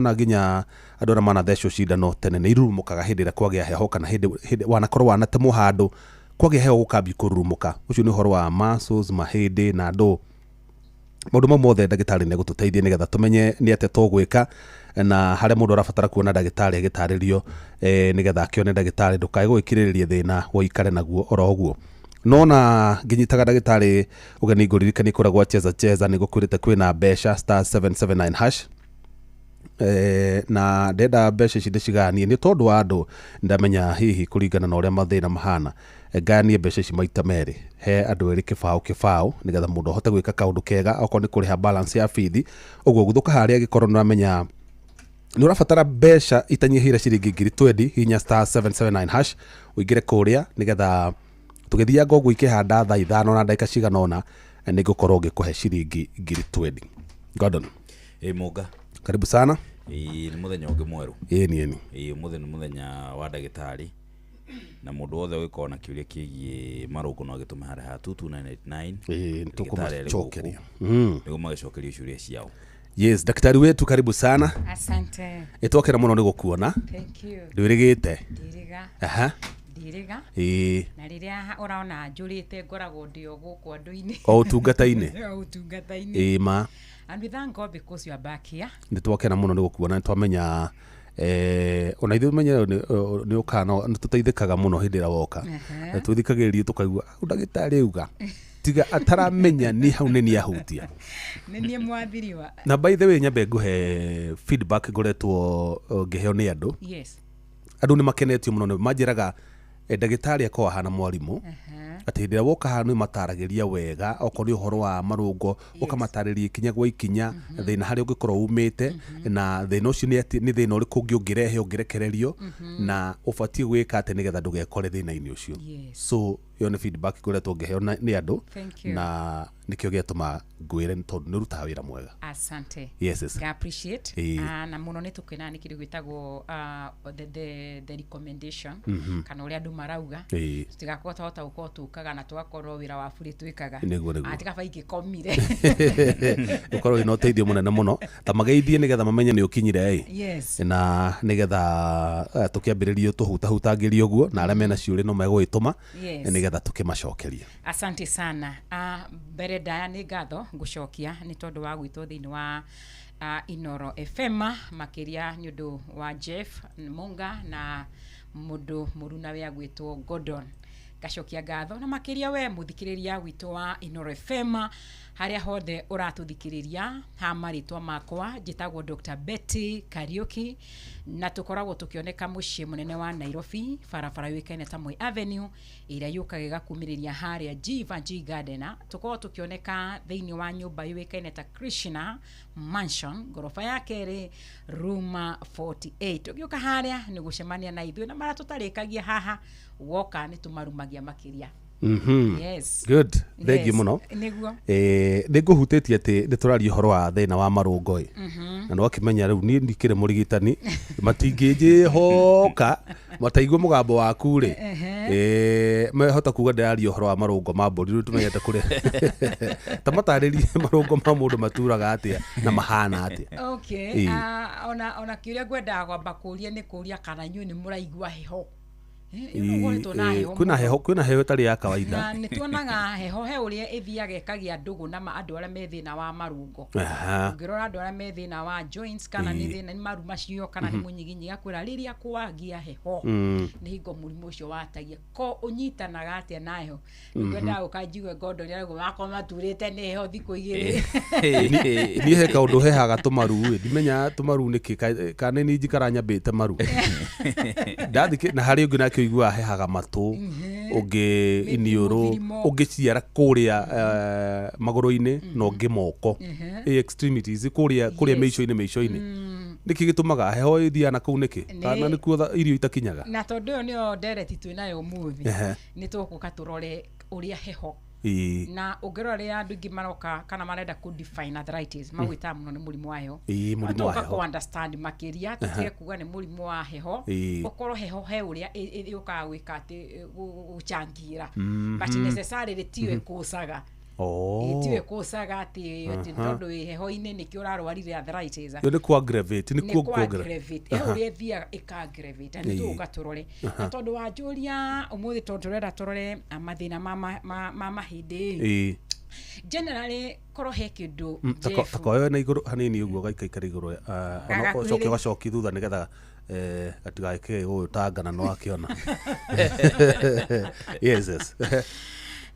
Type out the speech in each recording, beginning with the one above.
Na nginya andũ arĩa manathecwo cindano tene nĩ irurumũkaga hĩndĩ ĩrĩa kwagĩa heho, kana hĩndĩ wanakorwo wanatemwo handũ, kwagĩa heho gũkambia kũrurumũka. Ũcio nĩ ũhoro wa muscles, mahĩndĩ na andũ maũndũ mau mothe. Ndagĩtarĩ nĩ egũtũteithia nĩgetha tũmenye nĩ atĩa tũgwĩka na harĩa mũndũ arabatara kuona ndagĩtarĩ agĩtarĩrio, nĩgetha akĩone ndagĩtarĩ. Ndũkae gũgĩkirĩrĩria thĩna woikare naguo oro ũguo. Nona nginyitaga ndagĩtarĩ ũgeni, ngũririkanie kũrĩa gwa Cheza Cheza nĩ gũkwĩrĩte kwĩna mbeca, *779#. Na ndenda mbeca ici ndĩciganie nĩ tondũ wa andũ ndamenya hihi kũringana na ũrĩa mathĩna mahana. Ngayanie mbeca ici maita merĩ, he andũ erĩ kĩbaũ kĩbaũ, nĩgetha mũndũ ahote gwĩka kaũndũ kega, okorwo nĩ kũrĩha balance ya bithi ũguo. Guthũka harĩa angĩkorwo nĩ ũramenya nĩ ũrabatara mbeca itanyihĩire ciringi 20,000, hinya *779# ũingĩre kũrĩa, nĩgetha tũgĩthianga ũguo ikĩhanda thaa 5 na ndagĩka cigana ũna nĩ ngũkorwo ngĩkũhe ciringi 20,000. Gordon. Ĩ Mũnga. Karibu sana. Ĩ, nĩ mũthenya ũngĩ mwerũ. Ĩni ĩni. Ĩ, ũmũthĩ nĩ mũthenya wa ndagĩtarĩ, na mũndũ wothe ũgĩkorwo na kĩũria kĩgiĩ marũngo no agĩtũme harĩa ha 22989. Ĩ, nĩ Ndagĩtarĩ arĩ tũkũmacokeria. gũkũ nĩguo magĩcokerio ciũria ciao. Yes, daktari wetu, karibu sana. Asante. Ĩtwakena mũno nĩ gũkuona. Thank you. Ndwĩrĩgĩte? Ndiriga. Aha. Ndiriga. Ĩĩ. Na rĩrĩa ũrona njũrĩte, ngoragwo ndĩ o gũkũ andũ-inĩ. O ũtungata-inĩ. O ũtungata-inĩ. Ĩĩ ma. And we thank God because you are back here. Nĩ twakena mũno nĩ gũkuona. Nĩ twamenya ona ithuĩ menye nĩ ũkaga nĩ tũteithĩkaga mũno hĩndĩ ĩrĩa woka. Twĩthikagĩrĩria tũkaigua "Au ndagĩtarĩ auga tiga ataramenya nĩ hau nĩ niahutia." Nĩ niĩ mwathiriwa. Na by the way, nyambe ngũhe feedback ngoretwo ngĩheo nĩ andũ. Andũ nĩ makenetio mũno, nĩ manjĩraga ndagĩtarĩ akorwo ahana mwarimũ, atĩ hĩndĩ ĩrĩa woka haha nĩ mataragĩria wega, okorwo nĩ ũhoro wa marũngo, ũkamatarĩria ikinya gwa ikinya thĩna harĩa ũngĩkorwo umĩte, na thĩna ũcio nĩ atĩ nĩ thĩna ũrĩkũ ũngĩ ũngĩrehe ũngĩrekererio, na ũbatiĩ gwĩka atĩ nĩgetha ndũgekore thĩna-inĩ ũcio. So ĩyo nĩ feedback ngoretwo ngĩheo nĩ andũ. Thank you. Na nĩkĩo gĩatũma ngwĩre nĩ tondũ nĩ ũrutaga wĩra mwega. Asante. Yes. Ga appreciate. Ĩĩ. Na mũno nĩ tũkenaga nĩ kĩndũ gĩtagwo the recommendation kana ũrĩa andũ marauga. Tũtigakorwo twahota gũkorwo tũkaga na tũgakorwo wĩra wa burĩ twĩkaga. Nĩguo. Ah, ti kaba ingĩkomire. Ũkorwo wĩna ũteithio mũnene mũno. Ta mageithie nĩgetha mamenye nĩ ũkinyire ĩ. Na nĩgetha tũkĩambĩrĩrie tũhutahutangĩrie ũguo, na arĩa mena ciũria no megũgĩtũma nĩgetha tũkĩmacokerie. Asante sana. Mbere ndaya nĩ ngatho ngũcokia nĩ tondũ wa gwĩtwo thĩinĩ wa Inoro FM, makĩria nĩ ũndũ wa Jeff Munga na mũndũ mũrunawe agwĩtwo Gordon. Ngacokia ngatho na makĩria we mũthikĩrĩria witũ wa Inoro FM harĩa hothe ũratũthikĩrĩria. Ha marĩtwa makwa njĩtagwo Dr. Betty Kariuki, na tũkoragwo tũkĩoneka mũciĩ mũnene wa Nairobi, barabara yũĩkaine ta Moi Avenue ĩrĩa yũkaga ĩgakumĩrĩria harĩa Jeevanjee Garden. Tũkoragwo tũkĩoneka thĩinĩ wa nyũmba yũĩkaine ta Krishna Mansion, ngoroba ya kerĩ, room 48. Ũgĩũka harĩa nĩ gũcemania na ithuĩ, na marĩa tũtarĩkagia haha woka nĩ tũmarumagia makĩria. Yes. Good, thank you mũno. Nĩguo. Nĩ ngũhutĩtie atĩ nĩ tũraria ũhoro wa thĩna wa marũngo ĩ, na nĩ wakĩmenya rĩu niĩ ndikĩrĩ mũrigitani, matingĩnjĩhoka mataigua mũgambo waku rĩ, mehota kuga ndĩraria ũhoro wa marũngo ma mbũri. Rĩu tũmenyete kũrĩa, ta matarĩrie marũngo ma mũndũ maturaga atĩa na mahana atĩa. Okay. Ĩĩ. Ona kĩũria ngwendaga kwamba kũria nĩ kũria kana inyuĩ nĩ mũraigua heho. Nĩũkoretwo na heho Kwĩna mũno. heho, kwĩna heho ĩtarĩ ya kawaida. Na nĩ tuonaga heho he ũrĩa ĩthiaga ĩkagĩa ndũgũ na andũ arĩa me thĩna wa marũngo. Ũngĩrora andũ arĩa me thĩna wa joints, kana nĩ thĩna nĩ maru macio, kana nĩ mũnyiginyi, akwĩra rĩrĩa kwagĩa heho nĩ hingo mũrimũ ũcio watagia. Ko ũnyitanaga atĩa na heho? Nĩngwendaga gũka njigue Gordon arauga makwa maturĩte nĩ heho thikũ 2. Niĩ he kaũndũ hehaga tũmaru ĩ, ndimenya tũmaru nĩkĩ, kana nĩ njikara nyambĩte maru ndathikĩ, na harĩ ũngĩ nake ũiguaga hehaga matũ, ũngĩ iniũrũ, Mũthirimo. Ũngĩ ciara kũrĩa magũrũ-inĩ, na ũngĩ moko. Ĩ, extremities kũrĩa mĩico-inĩ. Nĩkĩ gĩtũmaga heho ĩthiaga na kũu nĩkĩ? Kana nĩkuo irio itakinyaga? Na tondũ ĩyo nĩyo ndereti twĩ nayo ũmũthĩ, nĩ tũgũka tũrore ũrĩa heho, na ũngĩrora rĩrĩa andũ aingĩ maroka kana marenda kũ define arthritis, magwĩtaga mũno nĩ mũrimũ wa heho. Ĩĩ, mũrimũ wa Tũgoka heho. kũ understand makĩria, tũtige kuga nĩ mũrimũ wa heho. Ũkorwo heho he ũrĩa yũkaga gwĩka atĩ gũchangira, but necessarily tiyo ĩkũcaga. Oh. Tiwe kũcaga atĩ tondũ wĩ heho-inĩ nĩkĩo ũrarwarire arthritis. Yo nĩ ku aggravate, nĩ Nĩ kuongerera. kwa-aggravate. Ĩyo ũrĩa ĩthiaga ĩka-aggravate, na nĩ tũgũka tũrore, na tondũ wanjũria ũmũthĩ, tondũ tũrenda tũrore mathĩna ma mahĩndĩ. Generally, korwo he kĩndũ, Jeff, Ta koyo na igũrũ hanini ũguo, gaikaikara igũrũ, ona Gagakuhĩrĩria. ũcoke ũgacoki thutha nĩgetha gatigagĩke gũgũtangana no akĩona. Yes.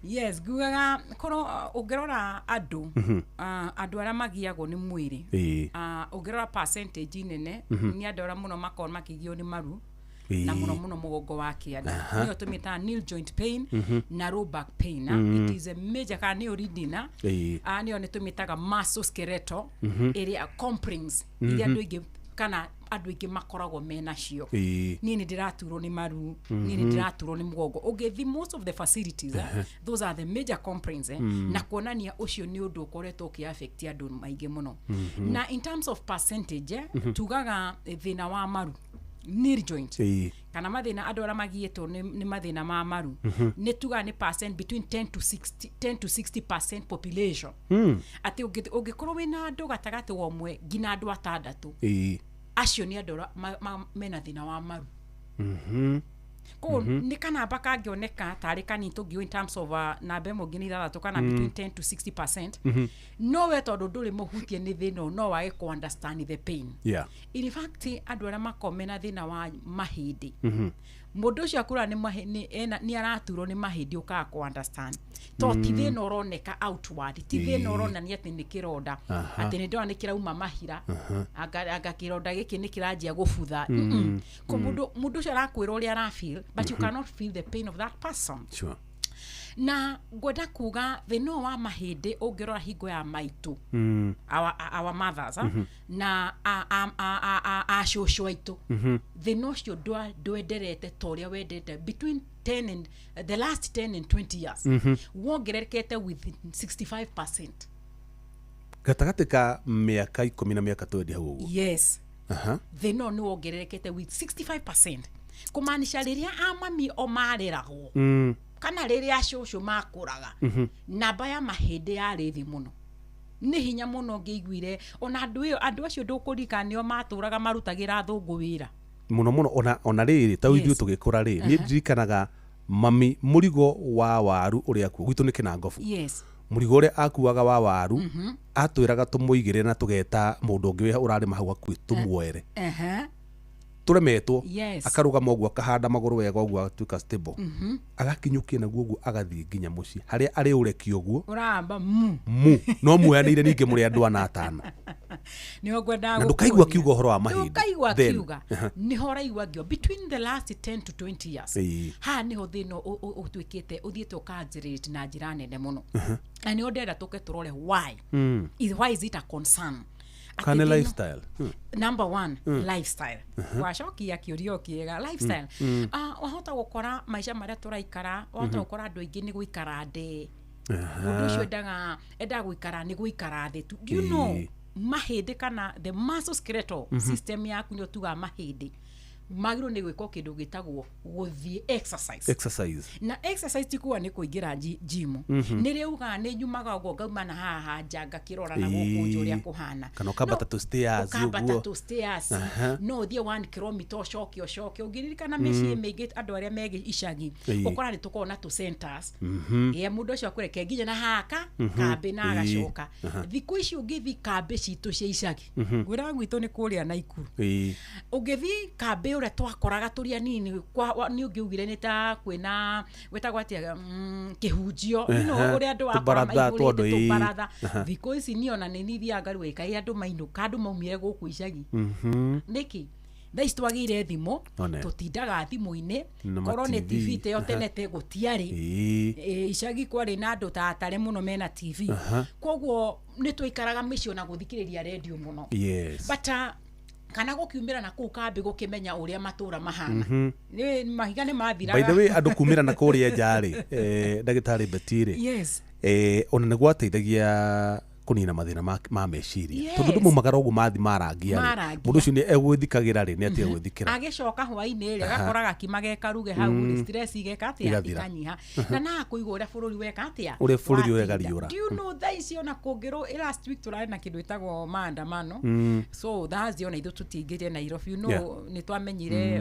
Yes, ngugaga korwo ũngĩrora andũ arĩa magiagwo nĩ mwĩrĩ, ũngĩrora percentage nene nĩ andũ arĩa mũno makorwo makĩgio nĩ maru na mũno mũno mũgongo wa kĩanda, nĩyo tũmĩtaga knee joint pain na low back pain. It is a major, kana nĩyo leading, nĩyo nĩ tũmĩtaga musculoskeletal ĩrĩa complaints iria andũ aingĩ kana andũ aingĩ makoragwo menacio. Niĩ nĩ ndĩraturwo nĩ maru, niĩ nĩ ndĩraturwo nĩ mũgongo. Ũngĩthi most of the facilities, those are the major complaints, na kuonania ũcio nĩ ũndũ ũkoretwo ũkĩ-affect andũ maingĩ mũno. Na in terms of percentage, tugaga thĩna wa maru, knee joint, kana mathĩna andũ arĩa magiĩtwo nĩ mathĩna ma maru, nĩ tugaga nĩ percent between 10 to 60, 10 to 60% population, atĩ ũngĩkorwo wĩna andũ gatagatĩ wa ũmwe nginya andũ atandatũ, acio nĩ andũ arĩa mena thĩna wa maru. Koguo nĩ kanamba kangĩoneka tarĩ kanini tũngiuga in terms of namba ĩmwe nginya ithathatũ, kana between 10 to 60%, no we tondũ ndũrĩ mũhutie nĩ thĩna ũyũ, no wage kũ understand the pain. In fact, andũ arĩa makoragwo mena thĩna wa mahĩndĩ, mũndũ ũcio akũra nĩ araturwo nĩ mahĩndĩ, ũkaga kũ understand to ti thĩna ũroneka outward, ti thĩna ũronania atĩ nĩ kĩronda, atĩ nĩ ndona nĩ kĩrauma mahira, anga kĩronda gĩkĩ nĩ kĩranjia gũbutha. Ko mũndũ ũcio arakwĩra ũrĩa arafeel, but you cannot feel the pain of that person. Na ngwenda kuga thĩna ũyũ wa mahĩndĩ, ũngĩrora hingo ya maitũ, our mothers, na acũcũ aitũ, thĩna ũcio ndwenderete ta ũrĩa wendete between 10 and the last 10 and 20 years, wongererekete with 65%. Gatagatĩ ka mĩaka 10 na mĩaka 20 hau ũguo? Yes. Thĩna ũyũ nĩ wongererekete with 65%, kũmaanisha rĩrĩa amami o mareragwo kana rĩrĩa acũcũ makũraga, namba ya mahĩndĩ yarĩ thĩ mũno. Nĩ hinya mũno ngĩiguire ona andũ ĩyo, andũ acio ndũkũririkana nĩo matũraga marutagĩra athũngũ wĩra. Mũno mũno, ona rĩrĩ ta ithuĩ tũgĩkũra rĩ, niĩ ndirikanaga mami mũrigo wa waru ũrĩa akuo gwitũ nĩ kĩnangobu. Mũrigo ũrĩa akuaga wa waru, atwĩraga tũmũigĩre na tũgeta mũndũ ũngĩ wĩ ũrarĩma hau hakuhĩ tũmuoere, tũremetwo. Akarũgama ũguo, akahanda magũrũ wega ũguo, agatuĩka stable, agakinyũkia naguo ũguo, agathiĩ nginya mũciĩ harĩa arĩ ũreki ũguo. Ũramba mu. Mu no muoyanĩire ningĩ mũrĩ andũ ana atano. Nĩho ngwendaga Na ndũkaigua gũkuonia. akiuga ũhoro wa mahĩndĩ. Ndũkaigua Then, akiuga. Nĩho ũraigua ngio between the last 10 to 20 years, haha nĩho thĩna ũtuĩkĩte ũthiĩte ũkanjĩrĩte na njĩra nene mũno, na nĩho ndĩrenda tũke tũrore why is it a concern. Atĩ Kana thĩna- lifestyle. Number one, lifestyle. Wacokia kĩũria o kĩega, lifestyle. Wahota gũkora maica marĩa tũraikara, wahota gũkora andũ aingĩ nĩ gũikara ndĩ mũndũ ũcio endaga gũikara nĩ gũikara thĩ tu. Do you know mahĩndĩ kana the musculoskeletal system yaku, nĩyo tugaga mahĩndĩ magĩrĩirwo nĩ gwĩka kĩndũ gĩtagwo gũthiĩ exercise. Exercise. Na exercise ti kuga nĩ kũingĩra gym. Nĩ rĩ ugaga nĩ nyumaga ũguo, ngauma na haha nja, ngakĩrora na gũkũ nja ũrĩa kũhana. Kana ũkambata tũ stairs Ũkambata ũguo. tũ stairs, no ũthiĩ 1 kilometer, ũcoke ũcoke. Ũngĩririkana mĩciĩ mĩingĩ, andũ arĩa me icagi, ũkora nĩ tũkoragwo na tũ centers. Ĩ mũndũ ũcio akũreke nginya na haka kambĩ na agacoka. Thikũ ici ũngĩthi kambĩ citũ cia icagi, ngwĩraga gwitũ nĩ kũrĩa Naikuru, ũngĩthi kambĩ ũrĩa twakoraga tũrĩ anini, nĩ ũngĩugire nĩ ta kwĩna gwĩtagwo atĩa, kĩhunjio, ũrĩa andũ akora Tũbaratha twa andũ, maihũrĩte tũbaratha. Thikũ ici niĩ ona nĩ nithiaga ngarigwo kaĩ andũ mainũka, andũ maumire gũkũ icagi nĩkĩ? Thaa ici twagĩire thimũ. One. Tũtindaga thimũ-inĩ. Na Korwo nĩ ma-TV. TV teyo tene te gũtiarĩ. Icagi kwarĩ na andũ ta atare mũno mena TV, koguo nĩ twaikaraga mĩciĩ ona gũthikĩrĩria redio mũno. But kana gũkiumĩra na kũu kambĩ, gũkĩmenya ũrĩa matũra mahana, nĩ mahiga nĩ mathiraga. By the way, andũ kumĩra na kũrĩa nja rĩ, ndagĩtarĩ Betty rĩ, ona nĩ gwateithagia Kũnina mathĩna ma meciria, tondũ andũ maumagara ũguo mathi marangia rĩ, Marangia. Mũndũ ũcio nĩ egwĩthikagĩra rĩ, nĩ atige gwĩthikĩra. Agĩcoka hwainĩ rĩ, agakora gakima gekaruge hau rĩ, stress igeka atĩa? Igathira. Ikanyiha na nakũigua ũrĩa bũrũri weka atĩa. Ũrĩa bũrũri Watinda. ũregariũra. Do you know thaa ici ona kũngĩrwo, last week tũrarĩ na kĩndũ ĩtagwo maandamano, so Thursday ona ithuĩ tũtingĩrire Nairobi, you know. Nĩ twamenyire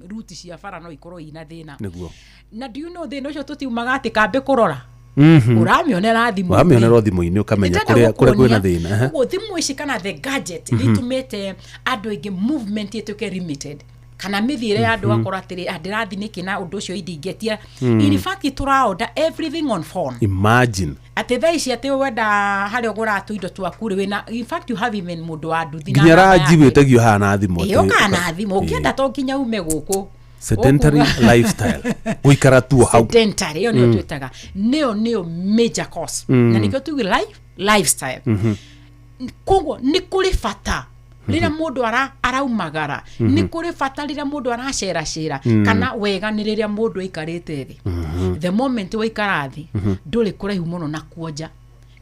ruti cia bara no ikorwo ina thĩna. Na do you know thĩna ũcio tũtiumaga atĩ kambĩ kũrora, ũramĩonera thimũ. Wamĩonera thimũ-inĩ ũkamenya Ndĩrenda kũrĩa kwĩna gũkuonia, thĩna. Ũguo thimũ ici kana the gadget nĩ itumĩte andũ aingĩ movement ĩtuĩke limited, kana mĩthiĩre ya andũ akorwo atĩrĩ, "Ah, ndĩrathi nĩkĩ na ũndũ ũcio indingĩtia." In fact, tũraorder everything on phone. Imagine. Atĩ thaa ici atĩ wenda harĩa ũgũraga tũindo twaku rĩ, wĩna, in fact, you have even mũndũ wa nduthi na Nginya namba ranji yake. wĩtagio haha na thimũ. Ĩ, ũkaga na thimũ ũngĩenda, to nginya ume gũkũ. Sedentary Ũkuga- lifestyle, gũikara tu hau. Sedentary ĩyo nĩyo twĩtaga, nĩyo major cause, na nĩkĩo tuge lifestyle. Koguo nĩ kũrĩ bata rĩrĩa mũndũ araumagara, nĩ kũrĩ bata rĩrĩa mũndũ araceracera, kana wega nĩ rĩrĩa mũndũ aikarĩte thĩ. The moment waikara thĩ, ndũrĩ kũraihu mũno na kuonja,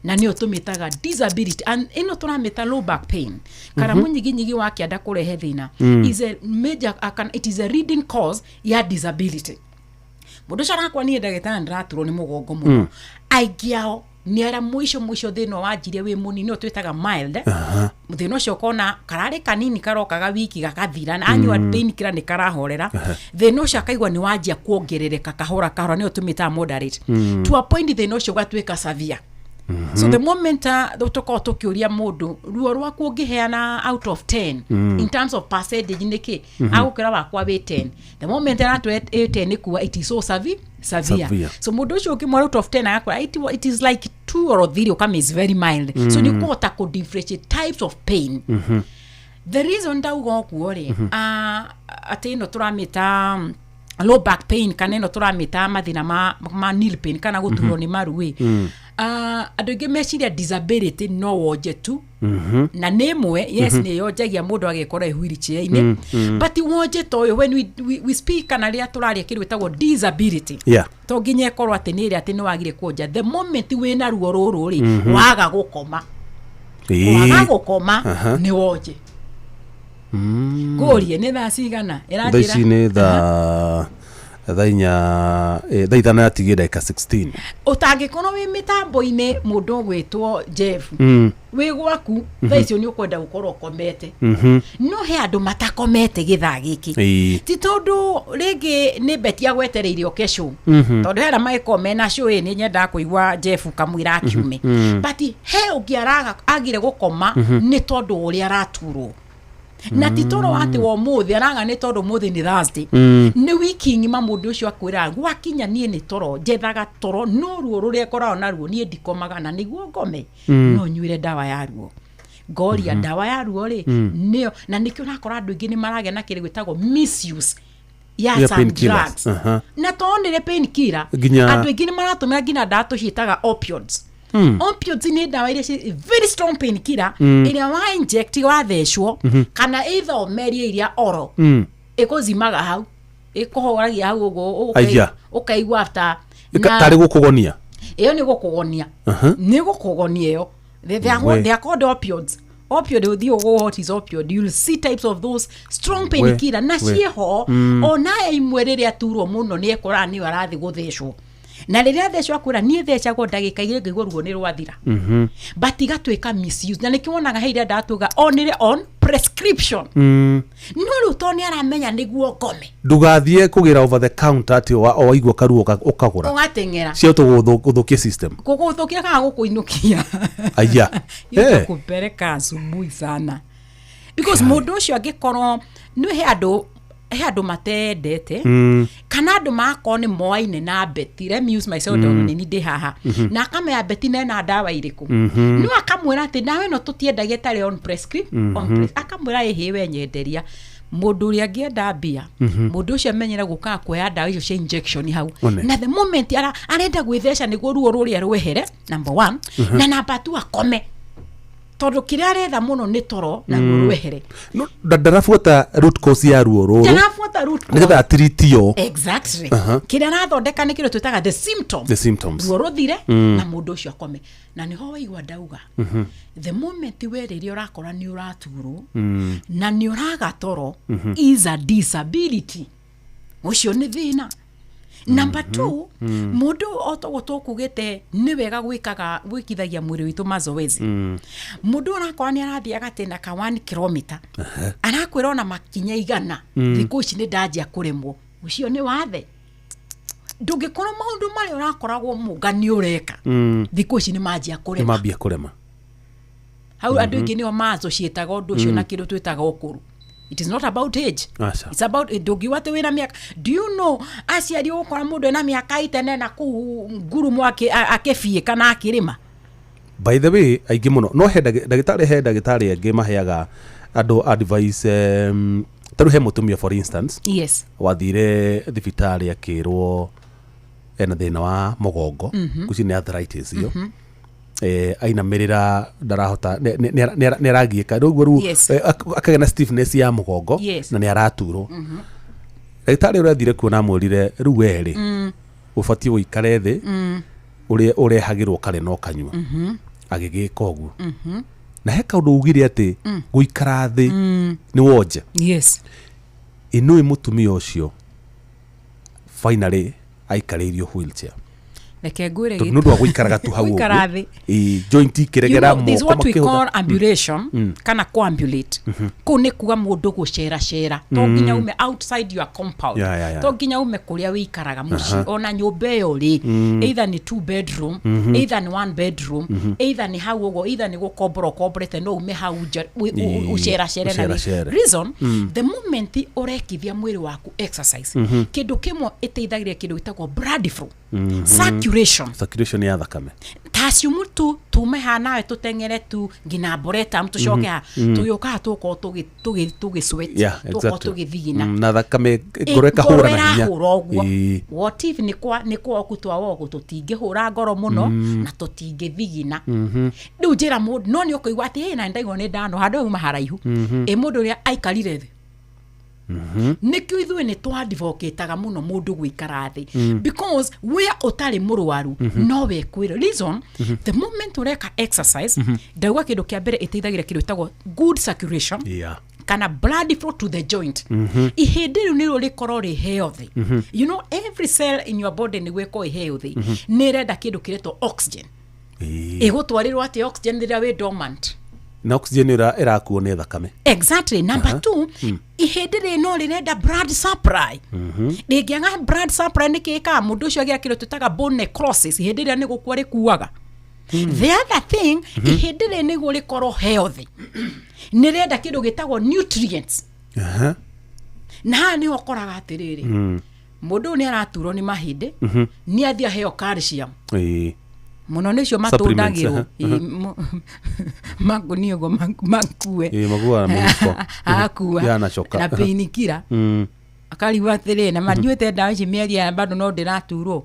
na nĩyo tũmĩtaga disability, and ĩno tũramĩta low back pain kana mũnyiginyigi wa kĩanda kũrehe thĩna is a major, it is a leading cause ya disability. Mũndũ ũcio arakwa, niĩ ndagĩtarĩ, ndĩraturwo nĩ mũgongo mũno. Aingĩ ao nĩ arĩa mũico mũico thĩna wanjirie wĩ mũnini, ũyũ twĩtaga mild. Thĩna ũcio ũkona kararĩ kanini, karokaga wiki gakathira, na anyua painkiller nĩ karahorera. Thĩna ũcio akaigua nĩ wanjia kuongerereka kahora kahora, nĩyo tũmĩtaga moderate, to a point thĩna ũcio ũgatuĩka severe. So the moment tũkorwo tũkĩũria mũndũ ruo rwaku ũngĩheana out of 10 in terms of percentage nĩkĩ, agũkĩra wakwa wĩ 10. The moment aratwĩ ĩ 10 nĩ kuga it is so severe. Severe. So mũndũ ũcio ũngĩmwĩra out of 10, agakũra it is like 2 or 3, ũkama is very mild. So nĩ kũhota kũ differentiate types of pain. The reason ndauga ũguo rĩ, atĩ ĩno tũramĩta low back pain kana ĩno tũramĩta mathĩna ma knee pain kana gũturwo nĩ maru ĩ, andũ aingĩ meciria disability no wonje tu, na nĩ ĩmwe, yes, nĩ yonjagia mũndũ agekora wheelchair-inĩ, but wonje ta ũyũ, when we speak kana rĩrĩa tũraria kĩndũ gĩtagwo disability, to nginya ĩkorwo atĩ nĩ ĩrĩa atĩ nĩ wagire kuonja. The moment wĩna ruo rũrũ rĩ, waga gũkoma, waga gũkoma nĩ wonje. Ngũrie nĩ thaa cigana? Thaa ici nĩ thaa 4, thaa 5 yatigie ndagĩka 16. Ũtangĩkorwo wĩ mĩtambo-inĩ, mũndũ ũgwĩtwo Jeff, wĩ gwaku thaa icio nĩ ũkwenda gũkorwo ũkomete, no he andũ matakomete gĩthaa gĩkĩ. Ti tondũ rĩngĩ nĩ beti agwetereire oke show, tondũ he arĩa magĩkorwo mena show ĩ, nĩ nyendaga kũigua Jeff kamũira akiume, but he ũngĩ araga agire gũkoma nĩ tondũ wa ũrĩa araturwo, na ti toro atĩ wa ũmũthĩ araga nĩ tondũ ũmũthĩ nĩ Thursday, nĩ wiki ng'ima. Mũndũ ũcio akwĩraga gwakinya niĩ nĩ toro njethaga toro, no ruo rũrĩa ngoragwo naruo niĩ ndikomaga, na nĩguo ngome no nyuire ndawa ya ruo. Ngoria ndawa ya ruo rĩ, nĩyo, na nĩkĩo ũrakora andũ aingĩ nĩ maragĩa na kĩndũ gĩtagwo misuse ya Ya some painkillers. drugs. Na tonire painkiller, andũ aingĩ nĩ maratũmĩra nginya ndawa tũciĩtaga opioids. Opioids nĩ ndawa iria very strong painkiller, ĩrĩa wa inject, wathecwo kana either ũmerie iria oro, ĩkũzimaga hau, ĩkũhoragia hau ũguo. Aya. Ũkaigua after Tarĩ gũkũgonia. Ĩyo nĩ gũkũgonia, nĩ gũkũgonia ĩyo. They are called opioids. Opioid, ũthiĩ ũgũ what is opioid, you'll see types of those strong painkiller na ciĩho. Ona imwe rĩrĩa turwo mũno nĩ ekoraga nĩyo arathiĩ gũthecwo, na rĩrĩa athecwo akwĩra niĩ thecagwo ndagĩka 2 ngaigua ruo nĩ rwathira, but igatuĩka misuse, na nĩkĩo wonaga he iria ndatuga onire on prescription, no rĩu to nĩ aramenya nĩguo ngome. Ndũgathiĩ kũgĩra over the counter atĩ o waigua karuo ũkagũra. Ũgateng'era. Cio tũgũthũkia system. Gũgũthũkia kana gũkũinũkia. Aya. Itakupeleka asubuhi sana, because mũndũ ũcio angĩkorwo nĩ he andũ matendete kana andũ magakorwo nĩ moaine na beti. Let me use myself, tondũ nĩ ndĩ haha, na akamenya beti nena ndawa irĩkũ, no akamwĩra atĩ ndawa ĩno tũtiendagia ĩtarĩ on prescription, akamwĩra ĩhĩ we nyenderia. Mũndũ ũrĩa angĩenda mbia, mũndũ ũcio amenyere gũkaga kuoya ndawa icio cia injection hau. One. Na the moment arenda gwĩtheca nĩguo ruo rũrĩa rwehere, number one, na number two, akome. Tondũ kĩrĩa aretha mũno nĩ toro na ruo rwehere. No ndarabuata root cause ya ruo rũrũ Ndarabuata root cause. Nĩgetha atreatio. Exactly. Kĩrĩa arathondeka nĩ kĩndũ twĩtaga the symptom. The symptoms. Ruo rũthire na mũndũ ũcio akome. Na nĩho waigua ndauga, the moment we rĩrĩa ũrakora nĩ ũraturwo na nĩ ũraga toro is a disability, ũcio nĩ thĩna. Number two, mũndũ o toguo tũkugĩte nĩ wega gwĩkaga gwĩkithagia mwĩrĩ witũ mazoezi. Mũndũ ũrakora nĩ arathiĩ agatĩna ka 1 kilomita, arakwĩra ona makinya 100 thikũ ici nĩ ndanjia kũremwo, ũcio nĩ wathe. Ndũngĩkorwo maũndũ marĩa ũrakoragwo mũnga nĩ ũreka, thikũ ici nĩ manjia Nĩ kũrema. Mambia kũrema. Hau andũ aingĩ nĩo maassociataga ũndũ ũcio na kĩndũ twĩtaga ũkũrũ. It is not about age. Aca. It's about ndũngiuga atĩ wĩna mĩaka. Do you know aciari ũgũkora mũndũ ena mĩaka itene na kũu ngurumo akĩbiĩ kana akĩrĩma? By the way, aingĩ mũno no he ndagĩtarĩ, he ndagĩtarĩ angĩ maheaga andũ advice, ta rĩu he mũtumia, for instance, wathire thibitarĩ akĩrwo ena thĩna wa mũgongo, kuci nĩ arthritis iyo, ainamĩrĩra ndarahota, nĩ aragiĩka rĩu rĩu akagĩa na stiffness ya mũgongo na nĩ araturwo. Ndagĩtarĩ ũrĩa athire kuona amwĩrire, rĩu werĩ ũbatiĩ ũikare thĩ ũrĩa ũrehagĩrwo kare no kanyua. Agĩgĩka ũguo na he kaũndũ ugire atĩ gũikara thĩ nĩ wonje. Ĩnũĩ mũtumia ũcio finally aikarĩirio wheelchair Reke ngwĩre. Tondũ nĩ ũndũ wa gũikaraga tu hau. Gũikara thĩ. Ĩĩ, joint You ikĩregera, know, there's moko what we makĩhũtha. call ambulation kana coambulate. Kũu nĩ kuga mũndũ gũceracera, to nginya ume outside your compound, to nginya ume kũrĩa wĩikaraga mũciĩ, ona nyũmba ĩyo rĩ, either nĩ two bedroom, either nĩ one bedroom, either nĩ hau ũguo, either nĩ gũkombora ũkomborete, no ume hau nja ũceracere na Ũceracere. Reason, the moment ũrekithia mwĩrĩ waku exercise, kĩndũ kĩmwe ĩteithagĩrĩria kĩndũ gĩtagwo blood flow, circulation. Circulation ya thakame. Taciumu tu tume haha nawe tuteng'ere tu nginya mboretam, tucoke haha tũgĩũka tũkorwo tũgĩ sweat, tũkorwo tũgĩthigina. Na thakame ngoro ĩkahũra na hinya. Ĩrahũra ũguo. What if nĩ kwa oku twa wogu tũtingĩhũra ngoro mũno na tũtingĩthigina? Rĩu njĩra mũndũ no nĩ ũkũigua atĩ, "Ĩ, na ndaigua nĩ ndano handũ uma haraihu." Ĩ mũndũ ũrĩa aikarire thĩ? Nĩkĩo ithuĩ nĩ twadivokĩtaga mũno mũndũ gũikara thĩ, because we ũtarĩ mũrwaru no wekwĩra. Reason, the moment ũreka exercise, ndauga kĩndũ kĩa mbere ĩteithagia kĩndũ gĩtagwo good circulation kana blood flow to the joint. Ihĩndĩ rĩu nĩrĩo rĩkorwo rĩ healthy. You know, every cell in your body nĩguo ĩkorwo ĩ healthy nĩ ĩrenda kĩndũ kĩretwo oxygen. Ĩgũtwarĩrwo atĩ oxygen rĩrĩa wĩ dormant? Na oxygen ĩrakuo nĩ thakame. Exactly. Number two, ihĩndĩ rĩ no rĩrenda blood supply. Rĩngĩaga blood supply, nĩ kĩkaga mũndũ ũcio agĩa kĩndũ twĩtaga bone necrosis, ihĩndĩ rĩrĩa nĩ gũkua rĩkuaga. The other thing, ihĩndĩ rĩ nĩguo rĩkorwo healthy nĩ rĩenda kĩndũ gĩtagwo nutrients. Na haha nĩho ũkoraga atĩrĩrĩ, mũndũ ũyũ nĩ araturwo nĩ mahĩndĩ, nĩ athiĩ aheo calcium mũno, nĩcio Supplements, matũndagĩrwo. Ĩ, makunia ũguo makue. Ĩĩ, makuaga na mũhuko. Akua Yanacoka. na painkiller, akarigwo atĩrĩ, na manyuĩte ndawa ici mĩeri ya bado no ndĩraturwo.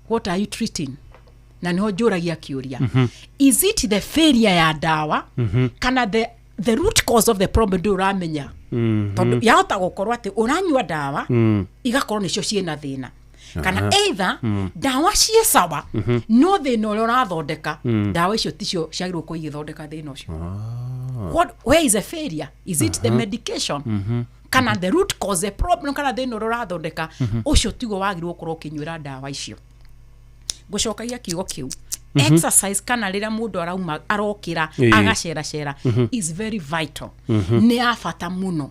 What are you treating? Na nĩho njũragia kĩũria, is it the failure ya ndawa kana the root cause of the problem ndũ ũramenya? Tondũ yahota gũkorwo atĩ ũranyua ndawa igakorwo nĩcio ciĩna thĩna, kana either ndawa ciĩ sawa no thĩna ũrĩa ũrathondeka, ndawa icio ticio ciagĩrĩirwo gũkorwo igĩthondeka thĩna ũcio. Where is the failure? Is it the medication kana the root cause, the problem, kana thĩna ũrĩa ũrathondeka ũcio tiguo wagĩrĩirwo gũkorwo ũkĩnyuĩra ndawa icio? Ngũcokagia kiugo kĩu, exercise kana rĩrĩa mũndũ arauma arokĩra agaceracera is very vital, nĩ ya bata mũno.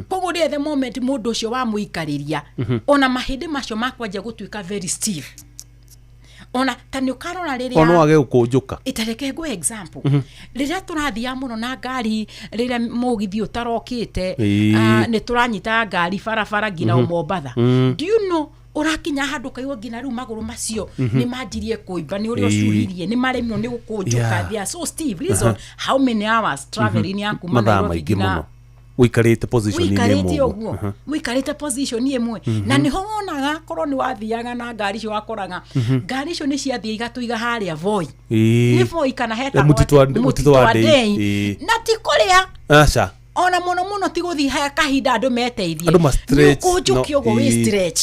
Koguo rĩrĩa the moment mũndũ ũcio wamũikarĩria, ona mahĩndĩ macio makwanjia gũtuĩka very stiff, ona ta nĩ ũkarora rĩrĩa O no age gũkũnjũka. Itareke ngwe example, rĩrĩa tũrathiaga mũno na ngari, rĩrĩa mũgithi ũtarokĩte, nĩ tũranyita ngari barabara nginya o Mombatha. Do you know ũrakinya handũ ũkaigua nginya rĩu magũrũ macio nĩ manjirie kũimba nĩ ũrĩa ũcuhirie, nĩ maremirwo nĩ gũkũnjũka? They are so stiff. Reason, how many hours traveling ya kuma Mathaa Nairobi maingĩ nginya mũno. Ũikarĩte position Wikarĩte ĩmwe. Ũguo wikarĩte position ĩmwe, na nĩho wonaga korwo nĩ wathiaga na ngari icio, wakoraga ngari icio nĩ ciathiĩ igatũiga harĩa Voi. Nĩ Voi kana hetagwo Mũtitũ wa Ndei. Ndei. Na ti kũrĩa Aca. Ona mũno mũno ti gũthiĩ kahinda andũ meteithie. Andũ ma stretch, Nĩũkũnjũkia no, ũguo wĩ stretch,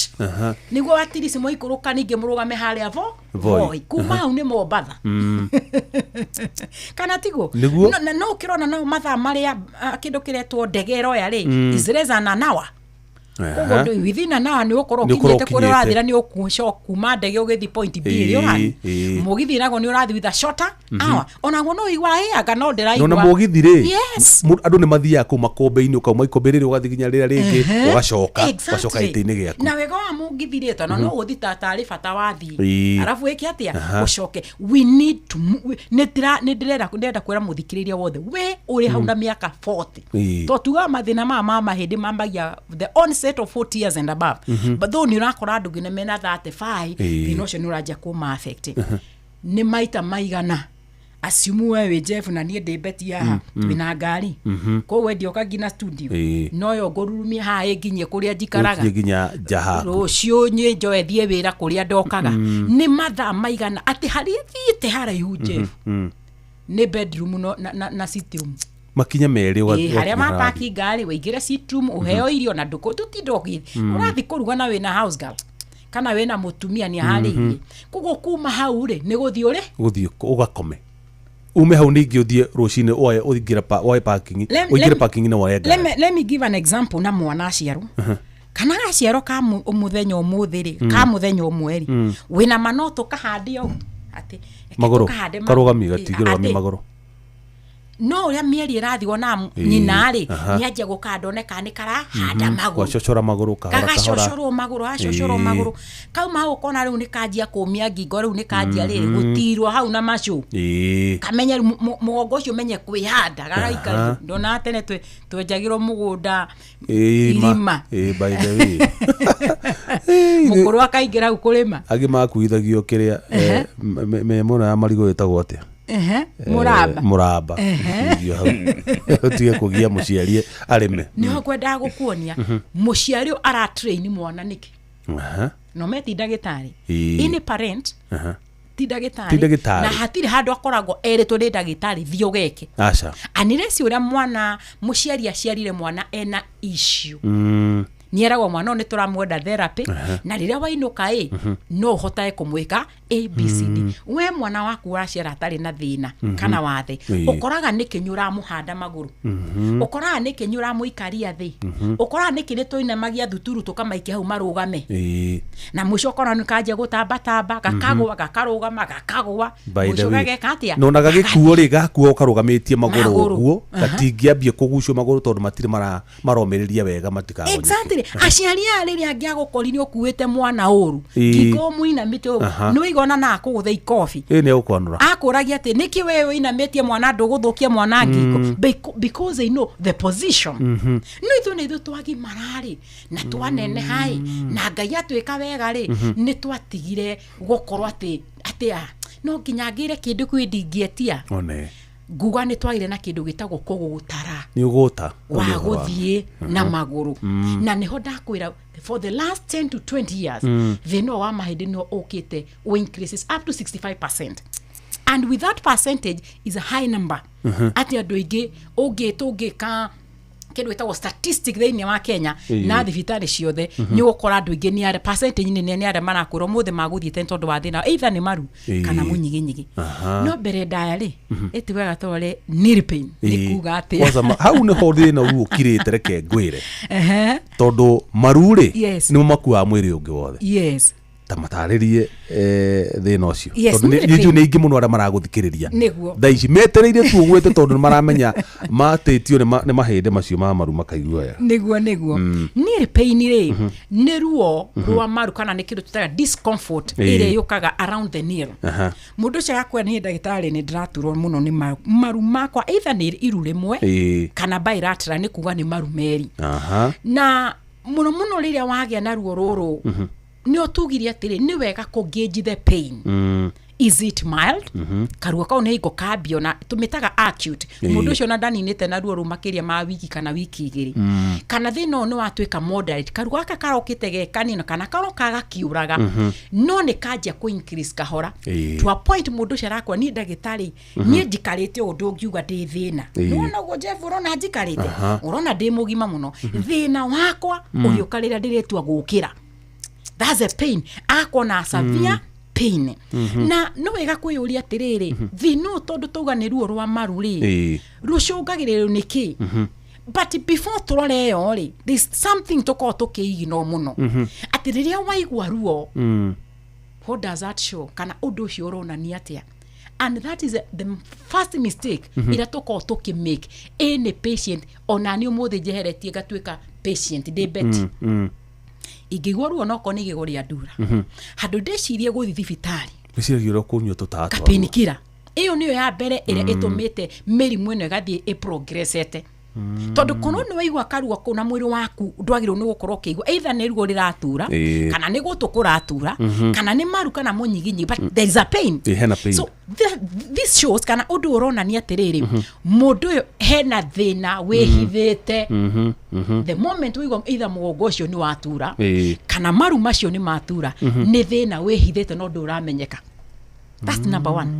nĩguo atirisi moikũrũka ningĩ mũrũgame harĩa vo Voi. Voi. Kuma hau nĩ Mombatha, kana tiguo? Nĩguo. No ũkĩrona no mathaa marĩa kĩndũ kĩretwo ndege ĩroya rĩ is less than an hour. Koguo ndũ within an hour nĩ ũkorwo Nĩ ũkorwo ũkinyĩte kũrĩa ũkinyĩte. Ũrathira nĩ ũkũcoka kuma ndege ũgĩthiĩ point B ĩrĩa ũrathiĩ. Mũgithi naguo nĩ ũrathiĩ with a shorter hour, onaguo no ũigua ĩanga no ndĩraigua. Nona mũgithi rĩ, andũ nĩ mathiaga kũu makũmbĩ-inĩ, ũkauma ikũmbĩ rĩrĩ ũgathiĩ nginya rĩrĩa rĩngĩ, ũgacoka ũgacoka gĩtĩ-inĩ gĩaku. Na wega wa mũgithi rĩ, tondũ no ũgũthiĩ ta tarĩ bata wathiĩ, arabu wĩke atĩa? Ũcoke. We need to nĩ ndĩrenda kwĩra mũthikĩrĩria wothe we ũrĩ hau na mĩaka 40, to tugaga mathĩna maya ma mahĩndĩ mambagia the onset of 40 years and above, but though nĩ ũrakora andũ nginya mena 35, thĩna ũcio nĩ ũranjia kũma affect. Nĩ maita maigana, assume we wĩ Jeff na niĩ ndĩ Beti haha, twĩna ngari, koguo ndioka nginya studio, noyo ngũrurumia haha ĩnginyie kũrĩa njikaraga. Ũkinyie nginya nja haku. Rũciũ nyĩ njoe thiĩ wĩra kũrĩa ndokaga. Nĩ mathaa maigana atĩ harĩa thiĩte haraihu, Jeff, nĩ bedroom no, na sitting room. Makinya merĩ Ĩ, harĩa ũgakinya. mapaki ngari, wĩingĩre sitting room, ũheo irio na ndũkũ tũtinda ũgĩthiĩ ũrathiĩ kũruga na wĩna house girl kana wĩna mũtumia nĩ aharĩirie. Koguo kuma hau rĩ, nĩ gũthiĩ ũrĩ Gũthiĩ ũgakome, ume hau ningĩ ũthiĩ rũcinĩ woe ũingĩre woe parking, ũingĩre parking na woe ngari. Let me give an example na mwana aciarwo kana gaciarwo ka mũthenya ũmũthĩ rĩ, ka mũthenya ũmwe rĩ, wĩna ma no tũkahande ũũ atĩ reke Magũrũ tũkahande karũgamie, gatingĩrũgamia atĩ magũrũ. No ũrĩa mĩeri ĩrathiĩ wona nyina rĩ, nĩanjia gũkanda one kana nĩ karahanda magũrũ. Gwacocora magũrũ kahora kahora. Gagacocorwo magũrũ, gacocorwo magũrũ, kauma hau ũkona rĩu nĩ kanjia kũmia ngingo, rĩu nĩ kanjia rĩrĩ gũtirwo hau na macũ, kamenye rĩu mũgongo ũcio menye kwĩhanda gagaikario. Ndona tene twenjagĩrwo mũgũnda irima. By the way. Mũkũrũ akaingĩra hau kũrĩma. Angĩ makuithagio kĩrĩa mĩmũra ya marigũ ĩtagwo atĩa? Mũramba. Mũramba. Gũkuithio hau ũtige kũgia mũciari arĩme. Nĩho ngwendaga gũkuonia mũciari ũyũ aratrain mwana nĩkĩ. No me ti ndagĩtarĩ. Any parent ti ndagĩtarĩ. Ti ndagĩtarĩ. Na hatirĩ handũ akoragwo erĩtwo nĩ ndagĩtarĩ thiĩ ũgeke. Aca. Unless ũrĩa mwana mũciari aciarire mwana ena issue, nĩ eragwo mwana ũyũ nĩ tũramwenda therapy, na rĩrĩa wainũka ĩ no ũhotage kũmwĩka ABCD. We mwana waku ũraciara atarĩ na thĩna kana wathe, ũkoraga nĩkĩ nĩ ũramũhanda magũrũ, ũkoraga nĩkĩ nĩ ũramũikaria thĩ, ũkoraga nĩkĩ nĩ tũinamagia thuturu tũkamaikia hau marũgame, na mũico ũkona nĩ kanjia gũtambatamba, gakagũa, gakarũgama, gakagũa. By the Mũico way, gageka atĩa? Nona gagĩkuo rĩ, gakuo karũgamĩtie magũrũ Magũrũ. ũguo, gatingĩambia kũgucio magũrũ tondũ matirĩ maromĩrĩria wega matikagonyoke. Exactly. Aciari aya rĩrĩa angĩagũkorire ũkuĩte mwana ũru, ngingo mũinamĩte ũguo, nĩ waigona na akũgũtha ikobi. Ĩ, nĩ egũkwanũra. Akũragia atĩ nĩkĩ we wĩinamĩtie mwana, ndũgũthũkia mwana ngingo. Because they know the position. No ithuĩ nĩ ithuĩ twagimara-rĩ na twaneneha-ĩ, na Ngai atwĩka wega rĩ, nĩ twatigire gũkorwo atĩ atĩ no nginya ngĩre kĩndũ kwĩ ndingĩetia. One. Nguga nĩ twagire na kĩndũ gĩtagwo kũgũtara Nĩ ũgũta. Wa gũthiĩ na magũrũ, na nĩho ndakwĩra for the last 10 to 20 years thĩna ũyũ wa mahĩndĩ nĩho ũkĩte ũ increases up to 65%, and with that percentage is a high number atĩ andũ aingĩ ũngĩ tũngĩka kĩndũ gĩtagwo statistic thĩinĩ wa Kenya na thibitarĩ ciothe, nĩ ũgũkora andũ aingĩ nĩ arĩa percentage nene nĩ arĩa marakwĩra ũmũthĩ magũthiĩte nĩ tondũ wa thĩna either nĩ maru kana mũnyiginyigi. No mbere ndaya rĩ, ĩti wega tũrore knee pain nĩ kuga atĩa. Kwanza hau nĩho thĩna rĩu ũkirĩte, reke ngwĩre, tondũ maru rĩ, nĩmo makuaga mwĩrĩ ũngĩ wothe. Ta matarĩrie thĩna ũcio, tondũ knee nĩ njũĩ pain. Nĩ aingĩ mũno arĩa maragũthikĩrĩria thaa ici metereire tu ũgwĩte, tondũ nĩ maramenya matĩtio nĩ mahĩndĩ macio ma maru makaigua wega. Nĩguo knee pain rĩ, nĩ ruo rwa maru kana nĩ kĩndũ tũtaga discomfort ĩrĩa yũkaga around the knee. Mũndũ ũcio agakwĩra, niĩ ndagĩtarĩ nĩ ndĩraturwo mũno nĩ maru, maru makwa, either nĩ iru rĩmwe kana bilateral, nĩ kuga nĩ maru merĩ. Na mũno mũno rĩrĩa wagĩa na ruo rũrũ, nĩ ũtugire atĩrĩ nĩ wega kũ gauge the pain. Is it mild? Karuo kau nĩ hingo kambio na tũmĩtaga acute. Mũndũ ũcio ona ndaninĩte na ruo rũu makĩria ma wiki kana wiki 2, kana thĩna ũyũ nĩ watuĩka moderate, karuo gaka karokĩte ge kanini kana karoka gakiũraga, no nĩ kanjia kũ increase kahora to a point mũndũ ũcio arakwa niĩ ndagĩtarĩ, niĩ njikarĩte ũũ ndũngiuga ndĩ thĩna. Nĩwona ũguo Jeff ũrona njikarĩte, ũrona ndĩ mũgima mũno, thĩna wakwa ũgĩũka rĩrĩa ndĩretua gũkĩra. That's a pain, akona severe pain. Na no wega kwĩyũria atĩrĩrĩ, thĩna ũyũ tondũ tauga nĩ ruo rwa maru rĩ, rũcũngagĩrĩrio nĩ kĩ? But before tũrore ĩyo rĩ, there's something tũkoragwo tũkĩignore mũno, atĩ rĩrĩa waigua ruo, what does that show, kana ũndũ ũcio ũronania atĩa? And that is the first mistake ĩrĩa tũkoragwo tũkĩmake any patient. Ona niĩ ũmũthĩ njeheretie ngatuĩka patient ndĩ beti, ingĩigua ruo nokorwo nĩ igego rĩa ndura, handũ ndĩcirie gũthiĩ thibitarĩ, Wĩciragia ũrĩa ũkũnyua tũtawa twa ruo. Kapainkiller ĩyo nĩyo ya mbere ĩrĩa ĩtũmĩte mĩrimũ ĩno ĩgathiĩ ĩprogressete, tondũ korwo nĩ waigua karuo kũu na mwĩrĩ waku ndwagĩrĩirwo nĩ gũkorwo ũkĩigua, either nĩ ruo rĩratura, kana nĩ gũtũ kũratura, kana nĩ maru kana mũnyiginyi, but there is a pain. Ĩĩ, hena pain. So this shows kana ũndũ ũronania atĩrĩrĩ, mũndũ ũyũ hena thĩna wĩhithĩte. The moment waigua either mũgongo ũcio nĩ watura, kana maru macio nĩ matura, nĩ thĩna wĩhithĩte no ndũramenyeka. That's number one.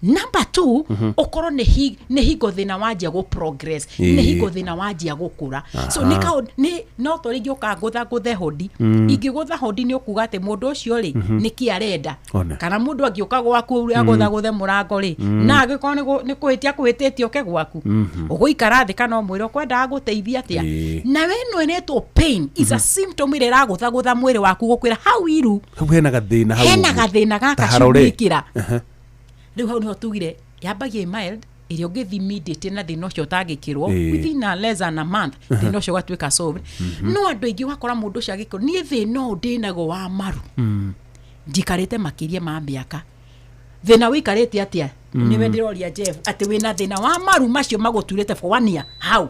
Number two, ũkorwo nĩ hingo thĩna wanjia gũ progress, nĩ hingo thĩna wanjia gũkũra. So nĩ kaũ nĩ no to rĩngĩ ũkangũtha ngũthe hodi, ingĩgũtha hodi nĩ ũkuga atĩ mũndũ ũcio rĩ, nĩkĩ arenda? One. Kana mũndũ angĩũka gwaku ũrĩa agũthagũthe mũrango rĩ, na angĩkorwo nĩ kũhĩtia kũhĩtĩtie ũke gwaku, ũgũikara thĩ kana ũmwĩre ũkwendaga gũteithia atĩa? Na we ĩno ĩretwo pain is a symptom ĩrĩa ĩragũthagũtha mwĩrĩ waku gũkwĩra hau iru Hau hena gathĩna hau hena ũguo. gathĩna Ta gaka harore. cumĩkĩra. Rĩu hau nĩho tugire yambagia ĩ mild, ĩrĩa ũngĩthi immediate na thĩna ũcio ũtangĩkĩrwo within a less than a month thĩna ũcio ũgatuĩka solved. No andũ aingĩ ũgakora mũndũ ũcio agĩkĩrwo niĩ thĩna ũyũ ndĩnaguo wa maru njikarĩte makĩria ma mĩaka, thĩna ũikarĩte atĩa? Nĩwe ndĩroria Jeff, atĩ wĩna thĩna wa maru macio magũturĩte for one year, how?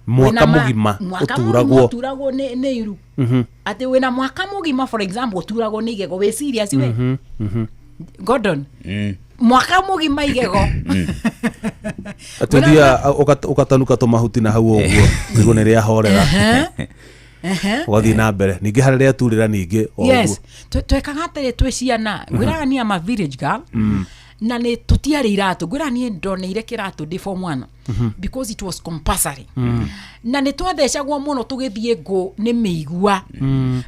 Mwaka Wĩna mũgima mwaka mũgima ũturagwo. ũturagwo nĩ iru, atĩ wĩna mwaka mũgima, for example, ũturagwo nĩ igego, wĩ serious we Gordon? Mwaka mũgima igego. Atĩ ũthiaga ũgatanuka tũmahuti na hau ũguo nĩguo nĩ rĩahorera, ũgathiĩ na mbere ningĩ harĩa rĩaturĩra ningĩ o ũguo. Yes. Twekaga atĩrĩ twĩ ciana, ngwĩraga niĩ ama village girl, na nĩ tũtiarĩ iratũ. Ngwĩraga niĩ ndoneire kĩratũ ndĩ form one because it was compulsory, na nĩ twathecagwo mũno tũgĩthiĩ ngũ nĩ mĩigua.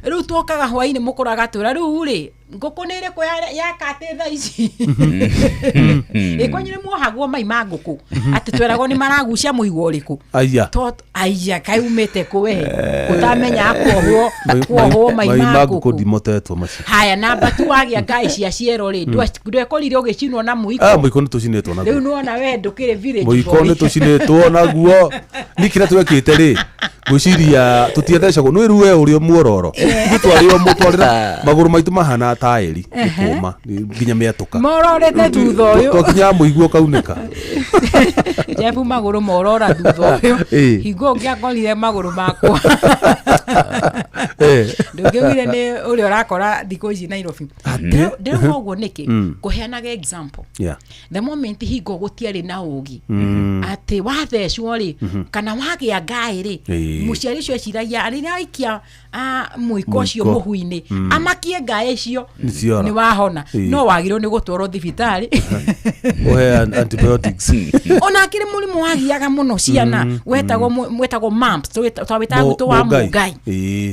Rĩu twokaga hwainĩ mũkũrũ agatwĩra, rĩu rĩ, ngũkũ nĩ ĩrĩkũ yakatĩ thaa ici ĩkwanyu nĩ muohagwo mai ma ngũkũ, atĩ tweragwo nĩ maragucia mũigua ũrĩkũ? Aya. Aya kaĩ umĩte kũ we ũtamenya kuohwo kuohwo mai mai ma ma ngũkũ ngũkũ? Ndimotetwo macio. Haya, namba tu wagĩa ngai cia ciero rĩ, ndwekorire ũgĩcinwo na mũiko? Ah, mũiko nĩ tũcinĩtwo Rĩu naguo. nĩwona we ndũkĩrĩ village Mũiko boy. nĩ tũcinĩtwo naguo. Ni kĩrĩa twekĩte rĩ, ngwĩciria tũtiathecagwo nĩ rĩu we ũrĩ muororo, ithuĩ twarĩo mũtwarĩra magũrũ maitũ mahana taĩri nĩ kũma nginya mĩatũka. Mororete thutha ũyũ. Twakinyaga mũiguo ũkaunĩka. Jebu magũrũ morora thutha ũyũ. Hingo ũngĩakorire magũrũ makwa, ndũngĩugire nĩ ũrĩa ũrakora thikũ ici Nairobi. Ndĩrauga ũguo nĩkĩ? Kũheanaga example. The moment hingo gũtiarĩ na ũgĩ atĩ wathecwo rĩ, kana wagĩa ngaĩ rĩ, mũciari ũcio eciragia rĩrĩa aikia mũiko ũcio Mũiko. mũhu-inĩ amakie ngaĩ icio, Nĩciora. nĩ wahona. No wagĩrĩirwo nĩ gũtwarwo thibitarĩ ũhe antibiotics. Ona akĩrĩ mũrimũ wagiaga mũno ciana wetagwo mumps, twawĩtaga gwitũ wa Mũngai. mũngai.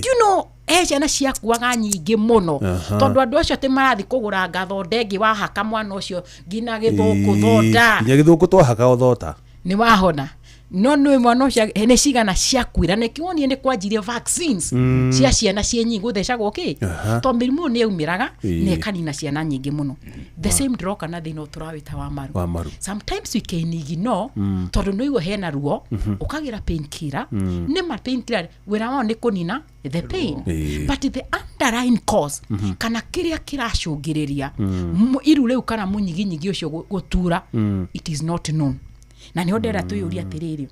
Do you know he ciana ciakuaga nyingĩ mũno, tondũ andũ acio atĩ marathiĩ kũgũra ngathonda ĩngĩ wahaka mwana ũcio nginya gĩthũkũ thonda. Nginya gĩthũkũ twahaka o thota. Nĩ wahona, no nĩ mwana ũcio nĩ cigana ciakuĩra. Nĩkĩo wonire nĩ kwanjirie vaccines cia ciana ciĩ nyingĩ gũthecagwo kĩ, tondũ mĩrimũ ĩyo nĩ yaumĩraga na ĩkanina ciana nyingĩ mũno. The same ndĩroka na thĩna ũyũ tũrawĩta wa maru. Wa maru. Sometimes we can ignore, tondũ nĩ ũigua hena ruo, ũkagĩra painkiller. Nĩ ma painkiller wĩra wao nĩ kũnina the pain, but the underlying cause, kana kĩrĩa kĩracũngĩrĩria iru rĩu kana mũnyiginyigi ũcio gũtura, it is not known. Na nĩho ndĩrenda twĩyũrie atĩrĩrĩ,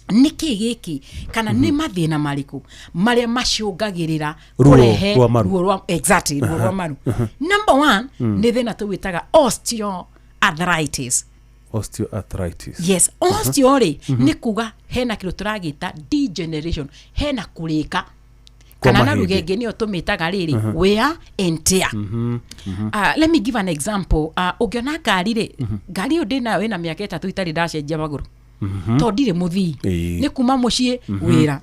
Nĩ kĩ gĩkĩ kana nĩ mathĩna marĩkũ marĩa macũngagĩrĩra Ruo kũrehe rwa maru. ruo rwa, exactly, ruo rwa maru? Number one nĩ thĩna tũwĩtaga osteoarthritis. Osteoarthritis. Yes, osteo rĩ, nĩ kuga hena kĩndũ tũragĩta degeneration, hena kũrĩka Kwa kana na mahĩndĩ. ruga ĩngĩ nĩyo tũmĩtaga rĩrĩ wear and tear. Let me give an example. Ũngĩona ngari rĩ, ngari ĩyo ndĩnayo ĩna mĩaka 3 itarĩ ndacenjia magũrũ tondũ ndirĩ mũthii. Nĩ kuma mũciĩ wĩra,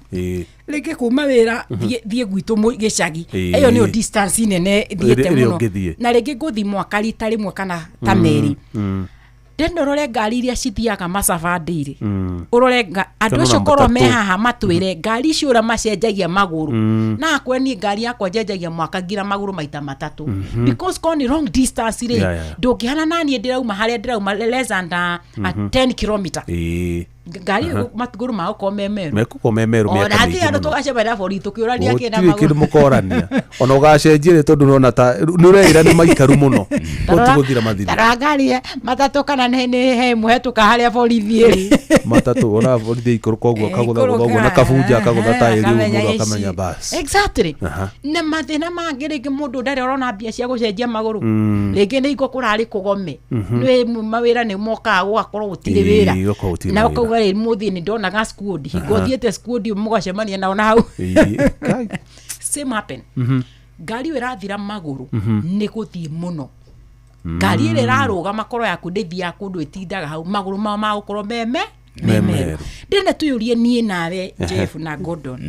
rĩngĩ kuma wĩra thiĩ gwitũ gĩcagi. Ĩyo nĩyo distance nene thiĩte Ĩrĩa mũno. ũngĩthiĩ. Na rĩngĩ ngũthiĩ mwaka rita rĩmwe kana ta merĩ. Ndenda ũrore ngari iria cithiaga macabandĩ-rĩ, ũrore andũ Kana acio ona korwo me matatũ. haha matwĩre ngari icio ũrĩa macenjagia magũrũ, na akwe niĩ ngari yakwa njenjagia mwaka ngira magũrũ maita matatũ, because korwo nĩ long distance rĩ, ndũngĩhana naniĩ ndĩrauma harĩa ndĩrauma less than a 10 kilometer. Ngari ĩyo magũrũ magũkorwo me merũ. Mekũkorwo me merũ Ona mĩaka hatirĩ mĩingĩ andũ mũno. tũgacemania na borithi tũkĩũrania kĩna Gũtirĩ kĩndũ magũrũ. mũkorania ona ũgacenjia rĩ, tondũ nona ta nĩ ũreĩra nĩ maikaru mũno gũtigũthira mathira. Tarora ngari matatũ kana nĩ he mũhetũka harĩa borithi ĩrĩ. Matatũ ona borithi ikũrũka ũguo, akagũtha gũtha ũguo na kabunja, akagũtha taĩri ũguo, mũndũ akamenya bas. Exactly. Aha. Na mathĩna mangĩ, rĩngĩ mũndũ ndarĩ ũrona mbia cia gũcenjia magũrũ, rĩngĩ nĩ ingo kũrarĩ kũgome, nĩ mawĩra nĩ mokaga gũgakorwo gũtirĩ wĩra. Gũgakorwo gũtirĩ Na mawĩra. ũkauga rĩ, mũthĩ nĩ ndonaga squad, hingo thiĩte squad mũgacemania nao na hau. Kai. Same happen, ngari ĩyo ĩrathira magũrũ nĩ gũthiĩ mũno, ngari ĩrĩa ĩrarũgama korwo yaku ndĩthiaga kũndũ, ĩtindaga hau, magũrũ mao magũkorwo meme Memeru. Ndĩrenda twĩyũrie niĩ nawe, Jeff na Gordon,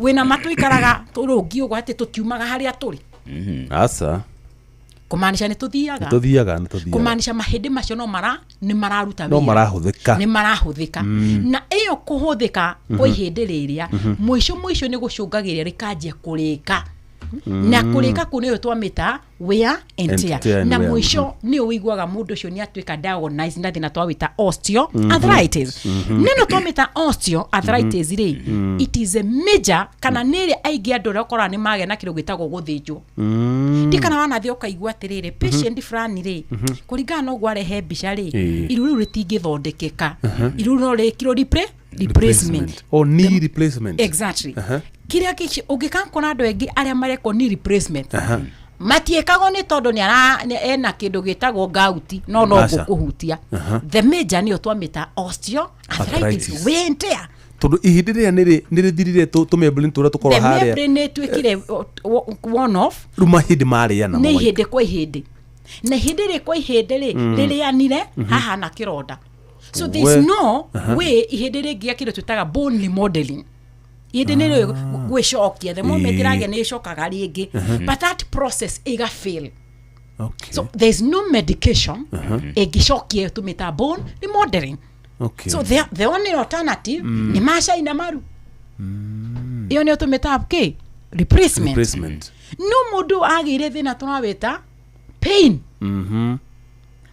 wĩna ma tũikaraga tũrũngi ũguo atĩ tũtiumaga harĩa tũrĩ? Aca. Kũmaanisha nĩ tũthiaga. Tũthiaga, nĩ tũthiaga. Kũmaanisha mahĩndĩ macio no mara nĩ mararuta No wĩra. marahũthĩka. Nĩ marahũthĩka, na ĩyo kũhũthĩka kwa ihĩndĩ rĩrĩa mũico mũico nĩ gũcũngagĩrĩria rĩkanjia kũrĩka, na kũrĩka kũu nĩyo twamĩta wear and And tear. tear and Na wear. mũico nĩ ũiguaga mũndũ ũcio nĩ atuĩka diagnosed na thĩna twawĩta osteoarthritis. Neno twamĩta osteoarthritis rĩ, it is a major kana nĩ ĩrĩa aingĩ andũ arĩa ũkoraga nĩ magĩa na kĩndũ gĩtagwo gũthĩnjwo. Ndi kana wanathiĩ ũkaigua atĩrĩrĩ, patient fulani rĩ, kũringana na ũguo arehe mbica rĩ, iru rĩu rĩtingĩthondekeka, iru no rĩkirwo replacement. Oh, knee replacement. Exactly. Kĩrĩa ũngĩkakora andũ aingĩ arĩa marekwo ni replacement matiĩkagwo nĩ tondũ nĩ ena kĩndũ gĩtagwo gout, no Aca. ngũkũhutia the major nĩyo twamĩta osteoarthritis. Arthritis. Wear and tear. Tondũ ihĩndĩ rĩrĩa nĩ rĩthirire tũmembrane tũrĩa tũkorwo The harĩa. membrane nĩ ĩtuĩkire one off. Rĩu mahĩndĩ marĩana. Nĩ ihĩndĩ kwa ihĩndĩ, na ihĩndĩ rĩ kwa ihĩndĩ rĩ rĩrĩanire haha na kĩronda, so there We. is no way ihĩndĩ rĩngĩ kĩndũ twĩtaga bone remodeling, ihĩndĩ nĩ rĩ gwĩcokia the moment ĩragĩa nĩ ĩcokaga rĩngĩ, but that process ĩga fail. So there is no medication ĩngĩcokia ĩyo tũmĩta bone remodeling. So the only alternative nĩ macaina maru, ĩyo nĩyo tũmĩta kĩ replacement. Replacement. No mũndũ agĩire thĩna tũrawĩta pain,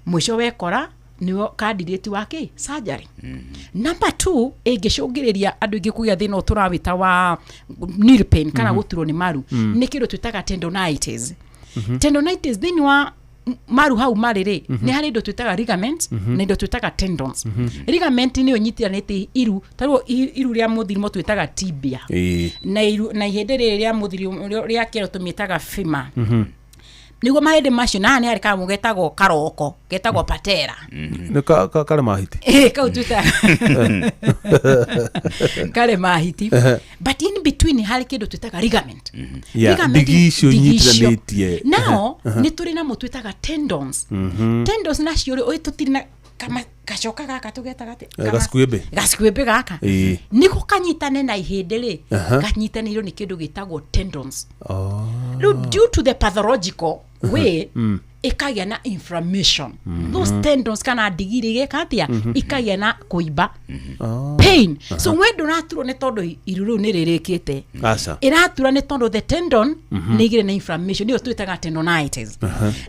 mũico wekora nĩo candidate wa kĩ surgery. Number two ĩngĩcũngĩrĩria andũ aingĩ kũgĩa thĩna ũyũ tũrawĩta wa knee pain kana gũturwo nĩ maru nĩ kĩndũ twĩtaga tendonitis. Tendonitis thĩinĩ wa maru hau marĩ rĩ, nĩ harĩ indo twĩtaga ligament na indo twĩtaga tendons. Ligament nĩyo nyitithanĩtie iru, tarĩu iru rĩa mũthirimo twĩtaga tibia, na iru na ihĩndĩ rĩrĩ rĩa mũthiri rĩa kĩero tũmĩtaga femur, nĩguo mahĩndĩ macio. Na haha nĩ harĩ kanyamũ getagwo karoko getagwo patera. Nĩ karĩ mahiti. Ĩ, kau twĩtaga karĩ mahiti, but in between harĩ kĩndũ twĩtaga ligament. Yeah, Ligament ndigi icio ndigi icio. nyitithanĩtie. Nao nĩ tũrĩ namo twĩtaga tendons. Tendons nacio rĩ, ũyũ tũtirĩ na gacoka gaka tũgetaga atĩa? Gacuĩmbĩ. Gacuĩmbĩ gaka nĩguo kanyitane na ihĩndĩ rĩ, kanyitanĩirwo nĩ kĩndũ gĩtagwo tendons. Oh. Rĩu due to the pathological way ĩkagĩa na inflammation, those tendons kana ndigiri igeka atĩa? Ikagĩa na kũimba, Oh. pain. So we ndũraturwo nĩ tondũ iru rĩu nĩ rĩrĩkĩte, Aca. ĩratura nĩ tondũ the tendon nĩ igĩrĩ na inflammation, nĩyo twĩtaga tendonitis.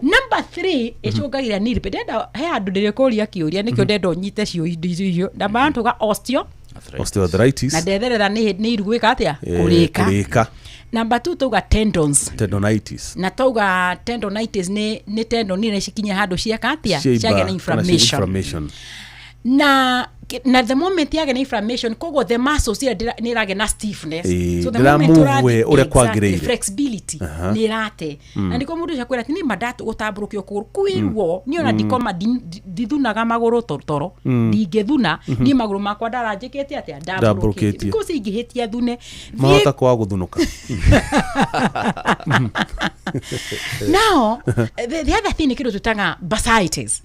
Number three ĩcũngagĩrĩra knee pain, ndenda he handũ ndĩrĩkũria kĩũria, nĩkĩo ndenda ũnyite cio indo icio ndamba tuga osteo Osteoarthritis. Na ndetherera nĩ iru gwĩka atĩa? Kũrĩka. Kũrĩka. Number two tauga tendons. Tendonitis. Na tauga tendonitis nĩ tendon nĩ cikinya handũ cieka atĩa? Ciaimba Ciagĩa na kana inflammation. inflammation. Na Na the moment yagĩa na inflammation, koguo the muscles ira nĩ iragĩa na stiffness. Ĩĩ, So the moment ndĩramove ũrathiĩ- ũrĩa Exactly, kwagĩrĩire. flexibility nĩ ĩrate, na nĩkĩo mũndũ ũcio akwĩra atĩ niĩ mandatũgũtambũrũkio kũgũrũ kwĩ ruo, niĩ ona ndikoma ndithunaga magũrũ toro ndingĩthuna niĩ magũrũ makwa ndaranjĩkĩte atĩa? Ndambũrũkĩtie. Ndambũrũkĩtie, because ingĩhĩtia thune. Thiĩ Mahota kwaga gũthunũka. Now the other thing nĩ kĩndũ twĩtaga bursitis.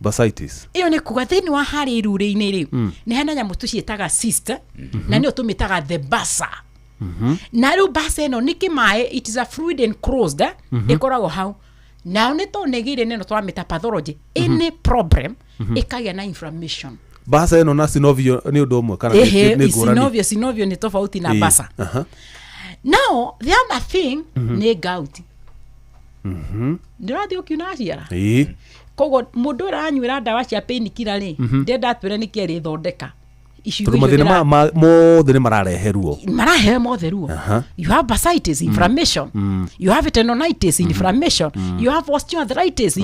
Bursitis. Ĩyo nĩ kuga thĩinĩ wa harĩa irurĩ-inĩ rĩ, nĩ hena nyamũ tũciĩtaga cyst, na nĩyo tũmĩtaga the bursa. Na rĩu bursa ĩno nĩ kĩmaĩ, it is a fluid enclosed, ĩkoragwo hau. Nao nĩ tondũ nĩ ĩgĩire neno twamĩta pathology, any problem ĩkagĩa na inflammation. Bursa ĩno na synovial nĩ ũndũ ũmwe kana Ehe, nĩ ngũrani? Synovial nĩ tofauti na bursa. Now the other thing nĩ gout. Ndĩrathiĩ ũkiuna ciara. Koguo mũndũ ũrĩa aranyuĩra ndawa cia painkiller rĩ, ndenda atwĩre nĩkĩ ĩrĩthondeka icigo Tondũ icio. mathĩna mothe nĩ mararehe ruo. Marahe mothe ruo. You have bursitis, inflammation, you have tendonitis, inflammation, you have osteoarthritis,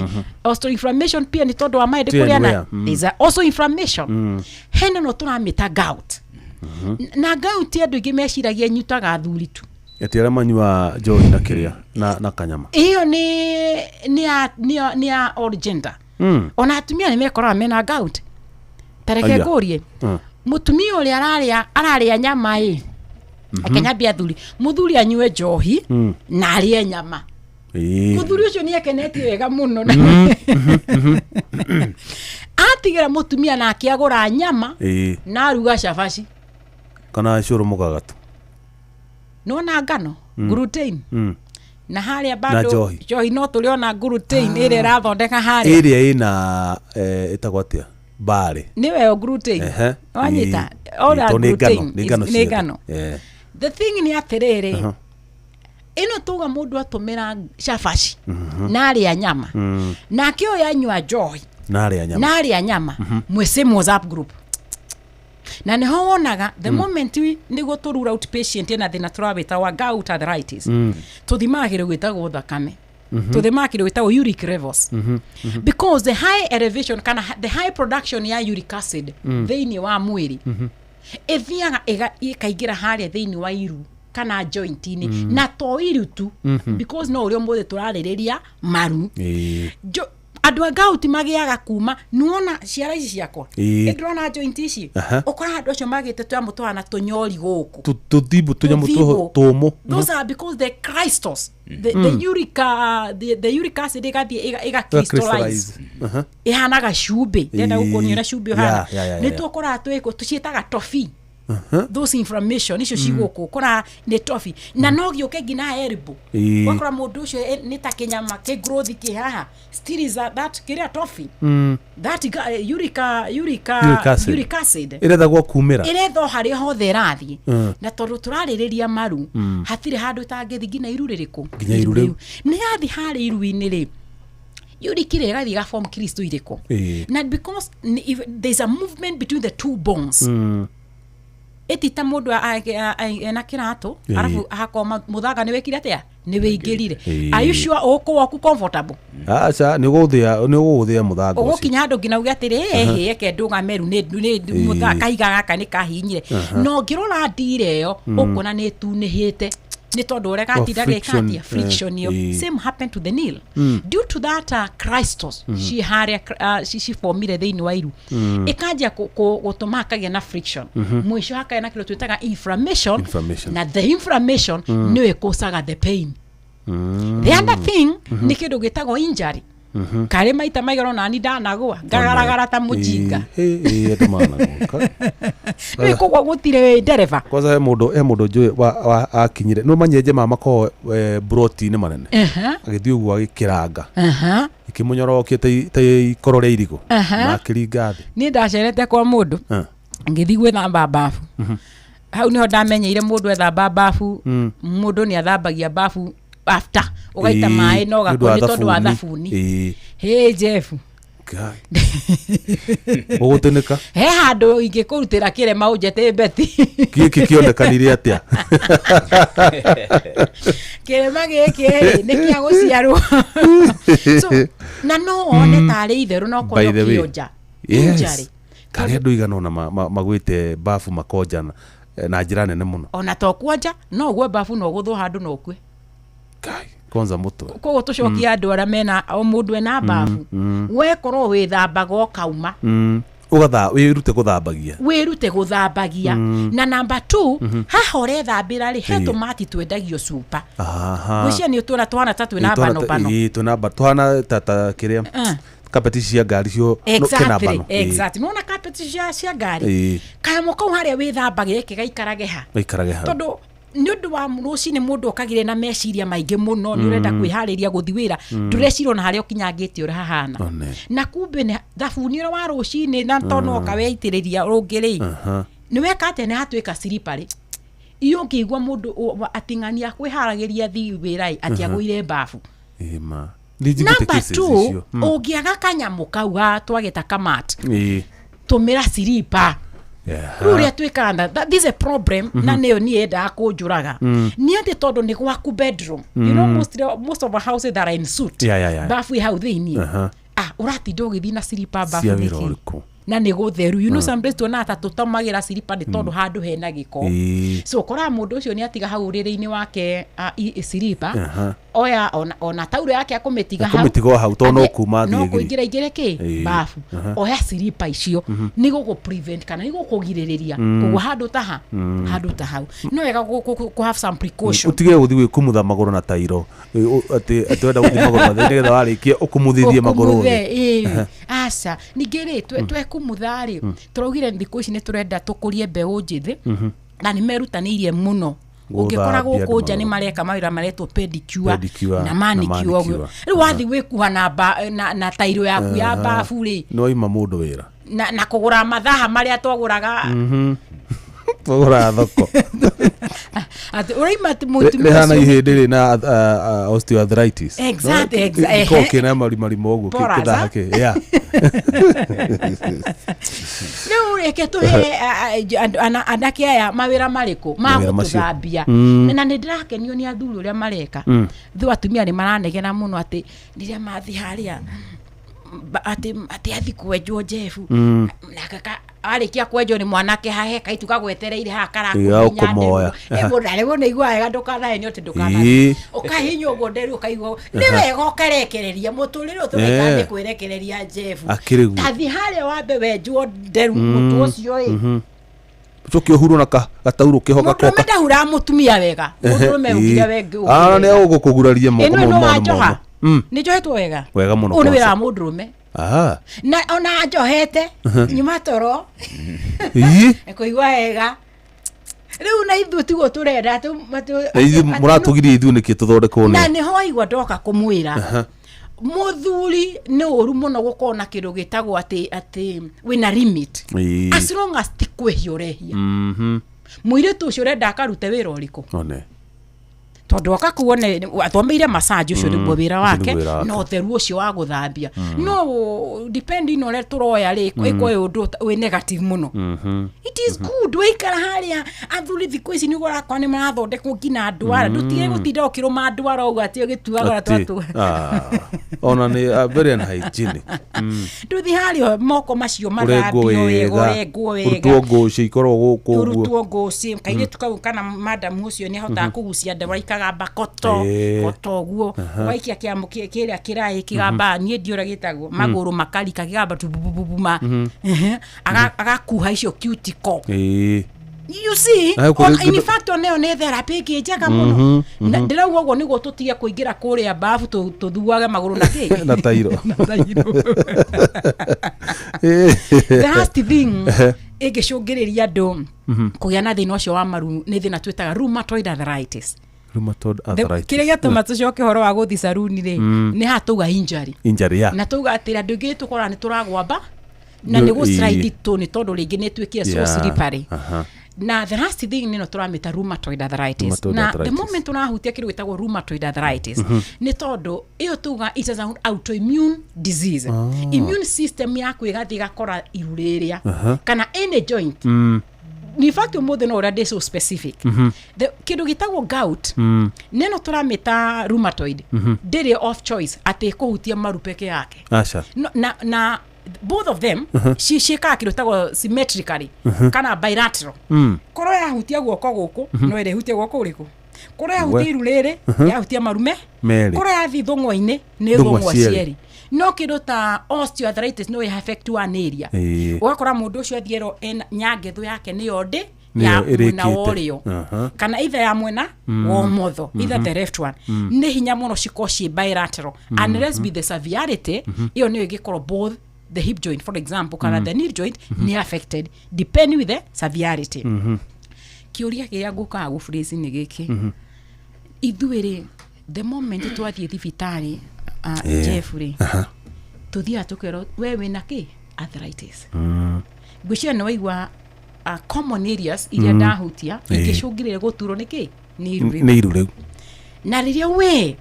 osteoinflammation pia nĩ tondũ wa maĩndĩ Tear kũrĩa and na wear. There's also inflammation. Hena no tũramĩta gout. Na gout andũ aingĩ meciragia nyutaga athuri tu. Ati arĩa manyua njohi na kĩrĩa na kanyama. Ĩyo nĩ ya all gender. Ona atumia nĩ mekoraga mena gout. Ta reke Aya. ngũrie, mũtumia ũrĩa ararĩa nyama ĩ, reke nyambie athuri, mũthuri anyue njohi na arĩe nyama, mũthuri ũcio nĩ akenetie wega mũno atigĩra mũtumia nake agũra nyama na aruga cabaci Kana cũrũ mũgagatu. Nona ngano, gluten, na harĩa bado njohi. Njohi no tũrĩ ona gluten ĩrĩa ĩrathondeka harĩa. Ĩrĩa ĩna ĩtagwo atĩa, barĩ. Nĩwe gluten. Wanyita? Ona Tondũ nĩ ngano, gluten nĩ ngano nĩ ciothe. ngano. The thing nĩ atĩrĩrĩ, ĩno tuga mũndũ atũmĩra cabaci na arĩa nyama, nake ũyũ anyua njohi Na arĩa nyama. Na arĩa nyama, mwĩ same WhatsApp group. Na nĩho wonaga the moment nĩguo tũ rule out patient ena thĩna tũrawĩta wa gout arthritis, tũthimaga kĩndũ gĩtagwo thakame, tũthimaga kĩndũ gĩtagwo uric levels, because the high elevation kana the high production ya uric acid thĩinĩ wa mwĩrĩ ĩthiaga ĩkaingĩra harĩa thĩinĩ wa iru kana joint-inĩ, na to iru tu, because no ũrĩa ũmũthĩ tũrarĩrĩria maru. Andũ a gout magĩaga kuma nĩwona ciara ici ciakwa. Ĩ ndĩrona joint ici. Ũkoraga andũ acio magĩte tũnyamũ tũhana tũnyori gũkũ. Tũthimbu tũnyamũ. Tũthimbu. Tũmũ. Those are because the crystals, the uric acid ĩgathiĩ ĩga crystallize. Ĩhanaga cumbĩ, ndenda gũkuonia ũrĩa cumbĩ ũhana. Nĩ tũkoraga twĩkũ tũciĩtaga tofi, those inflammation icio cigũkũ ũkora nĩ tofi, na no gĩũke nginya elbow. Ũgakora mũndũ ũcio nĩ ta kĩnyama kĩ growth kĩ haha, still is that kĩrĩa tofi, that uric Uric acid. Uric acid Ĩrethagwo kumĩra. Ĩretha o harĩa hothe ĩrathiĩ. Na tondũ tũrarĩrĩria maru, hatirĩ handũ ĩtangĩthi, nginya iru rĩrĩkũ. Nginya iru rĩu. Nĩ yathi harĩa iru-inĩ rĩ, uric rĩ ĩgathiĩ ĩgaform crystal irĩkũ. Na because if there's a movement between the two bones, ĩti ta mũndũ ena kĩratũ, arabu hakorwo mũthanga nĩ wĩkire atĩa, nĩ wĩingĩrire. Are you sure ũgũkorwo waku comfortable? Aca, nĩ ũgũgũthĩa mũthanga ũcio. Ũgũkinya handũ nginya uge atĩrĩ, ĩhĩ, eke ndũgame rĩu nĩ mũthanga, kahiga gaka nĩ kahinyire. Na ũngĩrora ndira ĩyo ũkuona nĩ ĩtunĩhĩte nĩ tondũ ũrĩa gatinda Oh, friction, gĩkatia friction ĩyo. Same happened to the nail due to that crystals ci harĩa cifomire thĩinĩ wa iru, ĩkanjia gũtũma hakagĩa na friction, mũico hakagĩa na kĩndũ twĩtaga inflammation. Inflammation. Na the inflammation nĩyo ĩkũcaga the pain. The other thing nĩ kĩndũ gĩtagwo injury, karĩ maita maigana ona ni ndanagũa ngagaragara ta mũjinga. Ĩĩ, andũ managũka. Nĩ kũgwa gũtirĩ ndereba. Kwanza he mũndũ njũĩ akinyire no manyenje ma makoragwo broti-inĩ manene, agĩthiĩ ũguo agĩkĩranga, ikĩmũnyorokia ta ikoro rĩa irigũ, na akĩringa thĩ. Niĩ ndacerete kwa mũndũ, ngĩthiĩ gwĩthamba bafu. Hau nĩho ndamenyeire mũndũ ethamba bafu, mũndũ nĩ athambagia bafu after ũgaita maĩ no nĩ ũndũ ũgakorwo wa nĩ tondũ wa thabuni. thabuni. Hĩ, Jeff. Ngai. Ũgũtĩnĩka. He handũ ingĩkũrutĩra kĩrema ũnjete beti. Gĩkĩ kĩonekanire atĩa? Kĩrema gĩkĩ rĩ, nĩ kĩa gũciarwo. So, na no wone tarĩ itherũ no By korwo the way. kĩonja. Yes. Injury. Karĩ andũ igana ona magwĩte babu makonja na njĩra nene mũno. Ona to kwonja, no ũgwe babu na ũgũthwo handũ na ũkue. Kai, kwanza mũtwe. Koguo tũcokie andũ arĩa mena, o mũndũ ena babu, wekorwo wĩthambaga ũkauma. Ũgatha wĩrute gũthambagia. Wĩrute gũthambagia. Na namba 2, haha ũrethambĩra rĩ, he tũmati twendagio cupa. Gwĩciria nĩ ũtũra twana ta twĩna bano bano. Ĩĩ, twĩna twana ta kĩrĩa kapeti cia ngari cio no, kĩna bano. Ĩĩ. Exactly. Nĩwona kapeti cia ngari? Ĩĩ. Kanyamũ kau harĩa wĩthambagia gĩkĩ gaikarage ha? Gaikarage hau. Tondũ nĩ ũndũ wa rũcinĩ mũndũ okagire na meciria maingĩ mũno, nĩ ũrenda kwĩharĩria gũthiĩ wĩra, ndũreciria ona harĩa ũkinyangĩte ũrĩa hahana. One. Na kumbe nĩ thabuni ũrĩa wa rũcinĩ na tondũ no oka weitĩrĩria rũngĩ rĩ, nĩ weka atĩa, nĩ hatuĩka slippery. Iyo ũngĩigua mũndũ ating'ania kwĩharagĩria thiĩ wĩra ĩ, atĩ agũire babu. Ĩĩ ma. Nĩ njiguĩte Number cases 2, icio. ũngĩaga kanyamũ kau ga twagĩta kamat, Ĩĩ. tũmĩra silipa. Rĩu ũrĩa twĩkaga na this is a problem, na nĩyo niĩ yendaga kũnjũraga. Nĩ atĩ tondũ nĩ gwaku bedroom, you know, most of our houses that are in suite, babu ĩ hau thĩiniĩ. Ũratinda ũgĩthiĩ na silipa babu Cia wĩra nĩkĩ? ũrĩkũ? Na nĩ gũtheru. You know, sometimes tuonaga ta tũtamagĩra silipa nĩ tondũ handũ hena gĩko. So ũkoraga mũndũ ũcio nĩ atiga hau ũrĩrĩ-inĩ wake, silipa. Oya ona tauro yake akũmĩtiga hau. Akũmĩtiga o hau, tondũ no Athiĩ- kuma athiĩ no ĩgĩrĩ. kũingĩra ingĩre kĩ? Babu. Oya silipa icio. Nĩ gũkũ prevent kana nĩ gũkũgirĩrĩria kũgwa handũ ta ha, handũ ta hau. No wega kũ have some precaution. Ũtige gũthiĩ gwĩkumutha magũrũ na tairo. Atĩ wenda gũthiĩ magũrũ matheri nĩgetha warĩkia ũkumuthithie magũrũ Ũkumuthe, thĩ. ĩĩ. Aca, ningĩ rĩ, twekumutha rĩ, tũraugire thikũ ici nĩ tũrenda tũkũrie mbeũ njĩthĩ, na nĩ merutanĩirie mũno. Ũngĩkora Gũthambia gũkũ nja andũ nĩ magũrũ. mareka mawĩra maretwo pedicure Pedicure na na manicure ũguo. manicure. Rĩu wathiĩ gwĩkuha na tairo yaku ya babu rĩ, Nĩ waima mũndũ wĩra. Na kũgũra mathaha marĩa twagũraga. Twagũraga thoko. Atĩ ũraima atĩ mũtumia Rĩhana ũcio- ihĩndĩ rĩna osteoarthritis. Exact, No, exact. gĩkoragwo kĩna marimarima ũguo, Porous, kĩthaha ah? kĩ, yeah. Rĩu reke tũhe anake aya mawĩra marĩkũ ma Mawĩra macio. gũtũthambia. Na nĩ ndĩrakenio nĩ athuri ũrĩa mareka. Thũ atumia nĩ maranegena mũno atĩ rĩrĩa mathiĩ harĩa, atĩ athi kwenjwo njebu. Nake arĩkia kwenjwo nĩ mwanake hahe kaitu kagwetereire haha karakũhinya Ĩĩ, gakũmoya. nderu. Mũndũ arĩgwo nĩ aiguaga wega ndũkanahenio atĩ ndũkanathiĩ. Ĩĩ. Ũkahinywo ũguo nderu ũkaigua nĩ wega ũkarekereria mũtũrĩre ũyũ tũreka nĩ kwĩrekereria njebu. Akĩrĩ guo. Tathi harĩa wambe wenjwo nderu mũtwe ũcio ĩ. Ũcoke ũhurwo na gataurũ keho Mũndũrũme gakoka. ndahuraga mũtumia wega. Mũndũrũme ũkire wega ũkire Nĩ wega. ũgũkũguraria moko Ĩno mau ĩno mau wanjoha. mau. Nĩ njohetwo wega. Wega mũno Ũyũ nĩ wĩra kwanza. wa mũndũrũme. Na ona njohete nyuma toro. Ĩĩ. Kũigua wega. Rĩu na ithuĩ tiguo tũrenda Na ithuĩ mũratũgiria ithuĩ nĩkĩ tũthondekwo Na nĩ? nĩho waigua ndoka kũmwĩra. Mũthuri nĩ ũru mũno gũkorwo na kĩndũ gĩtagwo atĩ wĩna limit. As long as ti kwĩhia ũrehia. Mũirĩtu ũcio ũrenda akarute wĩra ũrĩkũ? One. Tondũ oka kuona athomeire massage, ũcio nĩguo wĩra Ũcio wake, nĩguo wĩra wake. na ũtheru ũcio wa gũthambia. No depending ũrĩa tũroya rĩ, ĩkorwo ĩ ũndũ wĩ negative mũno. It is good waikara harĩa. Athuri thikũ ici nĩguo ũrakora nĩ marathondekwo nginya ndwara, ndũtige gũtinda ũkĩrũma ndwara ũguo atĩ ũgĩtuaga Atĩ, twatu. Ona nĩ very unhygienic. Ndũthi harĩa moko macio Ũrengwo mathambio wega, wega. ũrengwo wega. Ũrutwo ngũcĩ ikorwo gũkũ ũguo. Ũrutwo ngũcĩ, kairĩtu kau kana madamu ũcio nĩ ahotaga kũgucia ndawa ikagamba koto koto ũguo, ũgaikia kĩamũ kĩrĩa kĩraĩ kĩgamba, niĩ ndiũ ũrĩa gĩtagwo, magũrũ makarika kĩgamba tubububu ma. Agakuha icio cuticle. You see, Na kũrĩ in fact onayo nĩ therapy ĩngĩ njega mũno. Na ndĩrauga ũguo nĩguo tũtige kũingĩra kũrĩa babu tũthuage magũrũ na kĩ? Na tairo. Na tairo. The last thing ĩngĩcũngĩrĩria andũ kũgĩa na thĩna ũcio wa maru nĩ thĩna twĩtaga rheumatoid arthritis. Rheumatoid arthritis. Kĩrĩa gĩatũma tũcoke ũhoro wa gũthiĩ saruni rĩ, nĩ haha tauga injury. Injury, yeah. Na tauga atĩ andũ aingĩ tũkoraga nĩ tũragwamba na nĩ gũ-slide tũ nĩ tondũ rĩngĩ nĩ ĩtuĩkire so slippery. Na the last thing nĩ ĩno tũramĩta rheumatoid arthritis. Rheumatoid Na the arthritis. moment ũrahutia kĩndũ gĩtagwo rheumatoid arthritis, nĩ tondũ ĩyo tuga it is an autoimmune disease. Immune system yaku ĩgathiĩ ĩgakora iru rĩrĩa kana any joint. In fact ũmũthĩ no ũrĩa ndĩ so specific. The kĩndũ gĩtagwo gout, nĩno tũramĩta rheumatoid, ndĩrĩ off choice atĩ ĩkũhutia maru peke yake. Aca. No, na Both of them ciĩkaga kĩndũ tagwo symmetrically kana bilateral. Korwo yahutia guoko gũkũ, no ĩrĩhutia guoko ũrĩkũ? Korwo yahutia We. iru rĩrĩ, yahutia marume Merĩ. Korwo yathiĩ thũng'wa-inĩ, nĩ Thũng'wa thũng'wa cierĩ. cierĩ. No kĩndũ ta osteoarthritis no ĩaffect one area. Ũgakora mũndũ ũcio athiĩrwo ena nyangethũ yake nĩyo ndĩ Nĩyo ya mwena wa ĩrĩkĩte. ũrĩo kana either ya mwena wa ũmotho, either the left one. Nĩ hinya mũno cikorwo ciĩ bilateral unless with the severity ĩyo nĩyo ĩngĩkorwo both the hip joint, for example, kana the knee joint nĩ affected, depending with the severity. Kĩũria kĩrĩa ngũkaga gũphrase nĩ gĩkĩ: ithuĩ rĩ, the moment twathiĩ thibitarĩ, Jeff rĩ, tũthiaga tũkerwo we wĩna kĩ? Arthritis. Ngwĩciria nĩ waigua common areas iria ndahutia ingĩcũngĩrĩria gũturwo nĩ kĩ? Nĩ iru rĩu. Nĩ iru rĩu. Na rĩrĩa we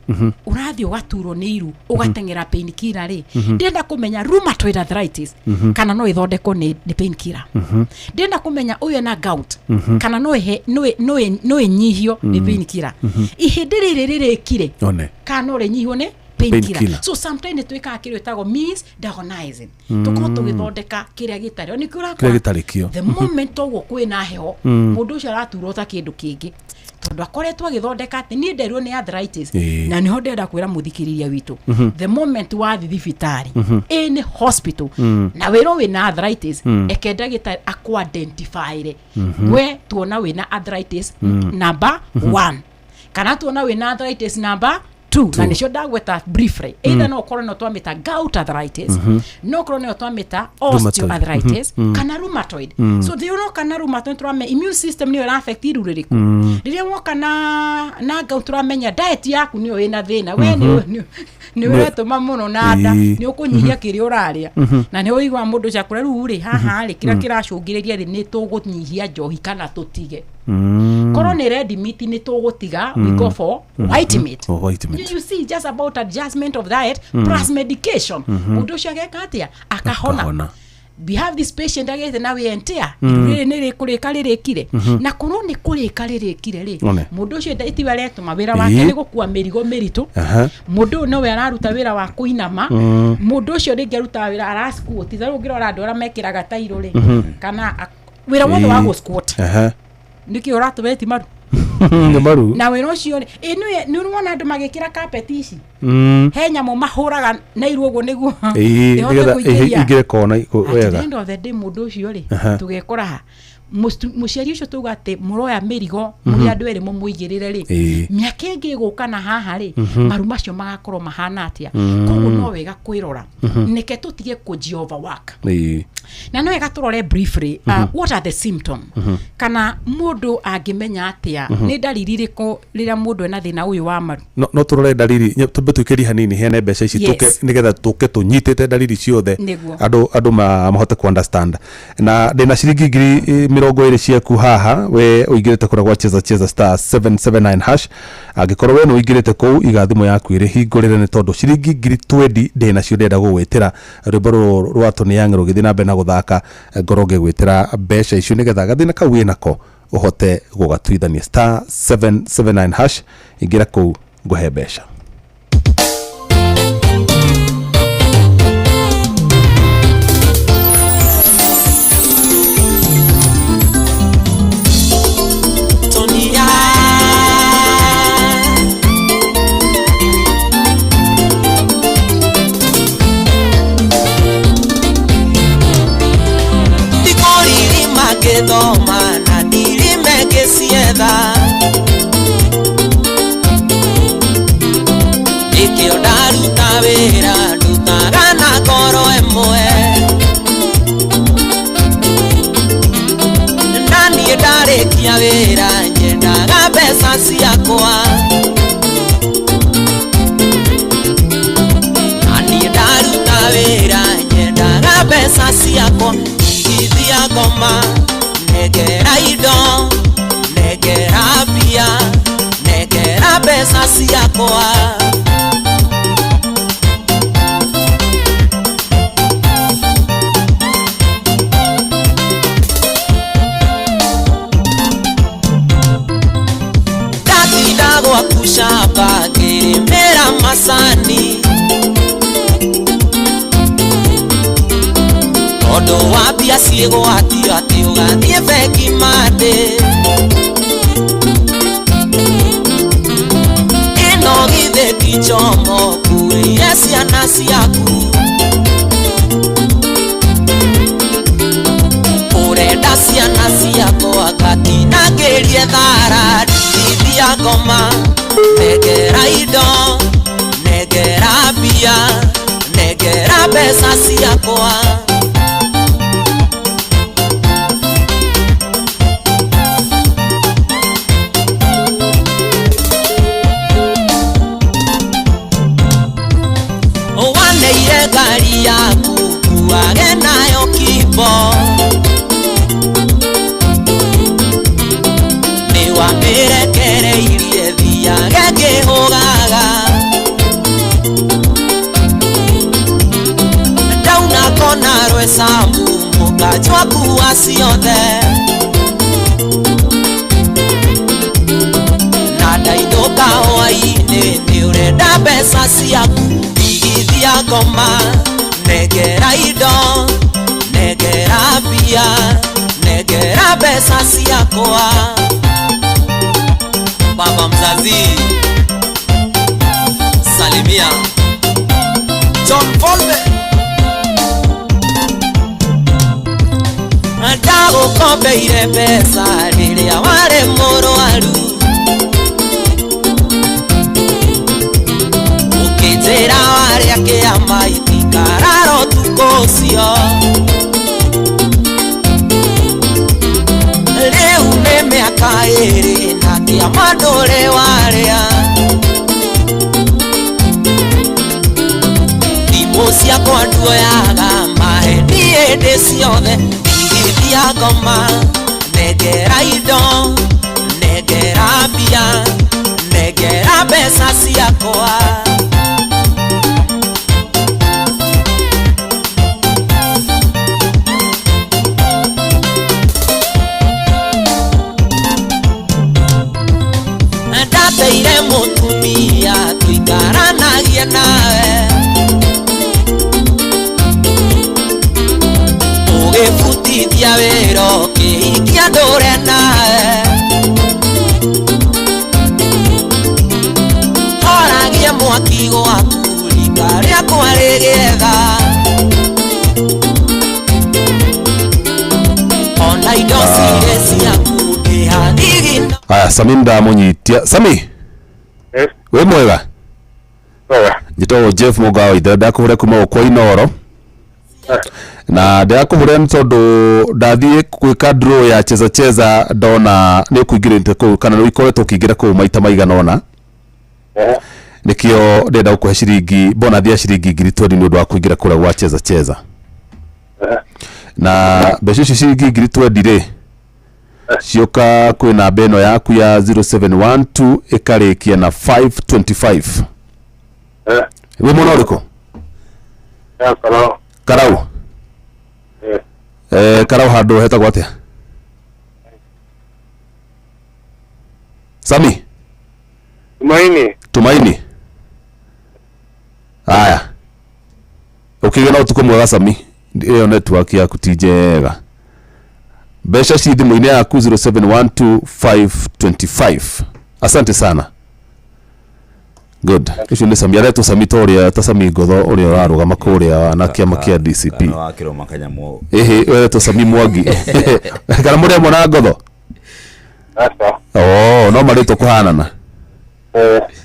ũrathiĩ ũgaturwo nĩ iru, ũgateng'era painkiller rĩ, ndĩrenda kũmenya rheumatoid arthritis kana no ĩthondekwo nĩ painkiller. Ndĩrenda kũmenya ũyũ ena gout kana no ĩhe no ĩnyihio nĩ painkiller. Ihĩndĩ rĩrĩ rĩrĩkire One. kana no rĩnyihio nĩ painkiller? Painkiller. So sometimes nĩ twĩkaga kĩrĩa ĩtagwo misdiagnosing, tũkorwo tũgĩthondeka kĩrĩa gĩtarĩ nĩkĩo Kĩrĩa ũrakora gĩtarĩ kĩo. the moment ũguo kwĩna heho, mũndũ ũcio araturwo ta kĩndũ kĩngĩ, tondũ akoretwo agĩthondeka atĩ niĩ nderirwo nĩ arthritis. Na nĩho ndĩrenda kwĩra mũthikĩrĩria witũ, the moment wathiĩ thibitarĩ, any hospital, na wĩrwo wĩna arthritis, eke ndagĩtarĩ akũ-identifyre we, tuona wĩna arthritis number one kana tuona wĩna arthritis number two, na nĩcio ndagweta briefly. Either no ũkorwo no twamĩta gout arthritis, no ũkorwo nĩyo twamĩta osteoarthritis kana rheumatoid. So rĩrĩa ũroka na rheumatoid, tũramenya immune system nĩyo ĩra-affect iru rĩrĩkũ. Rĩrĩa woka na gout, tũramenya diet yaku nĩyo ĩna thĩna, we nĩ ũretũma mũno na nda, nĩ ũkũnyihia kĩrĩa ũrarĩa, na nĩ ũiguaga mũndũ ũcio akwĩra rĩu rĩ haha rĩ, kĩrĩa kĩracũngĩrĩria rĩ, nĩ tũgũnyihia njohi kana tũtige. Korwo nĩ red meat nĩ tũgũtiga, we go for white meat. Oh, white meat. You see, just about adjustment of diet plus medication, mũndũ ũcio ageka atĩa? Akahona. Akahona. We have this patient agĩte na wĩentia iru rĩrĩ nĩ rĩkũrĩka rĩrĩkire, na korwo nĩ kũrĩka rĩrĩkire rĩ, One. mũndũ ũcio itiwe aretũma wĩra wake nĩ gũkua mĩrigo mĩritũ. Mũndũ ũyũ nowe araruta wĩra wa kũinama. Mũndũ ũcio rĩngĩ arutaga wĩra arasquat, ta rĩu ũngĩrora andũ arĩa mekĩraga tairũ rĩ, kana wĩra wothe wa gũsquat. Nĩkĩ ũratũma ĩti maru? Nĩ maru. Na wĩra ũcio rĩ, ĩ nĩ ũrona andũ magĩkĩra carpet ici, he nyamũ mahũraga na iru ũguo nĩguo ĩhote nĩgetha kũingĩria. ĩingĩre kona At the wega. end of the day, mũndũ ũcio rĩ, tũgekora ha mũciari ũcio tuga atĩ mũroya mĩrigo mũrĩ andũ erĩ mũmũigĩrĩre rĩ, mĩaka ĩngĩ ĩgũka na haha rĩ, maru macio magakorwo mahana atĩa? Koguo no wega kwĩrora, nĩke tũtige kũnji overwork. Na no wega tũrore briefly, what are the symptom, kana mũndũ angĩmenya atĩa nĩ ndariri irĩkũ rĩrĩa mũndũ ena thĩna ũyũ wa maru? No tũrore ndariri, tũmbe tũikĩrie hanini heane mbeca ici, tũke nĩgetha tũke tũnyitĩte ndariri ciothe. Nĩguo. Andũ mahote ku understand. Na ndĩna ciringi 20,000 ciaku haha, we ũingĩrĩte kũrĩa gwa Cheza Cheza *779#. Angĩkorwo we nĩ ũingĩrĩte kũu, iga thimũ yaku ĩrĩ hingũrĩre, nĩ tondũ ciringi 20,000 ndĩ nacio ndĩrenda gũgwĩtĩra. Rwĩmbo rũrũ rwa Tony Young rũgĩthiĩ na mbere na gũthaka, ngorwo ngĩgwĩtĩra mbeca icio nĩgetha gathĩna kau wĩnako ũhote gũgatuithania. *779#, ingĩra kũu ngũhe mbeca. Tonia. Ndikũririma ngĩthoma na ndirime ngĩcietha, nĩkĩo ndaruta wĩra ndutaga na ngoro ĩmwe, na niĩ ndarĩkia wĩra nyendaga mbeca ciakwa, na niĩ ndaruta wĩra nyendaga mbeca ciakwa. Igithia ngoma, nengera indo, nengera mbia, nengera mbeca ciakwa. Ndatinda gwaku camba ngĩrĩmĩra macani. Nĩ ũndũ wa mbia ciĩgwatio atĩ ũgathiĩ bengi mandĩ. Ĩno githĩ ti njomo kuĩire ciana ciaku. Ũrenda ciana ciakwa ngatinangĩrie thara ndigithia ngoma nengera indo nengera mbia nengera mbeca ciakwa. Waneire ngari yaku kuage nayo kimbo. Nĩwamĩrekereirie thiage ngĩhũgaga. Ndauna kona rwecamu mũkanjwa kuwa ciothe. Na ndainũka hwaĩ-inĩ nĩũrenda mbeca ciaku. Ndigithia ngoma nengera indo nengera mbia nengera mbeca ciakwa. Baba mzazi salimia John Volve. Ndagũkombeire mbeca rĩrĩa warĩ mũrwaru. Ũkĩnjĩra warĩa kĩama itikarara ũtukũ ũcio. Rĩu nĩ mĩaka ĩĩrĩ na kĩama ndũrĩ warĩa. Thimũ ciakwa nduoyaga maheni hĩndĩ ciothe. Ndigithia ngoma nengera indo nengera mbia nengera mbeca ciakwa. Ndateire mũtumia tũikaranagia nawe. Ũgĩbutithia wĩra ũkĩhikia ndũre nawe. Horagia mwaki gwaku rika rĩakwa rĩgĩetha. Ona indo cirĩ ciaku ndĩhathigino. Aya, Sami ndamũnyitia. Sami? Yes. Wĩ mwega? Wega. Njĩtagwo Jeff Mũgawa Ithe, ndakũhũrĩra kuma gũkũ Inooro. Na ndĩrakũhũrĩra nĩ tondũ ndathiĩ gwĩka draw ya cheza cheza ndona nĩ ũkũingĩrĩte kũu kana nĩ ũkoretwo ũkĩingĩra kũu maita maigana ũna. Nĩkĩo ndĩrenda gũkũhe ciringi bonathi ya ciringi 20,000 nĩ ũndũ wa kũingĩra kũrĩa gwa cheza cheza. Na mbeca icio ciringi 20,000 rĩ cioka kwĩ namba ĩno yaku ya 0712 ĩkarĩkia na 525. Wĩ mwena ũrĩkũ? Karau. Karau. Karau handũ hetagwo atĩa? Sami? Tumaini. Tumaini. Aya. Ũkĩgĩa na ũtukũ mwega Sami. Ĩyo network yaku ti njega. Mbeca ci thimũ-inĩ yaku 0712525. Asante sana. Good. Ũcio nĩ Sami aretwo Sami ta ũrĩa ta Sami Ngotho ũrĩa ũrarũgama kũrĩa na kĩama kĩa DCP. Kana wa kĩroma kanyamũ. Ĩhĩ, ũretwo Sami Mwangi. Kana mũrĩ amwe na Ngotho? Aca. Oh, no marĩtwo kũhanana.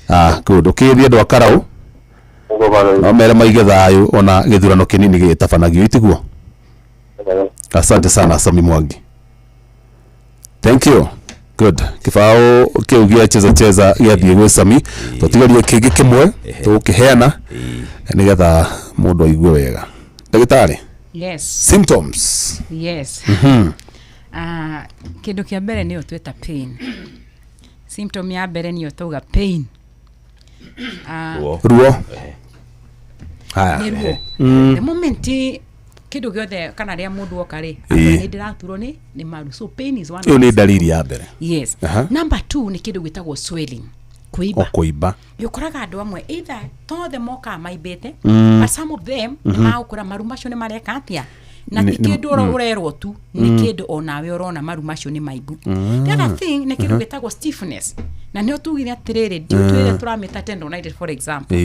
Ah, good. Ũkĩthie andũ a Karau no mere maige thayũ ona gĩthurano kĩnini gĩgĩtabanagio itiguo. Asante sana Sami Mwangi. Thank you. Good. Kibao kĩu gĩa cheza cheza gĩathiĩ gwĩ Sami. Tũtigarie kĩngĩ kĩmwe tũgũkĩheana nĩgetha mũndũ aigue wega. Ndagĩtarĩ. Yes. Symptoms. Yes. Kĩndũ kĩa mbere nĩyo twĩta pain. Symptom ya mbere nĩyo tauga pain. Ruo. Ruo. Haya. Nĩ ruo. The moment kĩndũ gĩothe kana rĩa mũndũ oka rĩ, nĩ ndĩraturwo nĩ maru. So pain is one. Ĩyo nĩ dalili ya mbere. Yes. Number 2 nĩ kĩndũ gĩtagwo swelling. Kũimba. Kũimba. Ũkoraga andũ amwe either tothe mokaga maimbĩte, but some of them nĩ magũkũra maru macio nĩ mareka atĩa? Na ti kĩndũ ũrerwo tu, nĩ kĩndũ onawe ũrona maru macio nĩ maimbu. The other thing nĩ kĩndũ gĩtagwo stiffness, na nĩo tugire atĩrĩrĩ, due to ĩrĩa tũramĩta tendonitis, for example,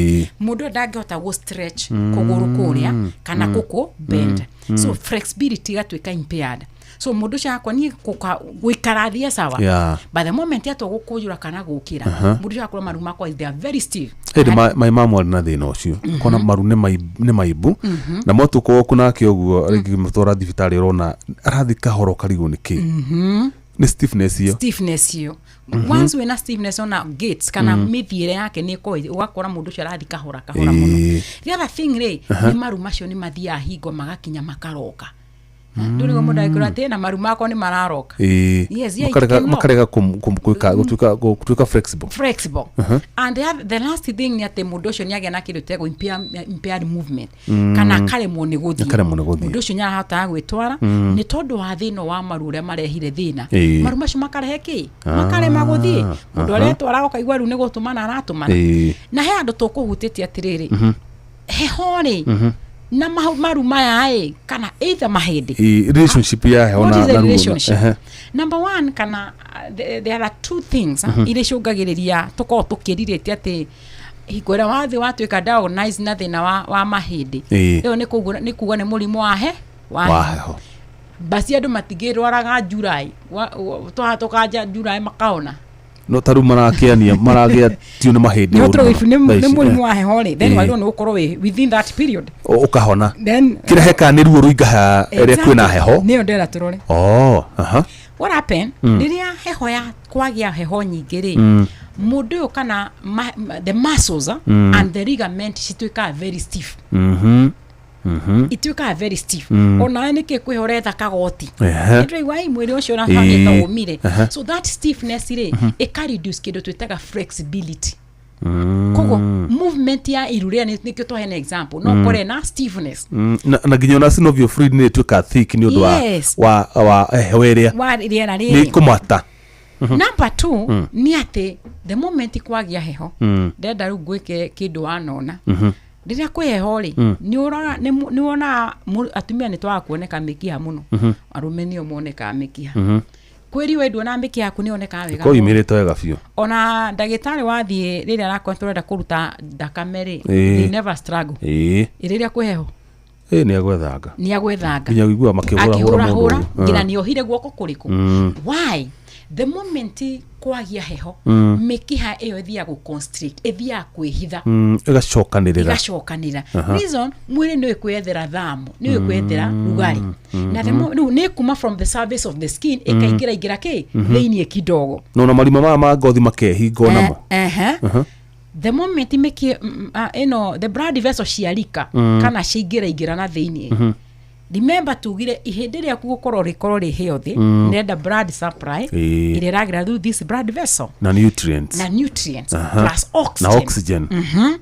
mũndũ ũyũ ndangĩhota gũ stretch kũgũrũ kũrĩa kana gũkũ bend, so flexibility ĩgatuĩka impaired. So mũndũ ũcio akwa niĩ gũikara thiĩ sawa, but the moment atua gũkũnjũra kana gũkĩra, mũndũ ũcio akorwo maru makwa, they are very stiff. Hĩndĩ my mamu arĩ na thĩna ũcio, kona maru nĩ maimbu na mwatuko woku nake ũguo, rĩngĩ mũtwara thibitarĩ, ũrona arathi kahora, ũkarigwo nĩ kĩ, nĩ stiffness ĩyo. Stiffness ĩyo. Once wĩna stiffness, ona gates kana mĩthiĩre yake nĩ ĩkoragwo, ũgakora mũndũ ũcio arathi kahora kahora mũno. The other thing rĩ, nĩ maru macio nĩ mathiaga hingo magakinya makaroka. Ndũrĩ mũndũ agĩkwĩra atĩ na maru makwa nĩ mararoka. Yes, yeah, it can knock. Makarega gũtuĩka flexible. Flexible. And the last thing nĩ atĩ mũndũ ũcio nĩ agĩa na kĩndũ tego impaired movement, kana akaremwo nĩ gũthiĩ. Akaremwo nĩ gũthiĩ. Mũndũ ũcio nĩ arahotaga gwĩtwara nĩ tondũ wa thĩna wa maru ũrĩa marehire thĩna. Maru macio makarehe kĩ, makarema gũthiĩ. Mũndũ aretwara ũkaigua rĩu nĩ gũtũmana aratũmana. Na he andũ tũkũhutĩtie atĩrĩrĩ, heho rĩ na maru maya ĩ, kana either mahĩndĩ. Relationship ya heho What na is the na ruo relationship? Number one, kana there are two things iria icũngagĩrĩria tũkorwo tũkĩrirĩte atĩ hingo ĩrĩa wathiĩ watuĩka diagnosed na thĩna wa mahĩndĩ, ĩyo nĩ kuga nĩ mũrimũ wa he wa wa heho. Heho. Basi andũ matingĩrwaraga July, tũkanja July makahona. No ta rĩu marakĩania maragĩa tio nĩ mahĩndĩ Nĩ ũru ũtũrĩ mũno nĩ thaa ici, mũrimũ wa heho rĩ, then Ĩĩ. wagĩrĩirwo nĩ gũkorwo wĩ within that period. Ũkahona. Then kĩrĩa hekaga nĩ ruo rũingaha ĩrĩa kwĩna heho. Nĩyo ndĩrenda tũrore. Oh, aha. What happen rĩrĩa heho ya kwagĩa heho nyingĩ rĩ, mũndũ ũyũ kana the muscles and the ligament cituĩkaga very stiff. Ituĩkaga very stiff. Onawe nĩkĩ kwĩho ũretha kagoti? Nĩtũraigua ai mwĩrĩ ũcio ũrabangĩte ũmire. So that stiffness rĩ, ĩka reduce kĩndũ twĩtaga flexibility. Koguo movement ya iru rĩrĩa nĩkĩo twaheana example, no ũkore na stiffness. Na nginya ona synovial fluid nĩ ĩtuĩka thick nĩ ũndũ wa wa heho ĩrĩa wa rĩera nĩ rĩrĩ. kũmata. Number two nĩ atĩ the moment kwagĩa heho, ndenda rĩu ngwĩke kĩndũ wanona, rĩrĩa kwĩ heho rĩ, nĩ wonaga atumia nĩ twaga kuoneka mĩkiha mũno, arũme nĩo monekaga mĩkiha. Kwĩ riũa nduonaga mĩkiha yaku nĩ yonekaga wega ko mũno. imĩrĩte wega biũ. Ona ndagĩtarĩ wathiĩ rĩrĩa arakorwo tũrenda kũruta thakame rĩ, they never struggle. Rĩrĩa kwĩ heho, Ĩĩ, nĩ agwethanga. Nĩ agwethanga. Nginya ũiguaga makĩhũrahũra mũndũ Akĩhũrahũra ũyũ. nginya nĩ ohire guoko kũrĩkũ. Why? The moment kwagia heho, mĩkiha ĩyo ĩthiaga gũ constrict, ĩthiaga kwĩhitha. Ĩgacokanĩrĩra. Igacokanĩra. Reason, mwĩrĩ nĩ kwĩyethera thamo, nĩ kwĩyethera rugarĩ, na the rĩu nĩ kuma from the surface of the skin ĩkaingĩra ingĩra kĩ thĩiniĩ kidogo. No na marima maya ma ngothi makehinga onamo. Ehe. The moment mĩki ĩno the blood vessel ciarika kana ciaingĩra ingĩra na thĩiniĩ, remember tugire ihĩndĩ rĩaku gũkorwo rĩkorwo rĩ healthy nĩrenda blood supply ĩrĩa ĩragera through this blood vessel. Na nutrients. Na nutrients plus oxygen. Na oxygen.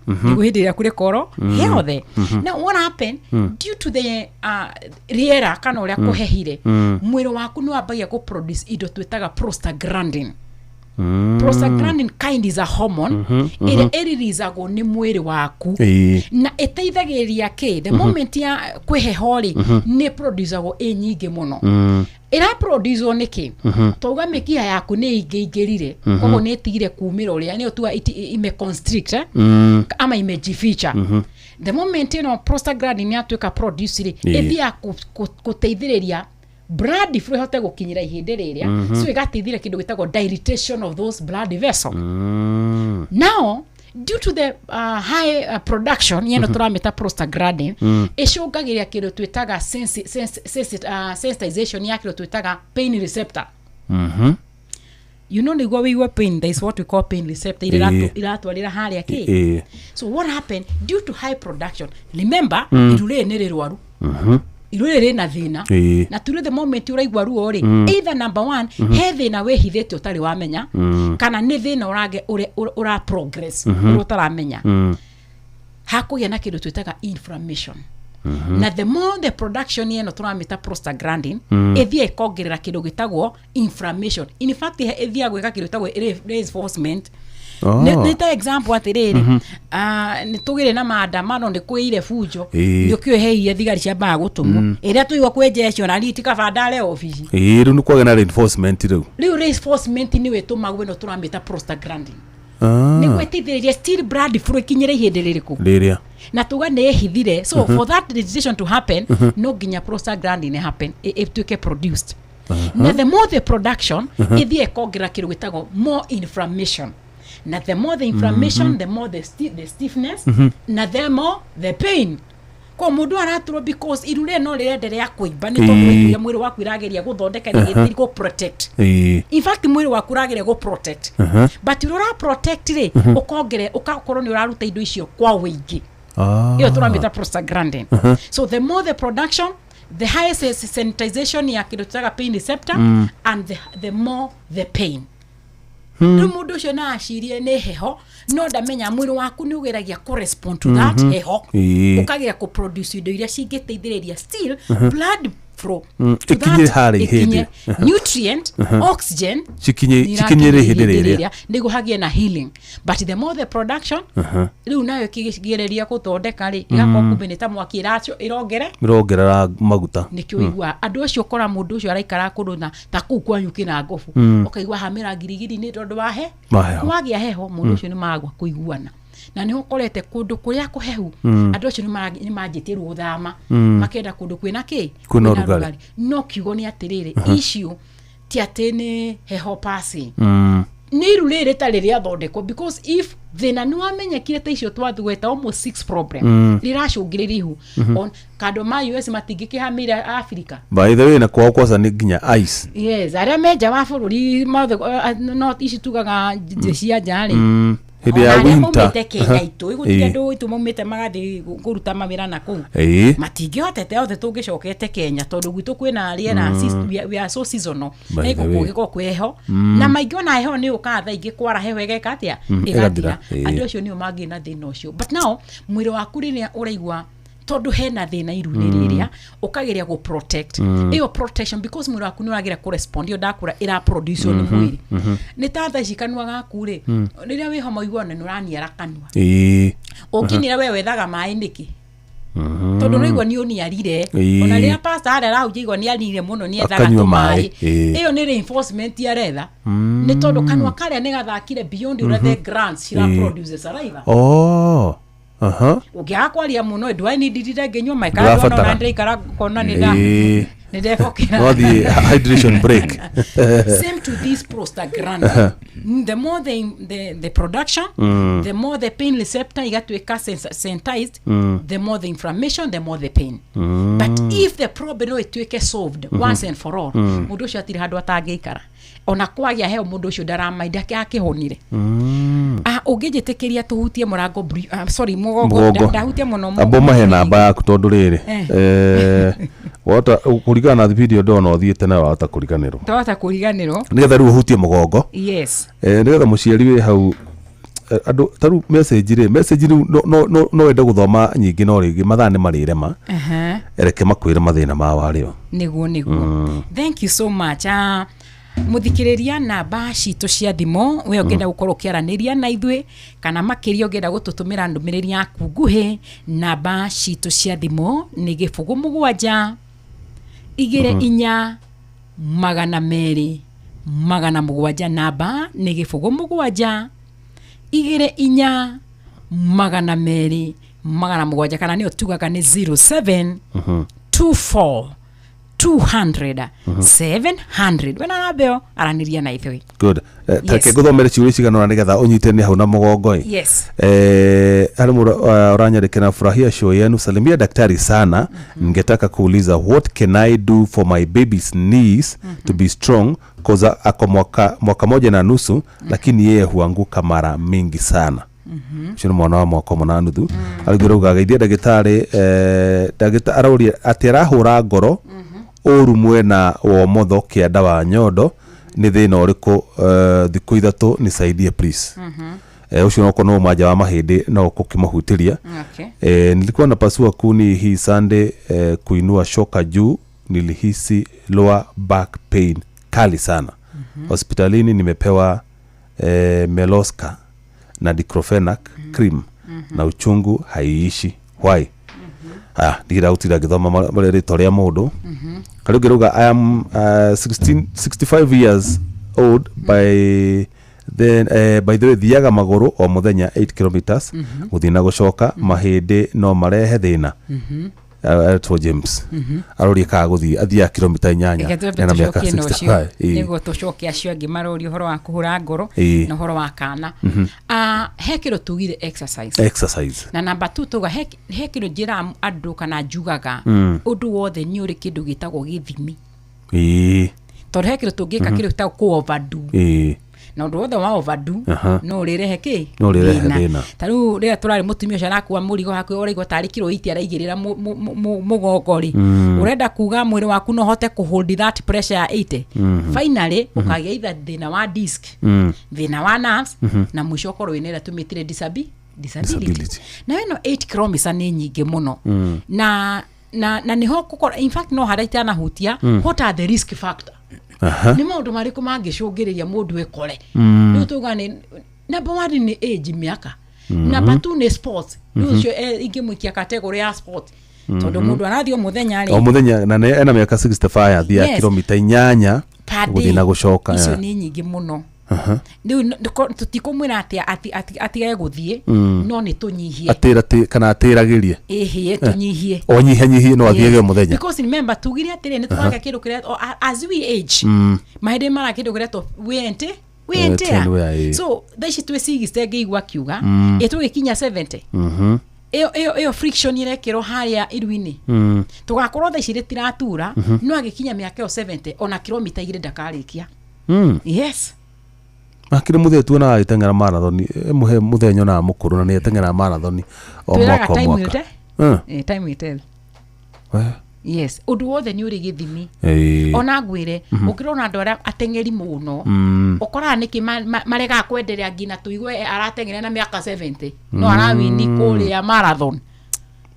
Nĩguo hĩndĩ ĩrĩa rĩkorwo healthy. Now what happen, due to the rĩera kana ũrĩa kũhehire, mwĩrĩ waku nĩ wambagia kũ produce indo twĩtaga prostaglandin. Prostaglandin kind is a hormone ĩrĩa ĩririizagwo nĩ mwĩrĩ waku na ĩteithagĩrĩria kĩ the moment ya kwĩ heho rĩ, nĩ producagwo ĩ nyingĩ mũno. Ĩraproducwo nĩkĩ? Twauga mĩkiha yaku nĩ ĩingĩingĩrire, koguo nĩ ĩtigire kumĩra ũrĩa nĩyo tuga ime constrict, eh? Ama imejificha. The moment ĩno prostaglandin yatuĩka produce rĩ, ĩthiaga gũteithĩrĩria blood flow ĩhote gũkinyĩra ihĩndĩ rĩrĩa, so ĩgateithĩrĩria kĩndũ gĩtagwo dilatation of those blood vessel. Now due to the high production yeno tũramĩta prostaglandin, ĩcũngagĩrĩria kĩndũ twĩtaga sensitization ya kĩndũ twĩtaga pain receptor. You know, nĩguo wĩigue pain, there is what we call pain receptor iria iratwarĩra harĩa kĩ. So what happened, due to high production, remember iru rĩrĩ nĩ rĩrwaru, iru rĩrĩ rĩna thĩna. Na turi the moment ũraigua ruo rĩ, either number one, he thĩna wĩhithĩte ũtarĩ wamenya, kana nĩ thĩna ũrage ũra progress ũrĩa ũtaramenya, hakũgĩa na kĩndũ twĩtaga inflammation. Na the more the production ĩno tũramĩta prostaglandin ĩthiĩ ĩkongerera kĩndũ gĩtagwo inflammation. In fact, ĩthiaga gwĩka kĩndũ gĩtagwo reinforcement. Oh. Nĩ ta example atĩrĩrĩ, nĩ tũgĩrĩ na maandamano, nĩ kwĩire bunjo, Ĩĩ. nĩ ũkĩũĩ he iria thigari ciambaga gũtũmwo ĩrĩa tũigua kwĩ jeshi, ona niĩ ti kaba ndare obici. Ĩĩ, rĩu nĩ kwagĩa na reinforcement rĩu. Rĩu reinforcement nĩyo ĩtũmagwo ĩno tũramĩta prostaglandin, Ah, nĩguo ĩteithĩrĩrie still blood flow ĩkinyĩre ihĩndĩ rĩrĩkũ rĩrĩa na tuga nĩ ĩhithire. So for that decision to happen, no nginya prostaglandin happen, ĩtuĩke produced, na the more the production ĩthiĩ ĩkongerera kĩndũ gĩtagwo more inflammation, na the more the inflammation, the more the stiffness, na the more the pain. Ko mũndũ araturwo because iru rĩrĩ no rĩrenderea kũimba nĩ tondũ Ĩĩ. wa mwĩrĩ waku irageria gũthondeka nĩgĩthiĩ gũ protect. In fact, mwĩrĩ waku ũrageria gũ protect, but ũrĩa ũra protect rĩ, ũkongere ũgakorwo nĩ ũraruta indo icio kwa wĩingĩ. Ĩyo tũramĩta prostaglandin. So the more the production, the higher sensitization ya kĩndũ tũtaga pain receptor, and the more the pain. Rĩu mũndũ ũcio no acirie nĩ heho, no ndamenya mwĩrĩ waku nĩ ũgeragia kũ-respond to that heho, ũkagera kũ-produce indo iria cingĩteithĩrĩria still blood flow to Ĩkinye that- harĩa ĩkinye ihĩndĩ. Nutrient, oxygen, Cikinyĩre ihĩndĩ rĩrĩa. Nĩguo hagĩe na healing. But the more the production, rĩu nayo ĩkĩgereria gũthondeka rĩ, ĩgakorwo kumbe nĩ ta mwaki ĩrongere. Ĩrongerera maguta. Nĩkĩo ũiguaga andũ acio, ũkora mũndũ ũcio araikara kũndũ na ta kũu kwanyu kĩna ngobu, ũkaigua hamĩra ngirigiri nĩ tondũ wa he Wa heho. Wagĩa heho, mũndũ ũcio nĩ magwa kũiguana, na nĩ ũkorete kũndũ kũrĩa kũhehu andũ acio nĩ manjĩtie gũthama, makenda kũndũ kwĩna kĩ? Kwĩna ũrugarĩ. No kiugo nĩ atĩrĩrĩ, icio ti atĩ nĩ heho pasi, nĩ iru rĩrĩ rĩtarĩ rĩathondekwo, because if thĩna nĩ wamenyekire ta icio twathueta almost six problem rĩracũngĩrĩria ihu On- kando ma US matingĩkĩhamĩra Africa. By the way, na kwao kwaca nĩ nginya ice. Yes, arĩa menja wa bũrũri mothe, no ici tugaga cia nja rĩ, Hĩndĩ ya ona arĩa winter. maumĩte Kenya itũ, gũtirĩ Ĩĩ. andũ itũ maumĩte magathiĩ kũruta mawĩra na kũu. Matingĩhotete othe tũngĩcokete Kenya tondũ gwitũ kwĩna rĩera, we are so seasonal. By na the way. gũkũ kwĩ heho, na maingĩ ona heho nĩ ũkaga thaa ingĩ kwara heho ĩgeka atĩa? Ĩgathira. Ĩgathira. Ĩĩ. Andũ acio nĩo mangĩ na thĩna ũcio, but now mwĩrĩ waku rĩrĩa ũraigua tondũ hena thĩna iru-inĩ rĩrĩa ũkageria gũ protect ĩyo protection, because mwĩrĩ waku nĩ ũrageria kũ respond, ĩyo ndakũra ĩra produce nĩ mwĩrĩ. Nĩ ta thaa ici kanua gaku rĩ, rĩrĩa wĩ homa ũiguaga nĩ ũraniara kanua. Ũngĩnira we wethaga maĩ nĩkĩ? Tondũ ũraigua nĩ ũniarire. Ona rĩrĩa pastor harĩa arahunjia igua nĩ arire mũno, nĩ ethaga Akanyua tũmaĩ. maĩ, ĩĩ. Ĩyo nĩ reinforcement aretha, nĩ tondũ kanua karĩa nĩ gathakire beyond ũrĩa the glands cira produce saliva. Oh. Aha. Ũngĩaga kwaria mũno, do I need ndire ngĩnyua maĩ kana Ndũrabatara. ndona ndĩraikara kona nĩ nda nĩ ndebokera. No thiĩ hydration break. Same to this prostaglandin. The more the production, the more the pain receptor igatuĩka sensitized, the more the inflammation, the more the pain. But if the problem no ĩtuĩke solved once and for all, mũndũ ũcio atirĩ handũ atangĩikara ona kwagĩa heo, mũndũ ũcio ndaramainda akĩhonire. Ah, ũngĩnjĩtĩkĩria tũhutie mũrango sorry, mũgongo. Mũgongo. Ndahutia mũno Amba ũmahe namba yaku tondũ rĩrĩ, wahota kũringana na video ndona ũthiĩte nayo, wahota kũriganĩrwo. Twahota kũriganĩrwo. Nĩgetha rĩu ũhutie mũgongo. Yes. Nĩgetha mũciari wĩ hau, andũ ta rĩu message rĩ, message rĩu no wende gũthoma nyingĩ, no rĩngĩ mathaa nĩ marĩrema. Reke makwĩre mathĩna mao arĩo. Niguo, thank you so much. Muthikiriria, namba citũ cia thimũ, we ũngĩenda gũkorwo ũkĩaranĩria na ithuĩ kana makĩria ũngĩenda gũtũtũmĩra ndũmĩrĩri yaku nguhĩ, namba citũ cia thimũ nĩ 0 7 2 4 200 700. Namba nĩ 0 7 2 4 200 700, kana nĩyo tugaga nĩ 07 24 200 700. Wena namba ĩyo, aranĩria na ithuĩ. Good. Tareke Yes. ngũthomere ciũria cigana ũna nĩgetha ũnyite nĩ hau na mũgongo ĩ. Yes. Harĩ mũndũ ũranyandĩkĩra, "Nafurahia show yenu, salimia daktari sana. Ningetaka kuuliza, what can I do for my baby's knees to be strong, cause ako mwaka 1.5, lakini yeye huanguka mara mingi sana." Ũcio nĩ mwana wa mwaka 1.5. Arĩngĩ rauga, "Geithia ndagĩtarĩ." Ndagĩtarĩ arauria atĩ arahũra ngoro ũru mwena wa ũmotho kĩanda wa nyondo, nĩ thĩna ũrĩkũ? Thikũ 3, nisaidie please. Ũcio nokorwo no ũmanja wa mahĩndĩ no ũkũkĩmũhutĩria. "Nilikuwa napasua kuni hii Sunday, kuinua shoka juu nilihisi lower back pain kali sana. Hospitalini nimepewa Meloska. Na diclofenac cream na uchungu haiishi, why? Ah, ndigira gutira ngithoma rĩtwa rĩa mũndũ. Harĩ ũngĩ rauga, "I am 16, 65 years old by then, by the way, thiaga magũrũ o mũthenya 8 kilometers gũthiĩ na gũcoka. Mahĩndĩ no marehe thĩna?" Etwo James, aroria kana gũthiĩ athiaga kilomita 8 Reke twambe ena mĩaka tũcokie na ũcio 65. Ĩĩ. Nĩguo tũcoke acio angĩ maroria ũhoro wa kũhũra ngoro na ũhoro wa kana. Ah, he kĩndũ tugire exercise. Exercise. Na namba tu tuga he kĩndũ njĩraga andũ kana njugaga, ũndũ wothe nĩ ũrĩ kĩndũ gĩtagwo gĩthimi, tondũ he kĩndũ tũngĩka kĩndũ gĩtagwo kũ overdo, na ũndũ wothe wa overdo no ũrĩrehe kĩ? No ũrĩrehe thĩna. Ta rĩu rĩrĩa tũrarĩ, mũtumia ũcio arakua mũrigo hakuhĩ ũraigua tarĩ kiro 80 araigĩrĩra mũgongo rĩ, ũrenda kuga mwĩrĩ waku no ũhote kũ hold that pressure ya 80? Finally ũkagĩa either thĩna wa disc, thĩna wa nerves, na mũico ũkorwo wĩna ĩrĩa tũmĩtire disability. Disability. Na ĩno 8 kilometer nĩ nyingĩ mũno, na nĩho gũkorwo, in fact, no harĩa itanahutia, what are the risk factor? Nĩ maũndũ marĩkũ mangĩcũngĩrĩria mũndũ ĩkore? Rĩu tuga nĩ number one nĩ age, mĩaka. Number two nĩ sports. Rĩu ũcio ingĩmũikia category ya sport, tondũ mũndũ arathiĩ o mũthenya O rĩ, mũthenya, na ena mĩaka 65, athiaga kilomita 8 per gũthiĩ day. na gũcoka. Icio nĩ nyingĩ mũno. Rĩu tũtikũmwĩra atĩ atige gũthiĩ, no nĩ tũnyihie. Atĩra kana atĩragĩrie. Ĩhĩe, tũnyihie. O nyihanyihie, no athiage o mũthenya. Because remember, tugire atĩrĩ, nĩ tũraga kĩndũ kĩrĩa as we age, mahĩndĩ mara kĩndũ kĩretwo wear and tear, wear and tear. Wear, ĩĩ. So thaa ici twĩ 60, ngĩigua akiuga ĩ tũgĩkinya 70, ĩyo friction ĩrekĩrwo harĩa iru-inĩ, tũgakorwo thaa ici rĩtiratura, no agĩkinya mĩaka ĩyo 70, ona kilomita 2 ndakarĩkia. Yes. Akĩrĩ mũthee tuonaga agĩteng'era marathoni, mũhe mũthee nyonaga mũkũrũ na nĩ ateng'eraga marathoni o Twĩraga mwaka o time will mwaka. tell. Time will tell. Yes, ũndũ wothe nĩ ũrĩ gĩthimi. Ona ngwĩre, ũkĩrona andũ arĩa ateng'eri mũno, ũkoraga nĩkĩ maregaga kwenderea nginya tũigue arateng'era na mĩaka 70, no arawini kũrĩa marathon.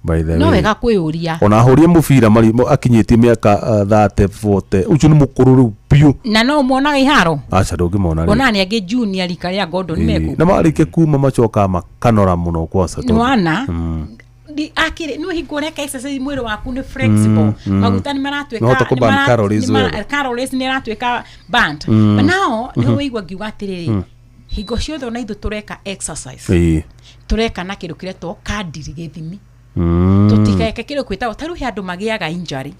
By the No way, wega kwĩyũria. Ona ahũrie mũbira akinyĩtie mĩaka 30, 40, ũcio nĩ mũkũrũ rĩu biũ. Na no muonaga iharo. Aca, ndũngĩmona rĩu. Ona nĩ angĩ junior rika rĩa Gordon meku. Na marĩkia kuma macokaga makanora mũno kwanza Nĩ wana akĩrĩ nĩ hingo ũreka exercise, mwĩrĩ waku nĩ flexible, maguta nĩ maratuĩka Nĩũhota kũ burn calories wega. Calories nĩ ĩratuĩka burnt. But now nĩ wĩigua ngiuga atĩrĩrĩ, hingo ciothe ona ithuĩ tũreka exercise, tũreka na kĩndũ kĩretwo kadiri, gĩthimi. Tũtikeke kĩndũ kwĩtagwo, ta rĩu he andũ magĩaga injury.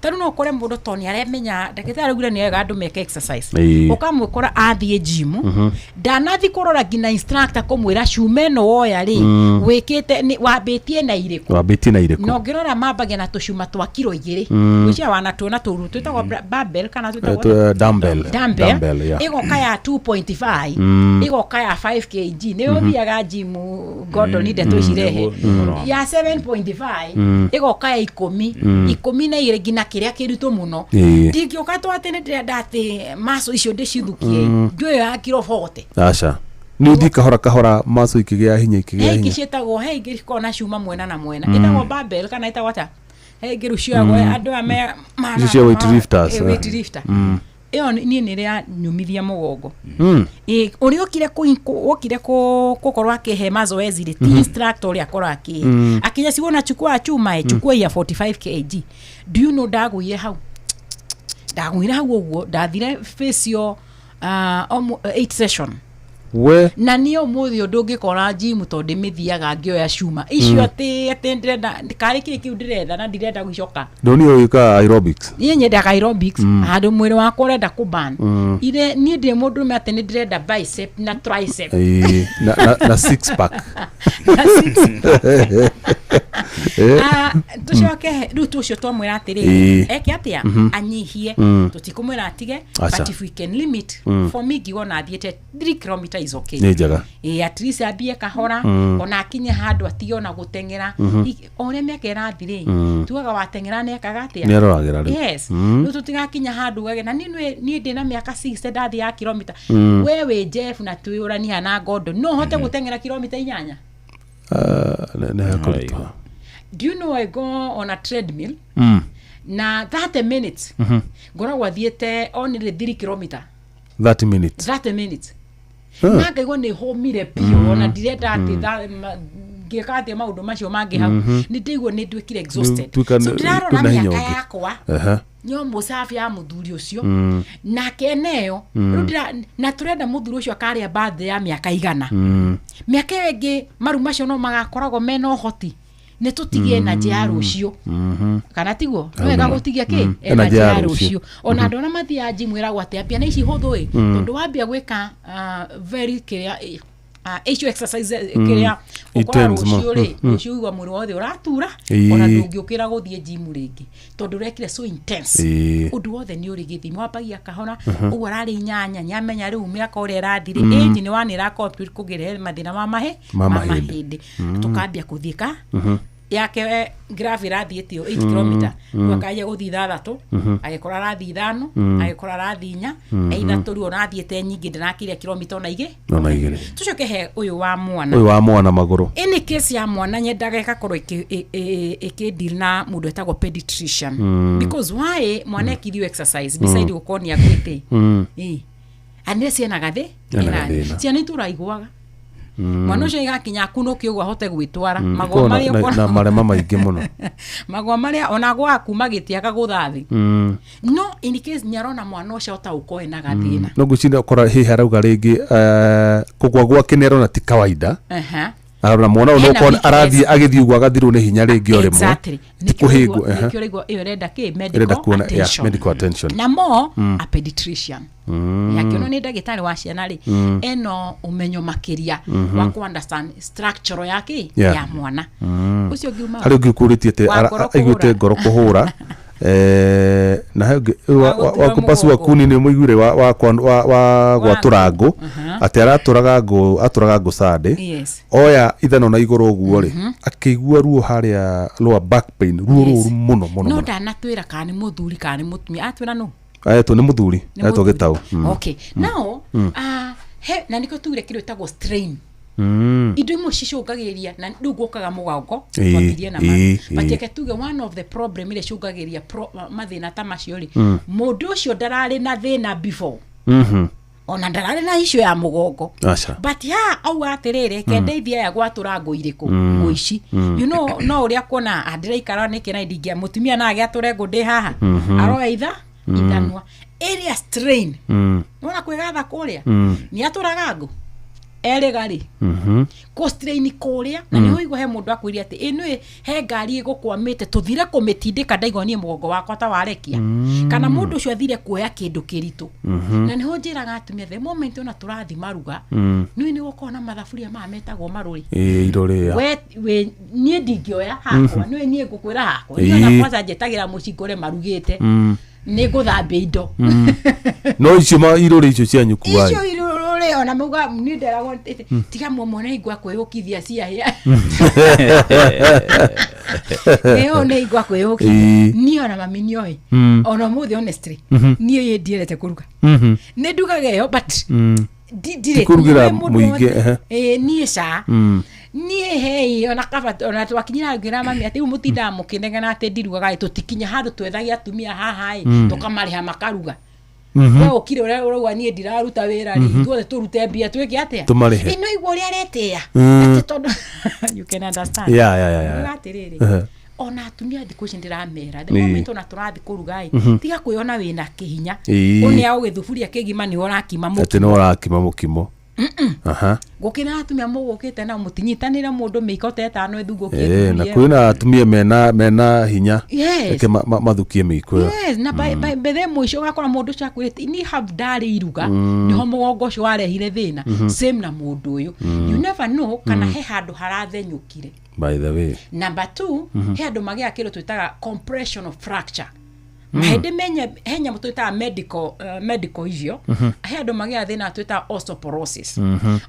Ta rĩu no ũkore mũndũ to nĩ aremenya ndagĩtarĩ araugire nĩ wega andũ meke exercise, ũkamũkora athiĩ gym, ndanathi kũrora nginya instructor kũmwĩra cuma ĩno woya rĩ, wĩkĩte wambĩtie na irĩkũ. Wambĩtie na irĩkũ. Na ũngĩrora mambagia na tũcuma twa kiro 2, gwĩciria wanatuona tũru twĩtagwo barbell kana twĩtagwo Dumbbell. Dumbbell, Dumbbell, yeah. ĩgoka ya 2.5, ĩgoka ya 5 kg. Nĩ ũthiaga gym, Gordon, ndeto icirehe ya 7.5, ĩgoka ya 10, 12, nginya kĩrĩa kĩritũ mũno. Ndingĩũka to atĩ nĩ ndĩrenda atĩ maco icio ndĩcithukie ngĩoyo ya kiro 40. Aca, nĩ ũthiĩ kahora kahora, maco ikĩgĩa hinya, ikĩgĩa He ingĩ hinya. ciĩtagwo, he ingĩ cikoragwo na cuma mwena na mwena, ĩtagwo barbell kana ĩtagwo atĩa? He ingĩ rĩu cioyagwo andũ aya me Icio cia weight lifters, Eh, weight lifter ĩyo niĩ nĩ ĩrĩa nyumithia mũgongo. Ĩ, ũrĩa okire okire gũkorwo akĩhe mazoezi rĩ, ti instructor ũrĩa akorwo akĩhe akinya ciwona chukua chuma, chukua ya 45 kg. Do you know ndagũire hau, ndagũire hau ũguo, ndathire physio 8 session. We. Na niĩ ũmũthĩ ũndũ ũngĩkora gym, tondũ ndĩmĩthiaga ngĩoya cuma icio atĩ ndĩrenda karĩ kĩĩ kĩu ndĩretha na ndirenda gũcoka. Ndoni ũgĩka aerobics. Niĩ nyendaga aerobics, handũ mwĩrĩ wakwa ũrenda kũban ire. Niĩ ndĩ mũndũrũme atĩ nĩ ndĩrenda bicep na tricep. Ĩĩ, na six pack. Na six pack. Ah, tũcoke rĩu tũcio twamwĩra atĩrĩrĩ, eke atĩa? Anyihie, tũtikũmwĩra atige. Aca. But if we can limit, for me ngiuga ona athiĩte 3 kilometer is okay. Nĩ njega. Ĩ, at least ambie kahora, ona akinye handũ atige ona gũteng'era. O ũrĩa mĩaka ĩrathi rĩ, tugaga wateng'era nĩekaga atĩa? Nĩ aroragĩra rĩu. Yes, rĩu tũtigakinya handũ ugage na niĩ niĩ ndĩ na mĩaka 60 ndathiaga kilomita. We wĩ Jeff na twĩũrania na Gordon, no hote gũteng'era kilomita 8? Ah, nĩ hakũritũha. Do you know I go on a treadmill na 30 minutes ngoragwo thiĩte only 3 kilometer. 30 minutes? 30 minutes. Na ngaigua nĩ hũmire biũ, ona ndirenda atĩ ngĩka atĩa maũndũ macio mangĩ hau nĩ ndaigua nĩ nduĩkire exhausted. Nĩ So tuĩka ndĩrarora ndũrĩ na hinya mĩaka ũngĩ. yakwa Aha. nyo mũcabi ya mũthuri ũcio nake eneyo rĩu na tũrenda mũthuri ũcio akarĩa birthday ya mĩaka 100, mĩaka ĩyo ĩngĩ maru macio no magakoragwo mena ũhoti nĩ tũtigie energy ya rũciũ, kana tiguo? Nĩ wega gũtigia kĩ energy ya rũciũ. Ona andũ arĩa mathiaga gym ĩragwo atĩ ambia na ici hũthũ ĩ, tondũ wambia gwĩka very kĩrĩa icio exercise kĩrĩa ũkora Intense mo. rũciũ rĩ, rũciũ igua mwĩrĩ wothe ũratura, ona ndũngĩũkĩra gũthiĩ gym rĩngĩ tondũ ũrekire so intense. Ũndũ wothe nĩ ũrĩ gĩthimi, wambagia kahora ũguo ararĩ inyanya nĩamenya rĩu mĩaka ũrĩa ĩrathirĩ age nĩ wane ĩrakomplete kũgĩrehe mathĩna ma mahe Ma ma mahĩndĩ. mahĩndĩ, tũkambia kũthiĩ ka yake graph ĩrathiĩte 8 kilomita, rĩu akanjia gũthiĩ 6, agĩkora arathiĩ 5, agĩkora arathiĩ 4, 3 rĩu ona athiĩte nyingĩ ndĩrakiria kilomita ona igĩ. Ona igĩrĩ. Tũcoke he ũyũ wa mwana. Ũyũ wa mwana magũrũ. Any case ya mwana nyendaga ĩgakorwo ĩkĩ deal na mũndũ etagwo pediatrician, because why mwana ekithio exercise beside gũkorwo nĩ akuĩte ĩ anĩ ciana gathĩ Ena ena gathĩna. Ciana itũraiguaga mwana ũcio igakinya akunũke ũguo ahote gwĩtwara magũrũ Korwo marĩa na marema maingĩ mũno. Magũrũ marĩa ona gwa kuma gĩtĩ akagũtha thĩ, no in case nĩarona mwana ũcio ota gũkorwo ena gathĩna. No ngwĩciria ũkora hihi arauga rĩngĩ kũgwa gwake nĩ arona ti kawaida. Arona mwana ũyũ Hena no ũkorwo weakness. Arathiĩ agĩthiĩ ũguo agathirwo nĩ hinya rĩngĩ o rĩmwe. Exactly. Ti kũhĩngwo, ehe. Nĩkĩo ũraigua ĩyo ĩrenda kĩ Ĩrenda medical kuona, yeah, attention. Medical attention. Na mo a pediatrician yakĩonwo nĩ ndagĩtarĩ wa ciana rĩ, eno ũmenyo makĩria wa ku understand structure ya kĩ ya mwana ũcio ũngiuma. Harĩ ũngĩ ũkũrĩtie atĩ Wa ngoro aiguĩte kũhũra. Ngoro kũhũra. Na he ũngĩ Wa gũtura wa kũpasua mũgongo. kuni nĩ mũiguire wa gwatũra ngũ, atĩ aratũraga ngũ, atũraga ngũ Sunday, oya ithano na igũrũ ũguo rĩ, akĩigua ruo harĩa lower back pain, ruo rũru mũno mũno No mũno. ndanatwĩra kana nĩ mũthuri kana nĩ mũtumia, atwĩra nũ? Aetwo nĩ mũthuri. Nĩ Aetwo mũthuri. Gĩtaũ. Okay, now he na nĩkĩo tugire kĩndũ gĩtagwo strain, indo imwe cicũngagĩrĩria na rĩu gũkaga mũgongo, twambirie na maru. But reke tuge one of the problem ĩrĩa ĩcũngagĩrĩria mathĩna ta macio rĩ, mũndũ ũcio ndararĩ na thĩna before, ona ndararĩ na issue ya mũgongo, Aca. but ha auga atĩrĩrĩ, kendeithia aya gwatũra ngũ irĩkũ, ngũ ici, no ũrĩa kuona ndĩraikara nĩkĩ na ndingĩa mũtumia na agĩatũre ngũ ndĩ haha, aroya itha ithanwa ĩrĩa strain nĩwona kwĩgatha kũrĩa nĩ atũraga ngũ erĩga rĩ kũ strain kũrĩa, na nĩho igua he mũndũ akwĩria atĩ ĩnĩ he ngari ĩgũkwamĩte tũthire kũmĩtindĩka, ndaigua niĩ mũgongo wakwa ta warekia, kana mũndũ ũcio athire kuoya kĩndũ kĩritũ. Na nĩho njĩraga atumia, the moment ona tũrathi maruga, nĩũĩ nĩ gũkorwo na mathaburia maya metagwo marũrĩ. Ĩĩ, irorĩ. We niĩ ndingĩoya hakwa, nĩũĩ niĩ ngũkwĩra hakwa niĩ ona kwanza njetagĩra mũcingũre marugĩte nĩ ngũthambia indo. No icio irũrĩ icio cianyu kuai. Icio irũrĩ ona mauga niĩ nderagwo atĩ, tiga mũmwe nĩ igua kwĩyũkithia ciahĩa ĩyo nĩ igua kwĩyũkithia. Niĩ ona mami nĩoĩ ona ũmũthĩ, honestly, niĩ ĩ ndiendete kũruga, nĩ ndugaga ĩyo but ndirĩ Ti kũrugĩra nĩ mũndũ mũingĩ, wothe. ehe. Ĩĩ, niĩ ca niĩ hei ona kaba ona twakinyira ngĩra mami atĩ rĩu mũtindaga mũkĩnegena atĩ ndirugaga ĩ, tũtikinya handũ twethagia atumia haha ĩ tũkamarĩha makaruga. We ũkire ũrĩa ũrauga niĩ ndiraruta wĩra rĩ, ithuothe tũrute mbia twĩke atĩa? Tũmarĩhe. Ĩ, no igua ũrĩa aretĩa atĩ tondũ you can understand. Yeah. Uga atĩrĩrĩ, ona atumia thikũ ici ndĩramera, the moment ona tũrathiĩ kũruga ĩ, tiga kwĩona wĩna kĩhinya, ũyũ nĩ agũgĩthuburia kĩgima nĩwe ũrakima Atĩ mũkimo. no ũrakima mũkimo. Aha. Gũkĩra atumia mũgũkĩte nao mũtinyitanĩre mũndũ mĩiko ta ĩtano ĩthungũkie Ĩĩ, na thuburia ĩyo. kwĩna atumia mena hinya. Reke mathukie mĩiko ĩyo. Yes, na bethe mũico ũgakora mũndũ ũcio akwĩrĩte ni have ndarĩ iruga nĩho mũgongo ũcio warehire thĩna, same na mũndũ ũyũ, you never know kana he handũ harathenyũkire. By the way, Number two, he andũ magĩaga kĩndũ twĩtaga compression of fracture mahĩndĩ menye, he nyamũ twĩtaga medical icio, he andũ magĩaga thĩna twĩtaga osteoporosis.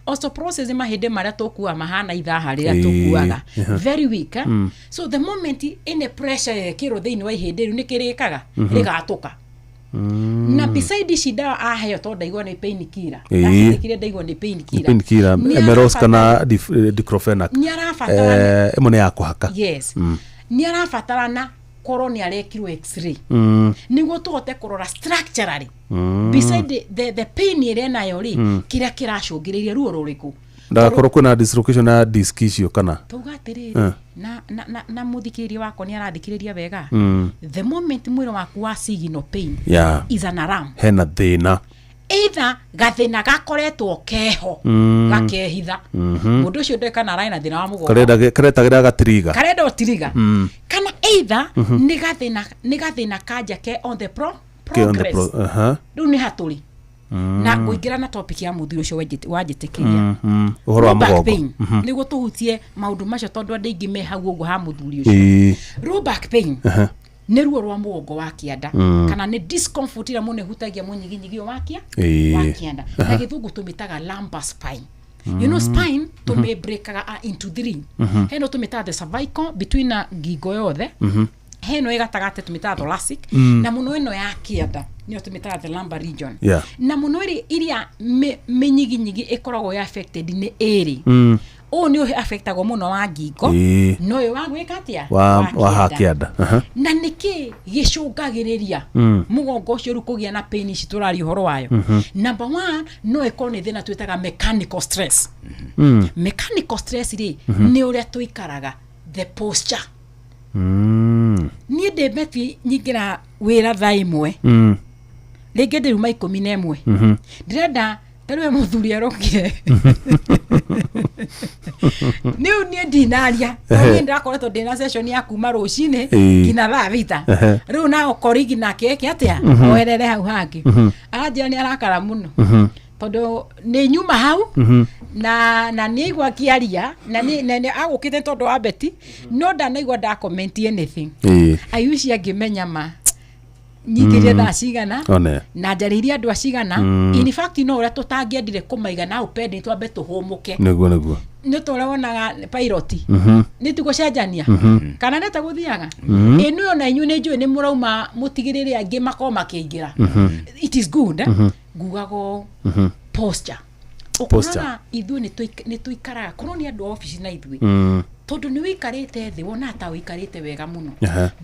Osteoporosis nĩ mahĩndĩ marĩa tũkuaga mahana ithaha rĩrĩa tũkuaga, very weak, eh? So the moment ĩne pressure yekĩrwo thĩinĩ wa ihĩndĩ rĩu nĩ kĩrĩkaga rĩgatũka. Na beside ici ndawa aheo, tondũ ndaigua nĩ pain killer, ndacindĩkire ndaigua nĩ pain killer. Painkiller. Nĩ Emeros arabatara kana diclofenac. Nĩ arabatara Ĩmwe nĩ ya kũhaka. Yes, nĩ arabatarana Korwo nĩ arekirwo x-ray nĩguo tũhote kũrora structurally beside the pain ĩrĩa enayo rĩ, kĩrĩa kĩracũngĩrĩria ruo rũrĩkũ. Ndagakorwo kwĩna dislocation ya disc icio kana? Tauga atĩrĩrĩ, na mũthikĩrĩria wakwa nĩ arathikĩrĩria wega, the moment mwĩrĩ waku wa signal pain is an alarm. Hena thĩna. Either gathĩna gakoretwo keho gakehitha, mũndũ ũcio ndoĩ kana ararĩ na thĩna wa mũgongo. Karetagĩra gatiriga. Karenda ũtiriga, kana either nĩ gathĩna kanja ke on the Ke on the progress. Rĩu nĩ hatũrĩ na ngũingĩra na topic ya mũthuri ũcio wanjĩtĩkĩria. Ũhoro wa Low back mũgongo. pain, nĩguo tũhutie maũndũ macio, tondũ andũ aingĩ me hau ũguo ha mũthuri ũcio. Low back pain nĩ ruo rwa mũgongo wa kĩanda kana nĩ discomfort ĩrĩa mũno ĩhutagia mũnyiginyigi ũyũ wa kĩa wa kĩanda, na gĩthũngũ tũmĩtaga lumbar spine. You know, spine tũmĩbreakaga into three. Heno tũmĩtaga the cervical, between na ngingo yothe, heno ĩ gatagatĩ tũmĩtaga thoracic, na mũno ĩno ya kĩanda nĩyo tũmĩtaga the lumbar region. Na mũno ĩrĩ iria mĩnyiginyigi ĩkoragwo ya affected nĩ ĩrĩ. Ũyũ nĩ affectagwo mũno wa ngingo na ũyũ wa gwĩka atĩa? Wa ha kĩanda. Na nĩkĩ gĩcũngagĩrĩria mũgongo ũcio rĩu kũgĩa na pain ici tũraria ũhoro wayo? Number one, no ĩkorwo nĩ thĩna twĩtaga mechanical stress. Mechanical stress rĩ, nĩ ũrĩa tũikaraga, the posture. Niĩ ndĩ beti nyingĩra wĩra thaa 1, rĩngĩ ndĩruma 11, ndĩrenda tarĩwe mũthuri arokire nĩu niĩ ndinaria, niĩ ndĩrakoretwo ndĩna session ya kuma rũcinĩ nginya thaa 6. Rĩu na korigi nake eke atĩa, oerere hau hangĩ aranjĩra nĩ arakara mũno tondũ nĩ nyuma hau na nĩ aigua akĩaria na nĩ agũkĩte tondũ wa beti, no ndanaigua nda comment anything. Aiuci angĩmenya ma nyingĩrie thaa cigana One. na njarĩirie andũ acigana. In fact, no ũrĩa tũtangĩendire kũmaiga na upende twambe tũhũmũke. Nĩguo. Nĩ ta ũrĩa wonaga pilot nĩ tũgũcenjania kana nĩ ta gũthiaga ĩno, ona inyuĩ nĩ njũĩ nĩ mũrauma mũtigĩrĩre angĩ makorwo makĩingĩra. It is good, eh? Ngugaga ũũ, posture. Posture. Ũkoraga ithuĩ nĩ tũikaraga korwo nĩ andũ a obici na ithuĩ, tondũ nĩ wĩikarĩte thĩ wona ta wĩikarĩte wega mũno,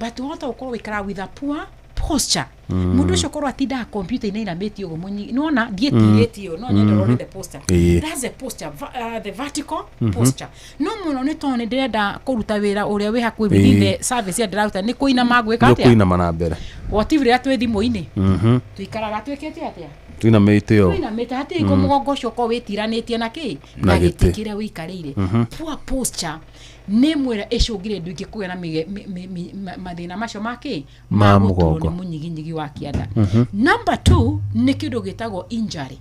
but wahota gũkorwo wĩikaraga with a poor posture. Mũndũ ũcio korwo atindaga kompiuta-inĩ ainamĩtie ũguo mũnyi nĩwona ndiĩtirĩtie ũũ, no nyende ũrore the posture. That's the posture, the vertical posture. No mũno nĩ tondũ nĩ ndĩrenda kũruta wĩra ũrĩa wĩ hakuhĩ within the service ĩrĩa ndĩraruta, nĩ kũinama ngwĩka Nĩ atĩa? kũinama na mbere. What if rĩrĩa twĩ thimũ-inĩ tũikaraga twĩkĩte atĩa? Tuinamĩte ũũ. Tũinamĩte hatirĩ kũ mũgongo ũcio ũkorwo wĩtiranĩtie na kĩ? Na Na gĩtĩ. gĩtĩ kĩrĩa wĩikarĩire. Poor posture nĩ ĩmwe ĩrĩa ĩcũngĩrĩria andũ aingĩ kũgĩa na mathĩna macio ma kĩ? Ma gũturwo mũgongo. nĩ mũnyiginyigi wa kĩanda. Number two nĩ kĩndũ gĩtagwo injury.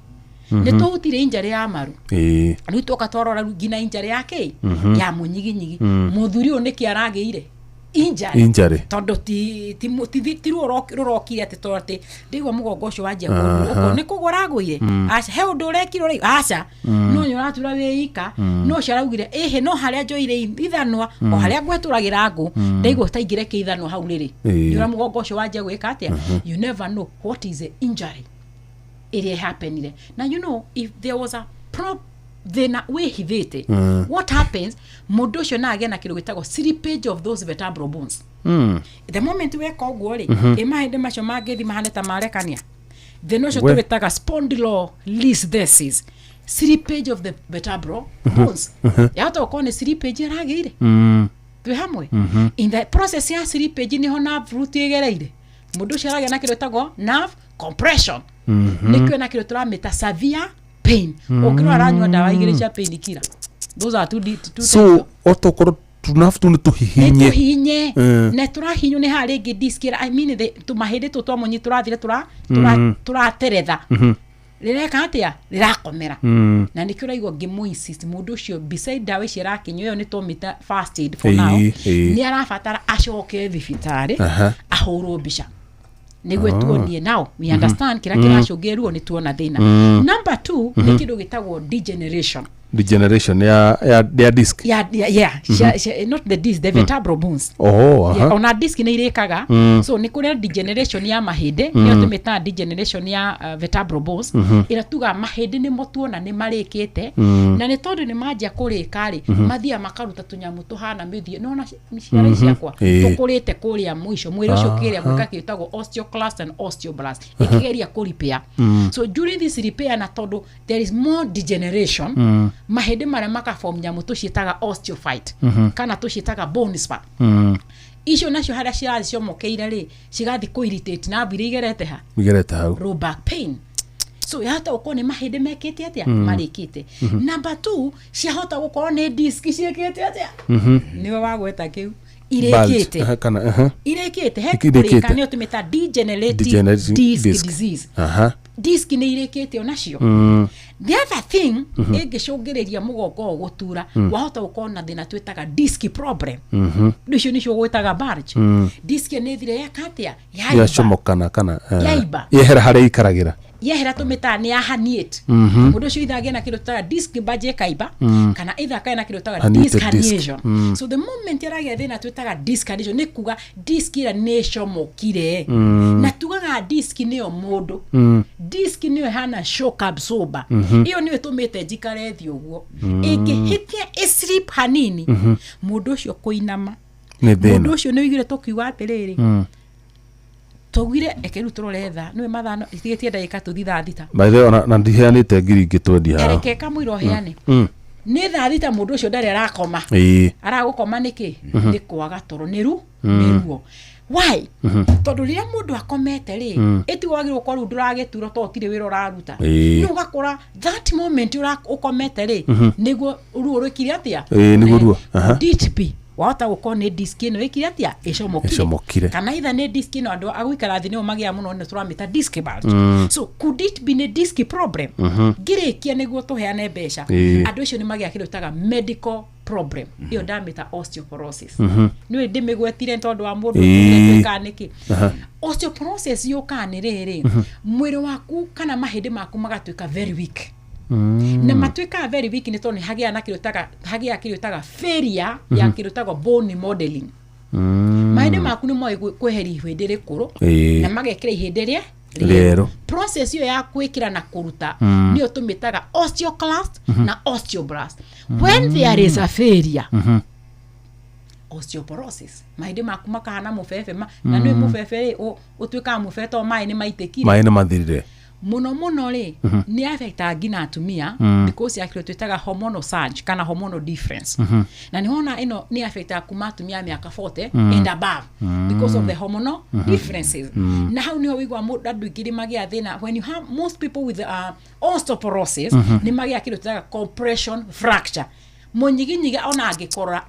Nĩ tũhutire injury ya maru. Rĩu twoka twarora rĩu nginya injury ya kĩ? Ya mũnyiginyigi. Mũthuri ũyũ nĩkĩ aragĩire injury? Injury. Tondũ ti ruo rũrokire atĩ tondũ atĩ ndĩgua mũgongo ũcio wanjia kũndura nĩ kũgwa ũragũire, aca, he ũndũ ũrekirwo rĩu, aca, no nĩ ũratura wĩ ika, no ũcio araugire ĩhĩ, no harĩa njoire ithanwa o harĩa ngwetũragĩra ngũ ndaigua taingĩre kĩ ithanwa hau rĩrĩ. Nĩ ũrĩa mũgongo ũcio wanjia gwĩka atĩa? You never know what is the injury ĩrĩa happenire. Na you know, if there was a pro thĩna wĩhithĩte, what happens, mũndũ ũcio no agĩe na kĩndũ gĩtagwo slippage of those vertebral bones. The moment weka ũguo rĩ, ĩ mahĩndĩ macio mangĩthi mahane ta marekania, thĩna ũcio tũwĩtaga spondylolisthesis, slippage of the vertebral bones. Yahota gũkorwo nĩ slippage ĩragĩire twĩ hamwe. In the process ya slippage nĩho nerve root ĩgereire, mũndũ ũcio aragĩa na kĩndũ gĩtagwo nerve compression. Nĩkĩo na kĩndũ tũramĩta severe pain, ũngĩrora aranyua ndawa igĩrĩ cia pain killer. Those are two So otokorwo tunabu tu nĩ tũhihinye. Tũhinye na tũrahinywo nĩ haha rĩngĩ disc I mean tũmahĩndĩ tũ twa mũnyi tũrathire tũrateretha, rĩreka atĩa? Rĩrakomera. Na nĩkĩo ũraigua ngĩmũ insist mũndũ ũcio, beside ndawa ici arakĩnyua, ĩyo nĩ tũmĩta first aid for now, nĩ arabatara acoke thibitarĩ ahũrwo mbica nĩguo tuonie. Now we understand kĩrĩa kĩracũngĩra ruo, nĩ tuona thĩna. Number two nĩ kĩndũ gĩtagwo degeneration. Degeneration ya disc. Yeah, not the disc, the vertebral bones. Oho. Yeah, ona disc nä irĩkaga. So nĩ kũrĩ degeneration ya mahĩndĩ, nĩyo tũmĩtaga degeneration ya vertebral bones, ĩrĩa tugaga mahĩndĩ nĩmo tuona nĩ marĩkĩte, na nĩ tondũ nĩ manjia kũrĩka rĩ, mathiaga makaruta tũnyamũ tũhana mĩthiĩ nona ciara ciakwa tũkũrĩte kũrĩa mũico mwĩrĩ ũcio ũkĩgeria gwĩka kĩtagwo osteoclast and osteoblast ĩkĩgeria kũ repair. So during this repair, na tondũ there is more degeneration, mahĩndĩ marĩa makaform nyamũ tũciĩtaga osteophyte kana tũciĩtaga bone spur. Icio nacio harĩa cirathi ciomokeire rĩ, cigathi kũ irritate nerve iria igerete ha. Igerete hau. Low back pain. So yahota gũkorwo nĩ mahĩndĩ mekĩte atĩa, marĩkĩte. Number two, ciahota gũkorwo nĩ disc ciĩkĩte atĩa, nĩwe wagweta kĩu, irĩkĩte. Aha, kana Irĩkĩte he Irĩkĩte. kũrĩka, nĩyo tũmĩta degenerative Degenerative disc disc. disease. Disc nĩ irĩkĩte onacio. The other thing ĩngĩcũngĩrĩria mũgongo ũyũ gũtura, wahota gũkorwo na thĩna twĩtaga disc problem. Ũndũ ũcio nĩcio gwĩtaga bulge disc. Nĩ thire yeka atĩa, yaiba. Yacomokana kana Yaiba. Yehera harĩa ikaragĩra. Yehera, tũmĩtaga nĩ ya herniate. Mũndũ ũcio either agĩe na kĩndũ tũtaga disc bulge ĩkaimba, kana either akagĩa na kĩndũ tũtaga disc Herniated disc. herniation. So the moment aragĩa thĩna twĩtaga disc herniation, nĩ kuga disc ĩrĩa nĩ ĩcomokire. Na tugaga disc nĩyo mũndũ, disc nĩyo ĩhana shock absorber, ĩyo nĩyo ĩtũmĩte njikare thĩ ũguo. Ĩngĩhĩtia ĩslip hanini, mũndũ ũcio kũinama nĩ mũndũ thĩna. Ũcio nĩ ũiguire tũkiuga atĩrĩrĩ, tũugire eke rĩu tũrore thaa nĩwe mathano itigĩtie ndagĩka tũthi thaa 6. By the way, ona na ndiheanĩte ngiri ingĩ twendi haha. Kareke kamũira ũheane nĩ thaa 6, mũndũ ũcio ndarĩ arakoma. Aragũkoma nĩkĩ? Nĩ kwaga toro, nĩ ru nĩ ruo. Why? Tondũ rĩrĩa mũndũ akomete rĩ, ĩtigo wagĩrĩirwo gũkorwo rĩu ndũragĩtura tondũ ũtirĩ wĩra ũraruta. Nĩ ũgakora that moment ũkomete rĩ, nĩguo ruo rwĩkire atĩa. Nĩguo ruo. Could it be wahota gũkorwo nĩ disc ĩno ĩkire atĩa, ĩcomokire? Ĩcomokire. Kana itha nĩ disc ĩno andũ agũikara thĩ nĩo magĩaga mũno, nĩ tũramĩta disc bulge. So could it be nĩ disc problem? Ngĩrĩkia nĩguo tũheane mbeca, andũ acio nĩ magĩaga kĩndũ tũtaga medical problem, ĩyo ndamĩta osteoporosis. Nĩũĩ ndĩmĩgwetire tondũ wa mũndũ twĩkaga nĩkĩ. Osteoporosis yũkaga nĩ rĩrĩ, mwĩrĩ waku kana mahĩndĩ maku magatuĩka very weak, na matuĩkaga very weak nĩ tondũ nĩ hagĩaga na kĩndũ tũtaga hagĩaga kĩndũ tũtaga failure ya kĩndũ tũtagwo bone modeling. Mahĩndĩ maku nĩ moĩ kweheria ihĩndĩ rĩkũrũ na magekĩra ihĩndĩ rĩa Rĩerũ. Process ĩyo ya gwĩkĩra na kũruta nĩyo tũmĩtaga osteoclast na osteoblast. When there is a failure, osteoporosis, mahĩndĩ maku makahana mũbebe na nĩ mũbebe rĩ, ũtuĩkaga mũbebe tondũ maĩ nĩ maitĩkire. Maĩ nĩ mathirire. Mũno mũno rĩ, nĩ affectaga nginya atumia because ya kĩndũ twĩtaga hormonal surge kana hormonal difference. Na nĩ wona ĩno nĩ affectaga kuma atumia a mĩaka 40 and above because of the hormonal differences. Na hau nĩho wĩigua mũndũ andũ aingĩ nĩ magĩa thĩna. When you have most people with osteoporosis, nĩ magĩa kĩndũ twĩtaga compression fracture, mũnyiginyigi ona angĩkorora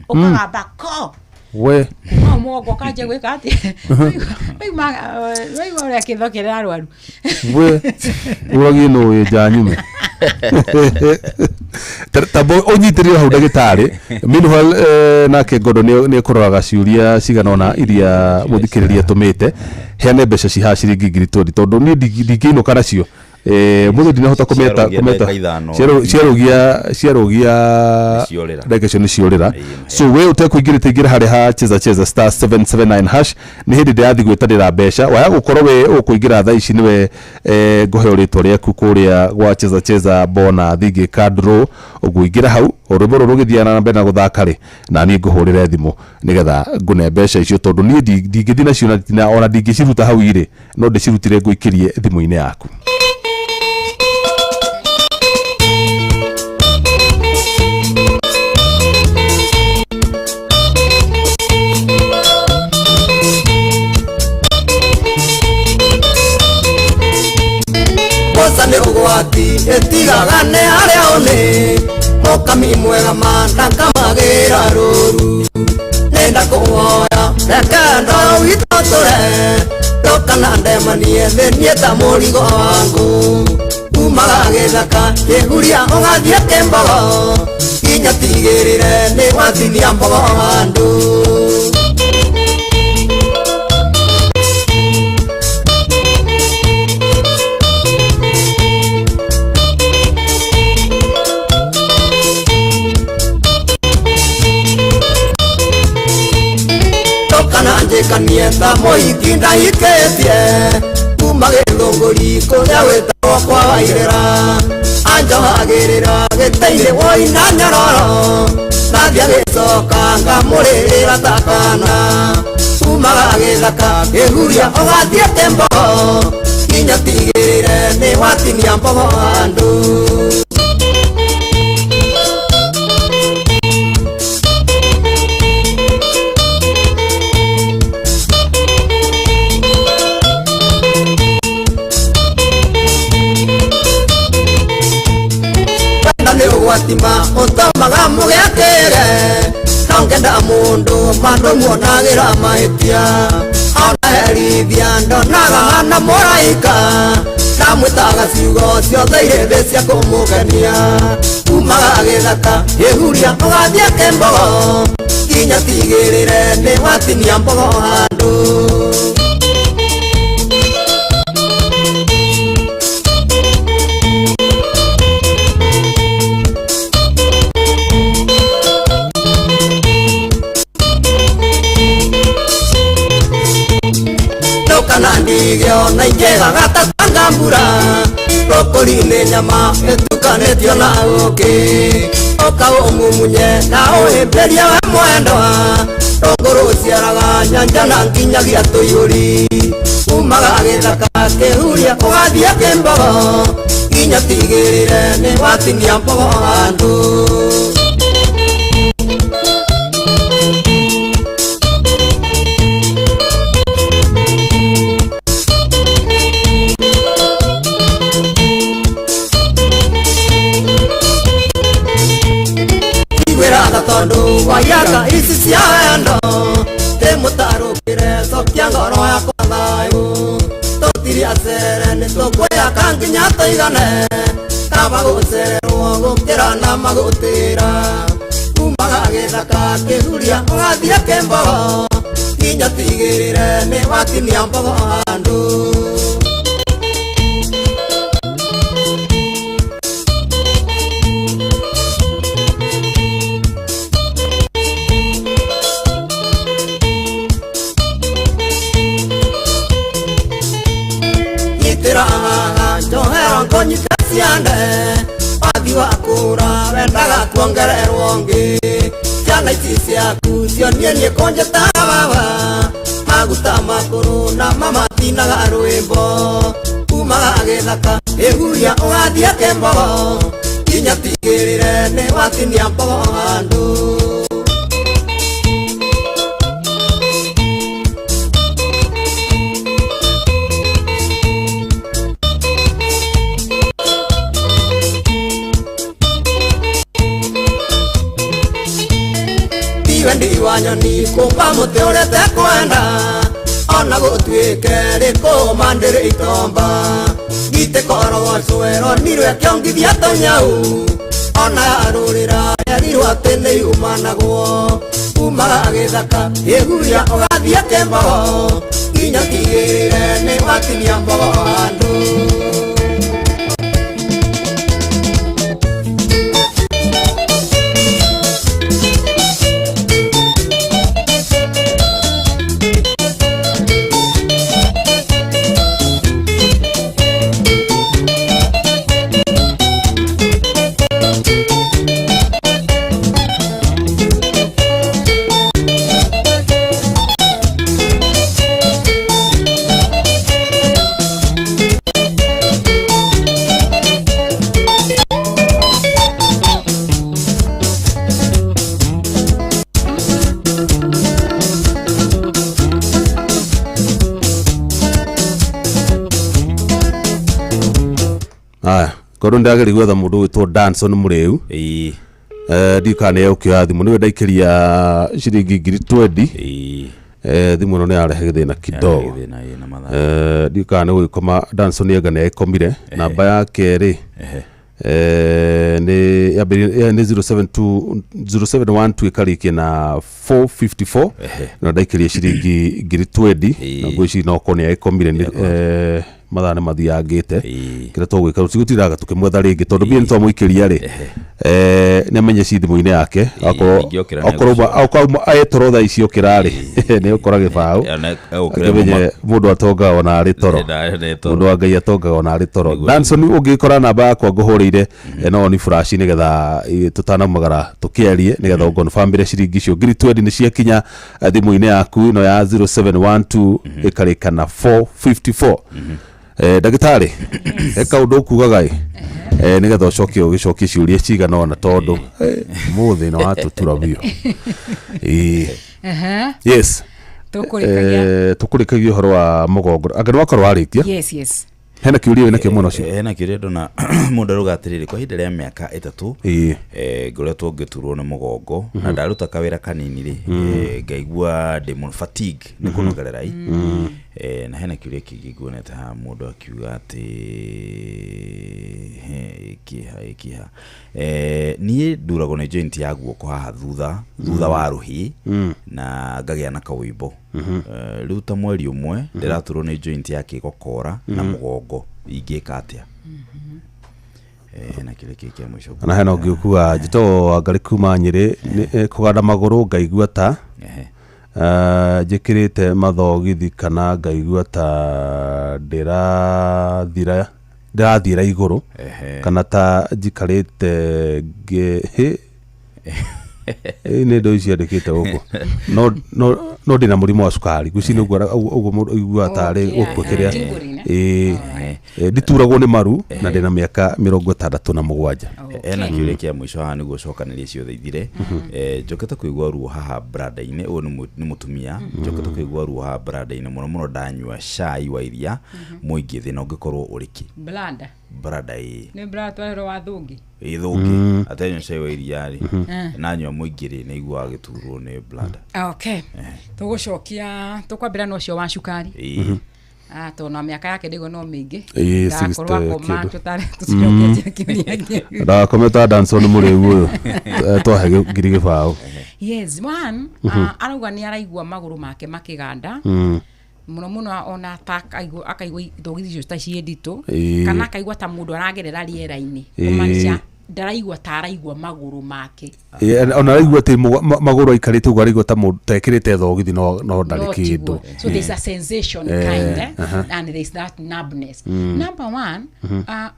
ũkagamba ko We. Kuma mũgongo ũkanjia gwĩka atĩa, waigua ũrĩa kĩthokerera arwaru. We, ũragie nũ wĩ nja nyume. Tamba ũnyitĩrĩre hau, ndagĩtarĩ. Meanwhile, nake Ngondo nĩ ekũroraga ciũria cigana ũna iria mũthikĩrĩria tũmĩte. Heane mbeca cihaha ciringi 20,000, tondũ niĩ ndingĩinũka nacio. Mũthĩ ndinahota kũmeta. Ciarũgia Kũmeta. ndagĩka 5. Ciarũgia. Nĩciorĩra. Ndagĩka icio nĩ ciorĩra. So we ũtekũingĩrĩte, ingĩra harĩ ha Cheza Cheza *779#. Nĩ hĩndĩ ndĩrathiĩ gwĩtanĩra mbeca. Waya gũkorwo we ũkũingĩra thaa ici, nĩwe ngũheo rĩtwa rĩaku kũrĩa gwa Cheza Cheza bonathi ngĩka draw. Ũguo ingĩra hau, o rwĩmbo rũrũ rũgĩthiaga na mbere na gũthaka rĩ, na niĩ ngũhũrĩre thimũ nĩgetha ngũne mbeca icio, tondũ niĩ ndingĩthiĩ nacio ona ndingĩciruta hau irĩ, no ndĩcirutire ngũikĩrie thimũ-inĩ yaku. Mboca nĩ ũgwati ĩtigaga nĩ harĩa ũnĩ mũkami mwega ma ndakamagĩra rũru nenda kũhoya reke ndoro witũ tũre ndũkana ndemanie thĩ niĩ ta mũrigo wangu umaga gĩthaka kĩhuria ũgathiĩ kĩmbogo nginya tigĩrĩre nĩ watinia mbogo handũ. Tũhikanie ta mũhiki ndahikĩtie kuma gĩthũngũri kũrĩa wĩtagwo kwa Wairĩra anjohagĩrĩra gĩtĩ-inĩ woina nyororo nathiĩ agĩcoka ngamũrĩrĩra ta kana umaga gĩthaka kĩhuria ũgathiĩ kĩmbogo nginya tigĩrĩre nĩ watinia mbogo handũ. Wenda nĩ ũgwatima ũtũmaga mũgĩakĩre no ngenda mũndũ mandũ muonagĩra mahĩtia ona herithia ndonaga hana mũraika ndamwĩtaga ciugo ciothe irĩ thĩ cia kũmũkenia umaga gĩthaka kĩhuria ũgathiĩ kĩmbogo nginya tigĩrĩre nĩ watinia mbogo handũ. Kana ndigio na injegaga ta tanga mbura rũkũri-inĩ nyama ĩtukanĩtio na ũkĩ ũka ũmumunye na ũhĩmbĩrie we mwendwa rũngũ rũciaraga nyanja na nginyagia tũiyũri umaga gĩthaka kĩhuria ũgathiĩ kĩmbogo nginya tigĩrĩre nĩ watinia mbogo handũ. Tondu wayaka ici cia wendo ndĩmũtarũkĩre cokia ngoro yakwa thayũ tũtiri acere nĩ tũkwĩyaka nginya tũigane kaba gũcererwo gũkĩra na magũtĩra umaga gĩthaka kĩhuria ũgathiĩ kĩmbogo nginya tigĩrĩre nĩ watinia mbogo handũ. Njohera ngonyita ciande wathi wakũra wendaga kuongererwo ngĩ ciana ici ciaku cionie niĩ kũnjĩtaga baba maguta makũrũ na mamatinaga rwĩmbo umaga gĩthaka kĩhuria ũgathiĩ kĩmbogo nginya tigĩrĩre nĩ watinia mbogo handũ. Wendi wa nyoni kũmba mũtĩ ũrĩa tekwenda ona gũtuĩke rĩkũma ndĩrĩ itomba ngitĩ korogocwero nirwe kĩongithia tũnyau ona yarũrĩra yerirwo atĩ nĩ yumanagwo umaga gĩthaka kĩhuria ũgathiĩ kĩmbogo nginya tigĩrĩre nĩ watinia mbogo handũ. Aya korwo ndageri gwetha mundu witwo Danson Muriu ĩĩ ndikana nĩ ũkĩoya thimũ nĩwe ndaikĩria ciringi ngiri 20 ĩĩ thimũ ĩno nĩ yarehe gĩthĩna kidogo thĩna ĩna mathaa ndikana nĩ gũgĩkoma Danson anga nĩ agĩkomire namba yake rĩ nĩ yambĩrĩria nĩ 072 0712 ĩkarĩkia na 454 na ndaikĩria ciringi ngiri 20 na ngwĩciria no okorwo nĩ agĩkomire nĩ Mathaa nĩ mathiangĩte. Ĩĩ. Kĩrĩa tũgwĩka rũciũ gũtiraga tũkĩmwetha rĩngĩ tondũ mbia nĩ twamũikĩria rĩ, nĩ amenye ci thimũ-inĩ yake. Akorwo ingĩokĩra nĩ akorwo egũcoka. akorwo etoro thaa ici okĩra rĩ, nĩ ũkora gĩbaũ. Egũkĩra. Akĩmenye mũndũ atongaga ona arĩ toro. Mũndũ wa Ngai atongaga ona arĩ toro. Danson, ũngĩkora namba yakwa ngũhũrĩire, no ni flash nĩgetha tũtanaumagara tũkĩarie, nĩgetha ũngonbambĩre ciringi icio 20,000 nĩ ciakinya thimũ-inĩ yaku ĩno ya 0712 ĩkarĩka na 454. Ndagĩtarĩ, he kaũndũ ũkugaga ĩ, nĩgetha ũcoke ũgĩcokie ciũria cigana ũna tondũ mũthĩ no watũtura biũ. Ĩĩ. Ehe. Yes. Tũkũrĩkagia. Tũkũrĩkagia ũhoro wa mũgongo, anga nĩ wakorwo warĩkia. Yes. Hena kĩũria wĩna kĩo mwena ũcio? Hena kĩũria ndona mũndũ arauga atĩrĩrĩ, kwa ihinda rĩa mĩaka 3 ngoretwo ngĩturwo nĩ mũgongo na ndaruta kawĩra kanini rĩ, ngaigua ndĩ mũno fatigue nĩ kũnogerera i. Na hena kĩũria kĩngĩ nguonete haha, mũndũ akiuga atĩ he, kĩha kĩha, niĩ nduragwo nĩ joint ya guoko haha thutha wa rũhĩ na ngagĩa na kawĩmbo. Rĩu ta mweri ũmwe ndĩraturwo nĩ joint ya kĩgokora na mũgongo, ingĩka atĩa? Hena kĩũria kĩngĩ kĩa mũico. Na hena ũngĩ ũkuga, njĩtagwo Wangarĩ kuma Nyĩrĩ, kũganda magũrũ ngaigua ta njĩkĩrĩte mathogithi kana ngaigua ta ndĩrathira igũrũ kana ta njikarĩte ngĩ hĩ. Ĩ, nĩ ndo ici andĩkĩte gũkũ, no ndĩna mũrimũ wa cukari, ngwĩciria nĩ ũguo mũndũ aiguaga tarĩ gũkũ kĩrĩa. Tingling, eh? Ĩĩ. Ndituragwo nĩ maru na ndĩna mĩaka 67. Ena kĩũria kĩa mũico haha nĩguo cokanĩrie ciothe ithire. Njokete kũigua ruo haha brada-inĩ, ũyũ nĩ mũtumia, njokete kũigua ruo haha brada-inĩ mũno mũno ndanyua cai wa iria mũingĩ, thĩna ũngĩkorwo ũrĩ kĩ? Blanda. Brada, ĩĩ. Nĩ blanda twarĩrwo wa thũngĩ. Ĩ, thũngĩ atenyua cai wa iria rĩ, nanyua mũingĩ rĩ, nĩ iguaga gĩturwo nĩ blada. Okay, tũgũcokia tũkwambĩra na ũcio wa cukari. Tondũ na mĩaka yake ndĩguo no mĩingĩ. Ĩĩ, Ndakorwo 60 akoma kĩndũ. tũtarĩ tũcoketie kĩũria kĩu. Ndakometa Danson mũrĩu ũyũ. Twahe 20,000. Yes, one, arauga nĩ araigua magũrũ make makĩganda mũno mũno, ona ta akaigua thogithi icio ta ciĩ nditũ kana akaigua ta mũndũ aragerera rĩera-inĩ, kũmaanisha ndaraigua ta araigua magũrũ make. Ĩĩ, ona araigua atĩ magũrũ aikarĩte ũguo araigua ta mũndũ tekĩrĩte thogithi, no ndarĩ No kĩndũ. tiguo. So there's a sensation kind, eh? And there's that numbness. Number one,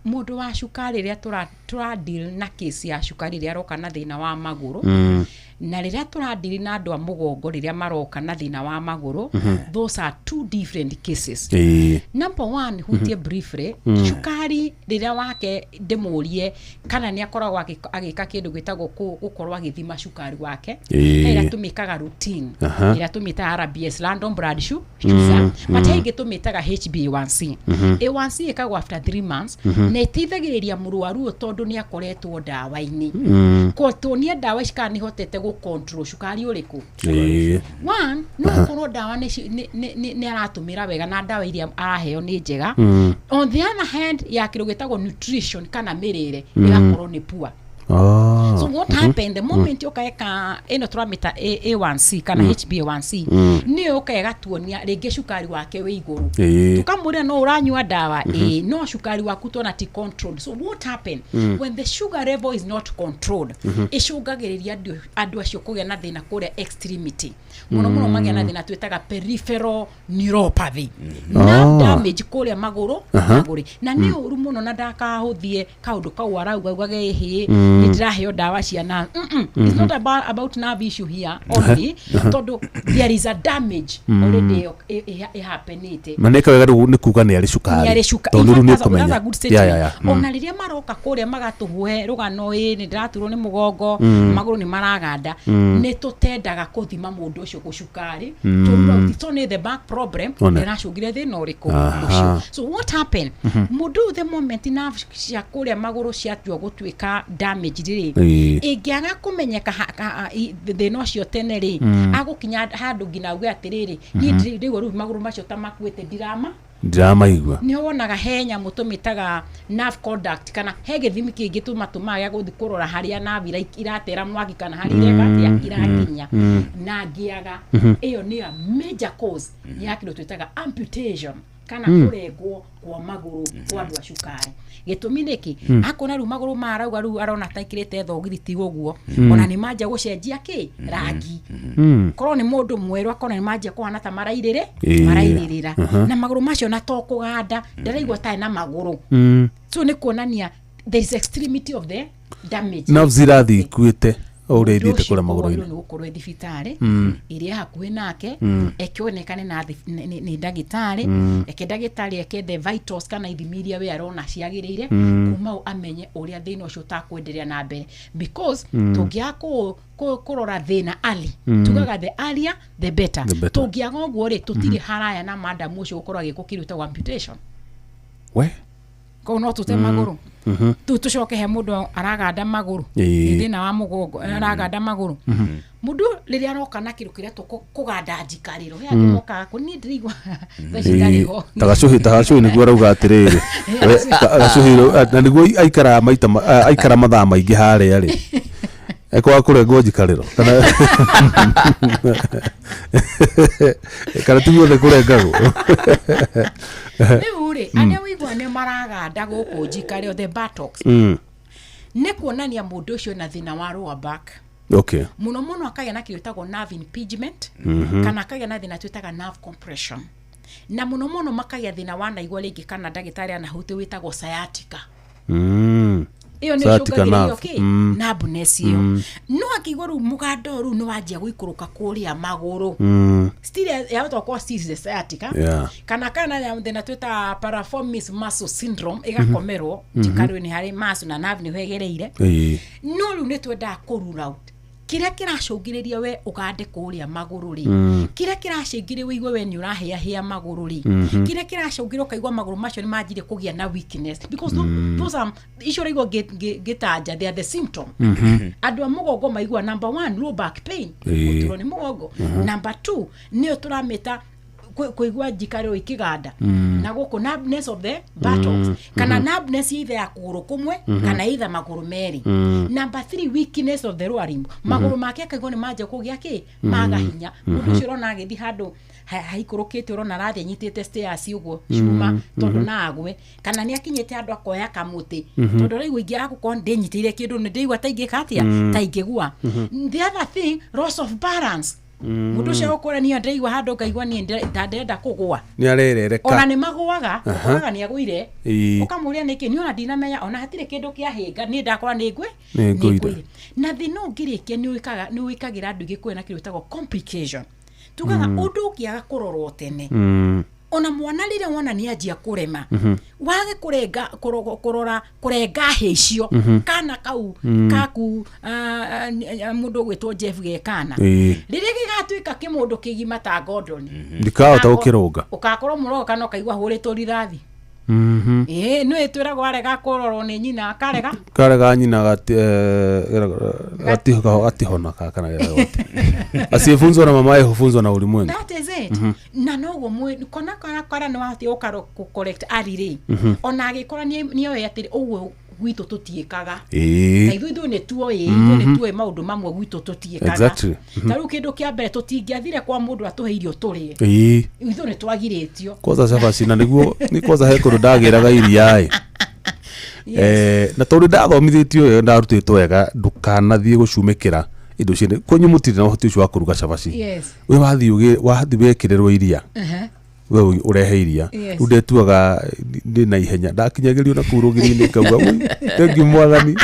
mũndũ wa cukari, rĩrĩa tũra deal na case ya cukari rĩrĩa aroka na thĩna wa magũrũ, na rĩrĩa tũradili na andũ a mũgongo rĩrĩa maroka na thĩna wa magũrũ, those are two different cases. Number one, hutie briefly cukari rĩrĩa wake, ndĩmũrie kana nĩ akoragwo agĩka kĩndũ gĩtagwo gũkorwo agĩthima cukari wake. He ĩrĩa tũmĩkaga routine, ĩrĩa tũmĩtaga RBS, random blood sugar, but he ĩngĩ tũmĩtaga HbA1c. A1C ĩkagwo after 3 months na ĩteithagĩrĩria mũrwaru ũyũ tondũ nĩ akoretwo ndawa-inĩ, tuonie ndawa ici kana nĩ ihotete gũ control cukari ũrĩkũ. One, no ũkorwo ndawa nĩ aratũmĩra wega na ndawa iria araheo nĩ njega. On the other hand, ya kĩndũ gĩtagwo nutrition kana mĩrĩre ĩgakorwo nĩ poor. So what happened, the moment ũkaeka ĩno tũramĩta A1C kana HbA1c, nĩyo ũka ĩgatuonia rĩngĩ cukari wake wĩ igũrũ. Tukamwĩra, no ũranyua ndawa, ĩĩ, no cukari waku tuona ti controlled. So what happened, when the sugar level is not controlled, ĩcũngagĩrĩria andũ acio kũgĩa na thĩna kũrĩa extremity, mũno mũno magĩa na thĩna twĩtaga peripheral neuropathy, nerve damage kũrĩa magũrũ, na nĩ ũru mũno, na ndakahũthie kaũndũ kau arauga augage ĩhĩ nĩ ndĩraheo ndawa cia nerve. It's not about nerve issue here only, tondũ there is a damage already ĩhapenĩte. Na nĩ kawega rĩu nĩ kuga nĩ arĩ cukari. Nĩ arĩ cukari. Tondũ rĩu In nĩ fact, that's a ũkũmenya. good statement. Yeah. Ona rĩrĩa maroka kũrĩa magatũhe rũgano, ĩ nĩ ndĩraturwo nĩ mũgongo, magũrũ nĩ maraganda, nĩ tũtendaga kũthima mũndũ ũcio gũcukari tondũ it's only the back problem One. ĩracũngire thĩna ũrĩkũ ũcio. So what happened, mũndũ ũyũ, the moment nerve cia kũrĩa magũrũ ciatua gũtuĩka damage rĩ, ĩngĩaga kũmenyeka thĩna ũcio tene rĩ, agũkinya handũ nginya auge atĩrĩrĩ, niĩ ndĩraigua rĩu magũrũ macio ta makuĩte, ndirama Ndiramaigua. Nĩ wonaga he nyamũ tũmĩtaga nerve conduct, kana he gĩthimi kĩngĩ tũmatũmaga gĩa gũthiĩ kũrora harĩa nerve iratera mwaki kana harĩa ireka atĩa irakinya, na ngĩaga ĩyo nĩyo major cause ya kĩndũ twĩtaga amputation Kana kũrengwo kwa magũrũ kwa andũ a cukari. Gĩtũmi nĩkĩ? Akona rĩu magũrũ marauga rĩu arona ta ikĩrĩte thogithi, ti ũguo, ona nĩ manjia gũcenjia kĩ rangi. Korwo nĩ mũndũ mwerũ, akona nĩ manjia kũhana ta marairĩrĩ marairĩrĩra na magũrũ macio, na to kũganda, ndaraigua tarĩ na magũrũ. So nĩ kuonania there is extremity of the damage. Nerves irathiĩ ikuĩte o ũrĩa ithiĩte kũrĩa magũrũ-inĩ. Nĩ gũkorwo thibitarĩ ĩrĩa hakuhĩ nake, ekĩonekane na nĩ ndagĩtarĩ, eke ndagĩtarĩ eke the vitals kana ithimi iria we arona ciagĩrĩire, kuma hau amenye ũrĩa thĩna ũcio ũtakwenderea na mbere, because tũngĩaga kũrora thĩna early, tugaga the earlier the better. The better. Tũngĩaga ũguo rĩ, tũtirĩ haraya na madam ũcio gũkorwo agĩkwo kĩndũ gĩtagwo amputation. We. Koguo no tũte magũrũ tu tũcoke he mũndũ araganda magũrũ. Nĩ thĩna wa mũgongo, araganda magũrũ. Mũndũ rĩrĩa aroka na kĩndũ kĩrĩa kũganda njikarĩro, he angĩ mokaga kũ niĩ ndĩraigua thaa ici ndarĩ ho. Ta gacuhi, ta gacuhi nĩguo arauga atĩrĩrĩ, we, gacuhi na nĩguo aikara maita aikara mathaa maingĩ harĩa rĩ, ekwaga kũrengwo njikarĩro kana ti guothe kũrengagwo. Rĩu rĩ, arĩa wĩigua nĩ maraganda gũkũ njikarĩro, the buttocks, nĩ kuonania mũndũ ũcio na thĩna wa lower back. Mũno mũno akagĩa na kĩndũ gĩtagwo nerve impingement, kana akagĩa na thĩna twĩtaga nerve compression, na mũno mũno makagĩa thĩna wa naigua rĩngĩ kana ndagĩtarĩ anahuti wĩtagwo sciatica. Ĩyo nĩ Sciatica ĩcũngagĩrĩrio nerve. kĩ numbness ĩyo, no akĩigua rĩu mũganda ũyũ rĩu nĩ wanjia gũikũrũka kũrĩa magũrũ, still yahota gũkorwo still is the sciatica, kana ya thĩna twĩtaga piriformis muscle syndrome, ĩgakomerwo njikarĩro-inĩ harĩ muscle na nerve nĩho ĩgereire. No rĩu nĩ twendaga kũ rule out kĩrĩa kĩracũngĩrĩria we ũgande kũrĩa magũrũ rĩ, kĩrĩa kĩracũngĩrĩria ũigue we nĩ ũrahĩahĩa magũrũ rĩ, kĩrĩa kĩracũngĩrĩria ũkaigua magũrũ macio nĩ manjirie kũgĩa na weakness, because those are icio ũraigua ngĩtanja, they are the symptom. Andũ a mũgongo maigua number one, low back pain, gũturwo nĩ mũgongo. Number two, nĩyo tũramĩta kũigua njikarĩro ikĩganda na gũkũ, numbness of the buttocks, kana numbness either ya kũgũrũ kũmwe kana either magũrũ merĩ. Number three, weakness of the lower limb, magũrũ make akaigua nĩ manja kũgĩa kĩ maga hinya. Mũndũ ũcio ũrona agĩthiĩ handũ haikũrũkĩte, ũrona arathiĩ anyitĩte stairs ũguo cuma tondũ no agwe, kana nĩ akinyĩte handũ akoya kamũtĩ tondũ ũraigua ingĩaga gũkorwo ndĩnyitĩire kĩndũ nĩ ndĩigua ta ingĩka atĩa, ta ingĩgua. The other thing, loss of balance. Mũndũ ũcio agũkora niĩ ndĩraigua handũ ngaigua niĩ ta ndĩrenda kũgũa. Nĩ arerereka. Ona nĩ magũaga, ũkoraga nĩ agũire, ũkamũria nĩkĩ, niĩ ona ndinamenya, ona hatirĩ kĩndũ kĩahĩnga, niĩ ndakora nĩ ngwe Nĩ ngũire. Ngũire. Na thĩna ũngĩrĩkia nĩ wĩkagĩra andũ aingĩ kwĩna kĩndũ gĩtagwo complication. Tugaga ũndũ ũngĩaga kũrorwo tene, ona mwana rĩrĩa wona nĩ anjia kũrema, wage kũrenga kũrora kũrenga hĩ icio kana kau kaku, mũndũ ũgwĩtwo Jeff gekana, rĩrĩa gĩgatuĩka kĩmũndũ kĩgima ta Gordon, Ndikahota gũkĩrũnga. Ũgakorwo mũrogo kana ũkaigua hũrĩtwo rithathi. Ĩĩ, nĩ twĩragwo arega kũrorwo nĩ nyina akarega. Karega nyina gatihona kana geragwo atĩa? Asiyefunzwa na mamaye hufunzwa na ulimwengu. That is it. Na noguo kona kana kara nĩ wahotire gũkaro correct early rĩ, ona agĩkora nĩoĩ atĩrĩ ũguo gwitũ tũtiĩkaga. Na ithuĩ nĩ tuoĩ, ithuĩ nĩ tuoĩ maũndũ mamwe gwitũ tũtiĩkaga. Ta rĩu kĩndũ kĩa mbere, tũtingĩathire kwa mũndũ atũhe irio tũrĩe. Ithuĩ nĩ twagirĩtio. Kwanza cabaci na nĩguo nĩ kwanza he kũndũ ndagĩraga iria ĩ. Na tondũ ndathomithĩtio wega, ndarutĩtwo wega, ndũkanathiĩ gũcumĩkĩra indo ciene kwanyu, mũtirĩ na ũhoti ũcio wa kũruga cabaci. We wathiĩ wathiĩ wekĩrĩrwo iria, we ũrehe iria. Rĩu ndetuaga ndĩ na ihenya, ndakinyagĩrio na kũu rũgiri-inĩ ngauga, "Ui, thengiũ mwathani."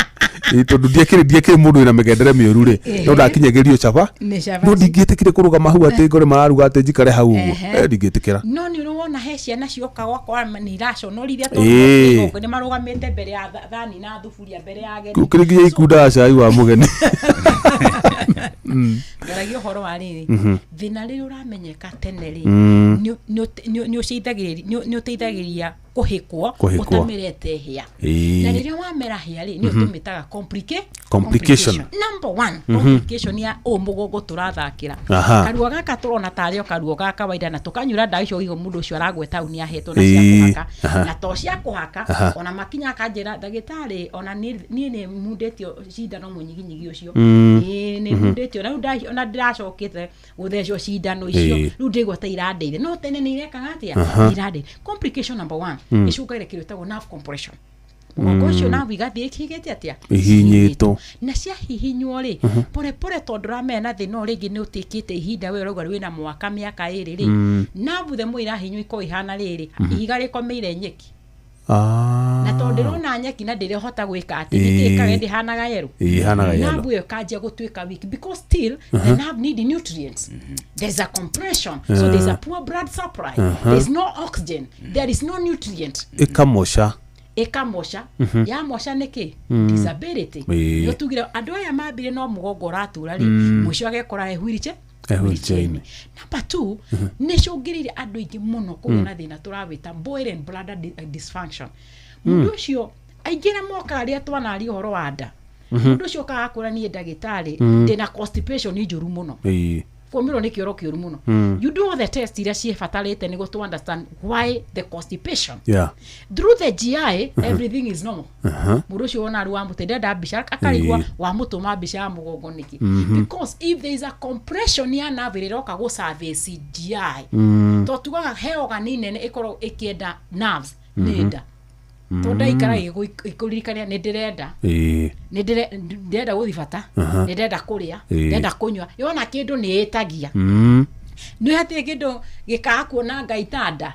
Ĩ, tondũ ndiakĩrĩ mũndũ wĩna mĩgendere mĩũru rĩ, no ndakinyagĩrio caba Nĩ cabaci. No ndingĩtĩkire kũrũgama hau atĩ ngore mararuga atĩ njikare hau ũguo. Ndingĩtĩkĩra. No nĩ ũrĩ wona he ciana cioka gwakwa nĩ iraconorithia tondũ nĩ marũgamĩte mbere ya thani na thuburia mbere ya ageni. Kũrĩ nginya ikundaga cai wa mũgeni. Ngaragia ũhoro wa rĩrĩ, thĩna rĩrĩa ũramenyeka tene rĩ, nĩ ũteithagĩrĩria kũhĩkwo Kũhĩkwo. ũtamerete hĩa. Na rĩrĩa wamera hĩa rĩ, nĩ ũtũmĩtaga Complication. Number one complication ya ũũ mũgongo tũrathakĩra, karuo gaka tũrona tarĩ o karuo ga kawaida, na tũkanyura ndawa icio ũigua mũndũ ũcio aragweta hau nĩ ahetwo na cia kũhaka, na to cia kũhaka. Ona makinya akanjĩra, ndagĩtarĩ, ona niĩ nĩ mundĩtio cindano mũnyiginyigi ũcio. Ĩĩ, Nĩ hundĩtio na rĩu ona ndĩracokete gũthecwo cindano icio. Rĩu ndĩgua ta irandeithia, no tene nĩ irekaga atĩa? Nĩ irandeithia. Complication number one, ĩcũngagĩra kĩndũ gĩtagwo nerve compression. Mũgongo ũcio nerve igathiĩ ĩkĩgĩte atĩa? Ihinyĩtwo. Na ciahihinywo rĩ, pore pore, tondũ ũramenya na thĩna ũyũ rĩngĩ nĩ ũtĩkĩte ihinda, we ũrauga wĩna mwaka, mĩaka 2 rĩ, nerve the more irahinywo ikorwo ihana rĩrĩ ihiga rĩkomeire nyeki. Na tondũ ndĩrona nyeki na ndĩrehota gwĩka atĩ nĩkĩ ĩkaga ndĩhanaga yellow. Ĩhanaga yellow. Nerve ĩyo ĩkanjia gũtuĩka weak because still the nerve need nutrients. There's a compression, so there's a poor blood supply, there's no oxygen, there is no nutrient. Ĩkamoca. Ĩkamoca. Yamoca nĩkĩ? Disability. Nĩ tugire andũ aya mambire no mũgongo ũratura rĩ, mũico agekora e wheelchair. E wheelchair-inĩ. Number two, nĩ cũngĩrĩire andũ aingĩ mũno kũgĩa na thĩna tũrawĩta bowel and bladder dysfunction. Mũndũ ũcio aingĩ arĩa mokaga rĩrĩa twanaria ũhoro wa nda, mũndũ ũcio okaga akwĩra, "Niĩ ndagĩtarĩ, ndĩna constipation njũru mũno." Kũmĩrwo nĩ kĩoro kĩũru mũno. You do all the test iria ciĩbatarĩte nĩguo to understand why the constipation. Through the GI, everything is normal. Mũndũ ũcio wona rĩu wamũte ndenda mbica, akarigwo wamũtũma mbica ya mũgongo nĩkĩ, because if there is a compression ya nerve ĩrĩa ĩroka gũ service GI, to tugaga he organ nene ĩkorwo ĩkĩenda nerves nĩ nda, tondũ ndaikara ĩkũririkania nĩ ndĩrenda, nĩ ndĩrenda gũthi bata, nĩ ndĩrenda kũrĩa, ndĩrenda kũnyua. Yona kĩndũ nĩ ĩtagia. Nĩ hatirĩ kĩndũ gĩkaga kuona Ngai ta nda.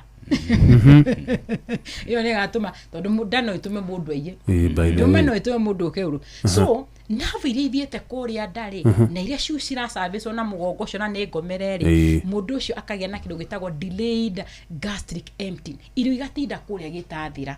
Ĩyo nĩ ĩgatũma, tondũ nda no ĩtũme mũndũ aiye. By the Ndũme way. no ĩtũme mũndũ ũke ũru. So nerve iria ithiĩte kũrĩa nda rĩ, na iria ciu ciraservicewo na mũgongo ũcio na nĩ ngomere rĩ, mũndũ ũcio akagĩa na kĩndũ gĩtagwo delayed gastric emptying. Irio igatinda kũrĩa gĩtathira,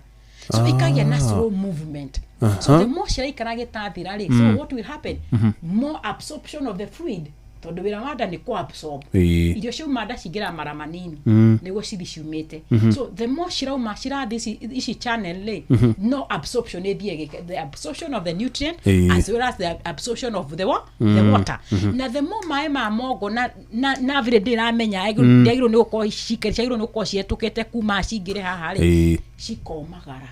so ikagĩa na slow movement. So the more ciraikara gĩtathira rĩ, so what will happen? More absorption of the fluid, tondũ wĩra wa nda nĩ kũ absorb. Irio ciauma nda cingĩraga mara manini nĩguo cithi ciumĩte. So the more cirauma cirathiĩ ici channel rĩ, no absorption ĩthiĩ the absorption of the nutrient as well as the absorption of the water. Na the more maĩ ma mongo na vile ndĩramenya ndĩagĩrĩirwo nĩ gũkorwo ciagĩrĩirwo nĩ gũkorwo cihetũkĩte kuma cingĩre haha rĩ, cikomagara.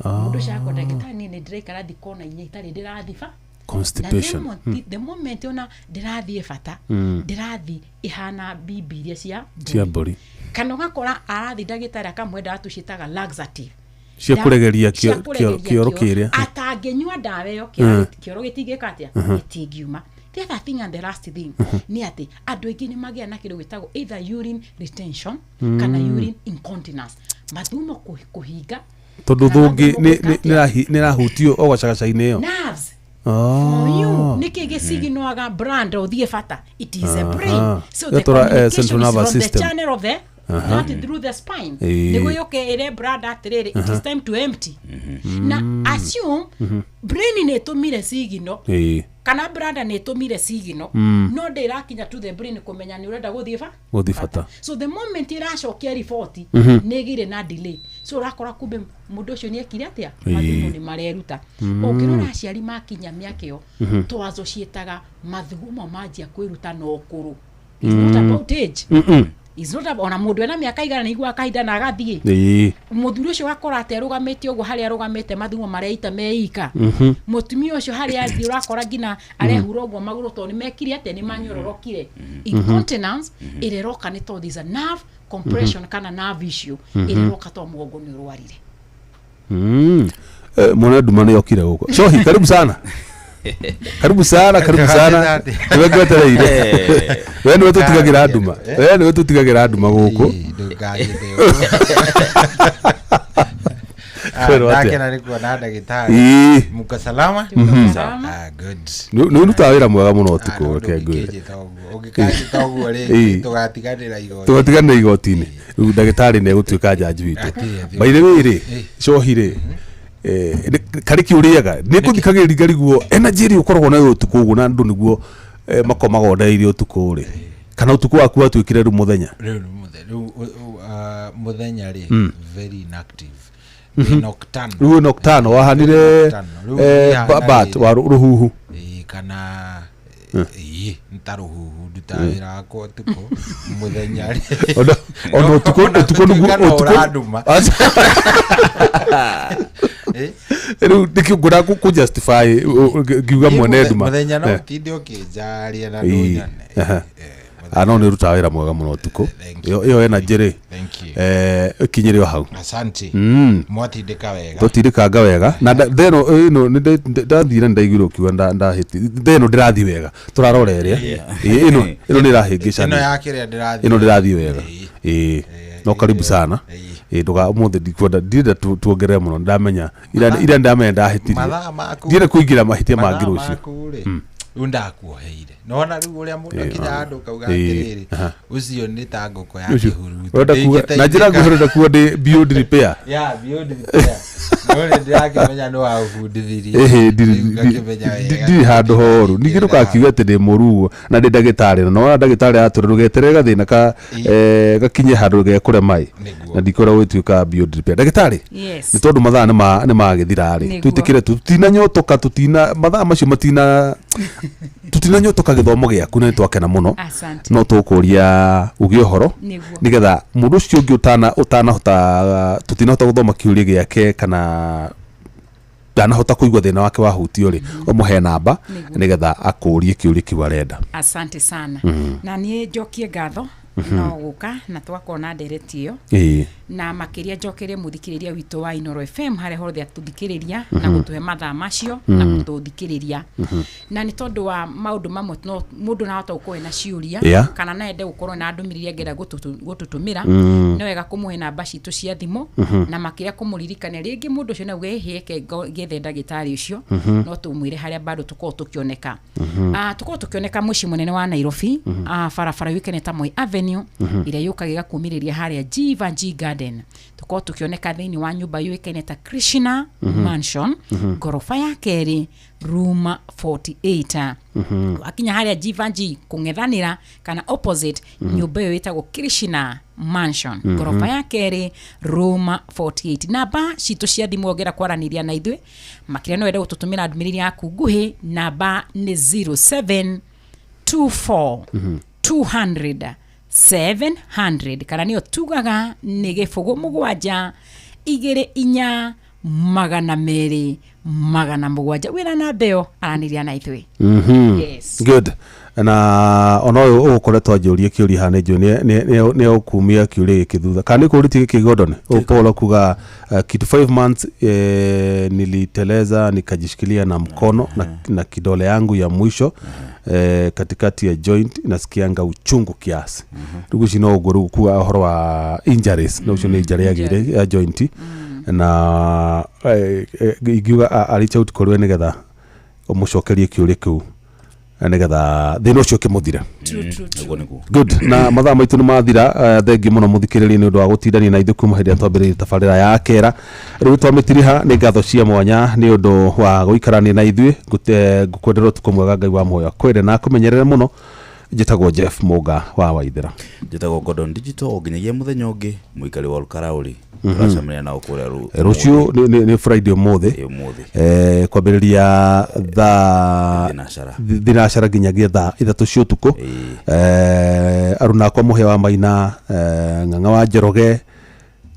Mũndũ ũcio akwa, "Ndagĩtarĩ, niĩ nĩ ndĩraikara thikũ ona 4 itarĩ ndĩrathiba." Constipation. Na the moment ona ndĩrathiĩ bata, ndĩrathiĩ ihana bibi iria cia Cia mbũri. Kana ũgakora arathiĩ ndagĩtarĩ akamũhe ndawa tũciĩtaga laxative. Cia kũregeria Cia kũregeria kĩoro kĩoro. kĩrĩa. Atangĩnyua ndawa ĩyo, kĩoro gĩtingĩka atĩa? Gĩtingiuma. The other thing and the last thing nĩ atĩ andũ aingĩ nĩ magĩa na kĩndũ gĩtagwo either urine retention kana urine incontinence, mathumo kũhinga. Tondũ kana thũngĩ mathumo gwĩka atĩa? nĩ ĩrahutio o gacagaca-inĩ ĩyo. Nerves. For you, nĩkĩ gĩciginoaga brand ũthiĩ bata? It is a brain. So the Gatũra, communication central is nervous from system. the channel of the that through the spine, nĩguo yũke ĩre brand atĩrĩrĩ, "It is time to empty." Na assume brain nĩ ĩtũmire sigino kana branda nĩ ĩtũmire sigino, no ndĩrakinya to the brain kũmenya nĩ ũrenda gũthiĩ ba Gũthiĩ bata. So the moment ĩracokia riboti, nĩ ĩgĩire na delay. So ũrakora kumbe mũndũ ũcio nĩ ekire atĩa? Mathugumo nĩ mareruta. Ũngĩrora aciari makinya mĩaka ĩyo twazo ciĩtaga mathugumo manjia kwĩruta na ũkũrũ. It's not about age. It's not about, ona mũndũ ena mĩaka 100 nĩ aiguaga kahinda na agathiĩ. Mũthuri ũcio wakora atĩ arũgamĩte ũguo, harĩa arũgamĩte mathugumo mareita meika. Mũtumia ũcio harĩa athiĩ ũrakora nginya arehura ũguo magũrũ, tondũ nĩ mekire atĩa? Nĩ manyororokire. Incontinence ĩrĩa ĩroka nĩ tondũ there's a nerve compression kana nerve issue ĩrĩa ĩroka tondũ mũgongo nĩ ũrwarire. Mwana nduma nĩ okire gũkũ. Shohi, karibu sana, karibu sana, karibu sana. Niwe ngwetereire. We niwe tũtigagĩra nduma, we niwe tũtigagĩra nduma gũkũ. Ndũngagĩte. Kwĩrwo atĩa? Ndakena nĩ kuona ndagĩtarĩ. Mko salama? Salama. Ah, good. Nĩ ũrutaga wĩra mwega mũno ũtukũ. Ah, no, Reke ngwĩre. ndũngĩkĩnjĩta ũguo. Ũngĩkanjĩta ũguo rĩ, tũgatiganĩra igoti. Tũgatiganĩra igoti-inĩ. Rĩu ndagĩtarĩ nĩ egũtuĩka jaji witũ. Atĩ, By the way rĩ, cohi rĩ, karĩ kĩ ũrĩaga nĩ ngũthikagĩrĩria ngariguo energy ĩrĩa ũkoragwo nayo ũtukũ ũguo, na andũ nĩguo makomaga oneirie ũtukũ rĩ, kana ũtukũ waku watuĩkire rĩu mũthenya? Rĩu nĩ rĩu mũthenya rĩ, very inactive. Ndĩ nocturnal. Rĩu nocturnal wahanire. Nocturnal. Rĩu niĩ hana Bat rĩrĩ. wa rũhuhu. Ĩĩ, kana ĩĩ, nĩ ta rũhuhu. Ndutaga wĩra wakwa ũtukũ, mũthenya rĩ, Ona ũtukũ Ona ũtukũ nĩguo gũtuĩka no ũtukũ ũranduma. Rĩu nĩkĩo ngwenda kũ justify ngiuga mwene nduma. Mũthenya no Eh. ũtinde ũkĩnjaria na Ĩĩ. ndũnyone. Aha. Ah, no nĩ ũrutaga wĩra mwega mũno ũtukũ. Thank you. Ĩyo energy rĩ, Thank you. ĩkinyĩre o hau. Asante. Mwatindĩka wega. Tũtindĩkanga wega na theno ĩno nĩ ndathire ndaiguire ũkiuga ndahĩti theno ndĩrathiĩ wega, tũrarora ĩrĩa. Ĩĩ, ĩno nĩ ĩrahĩngĩcana. Ĩno ya kĩrĩa ndĩrathiĩ. Ĩno ndĩrathiĩ wega. Ĩĩ. Ĩĩ, no karibu sana. Ĩĩ. Ĩĩ, ndũga ũmũthĩ ndikwenda, ndirenda tuongerere mũno, ndamenya ira ndamenya ndahĩtirie. Mathaa maku. Ndienda kũingĩra mahĩtia mangĩ Mathaa rũciũ. maku rĩ, rĩu ndakuoheire nona rĩu ũrĩa mũndũ akinya handũ kauga Ĩĩ. atĩrĩrĩ, Aha. ũcio nĩ ta ngũkũ ya Ũcio. kĩhuruto. Ũrenda kuga na njĩra nguhĩ ũrenda kuga ndĩ beyond repair. Ya, beyond repair. No nĩ ndĩrakĩmenya nĩ waũbundithirie. Ĩhĩ, Rĩu ngakĩmenya wega. ndirĩ handũ horu, ningĩ ndũgakiuge atĩ ndĩ mũru ũguo na ndĩ ndagĩtarĩ, na nona ndagĩtarĩ atwĩra ndũgeterere gathĩna ka gakinye handũ gekũrema ĩ. Nĩguo. Na ndikwenda gũgĩtuĩka beyond repair, ndagĩtarĩ. Yes. Nĩ tondũ mathaa nĩ magĩthira rĩ, Nĩguo. twĩtĩkĩre tu tutinanyotoka, tutina mathaa macio matina tutinanyotoka gĩthomo gĩaku, na nĩ twakena mũno. Asante. No tũkũria uge ũhoro Nĩguo. nĩgetha mũndũ ũcio ũngĩ ũtanahota tũtinahota gũthoma kĩũria gĩake kana ndanahota kũigua thĩna wake wahutio rĩ, ũmũhe namba Nĩguo. nĩgetha akũrie kĩũria kĩu arenda. Asante sana. Na niĩ njokie ngatho no gũka na twakorwo na ndereti ĩyo, Ĩĩ. na makĩria njokerie mũthikĩrĩria witũ wa Inoro FM harĩa hothe atũthikĩrĩria na gũtũhe mathaa macio na gũtũthikĩrĩria, na nĩ tondũ wa maũndũ mamwe no mũndũ nahota gũkorwo ena ciũria kana no ende gũkorwo na ndũmĩrĩri angĩenda gũtũtũmĩra, nĩ wega kũmũhe namba citũ cia thimũ na makĩria kũmũririkania rĩngĩ mũndũ ũcio no auge ĩhĩ eke ngethe ndagĩtarĩ ũcio, no tũmwĩre harĩa bado tũkorwo tũkĩoneka. Tũkorwo tũkĩoneka mũciĩ mũnene wa Nairobi, barabara yũĩkaine ta Moi Avenue ĩrĩa yũkaga ĩgakumĩrĩria harĩa Jivanjee Garden. Tũkorwo tũkĩoneka thĩinĩ wa nyũmba yũĩkaine ta Krishna Mansion, ngoroba ya kerĩ, room 48. Wakinya harĩa Jivanjee kũng'ethanĩra kana opposite nyũmba ĩyo ĩtagwo Krishna Mansion, ngoroba ya kerĩ, room 48. Namba citũ cia thimũ ongera kwaranĩria na ithuĩ makĩria no wende gũtũtũmĩra ndũmĩrĩri yaku nguhĩ, namba nĩ 0724 200 700, kana nĩyo tugaga nĩ 0 7 2 4 200 700. Wĩna namba ĩyo aranĩria na ithuĩ. Yes. Good. Na ona ũyũ ũgũkoretwo anjũrie kĩũria haha nĩ njũĩ nĩ ũkumia kĩũria gĩkĩ thutha kana nĩ kũũrĩtie gĩkĩ Gordon ũyũ Paul akuga kitu 5 months niliteleza nikajishikilia na mkono na kidole yangu ya mwisho katikati ya joint, nasikianga uchungu kiasi. Rĩu ici no ũguo rĩu kuga ũhoro wa injuries, na ũcio nĩ injury yagĩire ya joint, na ingiuga a reach out kũrĩ we nĩgetha ũmũcokerie kĩũria kĩu nĩgetha thĩna ũcio ũkĩmũthira. True, true, true. Nĩguo nĩguo. Good. Na mathaa maitũ nĩ mathira. Thengi mũno mũthikĩrĩria nĩ ũndũ wa gũtindania na ithuĩ kuma hĩndĩ ĩrĩa twambĩrĩirie tabarĩra ya kera. Rĩu twamĩtiriha nĩ ngatho cia mwanya nĩ ũndũ wa gũikarania na ithuĩ. Ngũkwendera ũtukũ mwega, Ngai wa muoyo akwende na akũmenyerere mũno. Njĩtagwo Jeff Mũnga wa Waithera. Njĩtagwo Gordon Digital, o nginyagia mũthenya ũngĩ mũikari wa Olkarauri tũracemania nao kũrĩa Rũciũ nĩ Friday ũmũthĩ. Ĩ, ũmũthĩ. Kwambĩrĩria thaa Thinacara. Thinacara nginyagia thaa 3 cia ũtukũ. Aruna akwa Mũhĩa wa Maina, Ng'ang'a wa Njoroge,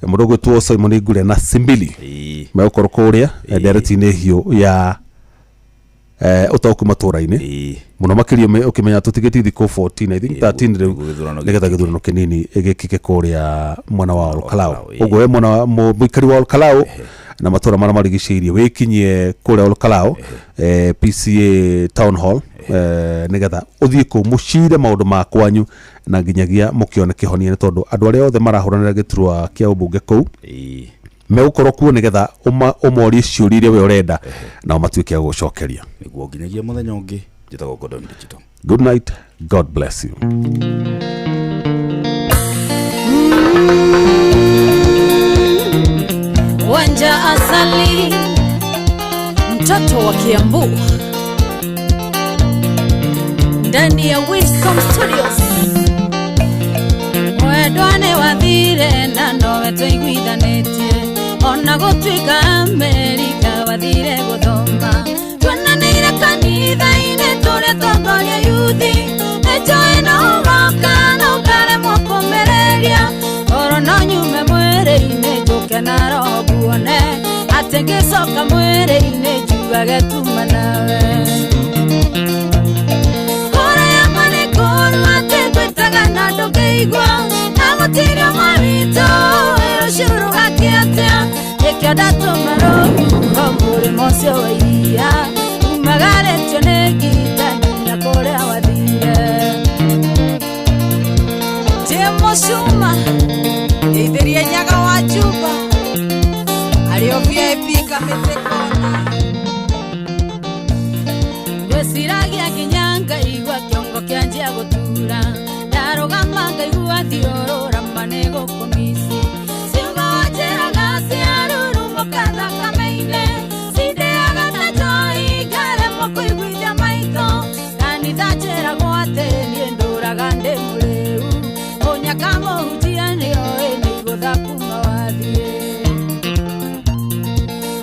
mũndũ ũgwĩtwo Simon Ngure na Simbili megũkorwo kũrĩa ndereti-inĩ hiũ ya ũtaũku matũra-inĩ mũno makĩria ũkĩmenya tũtigĩtie thikũ 14, I think 13 rĩu, nĩguo gĩthurano nĩgetha gĩthurano kĩnini gĩkĩke kũrĩa mwena wa Olkalau. Olkalau, ĩĩ. Ũguo we mwena wa mũikari wa Olkalau na matũra marĩa marigicĩirie wĩkinyie kũrĩa Olkalau, PCA Town Hall, nĩgetha ũthiĩ kũu mũcire maũndũ ma kwanyu na nginyagia mũkĩone kĩhonia, nĩ tondũ andũ arĩa othe marahũranĩra gĩturwa kĩa ũmbunge kũu megũkorwo kuo nĩgetha ũmorie ciũria iria we ũrenda nao matuĩke a gũgũcokeria. Nĩguo nginyagia mũthenya ũngĩ, njĩtagwo Gordon Digital. Good night, God bless you. Wanja Asali, mtoto wa Kiambu, ndani ya Wisdom Studios. Mwendwa wathire na nowe tũiguithanĩtie, ona gũtuĩka Amerika wathire gũthoma. Tuonanĩire kanitha-inĩ tũrĩa tongoria yuthi, nĩnjũĩ no ũgoka na ũkaremwo kũmĩrĩria. Oro no nyume mwĩrĩ-inĩ njũke na roho nguone atĩ ngĩcoka mwĩrĩ. Njiguage tuma nawe Kora ya mane koru ate ngwĩtaga na ndũngĩigua Na gũtirĩ ũmwe witũ ũĩ rũciũ rũgakĩa atĩa Nĩkĩo ndatũma rũhuho mũrĩmo ũcio wa iria Umagarĩtio nĩ ngita nginya kũrĩa wathire Jemo Shuma ndeithirie Nyaga wa Juba arĩ o VIP Kamĩtĩ kona. Ngwĩciragia nginya ngaigua kĩongo kĩanjia gũtura ndarũgama ngaigua thiũrũra ma nĩ gũkũmici ciugo njĩraga ciarurumũka thakame-inĩ cindĩaga ta njohi ngaremwo kũiguithia maitho kanitha njĩragwo atĩ niĩ ndũraga ndĩ mũrĩu ũnyaka mũhunjia nĩoĩ nĩ igũtha kuma wathiĩ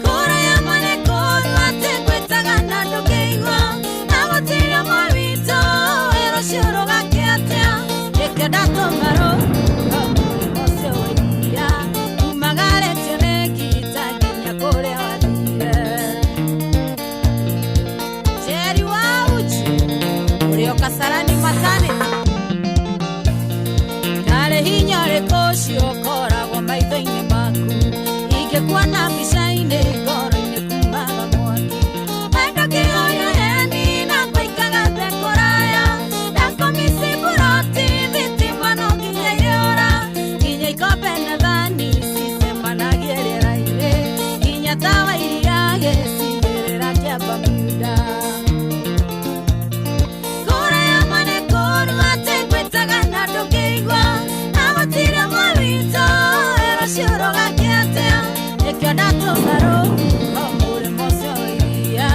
Kora ya mane koru ate ngwĩtaga na ndũngĩigua na gũtirĩ ũmwe witũ ũĩ rũciũ rũgakĩa atĩa nĩkĩo ndatũma rũhuho mũrĩmo ũcio wa iria umagarĩtio nĩ ngita nginya kũrĩa wathire Jerry wa Uchi ũrĩ o Kasarani maternity. Ndarĩ hinya ũrĩkũ ũcio ũkoragwo maitho-inĩ maku ingĩkuona mbica-inĩ ngoro-inĩ kumaga mwaki wendo kĩhoya heni na ngũikaga mbekũraya ndakomisi buroti thitima no nginya irĩũra nginya ikombe na thani cicemanagie rĩera-inĩ nginya tawa iria gĩcigĩrĩra kĩa Bermuda Kora ya mane koru ate ngwĩtaga na ndũngĩigua na gũtirĩ ũmwe witũ ũĩ rũciũ rũgakĩa atĩa nĩkĩo ndatũma rũhuho mũrĩmo ũcio wa iria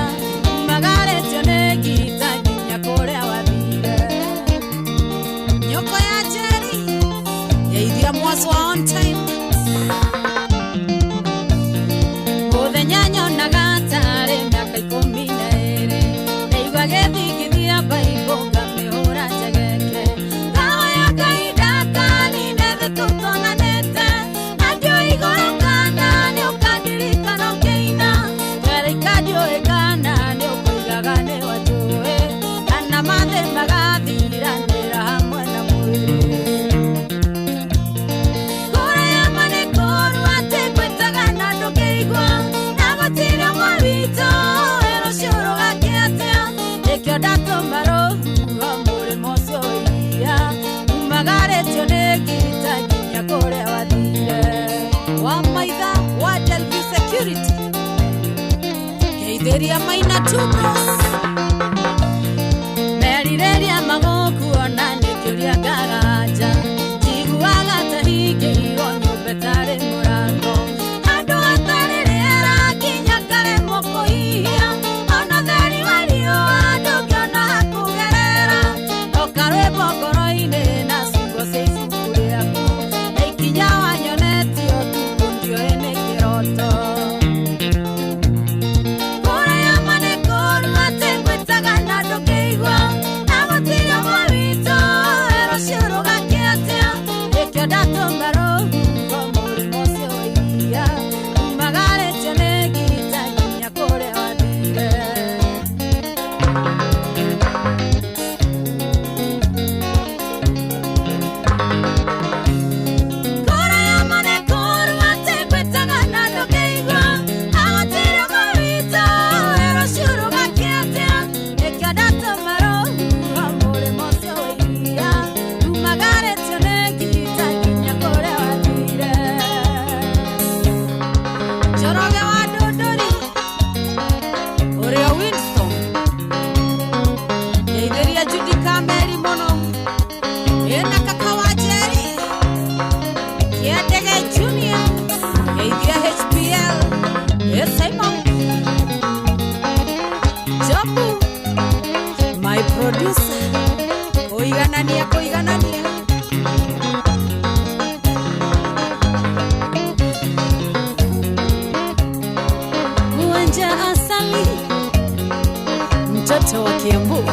umagarĩtio nĩ ngita nginya kũrĩa wathire Nyoko ya Jerry geithia Mwaswa on time. Mũthenya nyonaga tarĩ mĩaka 12 ndaigua gĩthingithia baibũ ngamĩhũra njegeke ngahoya Ngai ndakanine thĩ tũtonanĩte na ndiũĩ igũrũ kana nĩũkandirikana ũkĩina ngaraika ndiũĩ kana nĩũkũigaga nĩwanjũĩ kana mathĩ magathiranĩra hamwe na mwĩrĩ Kora ya mane koru ate ngwĩtaga na ndũngĩigua na gũtirĩ ũmwe witũ ũĩ rũciũ rũgakĩa atĩa nĩkĩo ndatũma rũhuho mũrĩmo ũcio wa iria umagarĩtio nĩ ngita nginya kũrĩa wathire Wa Maitha wa Delview Security geithĩria Maina Two Bros. Merirĩria magũkuona nĩ kĩũria ngaraja njiguaga ta hingĩirwo nyũmba ĩtarĩ mũrango handũ hatarĩ rĩera nginya ngaremwo kũhihia ona theri wa riũa ndũngĩona hakũgerera oka rwĩmbo ngoro-inĩ na ciugo cia ibuku rĩaku na ikinya wanyonetie ũtukũ ndiũĩ nĩ kĩroto Kora ya mane koru ate ngwĩtaga na ndũngĩigua na gũtirĩ ũmwe witũ ũĩ rũciũ rũgakĩa atĩa nĩkĩo ndatũma rũhuho mũrĩmo ũcio wa iria umagarĩtio nĩ ngita nginya kũrĩa wathire Kora ya mane koru ate ngwĩtaga na ndũngĩigua na gũtirĩ ũmwe witũ ũĩ rũciũ rũgakĩa atĩa nĩkĩo ndatũma rũhuho mũrĩmo ũcio wa iria umagarĩtio nĩ ngita nginya kũrĩa wathire Njoroge wa Ndũndũri ũrĩ o Winston geithĩria Judy Kameri mũno ĩna kaka wa Jerry Kĩendege Junior geithia HPL ĩ Simon Jobu my producer kũiganania kũiganania Mwanja asali mtoto wa Kiambu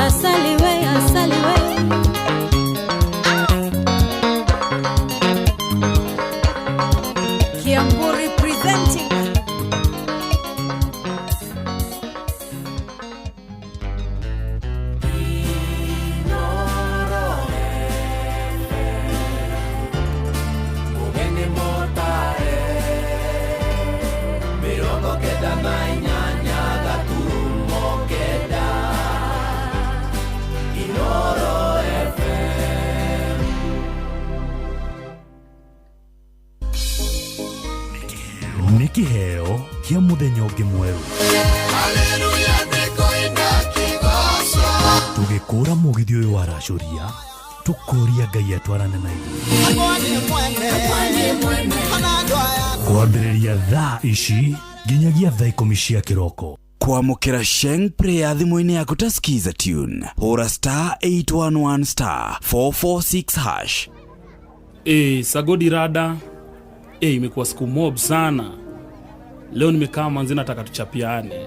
asali we asali we Kiambu representing. Ũngĩ mwerũ. Tũgĩkũra mũgithi ũyũ waracũria, tũkũria Ngai atwarane na ithuĩ. Kwambĩrĩria thaa ici nginyagia thaa 10 cia kĩroko. Kwamũkĩra Sheng Player thimũ-inĩ yaku ta Skiza tune, hũra *811*446#. Sagodi rada. Imekuwa siku mob sana. Leo nimekaa manzi, nataka tuchapiane.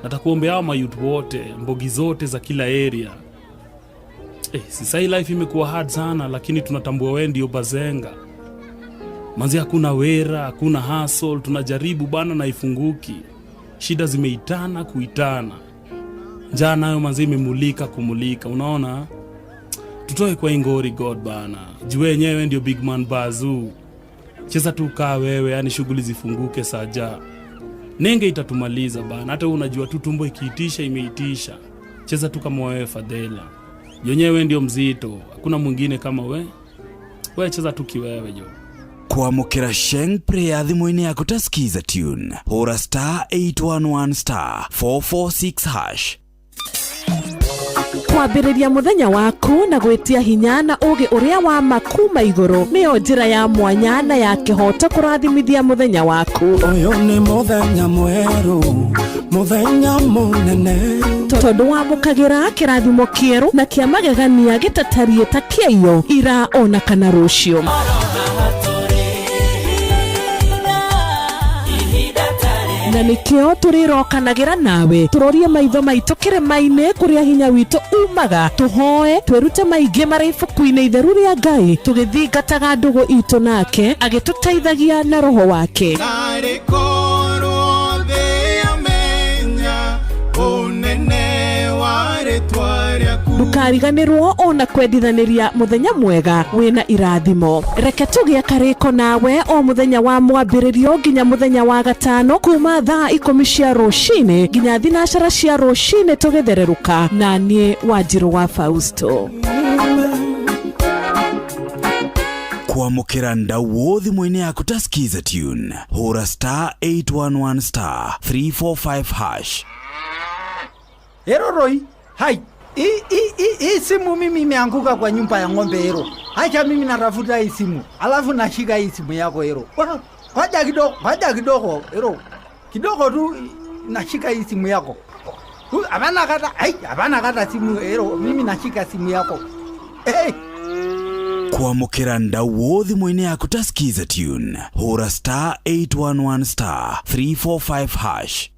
Nataka kuombea hao mayouth wote, mbogi zote za kila area. Sasa hii life imekuwa hard sana, lakini tunatambua wewe ndio bazenga. Manzi hakuna wera, hakuna hustle, tunajaribu bana na ifunguki. Shida zimeitana kuitana. Njaa nayo manzi imemulika kumulika, unaona? Tutoe kwa ingori God bana. Juu wenyewe ndio big man bazoo. Cheza tu kaa wewe, yani shughuli zifunguke saja. Nenge itatumaliza bana, hata wewe unajua tu tumbo ikiitisha imeitisha. Cheza tu kama wewe Fadhela. Yenyewe ndio mzito, hakuna mwingine kama we. Wewe cheza tu kiwewe jo. Kwamũkĩra Sheng Player thimũ-inĩ yaku ta Skiza tune, hũra *811*446#. Kwambĩrĩria mũthenya waku na gwĩtia hinya na ũũgĩ ũrĩa wa ma kuma igũrũ nĩyo njĩra ya mwanya na ya kĩhooto kũrathimithia mũthenya waku. Ũyũ nĩ mũthenya mwerũ, mũthenya mũnene, tondũ wamũkagĩra kĩrathimo kĩerũ na kĩa magegania gĩtatariĩ ta kĩaiyo ira ona kana rũciũ. Na nĩkĩo tũrĩrokanagĩra nawe, tũrorie maitho maitũ kĩrĩma-inĩ kũrĩa hinya witũ umaga, tũhoe twĩrute maingĩ marĩ ibuku-inĩ itheru rĩa Ngai, tũgĩthingataga ndũgũ itũ nake agĩtũteithagia na roho wake. Narĩ korwo thĩ yamenya ũnene wa rĩtwa rĩaku. Ndũkariganĩrwo ona kwendithanĩria mũthenya mwega wĩna irathimo. Reke tũgĩe karĩko nawe o mũthenya wa mwambĩrĩrio nginya mũthenya wa gatano kuma thaa 10 cia rũcinĩ nginya 12 cia rũcinĩ tũgĩthererũka na niĩ Wanjirũ wa Fausto. Kwamũkĩra ndauo thimũ-inĩ yaku ta Skiza tune, hũra *811*345#. Ero Roy, hai. Hii simu mimi imeanguka kwa nyumba ya ng'ombe ero. Acha mimi natafuta hii simu. Alafu nashika hii simu yako ero. Ngoja kidogo, ngoja kidogo ero. Kidogo tu nashika hii simu yako. Hapana kata, ai, hapana kata simu ero. Mimi nashika simu yako. Hey. Kwamũkĩra ndauo thimũ-inĩ yaku ta Skiza tune, hũra *811*345#.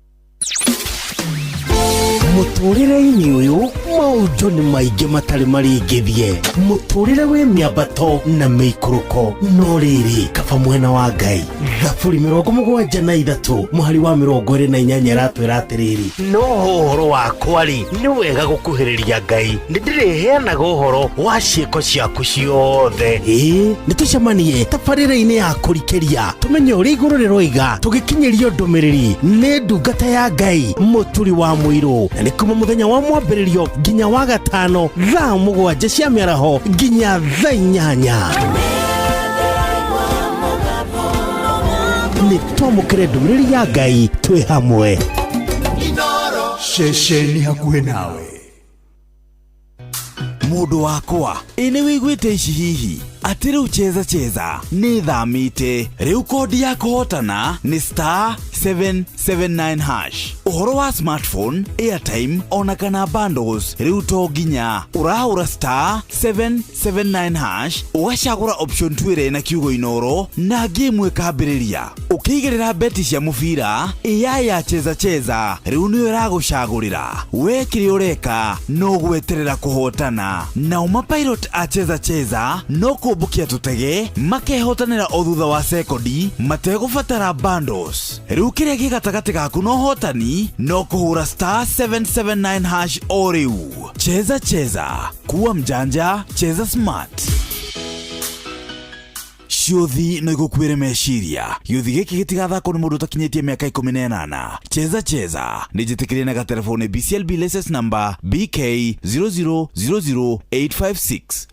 Mũtũrĩre-inĩ ũyũ maũndũ nĩ maingĩ matarĩ marĩngĩthie. Mũtũrĩre wĩ mĩambato na mĩikũrũko, no rĩrĩ kaba mwena wa Ngai. Thaburi 73 mũhari wa 28 ĩratwĩra atĩrĩrĩ, no ũhoro wakwa rĩ nĩ wega gũkuhĩrĩria Ngai, nĩ ndĩrĩheanaga ũhoro wa ciĩko ciaku ciothe. Ĩĩ nĩ tũcemanie tabarĩra-inĩ ya kũrikĩria, tũmenye ũrĩa igũrũ rĩroiga, tũgĩkinyĩrio ndũmĩrĩri nĩ ndungata ya Ngai Mũturi wa Mũirũ, na nĩ kuma mũthenya wa mwambĩrĩrio nginya wa gatano thaa 7 cia mĩaraho nginya thaa 8. Nĩ twamũkĩre ndũmĩrĩri ya Ngai twĩ hamwe. Ceceni hakuhĩ nawe. Mũndũ wakwa, ĩ nĩ wĩiguĩte ici hihi atĩ rĩu Cheza Cheza nĩ thamĩte rĩu kodi ya kũhotana nĩ *779#. Ũhoro wa smartphone, airtime ona kana bundles rĩu to nginya ũrahũra *779# ũgacagũra option 2 ĩrĩa ĩna kiugo Inoro na game ĩkambĩrĩria. Ũkĩigĩrĩra beti cia mũbira AI ya Cheza Cheza rĩu nĩyo ĩragũcagũrĩra. We kĩrĩa ũreka no gweterera kũhotana. Nao mapilot a Cheza Cheza no kũmbũkia tũtege makehotanĩra o thutha wa sekondi mategũbatara bundles. Rĩu kĩrĩa kĩ gatagatĩ gaku na ũhotani no kũhũra *779# o rĩu. Cheza Cheza, kuwa mjanja, cheza smart. Ciũthi no igũkuĩre meciria. Gĩũthi gĩkĩ gĩtigathakwo nĩ mũndũ ũtakinyĩtie mĩaka 18. Cheza Cheza nĩ njĩtĩkĩrie na gatelefoni BCLB license number BK 0000856.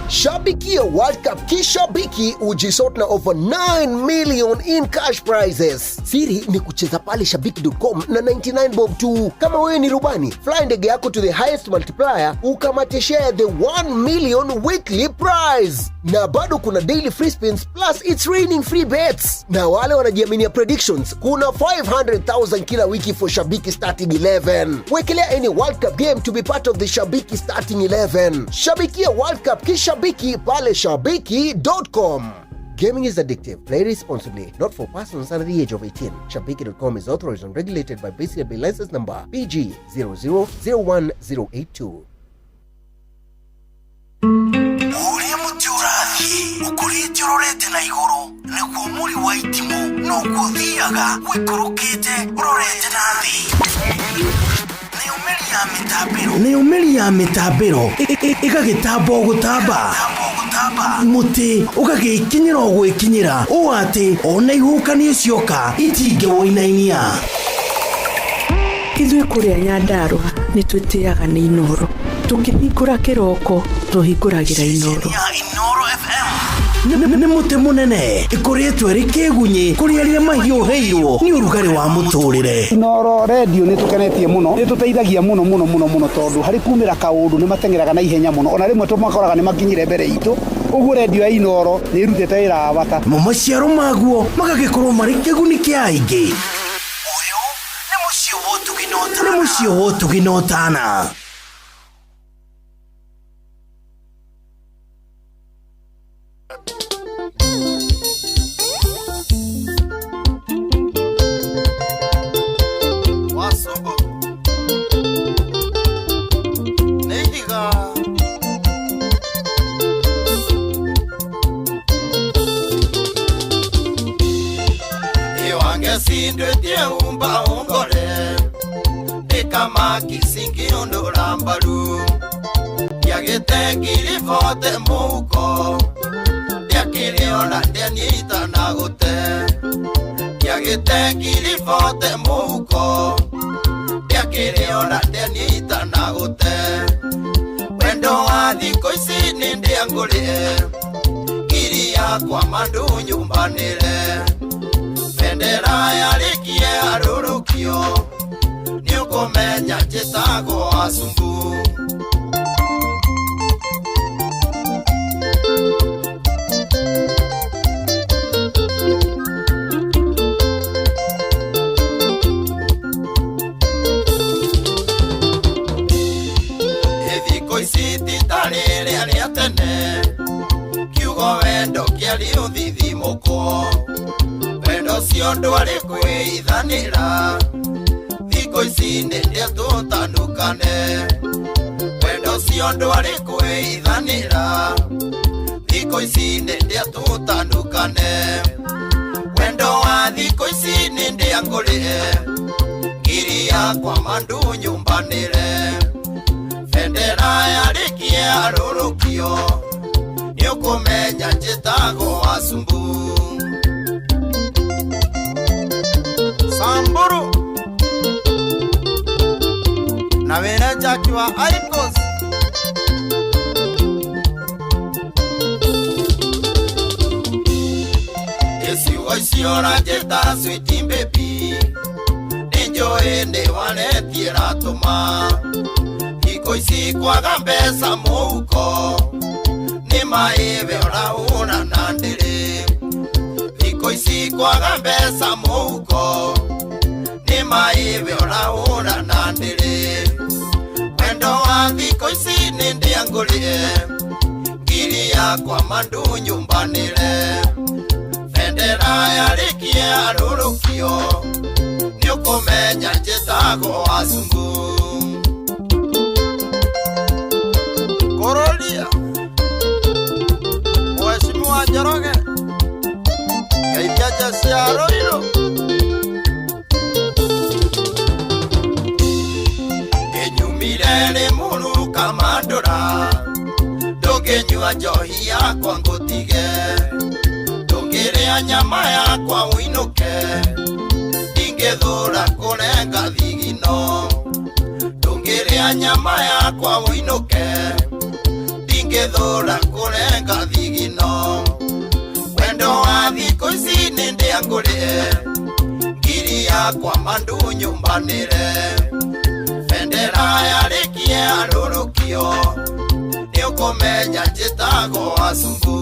Shabikia World Cup kishabiki ujisort na over 9 million in cash prizes. Siri ni kucheza pale shabiki.com na 99 bob tu. Kama wewe ni rubani, fly ndege yako to the highest multiplier ukamate share the 1 million weekly prize. Na bado kuna daily free spins plus it's raining free bets. Na wale wanajiaminia predictions, kuna 500,000 kila wiki for Shabiki starting 11. Wekelea any World Cup game to be part of the Shabiki starting 11. Shabikia World Cup kishabiki pale shabiki.com. Gaming is addictive. Play responsibly. Not for persons under the age of 18. Shabiki.com is authorized and regulated by BCLB license number PG 0001082. Ũrĩa mũtĩ ũrathiĩ ũkũrĩte ũrorete na igũrũ nĩguo mũri wa itimũ noguo ũthiaga ũikũrũkĩte ũrorete na thĩ. Nayo mĩri ya mĩtambĩro ĩgagĩtamba o gũtamba, mũtĩ ũgagĩkinyĩra o gwĩkinyĩra ũũ atĩ ona ihuhũkanio cioka itingĩwũinainia. Ithuĩ kũrĩa Nyandarũa nĩ twĩtĩaga nĩ Inoro. Tũkĩhingũra kĩroko tũhingũragĩra Inoro. Nĩ mũtĩ mũnene ĩkũrĩtwo ĩrĩ kĩgunyĩ kũrĩ arĩa mahiũhĩirwo nĩ ũrugarĩ wa mũtũrĩre. Inoro redio nĩ tũkenetie mũno, nĩ tũteithagia mũno mũno mũno mũno tondũ harĩ kumĩra kaũndũ nĩ mateng'eraga na ihenya mũno, ona rĩmwe tũmakoraga nĩ makinyire mbere itũ. Ũguo redio ya Inoro nĩ ĩrutĩte wĩra wa bata. Mo maciaro maguo magagĩkorwo marĩ kĩguni kĩa aingĩ. Nĩ mũciĩ wa ũtugi na ũtana. Wasumbu nĩ ihiga. Iwange sindwetie umba ungore ndikamaki singiundura mbaru ndiagĩte ngiri bote mũhuko ndiakĩrĩona ndianyita na gũte ndiagĩte ngiri bote mũhuko ndiakĩrĩona ndianyita na gũte wendo wa thikũ ici nĩ ndĩangũrĩe ngiri yakwa mandu nyumbanĩre bendera yarĩkie arũrũkio nĩũkũmenya njĩtagwo Asumbu. Thikũ ici ti ta rĩrĩa rĩa tene kiugo wendo kĩarĩ ũthithimũkwo wendo ũcio ndwarĩ kwĩithanĩra thikũ ici nĩ ndĩa tũtanukane wendo ũcio ndwarĩ kwĩithanĩra thikũ ici nĩ ndĩa tũtanukane wendo wa thikũ ici nĩ ndĩa ngũrĩe ngiri yakwa mandu nyumbanĩre bendera yarĩkie arũrũkio nĩũkũmenya njĩtagwo Asumbu. Samburu na wĩra Jackie wa Icos. Iciugo icio ũranjĩta sweet baby nĩ njũĩ nĩ waretie ratũma thikũ ici kwaga mbeca mũhuko nĩ maĩ we ũrahũra na ndĩrĩ thikũ ici kwaga mbeca mũhuko nĩ maĩ we ũrahũra na ndĩrĩ wendo wa thikũ ici nĩ ndĩangũrĩe ngiri yakwa mandu nyumbanĩre bendera yarĩkie arũrũkio nĩũkũmenya njĩtagwo Asumbu. Korolia Mheshimiwa Njoroge geithia jeshi ya Ruiru. Ĩnyumire rĩ mũru kamandũra ndũngĩnyua njohi yakwa ngũtige ndũngĩrĩa nyama yakwa ũinũke ndingĩthũra kũrenga thigino ndũngĩrĩa nyama yakwa ũinũke. Ndũngĩthũra kũrenga thigino. Wendo wa thikũ ici nĩ ndĩangũrĩe. Ngiri yakwa mandu nyumbanĩre. Bendera yarĩkie arũrũkio. Nĩũkũmenya njĩtagwo Wacumbu.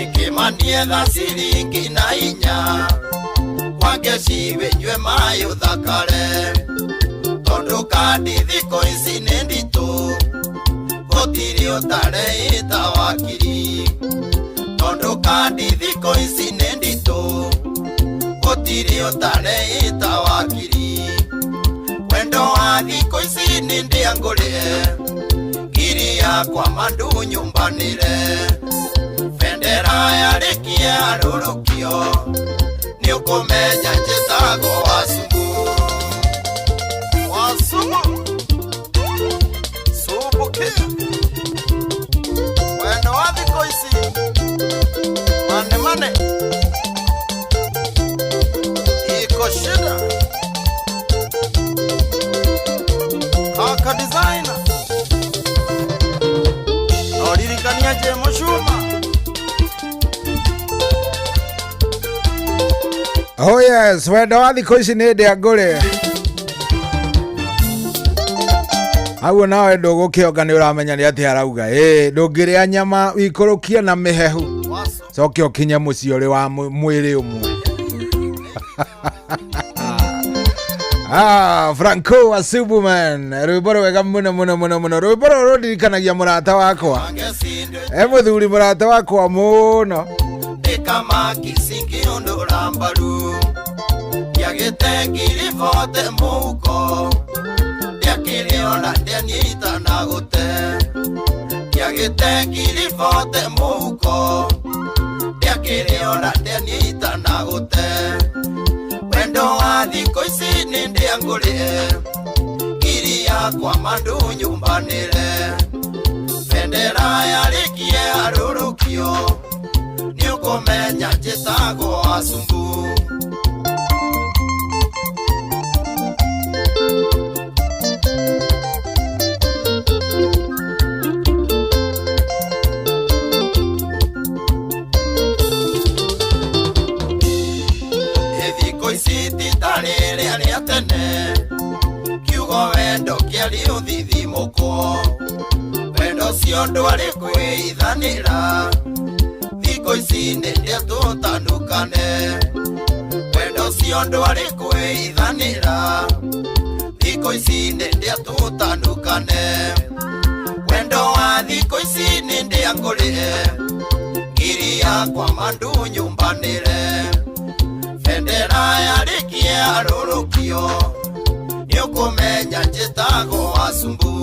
Ikimanietha ciringi na inya. Wangeci wĩnyue maĩ ũthakare. Tondũ kandi thikũ ici nĩ nditũ. Gũtirĩ ũtareĩta wakiri. Tondũ kandi thikũ ici nĩ nditũ. Gũtirĩ ũtareĩta wakiri. Wendo wa thikũ ici nĩ ndĩangũrĩe. Ngiri yakwa mandu nyumbanĩre. Bendera yarĩkie arũrũkio. Nĩũkũmenya njĩtagwo Wacumbu. Wacumbu. Sumbukia. Wendo wa thikũ ici. Mane mane. Iko shida. Kaka designer. Noririkania je Mũcuma. Oh yes, wendo wa thikũ ici nĩ ndĩa ngũrĩ. Hau nawe ndũgũkĩonga nĩ ũramenya nĩ atĩa arauga. Ĩ, ndũngĩrĩa nyama wikũrũkie na mĩhehu. Coke ũkinye mũciĩ ũrĩ wa mwĩrĩ ũmwe. Ah, Franco wa Superman. Rwĩmbo rwega mũno mũno mũno mũno. Rwĩmbo rũrũ rũndirikanagia mũrata wakwa. E mũthuri mũrata wakwa mũno. Ndikamaki singiundura mbaru. Ndiagĩte ngiri bote mũhuko. Ndiakĩrĩ ona ndianyita na gũte. Ndiagĩte ngiri bote mũhuko. Ndiakĩrĩ ona ndianyita na gũte. Wendo wa thikũ ici nĩ ndĩangũrĩe. Ngiri yakwa mandu nyumbanĩre. Bendera yarĩkie arũrũkio. Nĩũkũmenya njĩtagwo Wacumbu. Thikũ ici ti ta rĩrĩa rĩa tene. Kiugo wendo kĩarĩ ũthithimũkwo. Wendo ũcio ndwarĩ kwĩithanĩra. Thikũ ici nĩ ndĩa tũtanukane. Wendo ũcio ndwarĩ kwĩithanĩra. Thikũ ici nĩ ndĩa tũtanukane. Wendo wa thikũ ici nĩ ndĩa ngũrĩe. Ngiri yakwa mandu nyumbanĩre. Bendera yarĩkie arũrũkio. Nĩũkũmenya njĩtagwo Wacumbu.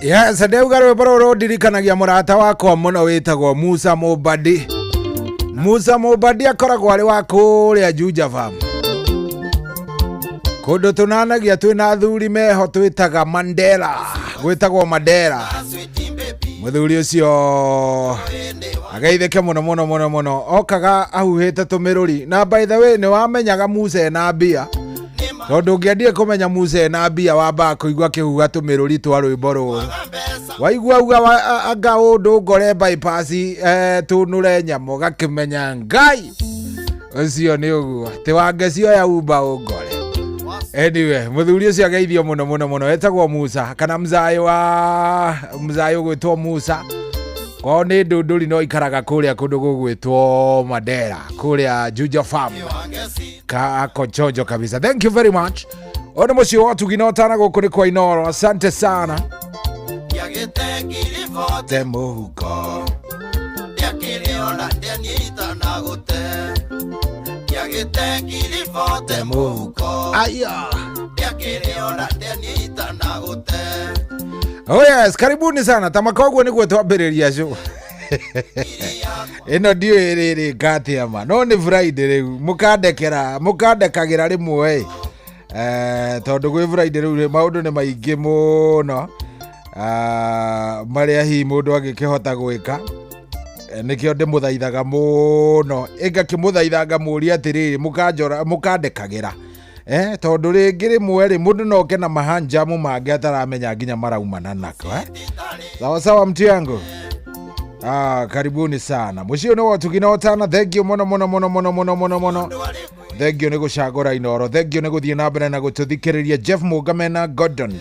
Yes, ndauga rwĩmbo rũrũ rũndirikanagia mũrata wakwa mũno wĩtagwo Musa Mũmbandi. Musa Mũmbandi akoragwo arĩ wa kũrĩa Juja Farm. Kũndũ tũnanagia twĩna athuri meho twĩtaga Mandela. Gwĩtagwo Mandela. Mũthuri ũcio ageithĩke mũno mũno mũno mũno. Okaga ahuhĩte tũmĩrũri. Na by the way nĩ wamenyaga Musa ena mbia. Tondũ ũngĩendire kũmenya Musa ena mbia wambaga kũigua akĩhuha tũmĩrũri twa rwĩmbo rũrũ. Waigua auga anga ũndũ ngore bypass tũnũre nyamũ ũgakĩmenya Ngai ũcio nĩ ũguo. Ti wangecioya Uber ũngore. Anyway, mũthuri ũcio ageithio mũno mũno mũno. Etagwo Musa kana mzayũ wa mzayũ gwĩtwo Musa. Kwao nĩ ndũndũri no ikaraga kũrĩa kũndũ gũgwĩtwo Mandera, kũrĩa Juja Farm. Ka ako chonjo kabisa. Thank you very much. Ũyũ nĩ mũciĩ wa ũtugi na ũtana gũkũ nĩ kwa Inooro. Asante sana. Ndiagĩte ngiri bote Te mũhuko. Ndiakĩrĩ ona ndianyita na gũte. Ndiagĩte ngiri bote mũhuko. Aya. Ndiakĩrĩ ona ndianyita na gũte. Oh yes, karibuni sana. Tamakoguo nĩguo twambĩrĩria show. Ĩno ndiũĩ rĩrĩ ngatia ma. No nĩ Friday rĩu. Mũkandekera, mũkandekagĩra rĩmwe ĩ. Tondũ gwĩ Friday rĩu maũndũ nĩ maingĩ mũno. Marĩa hihi mũndũ angĩkĩhota gwĩka. Nĩkĩo ndĩmũthaithaga mũno, ĩngakĩmũthaitha ngamũria atĩrĩrĩ, mũkanjora mũkandekagĩra, tondũ rĩngĩ rĩmwe rĩ mũndũ no oke na mahanjamu mangĩ ataramenya nginya maraumana nako. Sawa sawa, mtu yangu. Karibuni sana mũciĩ nĩ wotugi na ũtana. Thank you mũno mũno mũno mũno mũno mũno mũno. Thank you nĩ gũcagũra Inoro. Thank you nĩ gũthiĩ na mbere na gũtũthikĩrĩria. Jeff Mũngame na Gordon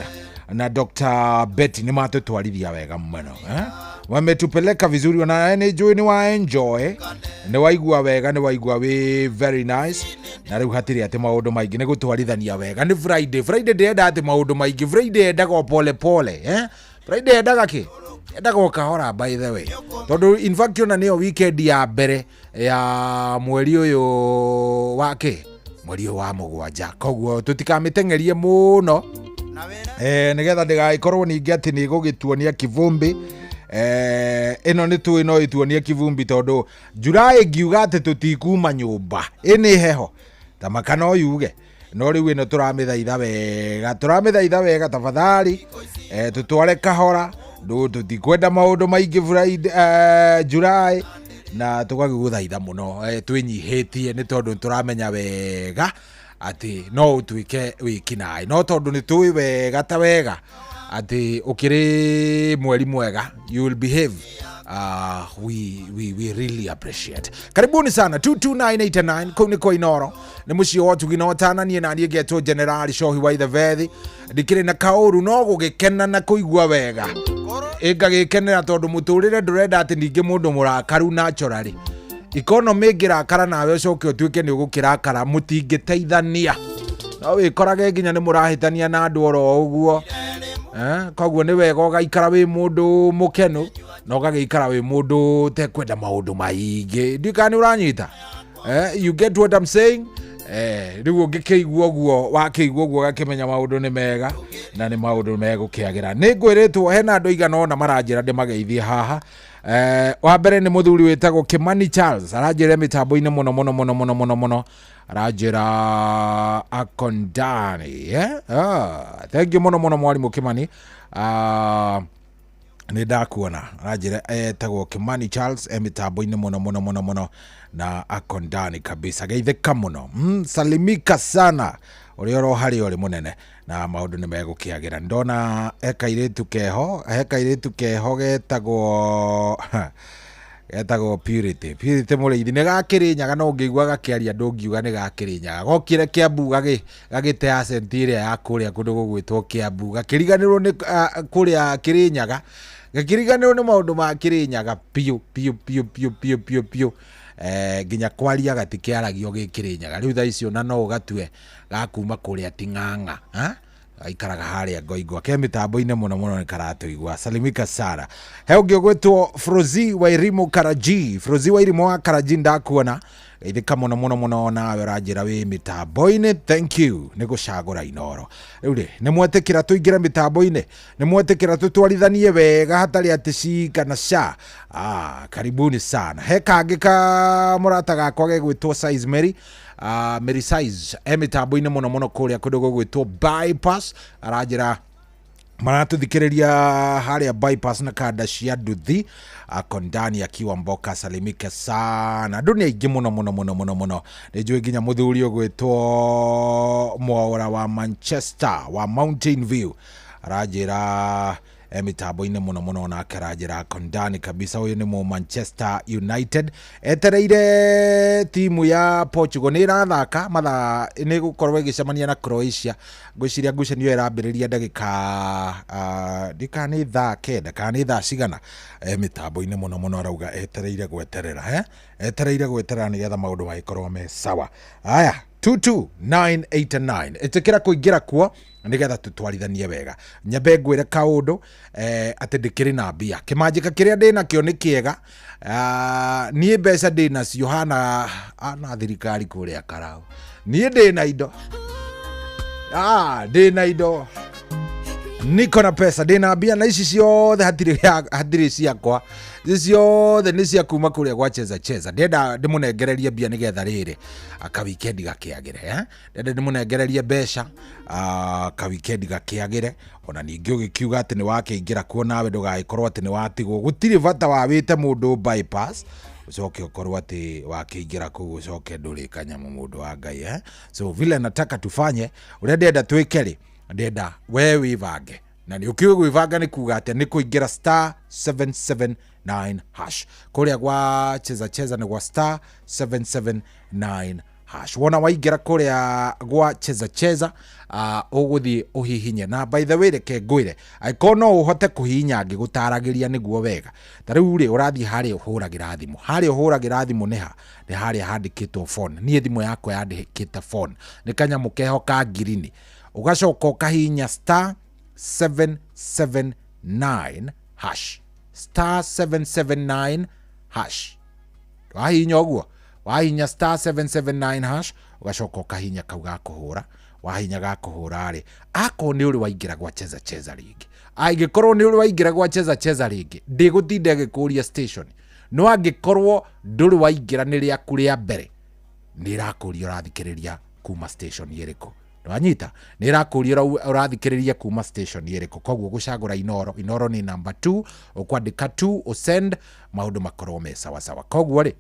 na Dr. Betty nĩ matũtwarithia wega mũno, eh? Wametupeleka vizuri ona nĩ njũĩ nĩ wa enjoy, nĩ waigua wega, nĩ waigua wĩ very nice. Na rĩu hatirĩ atĩ maũndũ maingĩ, nĩ gũtwarithania wega. Nĩ Friday. Friday ndĩrenda atĩ maũndũ maingĩ. Friday yendaga o pole pole, eh? Friday yendaga kĩ? Yendaga o kahora. By the way, tondũ in fact ona nĩyo weekend ya mbere ya mweri ũyũ wa kĩ, mweri ũyũ wa 7, koguo tũtikamĩteng'erie mũno, nĩgetha ndĩgagĩkorwo ningĩ atĩ nĩ ĩgũgĩtuonia kivumbi. Ĩno nĩ tũĩ no ĩtuonie kivumbi, tondũ July ngiuga atĩ tũtikuma nyũmba, ĩ heho tamaka no yuge. No rĩu ĩno tũramĩthaitha wega, tũramĩthaitha wega, tafadhali, tũtware kahora, ndũ tũtikwenda maũndũ maingĩ Friday, July, na tũgagĩgũthaitha mũno, twĩnyihĩtie, nĩ tondũ nĩtũramenya wega atĩ no ũtuĩke wĩkinaĩ, no tondũ nĩ tũĩ wega ta wega atĩ ũkĩrĩ mweri mwega, you will behave. We really appreciate. Karibuni sana. 22989 kũu nĩ kwa Inoro, nĩ mũciĩ wa ũtugi na ũtana. Niĩ naniĩ ngetwo Generali Shohi wa Ithebethi. Ndikĩrĩ na kaũru, no gũgĩkena na kũigua wega, ĩngagĩkenera, tondũ mũtũrĩre ndũrenda atĩ ningĩ mũndũ mũrakaru. Naturally economy ĩngĩrakara nawe ũcoke ũtuĩke nĩ ũgũkĩrakara, mũtingĩteithania, no wĩkorage nginya nĩ mũrahĩtania na andũ oro ũguo. Koguo nĩ wega ũgaikara wĩ mũndũ mũkenu na ũgagĩikara wĩ mũndũ ũtekwenda maũndũ maingĩ. Ndiũ kana nĩ ũranyita. You get what I'm saying? Rĩu ũngĩkĩigua ũguo, wakĩigua ũguo, ũgakĩmenya maũndũ nĩ mega na nĩ maũndũ megũkĩagĩra. Nĩ ngwĩrĩtwo hena andũ aigana ũna maranjĩra ndĩmageithie haha. Wa mbere nĩ mũthuri wĩtagwo Kimani Charles, aranjĩra mĩtambo-inĩ mũno mũno mũno mũno mũno mũno, aranjĩra akondani, eh? Thank you mũno mũno, mwarimũ Kimani. Nĩ ndakuona. Aranjĩra etagwo Kimani Charles, e mĩtambo-inĩ mũno mũno mũno mũno na akondani kabisa. Geithĩka mũno, salimika sana ũrĩa oro harĩa ũrĩ mũnene, na maũndũ nĩ megũkĩagĩra. Ndona he kairĩtu keho, he kairĩtu keho getagwo Purity Mũrĩithi, nĩ gakĩrĩ nyaga, no ũngĩigua gakĩaria ndũngiuga nĩ gakĩrĩ nyaga. Gokire Kiambu gagĩte accent ĩrĩa ya kũrĩa kũndũ gũgwĩtwo Kiambu, gakĩriganĩrwo nĩ kũrĩa Kĩrĩnyaga, gakĩriganĩrwo nĩ maũndũ ma Kĩrĩnyaga biũ biũ biũ biũ biũ biũ biũ. Nginya kwaria gatikĩaragio gĩ Kĩrĩnyaga. Rĩu thaa icio na no ũgatue gakuma kũrĩa Ting'ang'a, ha? Aikaraga harĩa Ngoingwa, ke mĩtambo-inĩ mũno mũno, nĩ karatũigua. Salimika sana. He ũngĩ ũgwĩtwo Frozi Wairimu Karaji, Frozi Wairimu wa Karaji, ndakuona, geithĩka mũno mũno mũno nawe, ũranjĩra wĩ mĩtambo-inĩ. Thank you nĩ gũcagũra Inoro. Rĩu rĩ, nĩ mwetĩkĩra tũingĩre mĩtambo-inĩ? Nĩ mwetĩkĩra tũtwarithanie wega hatarĩ atĩ ci kana sha? Karibuni sana. He kangĩ ka mũrata gakwa gegwĩtwo Size Mary, Mary Size, e mĩtambo-inĩ mũno mũno kũrĩa kũndũ gũgwĩtwo Bypass, aranjĩra maratũthikĩrĩria harĩa Bypass na kanda cia nduthi, akondani akiwa mboka. Salimike sana. Andũ nĩ aingĩ mũno mũno mũno mũno mũno. Nĩ njũĩ nginya mũthuri ũgwĩtwo Mwaũra wa Manchester wa Mountain View, aranjĩra e mĩtambo-inĩ mũno mũno, nake aranjĩra kondani kabisa. Ũyũ nĩ mũ Manchester United, etereire timu ya Portugal nĩ ĩrathaka mathaa, nĩ gũkorwo ĩgĩcemania na Croatia. Ngwĩciria ngucanio ĩrambĩrĩria ndagĩka ndika nĩ thaa 9 kana nĩ thaa cigana. E mĩtambo-inĩ mũno mũno, arauga etereire gweterera, etereire gweterera nĩgetha maũndũ magĩkorwo me sawa. Aya, 22989, ĩtĩkĩra kũingĩra kuo nĩgetha tũtwarithanie wega. Nyambe ngwĩre kaũndũ, atĩ ndĩkĩrĩ na mbia, kĩmanjĩka kĩrĩa ndĩnakĩo nĩ kĩega. Niĩ mbeca ndĩnacio hana ana thirikari kũrĩa karau. Niĩ ndĩna indo, ndĩna indo. Niko na pesa ndina mbia na ici ciothe hatirĩ ciakwa, ici ciothe nĩ cia kuma kũrĩa gwa Cheza Cheza. Ndĩrenda ndĩmũnengererie mbia nĩgetha rĩrĩ ka weekend gakĩagĩre, eh? Ndĩrenda ndĩmũnengererie mbeca ka weekend gakĩagĩre. Ona ningĩ ũgĩkiuga atĩ nĩ wakĩingĩra kuo nawe ndũgagĩkorwo atĩ nĩ watigwo. Gũtirĩ bata wa wĩte mũndũ bypass ucoke ukorwo ati wakiingira kuu ucoke nduri kanyamu mundu wa Ngai, eh? So vile nataka tufanye uria ndenda twike ri, ndenda we wivange na ni ukiuga gwibanga ni kuga atia ni kuingira star 779 hash kuria gwa Cheza Cheza ni gwa star 779 hash. Wona waingira kuria gwa Cheza Cheza uguthi uhihinye. Na by the way reke ngwire angĩkorwo no uhote kuhihinya ngĩgũtaragĩria nĩguo wega. Ta rĩu rĩ ũrathiĩ harĩa ũhũragĩra thimũ, harĩa ũhũragĩra thimũ nĩ ha? Nĩ harĩa handĩkĩtwo phone. Niĩ thimũ yakwa yandĩkĩte phone, nĩ kanyamũ keho ka ngirini. Ũgacoka ũkahihinya star 779 hash, star 779 hash. Wahihinya ũguo, wahihinya star 779 hash, ũgacoka ũkahihinya kau ga kũhũra. Wahihinya ga kũhũra rĩ, akorwo nĩ ũrĩ waingĩra gwa Cheza Cheza rĩngĩ, angĩkorwo nĩ ũrĩ waingĩra gwa Cheza Cheza rĩngĩ, ndĩgũtinda ĩgĩkũria station. No angĩkorwo ndũrĩ waingĩra nĩ rĩaku rĩa mbere, nĩ ĩrakũria ũrathikĩrĩria kuma station ĩrĩkũ. Wanyita nĩ ĩrakũria ũrathikĩrĩria kuma station ĩrĩkũ. Koguo gũcagũra Inoro, Inoro nĩ number 2, ũkwandĩka 2 ũsend, maũndũ makorwo me sawasawa. Koguo rĩ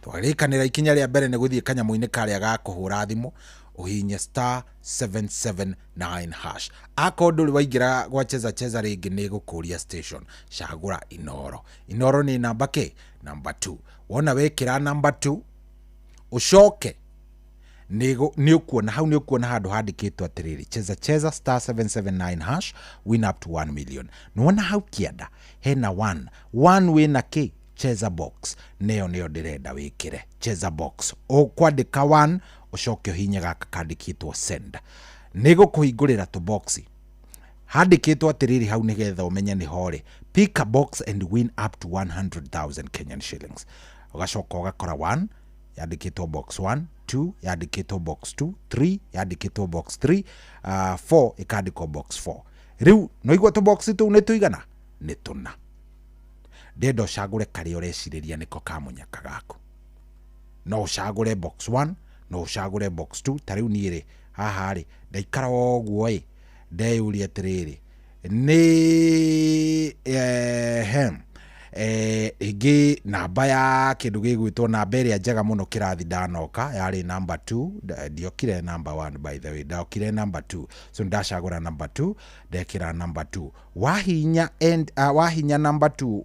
twarĩkanĩra ikinya rĩa mbere nĩ gũthiĩ kanyamũ-inĩ karĩa ga kũhũra thimũ ũhihinye star 779 hash. Akorwo ndũrĩ waingĩra gwa Cheza Cheza rĩngĩ nĩ ĩgũkũria station, cagũra Inoro. Inoro nĩ namba kĩ? Namba 2. Wona wekĩra namba 2 ũcoke nĩ ũkuona hau, nĩ ũkuona handũ handĩkĩtwo atĩrĩrĩ Cheza Cheza star 779 hash win up to 1 million. Nĩwona hau kĩanda hena 1 1 wĩna kĩ? Cheza box. Nĩyo nĩyo ndĩrenda wĩkĩre Cheza box. Ũkwandĩka 1 ũcoke ũhihinye gaka kandĩkĩtwo send, nĩ gũkũhingũrĩra tũboxi handĩkĩtwo atĩrĩrĩ hau nĩgetha ũmenye nĩ ho rĩ, pick a box and win up to 100,000 Kenyan shillings. Ũgacoka ũgakora 1 yandĩkĩtwo box 1, 2 yandĩkĩtwo box 2, 3 yandĩkĩtwo box 3, 4 ĩkandĩkwo box 4. Rĩu no igua tũboxi tũu nĩ tũigana? Nĩ tũna. Ndĩrenda ũcagũre karĩa ũrecirĩria nĩko ka mũnyaka gaku. No ũcagũre box 1, no ũcagũre box 2. Ta rĩu niĩ rĩ haha rĩ ndaikara ũguo ĩ ndeyũria atĩrĩrĩ nĩ ĩngĩ namba ya kĩndũ gĩgwĩtwo namba ĩrĩa njega mũno kĩrathi ndanoka yarĩ namba 2. Ndiokire namba 1 by the way, ndokire namba 2. So ndacagũra namba 2, ndekĩra namba 2. Wahinya and wahinya namba 2,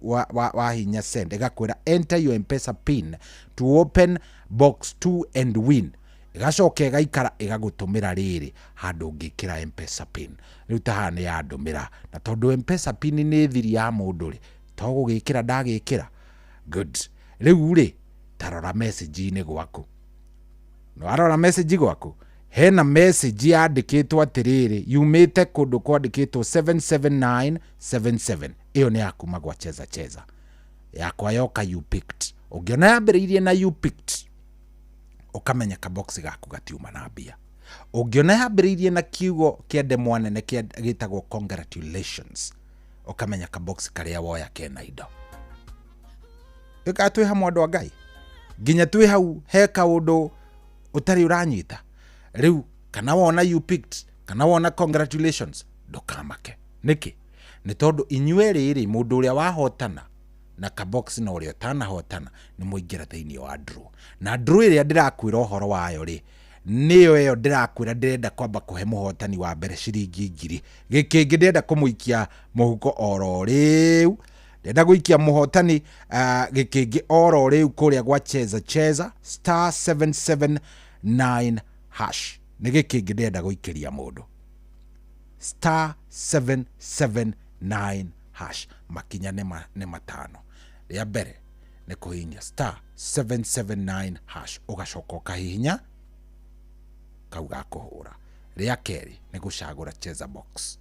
wahinya send, ĩgakwĩra enter your M-Pesa pin to open box 2 and win. Ĩgacoka ĩgaikara ĩgagũtũmĩra rĩrĩ handũ ũngĩkĩra M-Pesa pin. Rĩu ta haha nĩ yandũmĩra, na tondũ M-Pesa pin nĩ thiri ya mũndũ rĩ, to gũgĩkĩra ndagĩkĩra. Good. Rĩu rĩ tarora message-inĩ gwaku. No arora message gwaku, hena message yandĩkĩtwo atĩrĩrĩ yumĩte kũndũ kwandĩkĩtwo 77977. Ĩyo nĩ ya kuma gwa Cheza Cheza. Yakwa yoka you picked. Ũngĩona yambĩrĩirie na you picked, ũkamenya kaboxi gaku gatiuma na mbia. Ũngĩona yambĩrĩirie na kiugo kĩa ndemwa nene gĩtagwo congratulations, ũkamenya kaboxi karĩa woya kena indo. Ĩka twĩ hamwe andũ a Ngai, nginya twĩ hau he kaũndũ ũtarĩ ũranyita. Rĩu kana wona you picked, kana wona congratulations, ndũkamake. Nĩkĩ? Nĩ tondũ inyuĩ rĩrĩ mũndũ ũrĩa wahotana na kaboxi na ũrĩa ũtanahotana nĩ mũingĩra thĩinĩ wa draw. Na draw ĩrĩa ndĩrakwĩra ũhoro wayo rĩ, nĩyo ĩyo ndĩrakwĩra ndĩrenda kwamba kũhe mũhotani wa mbere ciringi 1,000. Gĩkĩngĩ ndĩrenda kũmũikia mũhuko oro rĩu. Ndĩrenda gũikia mũhotani gĩkĩngĩ oro rĩu kũrĩa gwa Cheza Cheza star 779 hash. Nĩ gĩkĩngĩ ndĩrenda gũikĩria mũndũ star 779 hash. Makinya nĩ matano. Rĩa mbere nĩ kũhihinya star 779 hash, ũgacoka ũkahihinya kau ga kũhũra. Rĩa kerĩ nĩ gũcagũra Cheza box.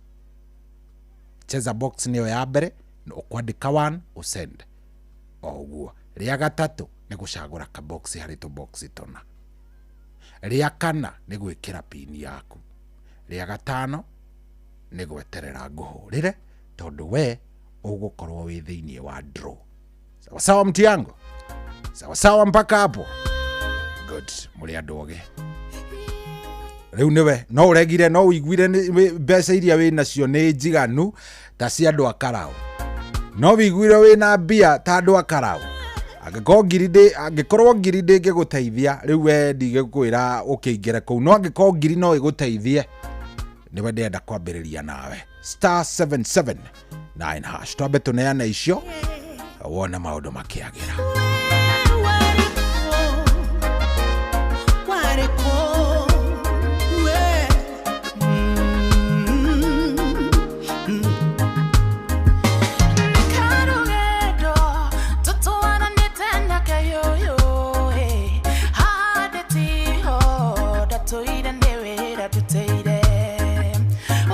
Cheza box nĩyo ya mbere, ũkwandĩka 1 ũsend o ũguo. Rĩa gatatũ nĩ gũcagũra kaboxi harĩ tũboxi tũna. Rĩa kana nĩ gwĩkĩra pin yaku. Rĩa gatano Nĩ gweterera ngũhũrĩre tondũ we ũgũkorwo wĩ thĩinĩ wa draw. Sawa sawa mtiango, sawa sawa mpaka hapo. Good, mũrĩ andũ ogĩ. Rĩu nĩwe no ũregire no ũiguire mbeca iria wĩ nacio nĩ njiganu ta cia andũ a karau, no wĩiguire wĩna mbia ta andũ a karau. Angĩkorwo ngiri ndĩ angĩkorwo ngiri ndĩngĩgũteithia rĩu we ndigĩkwĩra ũkĩingĩre kũu, no angĩkorwo ngiri no ĩgũteithie nĩwe ndĩrenda kwambĩrĩria nawe. Star 779 hash, twambe tũneane icio wone maũndũ makĩagĩra. Karugendo tũtwaranĩte nake yũyũ haha tiho ndatũire nĩ wĩra ndutĩire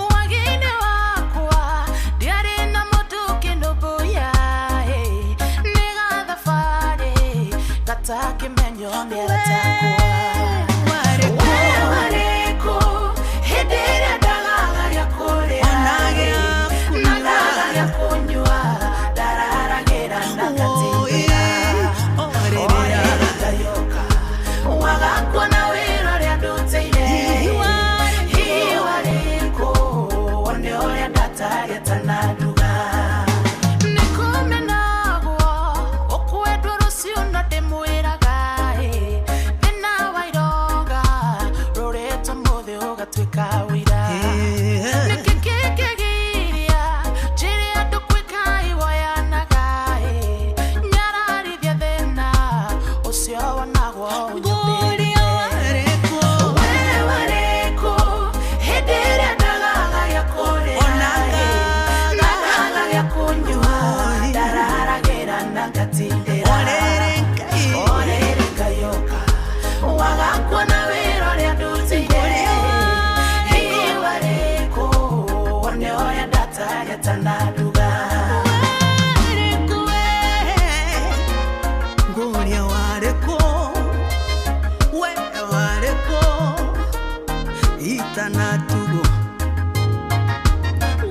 wagi-inĩ wakwa ndiarĩ na mũndũ ũkĩnũmbũiya nĩ gathabarĩ gatakĩmenywo nĩ aratakwa. We warĩkũ hĩndĩ ĩrĩa ndagaga gĩa kũrĩa na ngaga gĩa kũnyua ndararagĩra na ngatindĩra orĩrĩ ngayoka wagakuona wĩra ũrĩa ndutĩire. Hihi warĩkũ wone ũrĩa ndatarĩte na nduga nĩkũmenagwo ũkwendwo rũciũ na ndĩmwĩraga thĩna wa ironga rũrĩtwo mũthĩ ũgatuĩka ũira. Nĩkĩ kĩngĩgiria njĩre andũ gwĩka iwoyanaga nyararithia thĩna ũcio wonagwo ũnyũmbĩrĩte. We warĩkũ hĩndĩ ĩrĩa ndagaga gĩa kũrĩa na ngaga gĩa kũnyua ndararagĩra na ngatindĩra orĩrĩ ngayoka wagakuona wĩra ũrĩa ndutĩire. Hihi warĩkũ wone ũrĩa ndatarĩte na nduga. Nguria warĩkũ, we warĩkũ itanatugo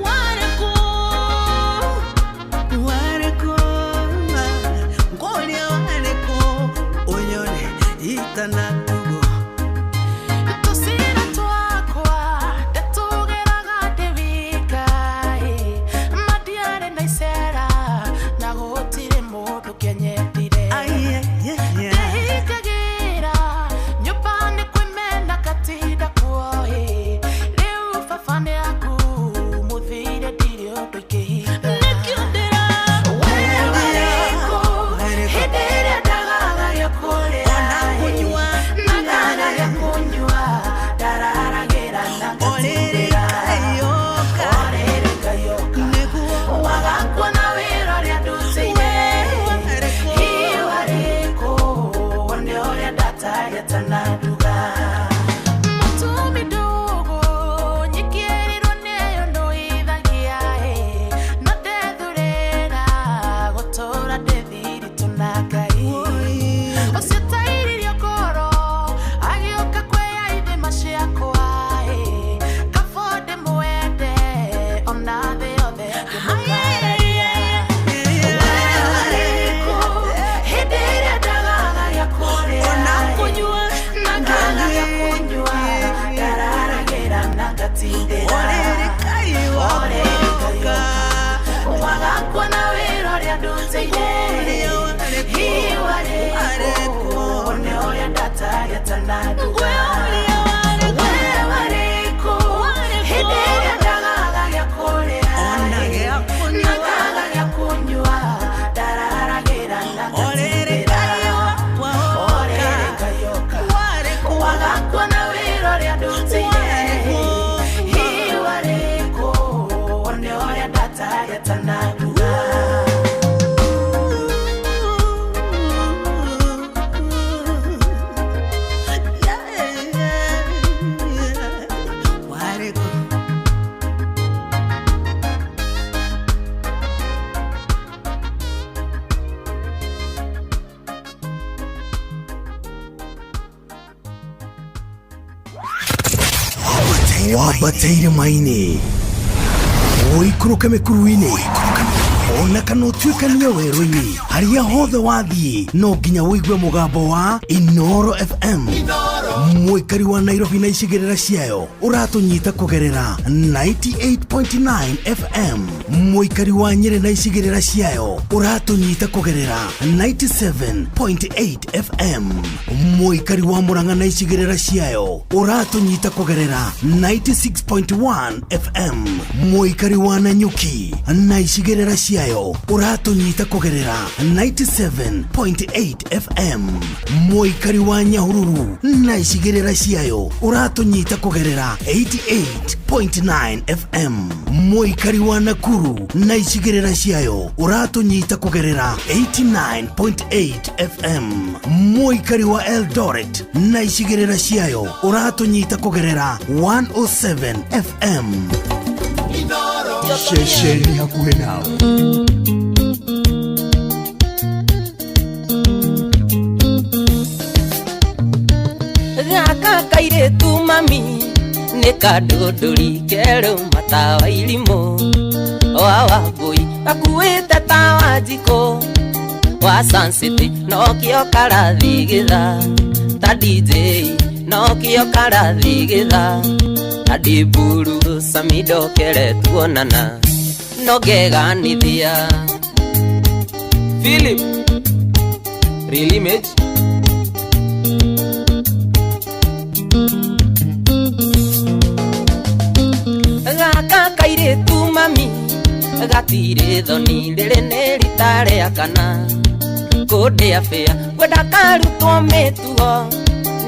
warĩkũ, warĩkũ nguria warĩkũ ũnyone itanatugo. Tũcĩra twakwa ndatũgeraga ndĩ wika ma ndiarĩ na icera na gũtirĩ mũndũ kĩanyendire. Ndĩhingagĩra nyũmba nĩ kwĩmena ngatinda kuo rĩu baba nĩ aku mũthire ndirĩ ũndũ ingĩhinga. Nĩkĩo ndĩra we warĩkũ hĩndĩ ĩrĩa ndagaga gĩa kũrĩa na ngaga gĩa kũnyua ndararagĩra na ngatindĩra orĩrĩ ngayoka wagakuona wĩra ũrĩa ndutĩire. Hihi warĩkũ wone ũrĩa ndatarĩte na nduga. Mũtumi ndũgũ nyikĩrĩrwo nĩyo ndũithagia no ndethurĩra gũtũra ndĩ thiritũ na Ngai ũcio tairirio ngoro agĩũka kwĩya ithima ciakwa kabo ndĩmwende ona thĩ yothe ngĩmũkararia. We warĩkũ hĩndĩ ĩrĩa ndagaga gĩa kũrĩa na ngaga gĩa kũnyua ndararagĩra na ngatindĩra orĩrĩ ngayoka wagakuona wĩra ũrĩa ndutĩire. Hihi warĩkũ wone ũrĩa ndatarĩte na nduga. We warĩkũ hĩndĩ ĩrĩa ndagaga gĩa kũrĩa na ngaga gĩa kũnyua ndararagĩra na ngatindĩra orĩrĩ ngayoka wagakuona wĩra ũrĩa ndutĩire. Hihi warĩkũ wone ũrĩa ndatarĩte na nduga. Warĩkũ. Wabataire maini. Ũikũrũke mĩkuru-inĩ ona kana ũtuĩkanie werũ-inĩ, harĩa hothe wathiĩ no nginya ũigue mũgambo wa Inoro FM. Mũikari wa Nairobi na icigĩrĩra ciayo ũratũnyita kũgerera 98.9 FM. Mũikari wa Nyĩrĩ na icigĩrĩra ciayo ũratũnyita kũgerera 97.8 FM. Mũikari wa Murang'a na icigĩrĩra ciayo ũratũnyita kũgerera 96.1 FM. Mũikari wa Nanyuki na icigĩrĩra ciayo ũratũnyita kũgerera 97.8 FM. Mũikari wa Nyahururu na icigĩrĩra ciayo ũratũnyita kũgerera 88.9 FM. Mũikari wa Nakuru na icigĩrĩra ciayo ũratũnyita kũgerera 89.8 FM. Mũikari wa Eldoret na icigĩrĩra ciayo ũratũnyita kũgerera 107 FM. Ceceni hakuhĩ nawe. Gaka kairĩtu mami nĩ kandũndũri kerũ matawa irimũ wa Wambũi gakuĩte tawa njikũ wa Sansiti nokĩo karathigitha ta DJ nokĩo karathigitha ta ndiburu samidokere tuonana no ngeganithia. Philip Real Image. Gaka kairĩtu mami gatirĩ thoni rĩrĩ nĩ rita rĩa kana kũndĩa bĩa ngwenda karutwo mĩtugo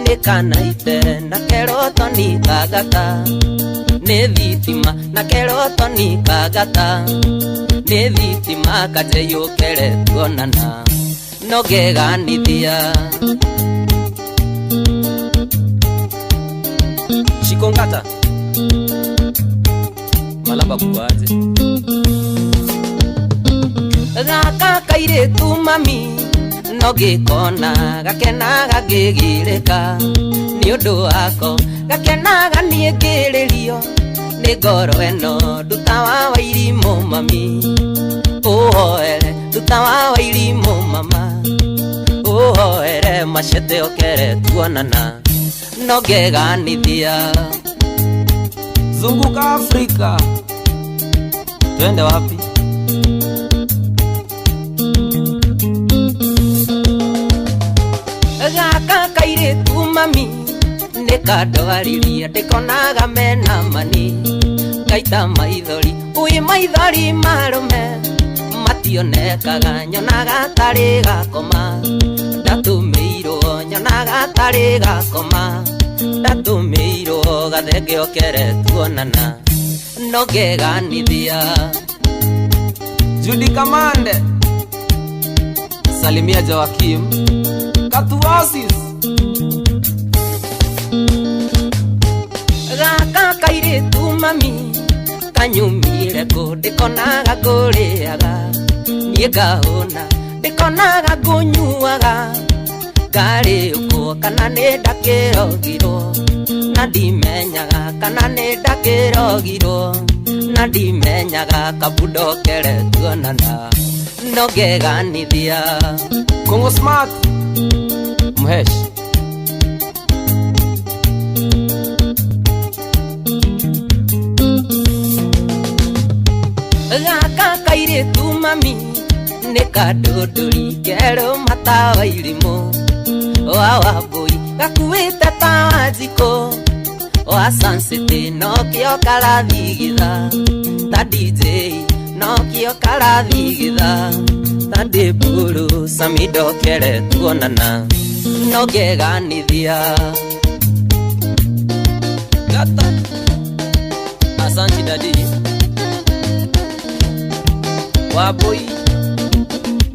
nĩ kanaite na keroto nĩ kagata nĩ thitima na keroto nĩ kagata nĩ thitima kanjeyũkere tuonana no ngeganithia. Shikongata Malamba kukwaje. Gaka kairĩtu mami no ngĩkona gakenaga ngĩgirĩka nĩ ũndũ wako gakenaga niĩ ngĩrĩrio nĩ ngoro ĩno nduta wa wairimũ mami ũhoere nduta wa wairimũ mama ũhoere macete okere tuonana no ngeganithia. Zunguka Afrika, twende wapi? Gaka kairĩtu mami nĩ kandwariria ndĩkonaga mena mani ngaita maithori ui maithori marũme mationekaga nyonaga tarĩ gakoma ndatũmĩirwo nyonaga tarĩ gakoma ndatũmĩirwo gathenge okere tuonana no ngeganithia. Judy Kamande salimia Joakim Katuasis. Gaka kairĩtu mami kanyumire kũ ndĩkonaga ngũrĩaga niĩ ngahũna ndĩkonaga ngũnyuaga ngarĩũkwo kana nĩ ndakĩrogirwo na ndimenyaga kana nĩ ndakĩrogirwo na ndimenyaga kabundokere tuonana no ngeganithia. Kongo Smart Mhesh. Gaka kairĩtu mami nĩ kandũndũri kerũ matawa irimũ wa Wambũi gakuĩte tawa njikũ wa Sansiti nokĩo karathigitha ta DJ nokĩo karathigitha ta ndiburu samidokere tuonana no ngeganithia. Gata Asante dadi Wambũi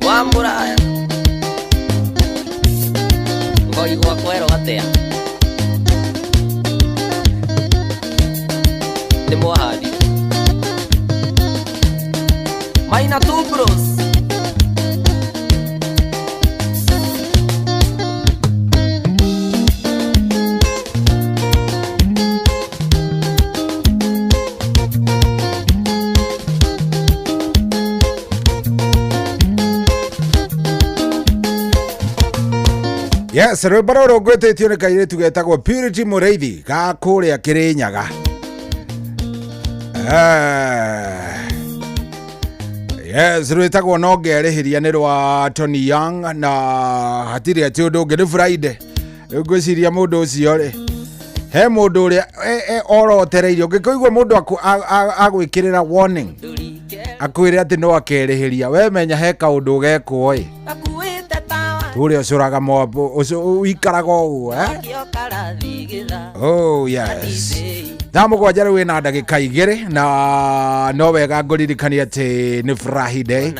wa Mũraya ngori gwakwa erwo atĩa nĩ mwahandire Maina two bros. Yes, rwĩmbo rũrũ ngwĩtĩtio nĩ kairĩtu getagwo Purity Mũrĩithi ga kũrĩa Kĩrĩnyaga. Yes, rwĩtagwo no ngerĩhĩria nĩ rwa Tony Young na hatirĩ atĩ ũndũ ũngĩ, nĩ Friday. Rĩu ngwĩciria mũndũ ũcio rĩ, he mũndũ ũrĩa orotereirio ũngĩkũigua mũndũ agwĩkĩrĩra warning akwĩre atĩ no akerĩhĩria, we menya he kaũndũ gekwo ĩ ũrĩa ũcũraga ũikaraga ũguo, eh? Oh yes, 7:00 rĩu ĩna ndagĩka 2 na no wega ngũririkania atĩ nĩ Friday.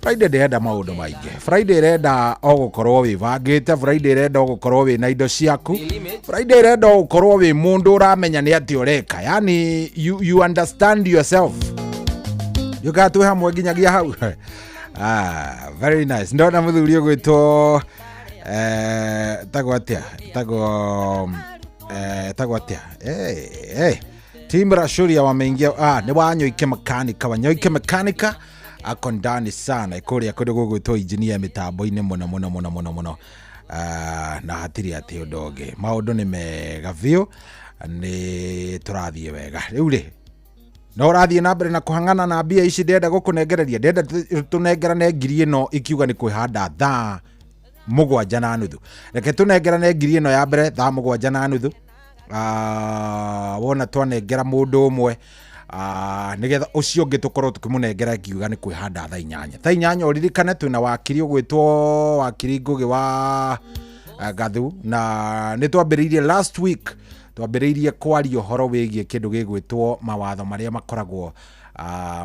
Friday ndĩrenda maũndũ maingĩ. Friday ĩrenda o gũkorwo wĩbangĩte, Friday ĩrenda o gũkorwo wĩna indo ciaku, Friday ĩrenda o gũkorwo wĩ mũndũ ũramenya nĩ atĩ ũreka, yani you understand yourself. Njukaga twĩ hamwe nginyagia hau. Ah, very nice. Ndona mũthuri ũgwĩtwo tagwo atĩa, tagwo atĩa, Team Rashuria wameingia. Nĩ Wanyoike Makanika. Wanyoike Makanika ako ndani sana kũrĩa kũndũ gũgwĩtwo engineer mĩtambo-inĩ mũno mũno mũno mũno mũno. Na hatirĩ atĩ ũndũ ũngĩ, maũndũ nĩ mega biũ, nĩ tũrathiĩ wega. Rĩu rĩ, no ũrathiĩ na mbere na kũhang'ana na mbia ici ndĩrenda gũkũnengereria, ndĩrenda tũnengerane ngiri ĩno ikiuga nĩ kwĩhanda 7:30. Reke tũnengerane ngiri ĩno ya mbere 7:30. Wona twanengera mũndũ ũmwe, nĩgetha ũcio ũngĩ tũkorwo tũkĩmũnengera ngiuga nĩ kwĩhanda 8:00. 8:00 ũririkane twĩna wakiri ũgwĩtwo wakiri Ngũgĩ wa Gathu, na nĩ twambĩrĩirie last week, twambĩrĩirie kwaria ũhoro wĩgiĩ kĩndũ gĩgwĩtwo mawatho marĩa makoragwo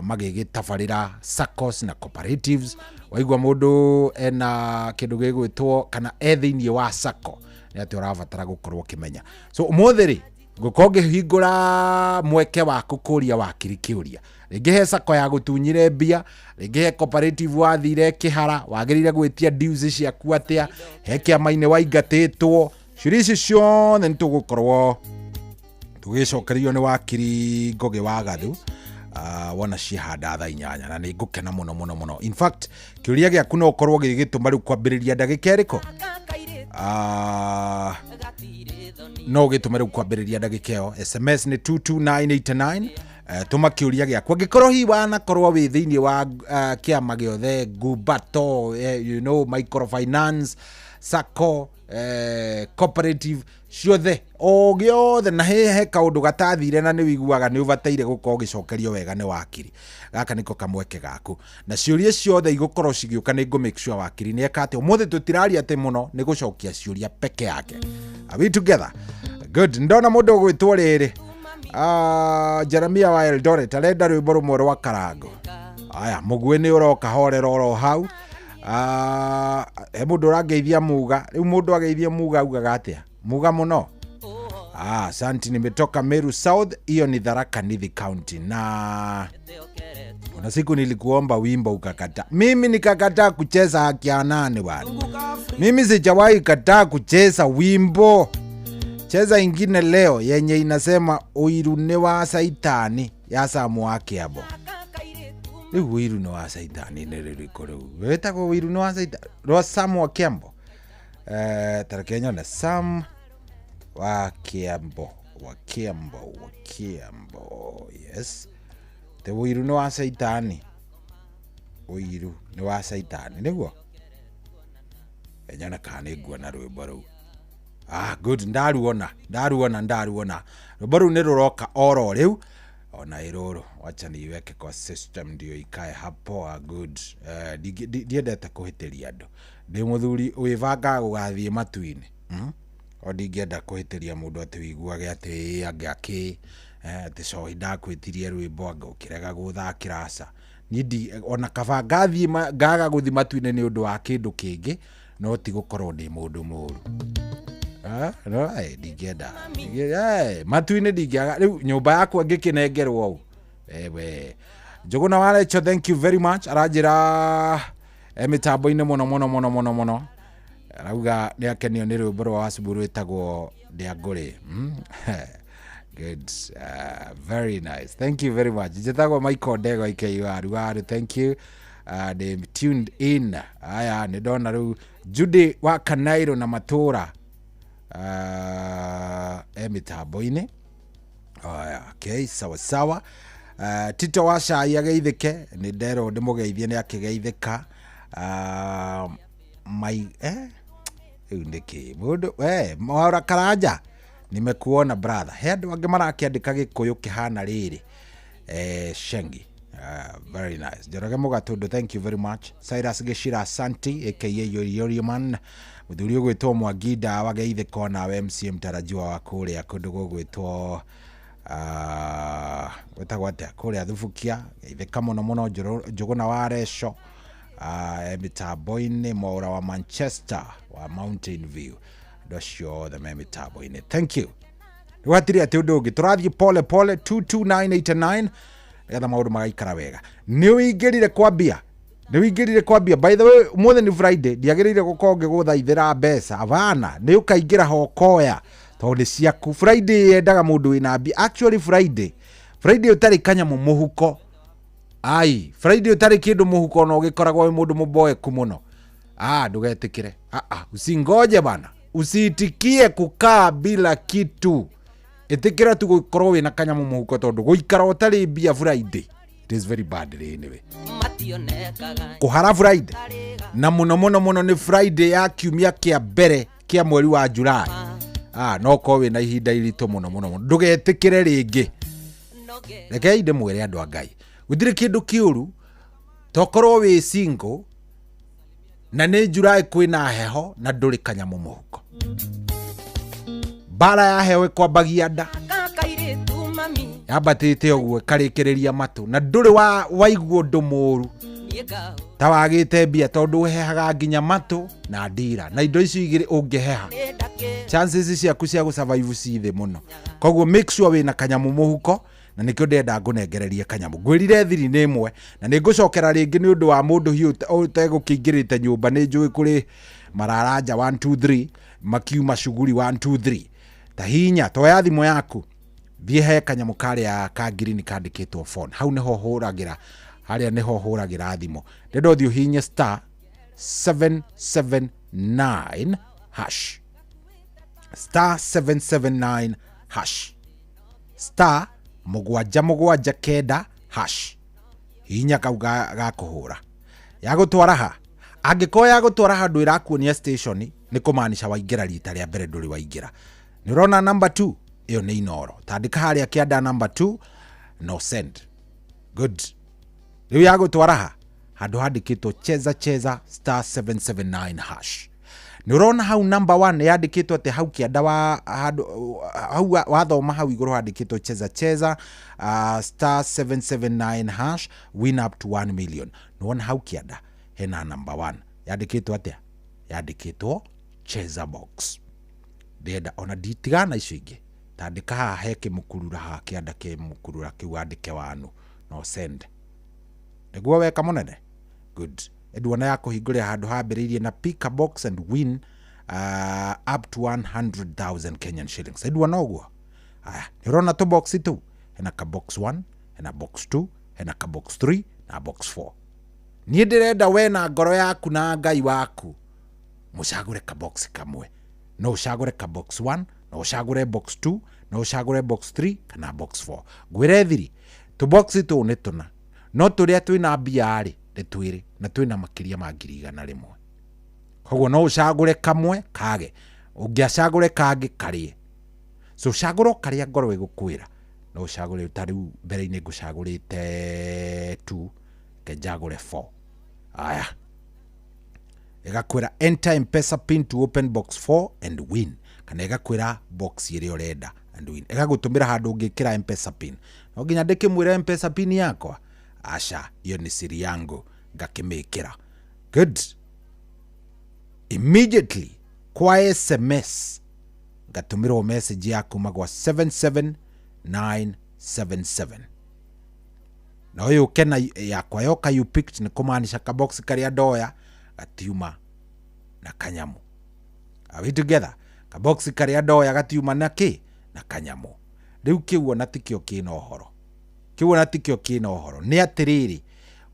magĩgĩtabarĩra SACCOs na cooperatives. Waigua mũndũ ena kĩndũ gĩgwĩtwo kana e thĩinĩ wa SACCO nĩ atĩ ũrabatara gũkorwo ũkĩmenya. So ũmũthĩ rĩ, ngũkorwo ngĩhingũra mweke waku kũria wakiri kĩũria. Rĩngĩ he SACCO ya gũtunyire mbia, rĩngĩ he cooperative wathire kĩhara, wagĩrĩire gwĩtia dues ciaku atĩa, he kĩama-inĩ waingatĩtwo. Ciũria ici ciothe nĩ tũgũkorwo tũgĩcokerio nĩ wakiri Ngũgĩ wa Gathu. Wona ciahanda 8:00 na nĩ ngũkena mũno mũno mũno. In fact, kĩũria gĩaku no ũkorwo gĩgĩtũma rĩu kwambĩrĩria ndagĩka ĩrĩkũ? No ũgĩtũme rĩu kwambĩrĩria ndagĩka ĩyo. SMS nĩ 22989. Tũma kĩũria gĩaku angĩkorwo hihi wanakorwo wĩ thĩinĩ wa kĩama gĩothe, ngumbato, you know, microfinance, SACCO, cooperative ciothe o gĩothe, na he kaũndũ gatathire na nĩ wĩiguaga nĩ ũbataire gũkorwo ũgĩcokerio wega nĩ wakiri. Gaka nĩko kamweke gaku, na ciũria ciothe igũkorwo cigĩũka nĩ ngũ make sure wakiri nĩ eka atĩ ũmũthĩ tũtiraria atĩ mũno, nĩ gũcokia ciũria peke yake. Are we together? Good. Ndona mũndũ ũgwĩtwo rĩrĩ, Jeremia wa Eldoret arenda rwĩmbo rũmwe rwa Karango. Aya, mũguĩ nĩ ũroka, horera oro hau. He mũndũ ũrangeithia Muga. Rĩu mũndũ ageithia Muga augaga atĩa? Muga mũno. Asante, nimetoka Meru South, hiyo ni Tharaka Nithi County. Na kuna siku nilikuomba wimbo ukakataa. Mimi nikakataa kucheza haki ya nani bwana? Mimi sijawahi kataa kucheza wimbo. Cheza ingine leo yenye inasema uiru ni wa saitani ya Samu wa Kiambo. Rĩu ũiru nĩ wa saitani nĩ rĩrĩkũ rĩu? Wĩtagwo ũiru nĩ wa saitani rwa Samu wa Kiambo. Tareke nyone Sam wa Kiambo, wa Kiambo, wa Kiambo. Yes. Te ũiru nĩ wa saitani. Ũiru nĩ wa saitani nĩguo? Nyone kana nĩ nguona rwĩmbo rũu. Good, ndaruona. Rwĩmbo rũu nĩ rũroka oro rĩu. Ona iroro, wacha niiweke kwa system ndio ikae hapo. Good. Ndiendete kũhĩtĩria andũ. Ndĩ mũthuri wĩbangaga gũgathiĩ matu-inĩ. O ndingĩenda kũhĩtĩria mũndũ atĩ wĩiguage atĩ anga kĩ, atĩ cohi ndakwĩtirie rwĩmbo anga ũkĩrega gũthakĩra aca. Niĩ ona kaba ngathiĩ ngaga gũthiĩ matu-inĩ nĩ ũndũ wa kĩndũ kĩngĩ, no ti gũkorwo ndĩ mũndũ mũũru. No, ndingĩenda. Matu-inĩ ndingĩaga. Rĩu nyũmba yakwa ngĩkĩnengerwo ũũ. Ewe. Njũgũna wa Recho, thank you very much. Aranjĩra mĩtambo-inĩ mũno mũno mũno mũno mũno. Arauga nĩ akenio nĩ rwĩmbo rwa Wacibũ rwĩtagwo Ndĩangũrĩ. Good. Very nice. Thank you very much. Njĩtagwo Michael Ndego aka Waru Waru. Thank you. They tuned in. Aya, nĩ ndona rĩu Judy wa Kanairo na matũra e mĩtambo-inĩ. Aya, okay, sawa sawa. Tito wa cai ageithĩke, nĩ nderwo ndĩmũgeithie nĩ akĩgeithĩka. Mai rĩu nĩkĩ mũndũ we Mwaura Karanja, nimekuona brother. He andũ angĩ marakĩandĩka gĩkũyũ kĩhana rĩrĩ Shengi. Very nice. Njoroge Mũgatũndũ, thank you very much. Cyrus Gĩcira Asante aka Yorioriman, mũthuri ũgwĩtwo Mwangi Ndawa geithĩka onawe MCA mtarajiwa wa kũrĩa kũndũ gũgwĩtwo gwĩtagwo atĩa kũrĩa Thubukia, geithĩka mũno mũno. Njũgũna wa Reco mĩtambo-inĩ, Mwaura wa Manchester wa Mountain View, andũ acio othe me mĩtambo-inĩ, thank you. Rĩu hatirĩ atĩ ũndũ ũngĩ, tũrathiĩ pole pole 22989 nĩgetha maũndũ magaikara wega. Nĩ ũingĩrire kwambia, nĩ ũingĩrire kwambia. By the way, ũmũthĩ nĩ Friday, ndiagĩrĩire gũkorwo ngĩgũthaithĩra mbeca abana, nĩ ũkaingĩra hokoya tondũ nĩ ciaku. Friday yendaga mũndũ wĩna mbia. Actually Friday, Friday ũtarĩ kanyamũ mũhuko, ai Friday ũtarĩ kĩndũ mũhuko na ũgĩkoragwo wĩ mũndũ mũboeku mũno. Ah, ndũgetĩkĩre. Ah, ah, usingoje bana, usiitikie kukaa bila kitu. Ĩtĩkĩra tu gũkorwo wĩna kanyamũ mũhuko tondũ gũikara ũtarĩ mbia Friday, it is very bad anyway. Mationekaga Kũhara Friday na mũno mũno mũno nĩ Friday ya kiumia kĩa mbere kĩa mweri wa July. Ah, no korwo wĩna ihinda iritũ mũno mũno mũno, ndũgetĩkĩre rĩngĩ. Rekei ndĩmwĩre andũ a Ngai, gũtirĩ kĩndũ kĩũru tokorwo wĩ single na nĩ July kwĩna heho na ndũrĩ kanyamũ mũhuko. Mbara ya heho ĩkwambagia nda kakairĩtu mami yambatĩte ũguo ĩkarĩkĩrĩria matũ na ndũrĩ wa waigua ũndũ mũru niĩ ngahũ ta wagĩte mbia tondũ ũhehaga nginya matũ na ndira na indo icio igĩrĩ ũngĩheha chances ciaku cia gũsurvive ci thĩ mũno. Koguo make sure wĩna kanyamũ mũhuko, na nĩkĩo ndĩrenda ngũnengererie kanyamũ. Ngwĩrire thiri nĩ ĩmwe na nĩ ngũcokera rĩngĩ nĩ ũndũ wa mũndũ hiũ ũtegũkĩingĩrĩte nyũmba. Nĩ njũĩ kũrĩ mararanja 1 2 3 makiuma cuguri 1 2 3. Ta hinya toya thimũ yaku, thiĩ he kanyamũ karĩa ka ngirini kandĩkĩtwo phone, hau nĩho hũragĩra, harĩa nĩho hũragĩra thimũ. Ndĩrenda ũthiĩ ũhihinye star 779 hash, star 779 hash, star 779 hash. Hihinya kau ga kũhũra yagũtwara ha. Angĩkorwo yagũtwara handũ ĩrakuonia station, nĩ kũmaanisha waingĩra rita rĩa mbere, ndũrĩ waingĩra. Nĩ ũrona number 2 ĩyo nĩ Inoro, tandĩka harĩa kĩanda number 2 no send. Good. Rĩu yagũtwara ha handũ handĩkĩtwo cheza cheza star 779 hash. Nĩ ũrona hau number 1 yandĩkĩtwo atĩ hau kĩanda wa handũ hau wathoma hau igũrũ handĩkĩtwo cheza cheza star 779 hash win up to 1 million. Nĩ wona hau kĩanda hena number 1 yandĩkĩtwo atĩa? Yandĩkĩtwo cheza box. Ndĩrenda ona nditigana icio ingĩ, tandĩka haha he kĩmũkurura, haha kĩanda kĩmũkurura kĩu wandĩke wanu no send. Nĩguo weka mũnene. Good. Nduona ya kũhingũrĩra handũ hambĩrĩirie na pick a box and win up to 100,000 Kenyan shillings. Nduona ũguo. Aya, nĩ ũrona tũ box tũu, hena ka box 1, hena box 2, hena ka box 3 na box 4. Niĩ ndĩrenda we na ngoro yaku na Ngai waku mũcagũre ka box kamwe. No ũcagũre ka box 1, no ũcagũre box 2, no ũcagũre box 3 kana box 4. Ngwĩre thiri, tũ box tũũ nĩ tũna, no tũrĩa twĩna mbia rĩ nĩ twĩrĩ na twĩna makĩria ma 100,000. Koguo no ũcagũre kamwe kage, ũngĩacagũre kangĩ karĩe. So cagũra o karĩa ngoro ĩgũkwĩra. No ũcagũre ta rĩu mbere-inĩ ngũcagũrĩte 2, reke njagũre 4. Aya, ĩgakwĩra enter M-Pesa pin to open box 4 and win, kana ĩgakwĩra box ĩrĩa ũrenda and win. Ĩgagũtũmĩra handũ ũngĩkĩra M-Pesa pin. No nginya ndĩkĩmwĩre M-Pesa pin yakwa? Aca, hiyo ni siri yangu, ngakĩmĩkĩra. Good. Immediately kwa SMS ngatũmĩrwo message ya kuma gwa 77977 na ũyũ ũke na yakwa yoka you picked, nĩ kũmaanisha kabox karĩa ndoya gatiuma na kanyamu. Are we together? Kabox karĩa ndoya gatiuma na kĩ? Na kanyamu. Rĩu kĩu ona tikĩo kĩna ũhoro, kĩu ona tikĩo kĩna ũhoro. Nĩ atĩrĩrĩ,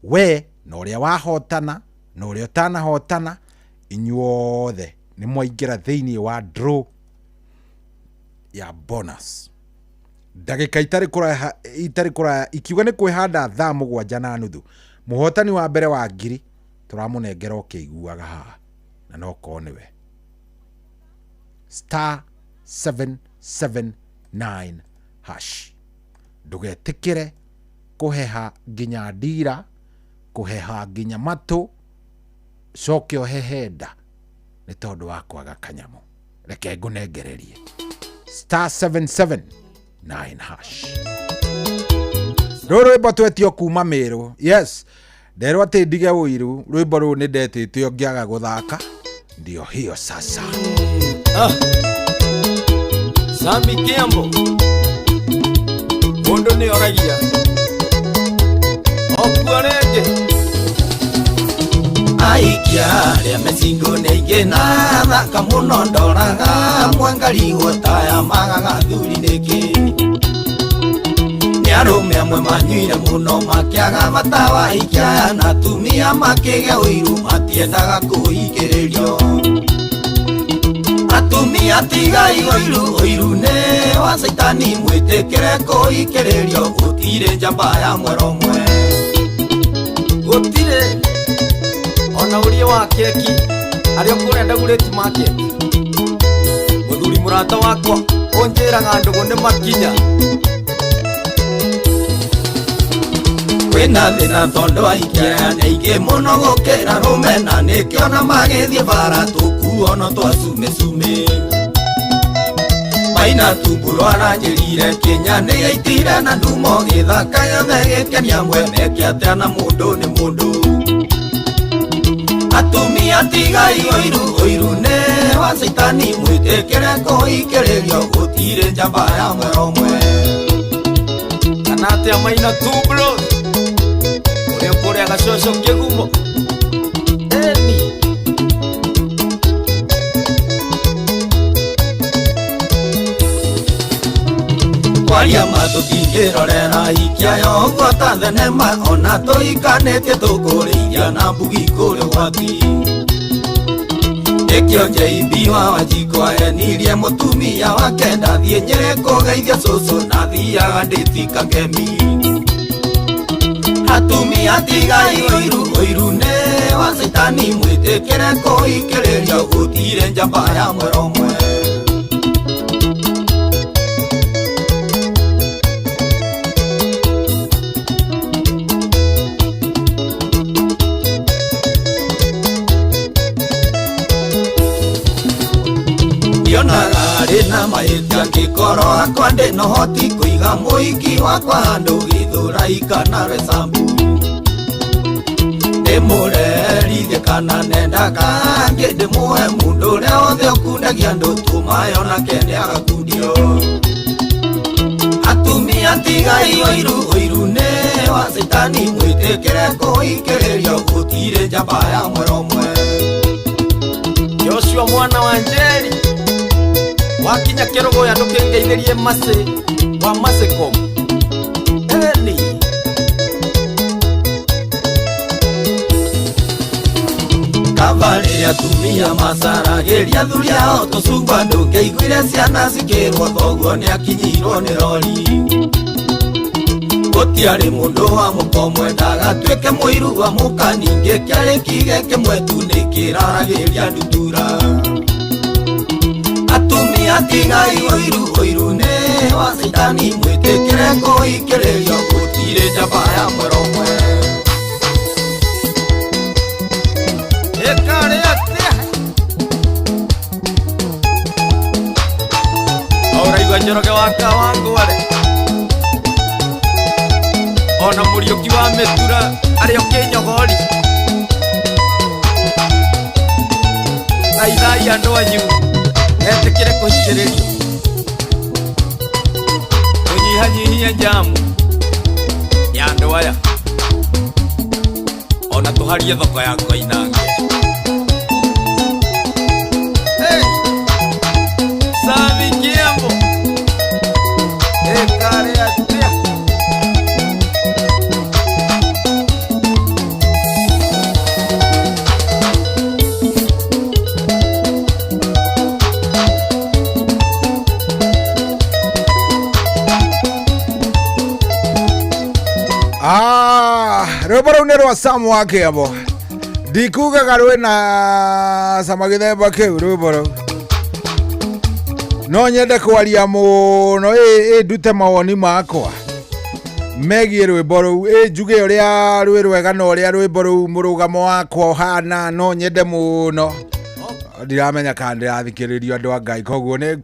we na ũrĩa wahotana na ũrĩa ũtanahotana, Inyuothe nĩ mwaingĩra thĩinĩ wa draw ya bonus. Ndagĩka itarĩ kũraya, itarĩ kũraya, ikiuga nĩ kwĩhanda thaa 7:30. Mũhotani wa mbere wa ngiri tũramũnengera ũkĩiguaga haha, na no korwo nĩwe. Star 779 hash. Ndũgetĩkĩre kũheha nginya ndira, kũheha nginya matũ, coke ũhehe nda nĩ tondũ wa kwaga kanyamũ. Reke ngũnengererie. Star 779 hash. Rũrũ rwĩmbo twetio kuma Meru. Yes, nderwo atĩ ndige ũiru. Rwĩmbo rũrũ nĩ ndetĩtio ngĩaga gũthaka. Ndio hiyo sasa. Sami Kiambo mũndũ nĩ oragia okuo rĩngĩ. Aikia arĩa mecingo nĩ aingĩ na thaka mũno ndoraga mwangarigwo taya magaga thuri nĩkĩ. Nĩ arũme amwe manyuire mũno makĩaga bata wa aikia na atumia makĩgĩa ũiru matiendaga kũhikĩrĩrio. Atumia tigai ũiru, ũiru nĩ wa caitani mwĩtĩkĩre kũhikĩrĩrio gũtirĩ njamba ya mwero ũmwe. Gũtirĩ ona ũrĩa wa keki arĩa kũrĩa Dagoretti Market. Mũthuri mũrata wakwa ũnjĩraga ndũgũ nĩ makinya. Kwĩna thĩna tondũ aikia nĩ aingĩ mũno gũkĩra rũme na nĩkĩo na magĩthiĩ bara tũkuo no twa cumĩcumĩ. Maina Tuburo aranjĩrire Kenya nĩ yaitire na ndumo gĩthaka gĩothe gĩkenia amwe meke atĩa na mũndũ nĩ mũndũ. Atumia tigai ũiru, ũiru nĩ wa caitani mwĩtĩkĩre kũhikĩrĩrio gũtirĩ njamba ya mwero ũmwe. Kana atĩa Maina Tuburo ũrĩa ũkũrĩa gacoco kĩgumo. Eni kwaria ma tũtingĩrorera ikia yo ũguo ta thenema ona tũhikanĩtie tũkũrĩithia na mbugi kũrĩa ũgwati. Nĩkĩo JB wa Wanjikũ ahenirie mũtumia wake ndathiĩ Nyĩrĩ kũgeithia cũcũ na thiaga ndĩtika ngemi. Atumia tigai ũiru, ũiru nĩ wa caitani mwĩtĩkĩre kũhikĩrĩrio gũtirĩ njamba ya mwero ũmwe. Ndionaga arĩ na mahĩtia ngĩkorwo akwa ndĩ na ũhoti kũiga mũhiki wakwa handũ Gĩthũrai kana Roysambu. Ndĩmũrerithie kana nendaga angĩ ndĩmũhe mũndũ ũrĩa wothe ũkundagia andũ tũmayo nake nĩagakundio. Atumia tigai ũiru, ũiru nĩ wa caitani mwĩtĩkĩre kũhikĩrĩrio gũtirĩ njamba ya mwero ũmwe. Joshua mwana wa Njeri wakinya kĩrũgũya ndũkĩngeithĩrie Masĩ wa Masĩcom. Eni Kabarĩ atumia macaragĩria athuri ao tũcungwa ndũngĩaiguire ciana cikĩrwo thoguo nĩakinyirwo nĩ rori. Gũtiarĩ mũndũ wa mũka ũmwe ndagatuĩke mũiru wa mũka ningĩ kĩarĩ kiige kĩmwe tu nĩkĩraragĩria ndutura. Atumia tigai ũiru, ũiru nĩ wa caitani mwĩtĩkĩre kũhikĩrĩrio gũtirĩ njamba ya mwero ũmwe. Ĩkarĩ atĩa? Ũraigua Njoroge wa Kawangware ona Mũriũki wa Mĩtura arĩa ũkĩnyogori. Thaithai andũ anyu etĩkĩre kũhikĩrĩrio tũnyihanyihie njamu ya andũ aya ona tũharie thoko ya Koinange. Hey! Sami Kiambo ĩkarĩ atĩa? Rwĩmbo rũu nĩ rwa Sam wa Kĩambo. Ndikugaga rwĩna cama gĩthemba kĩu rwĩmbo rũu. No nyende kwaria mũno ĩ ndute mawoni makwa megiĩ rwĩmbo rũu, ĩ njuge ũrĩa rwĩ rwega na ũrĩa rwĩmbo rũu mũrũgamo wakwa ũhana, no nyende mũno. Ndiramenya kana ndĩrathikĩrĩrio andũ a Ngai, koguo nĩ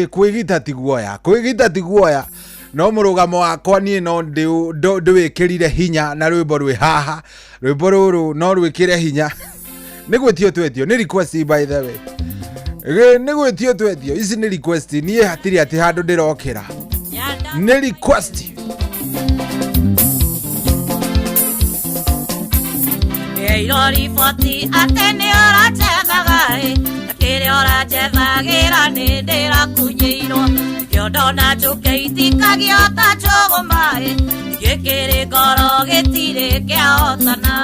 kwĩgita ti guoya, kwĩgita ti guoya. No mũrũgamo wakwa niĩ no ndĩwĩkĩrire hinya na rwĩmbo rwĩ haha. Rwĩmbo rũrũ no rwĩkĩre hinya. Nĩ gwĩtio twetio, nĩ request by the way. Nĩ gwĩtio twetio, ici nĩ request, niĩ hatirĩ atĩ handũ ndĩrokĩra. Nĩ request. Ĩiro riboti atĩ nĩ ũranjethaga ĩ, na kĩrĩa ũranjethagĩra nĩ ndĩrakunyĩirwo. Nĩkĩo ndona njũke itikagio ta njũgũma ĩ, gĩkĩrĩ ngoro gĩtirĩ kĩahotana.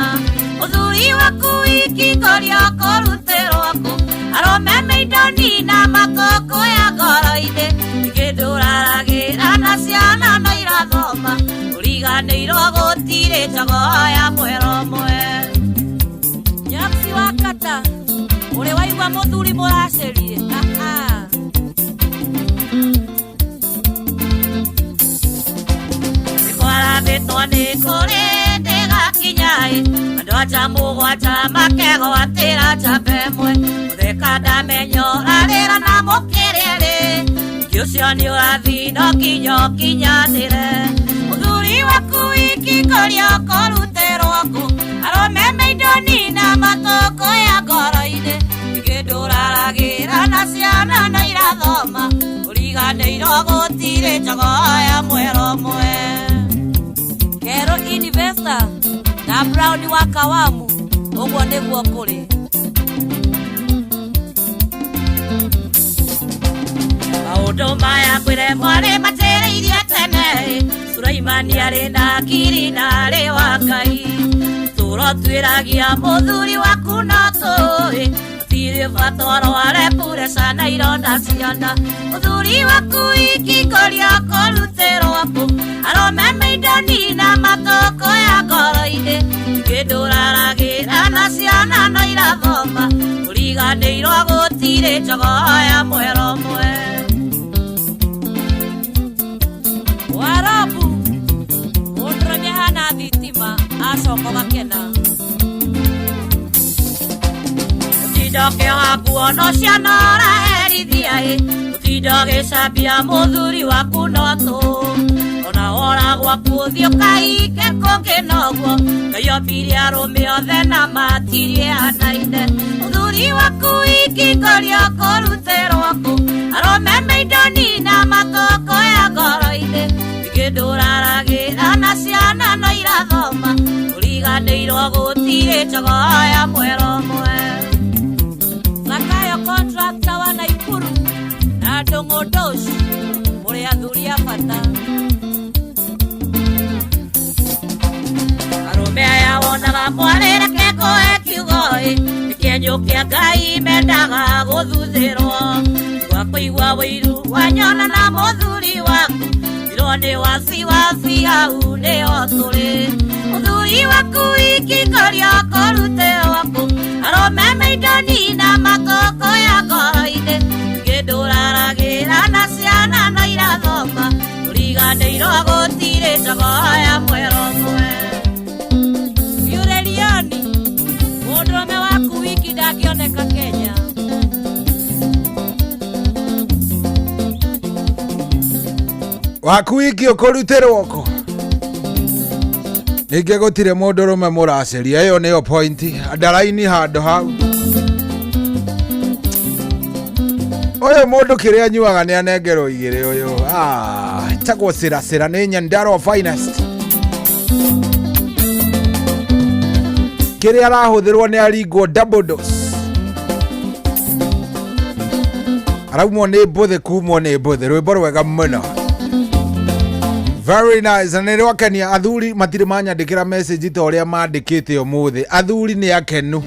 Mũthuri waku ikingoria kũrutĩrwo kũ, arũme mĩindoni na makũkũ ya ngoro-inĩ. Ningĩ ndũraragĩra na ciana no irathoma, ũriganĩirwo gũtirĩ jogoo ya mwera ũmwe. Nyaksi wa kata, ũrĩ waigua mũthuri mũracĩrie? Nĩkwarathĩtwo nĩ kũrĩ ndĩgakinya ĩ, andũ a nja mũgwanja makegwatĩra njamba ĩmwe. Mũtheka ndamenya ũrarĩra na mũkĩrĩrĩ, ũngĩ ũcio nĩ ũrathi no nginya ũkinyanĩre. Mũthuri waku ikingoria kũrutĩrwo kũ, arũme mĩindoni na matũkũ ya ngoro-inĩ. Ningĩ ndũraragĩra na ciana no irathoma, ũriganĩirwo gũtirĩ jogoo ya mwera ũmwe. Kero investor na Brown wa Kawamu, ũguo nĩguo kũrĩ. Maũndũ maya kwĩre mwarĩ manjĩrĩirie tene, Sulaimani arĩ na akiri na arĩ wa Ngai. Tũro twĩragia mũthuri waku no tũĩ, hatirĩ bata ũrware pureca na ironda ciana. Mũthuri waku ikingoria kũrutĩrwo kũ, arũme mĩindoni na matũkũ ya ngoro-inĩ. Ningĩ ndũraragĩra na ciana no irathoma, ũriganĩirwo gũtirĩ jogoo ya mwera ũmwe. Warabu, mũndũrũme ahana thitima, acoka ũgakena. Ũtinda ũkĩoha nguo no ciana ũraherithia ĩ, ũtinda ũgĩcambia mũthuri waku no tũ. Ona wora gwaku ũthiĩ ũkaike kũngĩ noguo, Ngai ombire arũme othe na matirĩ hanaine. Mũthuri waku ikingoria kũrutĩrwo kũ, arũme mĩindoni na matũkũ ya ngoro-inĩ. Ningĩ ndũraragĩra na ciana no irathoma, ũriganĩirwo gũtirĩ jogoo ya mwera ũmwe. Zakayo contractor wa Naikuru na Ndũng'ũ Ndoci, mũrĩ athuri a bata. Arũme aya wonaga mwarĩ reke ngũhe kiugo ĩ, nĩ kĩenyũ kĩa Ngai mendaga gũthuthĩrwo. Tiga kũigua ũiru wanyona na mũthuri waku, ndirwo nĩ wasiwasi hau nĩho tũrĩ. Mũthuri waku ikingoria kũrutĩrwo kũ, arũme mĩindoni na matũkũ ya ngoro-inĩ. Ningĩ ndũraragĩra na ciana no irathoma, ũriganĩirwo gũtirĩ jogoo ya mwera ũmwe. Yurelioni, mũndũrũme waku wiki ndangĩoneka Kenya. Waku wiki ũkũrutĩrwo kũ? Ningĩ gũtirĩ mũndũrũme mũraceria, ĩyo nĩyo point. Ndaraini handũ hau. Ũyũ mũndũ kĩrĩa anyuaga nĩ anengerwo igĩrĩ ũyũ. Etagwo Sira nĩ Nyandarua finest. Kĩrĩa arahũthĩrwo nĩ aringwo double dose. Araumwo nĩ mbũthĩ, kumwo nĩ mbũthĩ. Rwĩmbo rwega mũno. Very nice. Na nĩ rwakenia athuri matirĩ manyandĩkĩra message ta ũrĩa mandĩkĩte ũmũthĩ. Athuri nĩ akenu.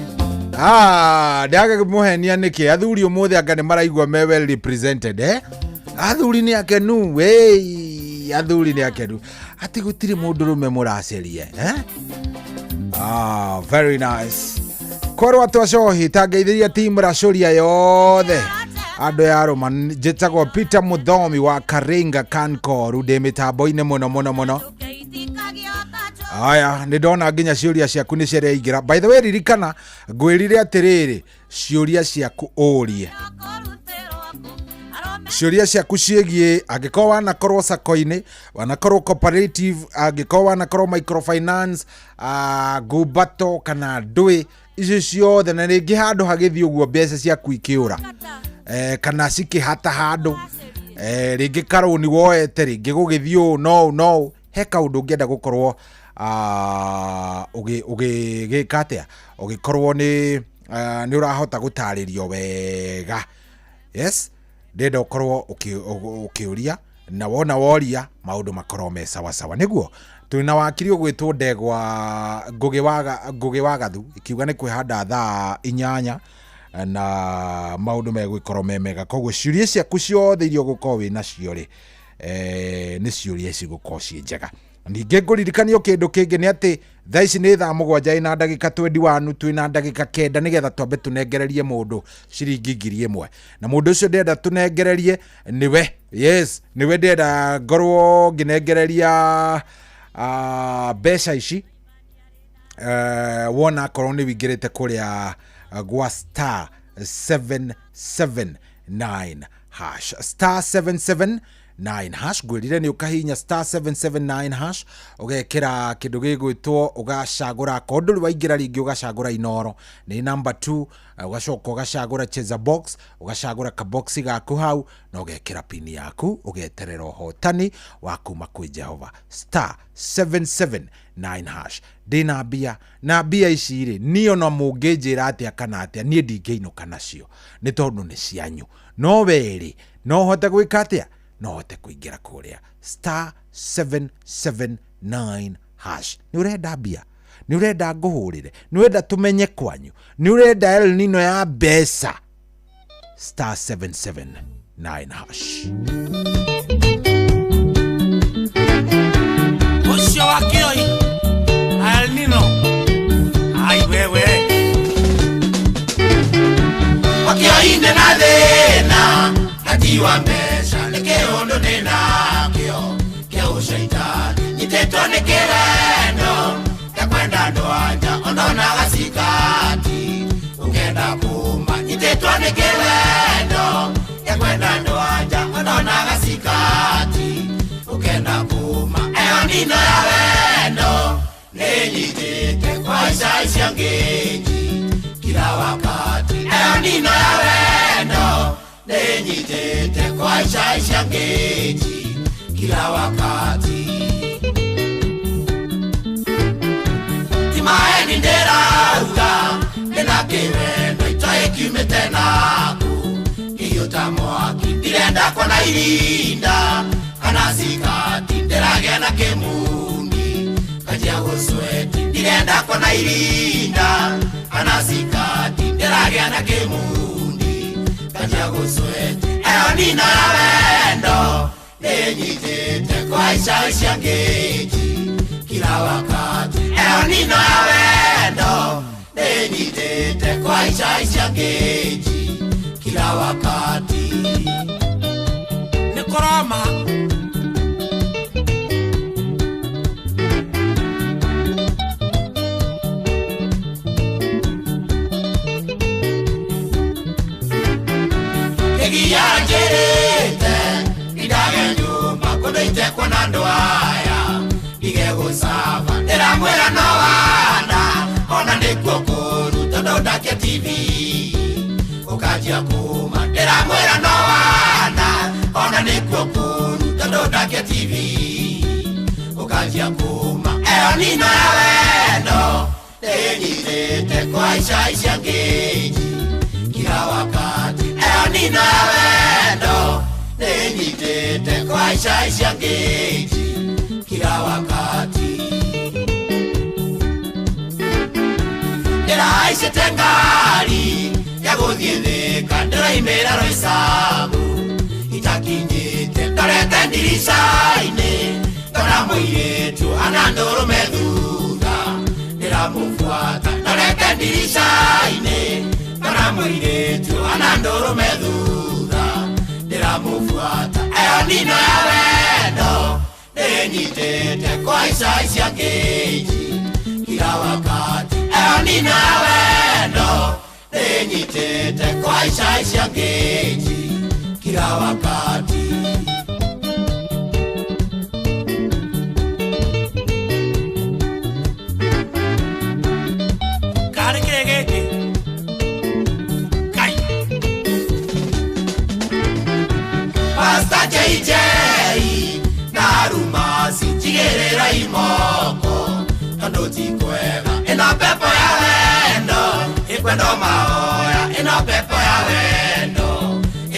Ndagĩmũhenia nĩkĩ? Athuri ũmũthĩ anga nĩ maraigua me well represented, eh? Athuri nĩ akenu, wey. Athuri nĩ akenu atĩ gũtirĩ mũndũrũme mũracerie eh? Ah, very nice. Korwo twacohi tangeithĩria timu racũria yothe andũ ya rũma. Njĩtagwo Peter Mũthomi wa Karinga Kankoru, ndĩ mĩtambo-inĩ mũno mũno mũno. Aya, nĩ ndona nginya ciũria ciaku nĩ ciareingĩra. By the way, ririkana ngwĩrire atĩrĩrĩ, ciũria ciaku ũrie ciũria ciaku ciĩgiĩ angĩkorwo wanakorwo sacco-inĩ, wanakorwo cooperative, angĩkorwo wanakorwo microfinance, ngumbato kana ndũĩ icio ciothe, na rĩngĩ handũ hagĩthiĩ ũguo mbeca ciaku ikĩũra kana cikĩhata handũ, rĩngĩ karũni woete, rĩngĩ gũgĩthiĩ ũũ no ũũ no ũũ, he kaũndũ ũngĩenda gũkorwo ũgĩka atĩa, ũgĩkorwo nĩ nĩ ũrahota gũtarĩrio wega. Yes, ndĩrenda ũkorwo ũkĩũria na wona woria maũndũ makorwo me sawasawa. Nĩguo twĩna wakiri ũgwĩtwo Ndegwa Ngũgĩ wa Gathu, ikiuga nĩ kwĩhanda thaa 8 na maũndũ megũgĩkorwo me mega. Koguo ciũria ciaku ciothe iria ũgũkorwo wĩ nacio rĩ, nĩ ciũria cigũkorwo ciĩ njega. Ningĩ ngũririkanio kĩndũ kĩngĩ nĩ atĩ thaa ici nĩ thaa 7 ina ndagĩka 21, twĩna ndagĩka 9 nĩgetha twambe tũnengererie mũndũ ciringi 1000, na mũndũ ũcio ndĩrenda tũnengererie nĩwe, yes, nĩwe ndĩrenda ngorwo ngĩnengereria mbeca ici. Wona akorwo nĩ wĩingĩrĩte kũrĩa gwa star 779 hash, star 779 hash, ngwĩrire nĩ ũkahihinya star 779 hash, ũgekĩra kĩndũ gĩgwĩtwo, ũgacagũra akorwo ndũrĩ waingĩra rĩngĩ, ũgacagũra Inoro nĩ number 2, ũgacoka ũgacagũra cheza box, ũgacagũra kaboxi gaku hau na ũgekĩra pini yaku, ũgeterera ũhotani wa kuma kwĩ Jehova. Star 779 hash. Ndĩna mbia, na mbia ici rĩ, niĩ ona mũngĩnjĩra atĩa kana atĩa, niĩ ndingĩinũka nacio nĩ tondũ nĩ cianyu. No werĩ no ũhote gwĩka atĩa? No ũhote kũingĩra kũrĩa star 779 hash. Nĩ ũrenda mbia, nĩ ũrenda ngũhũrĩre, nĩ ũrenda tũmenye kwanyu, nĩ ũrenda El Nino ya mbeca, star 779 hash. Ũcio wa kĩoi El Nino, ai wewe Wakĩoi-inĩ na thĩna hati wa mbeca nĩ kĩũndũ ndĩnakĩo kĩa ũcaitani, nyitĩtwo nĩ kĩrendo gĩa kwenda andũ anja ononaga cikati ũkenda kuma, nyitĩtwo nĩ kĩrendo gĩa kwenda andũ anja ononaga cikati ũkenda kuma, ĩyo nino ya wendo nĩnyitĩte kwa ica ngĩnji kila wakati, ĩyo nino ya wendo nĩnyitĩte kwa ica ngĩnji kila wakati. Timaeni ndĩrauga ndĩna kĩwendo itoĩ kiumĩte naku kĩhiũ ta mwaki, ndirenda kuona irinda kana cikati, ndĩragĩa na kĩmundi kanjia gũcweti, ndirenda kuona irinda kana cikati, ndĩragĩa na kĩmundi kanjia gũcweti, ĩyo nino ya wendo nĩnyitĩte kwa ica ngĩnji kila wakati, ĩyo nino ya wendo nĩnyitĩte kwa ica ngĩnji kila wakati. Nĩ kũroma kĩgia njĩrĩte ndindage nyũmba kũndũ itekuona andũ aya ndige gũcaba, ndĩramwĩra no wana ona nĩkuo kũũru tondũ ndakia TV ũkanjia kũma, ndĩramwĩra no wana ona nĩkuo kũũru tondũ ndakia TV ũkanjia kũma, ĩyo nino ya wendo nĩnyitĩte kwa ica ngĩnji kila wakati, ĩyo nino ya wendo nĩnyitĩte kwa ica ngĩnji kila wakati. Ndĩrahaicĩte ngari ya gũthiĩ Thĩka, ndĩraimĩra Roysambu itakinyĩte, ndorete ndirica-inĩ ngona mũirĩtu ana ndũrũme thutha ndĩramũbuata ndorete ndirica-inĩ ngona mũirĩtu ana ndũrũme thutha ndĩramũbuata ĩyo nino ya wendo nĩnyitĩte kwa ica ngĩji kila wakati ĩyo nino ya wendo nĩnyitĩte kwa ica ngĩji kila wakati. Karĩ kĩ gĩkĩ? Kai. Pastor JJ na rumasi njigĩrĩra imoko tondũ ti kwega ĩno pepo ya wendo ĩkwendo mahoya ĩno pepo ya wendo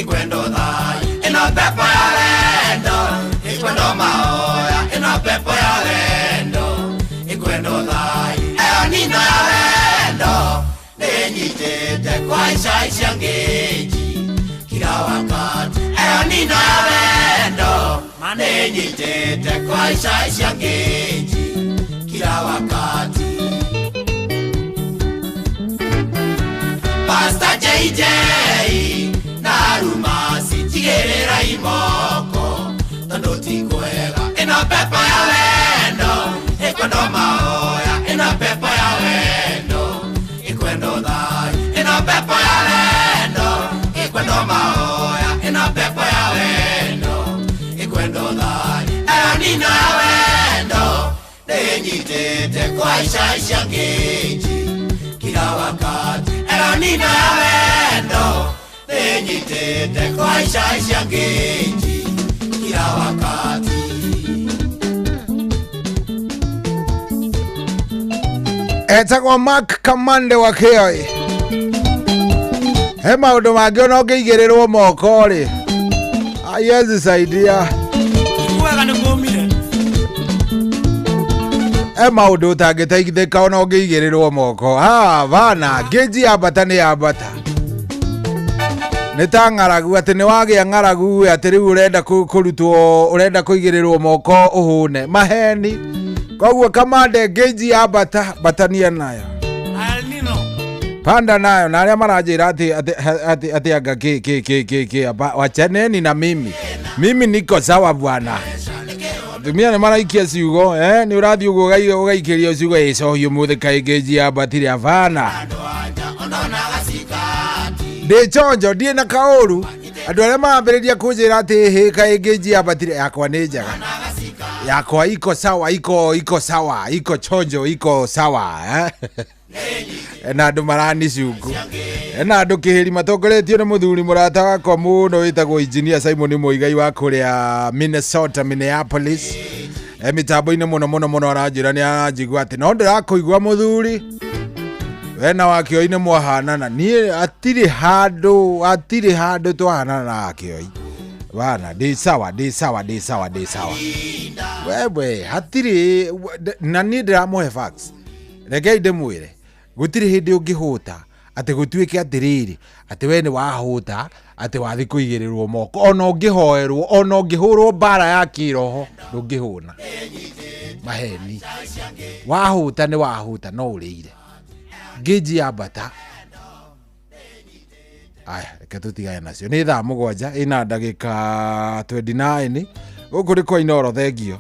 ĩkwendo thayũ ĩno pepo ya wendo ĩkwendo mahoya ĩno pepo ya wendo ĩkwendo thayũ ĩyo nino ya wendo nĩnyitĩte kwa ica ngĩji kila wakati ĩyo nino ya wendo nĩnyitĩte kwa ica ngĩji kila wakati. Pastor JJ na rumasi njigĩrĩra imoko tondũ ti kwega ĩno pepo ya wendo ĩkwendo mahoya ĩno pepo ya wendo ĩkwendo thayũ ĩno pepo ya wendo ĩkwendo mahoya ĩno pepo ya wendo ĩkwendo thayũ ĩyo nino ya wendo nĩnyitĩte kwa ica ngĩji kila wakati ĩyo nino ya wendo nĩnyitĩte kwa ica ngĩji kila wakati. Etagwo Mark Kamande wa Kĩoi. He maũndũ mangĩ ona ũngĩigĩrĩrwo moko rĩ, ayezi saidia. Wega nĩ kũmire. He maũndũ ũtangĩteithĩka ona ũngĩigĩrĩrwo moko. Ha bana, ngĩnji yambata nĩ yambata. Nĩ ta ng'aragu atĩ nĩ wagĩa ng'aragu atĩ rĩu ũrenda kũrutwo ũrenda kũigĩrĩrwo moko ũhũne maheni. Koguo Kamande ngĩnji yambata batania nayo. El Nino. Panda nayo na arĩa maranjĩra atĩ anga kĩ kĩ kĩ kĩ kĩ wachaneni na mimi. Mimi niko sawa bwana. Atumia nĩ maraikia ciugo nĩ ũrathiĩ ũguo ũgaikĩrio ciugo ĩcohi ũmũthĩ kaĩ ngĩnji yambatire abana. Ndĩ chonjo ndiĩ na kaũru. Andũ arĩa marambĩrĩria kũnjĩra atĩ hĩ kaĩ ngĩnji yambatire yakwa nĩ njega. Yakwa iko sawa iko sawa iko chonjo iko sawa Na andũ maranicungu na andũ kĩhĩri matongoretio nĩ mũthuri mũrata wakwa mũno wĩtagwo Engineer Simon Muigai wa kũrĩa Minnesota Minneapolis. Mĩtambo-inĩ mũno mũno mũno aranjĩra nĩ aranjigua atĩ no ndĩrakũigua mũthuri we na Wakĩoi nĩ mwahanana. Niĩ hatirĩ handũ twahanana na Wakĩoi bana. Ndĩ sawa ndĩ sawa ndĩ sawa ndĩ sawa wewe hatirĩ na niĩ ndĩramũhe facts. Rekei ndĩmwĩre gũtirĩ hĩndĩ ũngĩhũta atĩ gũtuĩke atĩrĩrĩ atĩ we nĩ wahũta atĩ wathi kũigĩrĩrwo moko ona ũngĩhoerwo ona ũngĩhũrwo mbara ya kĩroho ndũngĩhũna maheni. Wahũta nĩ wahũta no ũrĩire ngĩnji yambata. Aya reke tũtigane nacio. Nĩ thaa 7 ĩna ndagĩka 29 gũkũ nĩ kwa Inooro. Thengio.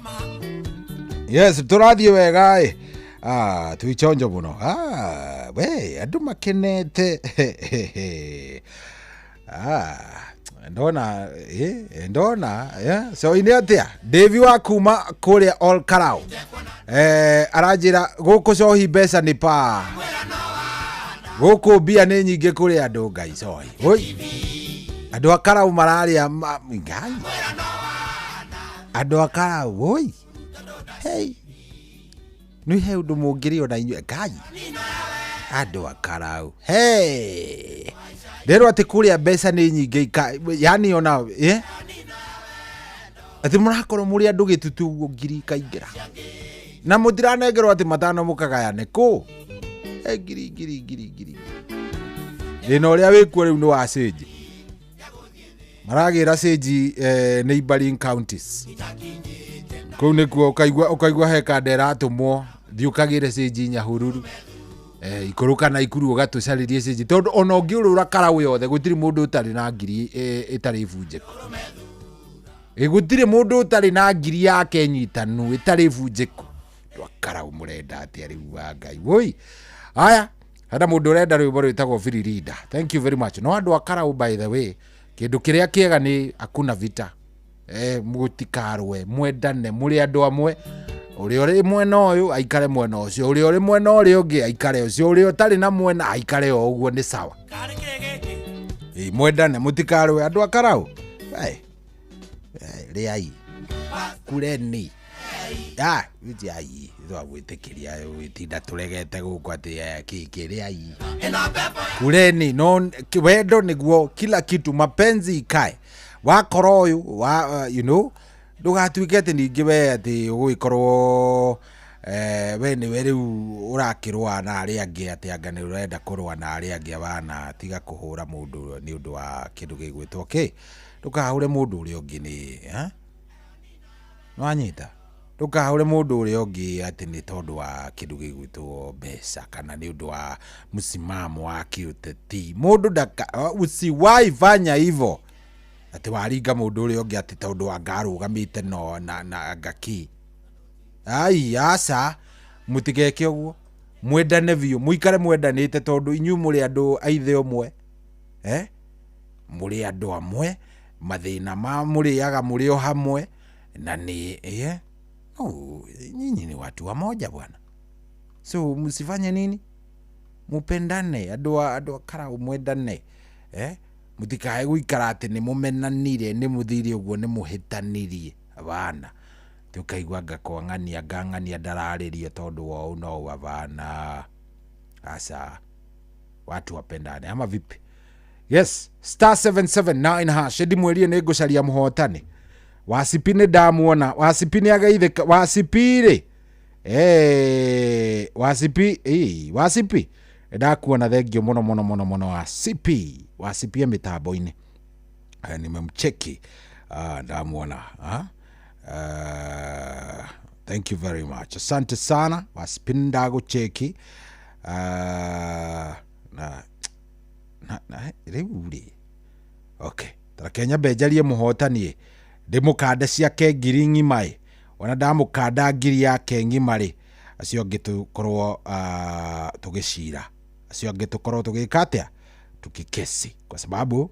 Yes, tũrathiĩ wega ĩ. Twĩ chonjo mũno. We andũ makenete. Ndona ndona so inĩ atĩa Davy wa kuma kũrĩa Ol Kalou aranjĩra gũkũ cohi mbeca nĩ pa gũkũ mbia nĩ nyingĩ kũrĩ andũ ngai cohi. Oi andũ a Karau mararĩa ngai andũ a Karau oi hey nĩ he ũndũ mũngĩrĩo na inyuĩ ngai andũ a Karau hey ndĩrwo atĩ kũrĩa mbeca nĩ nyingĩ yani ona atĩ mũrakorwo mũrĩ andũ gĩtutu ũguo ngiri ikaingĩra na mũtiranengerwo atĩ matano mũkagayane kũ ngiri ngiri ngiri ngiri thĩna ũrĩa wĩkuo rĩu nĩ wa cĩnji. Maragĩra cĩnji neighboring counties. Kũu nĩkuo ũkaigua he kanda ĩratũmwo thiĩ ũkagĩre cĩnji Nyahururu. Ikũrũka na Ikuru ũgatũcarĩrie cĩnji tondũ ona ũngĩũrũra Karaũ yothe gũtirĩ mũndũ ũtarĩ na ngiri ĩtarĩ bunjĩku. Gũtirĩ mũndũ ũtarĩ na ngiri yake nyitanu ĩtarĩ bunjĩku. Andũ a Karaũ mũrenda atĩa rĩu wa Ngai woi. Aya, hena mũndũ ũrenda rwĩmbo rwĩtagwo Firirinda. Thank you very much. No andũ a Karaũ by the way, kĩndũ kĩrĩa kĩega nĩ hakuna vita. Mũtikarũe, mwendane, mũrĩ andũ amwe. Ũrĩa ũrĩ mwena ũyũ aikare mwena ũcio, ũrĩa ũrĩ mwena ũrĩa ũngĩ aikare ũcio, ũrĩa ũtarĩ na mwena aikare o ũguo, nĩ sawa. Mwendane, mũtikarũe andũ a Karaũ. Rĩai kureni. Ai twagwĩtĩkĩria gwĩtinda tũregete gũkũ atĩ kĩkĩ rĩai kureni. No wendo nĩguo kila kitu, mapenzi ikae. Wakora ũyũ wa you know, ndũgatuĩke atĩ ningĩ we atĩ ũgũgĩkorwo we nĩwe rĩu ũrakĩrũa na arĩa angĩ atĩ anga nĩ ũrenda kũrũa na arĩa angĩ abana. Tiga kũhũra mũndũ nĩ ũndũ wa kĩndũ gĩgwĩtwo kĩ. Ndũkahũre mũndũ ũrĩa ũngĩ nĩ nĩwanyita? Ndũkahũre mũndũ ũrĩa ũngĩ atĩ nĩ tondũ wa kĩndũ gĩgwĩtwo mbeca kana nĩ ũndũ wa msimamo wa kĩũteti. Mũndũ ndaka, usiwahi fanya hivyo atĩ waringa mũndũ ũrĩa ũngĩ atĩ tondũ anga arũgamĩte no na anga kĩ. Ai aca, mũtigeke ũguo. Mwendane biũ, mũikare mwendanĩte tondũ inyuĩ mũrĩ andũ a ithe ũmwe. Mũrĩ andũ amwe, mathĩna ma mũrĩaga mũrĩ o hamwe na nĩ no, nyinyi ni watu wa moja bwana. So msifanye nini? Mupendane, andũ a Karaũ mwendane. Mũtikae gũikara atĩ nĩ mũmenanire, nĩ mũthire ũguo, nĩ mũhĩtanirie abana. Tũkaigua ngakwang'ania ngang'ania ndararĩrio tondũ wa ũũ no ũũ abana. Aca, watu wapendane ama vipi? Yes, star 779 hash. Ndimwĩrie nĩ ngũcaria mũhotani. Wasipi nĩ ndamuona, Wasipi nĩ ageithĩka, Wasipi rĩ. Wasipi, Wasipi. Ndakuona, thengio mũno mũno mũno mũno Wasipi. Wasipi mĩtambo-inĩ. Nimemcheki. Ndamuona. Thank you very much. Asante sana. Wasipi ndagucheki. Na rĩu rĩ. Okay. Tareke nyambe njarie mũhotani. Ndĩmũkande ciake ngiri ng'ima ĩ. Ona ndamũkanda ngiri yake ng'ima rĩ, acio angĩ tũkorwo tũgĩcira. Acio angĩ tũkorwo tũgĩka atĩa? Tukikesi. Kwa sababu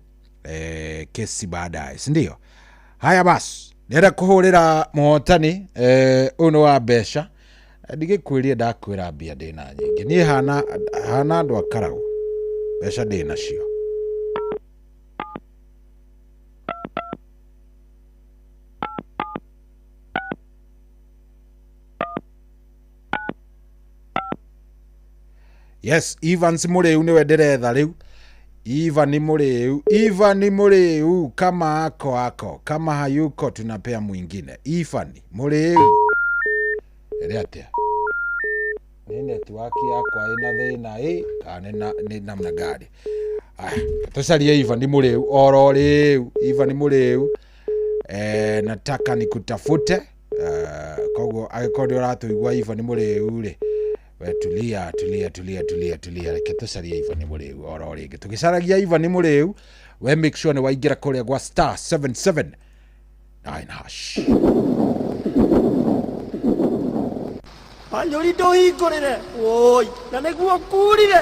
kesi baadaye, si ndio? Haya basi, ndĩrenda kũhũrĩra mũhotani ũyũ nĩ wa mbeca. Ndigĩkwĩrie ndakwĩra mbia ndĩna nyingĩ. Niĩ hana andũ a Karaũ. Mbeca ndĩnacio. Yes, Evans Mũrĩu nĩwe ndĩretha rĩu. Ivan Mũrĩu, Ivan Mũrĩu, kama ako ako, kama hayuko tunapea mwingine. Ivan Mũrĩu. Ĩrĩ atĩa? Nĩ network yakwa ĩna thĩna ĩ, kana nĩ namna gani? Aya, tũcarie Ivan Mũrĩu oro rĩu. Ivan Mũrĩu. Nataka nikutafute. Koguo angĩkorwo nĩ ũratũigua Ivan Mũrĩu rĩ, we tulia tulia tulia tulia tulia, reke tũcarie Ivan Mũrĩu oro rĩngĩ. Tũgĩcaragia Ivan Mũrĩu, we make sure nĩ waingĩra kũrĩa gwa star 779 hash. Wanyũri ndũhingũrĩre woi, na nĩguo ngurire.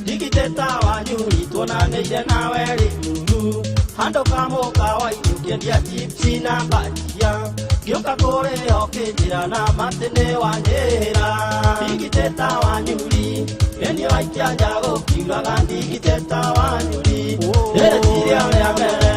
Ndigiteta Wanyũri tuonanĩire nawe rĩ handũ kamũkawa-inĩ ũkĩendia chipsi na bajia, ngĩũka kũrĩa ũkĩnjĩra na matĩ nĩ wanyĩra. Ndigiteta Wanyũri nĩniĩ waikia nja gũkiuraga. Ndigiteta Wanyũri rĩrĩ ti rĩa rĩa mbere,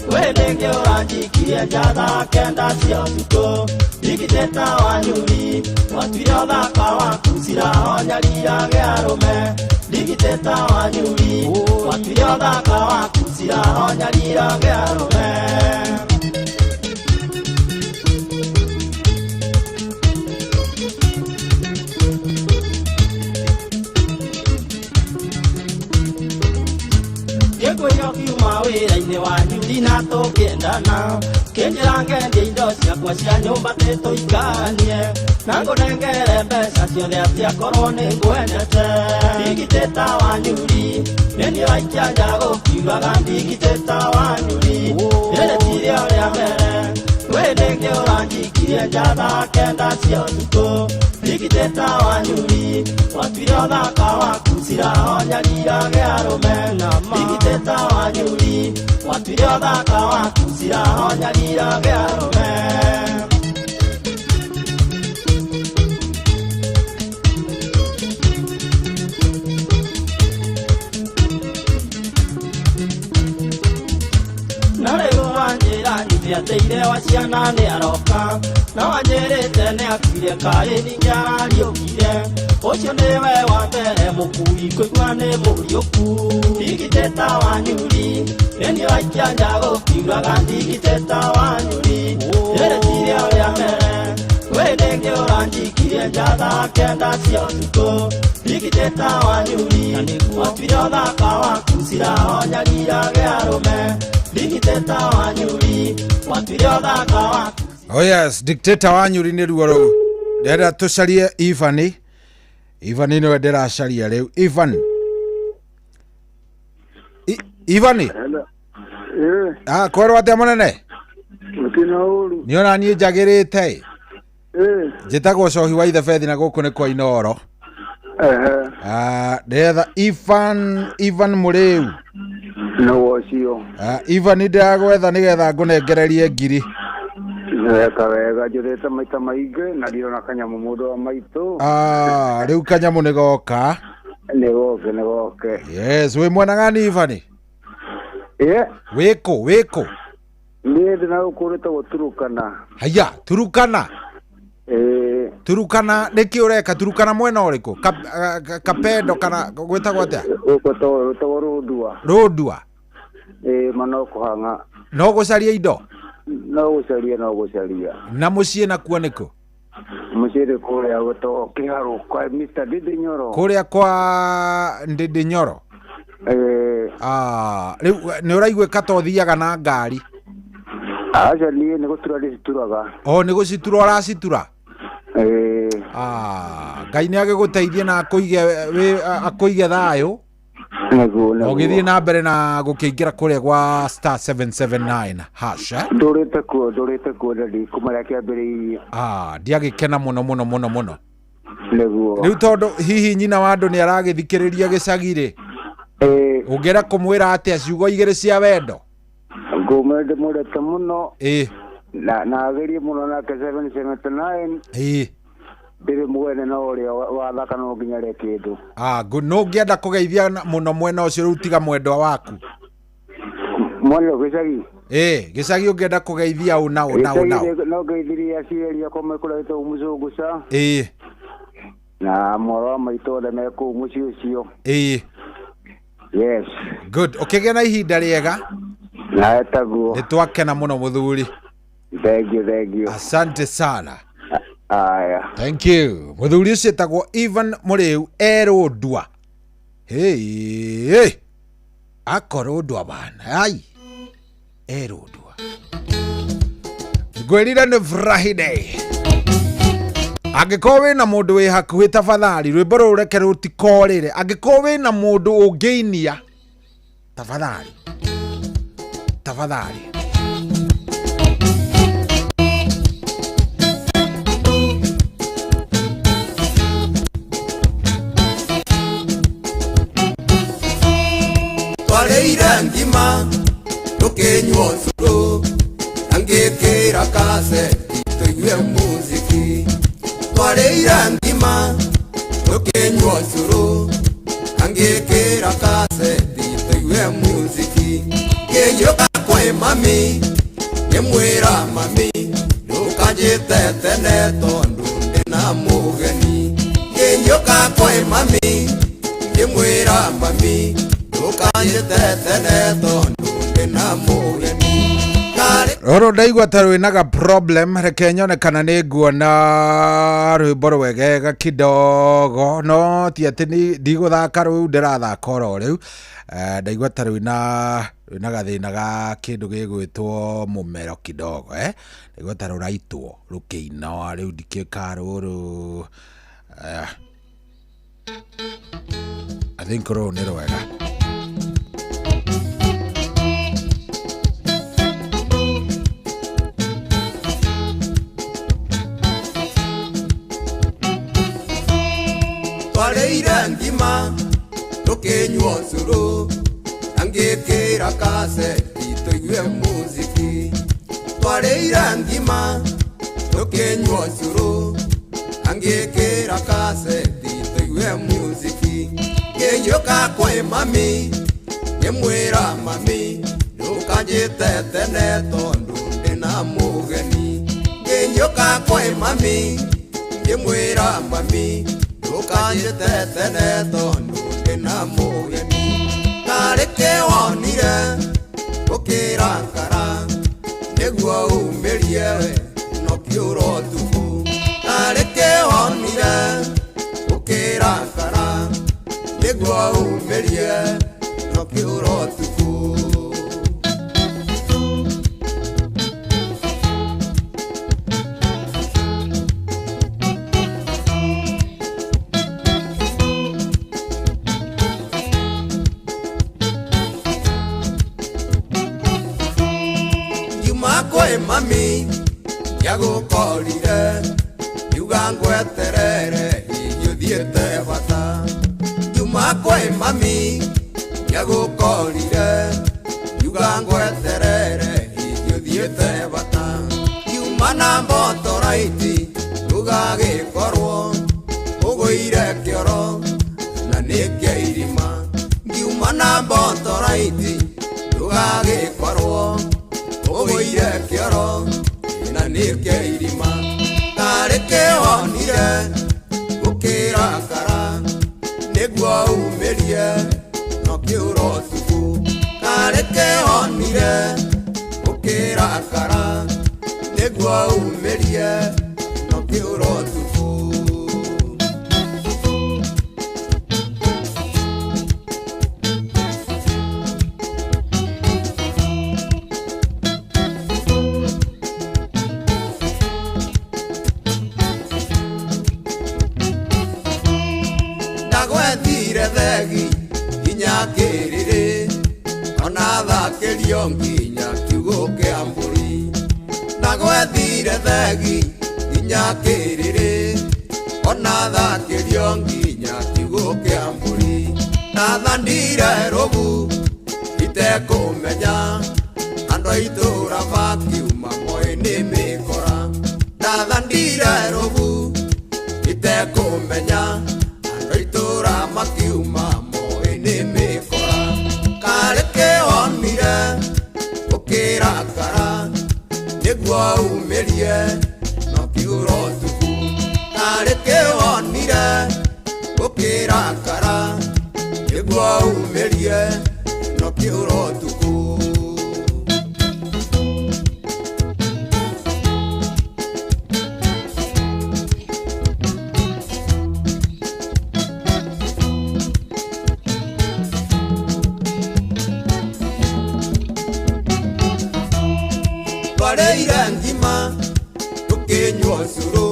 kwĩ hĩndĩ ĩngĩ ũranjikirie nja thaa kenda cia ũtukũ. Ndigiteta Wanyũri watuire ũthaka waku cirahonyarirage arũme. Ndigiteta Wanyũri watuire ũthaka waku cirahonyarirage arũme. Ngĩkwĩra ũkiuma wĩra-inĩ wanyu ndina tũkĩendana kĩnjĩra ngendie indo ciakwa cia nyũmba tĩtũikanie na ngũnengere mbeca ciothe atĩ akorwo nĩ ngwendete ndigitĩta wanyuri nĩ niĩ waikia nja gũkiugaga ndigitĩta wanyuri rĩrĩ ti rĩo rĩa mbere kwĩ ndĩngĩ ũranjikirie nja thaa kenda cia ũtukũ ndigitĩta wanyuri watuire ũthaka waku cirahonyarirage arũme ndigitĩta wanyuri watuire ũthaka waku cirahonyarirage arũme. Na rĩu wanjĩra nyuthi atĩ ithe wa ciana nĩ aroka na wanjĩrĩte nĩ akuire kaĩ ningĩ arariũkire ũcio nĩwe wa mbere mũkui kũigua nĩ mũriũku ndigitĩta wanyuri nĩ niĩ waikia nja gũkiugaga ndigitĩta wanyuri rĩrĩ ti rĩo rĩa mbere kwĩ ndĩngĩ ũranjikirie nja thaa kenda cia ũtukũ ndigitĩta wanyuri watuire ũthaka waku cirahonyarirage arũme ndigitĩta wanyuri watuire ũthaka waku. Oh yes, dictator wanyuri nĩ ruo rũu. Ndĩrenda tũcarie Ivani. Ivani nĩwe ndĩracaria rĩu. Ivan. Ivani. Ah, kwerwo atĩa mũnene? Gũtirĩ ũru. Nĩ ona niĩ njagĩrĩte. Njĩtagwo Cohi wa Ithebethi na gũkũ nĩ kwa Inooro. Ah, ndĩretha Ivan Mũrĩu. Nĩwe ũcio. Ah, Ivan ndĩragwetha nĩgetha ngũnengererie ngiri. Weka wega njũrĩte maita maingĩ na ndirona kanyamũ mũndũ wa maitũ. Ah, rĩu kanyamũ nĩ goka. Nĩ goke nĩ goke. Yes, wĩ mwena gani Ivani? Ĩĩ. Wĩkũ wĩkũ? Niĩ ndĩ na gũkũ rĩtagwo Turukana. Haya, Turukana. Ĩĩ. Turukana nĩkĩ ũreka? Turukana mwena ũrĩkũ? Kapendo kana gwĩtagwo atĩa? Gũkũ gwĩtagwo Rũndua. Rũndua. Ĩĩ ma no kũhang'a. No gũcaria indo? No gũcaria no gũcaria. Na mũciĩ nakuo nĩkũ? Mũciĩ nĩ kũrĩa gwĩtagwo Kĩharũ kwa Mr. Ndindi Nyoro. Kũrĩa kwa Ndindi Nyoro? Ĩĩ. Ah, rĩu nĩ ũraiguĩka ta ũthiaga na ngari? Aca niĩ nĩ gũtura ndĩcituraga. O nĩ gũcitura ũracitura? Ĩĩ. Ah, Ngai nĩ agĩgũteithie na akũige thayũ. Nĩguo nĩguo. Ũgĩthiĩ na mbere na gũkĩingĩra kũrĩa gwa star 779 hash. Ndũrĩte kuo ndadi kuma rĩa kĩambĩrĩirie. Ah, ndiagĩkena mũno mũno mũno mũno. Nĩguo. Rĩu tondũ hihi nyina wa andũ nĩ aragĩthikĩrĩria gĩcagi rĩ. Ĩĩ. Ũngĩenda kũmwĩra atĩa ciugo igĩrĩ cia wendo? Ngũmwĩra ndĩmwendete mũno. Ĩĩ. Na agerie mũno nake 779. Ĩĩ. Ndĩrĩ mwene no ũrĩa wathaka no nginya arĩe kĩndũ. Ah, no ũngĩenda kũgeithia mũno mwena ũcio rĩu tiga mwendwa waku. Mwena gĩcagi? Ĩĩ, gĩcagi ũngĩenda kũgeithia ũ na ũ na ũ na ũ. No ngeithirie aciari akwa me kũrĩa wĩtagwo Mũcũngũ ca. Ĩĩ. Na mwarĩ wa maitũ othe me kũu mũciĩ ũcio. Ĩĩ. Yes. Good. Ũkĩgĩa na ihinda rĩega. Nawe taguo. Nĩ twakena mũno mũthuri. Thank you, thank you. Asante sana. Aya. Thank you. Mũthuri ũcio etagwo Ivan Mũrĩu erũndua. Hey, hey. Akorũndua bana. Ai. Erũndua. Ngwĩrire nĩ Friday. Angĩkorwo wĩna mũndũ wĩ hakuhĩ tafadhali rwĩmbo rũrũ reke rũtikorĩre. Angĩkorwo wĩna mũndũ ũngĩinia tafadhali. Tafadhali. Twarĩire ngima tũkĩnyua ũcũrũ na ngĩkĩra kaseti tũigue muziki. Twarĩire ngima tũkĩnyua ũcũrũ na ngĩkĩra kaseti tũigue muziki. Ngĩiyũka kwĩ mami ngĩmwĩra mami ndũkanjĩte tene tondũ ndĩna mũgeni. Ngĩiyũka kwĩ mami ngĩmwĩra mami ndũkanjĩte tene tondũ ndĩna mũgeni. Rũrũ ndaigua ta rwĩnaga problem, reke nyone kana nĩ nguona rwĩmbo rwegega kidogo, no ti atĩ ndigũthaka rũu ndĩrathaka oro rĩu. Ndaigua ta rwĩna gathĩna ga kĩndũ gĩgwĩtwo mũmero kidogo, ndaigua ta rũraitwo rũkĩina rĩu ndikĩũĩ ka rũrũ. I think rũrũ nĩ rwega. Twarĩire ngima tũkĩnyua ũcũrũ na ngĩkĩra kaseti tũigue muziki. Twarĩire ngima tũkĩnyua ũcũrũ na ngĩkĩra kaseti tũigue muziki. Ngĩiyũka kwĩ mami ngĩmwĩra mami ndũkanjĩte tene tondũ ndĩna mũgeni. Ngĩiyũka kwĩ mami ngĩmwĩra mami ndũkanjĩte tene tondũ ndĩna mũgeni. Tarĩ kĩwonire ũkĩrakara nĩguo umĩrie we no kĩũra ũtukũ. Tarĩ kĩwonire ũkĩrakara nĩguo umĩrie no kĩũra ũtukũ. Kwĩ mami ndiagũkorire ngiuga ngweterere hihi ũthiĩte bata. Ngiuma kwĩ mami ndiagũkorire ngiuga ngweterere hihi ũthiĩte bata. Ngiuma na motoraiti ndũgagĩkorwo ũgũire kĩoro na nĩ kĩa irima. Ngiuma na motoraiti ndũgagĩkorwo ũgũire kĩoro na nĩ kĩa irima. Tarĩ kĩwonire ũkĩrakara nĩguo umĩrie no kĩũra ũtukũ. Tarĩ kĩwonire ũkĩrakara nĩguo umĩrie no kĩũra ũtukũ. Ndagwethire thegi nginya kĩrĩrĩ ona thakĩrio nginya kiugũ kĩa mbũri. Ndagwethire thegi nginya kĩrĩrĩ ona thakĩrio nginya kiugũ kĩa mbũri. Ndathandire rũbu itekũmenya andũ a itũũra makiuma moĩ nĩ mĩkora. Ndathandire rũbu itekũmenya andũ a itũũra makiuma moĩ nĩ mĩkora. Karĩ kĩwonire ũkĩrakara nĩguo umĩrie no kĩũra ũtukũ. Karĩ kĩwonire ũkĩrakara nĩguo umĩrie no kĩũra ũtukũ. Twarĩire ngima tũkĩnyua ũcũrũ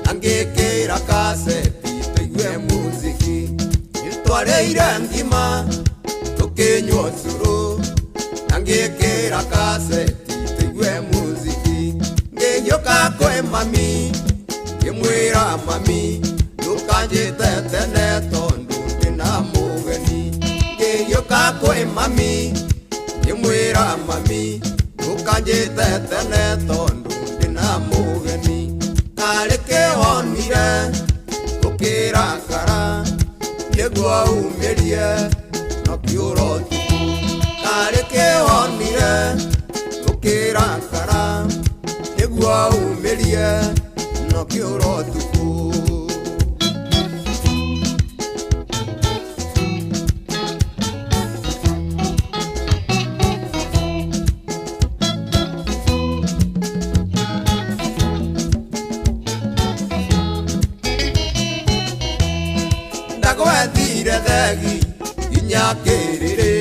na ngĩkĩra kaseti tũigue muziki. Twarĩire ngima tũkĩnyua ũcũrũ na ngĩkĩra kaseti tũigue muziki. Ngĩiyũka kwĩ mami ngĩmwĩra mami ndũkanjĩte tene tondũ ndĩna mũgeni. Ngĩiyũka kwĩ mami ngĩmwĩra mami ndũkanjĩte tene tondũ ndĩna mũgeni. Karĩ kĩwonire ũkĩrakara nĩguo umĩrie no kĩũra ũtukũ. Karĩ kĩwonire ũkĩrakara nĩguo umĩrie no kĩũra ũtukũ. thegi nginya kĩrĩrĩ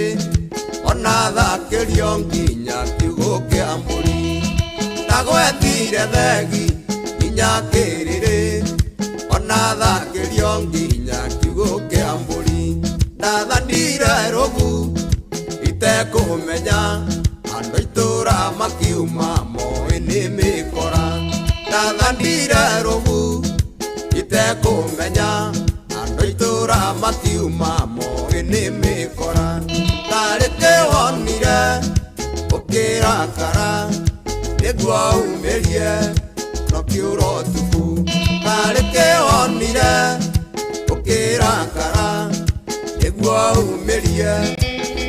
ona thakĩrio nginya kiugũ kĩa mbũri ndagwethire thegi nginya kĩrĩrĩ ona thakĩrio nginya kiugũ kĩa mbũri ndathanire rũgu itekũmenya andũ itũra makiuma moĩ nĩ mĩkora ndathanire rũgu itekũmenya andũ itũra makiuma moĩ nĩ mĩkora tarĩ kĩwonire ũkĩrakara nĩguo umĩrie no kĩũra ũtukũ tarĩ kĩwonire ũkĩrakara nĩguo umĩrie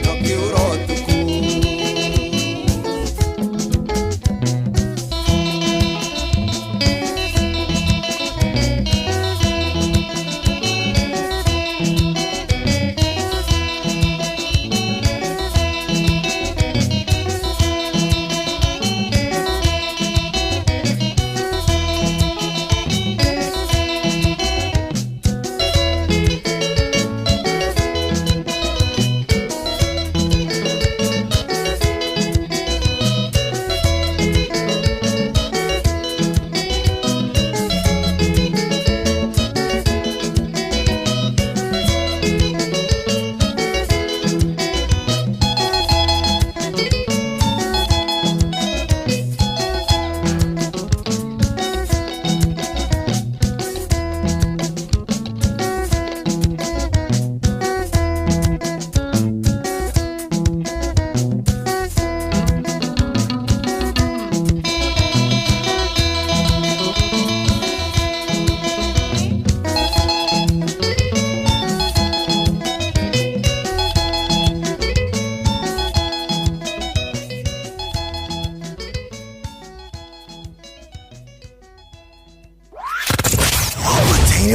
no kĩũra ũtukũ.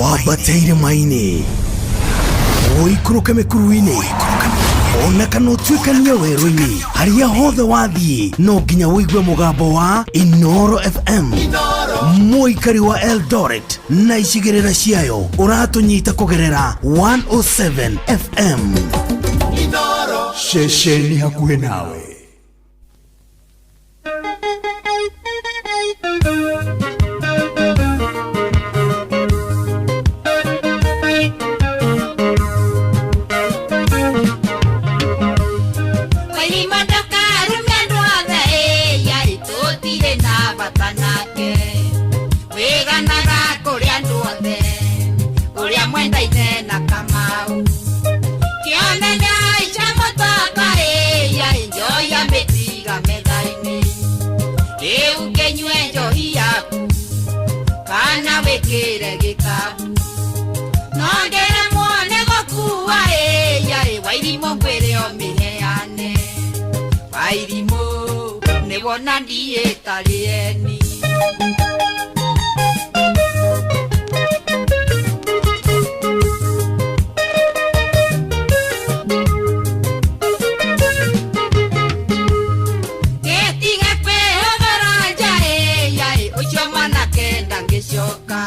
Wambateire maini ũikũrũke mĩkuru-inĩ ona kana ũtuĩkanie werũ-inĩ harĩa hothe wathiĩ no nginya ũigue mũgambo wa Inoro FM mũikari wa Eldoret na icigĩrĩra ciayo ũratũnyita kũgerera 107 FM. Ceceni hakuhĩ nawe. Wona ndiye talieni. Ketige kwehogora yae ucio mwanake ndangĩcoka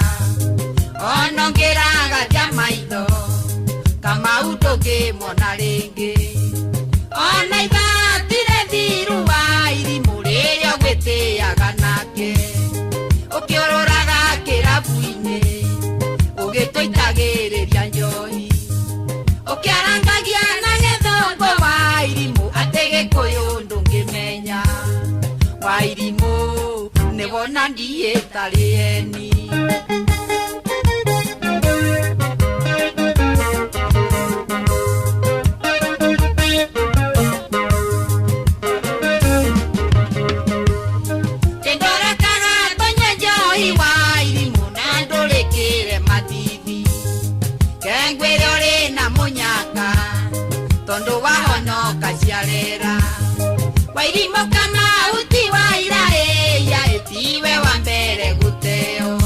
ono ngĩraga thia maitho Kamau ndũngĩmuona rĩngĩ ona ibatire thiru wa irimũ rĩrĩa ũgwĩtĩaga nake ũkĩũrũraga kĩrabu-inĩ ũgĩtũitagĩrĩria njohi ũkĩarangagia na gĩthũngũ wa irimũ atĩ gĩkũyũ ndũngĩmenya wa irimũ nĩwona ndiĩtarĩ eni. Wairimo kama uti wa irae ya etiwe wa mbere guteo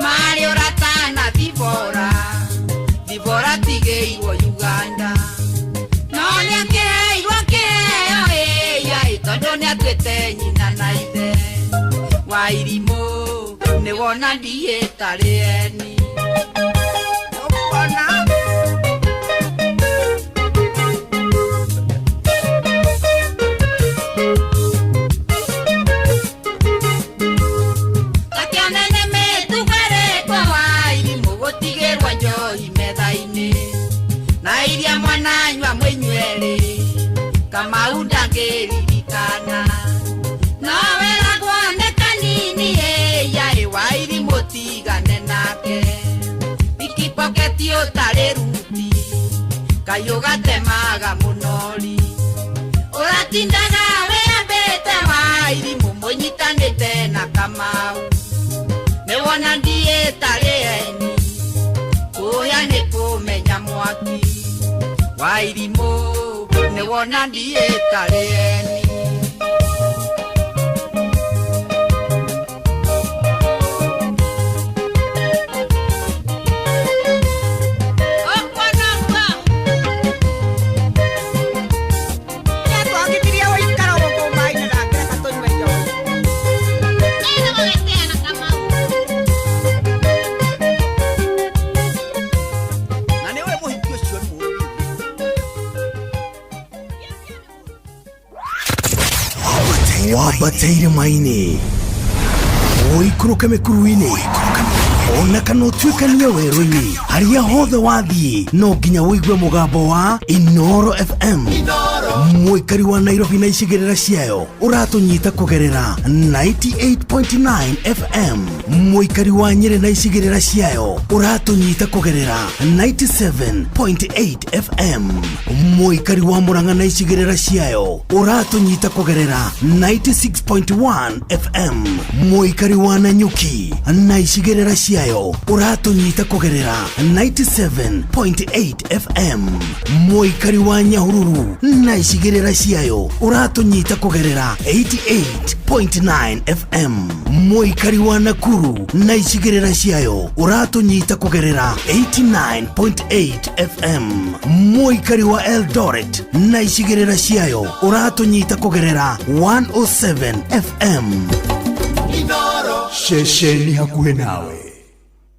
mari oratana thibora thibora tigeirwo Uganda no nĩakĩheirwo kĩheo ya tondũ nĩatuĩte nyina na ithe Wairimo nĩwona ndiĩtarĩ eni. Ũkuona Ngĩririkana no weragwo nĩ kanini ĩya ĩwairi mũtigane nake pikipoketi ũtarĩ ruti kayũ gatemaga mũnori ũratindaga wĩambĩte wairi mũmũnyitanĩte na Kamau nĩwona ndiĩtarĩ eni kũya nĩ kũmenya mwaki wairimũ nĩwona ndiĩtarĩ eni. Wambateire maini ũikũrũke mĩkuru-inĩ ona kana ũtuĩkanie werũ-inĩ harĩa hothe wathiĩ no nginya ũigue mũgambo wa Inoro FM. Mũikari wa Nairobi na icigĩrĩra ciayo ũratũnyita kũgerera 98.9 FM. Mũikari wa Nyĩrĩ na icigĩrĩra ciayo ũratũnyita kũgerera 97.8 FM. Mũikari wa Murang'a na icigĩrĩra ciayo ũratũnyita kũgerera 96.1 FM. Mũikari wa Nanyuki na icigĩrĩra ciayo ũratũnyita kũgerera 97.8 FM. Mũikari wa Nyahururu na icigĩrĩra ciayo ũratũnyita kũgerera 88.9 FM. Mũikari wa Nakuru na icigĩrĩra ciayo ũratũnyita kũgerera 89.8 FM. Mũikari wa Eldoret na icigĩrĩra ciayo ũratũnyita kũgerera 107 FM. Ceceni hakuhĩ nawe.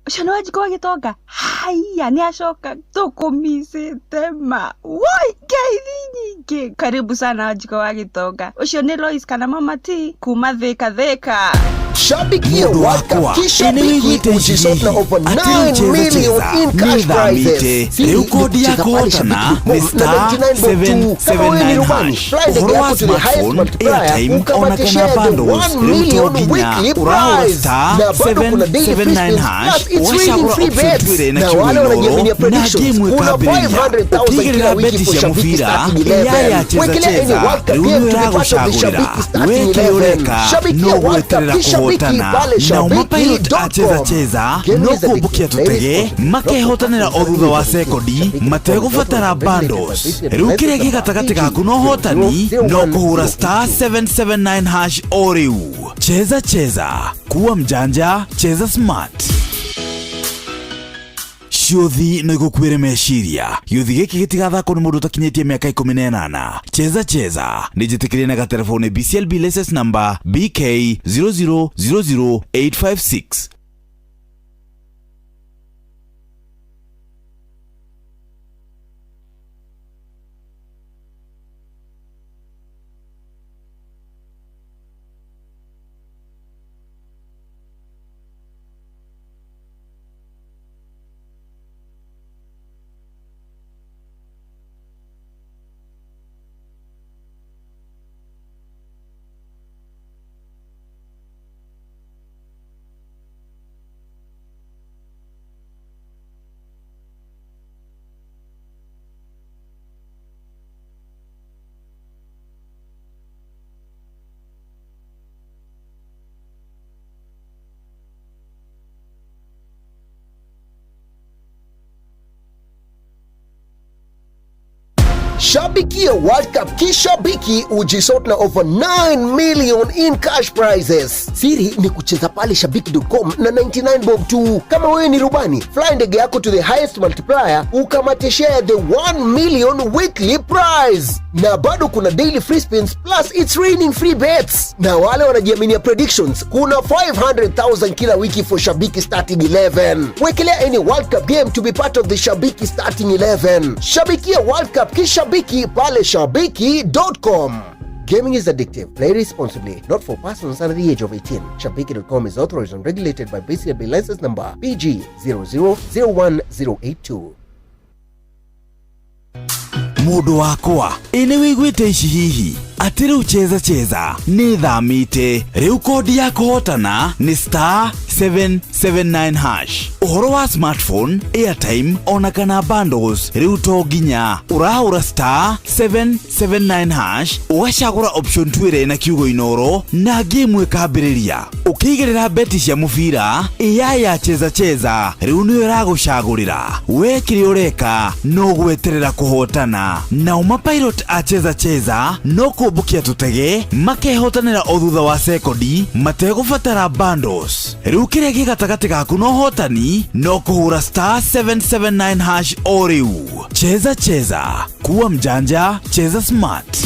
Ũcio nĩ Wanjikũ wa Gĩtonga. Haiya nĩ acoka tũkũmicĩte ma. Woi ngeithi nyingĩ. Karibu sana Wanjikũ wa Gĩtonga. Ũcio nĩ Lois kana Mama T kuma Thika Thika. Shabikia World Cup kisha biki ujisort na over 9 million in cash prizes. Siri Rĩu kodi ya ni kucheza pale kũhotana nĩ Shabiki.com na star 99 bob tu. Kama wewe ni 779 rubani, hash. fly ndege Ũhoro wa yako to the highest smartphone, multiplier, airtime ona ukamate kana share the bundles 1 rĩu to million nginya weekly ũrahũra prize. star Na bado kuna daily free 779 spins hash plus it's raining ũgacagũra free option bets. twĩrĩ na Na kiugo wale wanajiaminia Inoro na predictions, game kuna ĩkambĩrĩria 500,000 ũkĩigĩrĩra kila wiki beti for cia Shabiki mũbira starting ĩrĩa ya 11. cheza Wekelea any cheza World Cup rĩu game nĩ to be part of the ũragũcagũrĩra Shabiki starting weke 11. ũreka no Shabikia World Cup gweterera kishabiki kũhotana pale nao mapilot a cheza shabiki.com. cheza Game no is addictive. kũmbũkia Play tũtege responsibly. makehotanĩra o thutha wa sekondi mategũbatara bundles. Rĩu kĩrĩa gĩ gatagatĩ gaku na ũhotani no kũhũra star 779 hash o rĩu. Cheza cheza, kuwa mjanja, cheza smart. Ciũthi no igũkuĩre meciria. Gĩũthi gĩkĩ gĩtigathakwo nĩ mũndũ ũtakinyĩtie mĩaka 18. Cheza cheza nĩ njĩtĩkĩrie na gatelefoni BCLB license number BK 0000856. Shabikia World Cup kishabiki ujisort na over 9 million in cash prizes. Siri ni kucheza pale shabiki.com na 99 bob tu. Kama wewe ni rubani, fly ndege yako to the highest multiplier, ukamate share the 1 million weekly prize. Na bado kuna daily free spins plus it's raining free bets. Na wale wanajiaminia predictions, kuna 500,000 kila wiki for Shabiki starting 11. Wekelea any World Cup game to be part of the Shabiki starting 11. Shabikia World Cup kishabiki pale shabiki.com. Gaming is addictive. Play responsibly. Not for persons under the age of 18. Shabiki.com is authorized and regulated by BCLB license number PG 0001082. Mũndũ wakwa, ĩ nĩ wĩiguĩte ici hihi atĩ rĩu Cheza Cheza nĩ thamĩte rĩu kodi ya kũhotana nĩ star 779 hash. Ũhoro wa smartphone, airtime ona kana bundles rĩu to nginya ũrahũra star 779 hash, ũgacagũra option 2 ĩrĩa ĩna kiugo Inoro na game ĩkambĩrĩria. Ũkĩigĩrĩra beti cia mũbira, AI ya Cheza Cheza rĩu nĩyo ĩragũcagũrĩra. We kĩrĩa ũreka no gweterera kũhotana. Nao mapilot a Cheza Cheza no kũmbũkia tũtege makehotanĩra o thutha wa sekondi mategũbatara bundles. Rĩu kĩrĩa gĩ gatagatĩ gaku na ũhotani no kũhũra star 779 hash o rĩu. Cheza Cheza, kuwa mjanja, cheza smart.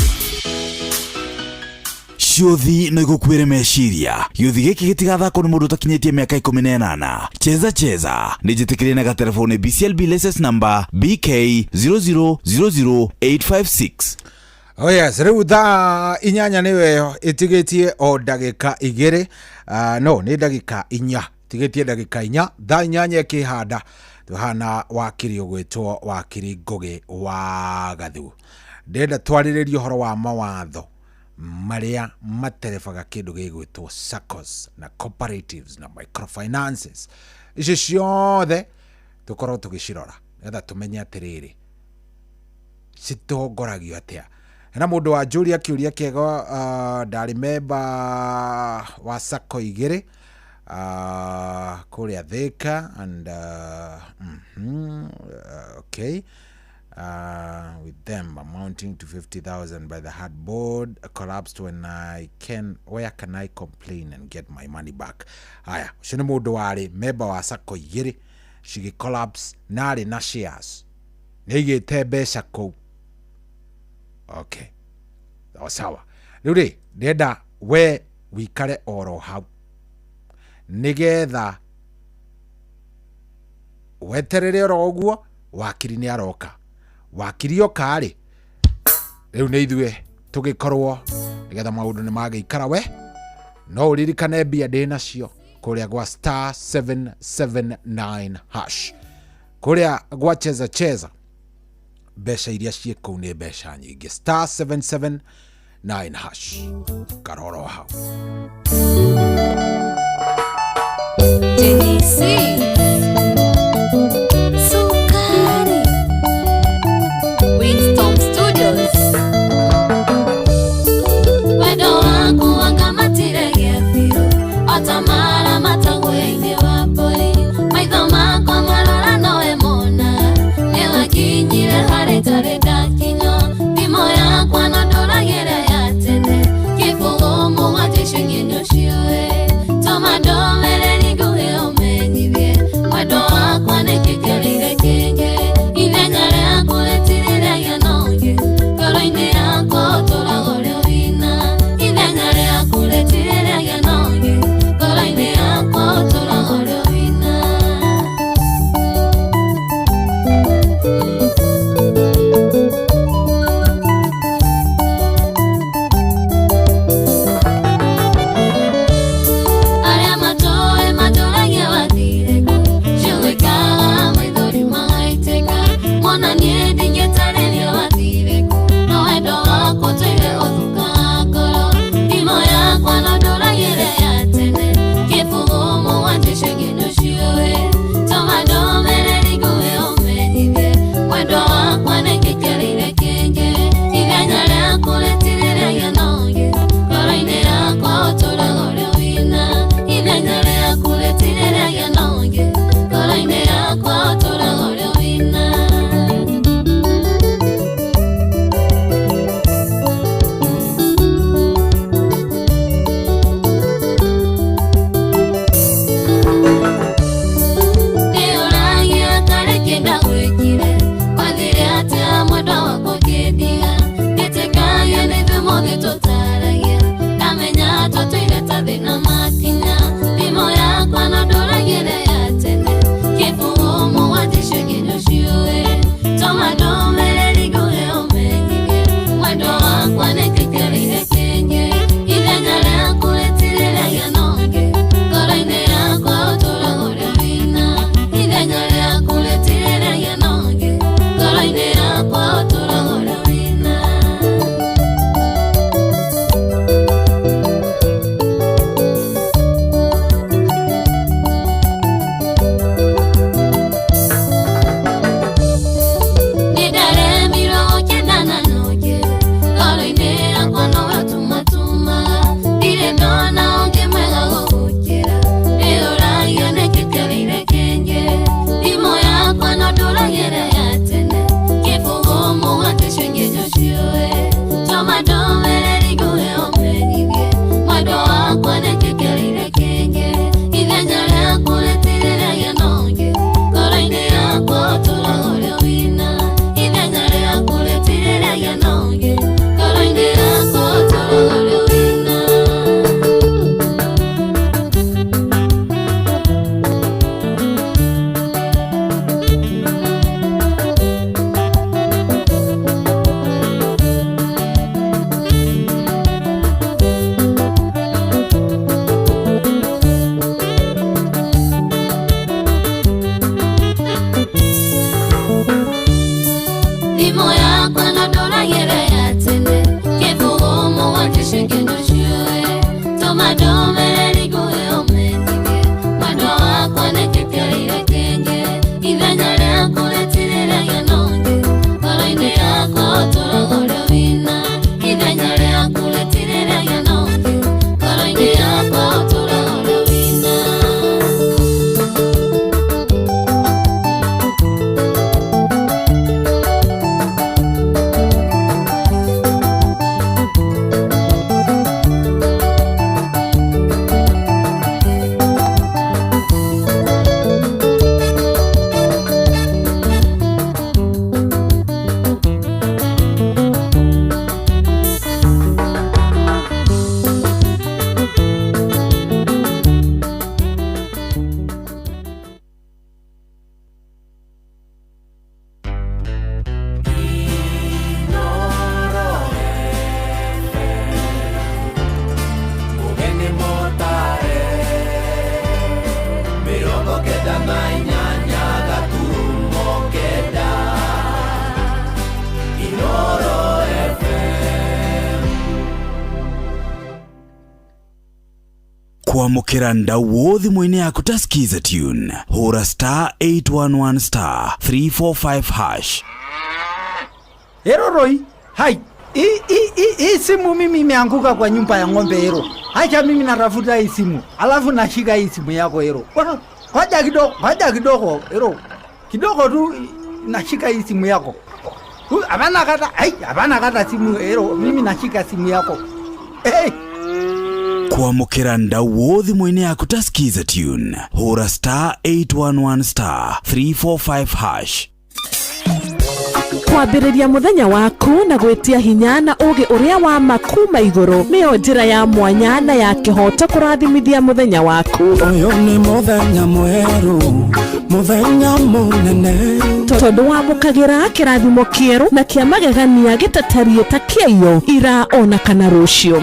Ciũthi no igũkuĩre meciria. Gĩũthi gĩkĩ gĩtigathakwo nĩ mũndũ ũtakinyĩtie mĩaka 18. Cheza Cheza nĩ njĩtĩkĩrie na gatelefoni BCLB license number BK 0000856. Oh yes, rĩu thaa 8 nĩyo ĩyo ĩtigĩtie o ndagĩka 2, no nĩ ndagĩka 4, tigĩtie ndagĩka 4, thaa 8 ĩkĩhanda tũhana wakiri ũgwĩtwo wakiri Ngũgĩ wa Gathu. Ndĩrenda twarĩrĩrie ũhoro wa mawatho marĩa materebaga kĩndũ gĩgwĩtwo SACCOs na cooperatives na microfinances. Icio ciothe tũkorwo tũgĩcirora nĩgetha tũmenye atĩrĩrĩ citongoragio atĩa. Hena mũndũ wanjũria kĩũria kĩega, ndarĩ memba wa SACCO 2 kũrĩa Thika and okay, with them amounting to 50,000 by the hard board collapsed. When I can, where can I complain and get my money back? Aya, ũcio nĩ mũndũ warĩ memba wa SACCO 2 cigĩ collapse na arĩ na shares, nĩ aigĩte mbeca kũu. Okay, o sawa. Rĩu rĩ, ndĩrenda we wikare oro hau nĩgetha weterere oro ũguo wakiri nĩ aroka. Wakiri oka rĩ, rĩu nĩ ithuĩ tũgĩkorwo nĩgetha maũndũ nĩ magĩikara we. No ũririkane mbia ndĩ nacio kũrĩa gwa star 779 hash, kũrĩa gwa Cheza Cheza mbeca iria ciĩ kũu nĩ mbeca nyingĩ. Star 779 hash, karoro hau. Sukari Winston Studios. Wendo waku wangamatire gĩathiro otamara matagwe-inĩ wa mbũri, maitho makwa marora nowe mona, nĩwakinyire harĩ tarĩ ndakinya, thimũ yakwa no ndũragĩra ya tene, kĩbũgũ mũgwanja icio ingĩ nĩũciũĩ, tũma ndũmĩrĩri nguhĩ ũmenyithie Kwamũkĩra ndauo thimũ-inĩ yaku ta Skiza tune, hũra star 811 star 345 hash. Ero Roy, hai. Hii simu mimi imeanguka kwa nyumba ya ng'ombe Ero. Acha mimi natafuta hii simu. Alafu nashika hii simu yako Ero. Ngoja kidogo, ngoja kidogo Ero. Kidogo tu nashika hii simu yako. Hapana kata, hai, hapana kata simu Ero. Mimi nashika simu yako. Hey. Kwamũkĩra ndauo thimũ-inĩ yaku ta Skiza tune, hũra star 811 star 345 hash. Kwambĩrĩria mũthenya waku na gwĩtia hinya na ũgĩ ũrĩa wa ma kuma igũrũ nĩyo njĩra ya mwanya na ya kĩhoto kũrathimithia mũthenya waku. Ũyũ nĩ mũthenya mwerũ, mũthenya mũnene, tondũ wamũkagĩra kĩrathimo kĩerũ na kĩa magegania gĩtatariĩ ta kĩaiyo ira ona kana rũciũ.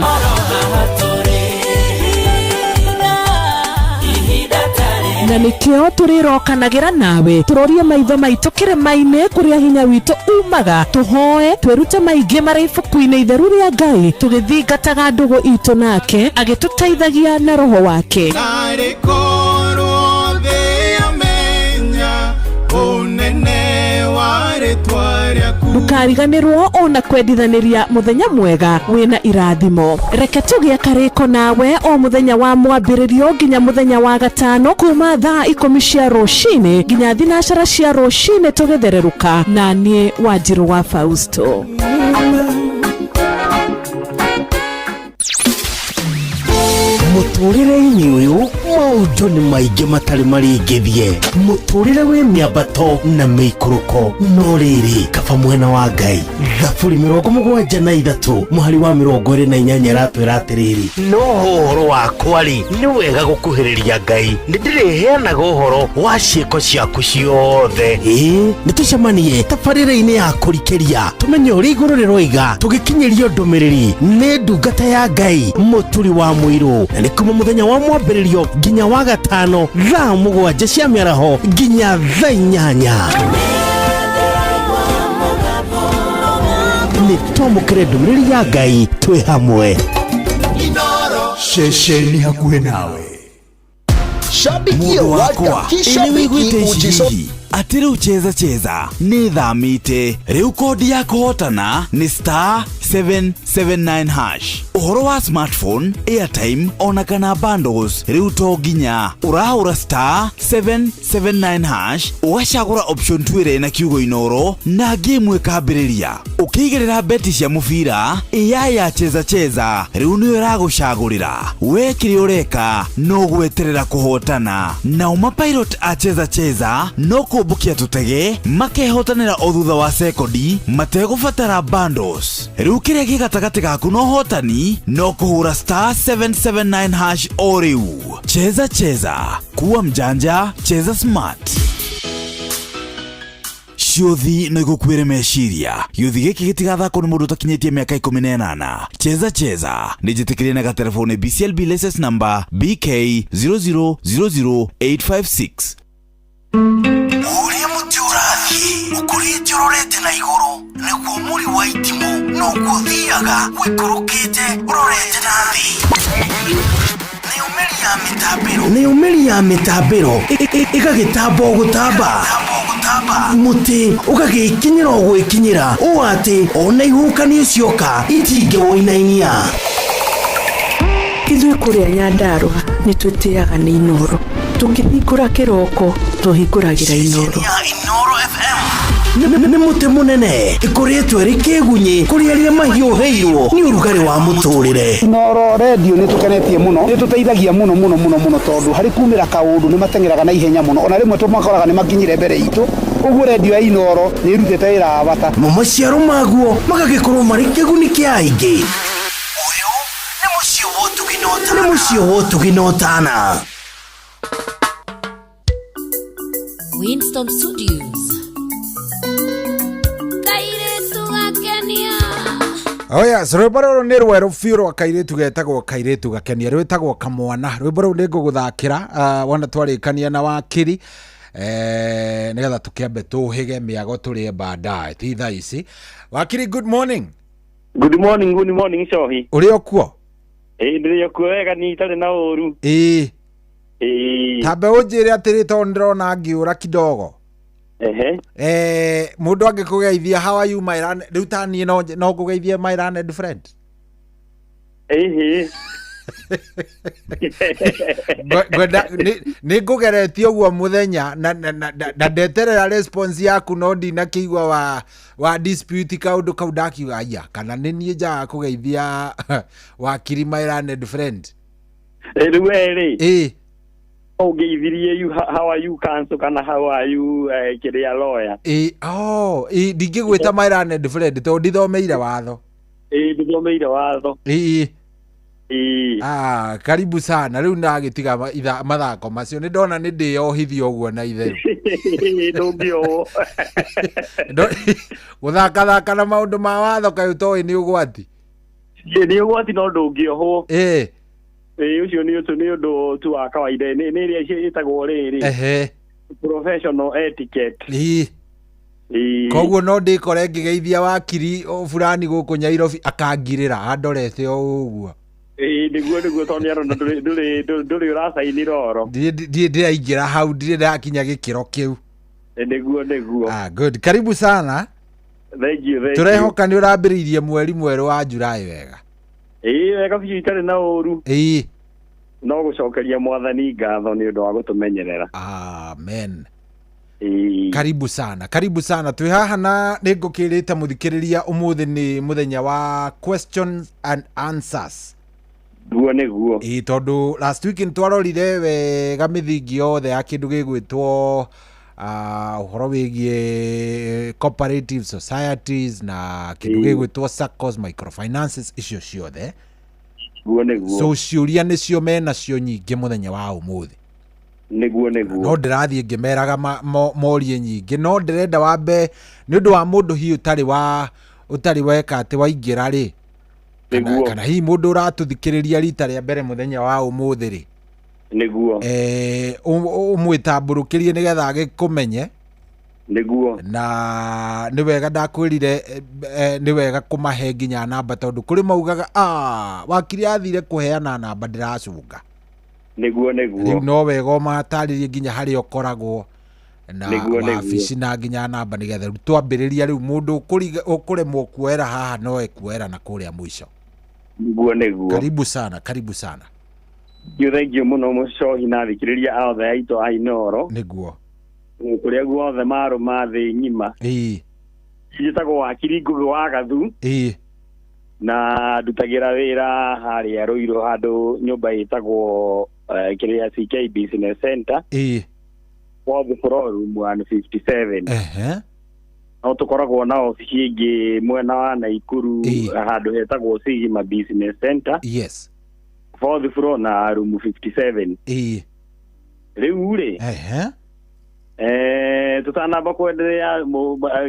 Na nĩkĩo tũrĩrokanagĩra nawe tũrorie maitho maitũ kĩrĩma-inĩ kũrĩa hinya witũ umaga, tũhoe twĩrute maingĩ marĩ ibuku-inĩ itheru rĩa Ngai, tũgĩthingataga ndũgũ itũ nake agĩtũteithagia na roho wake. Narĩ korwo thĩ yamenya ũnene wa rĩtwa rĩaku. Ndũkariganĩrwo ona kwendithanĩria mũthenya mwega wĩna irathimo. Reke tũgĩe karĩko nawe o mũthenya wa mwambĩrĩrio nginya mũthenya wa gatano kuma thaa 10 cia rũcinĩ nginya 9 cia rũcinĩ tũgĩthererũka na niĩ Wanjirũ wa Fausto. Mũtũrĩre-inĩ ũyũ maũndũ nĩ maingĩ matarĩ marĩngĩthie, mũtũrĩre wĩ mĩambato na mĩikũrũko, no rĩrĩ kaba mwena wa Ngai. Thaburi 73 mũhari wa 28 ĩratwĩra atĩrĩrĩ, no ũhoro wakwa rĩ nĩ wega gũkuhĩrĩria Ngai, nĩndĩrĩheanaga ũhoro wa ciĩko ciaku ciothe. Ĩĩ nĩtũcemanie tabarĩra-inĩ ya kũrikĩria tũmenye ũrĩa igũrũ rĩroiga, tũgĩkinyĩrio ndũmĩrĩri nĩ ndungata ya Ngai Mũturi wa Mũirũ, na nĩ kuma mũthenya wa mwambĩrĩrio nginya wa gatano thaa 7 cia mĩaraho nginya thaa 8. Nĩ twamũkĩre ndũmĩrĩri ya Ngai twĩ hamwe. Ceceni hakuhĩ nawe. Shabikia World Cup kishabiki ujiso Atĩ rĩu cheza cheza nĩ thamĩte rĩu kodi ya kũhotana nĩ star 779 hash. Ũhoro wa smartphone, airtime ona kana bundles rĩu to nginya ũrahũra star 779 hash ũgacagũra option 2 ĩrĩa ĩna kiugo Inoro na game ĩkambĩrĩria. Ũkĩigĩrĩra beti cia mũbira AI ya cheza cheza rĩu nĩyo ĩragũcagũrĩra. We kĩrĩa ũreka no gweterera kũhotana. Nao mapilot a cheza cheza no kũmbũkia tũtege makehotanĩra o thutha wa sekondi mategũbatara bundles. Rĩu kĩrĩa gĩ gatagatĩ gaku na ũhotani no kũhũra star 779 hash o rĩu. Cheza cheza, kuwa mjanja, cheza smart. Ciũthi no igũkuĩre meciria. Gĩũthi gĩkĩ gĩtigathakwo nĩ mũndũ ũtakinyĩtie mĩaka 18. Cheza cheza nĩ njĩtĩkĩrie na gatelefoni BCLB license number BK 0000856. Ũrĩa mũtĩ ũrathiĩ ũkũrĩte ũrorete na igũrũ nĩguo mũri wa itimũ noguo ũthiaga ũikũrũkĩte ũrorete na thĩ. Nĩyo mĩri ya mĩtambĩro ĩgagĩtamba o gũtamba, mũtĩ ũgagĩkinyĩra o gwĩkinyĩra ũũ atĩ ona ihuhũkanio cioka itingĩwũinainia. Ithuĩ kũrĩa Nyandarũa nĩ twĩtĩaga nĩ Inoro, tũkĩhingũra kĩroko tũhingũragĩra Inoro. Inoro FM nĩ mũtĩ mũnene ĩkoretwo ĩrĩ kĩgunyĩ kũrĩ arĩa mahiũhĩirwo nĩ ũrugarĩ wa mũtũrĩre. Inoro radio nĩ tũkenetie mũno, nĩ tũteithagia mũno mũno mũno mũno tondũ harĩ kumĩra kaũndũ nĩ mateng'eraga na ihenya mũno, ona rĩmwe tũmakoraga nĩ makinyire mbere itũ. Ũguo radio ya Inoro nĩ ĩrutĩte wĩra wa bata. Mo maciaro maguo magagĩkorwo marĩ kĩguni kĩa aingĩ. Ũyũ nĩ mũciĩ wa ũtugi na ũtana. Winston Studios. Kairĩtu gakenia. Oh yes, rwĩmbo rũrũ nĩ rwerũ biũ rwa kairĩtu getagwo kairĩtu gakenia, rwĩtagwo kamwana. Rwĩmbo rũu nĩ ngũgũthakĩra wona twarĩkania na wakiri nĩgetha tũkĩambe tũhĩge mĩago tũrĩe baadaye ti thaa ici. Wakiri, good morning. Good morning, good morning Cohi. Ũrĩ o kuo? Ĩĩ ndĩrĩ okuo wega ni itarĩ na ũru. Ĩĩ. Ĩĩ. Tambe ũnjĩre atĩrĩ tondũ ndĩrona ngĩũra kidogo. Ehe. Eh, mũndũ angĩkũgeithia how are you my learned rĩu ta niĩ no no ngũgeithie my learned friend. Ĩhĩ. Ngwenda nĩ ngũgeretie ũguo mũthenya na na na na- na ndeterera response yaku no ndinakĩigua wa wa dispute kaũndũ kau ndakiuga aya kana nĩ niĩ njaga kũgeithia wakiri my learned friend. Rĩu we rĩ. Ĩĩ. Ũngeithirie you how are you counsel kana how are you kĩrĩa lawyer. Ĩĩ, oh, ĩĩ, ndingĩgwĩta my learned friend tondũ ndithomeire watho. Ĩĩ ndithomeire watho. Ĩĩ. Ĩĩ. Ah, karibu sana rĩu ndagĩtiga mathako macio nĩ ndona nĩ ndĩyohithia ũguo na itherũ. Ndũngĩohwo. Gũthakathaka na maũndũ ma watho kaĩ ũtoĩ nĩ ũgwati. Ĩĩ nĩ ũgwati no ndũngĩohwo. Ĩĩ. Ĩĩ ũcio nĩ ũndũ nĩ ũndũ tu wa kawaida nĩ nĩ ĩrĩa ĩtagwo rĩrĩ. Ehe. Professional etiquette. Ĩĩ. Ĩĩ. Koguo no ndĩkore ngĩgeithia wakiri o fulani gũkũ Nyairobi akangirĩra andorete o ũguo. Ĩĩ nĩguo nĩguo tondũ nĩarona ndũrĩ ndũrĩ ndũrĩ ũracaini roro. Ndirĩ ndĩraingĩra hau ndirĩ ndakinya gĩkĩro kĩu. Nĩguo nĩguo. Ah, good. Karibu sana. Thank you, thank you. Tũrehoka nĩ ũrambĩrĩirie mweri mwerũ wa Julai wega. Ĩĩ wega biũ itarĩ na ũru. Ĩĩ. No gũcokeria mwathani ngatho nĩ ũndũ wa gũtũmenyerera. Amen. Ĩĩ. Karibu sana, karibu sana. Twĩ haha na nĩ ngũkĩrĩte mũthikĩrĩria ũmũthĩ nĩ mũthenya wa questions and answers. Guo nĩguo. Ĩĩ tondũ last week nĩ twarorire wega mĩthingi yothe ya kĩndũ gĩgwĩtwo ũhoro wĩgiĩ cooperative societies na kĩndũ Ĩĩ. gĩgwĩtwo SACCOs, microfinances icio ciothe. Guo nĩguo. So ciũria nĩcio menacio nyingĩ mũthenya wa ũmũthĩ. Nĩguo nĩguo. No ndĩrathiĩ ngĩmeraga morie nyingĩ no ndĩrenda wambe nĩ ũndũ wa mũndũ hihi ũtarĩ wa ũtarĩ weka atĩ waingĩra rĩ kana, Nĩguo. kana hihi mũndũ ũratũthikĩrĩria rita rĩa mbere mũthenya wa ũmũthĩ rĩ Nĩguo. Ũmwĩtambũrũkĩrie nĩgetha agĩkũmenye. Nĩguo. Na nĩ wega ndakwĩrire nĩ wega kũmahe nginya namba tondũ kũrĩ maugaga ah, wakiri athire kũheana namba ndĩracunga. Nĩguo nĩguo. Rĩu no wega ũmatarĩrie nginya harĩa ũkoragwo na Nĩguo, nĩguo. wabici na nginya namba nĩgetha rĩu twambĩrĩria rĩu mũndũ ũkũremwo kuoera haha no ekuoera na kũrĩa mũico. Nĩguo nĩguo. Karibu sana, karibu sana. Thank you, thank you mũno mũcohi na athikĩrĩria othe aitũ a Inooro. Nĩguo. Kũrĩa guothe marũma thĩ ng'ima. Ĩĩ. Njĩtagwo wakiri Ngũgĩ wa Gathu. Ĩĩ. Na ndutagĩra wĩra harĩa Ruiru handũ nyũmba ĩtagwo kĩrĩa CK Business Center. Ĩĩ. Fourth floor room 157. Ehe. No tũkoragwo na obici ĩngĩ mwena wa Naikuru handũ hetagwo Sigma Business Center. Yes. Fourth floor na room 57. Ĩĩ. Rĩu rĩ. Ehe. Tũtanamba kwenderea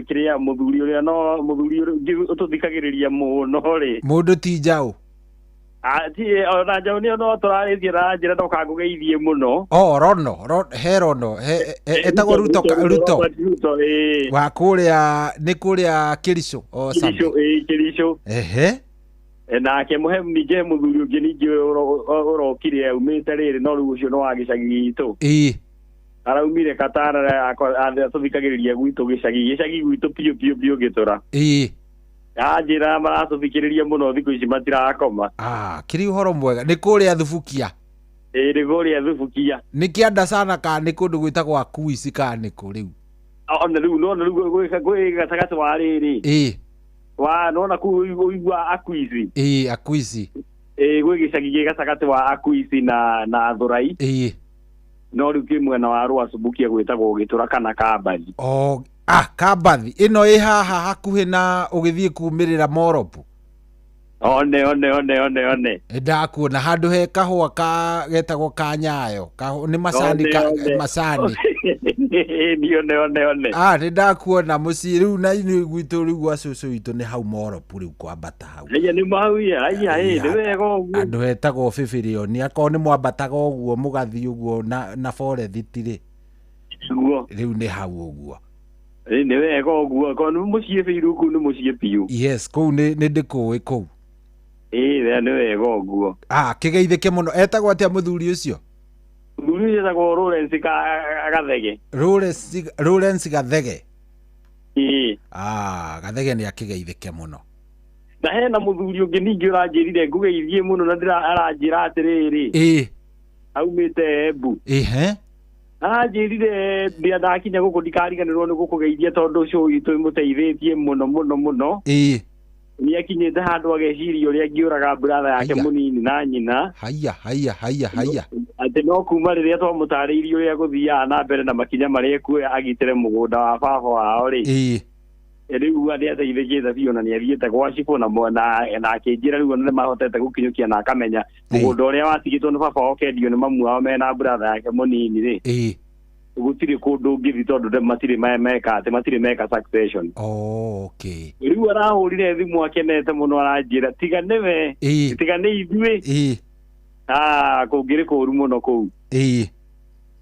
kĩrĩa mũthuri ũrĩa no mũthuri ũrĩa ũngĩ ũtũthikagĩrĩria mũno rĩ. Mũndũ ti njaũ. Ah, ti ona njaũ nĩyo no tũrarĩtie na njĩra no kangũgeithie mũno. Oh, Rono, he Rono, he etagwo Ruto, Ruto. Robert Ruto, ĩĩ. Wa kũrĩa nĩ kũrĩa Kericho o Kericho, something. ĩĩ, Kericho. Ehe. Nake mũhe ningĩ he mũthuri ũngĩ ningĩ ũrokire aumĩte rĩrĩ no rĩu ũcio nĩ wa gĩcagi gitũ. Ĩĩ. Araumire Katara atũthikagĩrĩria gwitũ gĩcagi gĩcagi gwitũ biũ biũ biũ gĩtũra. Ĩĩ. Anjĩra maratũthikĩrĩria mũno thikũ ici matirakoma. Ah, kĩrĩ ũhoro mwega nĩ kũrĩa Thubukia. Ĩĩ nĩ kũrĩa Thubukia. Nĩ kĩanda sana kana nĩ kũndũ gwĩtagwo Akuici kana nĩ kũ rĩu? Ona rĩu nona rĩu gwĩ gatagatĩ wa rĩrĩ. Ĩĩ. Wa nona kũu ũigua Akuici. Ĩĩ, Akuici. Ĩĩ gwĩ gĩcagi gĩ gatagatĩ wa Akuici na Thurai. Ĩĩ. No rĩu kĩ mwena wa Rwasubukia gwĩtagwo Gĩtũra kana Kambathi. Oh, ah, Kambathi ĩno ĩ haha hakuhĩ na ũgĩthiĩ kumĩrĩra Moropu. One one one one one. Ndakuona handũ he kahũa ka getagwo ka Nyayo. Nĩ macani One, ka one. macani. Nĩ one one one. Ah, nĩ ndakuona mũciĩ rĩu na inyuĩ gwitũ rĩu gwa cũcũ witũ nĩ hau Moropu rĩu kwambata hau. Aya nĩ mau ya, aya ĩ, nĩ wega ũguo. Andũ hetagwo Bĩbĩrĩoni akorwo nĩ mwambataga ũguo mũgathiĩ ũguo na forethiti rĩ. Nĩguo. Rĩu nĩ hau ũguo. Ĩ, nĩ wega ũguo, korwo nĩ mũciĩ biũ kũu nĩ mũciĩ biũ. Yes, kũu nĩ ndĩkũĩ kũu. Ĩ, Nĩ wega ũguo. Ah, kĩgeithĩke mũno. Etagwo atĩa mũthuri ũcio? Mũthuri ũcio etagwo Lawrence Gathege. Lawrence Gathege. Ĩĩ. Ah, Gathege nĩ akĩgeithĩke mũno. Na hena mũthuri ũngĩ ningĩ ũranjĩrire ngũgeithie mũno na ndĩra aranjĩra atĩrĩrĩ. Ĩĩ. Aumĩte Embu. Ĩhe. Aranjĩrire ndĩa ndakinya gũkũ ndikariganĩrwo nĩ gũkũgeithia tondũ show itũ ĩmũteithĩtie mũno mũno mũno. Ĩĩ. Nĩ akinyĩte handũ ageciria ũrĩa angĩũraga brother yake mũnini na nyina. Haiya haiya haiya haiya. Atĩ no kuma rĩrĩa twamũtarĩirie ũrĩa gũthiaga na mbere na makinya marĩa ekuoya agitĩre mũgũnda wa baba wao rĩ. Ĩĩ. Rĩu nĩ ateithĩkĩte biũ na nĩ athiĩte gwa cibũ na akĩnjĩra rĩu ona nĩ mahotete gũkinyũkia na akamenya mũgũnda ũrĩa watigĩtwo nĩ baba wao ũkendio nĩ mamu wao mena brother yake mũnini rĩ. Ĩĩ. Gũtirĩ kũndũ ũngĩthiĩ tondũ matirĩ meka atĩ matirĩ meka succession. Oh, okay. Rĩu arahũrire thimũ akenete mũno aranjĩra tiga nĩwe, tiga nĩ ithuĩ. Ĩĩ. Ah, kũngĩrĩ kũũru mũno kũu. Ĩĩ.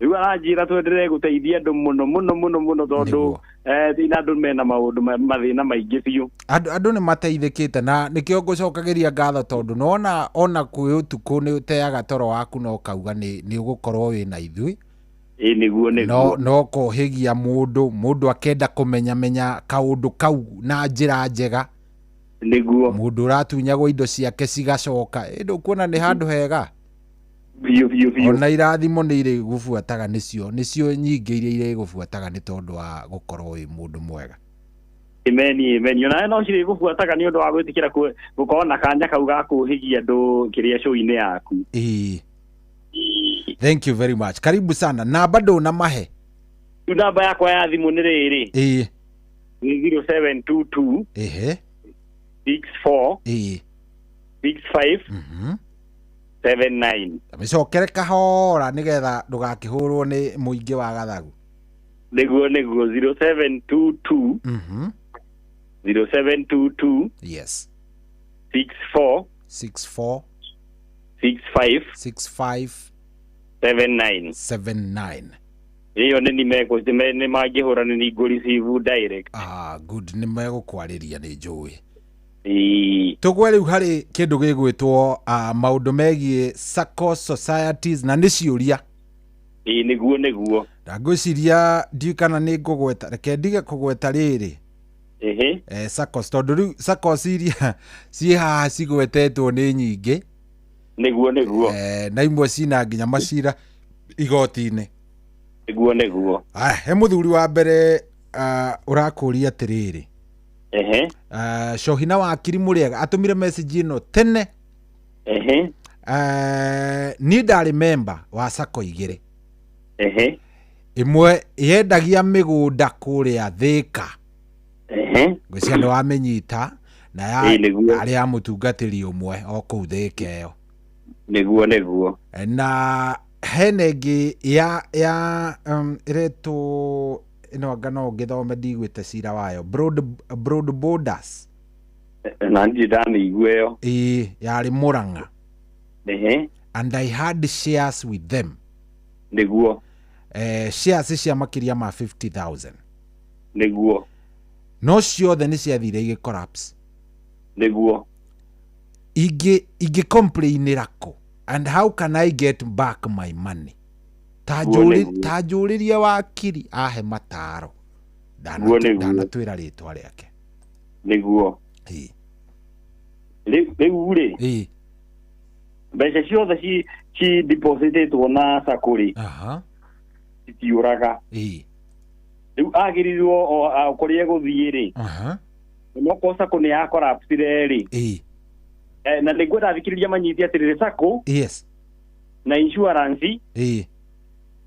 Rĩu aranjĩra twenderee gũteithia andũ mũno mũno mũno mũno tondũ thĩna andũ mena maũndũ mathĩna maingĩ biũ. Andũ nĩ mateithĩkĩte na nĩkĩo ngũcokagĩria ngatho tondũ nĩwona ona kwĩ ũtukũ nĩ ũteaga toro waku na ũkauga nĩ ũgũkorwo wĩna ithuĩ. Ĩĩ nĩguo nĩguo. No kũhĩgia mũndũ akenda kũmenyamenya kaũndũ kau na njĩra njega. Nĩguo. Mũndũ ũratunyagwo indo ciake cigacoka. Ĩ ndũkuona nĩ handũ hega? Biũ biũ biũ. Ona irathimo nĩ irĩgũbuataga nĩcio nyingĩ iria irĩgũbuataga nĩ tondũ wa gũkorwo wĩ mũndũ mwega. Amen amen. Ona no cirĩgũbuataga nĩ ũndũ wa gwĩtĩkĩra gũkorwo na kanya kau ga kũhĩgia andũ kĩrĩa show-inĩ yaku. Ĩĩ. Thank you very much. Karibu sana. Namba ndũnamahe. Rĩu namba yakwa ya thimũ nĩ rĩrĩ. Ĩĩ. Nĩ 0722. Ĩhĩ. 64. Ĩĩ. 65. 79. Mĩcokere kahora nĩgetha ndũgakĩhũrwo nĩ mũingĩ wa gathagu. Nĩguo nĩguo 0722. 0722. Yes. 64. 64. 65. 65. 79. 79. Ĩyo nĩ nĩ mangĩhũra nĩ ngũ-receive direct. Ah, good. Nĩ megũkwarĩria nĩ njũĩ. Tũgwe rĩu harĩ kĩndũ gĩgwĩtwo maũndũ megiĩ Sacco societies na nĩ ciũria. Ĩĩ nĩguo nĩguo. Na ngwĩciria ndiũĩ kana nĩ ngũgweta, reke ndige kũgweta rĩrĩ. Ĩhĩ. Saccos tondũ rĩu Saccos iria ciĩ haha cigwetetwo nĩ nyingĩ. Nĩguo nĩguo. Na imwe cina nginya macira igoti-inĩ. Nĩguo nĩguo. Aya, he mũthuri wa mbere ũrakũria atĩrĩrĩ. Ehe. Cohina wa Kiri Mũrĩega atũmire message ĩno tene. Ehe. Niĩ ndarĩ member wa Sacco igĩrĩ. Ehe. Ĩmwe yendagia mĩgũnda kũrĩa Thĩka. Ehe. Ngwĩciria nĩ wamĩnyita na Ĩĩ, nĩguo. yarĩ ya mũtungatĩri ũmwe o kũu Thĩka ĩyo. Nĩguo nĩguo. Na hena ĩngĩ ya ĩretwo ĩno anga no ngĩthome ndigwĩte cira wayo Broad Borders. Na ndirĩ ndamĩigua ĩyo. Ĩĩ, yarĩ Murang'a. Ehe. And I had shares with them. Nĩguo. Shares cia makĩria ma 50,000. Nĩguo. No ciothe nĩ ciathire igĩ collapse. Nĩguo. Ingĩ complainĩra kũ? And how can I get back my money? Ta njũrĩrie wakiri ahe mataro. Ndanatwĩra rĩtwa rĩake. Nĩguo. Ĩĩ. Rĩu rĩ. Ĩĩ. Mbeca ciothe ci depositĩtwo na Sacco rĩ. Aha. Citiũraga. Ĩĩ. Rĩu agĩrĩirwo kũrĩa egũthiĩ rĩ. Aha. No korwo Sacco nĩ ya collapse rĩ. Ĩĩ. Na nĩngwenda athikĩrĩria manyite atĩrĩrĩ Sacco. Yes. Na insurance. Ĩĩ.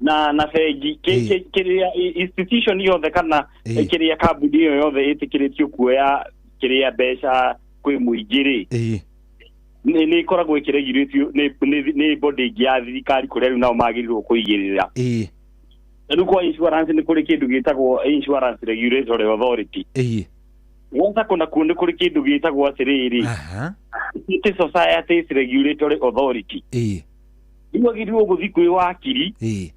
Na bengi kĩrĩa institution yothe kana kĩrĩa kambuni ĩyo yothe ĩtĩkĩrĩtio kuoya kĩrĩa mbeca kwĩ mũingĩ rĩ. Ĩĩ. Nĩ ĩkoragwo ĩkĩregurĩtio nĩ body ĩngĩ ya thirikari kũrĩa rĩu nao magĩrĩirwo kũigĩrĩra. Ĩĩ. Na rĩu kwa insurance nĩ kũrĩ kĩndũ gĩtagwo Insurance Regulatory Authority. Ĩĩ. Gwa Sacco nakuo nĩ kũrĩ kĩndũ gĩtagwo atĩrĩrĩ. City Societies Regulatory Authority. Ĩĩ. Rĩu agĩrĩirwo gũthiĩ kwĩ wakiri. Ĩĩ.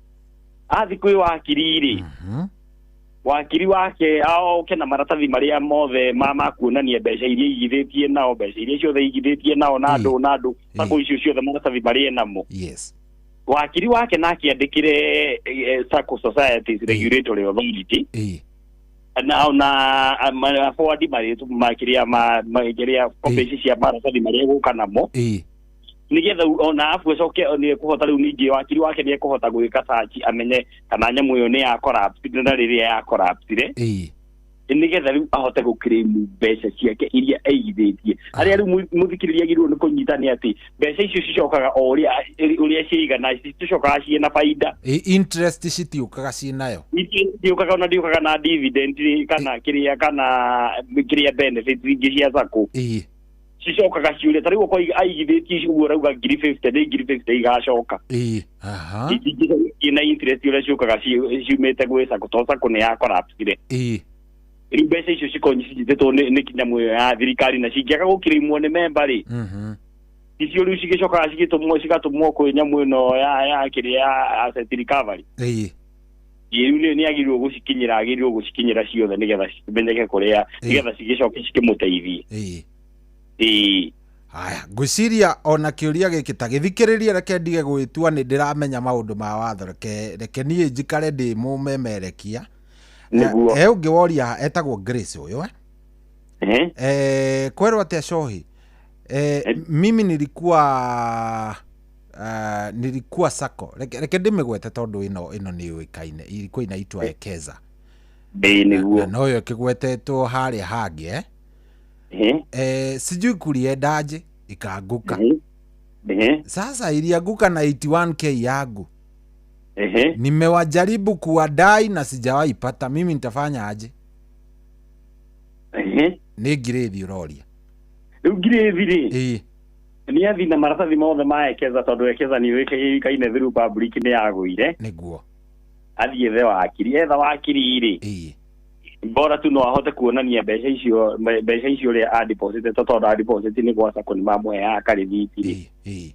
Athiĩ kwĩ wakiri rĩ. Wakiri wake oke na maratathi maria mothe ma kuonania mbeca iria igithĩtie nao, mbeca iria ciothe igithĩtie nao na andũ na andũ sako icio ciothe maratathi marĩa namo. Yes. Wakiri wake nake andĩkĩre Sacco Societies Regulatory Authority na forward marĩtũ makĩria makĩria kopi cia maratathi marĩa gũka namo nigetha ona afu acoke nĩ ekũhota rĩu ningĩ wakiri wake nĩ ekũhota gwĩka search amenye kana nyamũ ĩyo nĩ ya corrupt na rĩrĩa ya corruptire nigetha rĩu ahote gũclaim mbeca ciake iria aigithĩtie. Harĩa rĩu mũthikĩrĩria agĩrĩirwo nĩ kũnyita nĩ atĩ mbeca icio cicokaga o ũrĩa ciigana, citicokaga ciĩna baida. Interest citiũkaga ciĩnayo, itiũkaga ona ndiũkaga na dividend kana kĩrĩa kana kĩrĩa benefit ingĩ cia sacco cicokaga ciũrĩa. Ta rĩu okorwo aigithĩtie ũguo arauga 50,000 nĩ 50,000 igacoka na interest ũrĩa ciũkaga ciumĩte gwĩ sacco to sacco nĩ ya corruptire. Rĩu mbeca icio cikorwo cinyitĩtwo nĩ nyamũ ĩyo ya thirikari na cingĩaga gũkĩrĩimwo nĩ memba rĩ, icio rĩu cigĩcokaga cigĩtũmwo cigatũmwo kwĩ nyamũ ĩno ya kĩrĩa ya asset recovery. Rĩu nĩ agĩrĩirwo gũcikinyĩra, agĩrĩirwo gũcikinyĩra ciothe nĩgetha cimenyeke kũrĩa nĩgetha cigĩcoke cikĩmũteithie. Haya, ngwĩciria ona kĩũria gĩkĩ ta gĩthikĩrĩrie, reke ndige gwĩtua nĩ ndĩramenya maũndũ ma watho, reke niĩ njikare ndĩ mũmemerekia. Nĩguo. Ũngĩ woria etagwo Grace ũyũ kwerwo atĩa Cohi? Mimi nilikuwa sako, reke ndĩmĩgwete tondũ ĩno nĩ yũĩkaine, ilikuwa inaitwa Ekeza. Nĩguo. Na noyo ĩkĩgwetetwo harĩa hangĩ sijui kuliendaje ikaanguka. Sasa ilianguka na 81k yangu. Nimewajaribu kuwadai na sijawahi pata. Mimi nitafanya aje? Nĩ ngirĩthi ũroria. Rĩu ngirĩthi rĩ nĩ athi na maratathi mothe ma Ekeza tondũ Ekeza nĩ yũĩkaine through public nĩ yagũire. Nĩguo. Athiĩ ethe wakiri, etha wakiri rĩ bora tu no ahote kuonania mbeca icio ũrĩa a deposit tondũ a deposit nĩ gwa sacco nĩ mamũheaga karĩthiti rĩ.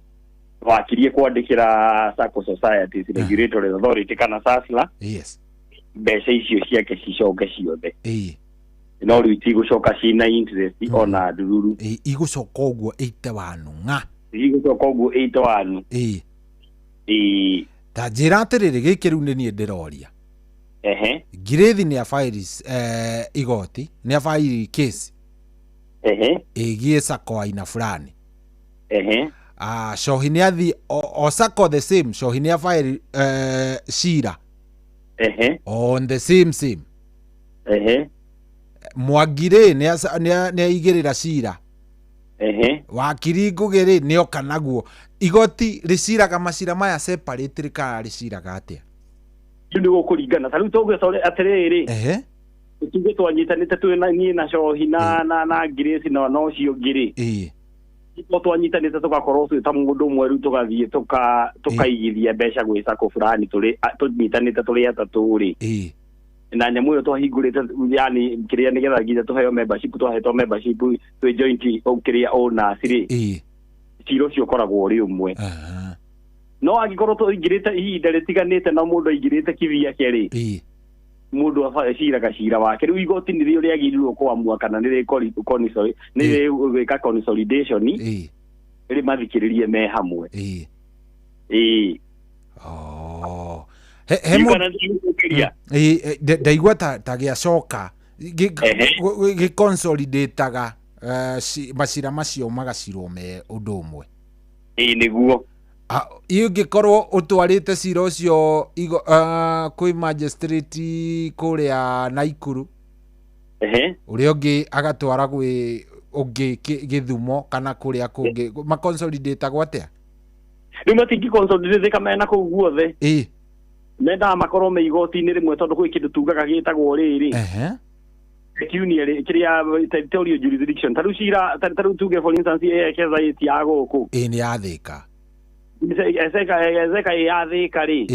Wakiri kwandĩkĩra Sacco Societies Regulatory Authority kana SASLA. Yes. Mbeca icio ciake cicoke ciothe. No rĩu itigũcoka ciĩna interest ona ndururu. Igũcoka ũguo 81 ng'a. Igũcoka ũguo 81. Ta njĩra atĩrĩrĩ, gĩkĩ rĩu nĩ niĩ ndĩroria. Ngirĩthi nĩ abairi igoti, nĩ abairi kesi ĩgiĩ sacco aina fulani. Cohi nĩ athi o sacco the same, Cohi nĩ abairi cira on the same. Mwangi rĩ nĩ aigĩrĩra cira. Wakiri Ngũgĩ rĩ nĩ oka naguo. Igoti rĩciraga macira maya separate kana rĩciraga atĩa? Rĩu nĩ gũkũringana. Ta rĩu tũgwe atĩrĩrĩ, tuge twanyitanĩte twĩ na niĩ na Cohi na Grace na ũcio ũngĩ rĩ, twanyitanĩte tũgakorwo twĩ ta mũndũ ũmwe rĩu tũgathiĩ tũkaigithia mbeca gwĩ sacco fulani tũnyitanĩte tũrĩ atatũ rĩ, na nyamũ ĩyo twahingũrĩte yani kĩrĩa nĩgetha nginya tũheo membership, twahetwo membership twĩ joint kĩrĩa owners rĩ, cira ũcio ũkoragwo ũrĩ ũmwe. No angĩkorwo tũingĩrĩte ihinda rĩtiganĩte na mũndũ aingĩrĩte kivyake rĩ, mũndũ aciraga cira wake. Rĩu igoti nĩrĩo rĩagĩrĩirwo kũamua kana nĩ rĩgwĩka consolidation rĩmathikĩrĩrie me hamwe. Ndaigua ta gĩacoka gĩconsolidataga macira macio magacirwo me ũndũ ũmwe. Nĩguo. Ingĩkorwo ũtwarĩte cira ũcio kwĩ magistrate kũrĩa Naikuru, ũrĩa ũngĩ agatwara gwĩ ũngĩ Gĩthumo kana kũrĩa kũngĩ, maconsolidate-agwo atĩa? Rĩu matingĩconsolidate mena kũu guothe. Mendaga makorwo me igoti-inĩ rĩmwe tondũ gwĩ kĩndũ tugaga gĩtagwo rĩrĩ pecuniary kĩrĩa territorial jurisdiction. Ta rĩu cira ta rĩu tuge for instance Ekeza ĩti ya gũkũ nĩ ya Thĩka, Ezeka ya Thĩka rĩ,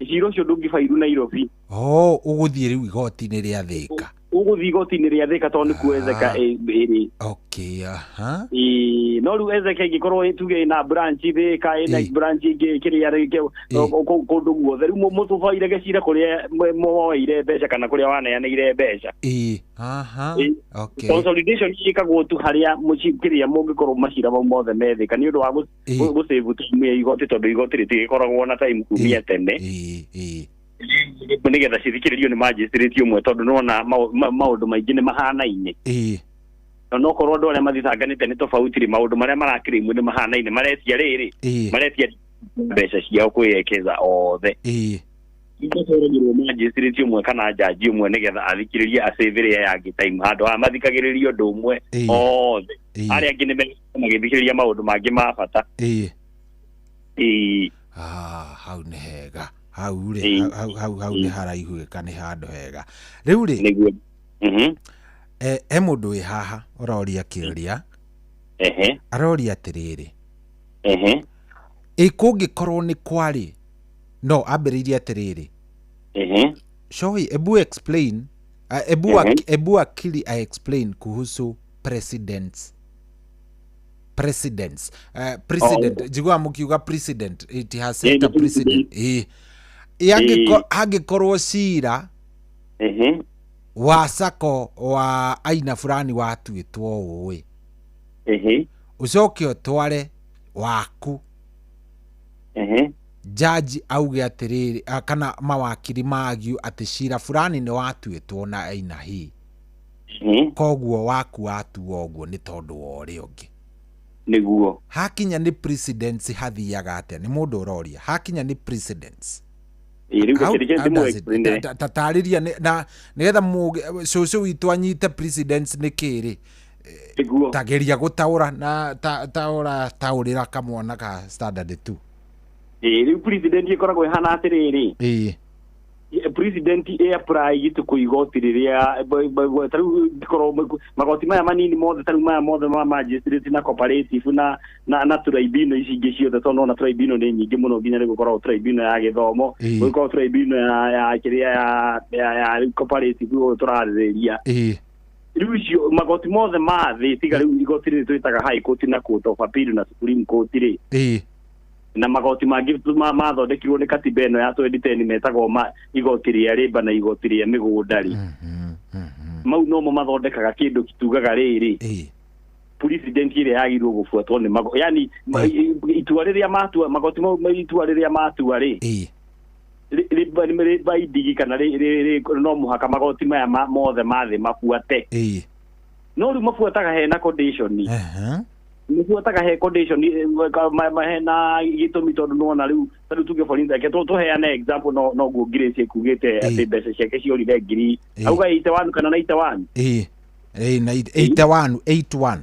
cira ũcio ndũngĩbairwo Nairobi. Ũgũthiĩ rĩu igoti-inĩ rĩa Thĩka. Ũgũthiĩ igoti-inĩ rĩa Thĩka tondũ nĩkuo Ezeka ĩrĩ. Okay, aha. Ĩĩ, no rĩu Ezeka ĩngĩkorwo tuge ĩna branch Thĩka, ĩna branch ĩngĩ kĩrĩa rĩngĩ kũndũ guothe, rĩu mũtũbaire gĩcira kũrĩa mwoeire mbeca kana kũrĩa waneanĩire mbeca. Ĩĩ, aha. Okay. Consolidation ĩkagwo tu harĩa kĩrĩa mũngĩkorwo macira mau mothe me Thĩka nĩ ũndũ wa gũsave time ya igoti, tondũ igoti rĩtigĩkoragwo na time kumia tene. Ĩĩ. Nĩgetha cithikĩrĩrio nĩ magistrate ũmwe, tondũ nĩwona maũndũ maingĩ nĩ mahanaine. Na no korwo andũ arĩa mathitanganĩte nĩ tofauti rĩ, maũndũ marĩa marakĩrĩmwo nĩ mahanaine, maretia rĩrĩ, maretia mbeca ciao kwĩyekeza othe. Nĩtũragĩrwo magistrate ũmwe kana jaji ũmwe nĩgetha athikĩrĩrie acĩvĩre ĩrĩa yangĩ time, handũ ha mathikagĩrĩrio ũndũ ũmwe othe. Arĩa angĩ nĩ magĩthikĩrĩria maũndũ mangĩ ma bata. Ĩĩ. Ah, hau nĩ hega. Hau rĩ, hau nĩ haraiguĩka, nĩ handũ hega. Rĩu rĩ, nĩguo. He mũndũ wĩ haha ũroria kĩũria. Aroria atĩrĩrĩ. Ĩ kũngĩkorwo nĩ kwarĩ, no ambĩrĩirie atĩrĩrĩ. Shohi, ebu explain, ebu akili I explain kuhusu presidents. Presidents. President, njiguaga mũkiuga president, it has set a president. Ĩ. Hangĩkorwo cira wa sako wa aina fulani watuĩtwo ũũ ĩ, ũcoke ũtware waku, jaji auge atĩrĩrĩ, kana mawakiri magiu atĩ cira fulani nĩ watuĩtwo na aina hii, koguo waku watuo ũguo nĩ tondũ wa ũrĩa ũngĩ. Nĩguo. Hakinya nĩ presidency hathiaga atĩa? Nĩ mũndũ ũroria. Hakinya nĩ presidency. Tatarĩria na nĩgetha cũcũ witũ anyite presidency nĩ kĩ rĩ, tageria gũtaũra na taũra taũrĩra kamwana ka standard 2. Ĩĩ, rĩu president ĩkoragwo ĩhana atĩrĩrĩ. Ĩĩ. President ĩ apply gĩtũ igoti rĩrĩa ta rĩu ngĩkorwo magoti maya manini mothe, ta rĩu maya mothe ma magistrate na cooperative na na tribunal ici ingĩ ciothe, tondũ nona tribunal nĩ nyingĩ mũno, nginya rĩu gũkoragwo tribunal ya gĩthomo, gũkoragwo tribunal ya kĩrĩa ya cooperative ũyũ tũrarĩrĩria. Rĩu icio magoti mothe ma thĩ tiga rĩu igoti rĩrĩ twĩtaga High Court na Court of Appeal na Supreme Court rĩ, na magoti mangĩ mathondekirwo nĩ katiba ĩno ya 2010 metagwo igoti rĩa rĩmba na igoti rĩa mĩgũnda rĩ, mau nomo mathondekaga kĩndũ tugaga rĩrĩ, president ĩrĩa yagĩrĩirwo gũbuatwo nĩ mago, yani itua rĩrĩa matua magoti mau, itua rĩrĩa matua rĩ, rĩ indigi kana no mũhaka magoti maya mothe ma thĩ mabuate. No rĩu mabuataga hena condition. Mabuataga he condition, hena gĩtũmi, tondũ nĩwona rĩu ta rĩu tuge for instance, tũheane example, no guo Grace ĩkugĩte atĩ mbeca ciake ciorire ngiri auga 81 kana 91. Ĩĩ, na 81 81.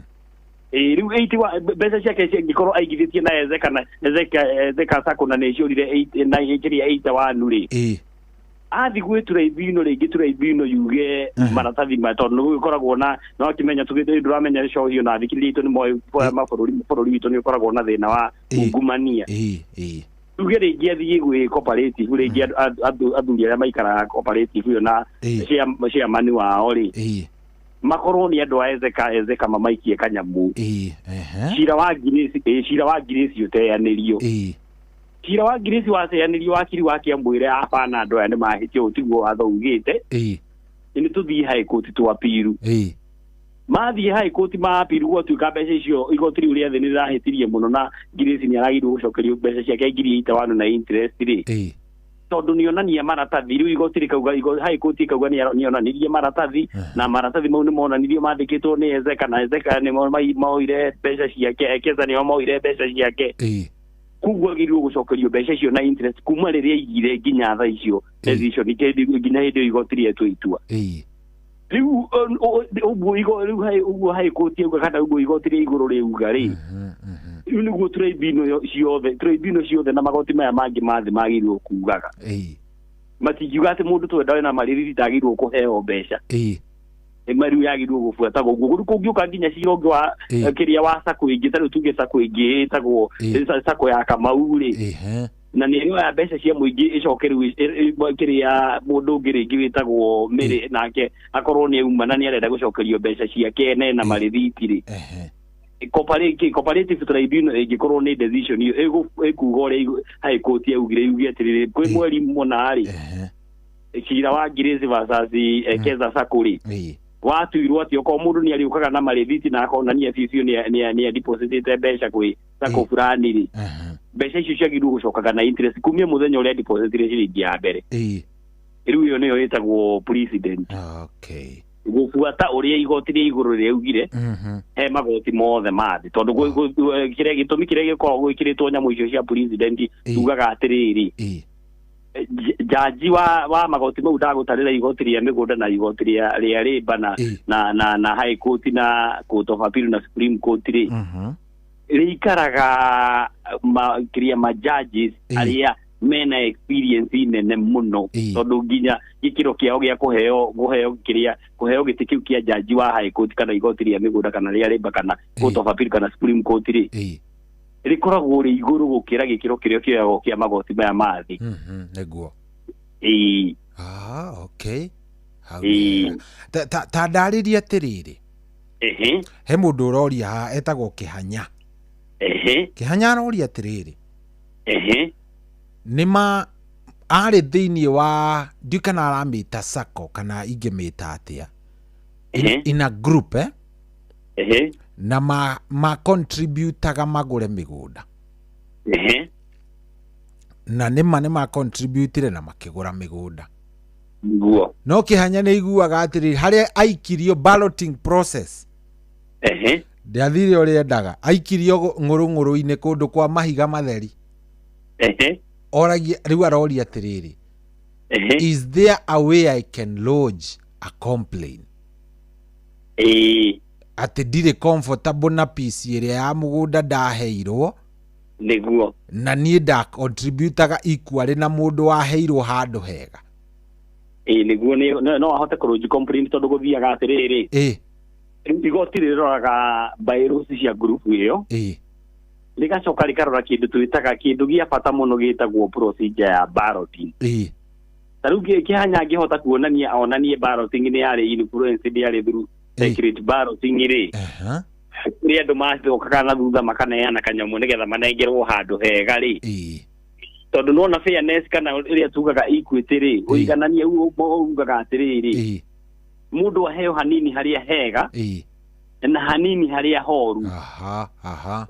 Ĩĩ, rĩu 81 mbeca ciake cingĩkorwo aigithĩtie na Ezeka na Ezeka Sacco na nĩ ciorire 81 rĩ, athi gwĩ tribunal rĩngĩ, tribunal yuge maratathi ma, tondũ nĩ gũgĩkoragwo na no akĩmenya tũgĩte ndũramenya cohio na thikĩrĩria itũ nĩ moĩ mabũrũri, bũrũri witũ nĩ ũkoragwo na thĩna wa ungumania. Tuge rĩngĩ athiĩ gwĩ cooperative rĩngĩ, athuri arĩa maikaraga cooperative ĩyo na chairman wao rĩ, makorwo nĩ andũ a Ezeka mamaikie kanyamu. Cira wa Grace, cira wa Grace ũteanĩrio. Cira wa Grace wateanĩrio, wakiri wake amwĩre abana andũ aya nĩ mahĩtia, ũũ tiguo watho ugĩte, nĩ tũthiĩ High Court twapiru. Mathiĩ High Court mapiru, gwatuĩka mbeca icio igoti rĩu rĩa thĩ nĩ rĩrahĩtirie mũno na Grace nĩ aragĩrĩirwo gũcokerio mbeca ciake ngiri 81 na interest rĩ, tondũ nĩonania maratathi. Rĩu igoti rĩkauga, High Court ĩkauga nĩonanirie maratathi, na maratathi mau nĩ monanirio mandĩkĩtwo nĩ Ezeka, na Ezeka nĩmo moire mbeca ciake, Ekeza nĩo moire mbeca ciake, koguo agĩrĩirwo gũcokerio mbeca icio na interest kuma rĩrĩa aigire nginya thaa icio decision nginya hĩndĩ ĩyo igoti rĩetwo itua. Rĩu ũguo ũguo High Court yauga kana ũguo igoti rĩa igũrũ rĩuga rĩ, rĩu nĩguo tribunal ciothe, tribunal ciothe na magoti maya mangĩ ma thĩ magĩrĩirwo kugaga. Matingiuga atĩ mũndũ twenda na marĩrĩ ndagĩrĩirwo kũheo mbeca. Rĩu yagĩrĩirwo gũbuatagwo ũguo. Rĩu kũngĩũka nginya cira ũngĩ wa kĩrĩa wa sacco ĩngĩ, ta rĩu tuge sacco ĩngĩ ĩtagwo sacco ya Kamau rĩ, Na nĩ ĩroya mbeca cia mũingĩ ĩcoke rĩu kĩrĩa mũndũ ũngĩ rĩngĩ wĩtagwo Mary nake akorwo nĩ auma na nĩ arenda gũcokerio mbeca ciake na marĩthiti rĩ. Cooperative tribunal ĩngĩkorwo nĩ decision ĩyo ĩkuga ũrĩa High Court yaugire yuge atĩrĩrĩ kwĩ mweri mũna rĩ cira wa Grace versus Ekeza Sacco rĩ watuirwo atĩ okorwo mũndũ nĩ arĩũkaga na marĩthiti na akonania biũ biũ nĩ depositĩte mbeca kwĩ Sacco fulani rĩ mbeca icio ciagĩrĩirwo gũcokaga na interest kumia mũthenya ũrĩa depositire ciringi ya mbere. Rĩu ĩyo nĩyo ĩtagwo precedent. Okay. Gũbuata ũrĩa igoti rĩa igũrũ rĩaugire he magoti mothe ma thĩ tondũ kĩrĩa gĩtũmi kĩrĩa gĩkoragwo gwĩkĩrĩtwo nyamũ icio cia president tugaga atĩrĩrĩ jaji wa magoti mau ndagũtarĩra igoti rĩa mĩgũnda na igoti rĩa rĩmba na High Court na Court of Appeal na Supreme Court rĩ rĩikaraga kĩrĩa ma judges arĩa mena experience nene mũno tondũ nginya gĩkĩro kĩao gĩa kũheo kĩrĩa kũheo gĩtĩ kĩu kĩa jaji wa High Court kana igoti rĩa mĩgũnda kana rĩa rĩmba kana Court of Appeal kana Supreme Court rĩ rĩkoragwo rĩ igũrũ gũkĩra gĩkĩro kĩrĩa kĩoyagwo kĩa magoti maya ma thĩ. Nĩguo. Okay. Ta ndarĩrie atĩrĩrĩ he mũndũ ũroria haha etagwo Kĩhanya. Kĩhanya aroria atĩrĩrĩ nĩ ma arĩ thĩinĩ wa ndiũ kana aramĩta Sacco kana ingĩmĩta atĩa in a group na ma contributaga magũre mĩgũnda na nĩma nĩ ma contributire na makĩgũra mĩgũnda. Nĩguo. No Kĩhanya nĩ aiguaga atĩrĩrĩ harĩa aikirio balloting process ndiathire ũrĩa endaga aikirio ng'ũrũng'ũrũ-inĩ kũndũ kwa mahiga matheri. Oragia rĩu aroria atĩrĩrĩ is there a way I can lodge a complaint? Atĩ ndirĩ comfortable na piece ĩrĩa ya mũgũnda ndaheirwo. Nĩguo. Na niĩ nda contributaga equally na mũndũ waheirwo handũ hega. Nĩguo no ahote kũ lodge complaint tondũ gũthiaga atĩrĩrĩ igoti rĩroraga bylaws cia group ĩyo rĩgacoka rĩkarora kĩndũ twĩtaga kĩndũ gĩa bata mũno gĩtagwo procedure ya balloting. Ta rĩu Kĩhanya angĩhota kuonania onanie balloting nĩ yarĩ influence ndĩarĩ through secret balloting rĩ kũrĩ andũ macokaga na thutha makaneana kanyamũ nĩgetha manengerwo handũ hega rĩ tondũ nĩwona fairness kana ĩrĩa tugaga equity rĩ ũiganania ugaga atĩrĩrĩ mũndũ aheo hanini harĩa hega na hanini harĩa horu.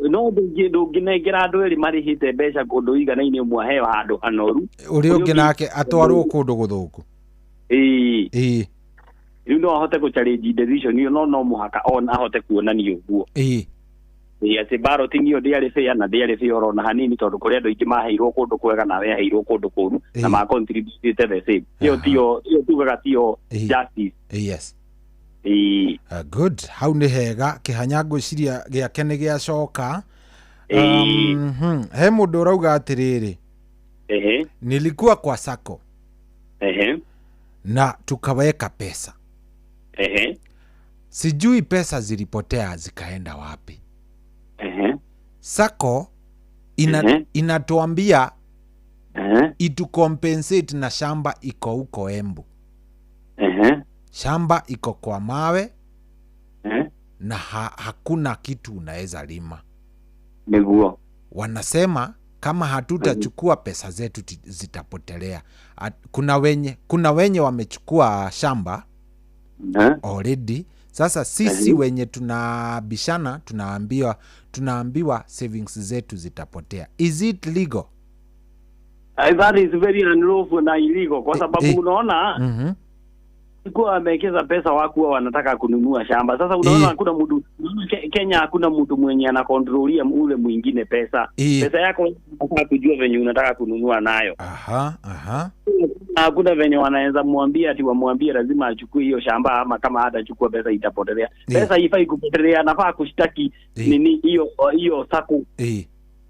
No ndũngĩnengera andũ erĩ marĩhĩte mbeca kũndũ iganaine ũmwe aheo handũ hanoru ũrĩa ũngĩ nake atwarwo kũndũ gũthũku. Rĩu no ahote kũ challenge decision ĩyo no mũhaka ona ahote kuonania ũguo atĩ balloting ĩyo ndĩarĩ fair na ndĩarĩ fair orona hanini tondũ kũrĩ andũ aingĩ maheirwo kũndũ kwega nawe aheirwo kũndũ kũru na ma contributĩte the same. Ĩyo tiyo ĩyo tugaga tiyo justice. Yes. Good. Hau nĩ hega Kĩhanya ngwĩciria gĩake nĩ gĩacoka. He mũndũ ũrauga atĩrĩrĩ nilikuwa kwa Sacco na tukaweka pesa sijui pesa zilipotea zikaenda wapi. Sacco inatuambia itu compensate na shamba iko huko Embu. Shamba iko kwa mawe na hakuna kitu unaweza lima. Niguo. Wanasema kama hatutachukua pesa zetu zitapotelea. Kuna wenye wamechukua shamba already. Sasa sisi wenye tunabishana tunaambiwa savings zetu zitapotea. Is it legal? That is very unlawful na illegal kwa sababu unaona kwa amewekeza pesa wakuwa wanataka kununua shamba. Sasa unaona hakuna mtu Kenya, hakuna mtu mwenye anakontrolia ule mwingine pesa. Pesa yako unataka kujua venye unataka kununua nayo. Hakuna venye wanaweza muambia ati wamwambie lazima achukue hiyo shamba ama kama hatachukua pesa itapotelea. Pesa haifai kupotelea, anafaa kushtaki nini hiyo Sacco.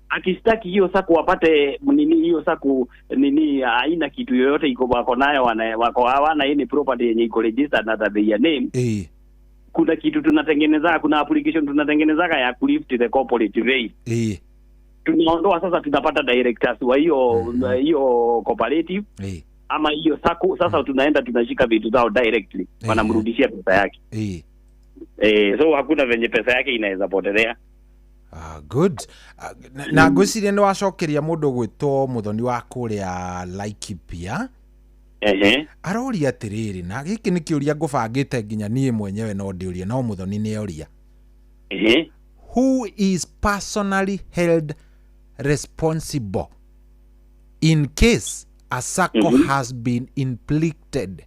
Akishtaki hiyo Sacco apate nini hiyo Sacco nini haina kitu yoyote iko wako nayo wako hawana any property yenye iko registered na their name. Kuna kitu tunatengeneza, kuna application tunatengenezaga ya kulift the corporate veil. Tunaondoa sasa, tunapata directors wa hiyo hiyo cooperative ama hiyo sacco. Sasa tunaenda tunashika vitu zao directly, wanamrudishia pesa yake. So hakuna venye pesa yake inaweza potelea. Ah, good. Na ngwĩciria nĩ wacokeria mũndũ gwĩtwo Mũthoni wa kũrĩa Laikipia. Aroria atĩrĩrĩ, na gĩkĩ nĩ kĩũria ngũbangĩte nginya niĩ mwenyewe no ndĩũrie, no Mũthoni nĩ oria. Who is personally held responsible in case a sacco has been implicated?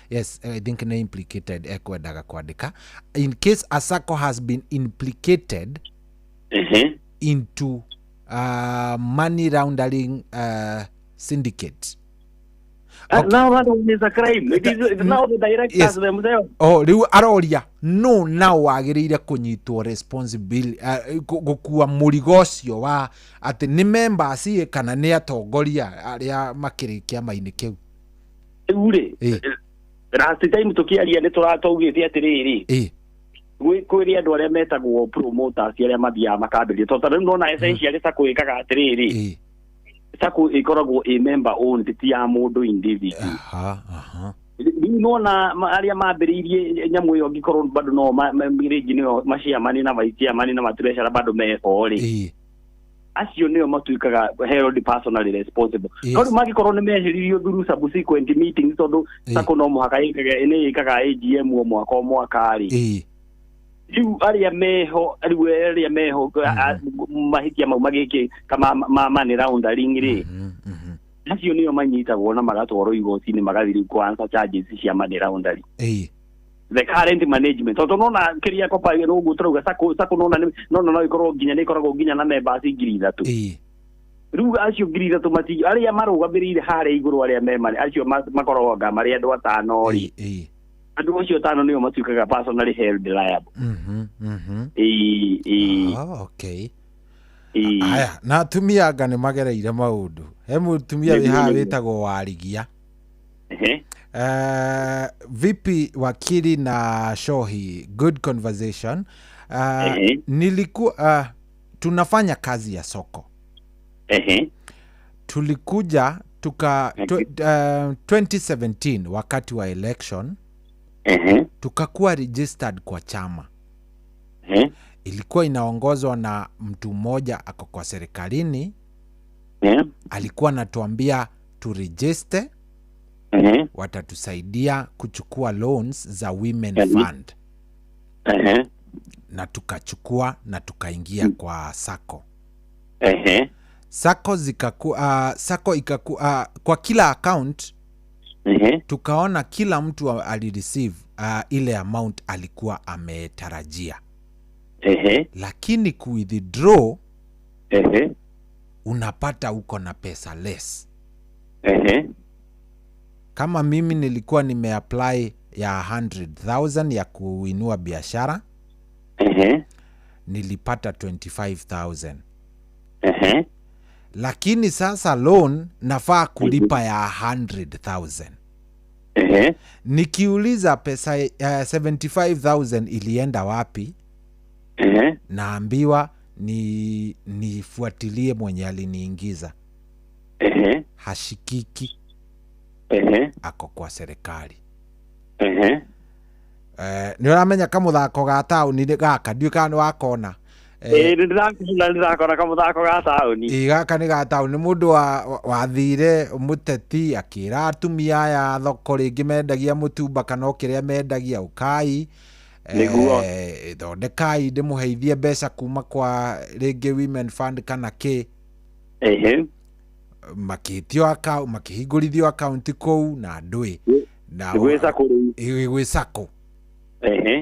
Yes, I think nĩ implicated ekwendaga kwandĩka. In case a sacco has been implicated into money laundering syndicate. Now that one is a crime. It is now the directors themselves. Oh, rĩu aroria no nao wagĩrĩire kũnyitwo responsibility, gũkua mũrigo ũcio wa atĩ nĩ members ĩ kana nĩ atongoria arĩa makĩrĩ kĩama-inĩ kĩu. Rĩu rĩ, last time tũkĩaria nĩ tũrataugĩte atĩrĩrĩ, kwĩrĩ andũ arĩa metagwo promoters arĩa mathiaga makambĩrĩria, tondũ rĩu nona essentially sacco ĩkaga atĩrĩrĩ, sacco ĩkoragwo ĩ member owned, ti ya mũndũ individual. Rĩu nona arĩa mambĩrĩirie nyamũ ĩyo, angĩkorwo bado no rĩngĩ nĩo maciamani na vice chairman na matreasurer bado meho rĩ, acio nĩo matuĩkaga held personally responsible. No rĩu mangĩkorwo nĩ meheririo through subsequent meetings, tondũ sacco no mũhaka ĩkage, nĩ ĩkaga AGM o mwaka o mwaka rĩ, rĩu arĩa meho, rĩu arĩa meho mahĩtia mau magĩkĩ kama ma money laundering rĩ, acio nĩo manyitagwo na magatwarwo igoti-inĩ, magathiĩ rĩu kũ answer charges cia money laundering. The current management, tondũ nona kĩrĩa kopa ũguo tũrauga sacco nona nona no ĩkorwo nginya nĩ ĩkoragwo nginya na members 3,000. Rĩu acio 3,000 mati arĩa marũgamĩrĩire harĩa igũrũ, arĩa me acio makoragwo anga marĩ andũ atano rĩ, andũ acio atano nĩo matuĩkaga personally held liable. Ĩĩ. Oh, okay. Aya, na atumia anga nĩ magereire maũndũ. He mũtumia wĩ haha wĩtagwo Warigia. Vipi wakili na Shohi, good conversation. Nilikuwa tunafanya kazi ya soko. Tulikuja tuka 2017 wakati wa election, tukakuwa registered kwa chama. Ilikuwa inaongozwa na mtu mmoja ako kwa serikalini. Alikuwa anatuambia tu register, watatusaidia kuchukua loans za Women Fund. Na tukachukua na tukaingia kwa sacco. Sacco sacco ikaku kwa kila account, tukaona kila mtu alireceive ile amount alikuwa ametarajia. Lakini ku withdraw, unapata uko na pesa less. Kama mimi nilikuwa nimeapply ya 100,000 ya kuinua biashara, nilipata 25,000. Lakini sasa loan nafaa kulipa ya 100,000. Nikiuliza pesa 75,000 ilienda wapi, naambiwa nifuatilie mwenye aliniingiza. Hashikiki. Ako kwa serikali. Nĩ ũramenya kamũthako ga taũni gaka, ndiũĩ kana nĩ wakona. Nĩ ndĩrakona kamũthako ga taũni. Ĩ, gaka nĩ ga taũni. Mũndũ wathire mũteti akĩra atumia aya thoko rĩngĩ mendagia mũtumba kana o kĩrĩa mendagia, ũkai thondekai ndĩmũheithie mbeca kuma kwa rĩngĩ Women Fund kana kĩ. Makĩtio account, makĩhingũrithio account kũu na ndũĩ na Gwĩ sacco rĩu. Ĩ, gwĩ sacco.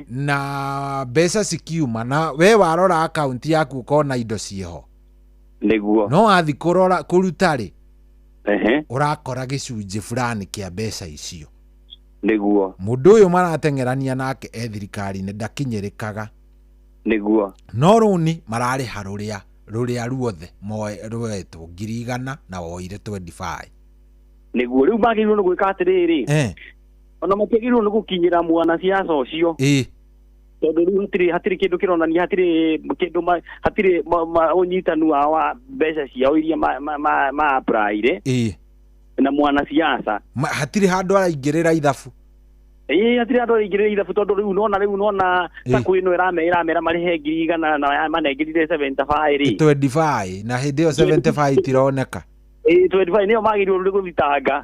Na mbeca cikiuma, na we warora account yaku ũkona indo ciĩho. No wathi kũrora kũruta rĩ, ũrakora gĩcunjĩ fulani kĩa mbeca icio. Mũndũ ũyũ marateng'erania nake e thirikari-inĩ ndakinyĩrĩkaga. No rũni mararĩha rũrĩa ruothe rũetwo 100,000 na woire 25. Nĩguo. Rĩu magĩrĩirwo nĩ gwĩka atĩrĩrĩ, ona matiagĩrĩirwo nĩ gũkinyĩra mwanasiasa ũcio. Tondũ rĩu hatirĩ kĩndũ kĩronania, hatirĩ kĩndũ, hatirĩ ũnyitanu wa mbeca ciao iria ma apply-ire na mwanasiasa. Hatirĩ handũ araingĩrĩra ithabu. Ĩĩ, hatirĩ handũ araingĩrĩra ithabu tondũ rĩu nona sacco ĩno ĩramera marĩhe 100,000 na manengerire 75 rĩ. 25 na hĩndĩ ĩyo 75 itironeka. Ĩĩ, 25 nĩyo magĩrĩirwo nĩ gũthitanga.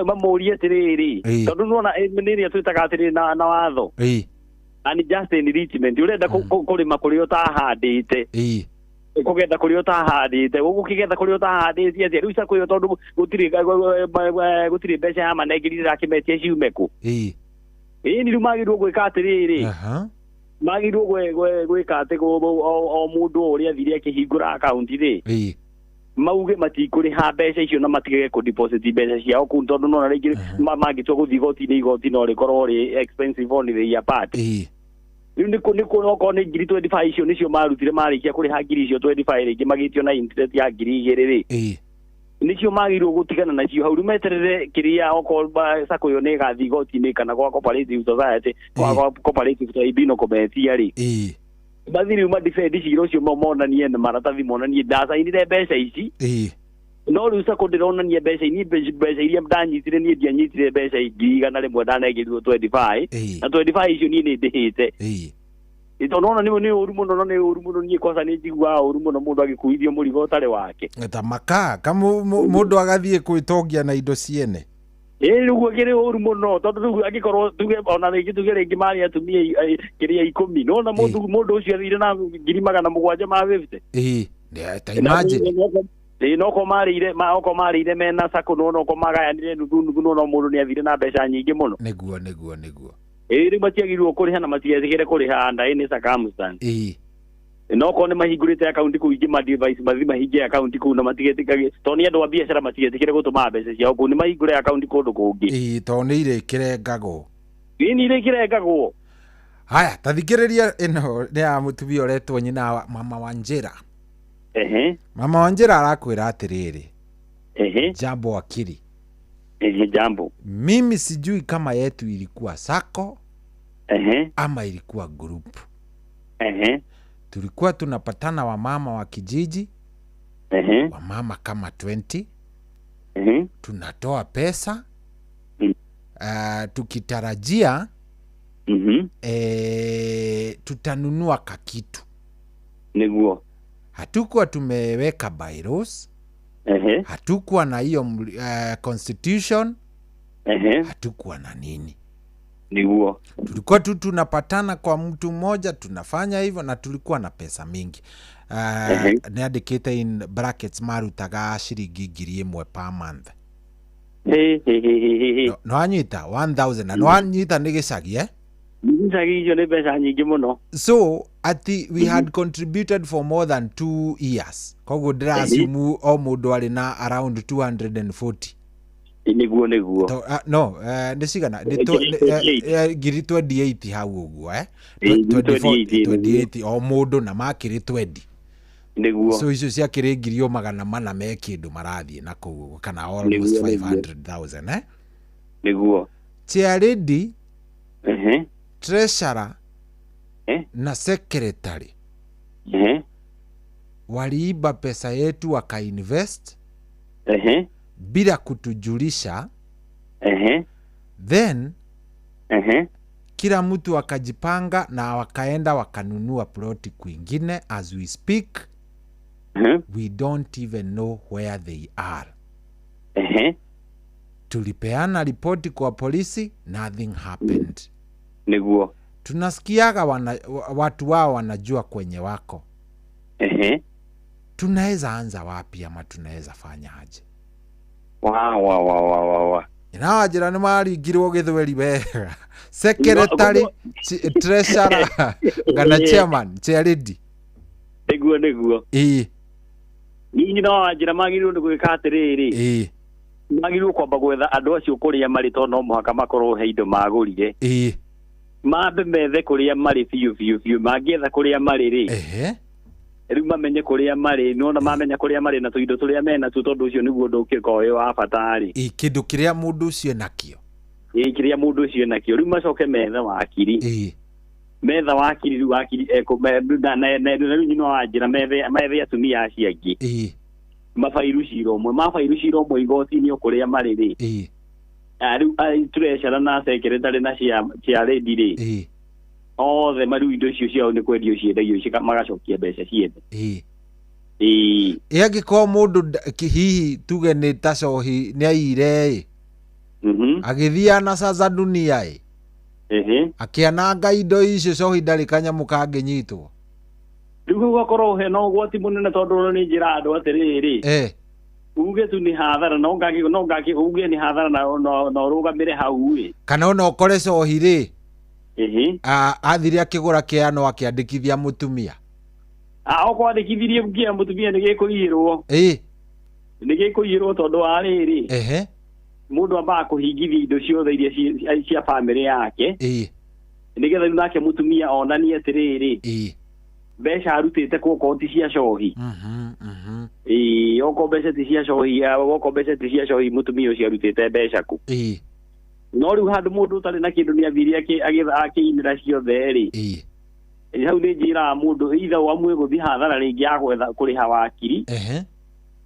Mamũrie atĩrĩrĩ, tondũ nĩwona nĩ ĩrĩa twĩtaga atĩrĩrĩ na watho. Unjust enrichment, ũrenda kũrĩma kũrĩa ũtahandĩte. Kũgetha kũrĩa ũtahandĩte, ũgũkĩgetha kũrĩa ũtahandĩte atĩa? Rĩu sacco ĩyo tondũ gũtirĩ mbeca ya manengerire ĩrakĩmetia ciume kũ. Ĩĩ, rĩu magĩrĩirwo gwĩka atĩrĩrĩ, magĩrĩirwo gwĩka atĩ o mũndũ ũrĩa athire akĩhingũra akaunti rĩ, mauge matikũrĩha mbeca icio na matigage kũ deposit mbeca ciao kũu, tondũ nona rĩngĩ mangĩtua gũthiĩ igoti-inĩ, igoti no rĩkorwo rĩ expensive on the part. Rĩu nĩ okorwo nĩ 25,000 icio nĩcio marutire, marĩkia kũrĩha ngiri icio 25 rĩngĩ magĩtio na interest ya 2,000 rĩ, nĩcio magĩrĩirwo gũtigana nacio hau. Rĩu meterere kĩrĩa okorwo sacco ĩyo nĩ ĩgathiĩ igoti-inĩ kana gwa cooperative society, kwa cooperative tribunal kũmetia rĩ, mathiĩ rĩu madefend cira ũcio, monanie na maratathi, monanie ndacainire mbeca ici, no rĩu sacco ndĩronania mbeca ini, mbeca iria ndanyitire niĩ ndianyitire mbeca 100,000, ndanengerirwo 25 na 25 icio niĩ nĩ ndĩhĩte. Tondũ nona nĩ ũru mũno, no nĩ ũru mũno, niĩ kwanza nĩ njiguaga ũru mũno mũndũ agĩkuithio mũrigo ũtarĩ wake. Ta makaa ka mũndũ agathiĩ kwĩtongia na indo ciene. Ĩĩ, rĩu kĩrĩ ũru mũno tondũ rĩu angĩkorwo tuge ona rĩngĩ tuge rĩngĩ marĩ atumia kĩrĩa 10, nona mũndũ ũcio athire na 750 ma 50. Ĩĩ, ta imagine. Ĩĩ, no ko marĩire mena sacco, no ko magayanire nuthu nuthu, no mũndũ nĩ athire na mbeca nyingĩ mũno. Nĩguo nĩguo nĩguo. Ĩĩ, rĩu matiagĩrĩirwo kũrĩha na matigetĩkĩre kũrĩha under any circumstance. Ĩĩ. No ko nĩ mahingũrĩte akaunti kũu, ingĩ ma-device mathiĩ mahinge akaunti kũu na matigetĩkage, tondũ nĩ andũ a biacara matigetĩkĩre gũtũma mbeca ciao kũu, nĩ mahingũre akaunti kũndũ kũngĩ. Ĩĩ, tondũ nĩ irĩkĩrengagwo. Ĩĩ, nĩ irĩkĩrengagwo. Haya, ta thikĩrĩria ĩno nĩ ya mũtumia ũretwo nyina wa Mama Wanjĩra. Mama Wanjĩra arakwĩra atĩrĩrĩ. Jambo akili. Jambo. Mimi sijui kama yetu ilikuwa sacco ama ilikuwa group. Tulikuwa tunapatana wamama wa kijiji, wamama kama 20. Tunatoa pesa tukitarajia tutanunua kakitu. Niguo. Hatukuwa tumeweka bylaws. Hatukuwa na hiyo constitution. Hatukuwa na nini. Niguo. Tulikuwa tu tunapatana kwa mtu mmoja, tunafanya hivyo na tulikuwa na pesa mingi. Niandikite in brackets marutaga shiringi 1,000 per month. No anyita 1000 na no anyita nĩ gĩcagi, eh? Gĩcagi icio nĩ mbeca nyingĩ mũno. So ati we had contributed for more than 2 years. Koguo ndĩra-assume o mũndũ arĩ na around 240. Nĩguo nĩguo. No, nĩ cigana? Nĩ 28 hau ũguo, eh? 28 o mũndũ na makĩrĩ 20. Nĩguo. So icio ciakĩrĩ 400 me kĩndũ marathiĩ na kũu ũguo, kana almost 500,000, eh? Nĩguo. Chairlady, treasurer na secretary waliiba pesa yetu wakainvest bila kutujulisha. Then kila mtu akajipanga na wakaenda wakanunua ploti kwingine. As we speak, we don't even know where they are. Tulipeana ripoti kwa polisi, nothing happened. Niguo. Tunasikiaga watu wao wanajua kwenye wako. Tunaweza anza wapi ama tunaweza fanya aje? Wa. Ina njĩra nĩ maringirwo gĩthweri wega. Secretary, treasurer, kana chairman, chairlady. Nĩguo nĩguo. Ĩĩ. Niĩ no njĩra magĩrĩirwo nĩ gwĩka atĩrĩrĩ. Ĩĩ. Magĩrĩirwo kwamba gwetha andũ acio kũrĩa marĩ, tondũ no mũhaka makorwo he indo magũrire. Ĩĩ. Mambe methe kũrĩa marĩ biũ biũ biũ, mangĩetha kũrĩa marĩ rĩ. Rĩu mamenye kũrĩa marĩ, nĩwona mamenya kũrĩa marĩ na tũindo tũrĩa menatuo, tondũ ũcio nĩguo ũndũ ũngĩkorwo wĩ wa bata rĩ. Ĩĩ, kĩndũ kĩrĩa mũndũ ũcio enakĩo. Ĩĩ, kĩrĩa mũndũ ũcio enakĩo. Rĩu macoke methe wakiri. Ĩĩ. Metha wakiri rĩu wakiri na rĩu nyina wa njĩra methe atumia acio angĩ. Mabairu cira ũmwe mabairu cira ũmwe igoti-inĩ o kũrĩa marĩ rĩ. Rĩu treasurer na secretary na cia lady rĩ othe marĩu indo icio ciao nĩ kwendio ciendagio magacokia mbeca ciene. Ĩ angĩkorwo mũndũ hihi tuge nĩ ta cohi nĩ aiyire ĩ agĩthiĩ na sasa dunia ĩ akĩananga indo icio cohi ndarĩ kanyamũ kangĩnyitwo. Rĩu gũgakorwo hena ũgwati mũnene tondũ nĩ njĩra andũ atĩrĩrĩ uge tu nĩ hathara no ngaki uge nĩ hathara na ũrũgamĩre hau ĩ kana ona ũkore cohi rĩ athire akĩgũra kĩano akĩandĩkithia mũtumia. Okwandĩkithirie kĩa mũtumia nĩ gĩkũiyĩrwo. Nĩ gĩkũiyĩrwo tondũ wa rĩrĩ mũndũ ambaga kũhingithia indo ciothe iria cia bamĩrĩ yake nĩgetha rĩu nake mũtumia onanie atĩrĩrĩ mbeca arutĩte kũ ti cia cohi. Okorwo mbeca ti cia cohi okorwo mbeca ti cia cohi mũtumia ũcio arutĩte mbeca kũ. No rĩu handũ mũndũ ũtarĩ na kĩndũ nĩ athire akĩinĩra ciothe rĩ hau nĩ njĩraga mũndũ either ũamue gũthiĩ hathara rĩngĩ ya gwetha kũrĩha wakiri.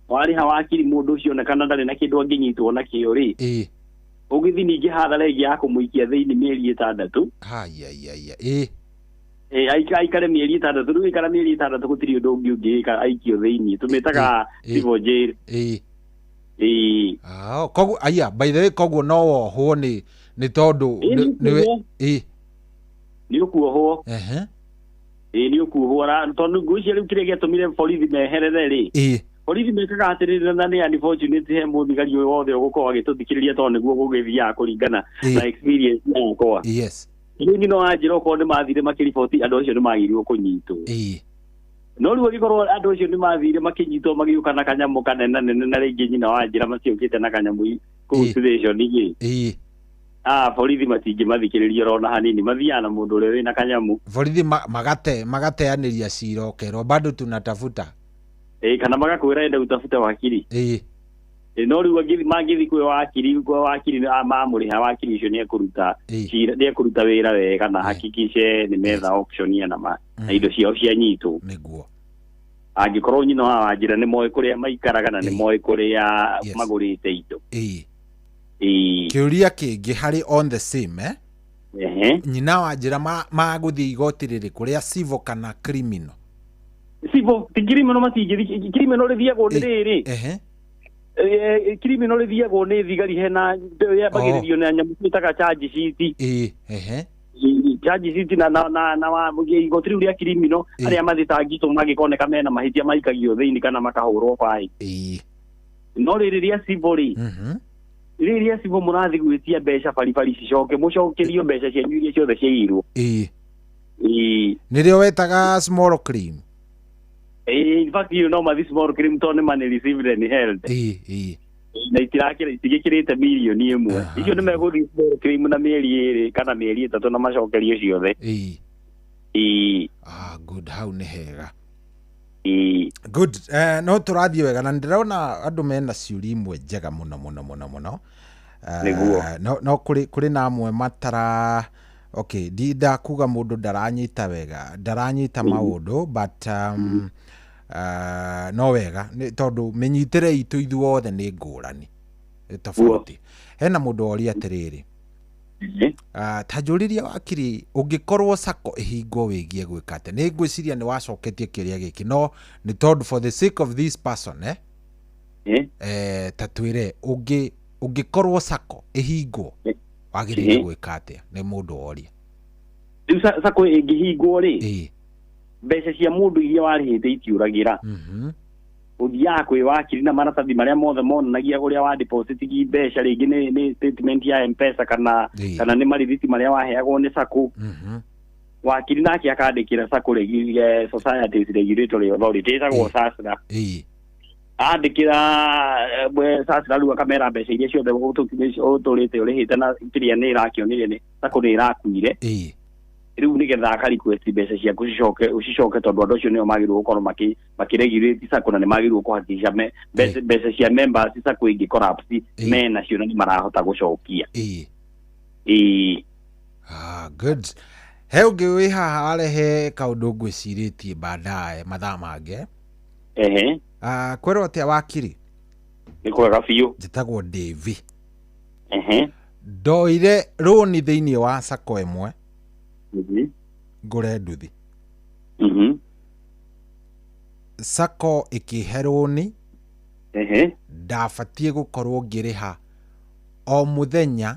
Warĩha wakiri mũndũ ũcio onekana ndarĩ na kĩndũ angĩnyitwo nakĩo rĩ ũgĩthiĩ ningĩ hathara ĩngĩ ya kũmũikia thĩinĩ mĩeri 6. Aikare mĩeri 6 rĩu aikara mĩeri 6 gũtirĩ ũndũ ũngĩ ũngĩka aikio thĩinĩ tũmĩtaga civil jail. Koguo aya by the way koguo no wohwo nĩ tondũ nĩ ũkuohwo. Nĩ ũkuohwo tondũ ngwĩciria rĩu kĩrĩa gĩatũmire borithi meherere rĩ borithi mekaga atĩrĩrĩ na nĩ unfortunate he mũthigari ũyũ wothe ũgũkorwo agĩtũthikĩrĩria tondũ nĩguo gũgĩthiaga kũringana na experience yakwa. Rĩu nyina wa njĩra okorwo nĩ mathire makĩriboti andũ acio nĩ magĩrĩirwo kũnyitwo. No rĩu angĩkorwo andũ acio nĩ mathire makĩnyitwo magĩũka na kanyamũ kanene nene na rĩngĩ nyina wa njĩra matiũkĩte na kanyamũ kũu station rĩ borithi matingĩmathikĩrĩria ona hanini mathiaga na mũndũ ũrĩa wĩna kanyamũ. Borithi magateanĩria cira ũkerwo bado tunatafuta. Kana magakwĩra enda utafuta wakiri. No rĩu mangĩthiĩ kwĩ wakiri mamũrĩha wakiri ũcio nĩekũruta cira nĩekũruta wĩra wega na hakikishe nĩ metha auction na indo ciao cianyitwo. Nĩguo angĩkorwo nyina wa njĩra nĩ moĩ kũrĩa maikaraga na nĩ moĩ kũrĩa magũrĩte indo. Kĩũria kĩngĩ harĩ on the same nyina wa njĩra magũthiĩ igoti rĩrĩkũ rĩa civil kana criminal? Civil ti criminal matingĩthiĩ criminal rĩthiagwo nĩ rĩrĩ criminal rĩthiagwo nĩ thigari hena yambagĩrĩrio na nyamũ twĩtaga charge sheet. Charge sheet na igoti rĩu rĩa criminal arĩa mathitangĩtwo mangĩkoneka mena mahĩtia maikagio thĩinĩ kana makahũrwo baĩ. No rĩrĩ rĩa civil rĩ rĩrĩa civil mũrathiĩ gwĩtia mbeca baribari cicoke mũcokerio mbeca cianyu iria ciothe ciaiyirwo. Nĩrĩo wetaga small claim. In fact you know mathi small claim tondũ nĩ money received and held. Na itigĩkĩrĩte mirioni 1. Icio nĩ megũthiĩ small claim na mĩeri 2 kana mĩeri 3 na macokerio ciothe. Good hau nĩ hega. Good no tũrathiĩ wega na ndĩrona andũ mena ciũria imwe njega mũno mũno mũno mũno. No kũrĩ na amwe matara okay ndinda kuga mũndũ ndaranyita wega ndaranyita maũndũ but no wega tondũ mĩnyitĩre itũ ithuothe nĩ ngũrani tofauti. Hena mũndũ woria atĩrĩrĩ ta njũrĩria wakiri ũngĩkorwo sacco ĩhingwo wĩgie gwĩka atĩa? Nĩ ngwĩciria nĩ wacoketie kĩũria gĩkĩ no nĩ tondũ for the sake of this person ta twĩre ũngĩkorwo sacco ĩhingwo wagĩrĩire gwĩka atĩa? Nĩ mũndũ woria. Rĩu sacco ĩngĩhingwo rĩ mbeca cia mũndũ iria warĩhĩte itiũragĩra. Ũthiaga kwĩ wakiri na maratathi marĩa mothe monanagia ũrĩa wa deposit mbeca rĩngĩ nĩ statement ya M-Pesa kana nĩ marithiti marĩa waheagwo nĩ sacco. Wakiri nake akandĩkĩra sacco Societies Regulatory Authority ĩtagwo SASRA. Andĩkĩra SASRA rĩu akamera mbeca iria ciothe ũtũrĩte ũrĩhĩte na kĩrĩa nĩ ĩrakĩonire nĩ sacco nĩ ĩrakuire. Rĩu nĩgetha aka request mbeca ciaku ũcicoke tondũ andũ acio nĩo magĩrĩirwo gũkorwo makĩregulate sacco na nĩ magĩrĩirwo kũhakikisha mbeca cia members sacco ĩngĩ collapse mena cio na nĩ marahota gũcokia. Good. He ũngĩ wĩ haha arehe kaũndũ ngwĩcirĩtie baadaye mathaa mangĩ. Ehe. Kwĩrwo atĩa wakiri? Nĩ kwega biũ. Njĩtagwo Davy. Ehe. Ndoire rũni thĩinĩ wa sacco ĩmwe ngũre nduthi. Sacco ĩkĩhe rũni. Ehe. Ndabatiĩ gũkorwo ngĩrĩha o mũthenya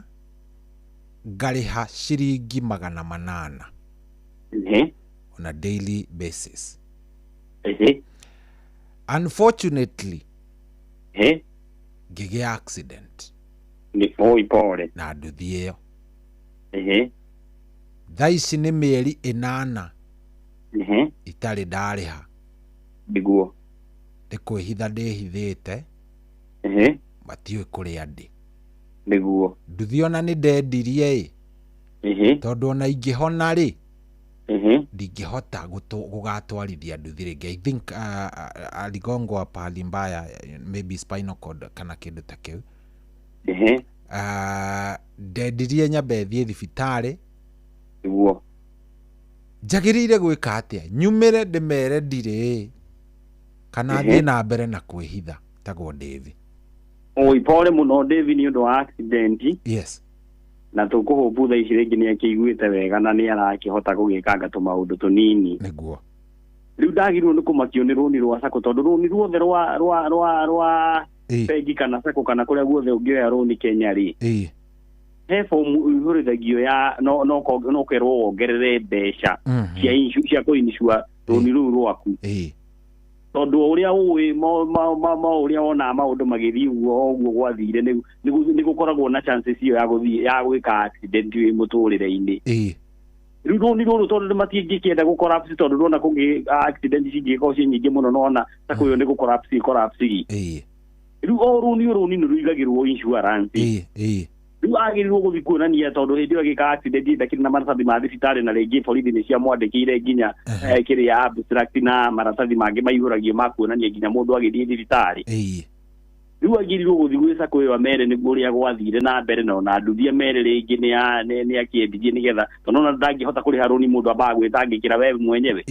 ngarĩha ciringi 800. Ehe. On a daily basis. Ehe. Unfortunately, ehe, ngĩgĩa accident. Nĩ oi pole. Na nduthi ĩyo. Ehe. Thaa ici nĩ mĩeri 8. Ehe. Itarĩ ndarĩha. Nĩguo. Nĩ kwĩhitha ndĩhithĩte. Ehe. Matiũĩ kũrĩa ndĩ. Nĩguo. Nduthi ona nĩ ndendirie ĩ. Ehe. Tondũ ona ingĩhona rĩ. Ehe. Ndingĩhota gũgatwarithia nduthi rĩngĩ. I think aligongwa pahali mbaya, maybe spinal cord kana kĩndũ ta kĩu. Ehe. Ndendirie nyambe thiĩ thibitarĩ. Nĩguo. Njagĩrĩire gwĩka atĩa? Nyumĩre ndĩmere ndirĩ kana thiĩ na mbere na kwĩhitha tagwo Davy. Oi pole mũno Davy nĩ ũndũ wa accident. Yes. Na tũkũhũbu thaa ici rĩngĩ nĩ akĩiguĩte wega na nĩ arakĩhota gũgĩkanga tũmaũndũ tũnini. Nĩguo. Rĩu ndagĩrĩirwo nĩ kũmakio nĩ rũni rwa sacco tondũ rũni ruothe rwa rwa rwa rwa bengi kana sacco kana kũrĩa guothe ũngĩoya rũni Kenya rĩ. He fomu ũihũrithagio ya no no no kerwo wongerere mbeca cia cia kũinsure rũni rũu rwaku. Tondũ ũrĩa ũĩ ma ũrĩa wonaga maũndũ magĩthiĩ ũguo ũguo gwathire nĩ gũkoragwo na chances ĩyo ya gũthiĩ ya gwĩka accident wĩ mũtũrĩre-inĩ. Rĩu rũni rũrũ tondũ matingĩkĩenda gũ collapse tondũ ndona kũngĩ accident cingĩkorwo ciĩ nyingĩ mũno nona ta kũyũ nĩ gũ collapse collapse. Rĩu o rũni rũni nĩ rũigagĩrwo insurance. Rĩu agĩrĩirwo gũthiĩ kuonania tondũ hĩndĩ ĩyo agĩka accident ndakĩrĩ na maratathi ma thibitarĩ na rĩngĩ borithi nĩ ciamwandĩkĩire nginya kĩrĩa abstract na maratathi mangĩ maihũragio ma kuonania nginya mũndũ agĩthiĩ thibitarĩ. Rĩu agĩrĩirwo gũthiĩ gwĩ sacco ĩyo amere nĩguo ũrĩa gwathire na mbere na ona nduthi amere rĩngĩ nĩ akĩendirie nĩgetha tondũ ona ndangĩhota kũrĩha rũni mũndũ ambaga gwĩtangĩkĩra we mwenyewe.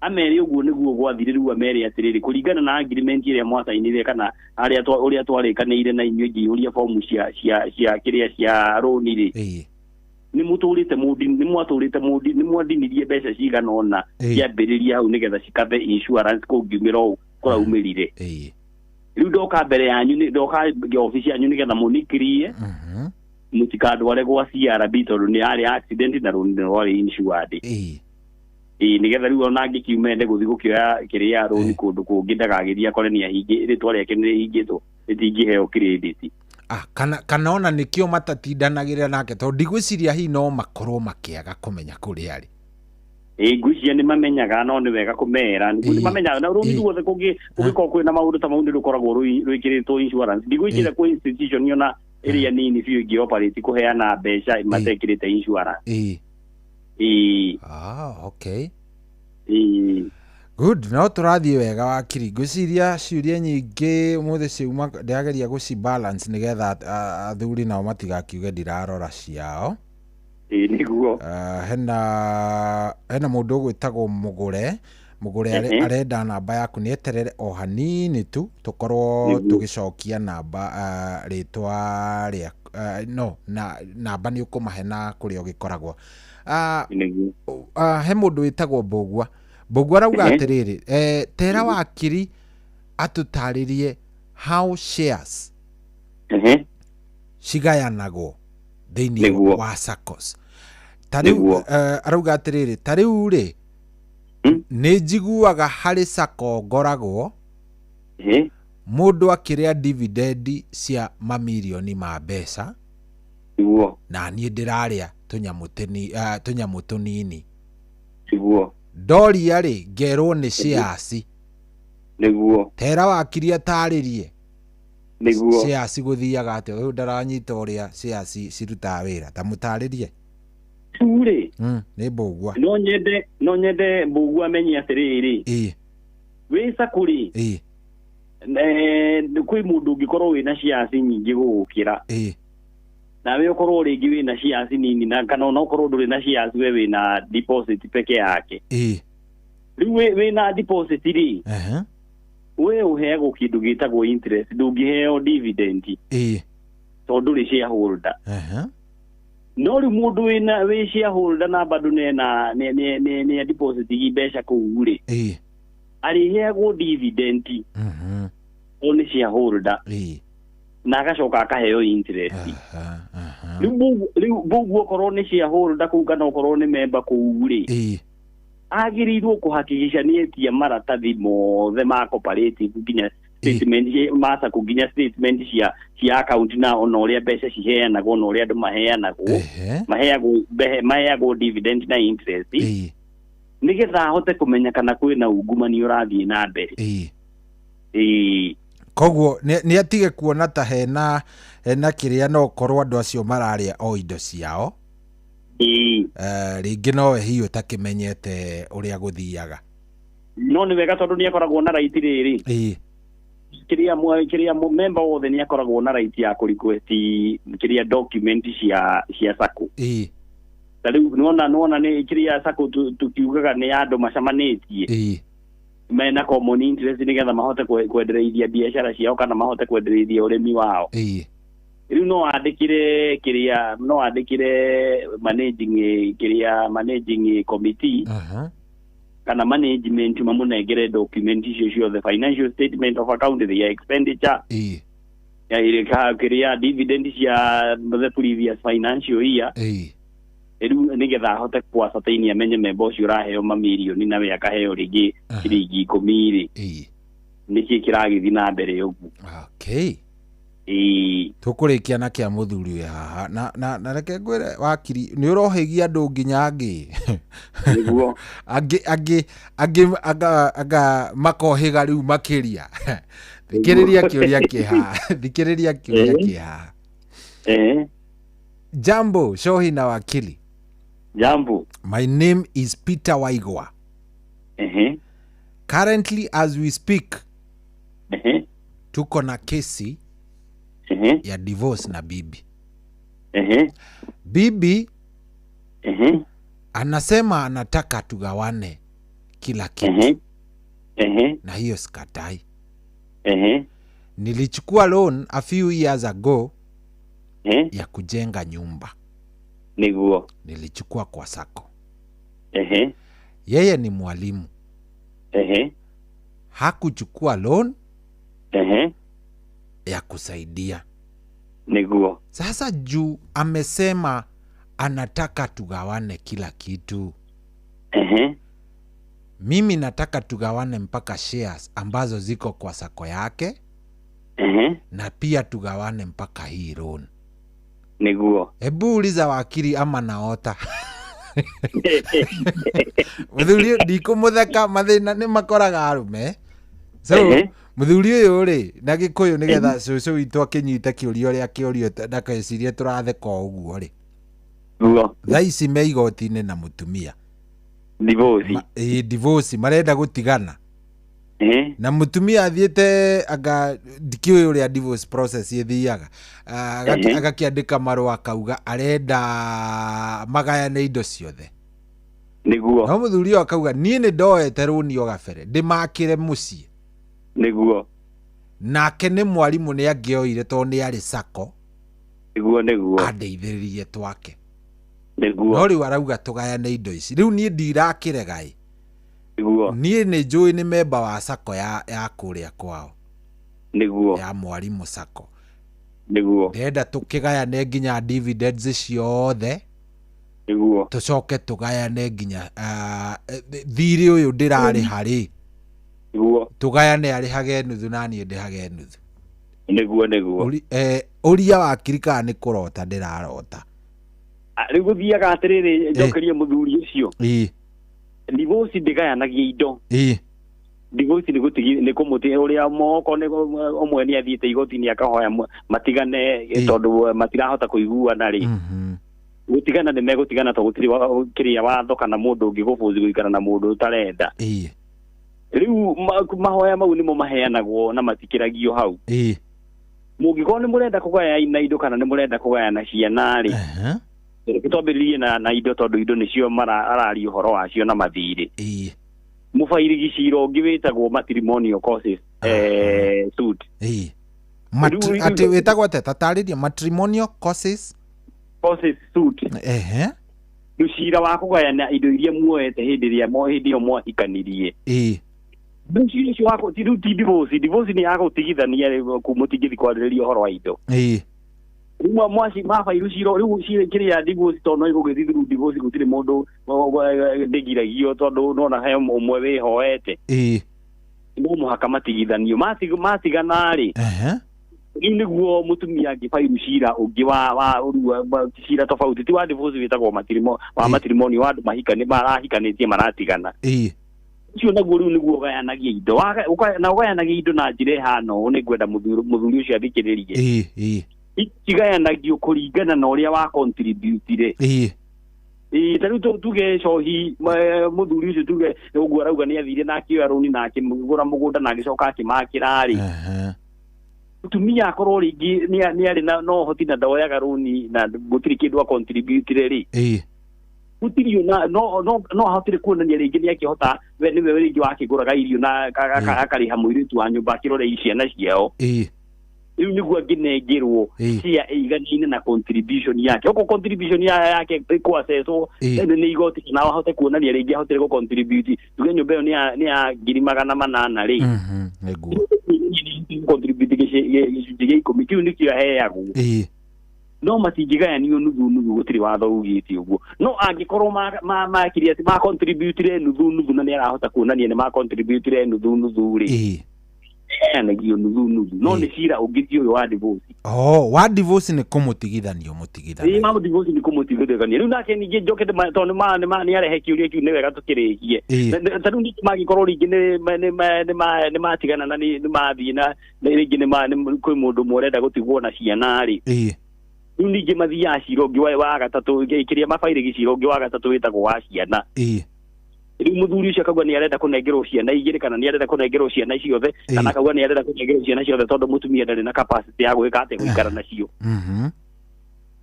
Amere ũguo nĩguo gwathire. Rĩu amere atĩrĩrĩ kũringana na agreement ĩrĩa mwacainire kana harĩa ũrĩa twarĩkanĩire na inyuĩ ngĩihũria fomu cia cia cia kĩrĩa cia rũni rĩ, nĩ mũtũrĩte mũndi nĩ mwatũrĩte mũndi nĩ mwandinirie mbeca cigana ũna ciambĩrĩria hau nĩgetha cikathe insurance kũngiumĩra ũũ kũraumĩrire. Rĩu ndoka mbere yanyu ndoka obici yanyu nĩgetha mũnikirie mũtikandware gwa CRB tondũ nĩ yarĩ accident na rũni nĩ rwarĩ insured. Nĩgetha rĩu ona angĩkiuma ende gũthiĩ gũkĩoya kĩrĩa rũni kũndũ kũngĩ ndagagĩthiĩ akore nĩ ahingi rĩtwa rĩake nĩ rĩhingĩtwo rĩtingĩheo credit. Kana ona nĩkĩo matatindanagĩrĩra nake tondũ ndigwĩciria hihi no makorwo makĩaga kũmenya kũrĩa arĩ. Ngwĩciria nĩ mamenyaga no nĩ wega kũmera nĩ mamenyaga na rũni ruothe kũngĩkorwo kwĩna maũndũ ta mau nĩ rũkoragwo rwĩkĩrĩtwo insurance. Ndigwĩciria kwĩ institution ona ĩrĩa nini biũ ĩngĩ operate kũheana mbeca matekĩrĩte insurance. Okay. Good, no tũrathiĩ wega wakiri. Ngwĩciria ciũria nyingĩ ũmũthĩ ciuma ndĩrageria gũci balance nĩgetha athuri nao matigakiuge ndirarora ciao. Nĩguo. Hena mũndũ ũgwĩtagwo Mũgũre. Mũgũre arenda namba yaku nĩ eterere o hanini tu tũkorwo tũgĩcokia namba rĩtwa rĩa no na namba nĩ ũkũmahe na kũrĩa ũgĩkoragwo. He mũndũ wĩtagwo Mbũgua. Mbũgua arauga atĩrĩrĩ, tera wakiri atũtarĩrie how shares cigayanagwo thĩinĩ wa SACCOs. Ta rĩu arauga atĩrĩrĩ, ta rĩu rĩ nĩ njiguaga harĩ SACCO ngoragwo mũndũ akĩrĩa dividend cia mamirioni ma mbeca na niĩ ndĩrarĩa tũnyamũ tũnini. Ndoria rĩ ngerwo nĩ shares. Nĩguo. Tera wakiri atarĩrie Nĩguo. shares gũthiaga atĩa. Ũyũ ndaranyita ũrĩa shares cirutaga wĩra, ta mũtarĩrie. Rĩ Nĩ Mbũgua. No nyende Mbũgua amenye atĩrĩrĩ, wĩ SACCO rĩ kwĩ mũndũ ũngĩkorwo wĩna shares nyingĩ gũgũkĩra. Nawe ũkorwo rĩngĩ wĩna shares nini na kana ona ũkorwo ndũrĩ na shares, we wĩna deposit peke yake. Rĩu wĩna deposit rĩ, we ũheagwo kĩndũ gĩtagwo interest, ndũngĩheo dividend tondũ ndũrĩ shareholder. No rĩu mũndũ wĩna wĩ shareholder na bado nena nĩ deposit mbeca kũu rĩ, arĩheagwo dividend o nĩ shareholder na agacoka akaheo interest. Rĩu boguo okorwo nĩ shareholder kũu kana okorwo nĩ member kũu rĩ, agĩrĩirwo kũhakikisha nĩ etia maratathi mothe ma cooperative nginya statement ma SACCO, nginya statement cia account, na ona ũrĩa mbeca ciheanagwo na ũrĩa andũ maheagwo dividend na interest, nĩgetha ahote kũmenya kana kwĩna ungumania ũrathiĩ na mbere. Ĩĩ. Koguo nĩ atige kuona ta hena kĩrĩa, no korwo andũ acio mararĩa o indo ciao. Rĩngĩ nowe hihi ũtakĩmenyete ũrĩa gũthiaga. No nĩ wega tondũ nĩ akoragwo na right rĩrĩ, kĩrĩa member wothe nĩ akoragwo na right ya kũ request kĩrĩa document cia SACCO. Ta rĩu nĩwona nĩ kĩrĩa SACCO tukiugaga nĩ andũ macemanĩtie mena common interest nĩgetha mahote kwendereithia biacara ciao kana mahote kwendereithia ũrĩmi wao. Rĩu no andĩkĩre kĩrĩa, no andĩkĩre managing kĩrĩa, managing committee kana management, mamũnengere document icio ciothe, financial statement of account, their expenditure, ya ile kĩrĩa dividend cia the previous financial year. Rĩu nĩgetha ahote ku ascertain, amenye member ũcio ũraheo mamirioni na we akaheo rĩngĩ ciringi 10 rĩ, nĩkĩ kĩragĩthiĩ na mbere ũguo. Ĩĩ. Tũkũrĩkia na kĩa mũthuri wĩ haha na reke ngwĩre, wakiri, nĩ ũrohĩgia andũ nginya angĩ. Nĩguo. Angĩ anga makohĩga rĩu makĩria. Thikĩrĩria kĩũria kĩ haha, thikĩrĩria kĩũria kĩ haha. Jambo, Shohi na wakili. Jambo. My name is Peter Waigwa. Currently, as we speak, tuko na kesi ya divorce na bibi. Bibi anasema anataka tugawane kila kitu. Na hiyo sikatai. Nilichukua loan a few years ago ya kujenga nyumba. Nilichukua kwa SACCO. Yeye ni mwalimu. Hakuchukua loan ya kusaidia. Sasa juu amesema anataka tugawane kila kitu. Mimi nataka tugawane mpaka shares ambazo ziko kwa SACCO yake. Na pia tugawane mpaka hii loan. Hebu uliza wakili ama naota. Muthuri, ndikũmũtheka, mathĩna nĩ makoraga arũme. So muthuri ũyũ rĩ, na Gĩkũyũ, nĩgetha cũcũ witũ akĩnyite kĩũria ũrĩa kĩũrio, ndakecirie tũratheka o ũguo rĩ. Thaa ici me igoti-inĩ na mũtumia. Divorce. Ĩĩ, divorce, marenda gũtigana. Na mũtumia athiĩte anga ndikĩũĩ ũrĩa divorce process ĩthiaga. Agakĩandĩka marũa akauga arenda magayane indo ciothe. No mũthuri ũyũ akauga niĩ nĩ ndoete rũni o gabere ndĩmakĩre mũciĩ. Nake nĩ mwarimũ, nĩ angĩoire tondũ nĩ arĩ SACCO. Nĩguo nĩguo. Andeithĩrĩrie twake. No rĩu arauga tũgayane indo ici. Rĩu niĩ ndirakĩrega ĩ. Niĩ nĩ njũĩ nĩ memba wa SACCO ya kũrĩa kwao. Ya mwarimũ SACCO. Ndĩrenda tũkĩgayane nginya dividends ciothe. Tũcoke tũgayane nginya thirĩ ũyũ ndĩrarĩha rĩ. Tũgayane, arĩhage nuthu na niĩ ndĩhage nuthu. Nĩguo nĩguo. Ũria wakiri kana nĩ kũrota ndĩrarota. Rĩu gũthiaga atĩrĩrĩ, njokerie mũthuri ũcio. Divorce ndĩgayanagia indo. Divorce nĩ gũtigi nĩ kũmũti ũrĩa moko nĩ ũmwe nĩ athiĩte igoti-inĩ akahoya matigane tondũ matirahota kũiguana rĩ. Gũtigana nĩ megũtigana tondũ gũtirĩ kĩrĩa watho kana mũndũ ũngĩ gũbũthi gũikara na mũndũ ũtarenda. Rĩu mahoya mau nĩmo maheanagwo na matikĩragio hau. Mũngĩkorwo nĩ mũrenda kũgayana indo kana nĩ mũrenda kũgayana ciana rĩ, reke twambĩrĩrie na indo tondũ indo nĩcio araria ũhoro wacio na mathirĩ. Mũbairigi cira ũngĩ wĩtagwo matrimonial causes suit. Atĩ wĩtagwo atĩa? Tatarĩria matrimonial causes. Causes suit. Rĩu cira wa kũgayana indo iria muoete hĩndĩ ĩrĩa hĩndĩ ĩyo mwahikanirie. Rĩu cira ũcio wa rĩu ti divorce, divorce nĩ ya gũtigithania mũtingĩthiĩ kwarĩrĩria ũhoro wa indo. Rĩu mwaci mabairu cira rĩu cira kĩrĩa divorce tondũ no ĩgũgĩthiĩ through divorce gũtirĩ mũndũ ndĩgiragio tondũ nona he ũmwe wĩhoete. No mũhaka matigithanio. Matigana rĩ, rĩu nĩguo mũtumia angĩbairu cira ũngĩ wa cira tofauti ti wa divorce wĩtagwo wa matrimony wa andũ marahikanĩtie maratigana. Ũcio naguo rĩu nĩguo ũgayanagia indo na ũgayanagia indo na njĩra ĩhana ũũ nĩngwenda mũthuri ũcio athikĩrĩrie. Cigayanagio kũringana na ũrĩa wa contribute-ire. Ta rĩu tuge cohi mũthuri ũcio tuge ũguo arauga nĩ athire na akĩoya rũni na akĩgũra mũgũnda na agĩcoka akĩmakĩra rĩ, mũtumia akorwo rĩngĩ nĩ arĩ na ũhoti na ndoyaga rũni na gũtirĩ kĩndũ acontribute-ire rĩ, gũtirĩ na no ahotire kuonania rĩngĩ nĩ akĩhota we nĩwe rĩngĩ wakĩgũraga irio na akarĩha mũirĩtu wa nyũmba akĩrore ciana ciao. Rĩu nĩguo angĩnengerwo cia ĩiganaine na contribution yake. Okorwo contribution yake ĩkũaccesswo nĩ igoti kana ahote kuonania rĩngĩ ahotire gũ contribute tuge nyũmba ĩyo nĩ ya 800,000 rĩ, nĩguo contribute gĩcunjĩ gĩa 10 kĩu nĩkĩo aheagwo. No matingĩgayanio nuthu nuthu gũtirĩ watho ugĩte ũguo. No angĩkorwo makĩria atĩ ma contribute nuthu nuthu na nĩ arahota kuonania nĩ ma contribute nuthu nuthu rĩ, heanagio nuthu nuthu. No nĩ cira ũngĩ ti ũyũ wa divorce. Wa divorce nĩ kũmũtigithanio mũtigithania. Wa divorce nĩ kũmũtigithania. Rĩu nake ningĩ njoke tondũ nĩ arehe kĩũria kĩu nĩ wega tũkĩrĩkie. Ta rĩu ningĩ mangĩkorwo rĩngĩ nĩ matigana na nĩ mathiĩ na rĩngĩ nĩ kwĩ mũndũ ũmwe ũrenda gũtigwo na ciana rĩ, rĩu ningĩ mathiaga cira ũngĩ wa gatatũ kĩrĩa mabairĩ cira ũngĩ wa gatatũ wĩtagwo wa ciana. Rĩu mũthuri ũcio akauga nĩ arenda kũnengerwo ciana igĩrĩ kana nĩ arenda kũnengerwo ciana ciothe kana akauga nĩ arenda kũnengerwo ciana ciothe tondũ mũtumia ndarĩ na capacity ya gwĩka atĩ gũikara nacio.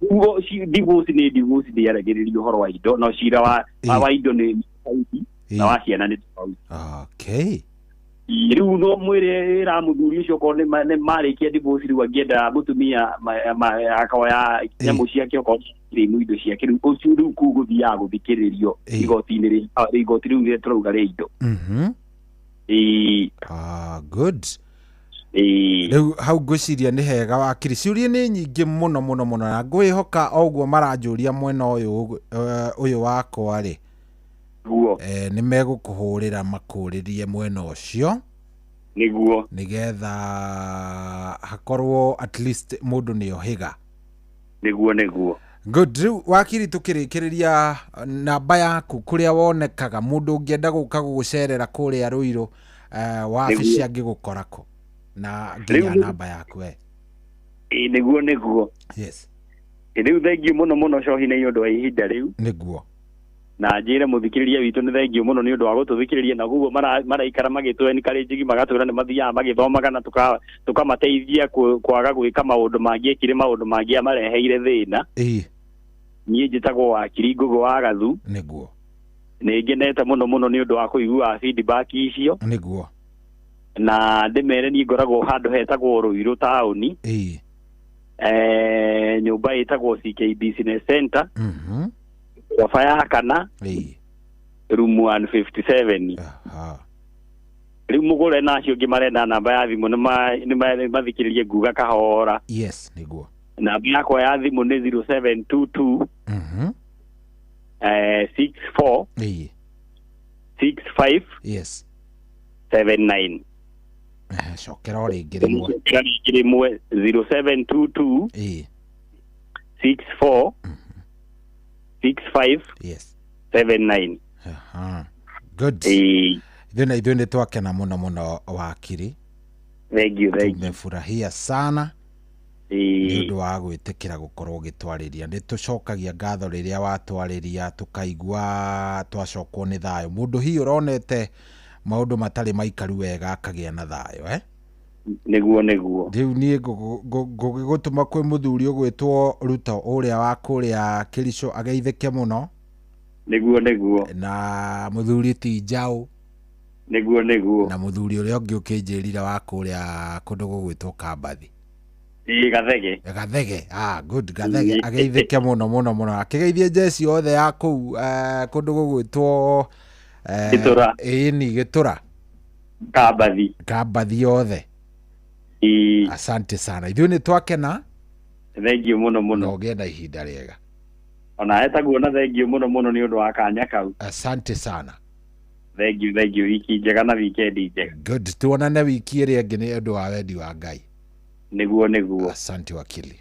Ũguo divorce nĩ divorce ndĩaragĩrĩria ũhoro wa indo no cira wa indo nĩ tofauti na wa ciana nĩ tofauti. Rĩu no mwĩre ĩra mũthuri ũcio okorwo nĩ marĩkia divorce rĩu angĩenda mũtumia akoya nyamũ ciake okorwo nĩ indo ciake rĩu ũcio rĩu kũu gũthiaga gũthikĩrĩrio igoti-inĩ igoti rĩu rĩrĩa tũrauga rĩa indo. Good. Rĩu hau ngwĩciria nĩ hega wakiri. Ciũria nĩ nyingĩ mũno mũno mũno na ngwĩhoka o ũguo maranjũria mwena ũyũ wakwa rĩ, nĩ megũkũhũrĩra makũrĩrie mwena ũcio nĩguo nĩgetha hakorwo at least mũndũ nĩ ohĩga. Nĩguo. Good. Rĩu wakiri tũkĩrĩkĩrĩria namba yaku kũrĩa wonekaga mũndũ ũngĩenda gũka gũgũcerera kũrĩa Ruiru wabici angĩgũkora kũ na nginya namba yaku we. Nĩguo. Yes. Rĩu thengiũ mũno mũno cohi nĩ ũndũ wa ihinda rĩu. Nĩguo. Na njĩre mũthikĩrĩria witũ nĩ thengiũ mũno nĩ ũndũ wa gũtũthikĩrĩria na ũguo maraikara magĩtũ encourage magatwĩra nĩ mathiaga magĩthomaga na tũkamateithia kwaga gwĩka maũndũ mangĩekire maũndũ mangĩ amareheire thĩna. Niĩ njĩtagwo Wakiri Ngũgũ wa Gathu. Nĩguo. Nĩ ngenete mũno mũno nĩ ũndũ wa kũigua feedback icio. Nĩguo. Na ndĩmere niĩ ngoragwo handũ hetagwo Ruiru taũni. Nyũmba ĩtagwo CK Business Center. Goroba ya kana room 157. Rĩu mũgũre na acio ũngĩ marenda namba ya thimũ nĩ mathikĩrĩrie nguga kahora. Yes, nĩguo. Namba yakwa ya thimũ nĩ 0722 64 65 yes 79. Cokera o rĩngĩ rĩmwe. Rĩmwe 0722 64 65 yes 79. Good. Ithuĩ na ithuĩ nĩ twakena mũno mũno wakiri. Thank you, thank you. Tumefurahia sana nĩ ũndũ wa gwĩtĩkĩra gũkorwo ũgĩtwarĩria. Nĩ tũcokagia ngatho rĩrĩa watwarĩria tũkaigua twacokwo nĩ thayũ. Mũndũ hihi ũronete maũndũ matarĩ maikaru wega akagĩa na thayũ. Nĩguo nĩguo. Rĩu niĩ ngũgĩgũtũma kwĩ mũthuri ũgwĩtwo Ruto ũrĩa wa kũrĩa Kĩricũ ageithĩke mũno. Nĩguo nĩguo. Na mũthuri ti Njaũ. Nĩguo nĩguo. Na mũthuri ũrĩa ũngĩ ũkĩnjĩrire wa kũrĩa kũndũ gũgwĩtwo Kambathi. Ĩĩ Gathege. Gathege, ah good, Gathege ageithĩke mũno mũno mũno. Akĩgeithie njeci yothe ya kũu kũndũ gũgwĩtwo Gĩtũra. Ĩni Gĩtũra. Kambathi. Kambathi yothe. Ĩĩ. Asante sana. Ithuĩ nĩ twakena. Thengiũ mũno mũno. Na ũgĩe na ihinda rĩega. Ona etaguo na thengiũ mũno mũno nĩ ũndũ wa kanya kau. Asante sana. Thengiũ thengiũ, wiki njega na wikendi njega. Good, tuonane wiki ĩrĩa ĩngĩ nĩ ũndũ wa wendi wa Ngai. Nĩguo nĩguo. Asante wakili.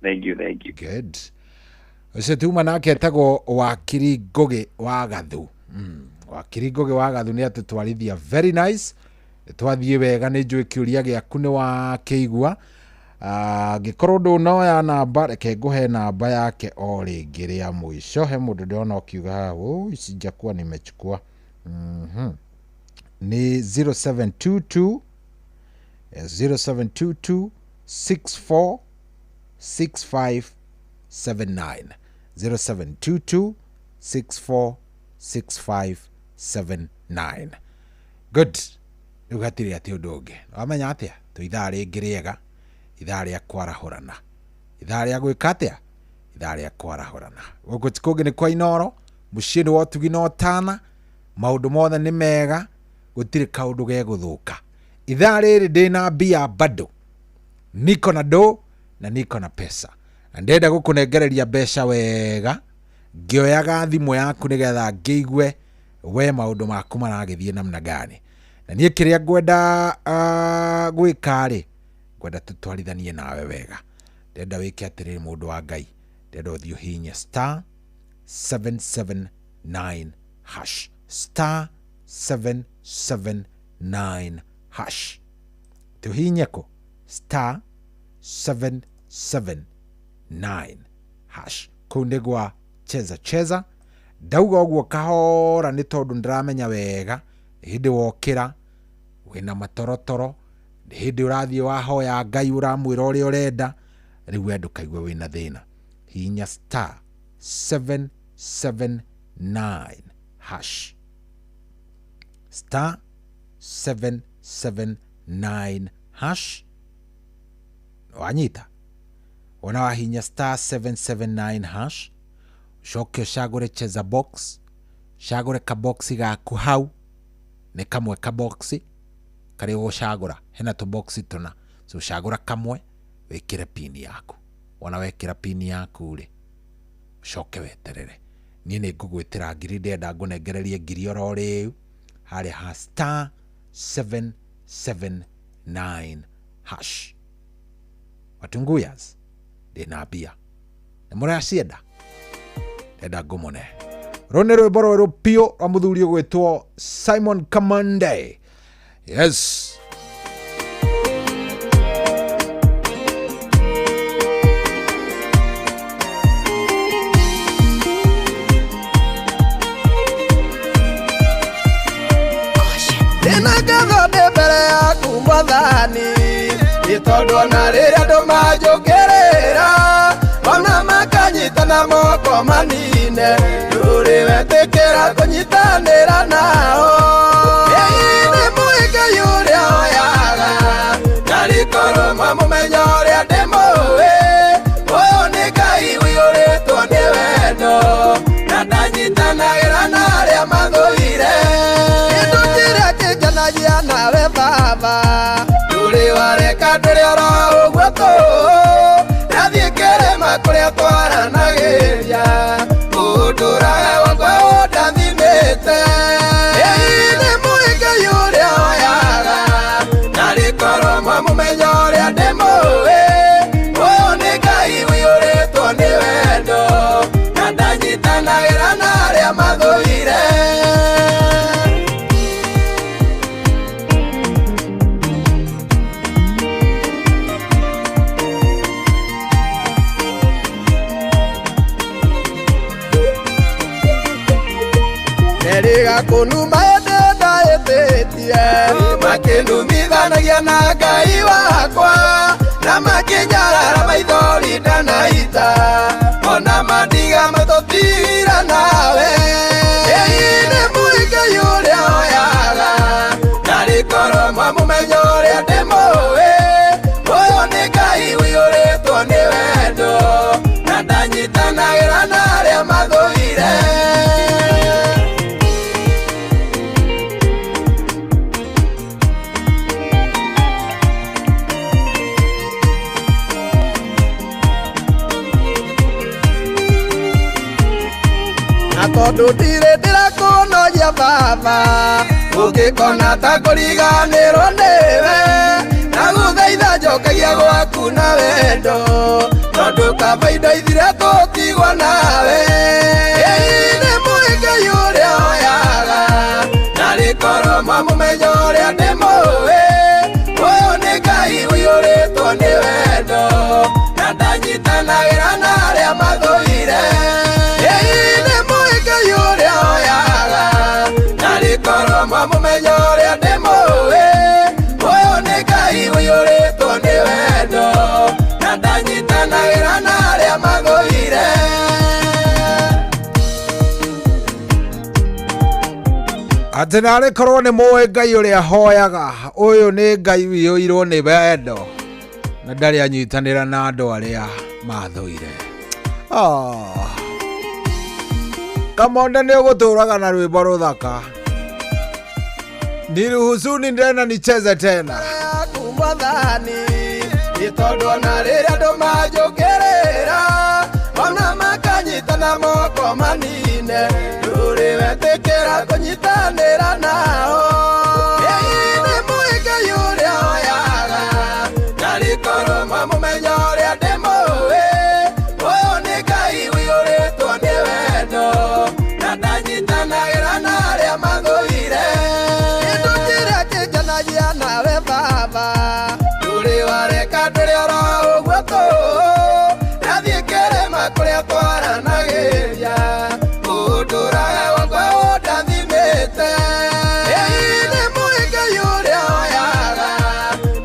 Thengiũ thengiũ. Good. Ũcio tuma nake etagwo Wakiri Ngũgĩ wa Gathu. Wakiri Ngũgĩ wa Gathu nĩ atũtwarithia very nice. Twathiĩ wega nĩ njũĩ kĩũria gĩaku nĩ wakĩigua. Angĩkorwo ndũnoya namba, reke ngũhe namba yake o rĩngĩ rĩa mũico. He mũndũ ndĩrona ũkiuga haha, "Oh, sijakuwa nimechukua." Ni 0722 0722 64 6579 0722 64 6579. Good. Rĩu hatirĩ atĩ ũndũ ũngĩ. Wamenya atĩa? Twĩ ithaa rĩngĩ rĩega, ithaa rĩa kwarahũrana. Ithaa rĩa gwĩka atĩa? Ithaa rĩa kwarahũrana. Gũkũ ti kũngĩ nĩ kwa Inooro, mũciĩ nĩ wa ũtugi na ũtana, maũndũ mothe nĩ mega, gũtirĩ kaũndũ gegũthũka. Ithaa rĩrĩ ndĩna mbia bado. Niko na do na niko na pesa. Na ndĩrenda gũkũnengereria mbeca wega, ngĩoyaga thimũ yaku nĩgetha ngĩigue we maũndũ maku maragĩthiĩ namna gani. Na niĩ kĩrĩa ngwenda gwĩka rĩ, ngwenda tũtwarithanie nawe wega. Ndĩrenda wĩke atĩrĩrĩ mũndũ wa Ngai, ndĩrenda ũthiĩ ũhihinye star 779 hash, star 779 hash. Tũhihinye kũ? Star 779 hash. Kũu nĩ gwa cheza cheza. Ndauga ũguo kahora nĩ tondũ ndĩramenya wega hĩndĩ wokĩra wĩna matorotoro, hĩndĩ ũrathiĩ wahoya Ngai ũramwĩra ũrĩa ũrenda, rĩu we ndũkaigue wĩna thĩna. Hihinya star 779 hash, star 779 hash. Wanyita? Wona wahinya star 779 hash, ũcoke ũcagũre cheza box, cagũre kaboxi gaku hau, nĩ kamwe kaboxi karĩa ũgũcagũra, hena tũboxi tũna, so cagũra kamwe wĩkĩre pini yaku. Wona wekĩra pini yaku rĩ, ũcoke weterere. Niĩ nĩ ngũgwĩtĩra ngiri, ndĩrenda ngũnengererie ngiri oro rĩu harĩa ha star 779 hash. Watunguyas ndĩna mbia nĩ mũracienda, ndĩrenda ngũmũne. Rũrũ nĩ rwĩmbo rwerũ biũ rwa mũthuri ũgwĩtwo Simon Kamande. Yes. Ndĩna ngatho ndĩ mbere yaku Mwathani, nĩ tondũ ona rĩrĩa andũ manjũkĩrĩra, ona makanyitana moko manine, ndũrĩ wetĩkĩra kũnyitanĩra nao. Ĩĩ nĩ mũĩ Ngai ũrĩa oyaga, ndarĩkorwo mwamũmenya ũrĩa ndĩmũĩ. Ũyũ nĩ Ngai ũiyũrĩtwo nĩ wendo, na ndanyitanagĩra na arĩa mathũire. Kĩndũ kĩrĩa kĩngenagia nawe Baba, ndũrĩ wareka ndũrĩ oro ũguo tũ, ndathiĩ kĩrĩma kũrĩa twaranagĩria, ũndũraga wakwa ũndathimĩte. Ĩĩ nĩ mũĩ Ngai ũrĩa oyaga, ndarĩkorwo mwamũmenya ũrĩa ndĩmũĩ. Ũyũ nĩ Ngai ũiyũrĩtwo nĩ wendo, na ndanyitanagĩra na arĩa mathũire. Erĩga kũnuma ĩndĩ ndaĩtĩtie, Makĩnumithanagia na Ngai wakwa na makĩnyarara maithori ndanaita ona mandiga matũtira nawe. Ĩĩ nĩ mũrĩ Ngai ũrĩa oyaga narĩ korwo mwamũmenya ũrĩa ndĩmũĩ. Ũyũ nĩ Ngai ũiyũrĩtwo nĩ wendo na ndanyitanagĩra na arĩa mathũire. Na tondũ ndirĩ ndĩrakũnogia baba ũngĩkona ta kũriganĩrwo nĩwe ndagũthaitha njokagia gwaku na wendo tondũ kaba indo ithire tũtigwo nawe. Ĩĩ nĩ mũĩ Ngai ũrĩa oyaga narĩ korwo mwamũmenya ũrĩa ndĩmũĩ. Ũyũ nĩ Ngai ũiyũrĩtwo nĩ wendo na ndanyitanagĩra na arĩa mathũire. Ĩĩ nĩ mũĩ Ngai ũrĩa oyaga narĩ korwo mwamũmenya ũrĩa ndĩmũĩ. Ũyũ nĩ Ngai ũiyũrĩtwo nĩ wendo na ndanyitanagĩra na arĩa mathũire. Atĩ narĩ korwo nĩ mũĩ Ngai ũrĩa hoyaga, ũyũ nĩ Ngai ũiyũirwo nĩ wendo na ndarĩ anyitanĩra na andũ arĩa mathũire. Kamonde nĩ ũgũtũraga na rwĩmbo rũthaka. Niruhusuni tena nicheze tena. Mwathani nĩ tondũ ona rĩrĩa andũ manjũkĩrĩra ona makanyitana moko manine ndũrĩ wetĩkĩra kũnyitanĩra nao. Ĩĩ nĩ mũĩ Ngai ũrĩa oyaga narĩ korwo mwamũmenya ũrĩa ndĩmũĩ. Ũyũ nĩ Ngai ũiyũrĩtwo nĩ wendo na ndanyitanagĩra na arĩa mathũire. Kĩndũ kĩrĩa kĩngenagia nawe baba ndũrĩ wareka ndũrĩ oro ũguo tũũ ndathiĩ kĩrĩma kũrĩa twaranagĩria ũndũraga gwakwa ũndathimĩte. Ĩĩ nĩ mũĩ Ngai ũrĩa oyaga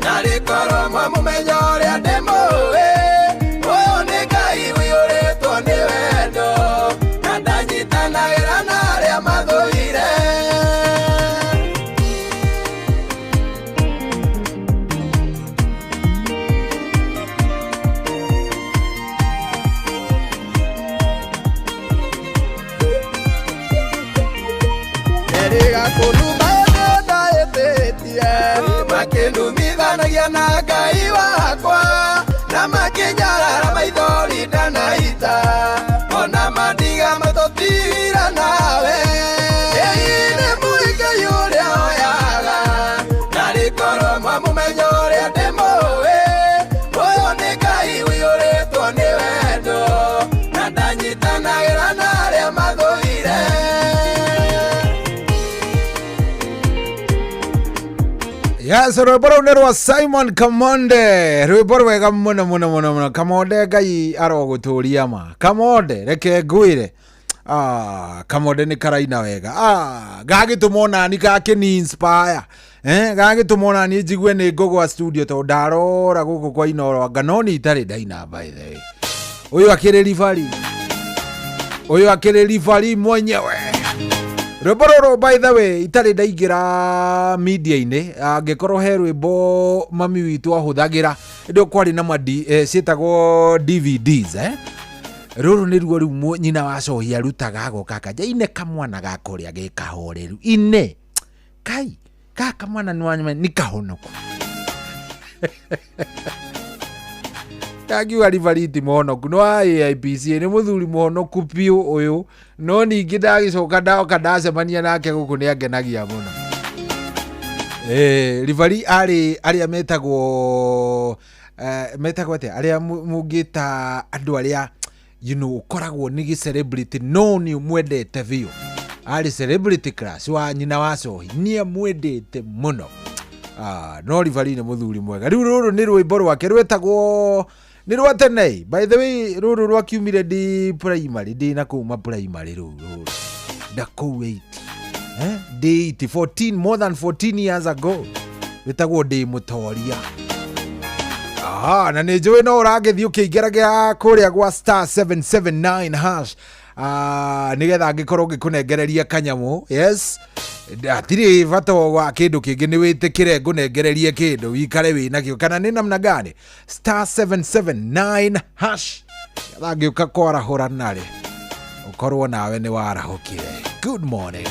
narĩ korwo mwamũmenya ũrĩa ndĩmũĩ. Ũyũ nĩ Ngai ũiyũrĩtwo nĩ wendo na ndanyitanagĩra na arĩa mathũire. Erĩga kũnuma ĩndĩ ndaĩtĩtie makĩnumithanagia na Ngai wakwa na makĩnyarara maithori ndanaita ona mandiga matũtira nawe. Ĩĩ nĩ mũĩ Ngai ũrĩa oyaga narĩ korwo mwamũmenya ũrĩa ndĩmũĩ. Ũyũ nĩ Ngai ũiyũrĩtwo nĩ wendo na ndanyitanagĩra na arĩa mathũire. Yes, rwĩmbo rũu nĩ rwa Simon Kamonde, rwĩmbo rwega mũno mũno mũno mũno. Kamonde Ngai arogũtũria ma. Kamonde reke ngwĩre, Kamonde nĩ karaina wega. Gagĩtũma onani gakĩni inspire. Gagĩtũma onani njigue nĩ ngũgwa studio tondũ ndarora gũkũ kwa Inooro anga no nĩ itarĩ ndaina by the way. Ũyũ akĩrĩ ribari. Ũyũ akĩrĩ ribari mwenyewe. Rwĩmbo rũrũ by the way itarĩ ndaingĩra media-inĩ angĩkorwo he rwĩmbo mami witũ ahũthagĩra ĩndĩ kwarĩ na ciĩtagwo DVDs Rũrũ nĩruo rĩu nyina wa Cohi arutaga agoka akanja ine kamwana gaka ũrĩa gĩkahoreru ine kai gaka mwana nĩ kahonoku. Ndakiuga ribari ti mũhonoku no AIPC nĩ mũthuri mũhonoku biũ ũyũ no ningĩ ndagĩcoka ndoka ndacemania nake gũkũ nĩ angenagia mũno. Ribari arĩ arĩa metagwo metagwo atĩa arĩa mũngĩta andũ arĩa you know ũkoragwo nĩ gĩ celebrity no nĩ ũmwendete biũ. Arĩ celebrity crush wa nyina wa Cohi nĩ amwendete mũno. No ribari nĩ mũthuri mwega. Rĩu rũrũ nĩ rwĩmbo rwake rwetagwo nĩ rwa tene. By the way rũrũ rwakiumire ndĩ primary ndĩ na kũu ma primary rũu rũrũ nda kũu 8 ndĩ 8 14 more than 14 years ago. Wĩtagwo Ndĩ Mũtoria. Aha, na nĩ njũĩ no ũragĩthiĩ ũkĩingĩragia kũrĩa gwa star 779 hash, nĩgetha angĩkorwo ngĩkũnengereria kanyamũ. Yes, hatirĩ bata wa kĩndũ kĩngĩ, nĩ wĩtĩkĩre ngũnengererie kĩndũ wikare wĩ nakĩo, kana nĩ namna gani? Star 779 hash, getha ngĩũka kwarahũra narĩ ũkorwo nawe nĩ warahũkire. Good morning.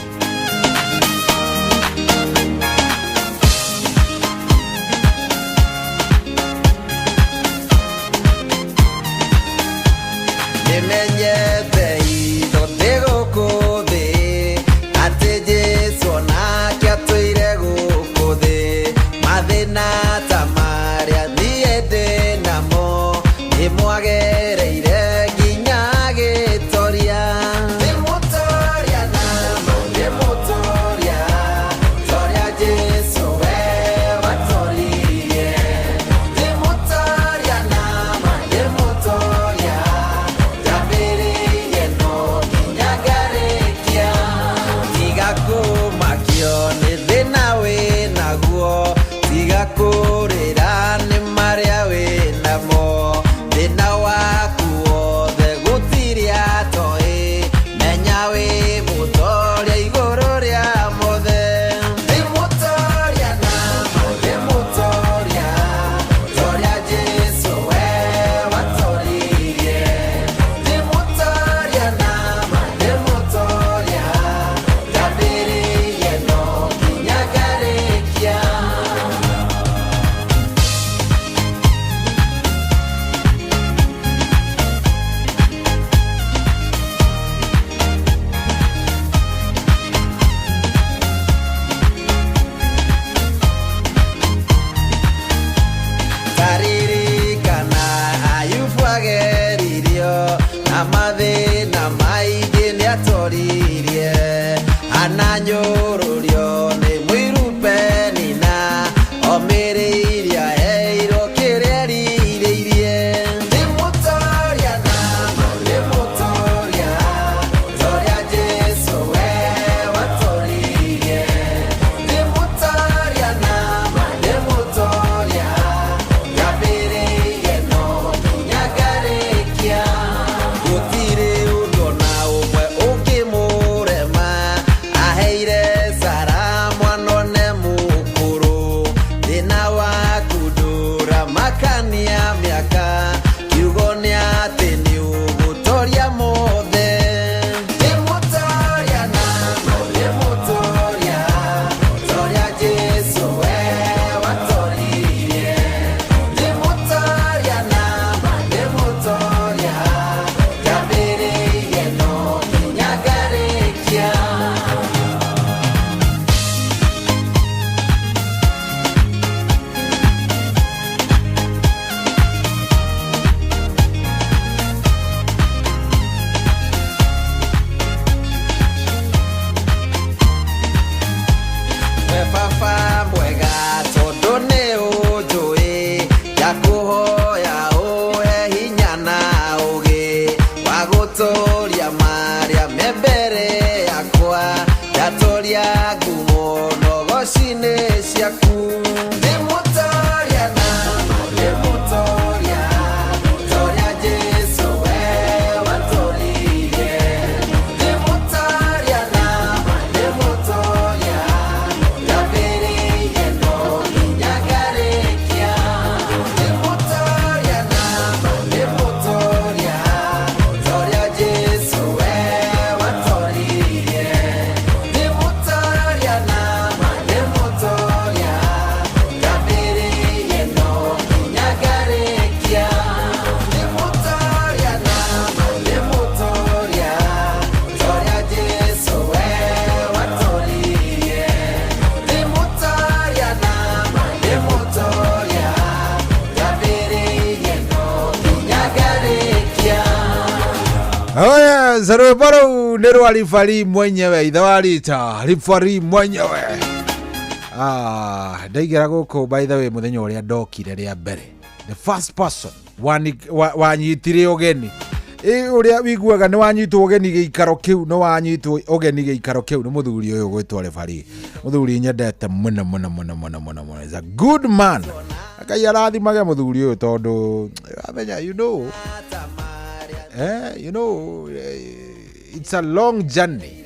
Nĩmenyete itho ndĩ gũkũ thĩ atĩ Jesũ onake atũire gũkũ thĩ, mathĩna ta marĩa niĩ ndĩ namo nĩmwagereire nginya agĩtoria. Ndĩ mũtoria namo, ndĩ mũtoria, toria Jesũ we watoririe. Ndĩ mũtoria namo, ndĩ mũtoria, ndambĩrĩirie no nginya ngarĩkia. Tiga kũmakio nĩ thĩna wĩnaguo, tiga kũrĩra nĩ marĩa wĩnamo, thĩna waku wothe gũtirĩ atoĩ, menya wĩ mũtoria igũrũ rĩa mothe. Ndĩ mũtoria namo, ndĩ mũtoria, toria Jesũ we watoririe. Ndĩ mũtoria namo, ndĩ mũtoria, ndambĩrĩirie no nginya ngarĩkia. Taririkana Ayubu ageririo na mathĩna maingĩ nĩatoririe, ananyũrũrio nĩ mũiru Penina, omĩrĩirie aheirwo kĩrĩa erirĩirie. Ndĩ mũtoria namo, ndĩ mũtoria, toria Jesũ we watoririe. Ndĩ mũtoria namo, ndĩ mũtoria, ndambĩrĩirie no nginya ngarĩkia. Gũtirĩ ũndũ ona ũmwe ũngĩmũrema, aheire Sara mwana one mũkũrũ. Thĩna waku ndũramakania mĩaka, kiugo nĩ atĩ nĩ ũgũtoria mothe. Ndĩ mũtoria namo, ndĩ mũtoria, toria Jesũ we watoririe. Ndĩ mũtoria namo, ndĩ mũtoria, ndambĩrĩirie no nginya ngarĩkia. We baba mwega tondũ nĩ ũnjũĩ, ndakũhoya ũhe hinya na ũũgĩ wa gũtũria marĩa me mbere yakwa, ndatoria ngumo nogoci-inĩ ciaku. Ndĩ mũtoria namo, ndĩ mũtoria, toria Jesũ we watoririe. Ndĩ mũtoria namo, ndĩ mũtoria, ndambĩrĩirie no nginya ngarĩkia. Ndĩ mũtoria namo, ndĩ mũtoria, toria Jesũ we watoririe. Ndĩ mũtoria namo, ndĩ mũtoria, ndambĩrĩirie no nginya ngarĩkia. Ndĩ mũtoria namo, ndĩ mũtoria, toria Jesũ we watoririe. Ndĩ mũtoria namo, ndĩ mũtoria, ndambĩrĩirie no nginya ngarĩkia. Oh yes, rwĩmbo rũu nĩ rwa ribari mwenyewe, ithe wa rita ribari mwenyewe. Ndaigĩra gũkũ, by the way, mũthenya ũrĩa ndokire rĩa mbere, the first person wanyitire ũgeni Ũrĩa wiguaga nĩ wanyitwo ũgeni gĩikaro kĩu, nĩ wanyitwo ũgeni gĩikaro kĩu nĩ mũthuri ũyũ gwĩtwo referee. Mũthuri nyendete mũno mũno mũno mũno mũno mũno. Is a good man. Ngai arathimage mũthuri ũyũ tondũ amenya, you know, you know, it's a long journey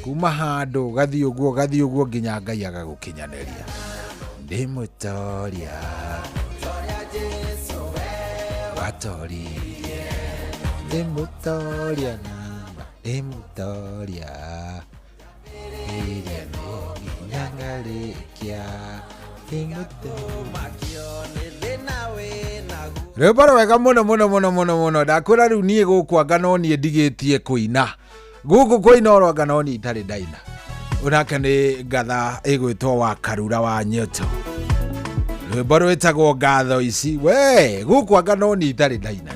kuma handũ gathiĩ ũguo gathiĩ ũguo nginya Ngai agagũkinyanĩria. Ndĩ mũtoria watoririe, ndĩ mũtoria namba, ndĩ mũtoria iria nginya ngarĩkia, ndĩ mũtoria. Rwĩmbo rwega mũno mũno mũno mũno mũno. Ndakwĩra rĩu niĩ gũkũ anga no niĩ ndigĩtie kũina gũkũ kũina oro anga no niĩ itarĩ ndaina. Onake nĩ ngatha ĩgwĩtwo wa Karura wa Nyoto, rwĩmbo rwĩtagwo ngatho ici. We gũkũ anga no niĩ itarĩ ndaina.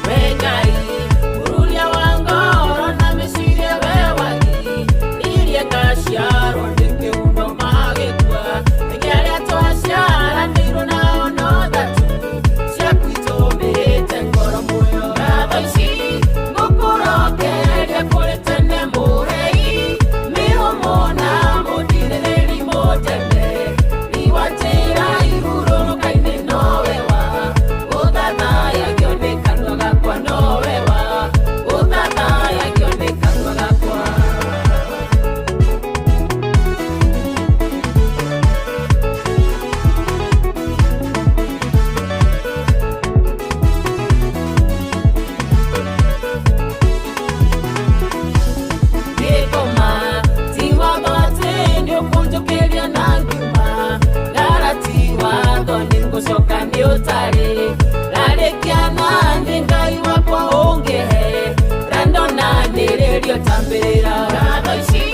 We Ngai, mũruria wa ngoro na mĩciria we wagi, iria ngaciarwo nĩ kĩhuno magĩkua, nĩkĩ arĩa twaciaranĩirwo nao no thatu, ciaku itũmĩte ngoro muoyo. Ngatho ici ngũkũrokeria kũrĩ tene mũrei, mĩhũmũ na mũndirĩrĩri mũteme, riwatĩra ihurũrũka-inĩ nowe wa ũthathayagio nĩ kanua gakwa, nowe wa ũthathayagio nĩ kanua gakwa. Gĩkoma ti watho atĩ nĩũkũnjũkĩria na ngiuma, ngara ti watho nĩngũcoka nĩ ũtarĩ, rarĩkia na nĩ Ngai wakwa ũngĩhe, randona nĩrĩrio tambĩrĩra. Ngatho ici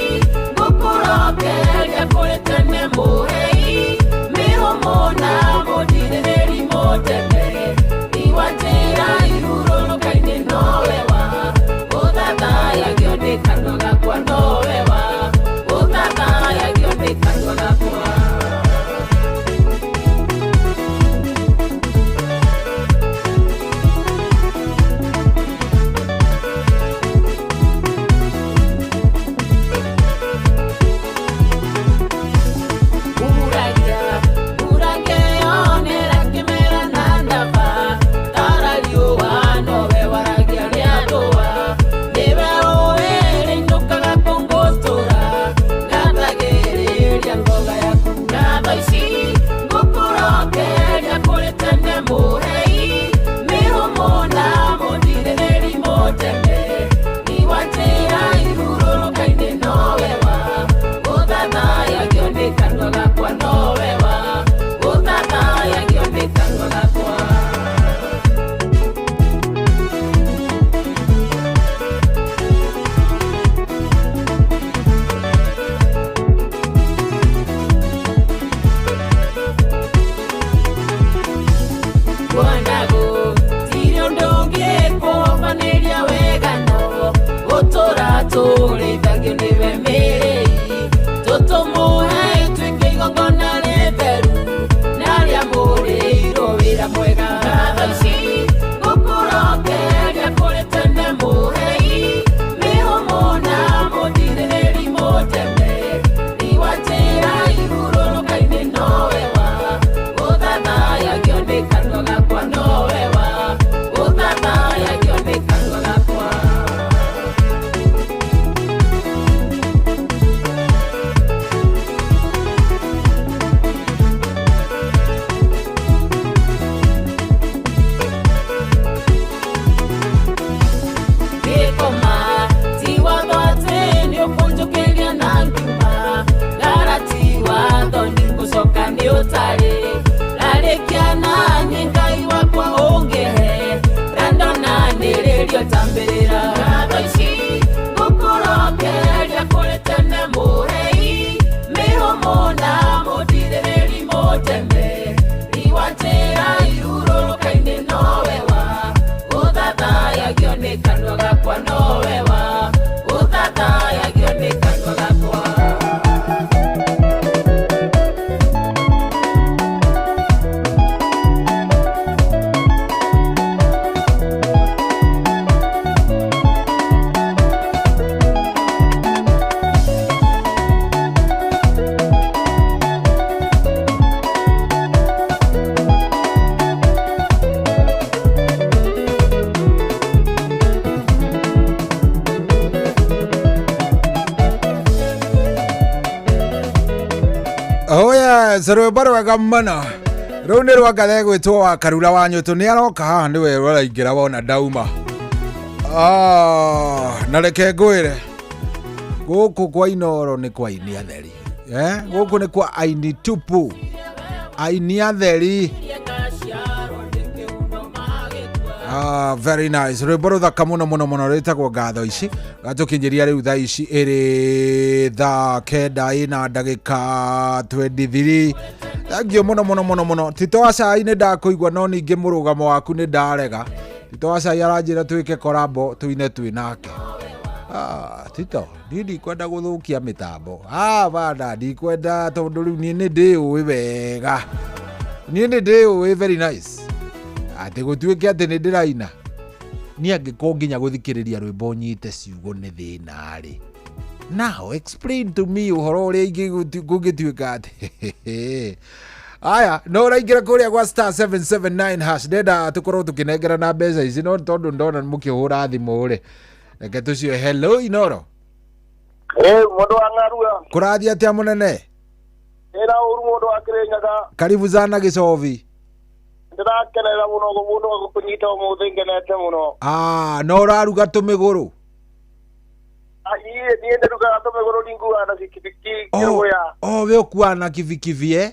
ngũkũrokeria kũrĩ tene mũrei, mĩhũmũ na mũndirĩrĩri mũteme, riwatĩra ihurũrũka-inĩ nowe wa ũthathayagio nĩ kanua gakwa, nowe wa ũthathayagio nĩ kanua gakwa. Uragia, urangeyonera kĩmera na ndaba, tara riũa nowe waragia rĩathũa, nĩwe ũĩ rĩinũkaga kũngũtũra, ngatagĩrĩria ngoga yaku. Ngatho ici ngũkũrokeria kũrĩ tene mũrei, mĩhũmũ na mũndirĩrĩri mũteme, riwatĩra ihurũrũka-inĩ nowe wa ũthathayagio nĩ kanua gakwa, nowe wa ũthathayagio nĩ kanua gakwa. Kuonago tirĩ ũndũ ũngĩkũhobanĩria wegano, gũtũra tũrĩithagio nĩwe mĩrĩi, tũtũmũhe ituĩke igongona rĩtheru, na rĩamũrĩirwo wĩra mwega. Ngatho ici ngũkũrokeria kũrĩ tene mũrei, mĩhũmũ na mũndirĩrĩri mũteme, riwatĩra ihurũrũka-inĩ nowe wa ũthathayagio nĩ kanua gakwa, nowe wa ũthathayagio nĩ kanua gakwa. Gĩkoma ti watho atĩ nĩũkũnjũkĩria na ngiuma, ngara ti watho nĩngũcoka nĩ ũtarĩ, rarĩkia na nĩ Ngai wakwa ũngĩhe, randona nĩrĩrio tambĩrĩra. Ngatho ici ngũkũrokeria kũrĩ tene mũrei, mĩhũmũ na mũndirĩrĩri mũteme, riwatĩra ihurũrũka-inĩ nowe wa ũthathayagio nĩ kanua gakwa, nowe wa ũthathayagio nĩ kanua gakwa. Oh yes, rwĩmbo rwega mũno. Rũu nĩ rwa ngathe gwĩtwo wa Karura wa Nyũtũ. Nĩ aroka haha nĩwe ũraingĩra wona ndauma. Na reke ngwĩre gũkũ kwa Inooro nĩ kwa aini atheri. Gũkũ nĩ kwa aini tupu, aini atheri. Very nice. Rwĩmbo rũthaka mũno mũno mũno rwĩtagwo ngatho ici. Gatũkinyĩria rĩu thaa ici ĩrĩ thaa 9 ĩna ndagĩka 23. Thank you mũno mũno mũno mũno. Tito wa Cai nĩ ndakũigua no ningĩ mũrũgamo waku nĩ ndarega. Tito wa Cai aranjĩra twĩke korabo tuine twĩ nake. Tito, niĩ ndikwenda gũthũkia mĩtambo. Bana ndikwenda tondũ rĩu niĩ nĩ ndĩũĩ wega. Niĩ nĩ ndĩũĩ very nice. Atĩ gũtuĩke atĩ nĩ ndĩraina. Niĩ angĩkorwo nginya gũthikĩrĩria rwĩmbo nyite ciugo nĩ thĩna rĩ. Now explain to me ũhoro ũrĩa kũngĩtuĩka atĩ. Aya, no ũraingĩra kũrĩa gwa star 779 hash. Ndenda tũkorwo tũkĩnengerana mbeca ici no tondũ ndona mũkĩhũra thimũ rĩ. Reke tũcio. Hello Inooro. Mũndũ wa Ng'arua. Kũrathiĩ atĩa mũnene? Ĩra ũru mũndũ wa Kĩrĩnyaga. Karibu sana Gĩcobi. Ndĩrakenera mũno mũndũ wa gũkũnyita ũmũthĩ ngenete mũno. No ũraruga tũmĩgũrũ? Niĩ nĩndugaga tũmĩgũrũ ninguaga na bikibiki kĩrũgũya. We ũkuaga na kibikibi eh?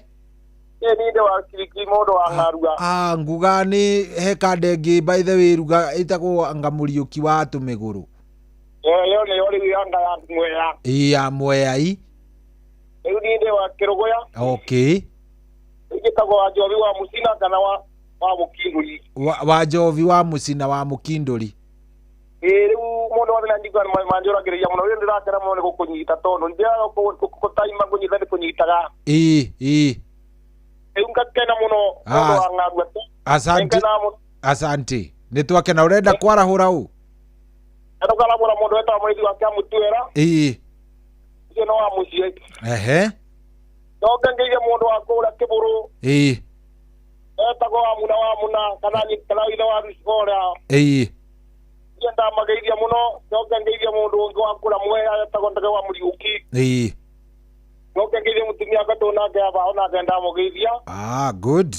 Niĩ ndĩ wa kibikibi mũndũ wa Ng'arua. Nguga nĩ he kanda ĩngĩ by the way ruga ĩtagwo anga mũriũki wa tũmĩgũrũ. Ĩyo nĩyo rĩu anga ya Mwea. Ĩ ya Mwea i. Rĩu niĩ ndĩ wa Kĩrũgũya. Okay. Njĩtagwo wa Njobi wa Mũcina kana wa Mũkindũri. Wa Njobi wa Mũcina wa Mũkindũri. Rĩu mũndũ wothe na njigua manjũragĩrĩria mũno. Rĩu ndĩrakena mũno nĩ gũkũnyita tondũ ndĩraga gũtaima kũnyita nĩ kũnyitaga. Ĩ. Rĩu ngakena mũno mũndũ wa Ng'arua. Asante. Asante. Nĩ twakena. Ũrenda kwarahũra ũ? Ndũkarahũra mũndũ wetagwo Mũrĩithi wa Kĩamũtuĩra. Ĩ. Ũcio no wa mũciĩ. Ehe. Ndoke ngeithie mũndũ wa kũrĩa Kĩbũrũ. Ĩ. Etagwo wa Muna kana ithe wa Rucoria. Ĩ. Niĩ ndamageithia mũno. Ndoke ngeithie mũndũ ũngĩ wa kũrĩa Mwea etagwo Ndege wa Mũriũki. Ĩ. Ndoke ngeithie mũtumia wakwa tũ nake aba onake ndamũgeithia. Good.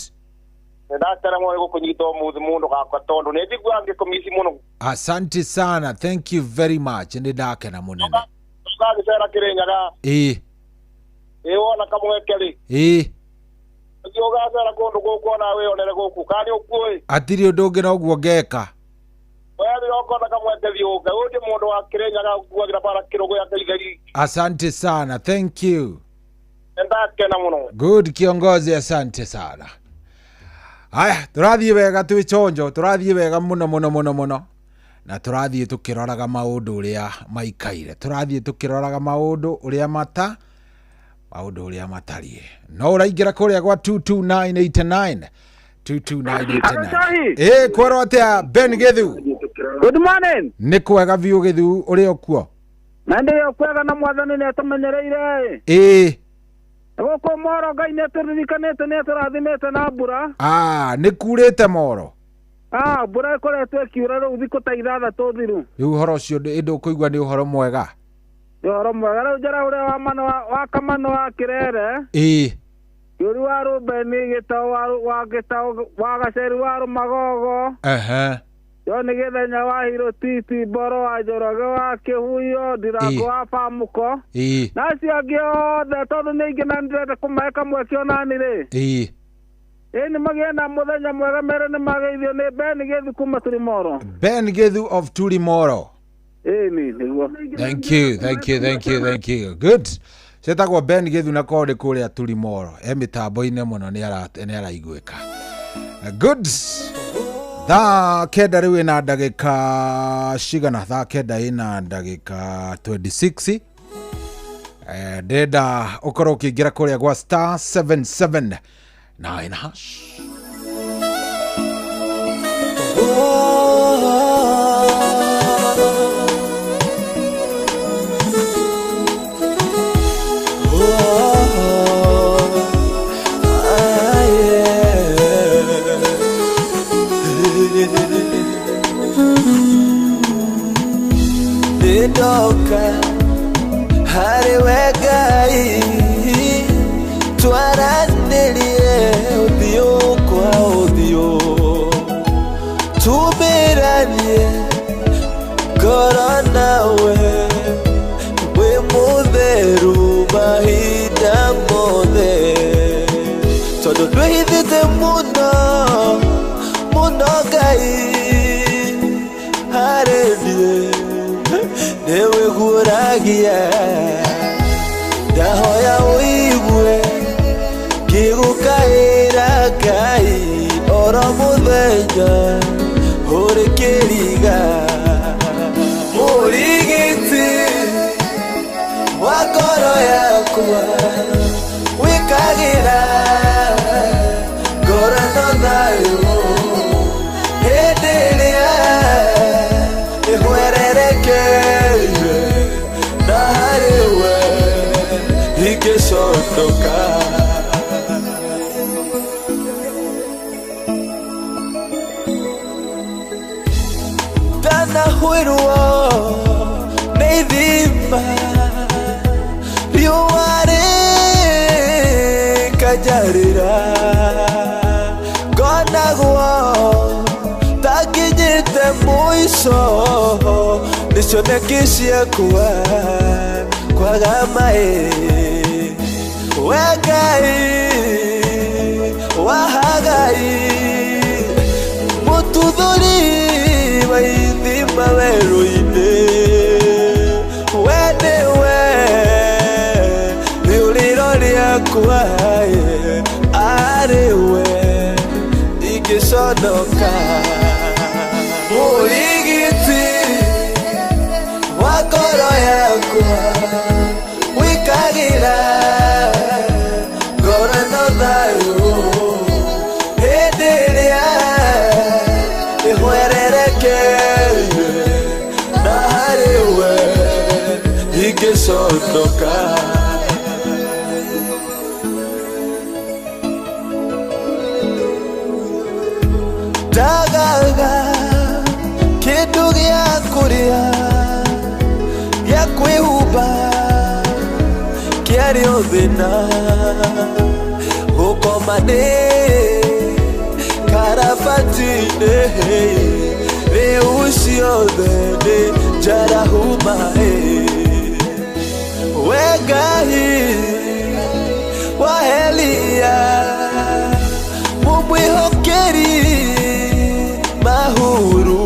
Ndakena mũno gũkũnyita ũmũthĩ mũndũ gakwa tondũ nĩ njiguaga ngĩkũmici mũno. Asante sana. Thank you very much. Nĩ ndakena mũnene. Ũgagĩcera Kĩrĩnyaga. Ĩ. Ĩ wona kamweke rĩ. Ĩ. Ũthiĩ ũgacera kũndũ gũkũ ona wĩyonere gũkũ kana nĩ ũkuĩ. Hatirĩ ũndũ ũngĩ noguo ngeka. We rĩrĩa ũkona kamweke thiĩ ũke. Ũyũ nĩ mũndũ wa Kĩrĩnyaga ũkuagĩra bara Kĩrũgũya Kĩigeri. Asante sana. Thank you. Ndakena mũno. Good kiongozi, asante sana. Aya, tũrathiĩ wega twĩ chonjo, tũrathiĩ wega mũno mũno mũno mũno. Na tũrathiĩ tũkĩroraga maũndũ ũrĩa maikaire. Tũrathiĩ tũkĩroraga maũndũ ũrĩa mata maũndũ ũrĩa matariĩ. No ũraingĩra kũrĩa gwa 22989. 22989. Kwerwo atĩa Ben Githu? Good morning. Nĩ kwega biũ Githu, ũrĩ o kuo? Na ndĩ o kwega na mwathani nĩ atũmenyereire. Ĩ. Gũkũ Moro Ngai nĩ atũririkanĩte nĩ atũrathimĩte na mbura. Nĩ kurĩte Moro. Mbura ĩkoretwo ĩkiura rĩu thikũ ta 6 thiru. Rĩu ũhoro ũcio ndũkũigua nĩ ũhoro mwega. Nĩ ũhoro mwega. Rĩu njara ũrĩa wa mano wa Kamano wa Kĩrere. Ĩ. Kĩũri wa Rũbeni Gĩtaũ wa Gĩtaũ wa Gaceri wa Rũmagogo. Ehe. Yo nĩ Gĩthenya wa Hirotiti Mboro wa Njoroge wa Kĩhuyo Ndirango wa Bamuko. Ĩ. Na acio angĩ othe tondũ nĩ aingĩ na nĩndĩrenda kũmahe kamweke onani rĩ. Ĩ. Ĩ nĩ magĩe na mũthenya mwega mere nĩ mageithio nĩ Ben Githu kuma Turimoro. Ben Githu of Turimoro. Ĩ nĩ nĩguo. Thank you, thank you, thank you, thank you. Good. Ciĩtagwo Ben Githu na korwo nĩ kũrĩa Turimoro. E mĩtambo-inĩ mũno nĩ araiguĩka. Good. Thaa 9 rĩu ĩna ndagĩka cigana? Thaa 9 ĩna ndagĩka 26. Ndĩrenda ũkorwo ũkĩingĩra kũrĩa gwa star 779 hash. Ndoka harĩ we Ngai twa Njaragia ndahoya ũigue ngĩgũkaĩra Ngai oro mũthenya ũrĩ kĩriga mũrigiti wa ngoro yakwa wĩkagĩra ngoro ĩno thayũ hĩndĩ ĩrĩa ĩhwererekeire na harĩ we ingĩconoka. Ndanahwĩrwo nĩ ithima riũa rĩkanjarĩra ngonagwo ta nginyĩte mũico nĩ cioneki ciakwa kwaga maĩ. We Ngai wa Hagai mũtuthũri wa ithima werũ-inĩ we nĩwe rĩũrĩro rĩakwa arĩ we ingĩconoka. Mũrigiti wa ngoro yakwa wĩkagĩra ngoro ĩno thayũ hĩndĩ ĩrĩa ĩhwererekeire na harĩ we ingĩconoka. Ndagaga kĩndũ gĩa kũrĩa gĩa kwĩhumba kĩarĩ o thĩna gũkoma nĩ karabati-inĩ rĩu ciothe nĩ njarahuma. We Ngai wa Elia mũmwĩhokeri mahuru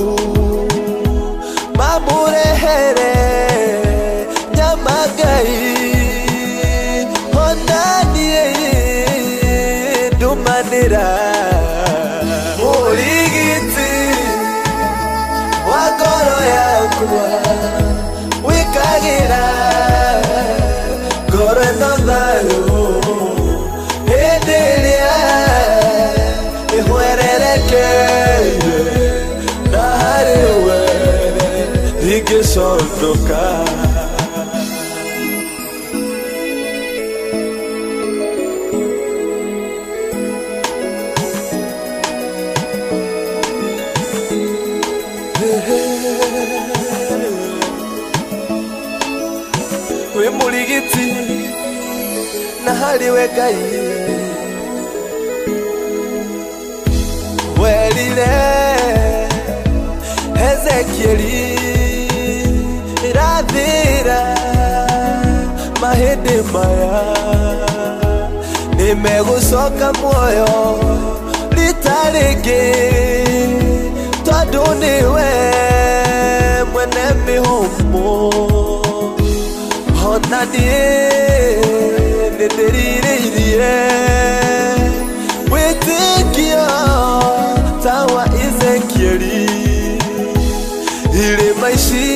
mamũrehere nyama Ngai ona niĩ ndũmanĩra. Mũrigiti wa ngoro yakwa wĩkagĩra ngoro ĩno thayũ hĩndĩ ĩrĩa ĩhwererekeire na harĩ we ingĩconoka. Wĩ mũrigiti na harĩ we Ngai werire Ezekieli irathĩra mahĩndĩ maya nĩmegũcoka muoyo rita rĩngĩ tondũ nĩwe mwene mĩhũmũ ona niĩ nĩndĩrirĩirie wĩtĩkio ta wa Ezekieli irĩma ici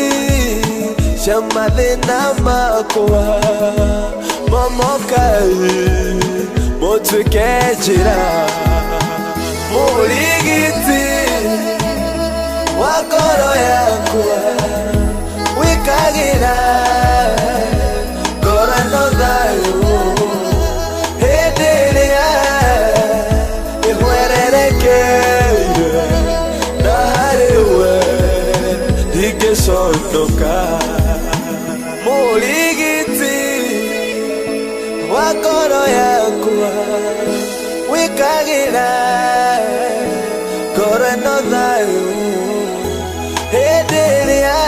cia mathĩna makwa momokai mũtuĩke njĩra. Mũrigiti wa ngoro yakwa wĩkagĩra ngoro ĩno thayũ hĩndĩ ĩrĩa ĩhwererekeire na harĩ we ndingĩconoka. Mũrigiti wa ngoro yakwa wĩkagĩra ngoro ĩno thayũ hĩndĩ ĩrĩa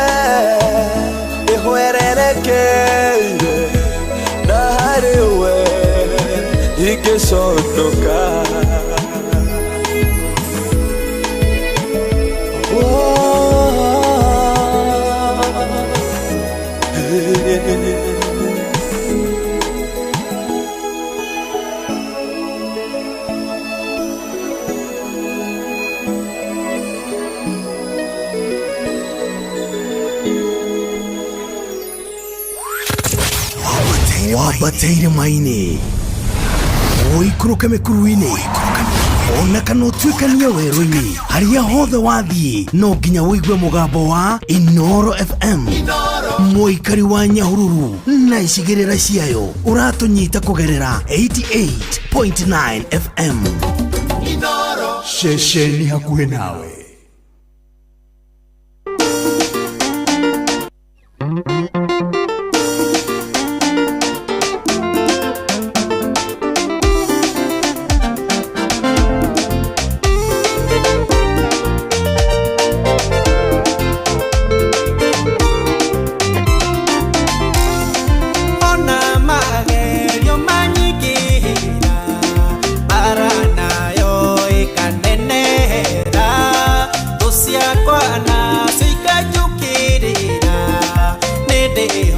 ĩhwererekeire na harĩ we ingĩconoka. Oh, Wambate irĩma-inĩ, ũikũrũke mĩkuru-inĩ, ona kana ũtuĩkanie werũ-inĩ, harĩa hothe wathiĩ no nginya ũigue mũgambo wa Inoro FM. Mũikari wa Nyahururu na icigĩrĩra ciayo, ũratũnyita kũgerera 88.9 FM. Ceceni hakuhĩ nawe. Ona magerio manyingĩhĩra, bara nayo ĩkanenehera, thũ ciakwa nacio ikanjũkĩrĩra, nĩ ndĩho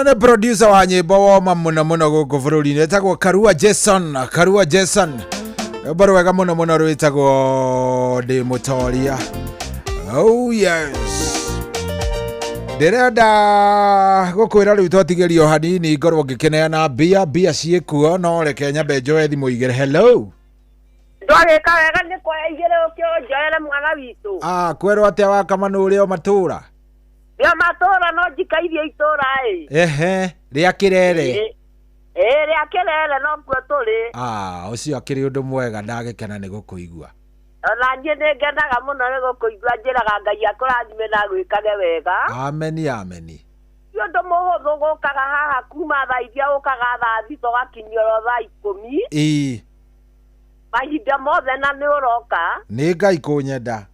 Nĩ producer wa nyĩmbo woma mũno mũno gũkũ bũrũri-inĩ, etagwo Karua Jason. Karua Jason, rwĩmbo rwega mũno mũno rwĩtagwo Ndĩ Mũtoria. Oh yes, ndĩrenda gũkwĩra rĩu twatigĩrio hanini ngorwo ngĩkĩneana mbia, mbia ciĩkuo, no reke nyambe njoe thimũ igĩrĩ. Hello. Ndwagĩka wega nĩ kuoya igĩrĩ ũkĩnjoere mwana witũ. Ah, kwerwo atĩa wakamanu ũrĩ o matũra? Rĩa matũra no njikairie itũra ĩ. Ehe, rĩa kĩrere. Ĩ, rĩa kĩrere no kuo tũrĩ. Ah, ũcio akĩrĩ ũndũ mwega, ndagĩkena nĩ gũkũigua. Ona niĩ nĩ ngenaga mũno nĩ gũkũigua, njĩraga Ngai akũrathime na agwĩkage wega. Ameni, ameni. Ti ũndũ mũhũthũ gũkaga haha kuma thaa iria ũkaga thaa 6 ũgakinyia oro thaa 10. Ĩĩ. Mahinda mothe na nĩ ũroka. Nĩ Ngai kũnyenda.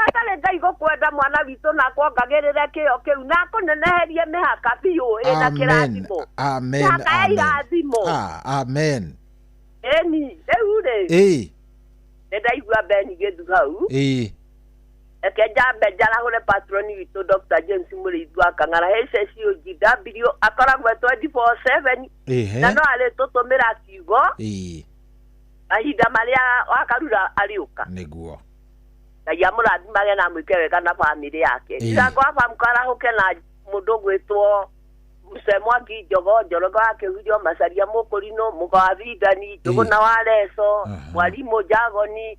Gatarĩ Ngai gũkwenda mwana witũ na akuongagĩrĩre kĩyo kĩu na akũneneherie mĩhaka biũ ĩna Amen. kĩrathimo. Amen. Mĩhaka ya Amen. irathimo. Ah, amen. Ĩni rĩu rĩ, Ĩĩ. nĩ ndaigua Beni Gĩthu hau. Ĩĩ. Reke njambe njarahũre patroni witũ Dr. James Mũrĩithi wa Kang'ara HSUGW, akoragwo 24/7 na no arĩtũtũmĩra kiugo Ĩĩ. mahinda marĩa wakarura arĩũka. Nĩguo. Ngai amũrathimage na amwĩke wega na bamĩrĩ yake. Ĩĩ. Ndirango wa bamu karahũke na mũndũ ũgwĩtwo Muse Mwangi Njogo Njoroge wa Kĩhurio Macaria Mũkũrinũ Mũga wa Bindani Njũgũna wa Leso Mwarimũ Njagoni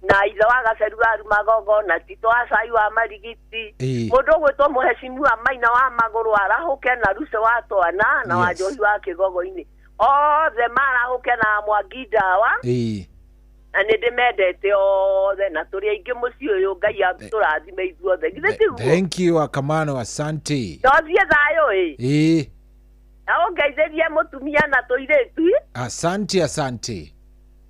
na ithe wa Gaceru wa Rumagogo na Tito wa Cai wa Marigiti. Ĩĩ. Mũndũ ũgwĩtwo Mũhecimiwa Maina wa Magũrũ arahũke na Ruce wa Twana na wa Yes. Njohi wa Kĩgogo-inĩ othe marahũke na Mwangi Ndawa. Ĩĩ. Na nĩ ndĩmendete othe na tũrĩ aingĩ mũciĩ ũyũ, Ngai atũrathime ithuothe, githĩ tiguo? Thank you Akamano, asante. No thiĩ thayũ ĩ. Ĩĩ. Na ũngeithĩrie mũtumia na tũirĩtu. Asante, asante.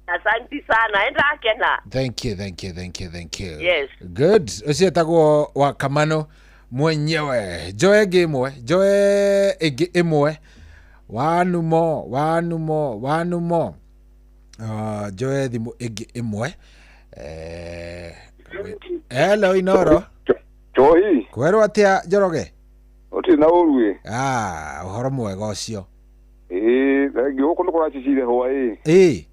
Asanti sana, nĩndakena. Thank you, thank you, thank you, thank you. Yes. Good. Ũcio etagwo Wakamano mwenyewe. Njoe ĩngĩ ĩmwe, njoe ĩngĩ ĩmwe. One more, one more, one more. Njoe thimũ ĩngĩ ĩmwe. Hello Inoro. Njohi. Kwerwo atĩa Njoroge? Ũtirĩ na ũru ĩ. Ah, ũhoro mwega ũcio. Ĩĩ, thengiũ gũkũ nĩ kũracicire hwaĩ. Ĩĩ.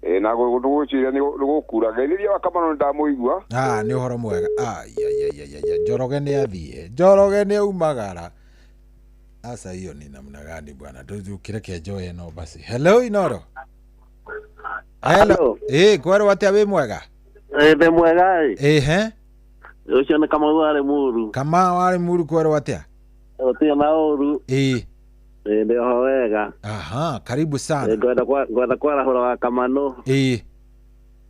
Ĩĩ, na gũkũ nĩ gũkura. Ngeithĩria Wakamano nĩ ndamũigua. Ah, nĩ ũhoro mwega. Ai, ai, ai, ai, ai, Njoroge nĩ athiĩ. Njoroge nĩ aumagara. Asa hiyo ni namna gani bwana? Tukireke njoe ĩno basi. Hello Inoro. Hello. Ĩĩ, kwerwo atĩa wĩ mwega? Ĩ, ndĩ mwega ĩ. Ĩhe. Ũcio nĩ Kamau warĩ Muru. Kamau warĩ Muru, kwerwo atĩa? Gũtirĩ na ũru. Ĩĩ. Ĩ, ndĩ oho wega. Aha, karibu sana. Ĩ, ngwenda kwarahũra wa Kamano. Ĩĩ.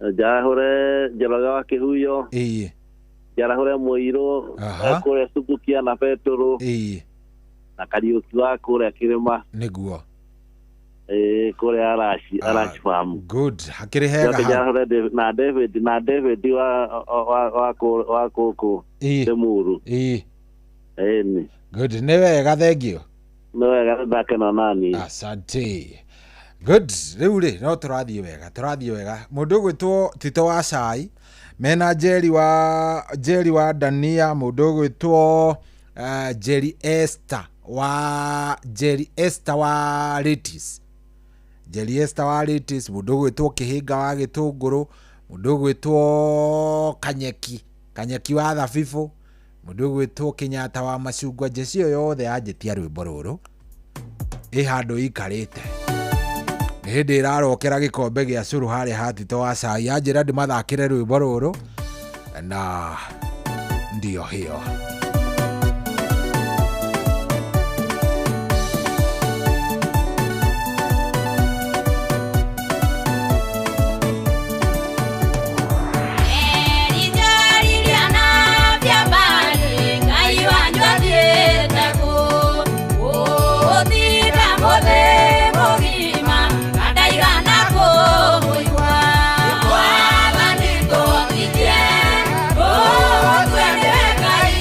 Njarahũre Njoroge wa Kĩhuyo. Ĩĩ. Njarahũre Mũirũ. Aha. Kũrĩa Subukia na Betũrũ. Ĩĩ. Na Kariũki wa kũrĩa Kĩrĩma. Nĩguo. Ĩĩ, kũrĩa Arashi, Arashi farm. Good. Hakĩrĩ hega Njoke hau. njarahũre na David, na David wa kũkũ. Ĩĩ. Limuru. Ĩĩ. Ĩni. Good, nĩ wega, thengio. Nĩ wega, ndakena nani. Asante. Good, rĩu rĩ no tũrathiĩ wega, tũrathiĩ wega. Mũndũ ũgwĩtwo Tito wa Cai mena Njeri wa Njeri wa Dania, mũndũ ũgwĩtwo Njeri Esther wa Njeri Esther wa Letis. Njeri Esther wa Letis, mũndũ ũgwĩtwo Kĩhĩnga wa Gĩtũngũrũ, mũndũ ũgwĩtwo Kanyeki, Kanyeki wa Thabibũ, mũndũ ũgwĩtwo Kenyatta wa Macungwa. Njeci ĩyo yothe yanjĩtia rwĩmbo rũrũ ĩ handũ ikarĩte nĩ hĩndĩ ĩrarokera gĩkombe gĩa cũrũ harĩa ha Tito wa Cai, yanjĩra ndĩmathakĩre rwĩmbo rũrũ na ndio hiyo. Mwathani tũhotithie, ũtwende Ngai.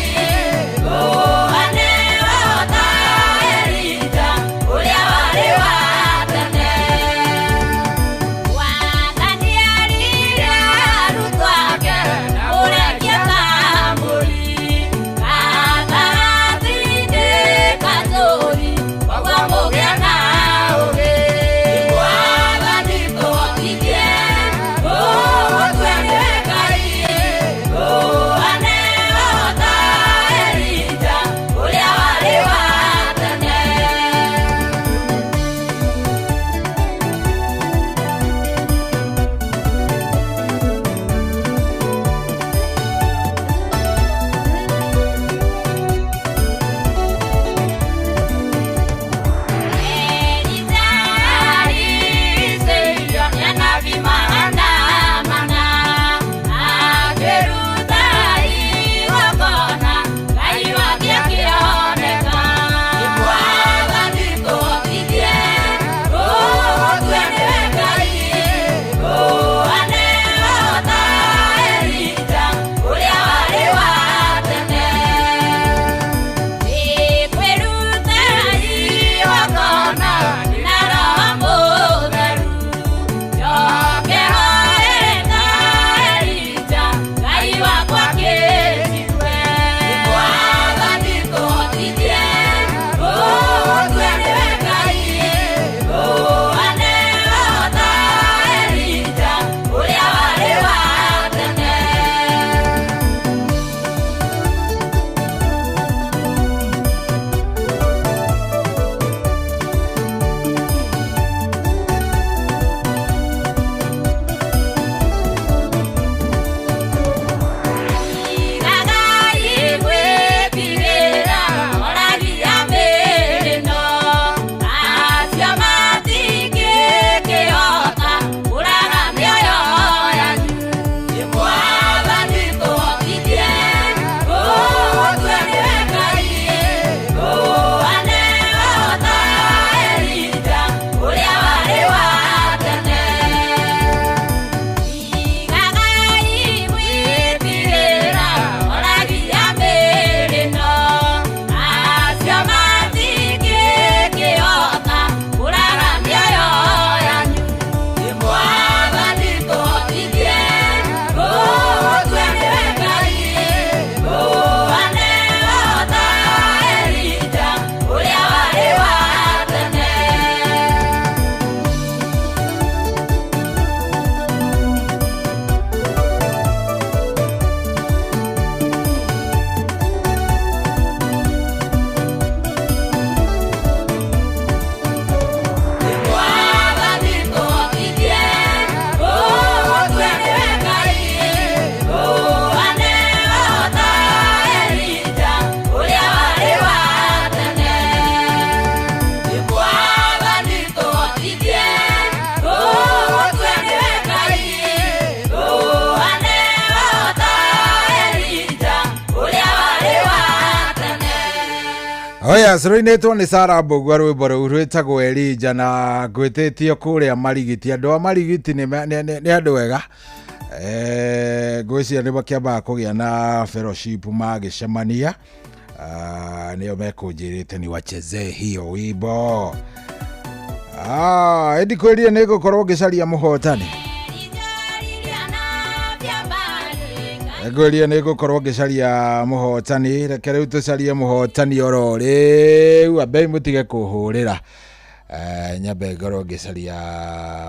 Oya ciroinĩtwo nĩ Sarah Mbũgua rwĩmbo rũu rwĩtagwo Elijah na ngwĩtĩtio kũrĩa Marigiti. Andũ a Marigiti nĩ andũ ega. Ngwĩciria nĩ makĩambaga kũgĩa na fellowship magĩcemania. Nĩo mekũnjĩrĩte ni wachezee hiyo wimbo. Ĩndi kwĩrire nĩ ngũkorwo ngĩcaria mũhotani. Ngwĩrire nĩ ngũkorwo ngĩcaria mũhotani. Reke rĩu tũcarie mũhotani oro rĩu. Ambei mũtige kũhũrĩra. Nyambe ngorwo ngĩcaria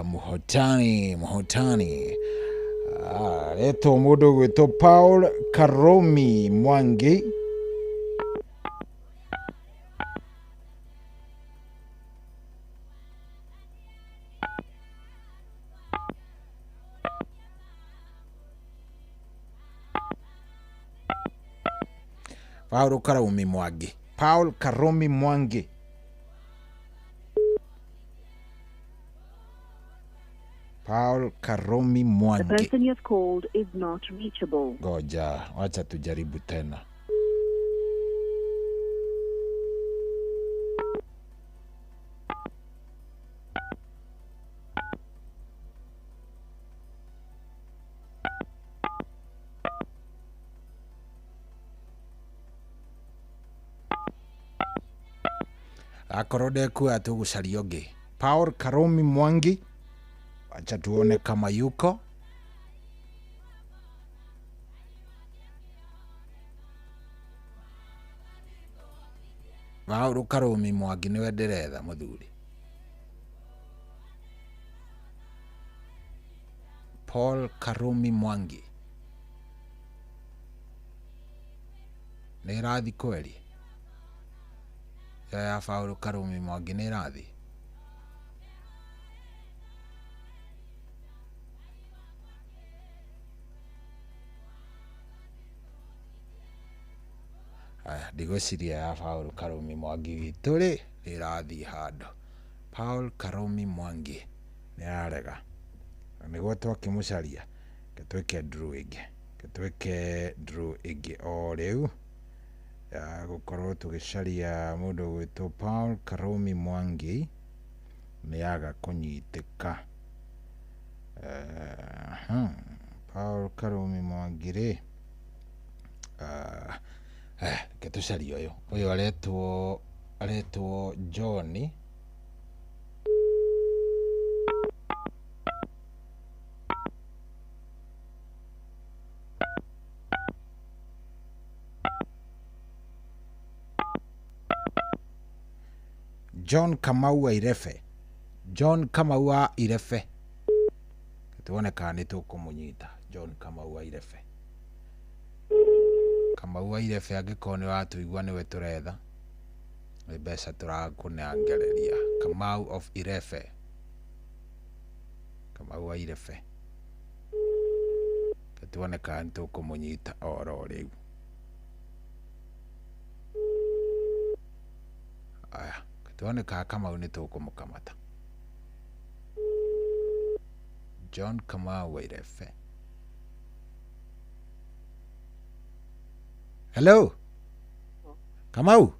mũhotani. Retwo mũndũ ũgwĩtwo Paul Karomi Mwangi. Paul Karomi Mwangi. Paul Karomi Mwangi. Paul Karomi Mwangi. The person you have called is not reachable. Ngoja, wacha tujaribu tena. Akorwo ndekuoya tũgũcaria ũngĩ. Paul Karomi Mwangi. Acha tuone kama yuko. Paul Karomi Mwangi niwe ndĩretha mũthuri. Paul Karomi Mwangi. Nĩ ĩrathi kweli? Ya Paul Karomi Mwangi nĩ ĩrathi? Aya, ndigwĩciria ya Paul Karomi Mwangi witũ rĩ nĩ ĩrathiĩ handũ. Paul Karomi Mwangi nĩ ararega. Na nĩguo twakĩmũcaria, reke twĩke draw ĩngĩ. Reke twĩke draw ĩngĩ o rĩu ya gũkorwo tũgĩcaria mũndũ ũgwĩtwo Paul Karomi Mwangi nĩ aga kũnyitĩka. Paul Karomi Mwangi rĩ, reke tũcarie ũyũ. Ũyũ aretwo John. John Kamau wa Irefe. John Kamau wa Irefe. Tuone kana nĩ tũkũmũnyita. John Kamau wa Irefe. Kamau wa Irefe angĩkorwo nĩ watũigua nĩwe tũretha. Nĩ mbeca tũrakũnengereria. Kamau of Irefe. Kamau wa Irefe. Tuone kana nĩ tũkũmũnyita oro rĩu. Aya, tuone kana Kamau nĩ tũkũmũkamata. John Kamau wa Irefe. Hello. Kamau.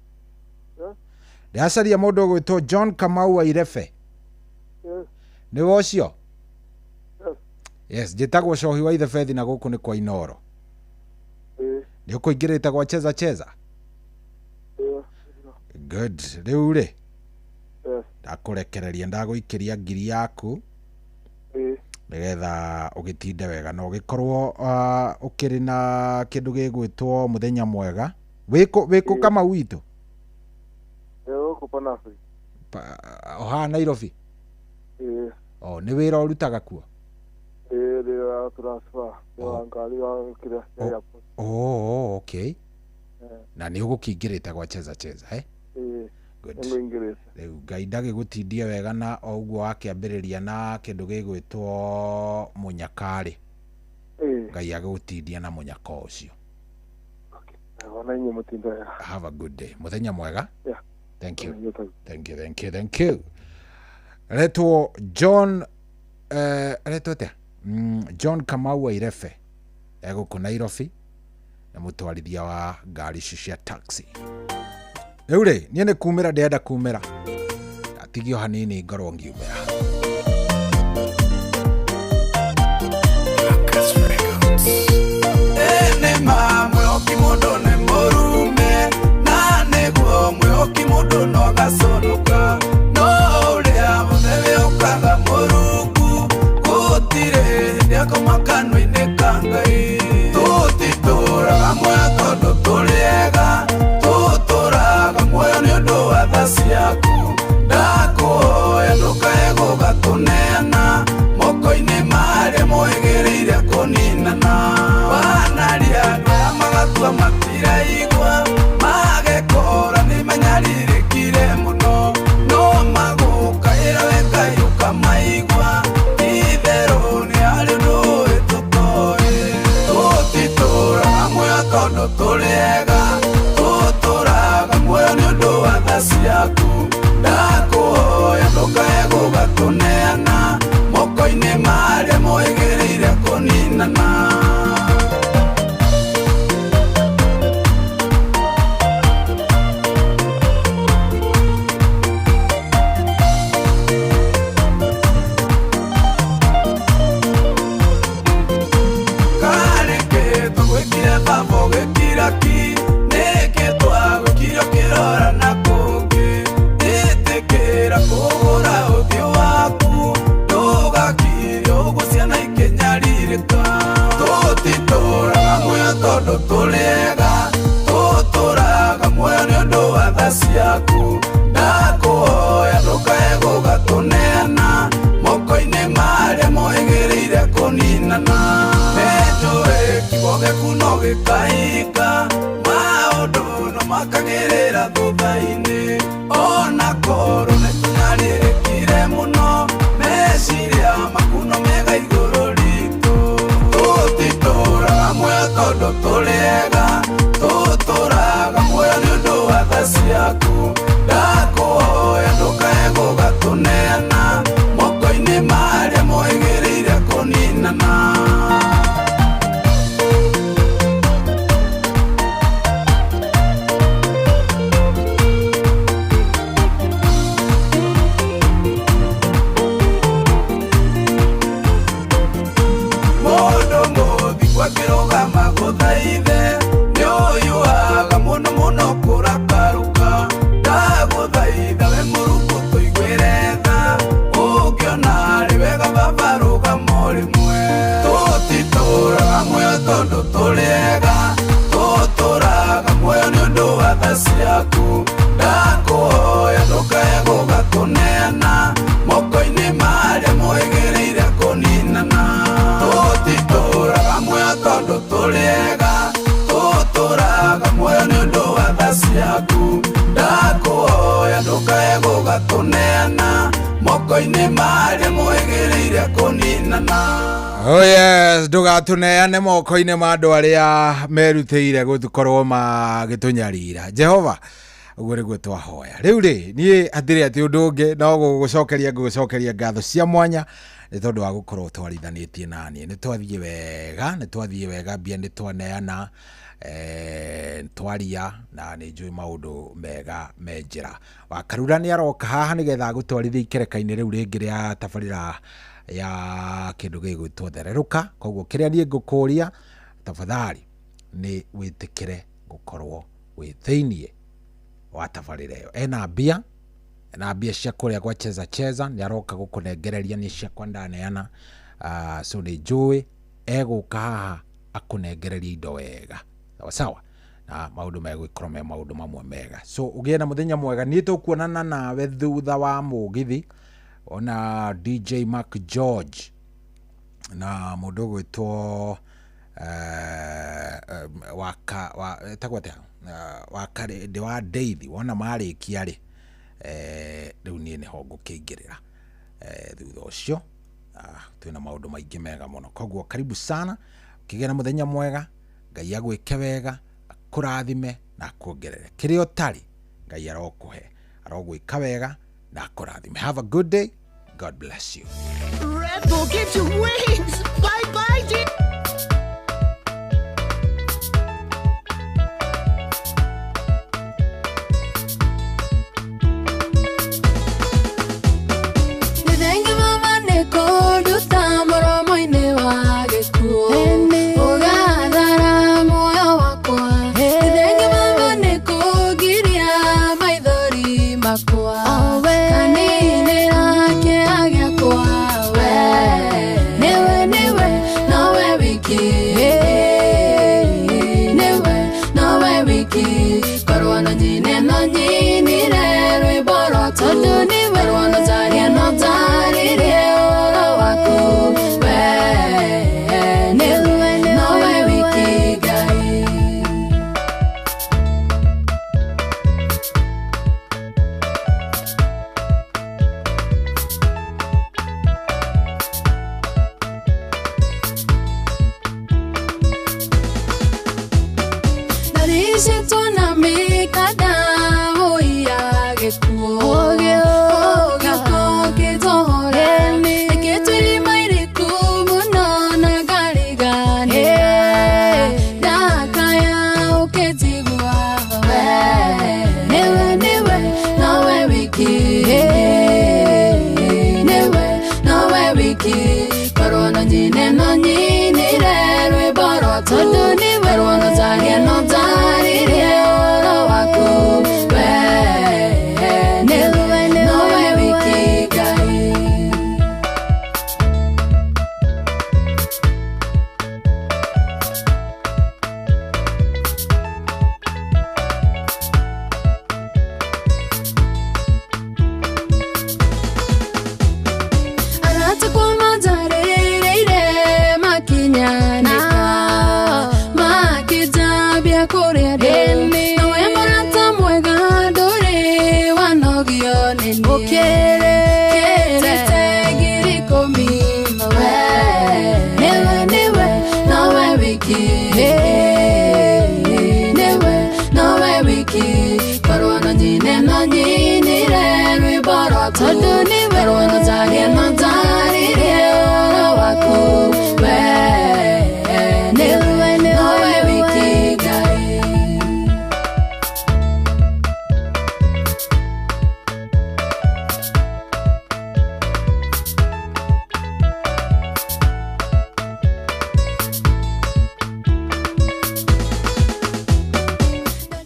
Yes. Ndĩracaria mũndũ ũgwĩtwo John Kamau wa Irefe. Yes. Nĩwe ũcio? Yes. Yes, njĩtagwo Cohi wa Ithebethi na gũkũ nĩ kwa Inoro. Nĩ ũkũingĩrĩte gwa Cheza Cheza? Yeah. Good. Rĩu rĩ, Yes. ndakũrekereria ndagũikĩria ngiri yaku nĩgetha ũgĩtinde wega na ũgĩkorwo ũkĩrĩ na kĩndũ gĩgwĩtwo mũthenya mwega. Wĩkũ Kamau witũ? Gũkũ Panafi. O haha Nairobi? O nĩ wĩra ũrutaga kuo? Ĩĩ, wa transfer wa ngari wa kĩrĩa airport. Oh, okay. Na nĩ ũgũkĩingĩrĩte gwa Cheza Cheza, eh? Ĩĩ. Good. Nĩngũingĩrĩte. Rĩu Ngai ndagĩgũtindie wega na o ũguo wakĩambĩrĩria na kĩndũ gĩgwĩtwo mũnyaka-rĩ. Ngai agĩgũtindia na mũnyaka ũcio. Ona inyuĩ mũtinde wega. Have a good day. Mũthenya mwega. Yeah. Thank you. Thank you, thank you, thank you. Aretwo John aretwo atĩa? John Kamau wa Irefe. Egũkũ Nairobi na mũtwarithia wa ngari ici cia taxi. Rĩu rĩ, niĩ nĩ kumĩra ndĩrenda kumĩra, ndatigio hanini ngorwo ngiumĩra. Mwĩhoki mũndũ nĩ mũrume na nĩguo mwĩhoki mũndũ no gaconoka no ũrĩa wothe wĩhokaga Mũrungu gũtirĩ hĩndĩ akoma kanua-inĩ ka Ngai. Tũtitũraga muoyo tondũ tũrĩ ega, tũtũraga muoyo nĩ ũndũ wa tha ciaku. Ndakũhoya ndũkae gũgatũneana moko-inĩ marĩa mohĩgĩrĩire kũninana. Wanaria andũ aya magatua matiraigua, magekora nĩ manyarirĩkire mũno, no magũkaĩra we Ngai ũkamaigua. Ti-itherũ nĩ harĩ ũndũ ũĩ tũtoĩ. Tũtitũraga muoyo tondũ tũrĩ ega, tũtũraga muoyo nĩ ũndũ wa tha ciaku. Ndakũhoya ndũkae gũgatũneana moko-inĩ marĩa mohĩgĩrĩire kũninana. Ciaku ndakũhoya ndũkae gũgatũneana moko-inĩ marĩa mohĩgĩrĩire kũninana. Nĩnjũĩ kiugo gĩaku no gĩkahinga, maũndũ no makagĩrĩra thutha-inĩ. Ona korwo nĩtũnyarirĩkire mũno, meciria maku no mega igũrũ ritũ. Tũtitũraga muoyo tondũ tũrĩ ega, tũtũraga muoyo nĩ ũndũ wa tha ciaku. Ndakũhoya ndũkae gũgatũneana moko-inĩ marĩa mohĩgĩrĩire kũninana. Mũndũ mũthingu akĩrũgama gũthaithe, nĩũyuaga mũno mũno kũrakarũka. Ndagũthaitha we Mũrungu tũiguĩre tha, ũngĩona arĩ wega baba rũgama o rĩmwe. Tũtitũraga muoyo tondũ tũrĩ ega, tũtũraga muoyo nĩ ũndũ wa tha ciaku. Ndakũhoya ndũkae gũgatũneana moko-inĩ marĩa mohĩgĩrĩire kũninana. Tũtitũraga muoyo tondũ tũrĩ ega, tũtũraga muoyo nĩ ũndũ wa tha ciaku. Ndakũhoya ndũkae gũgatũneana moko-inĩ marĩa mohĩgĩrĩire kũninana. Oh yes, ndũgatũneane moko-inĩ ma andũ arĩa merutĩire gũkorwo magĩtũnyarira. Jehova, ũguo nĩguo twahoya. Rĩu rĩ, niĩ hatirĩ atĩ ũndũ ũngĩ no gũgũcokeria ngũgũcokeria ngatho cia mwanya nĩ tondũ wa gũkorwo twarithanĩtie naniĩ. Nĩ twathiĩ wega, nĩ twathiĩ wega, mbia nĩ twaneana, twaria na nĩ njũĩ maũndũ mega me njĩra. Wakarura nĩ aroka haha nĩgetha agũtwarithie ikereka-inĩ rĩu rĩngĩ rĩa tabarĩra ya kĩndũ gĩgwĩtwo thererũka. Koguo kĩrĩa niĩ ngũkũria tafadhali nĩ wĩtĩkĩre gũkorwo wĩ thĩiniĩ wa tabarĩra ĩyo. Ena mbia cia kũrĩa gwa cheza cheza, nĩ aroka gũkũnengereria, nĩ ciakwa ndaneana. So nĩ njũĩ egũka haha akũnengereria indo wega, sawa sawa, na maũndũ megũkorwo me maũndũ mamwe mega. So ũgĩe na mũthenya mwega. Niĩ tũkuonana nawe thutha wa mũgithi, ona DJ Mark George na mũndũ ũgwĩtwo etagwo atĩa, Wakarĩndĩ wa Ndeithi. Wona marĩkia rĩ, rĩu niĩ nĩho ngũkĩingĩrĩra. Thutha ũcio twĩna maũndũ maingĩ mega mũno. Koguo karibu sana, ũkĩgĩa na mũthenya mwega. Ngai agwĩke wega, akũrathime na akuongerere kĩrĩa ũtarĩ. Ngai arokũhe, arogwĩka wega na akũrathime. Have a good day. God bless you. Red Bull gives you wings. Bye bye, dear. no nyine no nyinire rwĩmbo rwaku tondũ nĩwe rwono njarie no njarĩrie ũhoro waku we nĩwe nowe wiki Ngai. Naricĩtwo na mĩkanda ũiya gĩkuũ gĩũka kĩnjohora ĩkĩtwo irima iriku mũno na ngariganĩra ndakaya ũkĩnjigua we nĩwe nĩwe nowe wiki nĩwe nowe wiki korwo no nyine no nyinire rwĩmbo rwaku tondũ nĩwe rwono njarie no njarĩrie ũhoro waku we nĩwe nowe wiki Ngai. Arata kwa majarĩrĩire makinyanĩka makĩnjambia kũrĩa ndĩ nowe mũrata mwega ndũrĩ wanogio nĩ niĩ kĩrĩte 10,000 we nĩwe nĩwe nowe wiki nĩwe nowe wiki korwo no nyine no nyinire rwĩmbo rwaku tondũ nĩwe rwono njarie no njarĩrie ũhoro waku we nĩwe nowe wiki Ngai.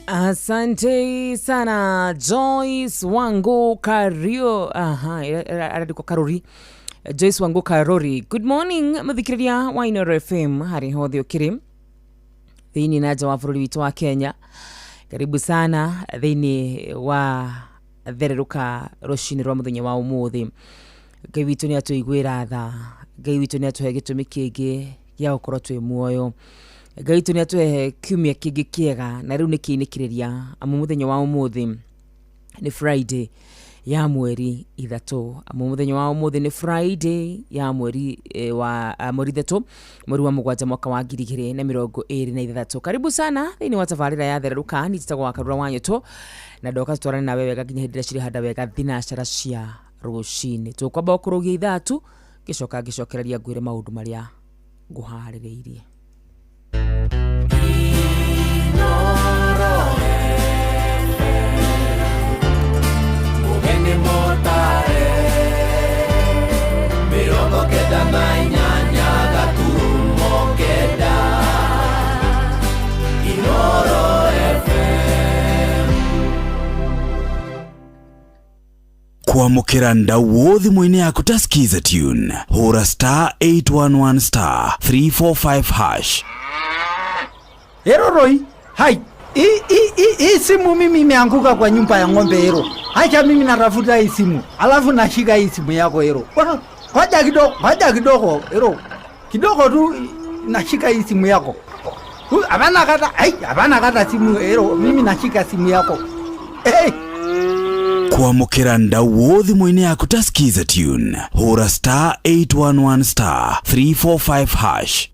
Asante sana Joyce Wangu Kario. Aha, arandikwo Karori. Joyce Wangu Karori. Good morning muthikiriria wa Inooro FM hari hothe ukiri thiini na nja wa bururi witu wa Kenya. Karibu sana thiini wa thereruka rucini rwa muthenya wa umuthi. Ngai witũ nĩ atũiguĩra tha. Ngai witũ nĩ atũhe gĩtũmi kĩngĩ gĩa gũkorwo twĩ muoyo. Ngai witũ nĩ atũhe kiumia kĩngĩ kĩega na rĩu nĩ kĩinĩkĩrĩria amu mũthenya wa ũmũthĩ nĩ Friday ya mweri 3 amu mũthenya wa ũmũthĩ nĩ Friday ya mweri wa mweri 3 mweri wa 7 mwaka wa 2026. Karibu sana thĩinĩ wa tabarĩra ya thereruka ni njĩtagwo wa Karura wa Nyoto na ndoka tũtwarane nawe wega nginya hĩndĩ ĩrĩa cirĩ handa wega thinacara cia rũcinĩ. Tũkwamba gũkũrũgia 3 ngĩcoka ngĩcokereria ngwĩre maũndũ marĩa ngũharĩrĩirie. Mugeni motare 98.9 Inooro FM. Kwamũkĩra ndauo thimũ-inĩ yaku ta Skiza Tune hũra star 811 star 345 hash. Ero Roy, hai. Hii simu mimi imeanguka kwa nyumba ya ng'ombe Ero. Acha mimi natafuta hii simu. Alafu nashika hii simu yako Ero. Ngoja kidogo, ngoja kidogo Ero. Kidogo tu nashika hii simu yako. Hapana kata, ai, hapana kata simu Ero. Mimi nashika simu yako. Hey. Kwamũkĩra ndauo thimũ-inĩ yaku ta Skiza Tune hũra star 811 star 345 hash.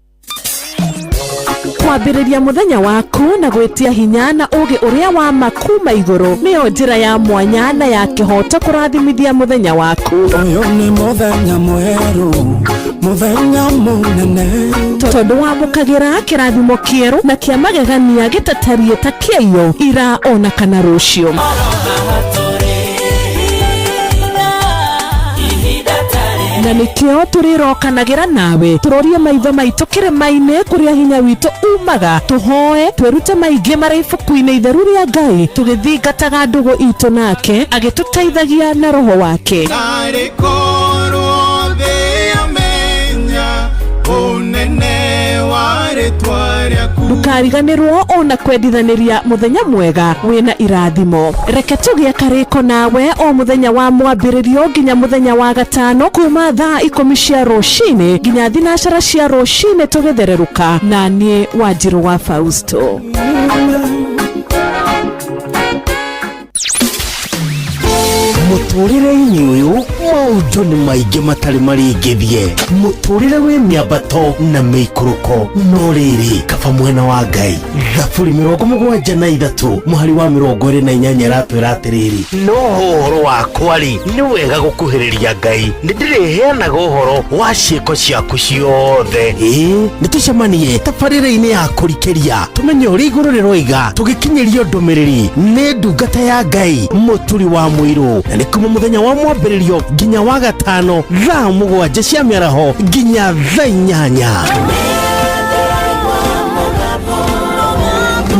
Kwambĩrĩria mũthenya waku na gwĩtia hinya na ũgĩ ũrĩa wa makuma igũrũ nĩyo njĩra ya mwanya na ya kĩhoto kũrathimithia mũthenya waku. Ũyũ nĩ mũthenya mwerũ, mũthenya mũnene, tondũ wamũkagĩra kĩrathimo kĩerũ na kĩa magegania gĩtatariĩ ta kĩaiyo ira ona kana rũciũ. Na nikio tũrĩrokanagĩra nawe tũrorie maitho maitũ kĩrĩma-inĩ kũrĩa hinya witũ umaga tũhoe twĩrute maingĩ marĩ ibuku-inĩ itheru rĩa Ngai tũgĩthingataga ndũgũ itũ nake agĩtũteithagia na roho wake. Narĩ korwo thĩ yamenya ũnene wa rĩtwa rĩaku. Ndũkariganĩrwo ona kwendithanĩria mũthenya mwega wĩna irathimo. Reke tũgĩe karĩko nawe o mũthenya wa mwambĩrĩrio nginya mũthenya wa gatano kuma thaa 10 cia rũcinĩ nginya 9 cia rũcinĩ tũgĩthererũka na niĩ Wanjirũ wa Fausto. Mũtũrĩre-inĩ ũyũ maũndũ nĩ maingĩ matarĩ marĩngĩthie. Mũtũrĩre wĩ mĩambato na mĩikũrũko, no rĩrĩ kaba mwena wa Ngai. Thaburi 73 mũhari wa 28 ĩratwĩra atĩrĩrĩ, no ũhoro wakwa rĩ, nĩ wega gũkuhĩrĩria Ngai, nĩ ndĩrĩheanaga ũhoro wa ciĩko ciaku ciothe. Ĩĩ, nĩ tũcemanie tabarĩra-inĩ ya kũrikĩria tũmenye ũrĩa igũrũ rĩroiga, tũgĩkinyĩrio ndũmĩrĩri nĩ ndungata ya Ngai Mũturi wa Mũirũ, na nĩ kuma mũthenya wa mwambĩrĩrio nginya wa gatano thaa 7 cia mĩaraho nginya thaa 8.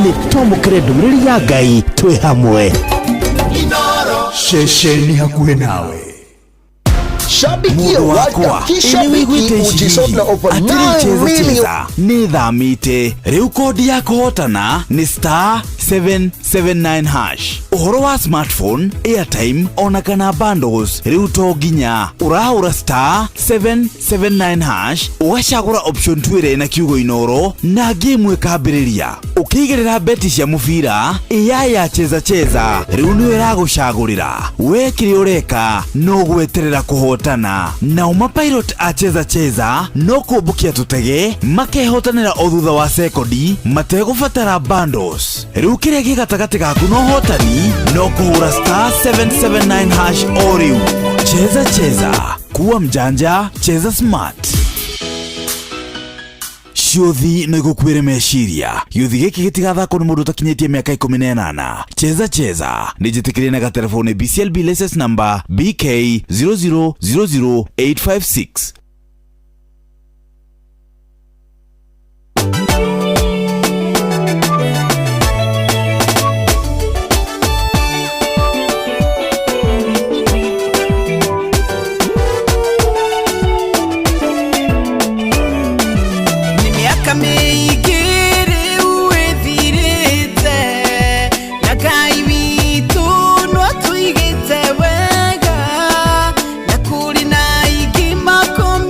Nĩ twamũkĩre ndũmĩrĩri ya Ngai twĩ hamwe. Ceceni hakuhĩ nawe. Shabikia World Cup kishabiki ujisotla over 9 million. Nĩ thamĩte rĩu kodi ya kũhotana nĩ star 779 hash. Ũhoro wa smartphone, airtime ona kana bundles rĩu to nginya ũrahũra star 779 hash ũgacagũra option 2 ĩrĩa ĩna kiugo Inoro na game ĩkambĩrĩria. Ũkĩigĩrĩra beti cia mũbira AI ya cheza cheza rĩu nĩyo ĩragũcagũrĩra. We kĩrĩa ũreka no gweterera kũhotana. Nao mapilot a cheza cheza no kũmbũkia tũtege makehotanĩra o thutha wa sekondi mategũbatara bundles. Rĩu kĩrĩa gĩ gatagatĩ gaku na ũhotani no kũhũra star 779 hash o rĩu. Cheza cheza, kuwa mjanja, cheza smart. Ciũthi no igũkuĩre meciria. Gĩũthi gĩkĩ gĩtigathakwo nĩ mũndũ ũtakinyĩtie mĩaka 18. Cheza cheza nĩ njĩtĩkĩrie na gatelefoni BCLB license number BK 0000856. Wega na kuri na ingĩ makũmi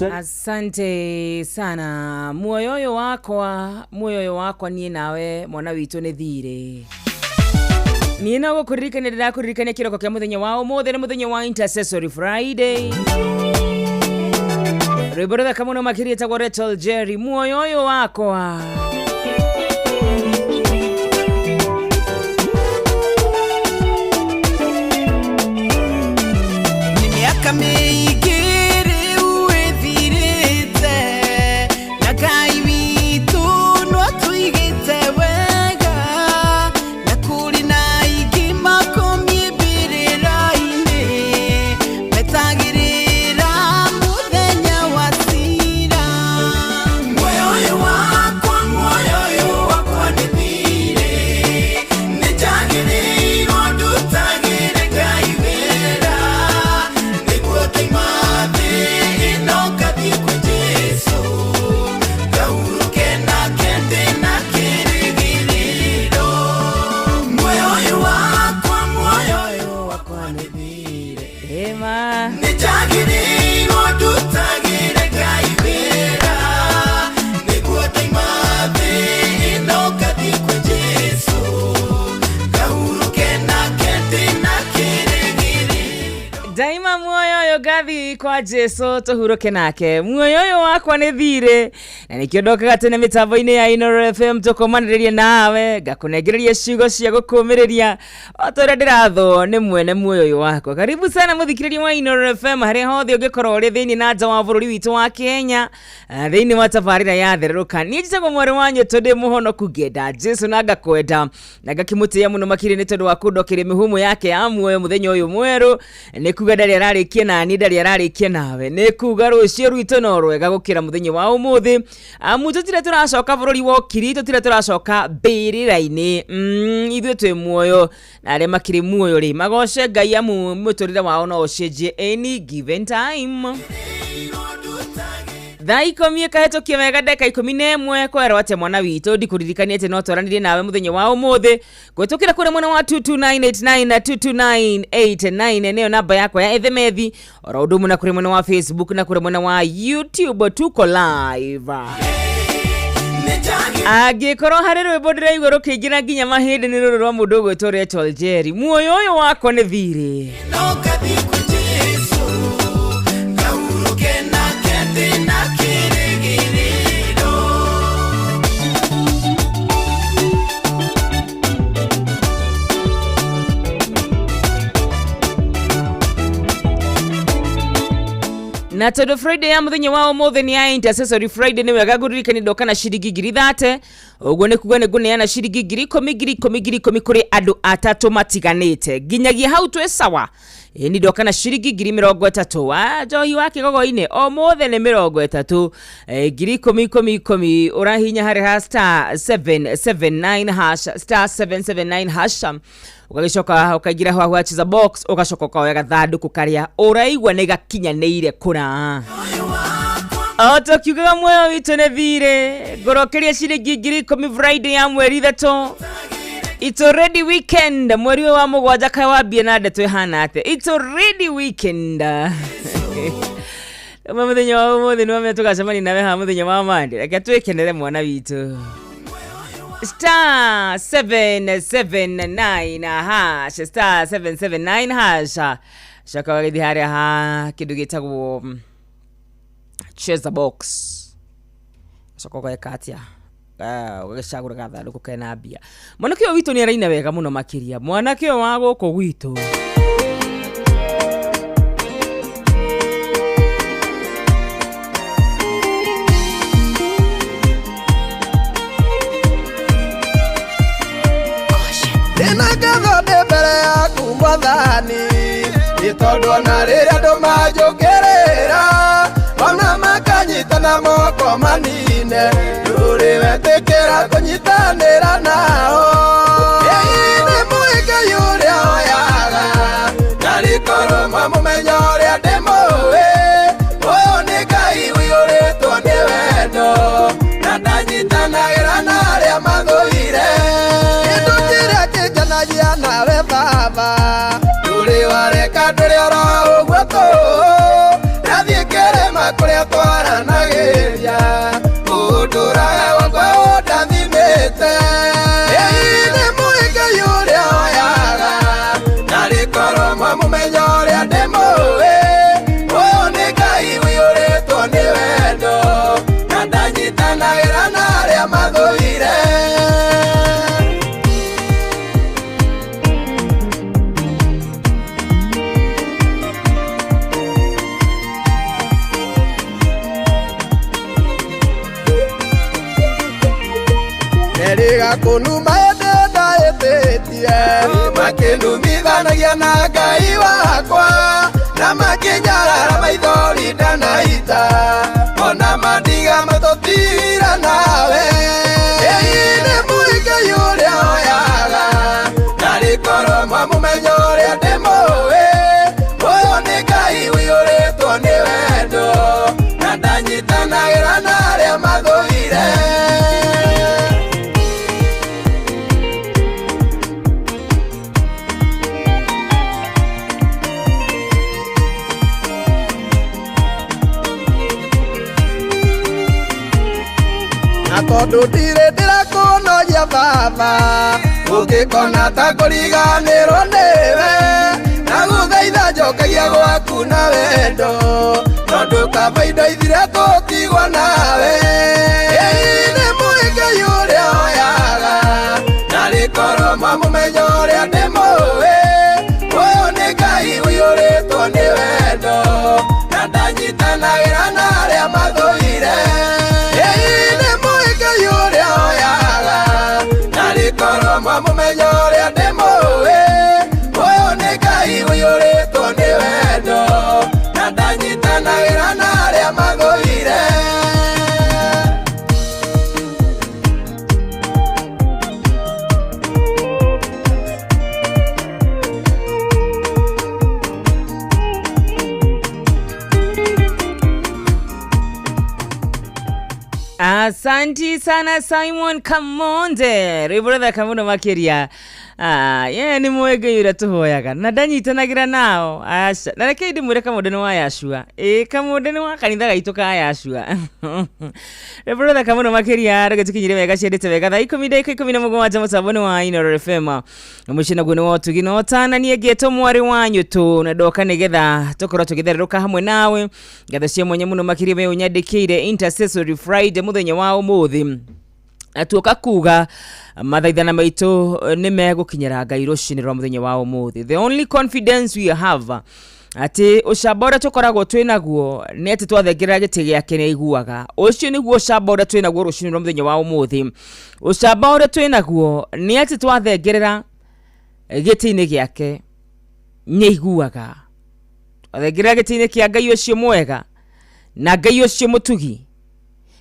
Asante sana. Muoyo ũyũ wakwa, muoyo ũyũ wakwa niĩ nawe mwana witũ nĩ thirĩ. Niĩ no gũkũririkania ndĩrakũririkania kĩroko kĩa mũthenya wa ũmũthĩ nĩ mũthenya wa Intercessory Friday. Rwĩmbo rũthaka mũno makĩria ĩtagwo Rachel Jerry, muoyo ũyũ wakwa. Nĩ mĩaka mĩingĩ rĩu ĩthirĩte na Ngai witũ no atũigĩte wega na kũrĩ na aingĩ makomie mbĩrĩra-inĩ metagĩrĩra mũthenya wa cira. Muoyo ũyũ wakwa, muoyo ũyũ wakwa nĩ thirĩ, nĩ njagĩrĩirwo ndutagĩre Ngai wĩra nĩguo ndaima thĩ ĩno ngathiĩ kwĩ Jesũ ngahurũke nake ndĩ na kĩrĩgĩrĩro. Muoyo ũyũ wakwa, muoyo ũyũ wakwa nĩ thirĩ, Ema. nĩ njagĩrĩirwo ndutagĩre Ngai wĩra nĩguo ndaima thĩ ĩno ngathiĩ kwĩ Jesũ ngahurũke nake ndĩ na kĩrĩgĩrĩro. Ndaima muoyo ũyũ ngathi kwa Jesu tũhurũke nake. Muoyo ũyũ wakwa nĩ thirĩ na nĩkĩo ndokaga tene mĩtambo-inĩ ya Inooro FM tũkomanĩrĩrie nawe ngakũnengereria ciugo cia gũkũmĩrĩria o ta ũrĩa ndĩrathwo nĩ mwene muoyo ũyũ wakwa. Karibu sana mũthikĩrĩria wa Inooro FM harĩa hothe ũngĩkorwo ũrĩ thĩinĩ na nja wa bũrũri witũ wa Kenya, thĩinĩ wa tabarĩra ya therũrũka. Niĩ njĩtagwo mwarĩ wa Nyũtũ, ndĩ mũhonoku ngĩenda Jesu na ngakwenda na ngakĩmũtĩĩa mũno makĩria nĩ tondũ wa kũndokeria mĩhũmũ yake ya muoyo mũthenya ũyũ mwerũ. Nĩ kuga ndarĩ ararĩkia nani, ndarĩ ararĩkia nawe, nĩ kuga rũciũ rwitũ no rwega gũkĩra mũthenya wa ũmũthĩ. Amu tũtirĩ tũracoka bũrũri wa ũkiri, tũtirĩ tũracoka mbĩrĩra-inĩ. Ithuĩ twĩ muoyo na arĩa makĩrĩ muoyo rĩ magoce Ngai amu mũtũrĩre wao no ũcenjie any given time. Thaa 10 ĩkahĩtũkia wega ndagĩka 11 kwerwo atĩa mwana witũ ndikũririkania atĩ no twaranĩrie nawe mũthenya wa ũmũthĩ kũhĩtũkĩra kũrĩ mwena wa 22989 na 22989 nĩyo namba yakwa ya ethemethi oro ũndũ ũmwe na kũrĩ mwena wa Facebook na kũrĩ mwena wa YouTube tuko live. Angĩkorwo harĩ rwĩmbo ndĩraigua rũkĩingĩra nginya mahĩndĩ nĩ rũrũ rwa mũndũ ũgwĩtwo Rachel Jerry, muoyo ũyũ wakwa nĩ thirĩ. Ngahurũke nake ndĩ na kĩrĩgĩrĩro. Na tondũ Friday ya mũthenya wa ũmũthĩ nĩ ya Intercessory Friday nĩ wega ngũririkanie ndoka na ciringi 30,000 ũguo nĩ kuga nĩ ngũneana ciringi 10,000 10,000 10,000 kũrĩ andũ atatũ matiganĩte nginyagia hau twĩ sawa. Ĩni ndoka na ciringi 30,000. Njohi wa kĩgogo-inĩ ũmũthĩ nĩ 30, 10,000 10 10 ũrahinya harĩ ha star 779 hash, star 779 hash, ũgagĩcoka ũkaingĩra hau ha cheza box ũgacoka ũkoya gathandũkũ karĩa ũraigua nĩ gakinyanĩire kũna. O tũkiugaga muoyo witũ nĩ thirĩ, ngũrokeria ciringi 10,000 Friday ya mweri 3. It's already weekend, mweri ũyũ wa 7 kaĩ wambie na ndeto ĩhana atĩa? It's already weekend. Ũmwe mũthenya wa ũmũthĩ nĩ wamenya tũgacemania nawe haha mũthenya wa Monday. Reke twĩkenere mwana witũ. Star 779 hash, star 779 hash. Coka ũgagĩthiĩ harĩa ha kĩndũ gĩtagwo cheza box. Coka ũgeka atĩa? Ũgagĩcagũra gathandũkũ kena mbia. Mwanake ũyũ witũ nĩ araina wega mũno makĩria. Mwanake ũyũ wa gũkũ gwitũ. Ndĩna ngatho ndĩ mbere yaku mwathani nĩ tondũ ona rĩrĩa andũ manjũkĩrĩra ona makanyitana moko manine ndũrĩ wetĩkĩra kũnyitanĩra nao. Ĩĩ nĩ mũĩkĩi ũrĩa oyaga ndarĩkorwo mwamũmenya ũrĩa ndĩmũĩ ũyũ nĩ Ngai ũiyũrĩtwo nĩ wendo na ndanyitanagĩra na arĩa mathũire. Kĩndũ kĩrĩa kĩngenagia nawe baba ndũrĩ wareka ndũrĩ oro ũguo tũ ndathiĩ kĩrĩma kũrĩa twa Makĩendaga kũnuma ĩndĩ ndaĩtĩtie. Makĩnumithanagia na Ngai wakwa na makĩnyarara maithori ndanaita. Ona mandiga matũtira nawe. Ĩĩ nĩ mũĩkĩi ũrĩa oyaga narĩ korwo mwamũmenya ũrĩa ndĩmũĩ. Ũyũ nĩ Ngai ũiyũrĩtwo nĩ wendo na ndanyitanagĩra na arĩa mathũire. Na tondũ ndirĩ ndĩrakũnogia baba ũngĩkona ta kũriganĩrwo nĩwe ndagũthaitha njokagia gwaku na wendo tondũ kaba indo ithire tũtigwo nawe. Ĩĩ nĩ mũĩkĩi ũrĩa oyaga narĩ korwo mwamũmenya ũrĩa ndĩmũĩ. Ũyũ nĩ Ngai ũiyũrĩtwo nĩ wendo na ndanyitanagĩra na arĩa mathũire. Ĩĩ nĩ mũĩkĩi ũrĩa oyaga narĩ korwo mwamũmenya ũrĩa ndĩmũĩ. Ũyũ nĩ Ngai ũiyũrĩtwo nĩ wendo na ndanyitanagĩra na arĩa mathũire. Asanti sana Simon Kamonde rwĩmbo rũthaka mũno makĩria. Ye nĩ mũĩ Ngai ũrĩa tũhoyaga na ndanyitanagĩra nao aca. Na reke ndĩmwĩre Kamonde nĩ wa Yashua. Ĩĩ Kamonde nĩ wa kanitha gaitũ ka Yashua. Rwĩmbo rũthaka mũno makĩria rũgĩtũkinyire wega ciendete wega thaa 10 ndagĩka 17 mũtambo-inĩ wa Inooro FM. Mũciĩ naguo nĩ wa ũtugi na ũtana. Niĩ ngĩtwo mwarĩ wa nyũtũ na ndoka nĩgetha tũkorwo tũgĩthererũka hamwe nawe. Ngatho cia mwanya mũno makĩria we ũnyandĩkĩire Intercessory Friday mũthenya wa ũmũthĩ. Na tuoka kuga mathaithana maitũ nĩ megũkinyĩra Ngai rũcinĩ rwa mũthenya wa ũmũthĩ. The only confidence we have atĩ ũcamba ũrĩa tũkoragwo twĩ naguo nĩ atĩ twathengerera gĩtĩ gĩake nĩ aiguaga. Ũcio nĩguo ũcamba ũrĩa twĩ naguo rũcinĩ rwa mũthenya wa ũmũthĩ. Ũcamba ũrĩa twĩ naguo nĩ atĩ twathengerera gĩtĩ-inĩ gĩake nĩ aiguaga. Twathengerera gĩtĩ-inĩ kĩa Ngai ũcio mwega na Ngai ũcio mũtugi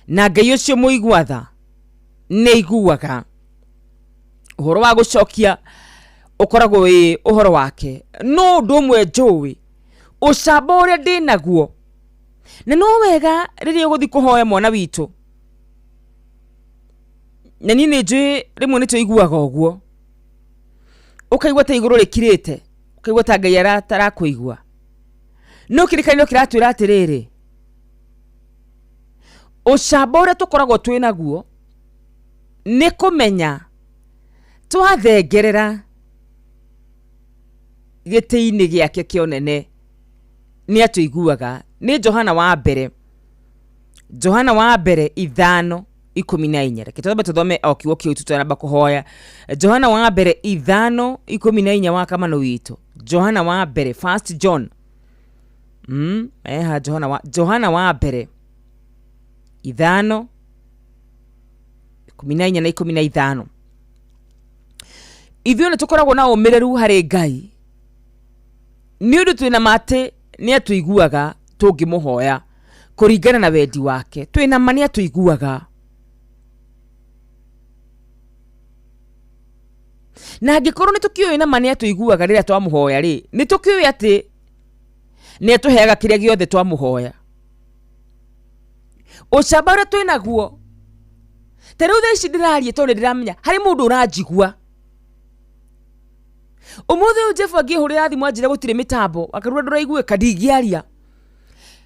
na Ngai ũcio mũigua tha nĩ aiguaga. Ũhoro wa gũcokia ũkoragwo wĩ ũhoro wake. No ũndũ ũmwe njũĩ, ũcamba ũrĩa ndĩ naguo, na no wega rĩrĩa ũgũthiĩ kũhoya mwana witũ, na niĩ nĩ njũĩ rĩmwe nĩ tũiguaga ũguo, ũkaigua ta igũrũ rĩkirĩte, ũkaigua ta Ngai atarakũigua. No kĩrĩkanĩro kĩratwĩra atĩrĩrĩ, ũcamba ũrĩa tũkoragwo twĩ naguo nĩ kũmenya twathengerera gĩtĩ-inĩ gĩake kĩa ũnene nĩ atũiguaga. Nĩ Johana wa mbere, Johana wa mbere 5:14. Reke twambe tũthome o kiugo kĩu tũtanamba kũhoya. Johana wa mbere 5:14 wa kamano witũ. Johana wa mbere, First John. Eha Johana wa mbere 5:14 na 15. Ithuĩ nĩ tũkoragwo na ũmĩrĩru harĩ Ngai nĩ ũndũ twĩna ma atĩ nĩ atũiguaga tũngĩmũhoya kũringana na wendi wake. Twĩna ma nĩ atũiguaga. Na angĩkorwo nĩ tũkĩũĩ na ma nĩ atũiguaga rĩrĩa twamũhoya rĩ, nĩ tũkĩũĩ atĩ nĩ atũheaga kĩrĩa gĩothe twamũhoya. Ũcamba ũrĩa twĩnaguo, ta rĩu thaa ici ndĩraria tondũ nĩ ndĩramenya harĩ mũndũ ũranjigua. Ũmũthĩ ũyũ Jeff angĩhũrĩra thimũ anjĩre gũtirĩ mĩtambo, akarura ndũraiguĩka, ndingĩaria.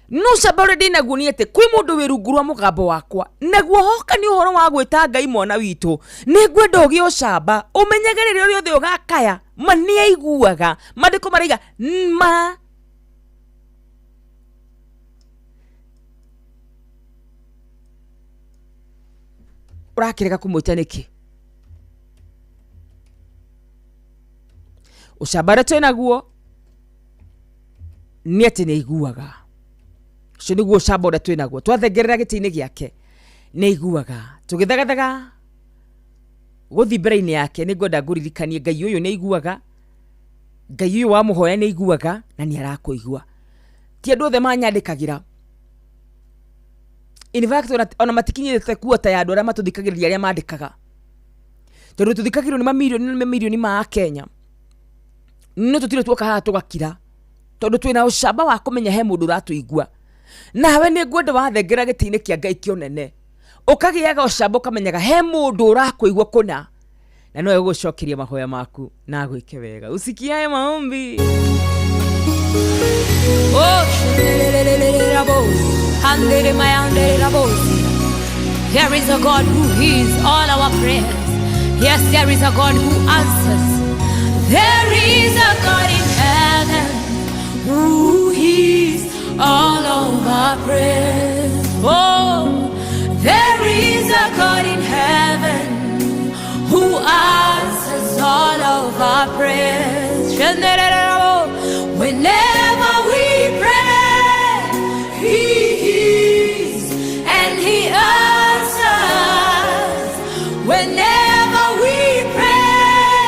No ũcamba ũrĩa ndĩnaguo nĩ atĩ kwĩ mũndũ wĩ rungu rwa mũgambo wakwa, naguo hoka nĩ ũhoro wa gwĩta Ngai mwana witũ. Nĩ ngwenda ũgĩe ũcamba, ũmenyage rĩrĩa rĩothe ũgakaya, ma nĩ aiguaga. Maandĩko maraiga ma. Ũrakĩrega kũmwĩta nĩkĩ? Ũcamba ũrĩa twĩnaguo nĩ atĩ nĩ aiguaga. Ũcio nĩguo ũcamba ũrĩa twĩnaguo. Twathengerera gĩtĩ-inĩ gĩake nĩ aiguaga. Tũgĩthegathaga Gũthiĩ mbere-inĩ yake nĩ ngwenda ngũririkanie Ngai ũyũ nĩ aiguaga, Ngai ũyũ wamũhoya nĩ aiguaga na nĩ arakũigua. Ti andũ othe manyandĩkagĩra. In fact, ona matikinyĩte kuota ya andũ arĩa matũthikagĩrĩria arĩa mandĩkaga, tondũ tũthikagĩrĩrio nĩ mamirioni na mamirioni ma Akenya, no tũtirĩ tuoka haha tũgakira, tondũ twĩna ũcamba wa kũmenya he mũndũ ũratũigua. Nawe nĩ ngwenda wathengera gĩtĩ-inĩ kĩa Ngai kĩonene, ũkagĩaga ũcamba ũkamenyaga he mũndũ ũrakũigua kũna, na no egũgũcokeria mahoya maku na agwĩke wega. Usikiae maombi. Oh, there is a God who hears all our prayers. Yes, there is a God who answers. There is a God in heaven who hears all of our prayers. Oh, there is a God in heaven who answers all of our prayers. Whenever we pray, He hears and He answers. Whenever we pray,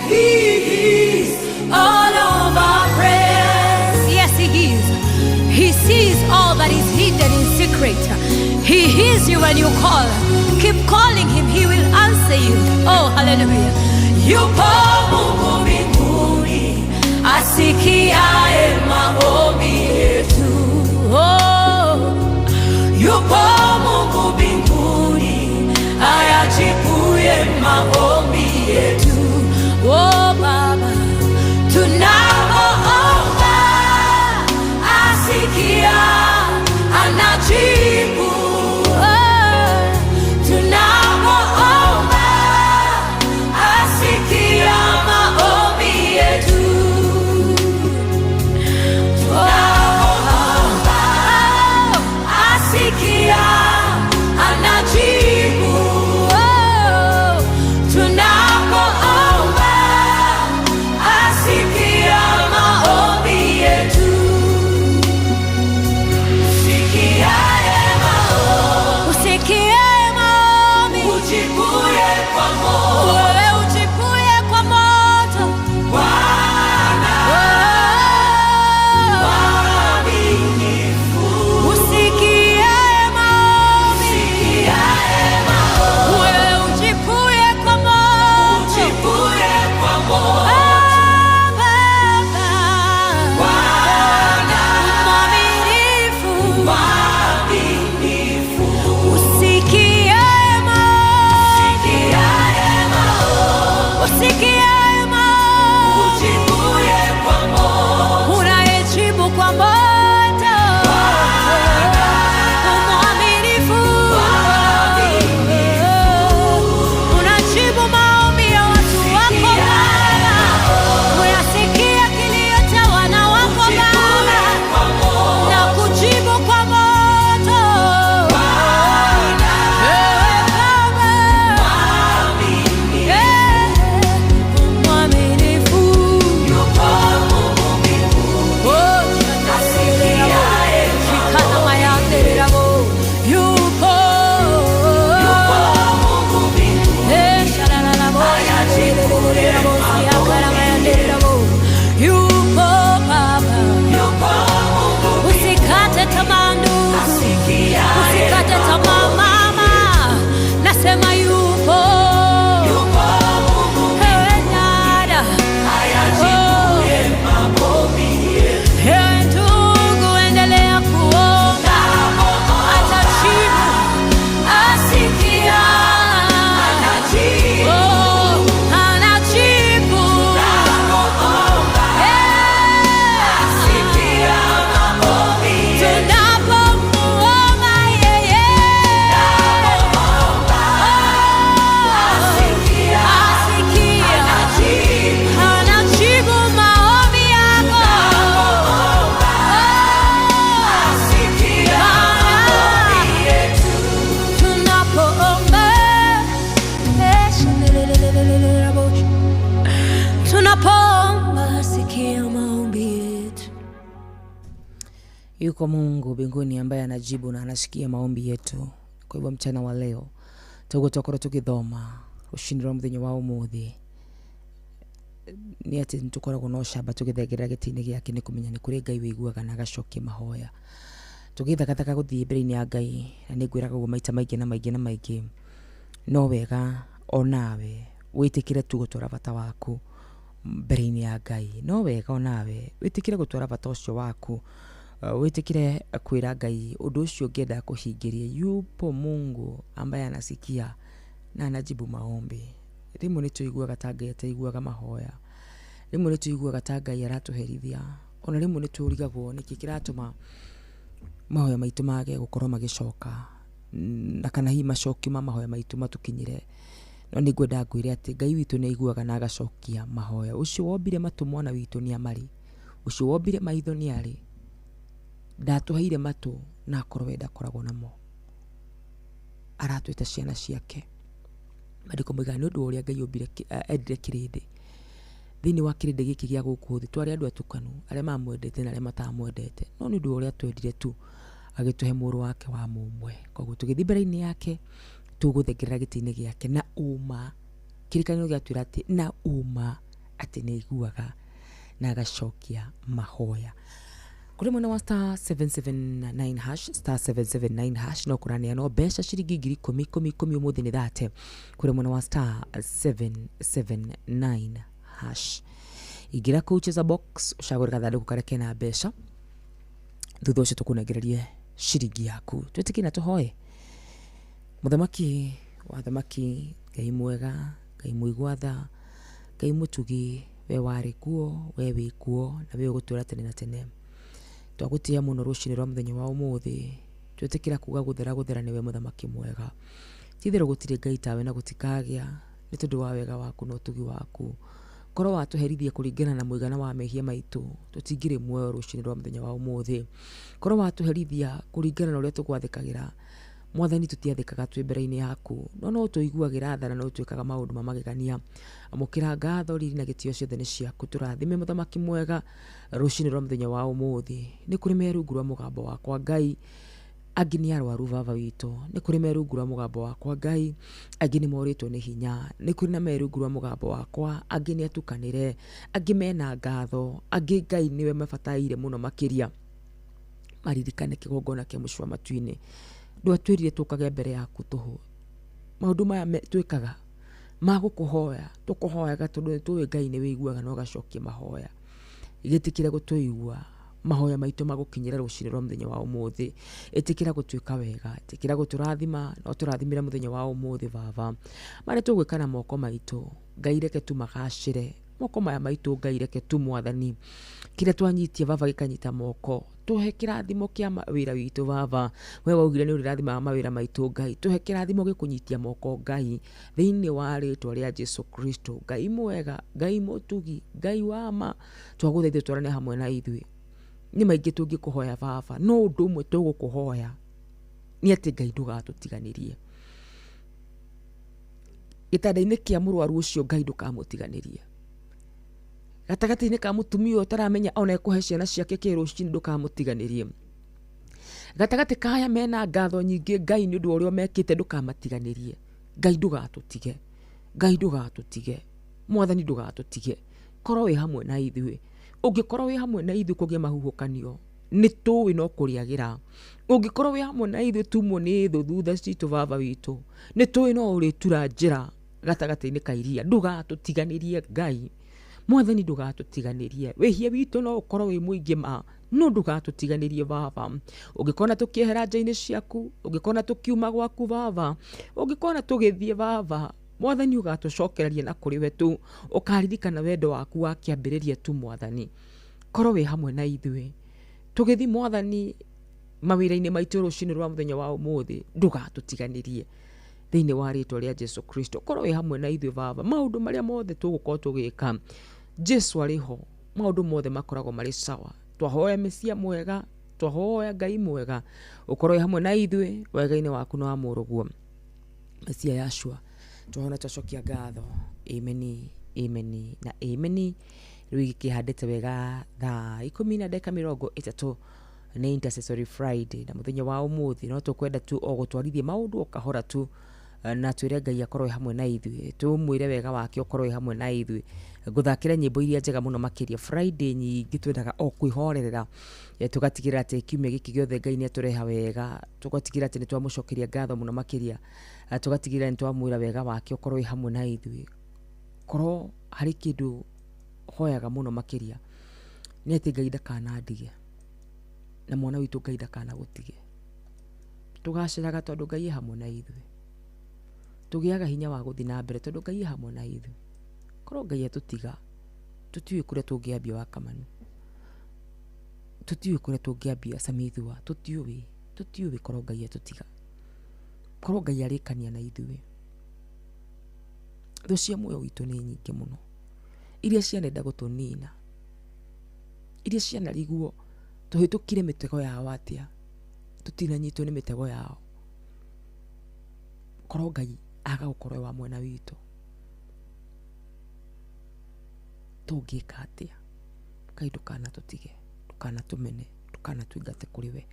He hears all of our prayers. Yes, He hears. He sees all that is hidden in secret. He hears you when you call. Keep calling Him, He will answer you. Oh, hallelujah. Yupo Mungu mbinguni asikiaye maombi yetu. Oh, yupo Mungu mbinguni ayajibuye maombi yetu. Oh, Baba, tunapoomba asikia, anajibu. Oh, tunapoomba asikia maombi yetu. Tunapoomba asikia, anajibu. Oh, tunapoomba asikia maombi yetu. Sikiaye maombi, usikiaye maombi, ujibuye kwa moto, wewe ujibuye kwa moto. Bwana mwaminifu, usikiaye maombi, usikiaye maombi, wewe ujibuye kwa moto, ujibuye kwa moto. Baba, Bwana mwaminifu, mwaminifu, usikiaye maombi, usikiaye maombi, usikiaye maombi, ujibuye kwa moto, unayejibu kwa moto. Mwaminifu, unajibu maombi ya watu wako Baba, unasikia kilio cha wana wako Baba na kujibu kwa moto. Ewe Baba, mwaminifu, oh, yupo yupo Baba, usikate tamaa ndugu, usikate tamaa mama, nasema yupo. Ewe dada, oh, ewe ndugu, endelea kuomba, atajibu, asikia, oh, anajibu. Tunapomuomba yeye, asikia, anajibu maombi yako. Tunapoomba, tunapoomba, sikia maombi yetu. Yuko Mungu mbinguni ambaye anajibu na anasikia maombi yetu. Kwa hivyo mchana wa leo tũgũtokorwo tũgĩthoma Rũcinĩ rwa mũthenya wa ũmũthĩ nĩ atĩ nĩ tũkoragwo na ũcamba tũgĩthengerera gĩtĩ-inĩ gĩake, nĩ kũmenya nĩ kũrĩ Ngai wĩiguaga na agacokia mahoya. Tũgĩthagathaga gũthiĩ mbere-inĩ ya Ngai, na nĩ ngwĩraga ũguo maita maingĩ na maingĩ na maingĩ, no wega onawe wĩtĩkĩre tu gũtwara bata waku mbere-inĩ ya Ngai. No wega onawe wĩtĩkĩre gũtwara bata ũcio waku, wĩtĩkĩre kwĩra Ngai ũndũ ũcio ũngĩenda kũhingĩrie. Yupo Mungu ambaye anasikia na anajibu maombi. Rĩmwe nĩ tũiguaga ta Ngai ataiguaga mahoya, rĩmwe nĩ tũiguaga ta Ngai aratũherithia, ona rĩmwe nĩ tũrigagwo nĩkĩ kĩratũma mahoya maitũ mage gũkorwo magĩcoka, na kana hihi macokio ma mahoya maitũ matũkinyĩre. No nĩ ngwenda ngwĩre atĩ Ngai witũ nĩ aiguaga na agacokia mahoya. Ũcio wombire matũ mwana witũ nĩ amarĩ, ũcio wombire maitho nĩ arĩ, ndatũheire matũ na akorwo we ndakoragwo namo. Aratwĩta ciana ciake. Maandĩko moigaga nĩ ũndũ wa ũrĩa Ngai ombire endire kĩrĩndĩ. Thĩinĩ wa kĩrĩndĩ gĩkĩ gĩa gũkũ thĩ twarĩ andũ atukanu, arĩa mamwendete na arĩa matamwendete, no nĩ ũndũ wa ũrĩa atwendire tu agĩtũhe mũrũ wake wa mũmwe. Koguo tũgĩthiĩ mbere-inĩ yake tũgũthengerera gĩtĩ-inĩ gĩake na ũma. Kĩrĩkanĩro gĩatwĩra atĩ na ũma atĩ nĩ aiguaga na agacokia mahoya. Kũrĩ mwena wa star 779 hash, star 779 hash, no kũraneanwo mbeca ciringi ngiri ikũmi ikũmi ikũmi ũmũthĩ nĩ thate. Kũrĩ mwena wa star 779 hash, ingĩra kũu cheza box ũcagũre gathandũkũ karĩa kena mbeca, thutha ũcio tũkũnengererie ciringi yaku. Twĩtĩkie na tũhoe. Mũthamaki wa thamaki, Ngai mwega, Ngai mũigua tha, Ngai mũtugi, we warĩ kuo, we wĩ kuo, na we ũgũtũũra tene na tene. Twagũtĩĩa mũno rũcinĩ rwa mũthenya wa ũmũthĩ, twĩtĩkĩra kuga gũthera gũthera nĩwe mũthamaki mwega. Ti-itherũ gũtirĩ Ngai tawe na gũtikagĩa, nĩ tondũ wa wega waku na ũtugi waku. Korwo watũherithia kũringana na mũigana wa mehia maitũ, tũtingĩrĩ muoyo rũcinĩ rwa mũthenya wa ũmũthĩ. Korwo watũherithia kũringana na ũrĩa tũgwathĩkagĩra, Mwathani tũtiathĩkaga twĩ mbere-inĩ yaku, no no tũiguagĩra tha na no twĩkaga maũndũ ma magegania. Amũkĩra ngatho, riri na gĩtĩo ciothe nĩ ciaku. Tũrathime mũthamaki mwega rũcinĩ rwa mũthenya wa ũmũthĩ. Nĩ kũrĩ me rungu rwa mũgambo wakwa Ngai, angĩ nĩ arwaru baba witũ. Nĩ kũrĩ me rungu rwa mũgambo wakwa Ngai, angĩ nĩ morĩtwo nĩ hinya. Nĩ kũrĩ na me rungu rwa mũgambo wakwa, angĩ nĩ atukanĩre, angĩ mena ngatho, angĩ Ngai nĩwe mabataire mũno makĩria. Maririkane kĩgongona kĩa mũciĩ wa matu-inĩ. Ndwatwĩrire tũkage mbere yaku tũhũ. Maũndũ maya twĩkaga ma gũkũhoya, tũkũhoyaga tondũ nĩ tũĩ Ngai nĩ wĩiguaga na ũgacokia mahoya. Gĩtĩkĩre gũtũigua, mahoya maitũ magũkinyĩra rũcinĩ rwa mũthenya wa ũmũthĩ. Ĩtĩkĩra gũtuĩka wega, ĩtĩkĩra gũtũrathima, na ũtũrathimĩre mũthenya wa ũmũthĩ baba. Marĩa tũgwĩka na moko maitũ, Ngai reke tu magacĩre. Moko maya maitũ Ngai reke tu mwathani. Kĩrĩa twanyitia baba gĩkanyita moko. Tũhe kĩrathimo kĩa wĩra witũ baba. We waugire nĩ ũrĩrathimaga mawĩra maitũ Ngai. Tũhe kĩrathimo gĩkũnyitia moko Ngai. Thĩinĩ wa rĩtwa rĩa Jesu Kristo. Ngai mwega, Ngai mũtugi, Ngai wa ma. Twagũthaitha ũtwarane hamwe na ithuĩ. Nĩ maingĩ tũngĩkũhoya baba, no ũndũ ũmwe tũgũkũhoya nĩ atĩ Ngai ndũgatũtiganĩrie. Gĩtanda-inĩ kĩa mũrwaru ũcio Ngai ndũkamũtiganĩrie. Gatagatĩ-inĩ ka mũtumia ũyũ ũtaramenya ona ekũhe ciana ciake kĩ rũcinĩ ndũkamũtiganĩrie. Gatagatĩ ka aya mena ngatho nyingĩ Ngai nĩ ũndũ wa ũrĩa mekĩte ndũkamatiganĩrie. Ngai ndũgatũtige, Ngai ndũgatũtige, Mwathani ndũgatũtige. Korwo wĩ hamwe na ithuĩ. Ũngĩkorwo wĩ hamwe na ithuĩ kũgĩe mahuhũkanio, nĩ tũĩ no kũrĩagĩra. Ũngĩkorwo wĩ hamwe na ithuĩ tumwo nĩ thũ thutha citũ baba witũ, nĩ tũĩ no ũrĩtura njĩra gatagatĩ-inĩ ka iria. Ndũgatũtiganĩrie Ngai. Mwathani ndũgatũtiganĩrie. Wĩhia witũ no ũkorwo wĩ mũingĩ ma, no ndũgatũtiganĩrie baba. Ũngĩkona tũkĩehera nja-inĩ ciaku, ũngĩkona tũkiuma gwaku baba, ũngĩkona tũgĩthiĩ baba, Mwathani ũgatũcokereria na kũrĩ we tu, ũkaririkana wendo waku wa kĩambĩrĩria tu Mwathani. Korwo wĩ hamwe na ithuĩ. Tũgĩthiĩ Mwathani mawĩra-inĩ maitũ rũcinĩ rwa mũthenya wa ũmũthĩ, ndũgatũtiganĩrie. Thĩinĩ wa rĩtwa rĩa Jesu Kristo, korwo wĩ hamwe na ithuĩ baba. Maũndũ marĩa mothe tũgũkorwo tũgĩka, Jesu arĩ ho, maũndũ mothe makoragwo marĩ sawa. Twahoya Mesia mwega, twahoya Ngai mwega, ũkorwo wĩ hamwe na ithuĩ wega-inĩ waku na wa mũrũguo Mesia Yashua. Twahona twacokia ngatho. Ameni, ameni na ameni. Rĩu gĩkĩhandĩte wega thaa ikũmi na ndagĩka mĩrongo ĩtatũ nĩ Intercessory Friday, na mũthenya wa ũmũthĩ no tũkwenda tu o gũtwarithia maũndũ o kahora tu. Na twĩre Ngai akorwo e hamwe na ithuĩ, tũmwĩre wega wake ũkorwo e hamwe na ithuĩ. Ngũthakĩre nyĩmbo iria njega mũno makĩria. Friday nyingĩ twendaga o kwĩhorerera, tũgatigĩrĩra atĩ kiumia gĩkĩ gĩothe Ngai nĩ atũreha wega, tũgatigĩrĩra atĩ nĩ twamũcokeria ngatho mũno makĩria, tũgatigĩrĩra nĩ twamwĩra wega wake ũkorwo e hamwe na ithuĩ. Korwo harĩ kĩndũ hoyaga mũno makĩria nĩ atĩ Ngai ndakanandige na mwana witũ Ngai ndakanagũtige. Tũgacĩraga tondũ Ngai e hamwe na ithuĩ, tũgĩaga hinya wa gũthiĩ na mbere tondũ Ngai e hamwe na ithuĩ. Korwo Ngai atũtiga tũtiũĩ kũrĩa tũngĩambia wa Kamanu, tũtiũĩ kũrĩa tũngĩambia Samithua, tũtiũĩ korwo Ngai atũtiga, korwo Ngai arĩkania na ithuĩ. Thũ cia muoyo witũ nĩ nyingĩ mũno, iria cianenda gũtũnina, iria cianarigwo tũhĩtũkire mĩtego yao atĩa, tũtinanyitwo nĩ mĩtego yao. Korwo Ngai aga gũkorwo e wa mwena witũ, tũngĩka atĩa? Ngai ndũkanatũtige, ndũkanatũmene, ndũkanatũingate kũrĩ we.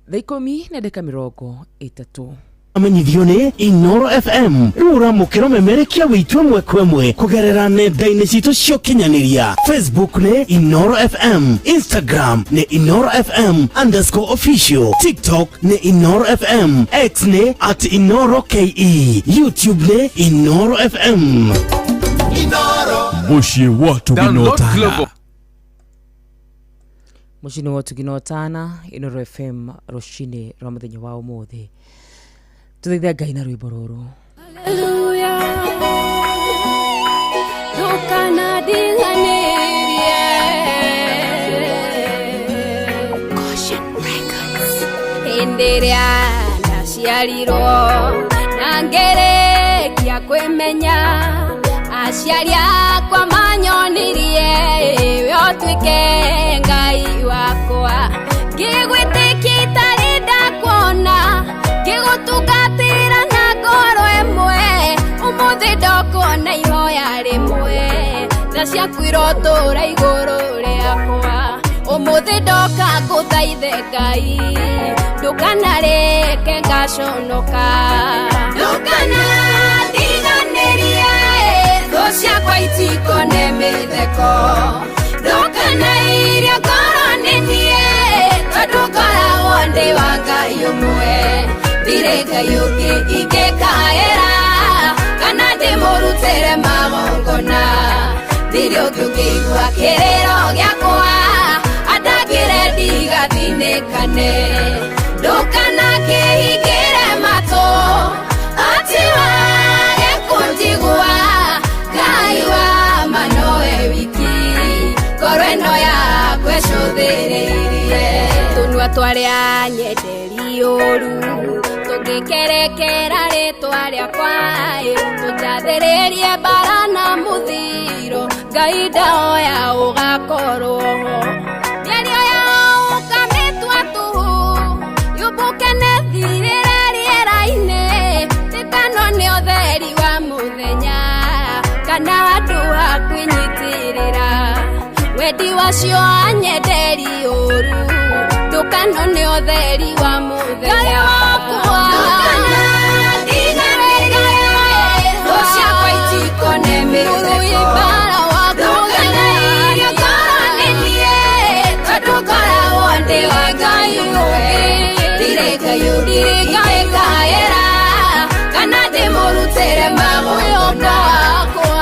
10:30. Amenyithio nĩ Inoro FM rĩu ũramũkĩra ũmemerekia witũ ĩmwe kwa ĩmwe kũgerera nenda-inĩ citũ cia ũkinyanĩria. Facebook nĩ Inoro FM, Instagram nĩ Inoro FM underscore official, TikTok nĩ Inoro FM, X nĩ at Inoro KE, YouTube nĩ Inoro FM. Mũciĩ wa Download Tugino Global. Mũciĩ nĩ wa Tugino Tana, Inoro FM, rũcinĩ rwa mũthenya wa ũmũthĩ. Tũthaithe Ngai na rwĩmbo rũrũ. Hallelujah. Ndũkanandiganĩrie. Goshen Records. Hĩndĩ ĩrĩa ndaciarirwo na ngĩrĩkia kwĩmenya, aciari akwa manyonirie we ũtuĩke Ngai wakwa. Ngĩgwĩtĩkia itarĩ ndakuona, ngĩgũtungatĩra na ngoro ĩmwe, ũmũthĩ ndokona ihoya rĩmwe, tha ciaku irotũra igũrũ rĩakwa. Ũmũthĩ ndoka ngũthaithe Ngai, ndũkanareke ngaconoka. Ndũkanandiganĩrie, thũ ciakwa itikone mĩtheko. Ndũkanairie ngoro nĩ niĩ, tondũ ngoragwo ndĩ wa Ngai ũmwe. Ndirĩ Ngai ũngĩ ingĩkaĩra, kana ndĩmũrutĩre magongona. Ndirĩ ũngĩ ũngĩigua kĩrĩro gĩakwa, andangĩre ndigathinĩkane. Ndũkanakĩhingĩre matũ, atĩ wage kũnjigua. Ngai wa ma nowe wiki, ngoro ĩno yakwa ĩcũthĩrĩirie. Tũnua twarĩa nyenderi ũru, tũngĩkerekera rĩtwa rĩakwa, tũnjathĩrĩrie mbara na mũthiro, Ngai ndahoya ũgakorwo ho. Mĩario yao ũkamĩtua tũhũ, yũmbũke na ĩthirĩre rĩera-inĩ, tĩtano nĩ ũtheri wa mũthenya, kana handũ ha kwĩnyitĩrĩra. Wendi wacio anyenderi ũru, ndũkano nĩ ũtheri wa mũthenya. Ngai wakwa, ndũkanandiganĩrie, thũ ciakwa itikone mĩtheko. Ndũkanairie ngoro nĩ niĩ, tondũ ngoragwo ndĩ wa Ngai ũmwe. Ndirĩ Ngai ũngĩ ingĩkaĩra, kana ndĩmũrutĩre magongona.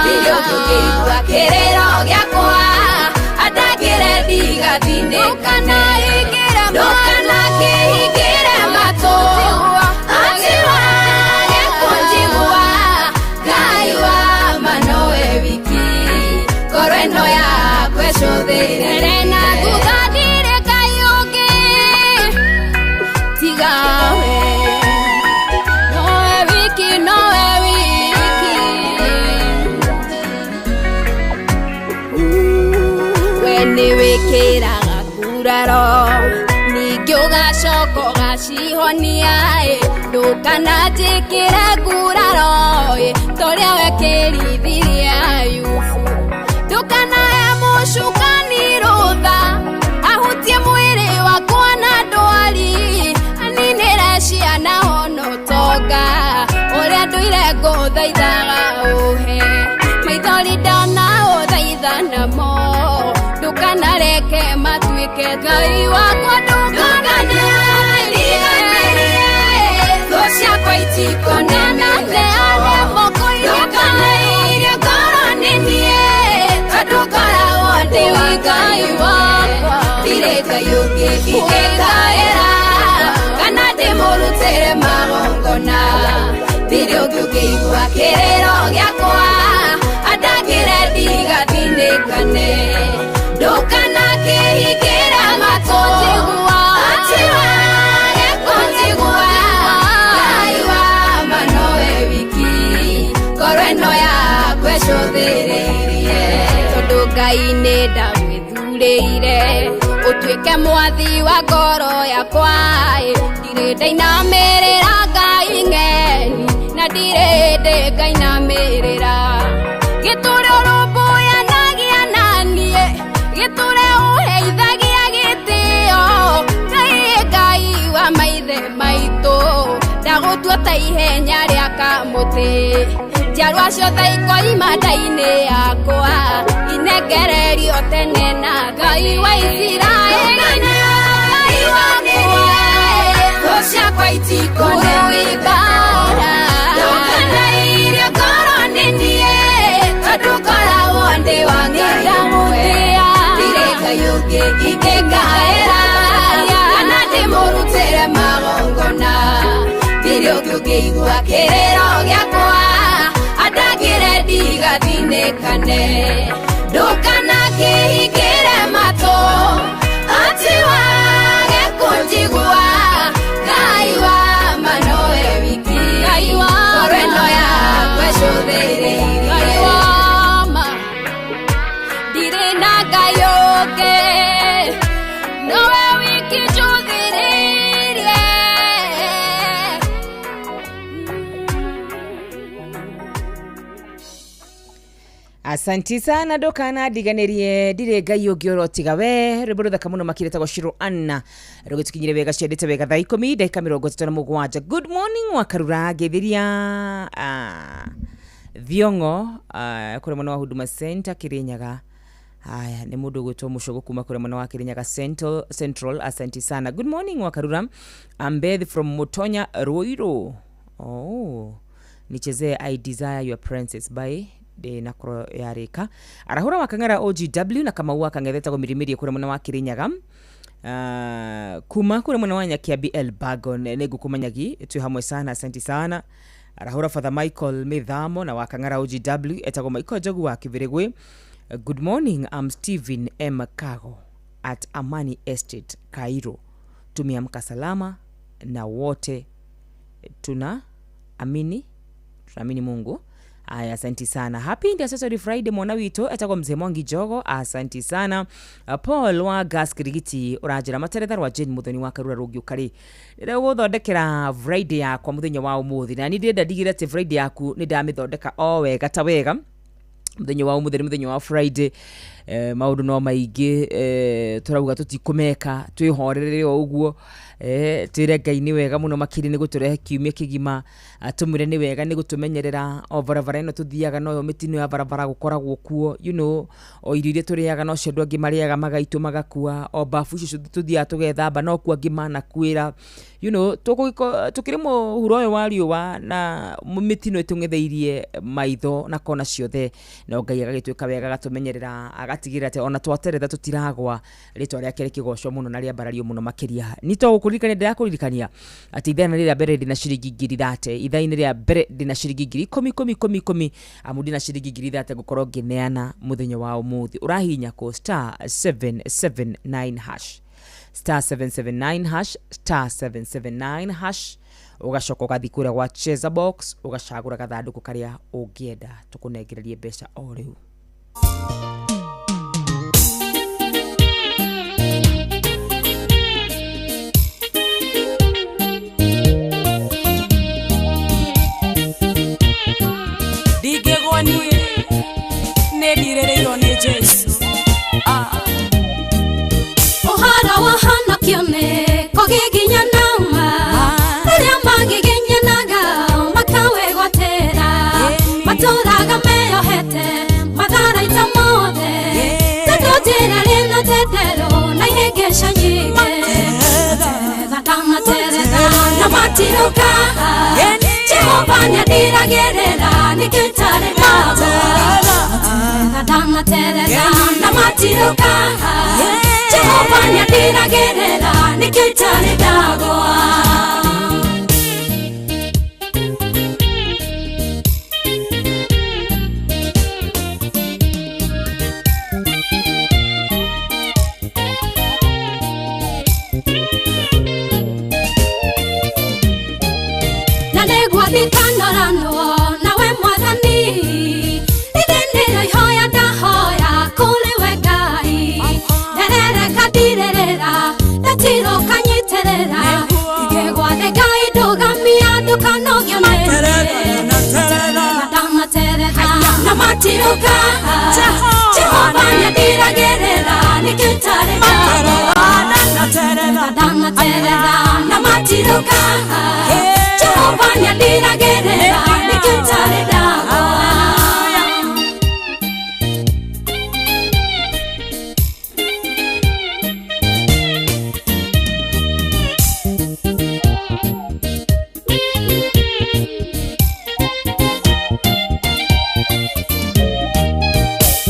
Ndirĩ ũngĩ ũngĩigua kĩrĩro gĩakwa, andangĩre ndigathinĩkane. Ndũkanakĩhingĩre matũ, atĩ wage kũnjigua. Ngai wa ma nowe wiki, ngoro ĩno yakwa ĩcũthĩrĩrie. Na thutha ndirĩ Ngai ũngĩ tiga we, nowe wiki, nowe wiki. We nĩwĩkĩraga nguraro, ningĩ ũgacoka ũgacihonia. Ndũkananjĩkĩre nguraro, torĩa wekĩrithirie Ayubu. Ndũkanahe mũcukani rũtha, ahutie mwĩrĩ wakwa na ndwari, aninĩre ciana ona ũtonga. Ũrĩa Ngai wakwa ndũkanandiganĩrie thũ ciakwa itikonanane moko ndũkanairie ngoro nĩ niĩ tondũ ngoragwo ndĩ wa Ngai wakwa ndirĩ Ngai ũngĩ ingĩkaĩra kana ndĩmũrutĩre magongona ndirĩ ũngĩ ũngĩigua kĩrĩro gĩakwa andangĩre ndigathinĩkane ndũkanakĩhingĩra matũ njigua atiwage kũnjigua Ngai wa ma nowe wiki ngoro ĩno yakwa ĩcũthĩrĩirie tondũ Ngai nĩ ndamwĩthurĩire ũtuĩke mwathi wa ngoro yakwa ndirĩ ndainamĩrĩra Ngai ng'eni na ndirĩ ndĩ ngainamĩrĩra gĩtũre ũrũmbũyanagia na niĩ gĩtũre ũheithagia gĩtĩo Ngai Ngai wa maithe maitũ ndagũtua ta ihenya rĩa kamũtĩ njiarwa ciothe ikoima nda-inĩ yakwa inengererio tene na Ngai wa Isiraeli Ngai wakwa thũ ciakwa itikonewibara ndũkanairie ngoro nĩ niĩ tondũ ngoragwo ndĩ wa Ngai ndirĩ Ngai ũngĩ ingĩkaĩra kana ndĩmũrutĩre magongona ndirĩ ũngĩ ũngĩigua kĩrĩro gĩakwa andangĩre ndigathinĩkane ndũkanakĩhingĩre matũ atiwage kũnjigua Ngai wa ma nowe wiki Ngai wa ngoro ĩno yakwa ĩcũthĩrĩirie Ngai wa ma ndirĩ na Ngai ũngĩ nowe wiki njũthĩrĩirie. Asanti sana ndukana ndiganirie ndirĩ Ngai ũngĩ ũrotiga we rwĩmbo rũthaka mũno makĩria tagwo Shiro Anna rũgĩtũkinyire wega ciendete wega thaa 10 ndagĩka 37. Good morning wakarura ngĩthiria Thiong'o kũrĩa mwena wa Huduma Center Kirinyaga. Haya nĩ mũndũ ũgwĩtwo Mũcũgũ kuma kũrĩa mwena wa Kirinyaga Central. Asanti sana. Good morning wakarura, I'm Beth from Mutonya Ruiru. Oh, nichezee I Desire Your Princess by ndĩnakorwo yarĩka arahũra wa Kang'ara OGW na Kamau wa Kang'ethe mĩrimĩrie kũrĩa mwena wa Kirinyaga. Kuma kũrĩa mwena wa Nyakiambi El Bagon nĩ ngũkũmenyagi twĩ hamwe sana, asanti sana. Arahũra Father Michael Mĩthamo na wa Kang'ara OGW etagwo Michael Njogu wa Kĩbĩrĩgwĩ. Good morning, I'm Stephen M Kago at Amani Estate Cairo. Tumeamka salama na wote tunaamini Mungu. Aya, asanti sana. Happy Intercessory Friday mwana witũ etagwo Mzee Mwangi Jogo, asanti sana. Paul wa Gas Kirigiti ũranjĩra materetha rwa Jane Muthoni wa Karura rũngĩũka rĩ rĩrĩa ũgũthondekera Friday yakwa mũthenya wa ũmũthĩ na niĩ ndĩrenda ndigĩre atĩ Friday yaku nĩ ndamĩthondeka o wega ta wega mũthenya wa ũmũthĩ nĩ mũthenya wa Friday. Maũndũ no maingĩ tũrauga tũtikũmeka twĩhorere o ũguo twĩre Ngai nĩ wega mũno makĩria nĩ gũtũrehe kiumia kĩgima tũmwĩre nĩ wega nĩ gũtũmenyerera o barabara ĩno tũthiaga noyo mĩtino ya barabara gũkoragwo kuo you know, o irio iria tũrĩaga nocio andũ angĩ marĩaga magaitũ magakua o bafu icio tũthiaga tũgethamba no kuo angĩ manakuĩra you know, tũkĩrĩ mũhuro ũyũ wa riũa na mĩtino ĩtũng'etheirie maitho na kona ciothe no Ngai agagĩtuĩka wega agatũmenyerera agatigĩrĩra atĩ ona twateretha tũtiragwa rĩtwa rĩake rĩkĩgocwo mũno na rĩambarario mũno makĩria. Nĩ to gũkũririkania ndĩrakũririkania atĩ ithaa rĩrĩa mbere ndĩna ciringi 30,000 ithaa-inĩ rĩa mbere ndĩna ciringi 10,000 10 10 10 amu ndĩna ciringi 30,000 ngũkorwo ngĩneana mũthenya wa ũmũthĩ. Ũrahihinya kũ star 779 hash star 779 hash star 779 hash ũgacoka ũgathiĩ kũrĩa gwa Cheza Box ũgacagũra gathandũkũ karĩa ũngĩenda tũkũnengererie mbeca o rĩu. Ndingĩgwa niĩ nĩ ndirĩrĩirwo nĩ Jesũ. Ũhoro wa honokio nĩ kũgiginyana arĩa magiginyanaga makawĩgwatĩra matũraga meyohete matharaita mothe. matirũka. Jehova nĩandiragĩrĩra nĩkĩo itarĩ ndagwa. Ndanaterera na matirũka. Jehova nĩandiragĩrĩra nĩkĩo itarĩ ndagwa. Na nĩgwathikanoranwo nawe mwathani ithĩ ihoya ndahoya kũrĩ we Ngai nderereka ndirĩrĩra ndatirũka nyitĩrĩra ingĩgwathe Ngai ndũgamia ndũkanogio nĩ ndamaterera na matirũka. Jehova nĩandiragĩrĩra nĩkĩo itarĩ ndagwa. Ndamaterera na matirũka. Jehova nĩandiragĩrĩra nĩkĩo itarĩ ndagwa.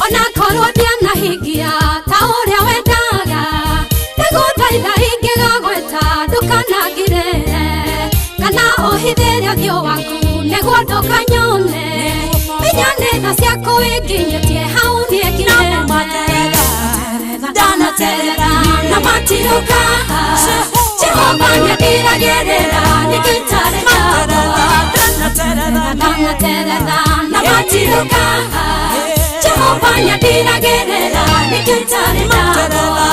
Onakorwo ndianahingia ta ũrĩa wendaga ndagũthaitha ingĩgagweta ndũkanangirĩre kana ũhithĩre ũthiũ waku nĩguo ndũkanyone menya nĩ tha ciaku inginyĩtie hau niĩ nginyĩte. Ndanaterera na matirũka. Jehova nĩandiragĩrĩra nĩkĩo itarĩ ndagwa. Ndanaterera na matirũka. Jehova nĩandiragĩrĩra nĩkĩo itarĩ ndagwa.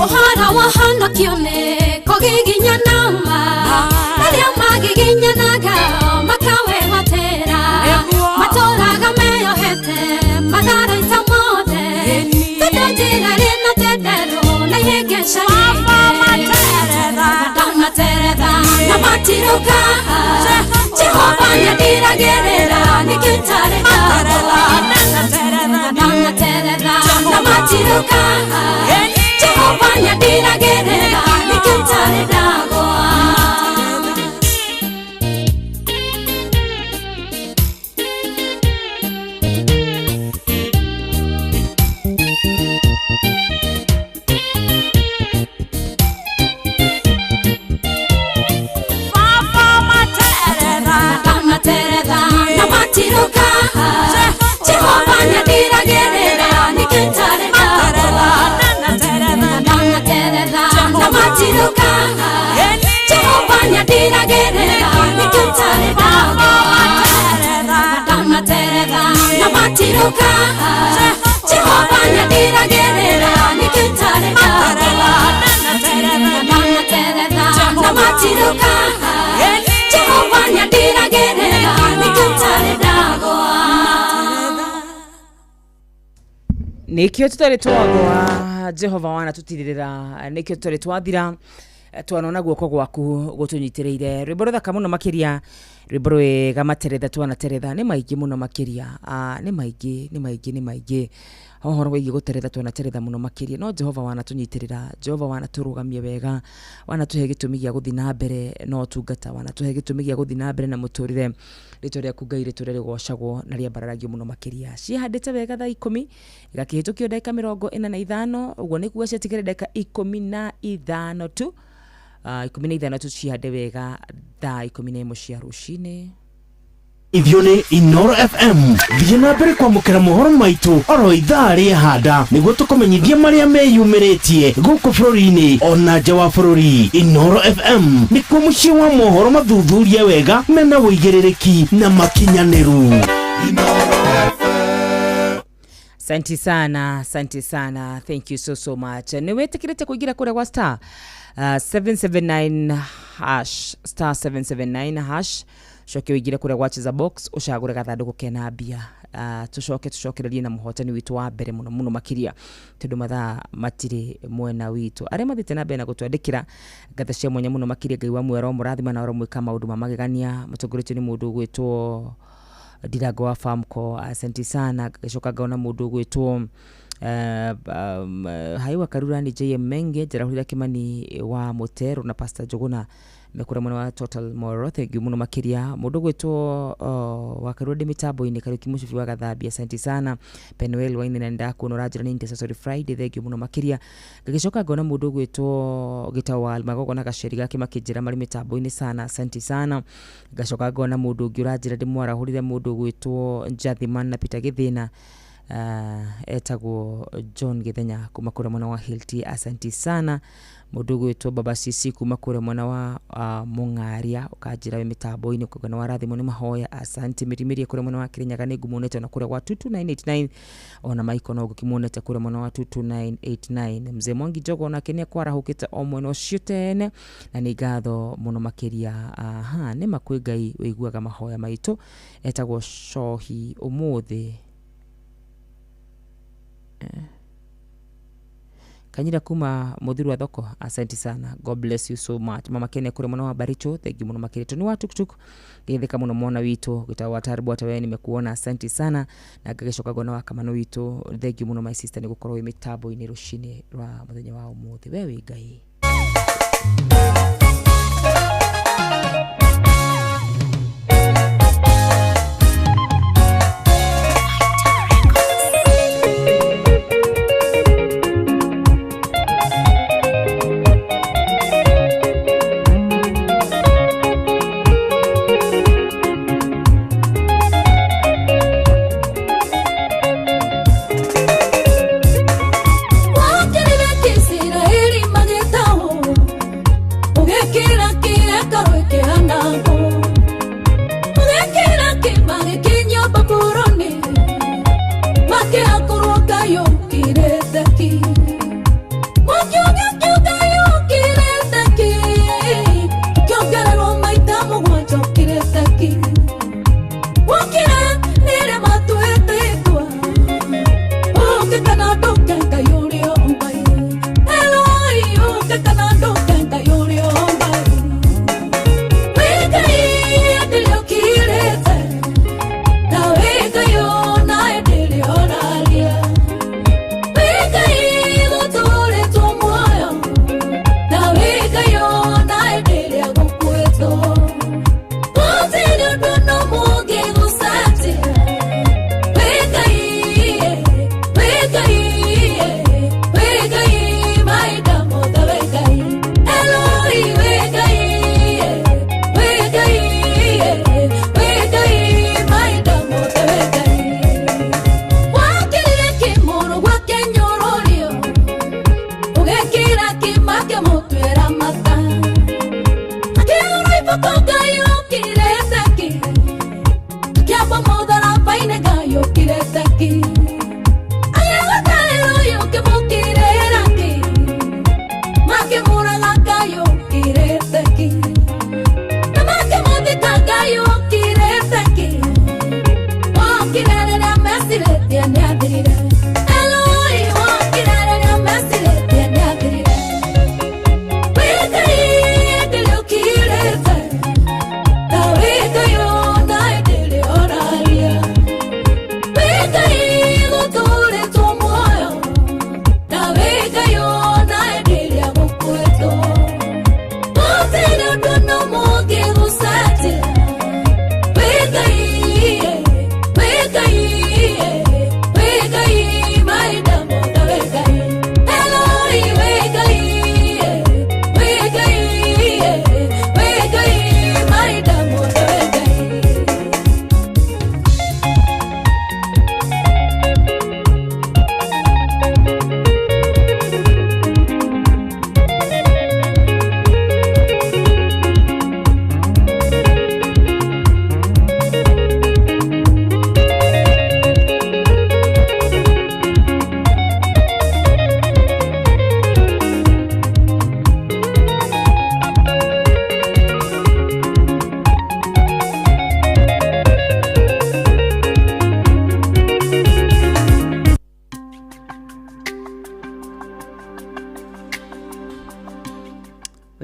Ũhoro wa ũhonokio nĩ kũgiginyanama arĩa magiginyanaga makawegwatĩra matũraga meyohete matharaita mothe tondũ njĩra rĩ na tenderũ na ihĩngĩca nyingĩ. Ndanaterera na matirũka. Jehova nĩandiragĩrĩra nĩkĩo itarĩ ndagwa. Ndanaterera na matirũka. Jehova nĩandiragĩrĩra nĩkĩo itarĩ ndagwa. Ndanaterera na matirũka. Jehova nĩandiragĩrĩra nĩkĩo itarĩ ndagwa. Ndanaterera na matirũka. Jehova nĩandiragĩrĩra nĩkĩo itarĩ ndagwa. Ndanaterera na matirũka. Jehova nĩandiragĩrĩra nĩkĩo itarĩ ndagwa. Ndanaterera na matirũka. Jehova nĩandiragĩrĩra nĩkĩo itarĩ ndagwa. Nĩkĩo tũtarĩ twagwa Jehova wanatũtirĩrĩra nĩkĩo tũtarĩ twathira twanona guoko gwaku gũtũnyitĩrĩire. Rwĩmbo rũthaka mũno makĩria rwĩmbo rwega materetha twanateretha nĩ maingĩ mũno makĩria nĩ maingĩ nĩ maingĩ nĩ maingĩ ũhoro wĩgiĩ gũteretha twanateretha mũno makĩria no Jehova wanatũnyitĩrĩra Jehova wanatũrũgamia wega wanatũhe gĩtũmi gĩa gũthiĩ na mbere na ũtungata wanatũhe gĩtũmi gĩa gũthiĩ na mbere na mũtũrĩre rĩtwa rĩaku Ngai rĩtũre rĩgocagwo na rĩambararagio mũno makĩria. Ciĩhandĩte wega thaa 10 igakĩhĩtũkio ndagĩka 45 ũguo nĩ kuga ciatigĩre ndagĩka 15 tu 15 tu cihande wega thaa 11 cia rũcinĩ. Ithio nĩ Inoro FM thiĩ na mbere kwamũkĩra mohoro maitũ oro ithaa rĩehanda nĩguo tũkũmenyithia marĩa meyumĩrĩtie gũkũ bũrũri-inĩ ona nja wa bũrũri. Inoro FM nĩkuo mũciĩ wa mohoro mathuthurie wega mena ũigĩrĩrĩki na makinyanĩru. Asante sana, asante sana. Thank you so so much. Nĩ wĩtĩkĩrĩte kũingĩra kũrĩa gwa star 779 hash star 779 hash Coke ũingĩre kũrĩa gwa Cheza Box, ũcagũre gathandũkũ kena mbia. Tũcoke tũcokererie na mũhotani witũ wa mbere mũno mũno makĩria, tondũ mathaa matirĩ mwena witũ. Arĩa mathiĩte na mbere na gũtwandĩkĩra ngatho cia mwanya mũno makĩria, Ngai wa muoyo mũrathima na ũromwĩka maũndũ ma magegania. Mũtongoretio nĩ mũndũ ũgwĩtwo Ndirango wa Famco, asante sana. Ngacoka ngona mũndũ ũgwĩtwo Haiwa Karurani JM Menge, Njarahũrĩra Kimani wa Mũtero na Pastor Njũgũna mekũrĩa mwena wa Total Moro, thank you mũno makĩria. Mũndũ ũgwĩtwo wa Karura ndĩ mĩtambo-inĩ, Kariũki Mũcibi wa Gathambia, asante sana. Penuel Wainene, ndakuona ũranjĩra nĩ Intercessory Friday, thank you mũno makĩria. Ngagĩcoka ngona mũndũ ũgwĩtwo Gĩtaũ wa Magogo na gaceri gake makĩnjĩra marĩ mĩtambo-inĩ sana, asante sana. Ngacoka ngona mũndũ ũngĩ ũranjĩra ndĩmwarahũrĩre mũndũ ũgwĩtwo Njathiman na Peter Gĩthĩna, etagwo John Githenya kuma kũrĩa mwena wa Hilti, asante sana. Mũndũ ũgwĩtwo Baba Sisi kuma kũrĩa mwena wa Mũng'aria, ũkanjĩra wĩ mĩtambo-inĩ, ũkauga nĩ warathimwo nĩ mahoya, asante. Mĩrimĩrie kũrĩa mwena wa Kĩrĩnyaga nĩ ngũmuonete ona kũrĩa gwa 22989, ona Maiko no ngũkĩmuonete kũrĩa mwena wa 22989. Mzee Mwangi Njogo onake nĩ akwarahũkĩte o mwena ũcio tene, na nĩ ngatho mũno makĩria. Aha, nĩ ma kwĩ Ngai ũiguaga mahoya maitũ, etagwo Cohi ũmũthĩ. Kanyira kuma Muthuru wa thoko, asante sana, God bless you so much. Mama Kene kure mwana wa Baricho, thank you muno makĩria. Toni wa tuktuk geithĩka mũno mwana witũ gĩtagwo wa Taribu, hata wewe nimekuona, asante sana. Na ngagĩcoka ngona wa Kamano witũ, thank you mũno my sister nĩ gũkorwo wĩ mĩtambo-inĩ rũcinĩ rwa mũthenya wa ũmũthĩ. We wĩ Ngai. Wakĩrire kĩisiraeli magĩtahwo, ũgĩkĩra kĩhekarũ kĩanangwo, ũgĩkĩra kĩma gĩkinyio Babuloni, makĩhakũrwo Ngai ũkirĩte ki. Mwaki ũgĩakio Ngai ũkirĩte ki, ũkĩongererwo maita mũgwanja ũkirĩte ki. Wokĩra nĩrĩ matuĩtĩtwo, ũke kana ndũke Ngai ũrĩa ũmbai. Eloi, ũke kana ndũke Ngai ũrĩa ũmbai. Wĩ Ngai hĩndĩ ĩrĩa ũkirĩte, na wĩ Ngai ona hĩndĩ ĩrĩa ũraria. Wĩ Ngai gũtũũrĩtwo muoyo, na wĩ Ngai ona hĩndĩ ĩrĩa gũkuĩtwo. Gũtirĩ ũndũ na ũmwe ũngĩgũcenjia. Wĩ Ngai, wĩ Ngai, wĩ Ngai, mahinda mothe wĩ Ngai. Eloi, wĩ Ngai, wĩ Ngai, wĩ Ngai, mahinda mothe wĩ Ngai. Wakĩrire kĩmũrũ gwake nyũrũrio, ũgĩkĩra kĩma kĩmũtuĩra mata. Akĩgũrwo iboko Ngai ũkirĩte ki, akĩambwo mũtharaba-inĩ Ngai ũkirĩte ki. Agĩgũtarĩra ũyũ ũkĩmũkirĩra ki, makĩmũraga Ngai ũkirĩte ki, na makĩmũthika Ngai ũkirĩte ki. Wokire rĩrĩa mecirĩtie nĩathirire. Eloi, wokire rĩrĩa mecirĩtie nĩathirire.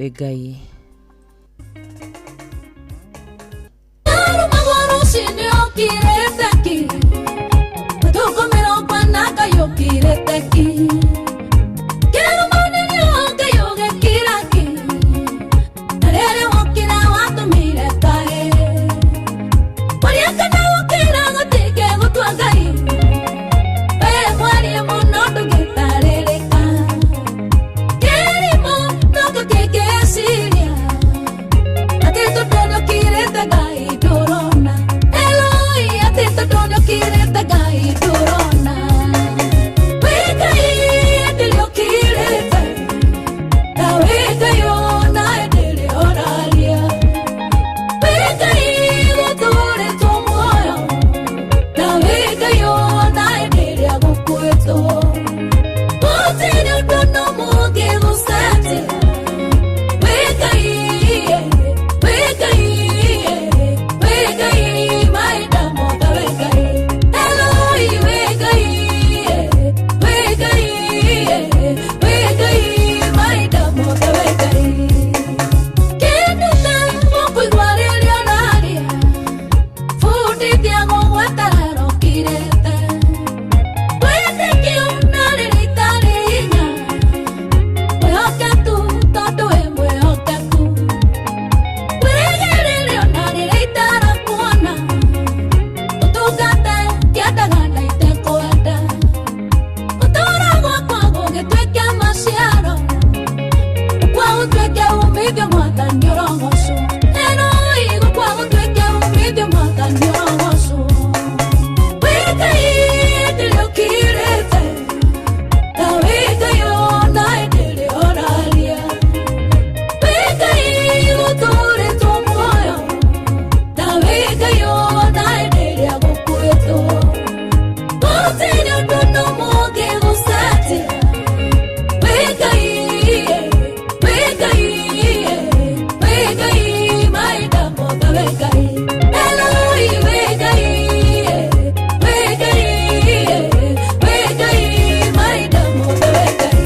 Wĩ Ngai. Arumagwo rũcinĩ ũkirĩte ki, matukũ mĩrongo ĩna Ngai ũkirĩte ki. Kĩruma nĩrĩo Ngai ũgĩkira ki, na rĩrĩ wokĩra watũmire kaĩ. Kwaria kana gũkira gũtingĩgũtua Ngai, we mwarie mũno ndũngĩtarĩrĩka. Kĩrimũ nokĩo kĩngĩciria atĩ tondũ nĩũkirĩte Ngai ndũrona. Eloi, atĩ tondũ nĩũkirĩte Ngai ndũrona. Wĩ Ngai ndĩrĩ ũkirĩte, na wĩ Ngai ona ndĩrĩ ũraria. Wĩ Ngai gũtũũrĩtwo muoyo, na wĩ Ngai ona ndĩrĩ agũkuĩtwo. Gũtirĩ ũndũ na ũmwe ũngĩgũcenjia. Wĩ Ngai, wĩ Ngai, wĩ Ngai, mahinda mothe wĩ Ngai. Eloi, wĩ Ngai, wĩ Ngai, wĩ Ngai, mahinda mothe wĩ Ngai. Kĩndũ ta gũkũigua rĩrĩa ũraria, bundithia gũgweterera ũkirĩte. Wĩtĩkio na rĩrĩa itarĩ hinya, mwĩhokeku tondũ wĩ mwĩhokeku. Wĩrĩgĩrĩre ona rĩrĩa itarakuona, ũtungate ngĩendaga na itekwenda. Gũtũũra gwakwa gũgĩtuĩke maciaro, gũkua gũtuĩke umithio Mwathani ũrogocwo. Eloi, gũkua gũtuĩke umithio Mwathani ũrogocwo. Wĩ Ngai ndĩrĩ ũkirĩte, na wĩ Ngai ona ndĩrĩ ũraria. Wĩ Ngai gũtũũrĩtwo muoyo, na wĩ Ngai ona ndĩrĩ agũkuĩtwo. Gũtirĩ ũndũ na ũmwe ũngĩgũcenjia. Wĩ Ngai, wĩ Ngai, wĩ Ngai, mahinda mothe wĩ Ngai. Eloi, wĩ Ngai, wĩ Ngai, wĩ Ngai, mahinda mothe wĩ Ngai.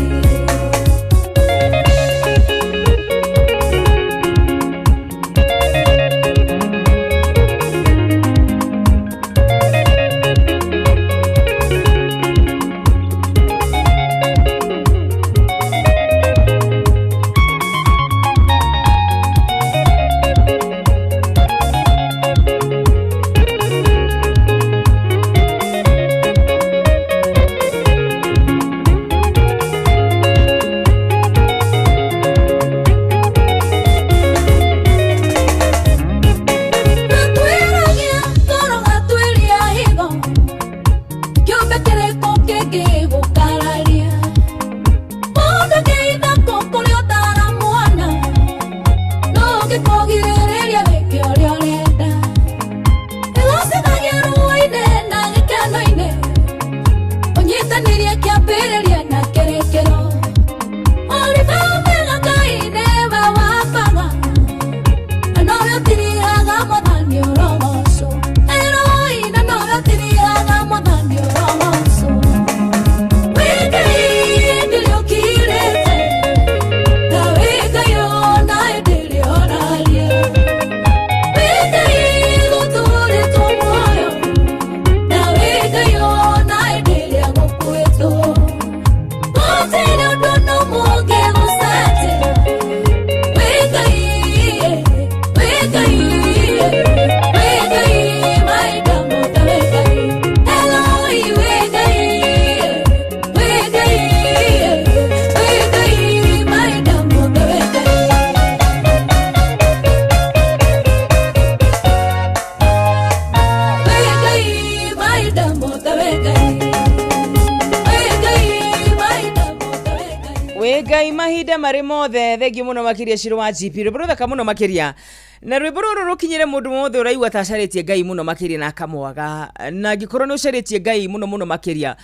Gatwĩragia ngoro gatwĩria higo, kĩũmbe kĩrĩkũ kĩngĩgũkararia? Mũndũ kĩithako kũrĩa ũtaramuona, no ũngĩkũgirĩrĩria wĩke ũrĩa ũrenda. Ĩgocithagia ruo-inĩ na gĩkeno-inĩ, ũnyitanĩrie kĩambĩrĩria na kĩrĩkĩro. Ũrĩ Omega Ngai nĩwe wambaga, na nowe ũtirihaga Mwathani ũrogocwo. Eloi, na nowe ũtirihaga Mwathani ũrogocwo. Wĩ Ngai ndĩrĩ ũkirĩte, na wĩ Ngai ona ndĩrĩ ũraria. Wĩ Ngai gũtũũrĩtwo muoyo, na wĩ Ngai ona ndĩrĩ agũkuĩtwo. Gũtirĩ ũndũ na ũmwe ũngĩgũcenjia. Wĩ Ngai, wĩ Ngai, wĩ Ngai, mahinda mothe wĩ Ngai. Eloi, wĩ Ngai, wĩ Ngai, wĩ Ngai, mahinda mothe wĩ Ngai. Wĩ Ngai, mahinda mothe wĩ Ngai. Wĩ Ngai, mahinda mothe wĩ Ngai. Wĩ Ngai mahinda marĩ mothe. Thengiũ mũno makĩria Shiro wa GP, rwĩmbo rũthaka mũno makĩria. Na rwĩmbo rũrũ rũkinyĩre mũndũ wothe ũraigua ta acarĩtie Ngai mũno makĩria na akamwaga. Na angĩkorwo nĩ ũcarĩtie Ngai mũno mũno makĩria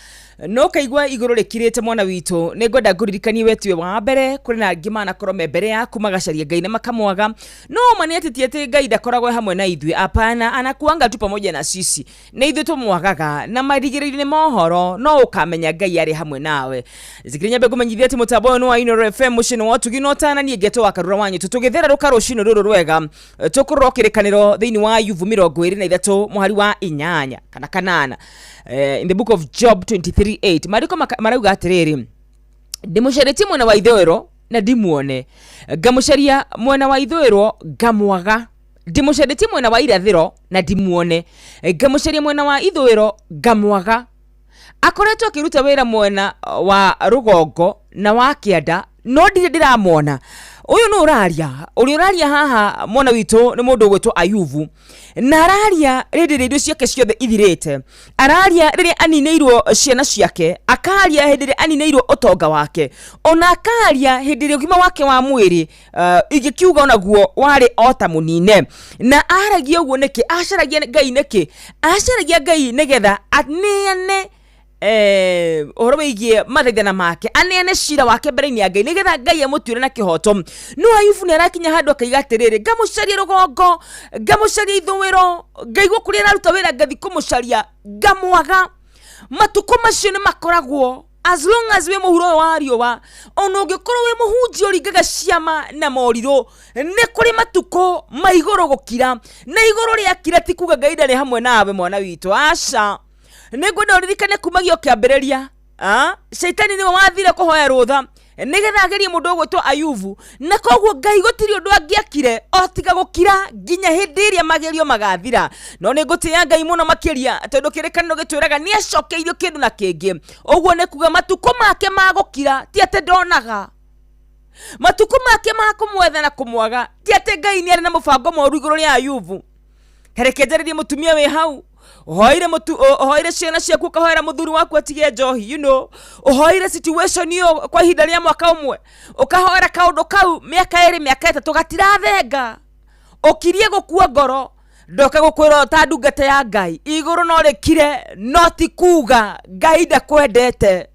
no ũkaigua igũrũ rĩkirĩte mwana witũ, nĩ ngwenda ngũririkanie we tiwe wa mbere, kũrĩ na angĩ manakorwo me mbere yaku magacaria Ngai na makamwaga. No ma nĩ atĩ ti atĩ Ngai ndakoragwo e hamwe na ithuĩ, apana, anakuanga tu pamoja na sisi. Nĩ ithuĩ tũmwagaga na marigĩrĩrio nĩ mohoro, no ũkamenya Ngai arĩ hamwe nawe. Zikiri nyambe ngũmenyithie atĩ mũtambo ũyũ nĩ wa Inooro FM, mũciĩ nĩ wa ũtugi na ũtana. Niĩ ngetwo wa Karura wa Nyũtũ. Tũgĩthererũka rũcinĩ rũrũ rwega, tũkũrora kĩrĩkanĩro thĩinĩ wa Ayubu 23 mũhari wa 8 kana 8. In the book of Job 23:8 maandĩko marauga atĩrĩrĩ, ndĩmũcarĩtie mwena wa ithũĩro na ndimuone, ngamũcaria mwena wa ithũĩro ngamwaga, ndĩmũcarĩtie mwena wa irathĩro na ndimuone, ngamũcaria mwena wa ithũĩro ngamwaga. Akoretwo akĩruta wĩra mwena wa rũgongo na wa kĩanda, no ndirĩ ndĩramwona. Ũyũ nũ ũraria? Ũrĩa ũraria haha mwana witũ nĩ mũndũ ũgwĩtwo Ayubu, na araria rĩndĩ rĩrĩa indo ciake ciothe ithirĩte, araria rĩrĩa aninĩirwo ciana ciake, akaria hĩndĩ ĩrĩa aninĩirwo ũtonga wake, ona akaria hĩndĩ ĩrĩa ũgima wake wa mwĩrĩ ingĩkiuga onaguo warĩ o ta mũnine. Na aragia ũguo nĩkĩ? Acaragia Ngai nĩkĩ? Acaragia Ngai nĩgetha aneane ũhoro wĩgiĩ mathaithana make, aneane cira wake mbere-inĩ ya Ngai nĩgetha Ngai amũtuĩre na kĩhoto. No Ayubu nĩ arakinya handũ akaiga atĩrĩrĩ, ngamũcaria rũgongo, ngamũcaria ithũĩro, ngaigua kũrĩa araruta wĩra, ngathi kũmũcaria ngamwaga. Matukũ macio nĩ makoragwo as long as wĩ mũhuro ũyũ wa riũa, ona ũngĩkorwo wĩ mũhunjia ũringaga ciama na morirũ, nĩ kũrĩ matukũ ma igũrũ gũkira, na igũrũ rĩakira ti kuga Ngai ndarĩ hamwe nawe mwana witũ, aca. Nĩ ngwenda ũririkane kumagia ũkĩambĩrĩria, Shaitani nĩwe wathire kũhoya rũtha nĩgetha agerie mũndũ ũgwĩtwo Ayubu, na koguo Ngai gũtirĩ ũndũ angĩakire o tiga gũkira nginya hĩndĩ ĩrĩa magerio magathira. No nĩ ngũtĩĩa Ngai mũno makĩria tondũ kĩrĩkanĩro gĩtwĩraga nĩ acokeirio kĩndũ na kĩngĩ. Ũguo nĩ kuga matukũ make ma gũkira ti atĩ ndonaga, matukũ make ma kũmwetha na kũmwaga ti atĩ Ngai nĩ arĩ na mũbango moru igũrũ rĩa Ayubu. Reke njarĩrie mũtumia wĩ hau ũhoire mũtu ũhoire ciana ciaku, ũkahoera mũthuri waku atige njohi, ũhoire situation ĩyo kwa ihinda rĩa mwaka ũmwe, ũkahoera kaũndũ kau mĩaka 2, mĩaka 3, gatirathenga, ũkirie gũkua ngoro. Ndoka gũkwĩra ta ndungata ya Ngai, igũrũ no rĩkire, no ti kuga Ngai ndakwendete.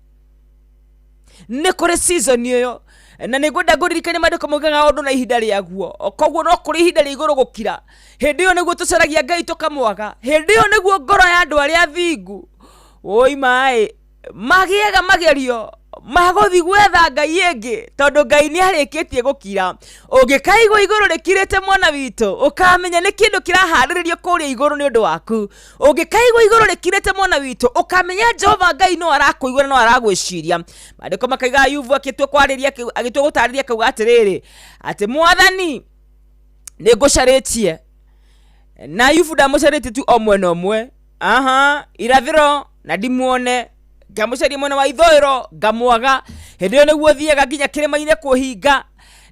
Nĩ kũrĩ season ĩyo, na nĩ ngwenda ngũririkanie maandĩko maugaga ũndũ na ihinda rĩaguo. Koguo no kũrĩ ihinda rĩa igũrũ gũkira, hĩndĩ ĩyo nĩguo tũcaragia Ngai tũkamwaga, hĩndĩ ĩyo nĩguo ngoro ya andũ arĩa athingu woi maĩ magĩaga magerio magũthiĩ gwetha Ngai ĩngĩ, tondũ Ngai nĩ arĩkĩtie gũkira. Ũngĩkaigua igũrũ rĩkirĩte mwana witũ, ũkamenya nĩ kĩndũ kĩraharĩrĩrio kũrĩa igũrũ nĩ ũndũ waku. Ũngĩkaigua igũrũ rĩkirĩte mwana witũ, ũkamenya Jehova Ngai no arakũigua na no aragwĩciria. Maandĩko makaiga Ayubu agĩtua kwarĩria, agĩtua gũtarĩria akauga atĩrĩrĩ, atĩ Mwathani nĩ ngũcarĩtie. Na Ayubu ndamũcarĩtie tu o mwena ũmwe, aha, irathĩro na ndimuone, ngamũcaria mwena wa ithũĩro ngamwaga. Hĩndĩ ĩyo nĩguo thiaga nginya kĩrĩma-inĩ kwĩhinga.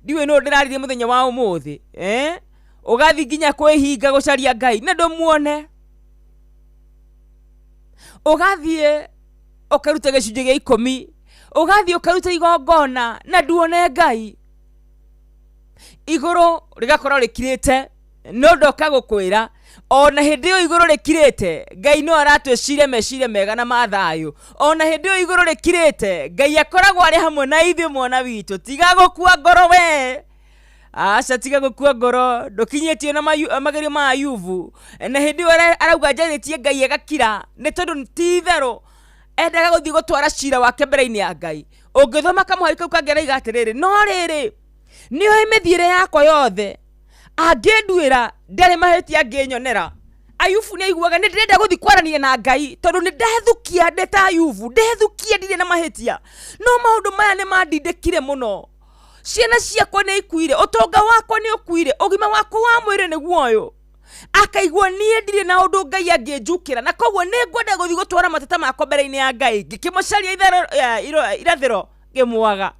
Ndiũĩ nũ ndĩraririe mũthenya wa ũmũthĩ, Ũgathiĩ nginya kwĩhinga gũcaria Ngai na ndũmuone. Ũgathiĩ ũkaruta gĩcunjĩ gĩa 10, ũgathiĩ ũkaruta igongona na nduone Ngai. Igũrũ rĩgakorwo rĩkirĩte, no ndoka gũkwĩra ona hĩndĩ ĩyo igũrũ rĩkirĩte, Ngai no aratwĩciria meciria mega na ma thayũ. Ona hĩndĩ ĩyo igũrũ rĩkirĩte, Ngai akoragwo arĩ hamwe na ithuĩ mwana witũ. Tiga gũkua ngoro we, aca, tiga gũkua ngoro, ndũkinyĩtio na magerio ma Ayubu. Na hĩndĩ ĩyo arauga njarĩtie Ngai agakira, nĩ tondũ ti itherũ endaga gũthiĩ gũtwara cira wake mbere-inĩ ya Ngai. Ũngĩthoma kamũhari kau kangĩ araiga atĩrĩrĩ, no rĩrĩ nĩoĩ mĩthiĩre yakwa yothe, angĩnduĩra ndarĩ mahĩtia angĩnyonera. Ayubu nĩ aiguaga nĩ ndĩrenda gũthiĩ kwaranĩria na Ngai, tondũ nĩ ndethukia ndĩ ta Ayubu, ndethukia ndirĩ na mahĩtia, no maũndũ maya nĩ mandindĩkire mũno. Ciana ciakwa nĩ ikuire, ũtonga wakwa nĩ ũkuire, ũgima wakwa wa mwĩrĩ nĩguo ũyũ. Akaigua niĩ ndirĩ na ũndũ Ngai angĩnjukĩra, na koguo nĩ ngwenda gũthiĩ gũtwara mateta makwa mbere-inĩ ya Ngai. Ngĩkĩmũcaria irathĩro ngĩmwaga,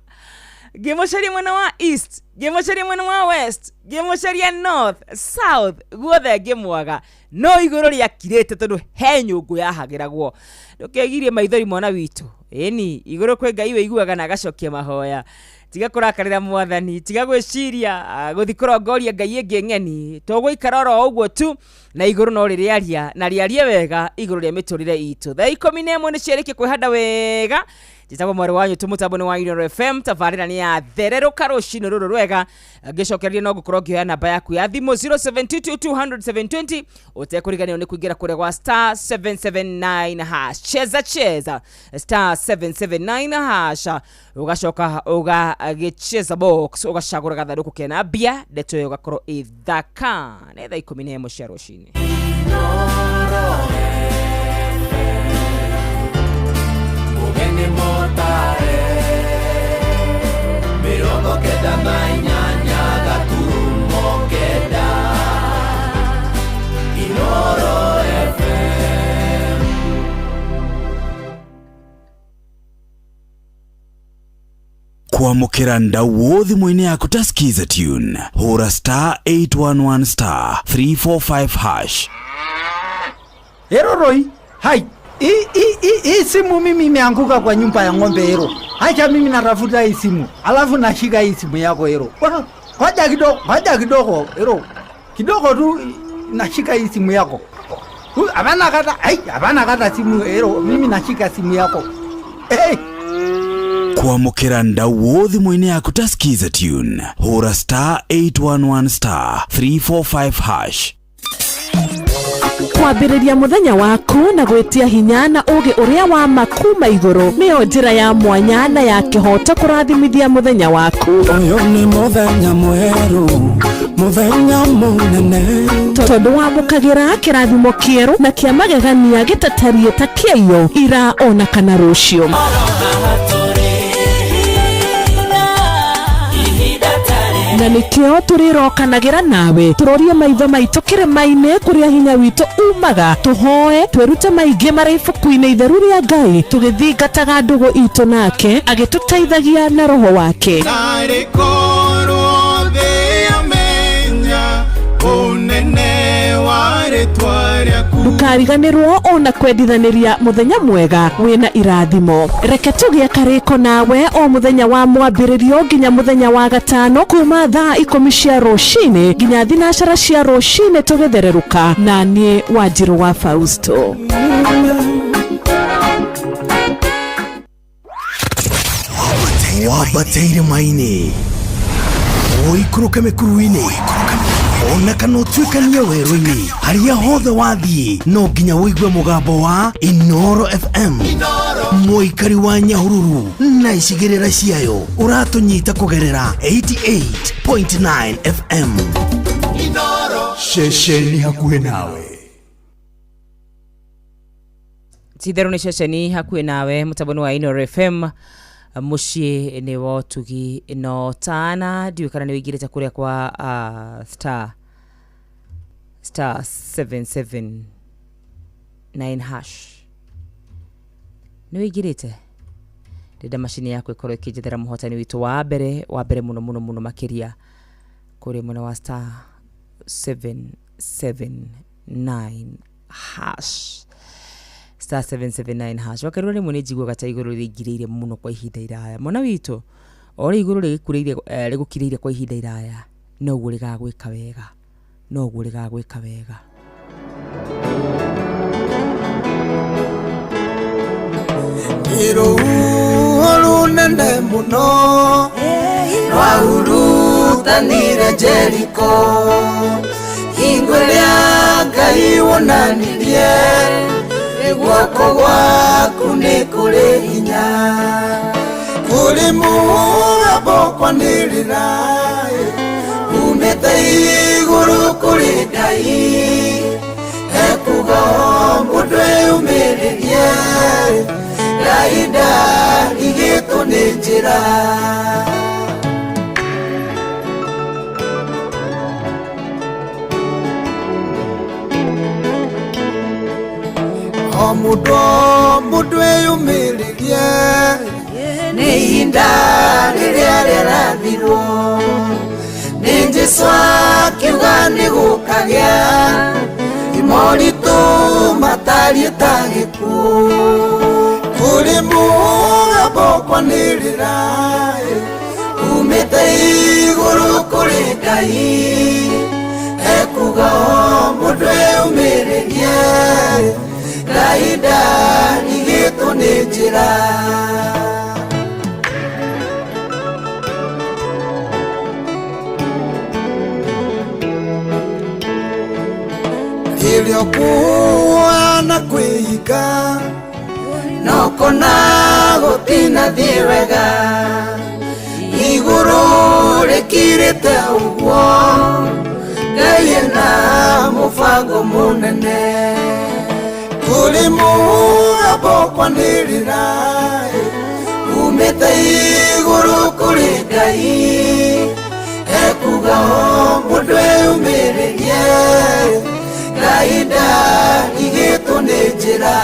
ngĩmũcaria mwena wa east, ngĩmũcaria mwena wa west, ngĩmũcaria north, south, guothe ngĩmwaga, no igũrũ rĩakirĩte tondũ he nyũngũ yahagĩragwo. Ndũkegirie maithori mwana witũ, ĩni igũrũ kwĩ Ngai wĩiguaga na agacokia mahoya. Tiga kũrakarĩra mwathani, tiga gwĩciria gũthi kũrongoria ngai ĩngĩ ng'eni. Tũgũikara oro ũguo tu na igũrũ no rĩrĩaria na rĩarie wega igũrũ rĩa mĩtũrĩre itũ. Thaa 11 nĩ ciarĩkia kwĩhanda wega. Njĩtagwo mwarĩ wa nyũtũ, mũtambo nĩ wa Inooro FM. Tabarĩra nĩ ya thererũka rũcinĩ rũrũ rwega. Ngĩcokereria no ngũkorwo ngĩoya namba yaku ya thimũ 0722200720, ũtekũriganĩrwo nĩ kũingĩra kũrĩa gwa star 779 hash. Cheza cheza star 779 hash, ũgacoka ũgagĩcheza box, ũgacagũra gathandũkũ kena mbia, ndeto ĩyo ĩgakorwo ĩthaka. Nĩ thaa 11 cia rũcinĩ. Ũgeni motare 98 gaturumo 9 Inooro FM. Kwamũkĩra ndauo thimũ-inĩ yaku ta Skiza tune, hũra star 811 star 345 hash. Eroroi, hai. Hii simu mimi imeanguka kwa nyumba ya ng'ombe ero. Acha mimi natafuta hii simu, alafu nashika hii simu yako ero. Ngoja kidogo, ngoja kidogo ero. Kidogo tu nashika hii simu yako. Hapana kata, ai, hapana kata simu ero, mimi nashika simu yako. Hey. Kwamũkĩra ndauo thimũ-inĩ yaku ta Skiza tune, hũra star 811 star 345 hash. Kwambĩrĩria mũthenya waku na gwĩtia hinya na ũgĩ ũrĩa wa ma kuma igũrũ nĩyo njĩra ya mwanya na ya kĩhoto kũrathimithia mũthenya waku. Ũyũ nĩ mũthenya mwerũ, mũthenya mũnene, tondũ wamũkagĩra kĩrathimo kĩerũ na kĩa magegania gĩtatariĩ ta kĩaiyo ira ona kana rũciũ. Na nĩkĩo tũrĩrokanagĩra nawe, tũrorie maitho maitũ kĩrĩma-inĩ kũrĩa hinya witũ umaga, tũhoe twĩrute maingĩ marĩ ibuku-inĩ itheru rĩa Ngai, tũgĩthingataga ndũgũ itũ nake agĩtũteithagia na roho wake. Narĩ korwo thĩ yamenya ũnene wa rĩtwa rĩaku. Ndũkariganĩrwo ona kwendithanĩria mũthenya mwega wĩna irathimo. Reke tũgĩe karĩko nawe o mũthenya wa mwambĩrĩrio nginya mũthenya wa gatano kuma thaa 10 cia rũcinĩ nginya 9 cia rũcinĩ tũgĩthererũka, na niĩ Wanjirũ wa Fausto. Wambateire maini, ũikũrũke mĩkuru-inĩ, ona kana ũtuĩkanie werũ-inĩ, harĩa hothe wathiĩ no nginya ũigue mũgambo wa Inooro FM. Mũikari wa Nyahururu na icigĩrĩra ciayo ũratũnyita kũgerera 88.9 FM. Ceceni hakuhĩ nawe. Titherũ nĩ ceceni hakuhĩ nawe, mũtambo-inĩ wa Inooro FM. Mũciĩ nĩ wa ũtugi no tana. Ndiũĩ kana nĩ ũingĩrĩte kũrĩa kwa star star 779 hash. Nĩ ũingĩrĩte? Ndĩrenda macini yaku ĩkorwo ĩkĩnjethera mũhotani witũ wa mbere, wa mbere mũno mũno mũno makĩria kũrĩa mwena wa star 779 hash. Star 779 hash. Wakerwo rĩmwe nĩ njiguaga ta igũrũ rĩingĩrĩire mũno kwa ihinda iraya. Mwana witũ, o ũrĩa igũrũ rĩgũkirĩire kwa ihinda iraya, noguo rĩgagwĩka wega, noguo rĩgagwĩka wega. Rũhuho rũnene mũno rwahurutanire Jeriko, hingo ĩrĩa Ngai wonanirie guoko gwaku nĩ kũrĩ hinya. Kũrĩ mũgambo kwanĩrĩra umĩte igũrũ kũrĩ Ngai, ekuga mũndũ eyũmĩrĩrie rahinda rigĩtwo nĩ njĩra. O mũndũ mũndũ eyũmĩrĩrie nĩ ihinda rĩrĩa rĩrathirwo nĩ Jesũ akiuga nĩ gũkagĩa moritũ matariĩ ta gĩkuũ. Kũrĩ mũgambo kwanĩrĩra Umĩte igũrũ kũrĩ Ngai ekuga o mũndũ eyũmĩrĩrie Ngai ndarigĩtwo nĩ njĩra. Rĩrĩa ũkuoya na kwĩhinga no kona gũtinathiĩ wega igũrũ rĩkirĩte ũguo Ngai ena mũbango mũnene. Kũrĩ mũgambo kwanĩrĩra umĩte igũrũ kũrĩ Ngai ekuga o mũndũ eyũmĩrĩrie Ngai ndarigĩtwo nĩ njĩra.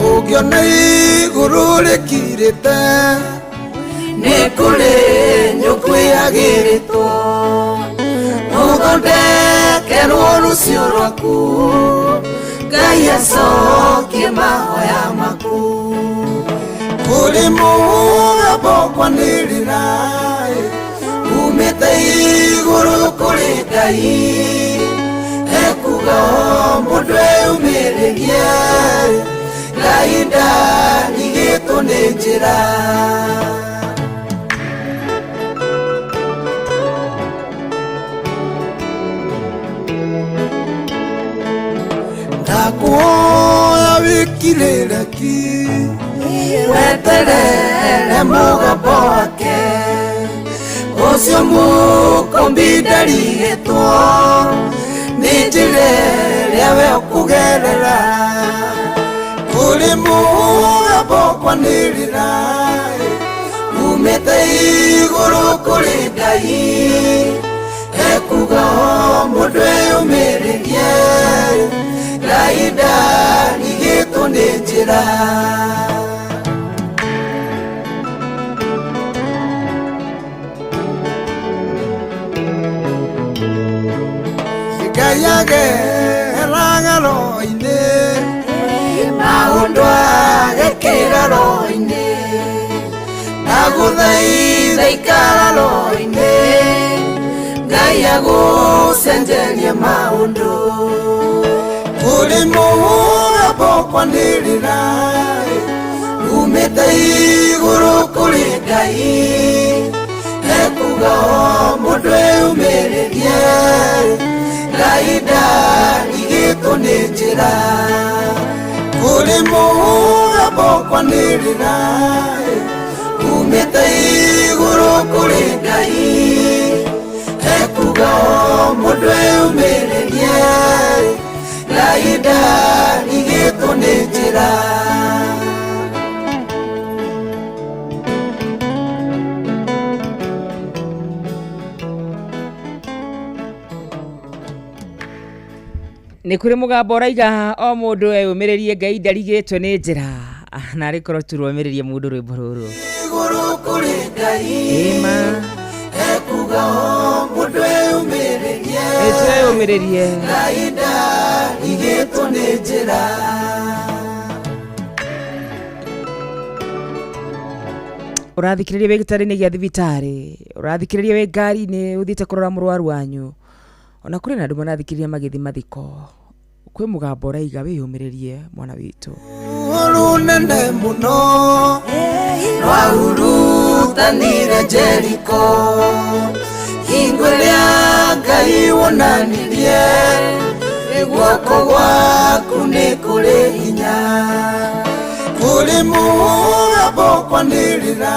Ũngĩona igũrũ rĩkirĩte nĩ kũrĩ nyũkwĩagĩrĩtwo ũthondekerwo rũciũ rwaku Ngai acokie mahoya maku. Kũrĩ mũgambo kwanĩrĩra umĩte igũrũ kũrĩ Ngai ekuga o mũndũ eyũmĩrĩrie Ngai ndarigĩtwo nĩ njĩra. Ndakuoya wĩkirĩre ki weterere mũgambo wake ũcio mũkombi ndarigĩtwo nĩ njĩra ĩrĩa we ũkũgerera. Kũrĩ mũgambo kwanĩrĩra umĩte igũrũ kũrĩ Ngai ekuga o mũndũ eyũmĩrĩrie Ngai ndarigĩtwo nĩ njĩra. Ngai ageraga roho-inĩ maũndũ agekĩra roho-inĩ ndagũthaitha ikara roho-inĩ Ngai agũcenjerie maũndũ. Kũrĩ mũgambo kwanĩrĩra umĩte igũrũ kũrĩ Ngai ekuga o mũndũ eyũmĩrĩrie Ngai ndarigĩtwo nĩ njĩra. Kũrĩ mũgambo kwanĩrĩra umĩte igũrũ kũrĩ Ngai ekuga o mũndũ eyũmĩrĩrie Ngai ndarigĩtwo nĩ njĩra. Nĩ kũrĩ mũgambo ũraiga o mũndũ eyũmĩrĩrie Ngai ndarigĩtwo nĩ njĩra na arĩ korwo turũmĩrĩrie mũndũ rwĩmbo rũrũ igũrũ kũrĩ Ngai ĩma ekuga o mũndũ eyũmĩrĩrie eyũmĩrĩrie Ngai ndarigĩtwo nĩ njĩra. Ũrathikĩrĩria wĩ gĩtarĩ-inĩ gĩa thibitarĩ, ũrathikĩrĩria wĩ ngari-inĩ ũthiĩte kũrora mũrwaru wanyu, ona kũrĩ na andũ marathikĩrĩria magĩthiĩ mathiko, kwĩ mũgambo ũraiga wĩyũmĩrĩrie mwana witũ. Rũnene mũno rwahurutanire Jeriko hingo ĩrĩa Ngai wonanirie guoko gwaku nĩ kũrĩ hinya. Kũrĩ mũgambo kwanĩrĩra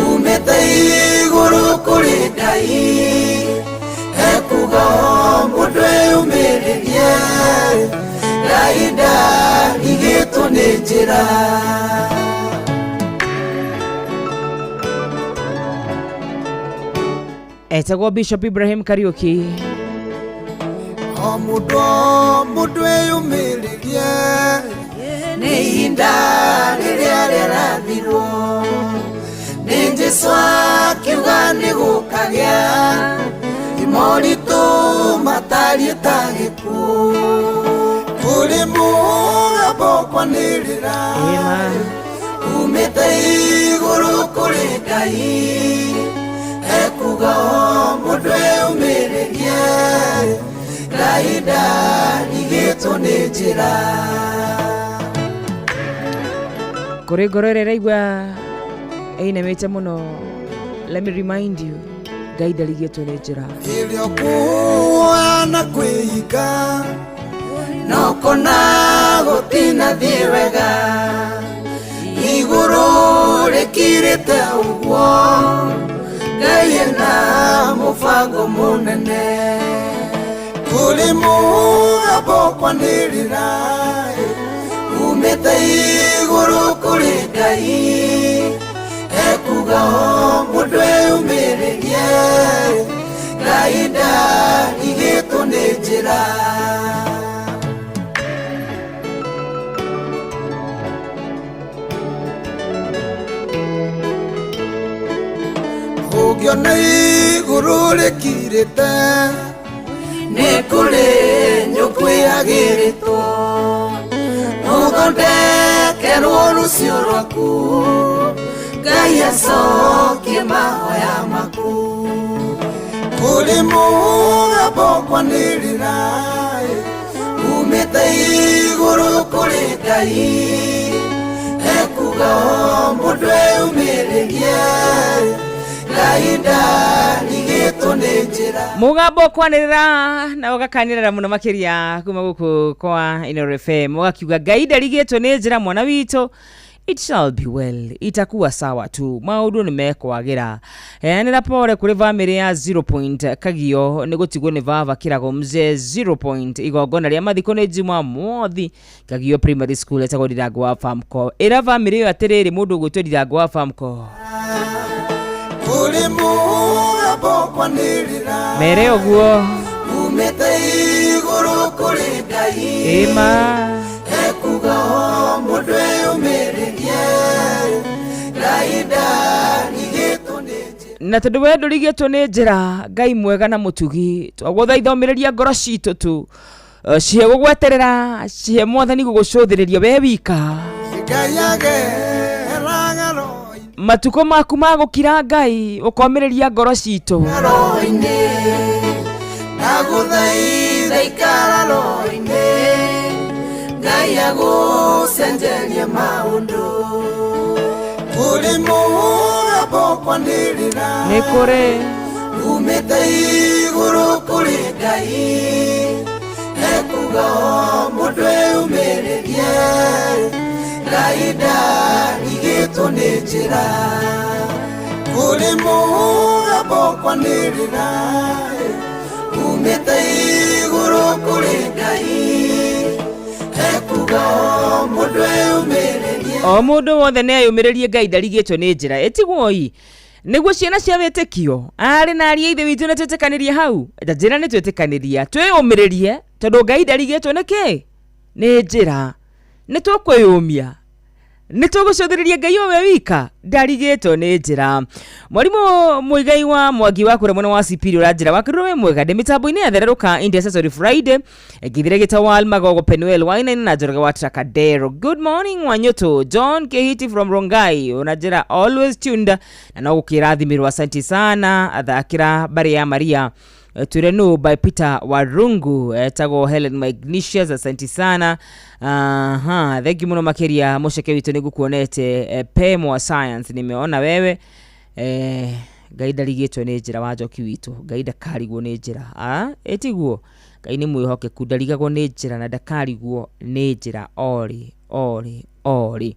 umĩte igũrũ kũrĩ Ngai ekuga o mũndũ eyũmĩrĩrie Ngai ndarigĩtwo nĩ njĩra. Etagwo Bishop Ibrahim Kariuki. O mũndũ mũndũ eyũmĩrĩrie nĩ ihinda rĩrĩa rĩrathirwo nĩ Jesũ akiuga nĩ gũkagĩa moritũ matarĩ Gĩtariĩ ta gĩkuũ kũrĩ mũgambo kwanĩrĩra umĩte igũrũ kũrĩ Ngai ekuga o mũndũ eyũmĩrĩrie Ngai ndarigĩtwo nĩ njĩra. Kũrĩ ngoro ĩrĩa ĩraigua ĩinamĩte mũno, let me remind you, Ngai ndarigĩtwo nĩ njĩra. Ĩrĩa ũkuoya na kwĩhinga no kona gũtinathiĩ wega igũrũ rĩkirĩte ũguo Ngai ena mũbango mũnene kũrĩ mũgambo kwanĩrĩra umĩte igũrũ kũrĩ Ngai ekuga o mũndũ eyũmĩrĩrie Ngai ndarigĩtwo nĩ njĩra. Ũngĩona igũrũ rĩkirĩte nĩ kũrĩ nyũkũ yagĩrĩtwo ũthondekerwo rũciũ rwaku Ngai acokie mahoya maku kũrĩ mũgambo kwanĩrĩra umĩte igũrũ kũrĩ Ngai ekuga o mũndũ eyũmĩrĩrie Ngai ndarigĩtwo nĩ njĩra. Mũgambo kwanĩrĩra na ũgakanĩrĩra mũno makĩria kuma gũkũ kwa Inooro FM ũgakiuga Ngai ndarigĩtwo nĩ njĩra mwana witũ, it shall be well, itakuwa sawa tu, maũndũ nĩ mekwagĩra. Heanĩra pore kũrĩ bamĩrĩ ya 0 point Kagio nĩ gũtigwo nĩ baba Kĩrago mzee 0 point. Igongona rĩa mathiko nĩ Jumamothi Kagio Primary School etagwo Ndirango wa Famco. Ĩra bamĩrĩ ĩyo atĩrĩrĩ, mũndũ ũgwĩtwo Ndirango wa Famco kũrĩ mũgambo kwanĩrĩra mere ũguo umĩte igũrũ kũrĩ Ngai ĩma ekuga o mũndũ eyũmĩrĩrie Ngai ndarigĩtwo nĩ njĩra. Na tondũ we ndũrigĩtwo nĩ njĩra, Ngai mwega na mũtugi, twagũthaitha ũmĩrĩria ngoro citũ tu, cihe gũgweterera, cihe mwathani gũgũcũthĩrĩria we wika. Ngai ageraga Matukũ maku ma gũkira Ngai ũkomĩrĩria ngoro citũ. roho-inĩ ndagũthaitha ikara roho-inĩ Ngai agũcenjerie maũndũ kũrĩ mũgambo kwanĩrĩra Nĩ kũrĩ umĩte igũrũ kũrĩ Ngai ekuga o mũndũ eyũmĩrĩrie Ngai ndarigĩtwo nĩ njĩra kũrĩ mũgambo kwanĩrĩra umĩte igũrũ kũrĩ Ngai ekuga o mũndũ eyũmĩrĩrie. O mũndũ wothe nĩ eyũmĩrĩrie Ngai ndarigĩtwo nĩ njĩra. Ĩtigwoi nĩguo ciana cia wĩtĩkio arĩ na ariũ a ithe witũ nĩ twĩtĩkanĩrie hau ta njĩra nĩ twĩtĩkanĩria twĩyũmĩrĩrie tondũ Ngai ndarigĩtwo nĩ kĩ nĩ njĩra. Nĩ tũkwĩyũmia nĩ tũgũcũthĩrĩria Ngai o we wika ndarigĩtwo nĩ njĩra. Mwarimũ Mũigai wa Mwangi wa kũrĩa mwena wa Sipiri ũranjĩra wakĩrwo wĩ mwega ndĩ mĩtambo-inĩ ya Thererũka Intercessory Friday ngithire Gĩtawal Magogo Penuel Wainaina na Njoroge wa Tracadero. Good morning Wanyũtũ John Kehiti from Rongai ũranjĩra always tuned na no gũkĩrathimirwo asante sana. Athakĩra mbarĩ ya Maria twĩre nũ by Peter Warungu etagwo Helen Magnesius asante sana. Aha, thank you mũno makĩria mũceke witũ nĩ ngũkuonete. Pemo Science nimeona wewe. Ngai ndarigĩtwo nĩ njĩra wa njoki witũ, Ngai ndakarigwo nĩ njĩra. Ĩtiguo Ngai nĩ mwĩhokeku, ndarigagwo nĩ njĩra na ndakarigwo nĩ njĩra orĩ orĩ orĩ.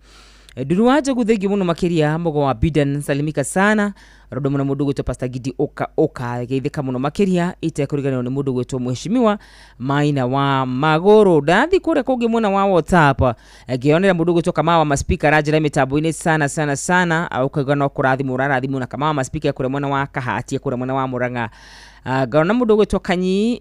Nduru wa Njogu thengiũ mũno makĩria mũgo wa Bidan salimika sana rondo mũno mũndũ gwĩtwo Pastor Gidi ũka ũka geithĩka mũno makĩria itekũriganĩrwo nĩ mũndũ gwĩtwo mheshimiwa Maina wa Magũrũ. Ndathi kũrĩa kũngĩ mwena wa WhatsApp ngĩonera mũndũ gwĩtwo Kamau wa Maspika aranjĩra mĩtambo-inĩ sana sana sana, ũkauga no kũrathimwo ũrarathimwo na Kamau wa Maspika kũrĩa mwena wa Kahatia kũrĩa mwena wa Murang'a. Ngona mũndũ ũgwĩtwo Kanyi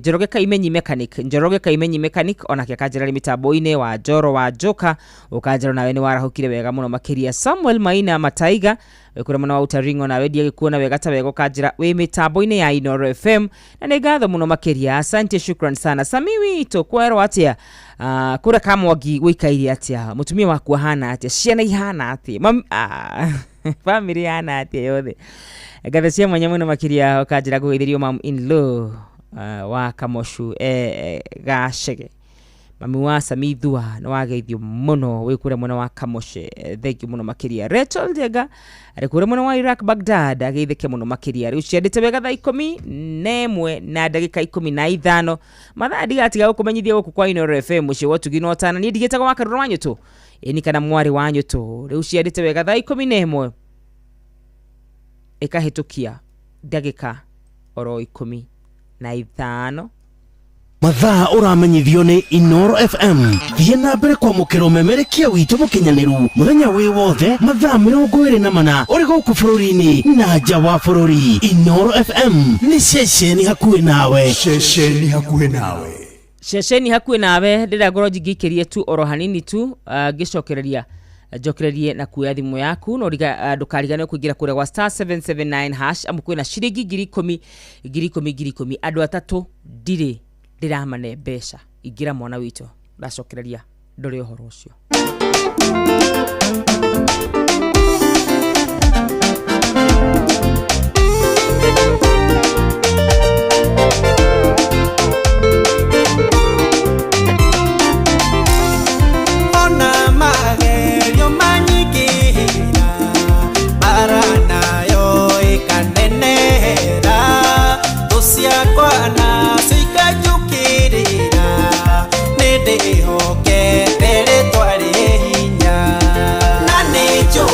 Njoroge Kaimenyi mechanic, Njoroge Kaimenyi mechanic onake akanjĩra rĩ mĩtambo-inĩ wa Njoro wa Njoka, ũkanjĩra nawe nĩ warahũkire wega mũno makĩria. Samuel Maina Mataiga wĩ mwena wa Utaringo, nawe ndiagĩkuona wega ta wega, ũkanjĩra wĩ mĩtambo-inĩ ya Inoro FM na nĩ ngatho mũno makĩria, asante, shukran sana. Sami witũ kwerwo atĩa? Kũrĩa Kamwangi gũikaire atĩa? Mũtumia waku ahana atĩa? Ciana ihana atĩa? Family ihana atĩa yothe? Ngatho cia mwanya mũno makĩria, ũkanjĩra ngũgeithĩrio mam in law wa Kamoshu Gacege, mami wa Samithua nĩ wageithio mũno wĩ kũrĩa mwena wa Kamoshe, thank you mũno makĩria. Rachel Njenga arĩ kũrĩa mwena wa Iraq Baghdad, ageithĩke mũno makĩria. Rĩu ciandĩte wega thaa 11 na ndagĩka 15 mathaa, ndigatiga gũkũmenyithia gũkũ kwa Inoro FM mũciĩ wa ũtugi na ũtana. Niĩ ndigĩtagwo wa Karũra wa Nyũtũ, ĩni kana mwarĩ wa Nyũtũ. Rĩu ciandĩte wega thaa 11 ĩkahĩtũkia ndagĩka oro 15. Mathaa ũramenyithio nĩ Inoro FM. Thiĩ na mbere kwamũkĩra ũmemerekia witũ mũkinyanĩru mũthenya wĩ wothe mathaa 24 ũrĩ gũkũ bũrũri-inĩ na nja wa bũrũri. Inoro FM nĩ ceceni hakuhĩ nawe. Ceceni hakuhĩ nawe. Ceceni hakuhĩ nawe. Ndĩrenda ngorwo njingĩikĩrie tu oro hanini tu, ngĩcokereria njokererie na kuoya thimũ yaku, no ndũkariganĩrwo kũingĩra kũrĩa gwa star 779 hash, amu kwĩna ciringi 10,000 10,000 10,000 andũ atatũ ndirĩ ndĩramane mbeca. Ingĩra mwana witũ, ndacokereria ndore ũhoro ũcio. Ona magerio manyingĩhĩra, bara nayo ĩkanenehera, thũ ciakwa nacio ikanjũkĩrĩra, nĩ ndĩhokete rĩtwa rĩ hinya. Na nĩ njũĩ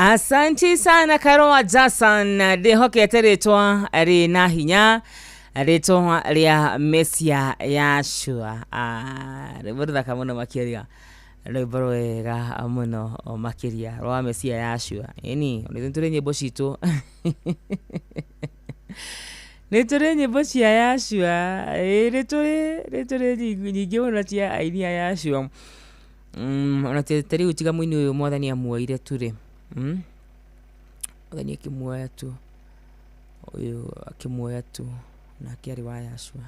Asanti sana Karoa Jason, ndĩhokete rĩtwa rĩna hinya, rĩtwa rĩa Mesia Yashua. Rwĩmbo rũthaka mũno makĩria, rwĩmbo rwega mũno makĩria rwa Mesia Yashua. Ĩni ona ithuĩ nĩtũrĩ nyĩmbo citũ, nĩ tũrĩ nyĩmbo cia Yashua. Ĩĩ nĩ tũrĩ nyingĩ mũno cia aini a Yashua. Ona ta rĩu tiga mũini ũyũ mwathani amuoire tu rĩ, Mwathani akĩmuoya tu, ũyũ akĩmuoya tu, nake arĩ wa Yashua.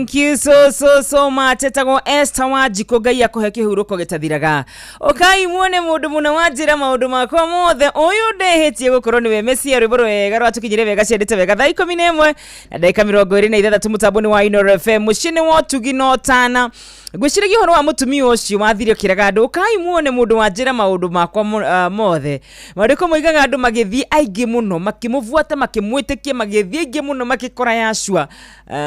Thank you so so so much. Etagwo Esther Wanjikũ, Ngai akũhe kĩhurũko gĩtathiraga. Ũkai muone mũndũ mũna wanjĩra maũndũ makwa mothe, ũyũ ndehĩtie gũkorwo nĩwe Mesia. Rwĩmbo rwega rwatũkinyire wega, ciendete wega. Thaa 11 na ndagĩka 26 mũtambo-inĩ wa Inooro FM, mũciĩ-inĩ wa ũtugi na ũtana. Ngwĩciragia ũhoro wa mũtumia ũcio wathire ũkĩraga andũ, ũkai muone mũndũ wanjĩra maũndũ makwa mothe. Maandĩko moigaga andũ magĩthiĩ aingĩ mũno, makĩmũbuata, makĩmwĩtĩkia, magĩthiĩ aingĩ mũno, makĩkora Yashua.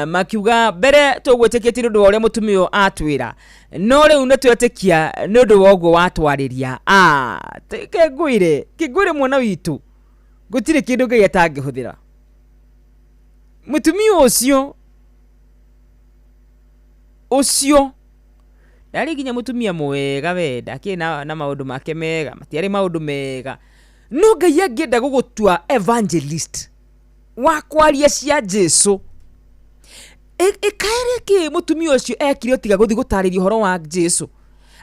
Makiuga mbere tũgwĩtĩkĩtie nĩ ũndũ wa ũrĩa mũtumia ũyũ atwĩra, no rĩu nĩ twetĩkia nĩ ũndũ wa ũguo watwarĩria. Kĩngũire kĩngũire mwana witũ, gũtirĩ kĩndũ Ngai atangĩhũthĩra. Mũtumia ũcio ũcio ndarĩ nginya mũtumia mwega we, ndakĩrĩ na maũndũ make mega, matiarĩ maũndũ mega, no Ngai angĩenda gũgũtua evangelist wa kwaria cia Jesu, ĩkaere kĩ mũtumia ũcio ekire tiga gũthiĩ gũtarĩria ũhoro wa Jesu.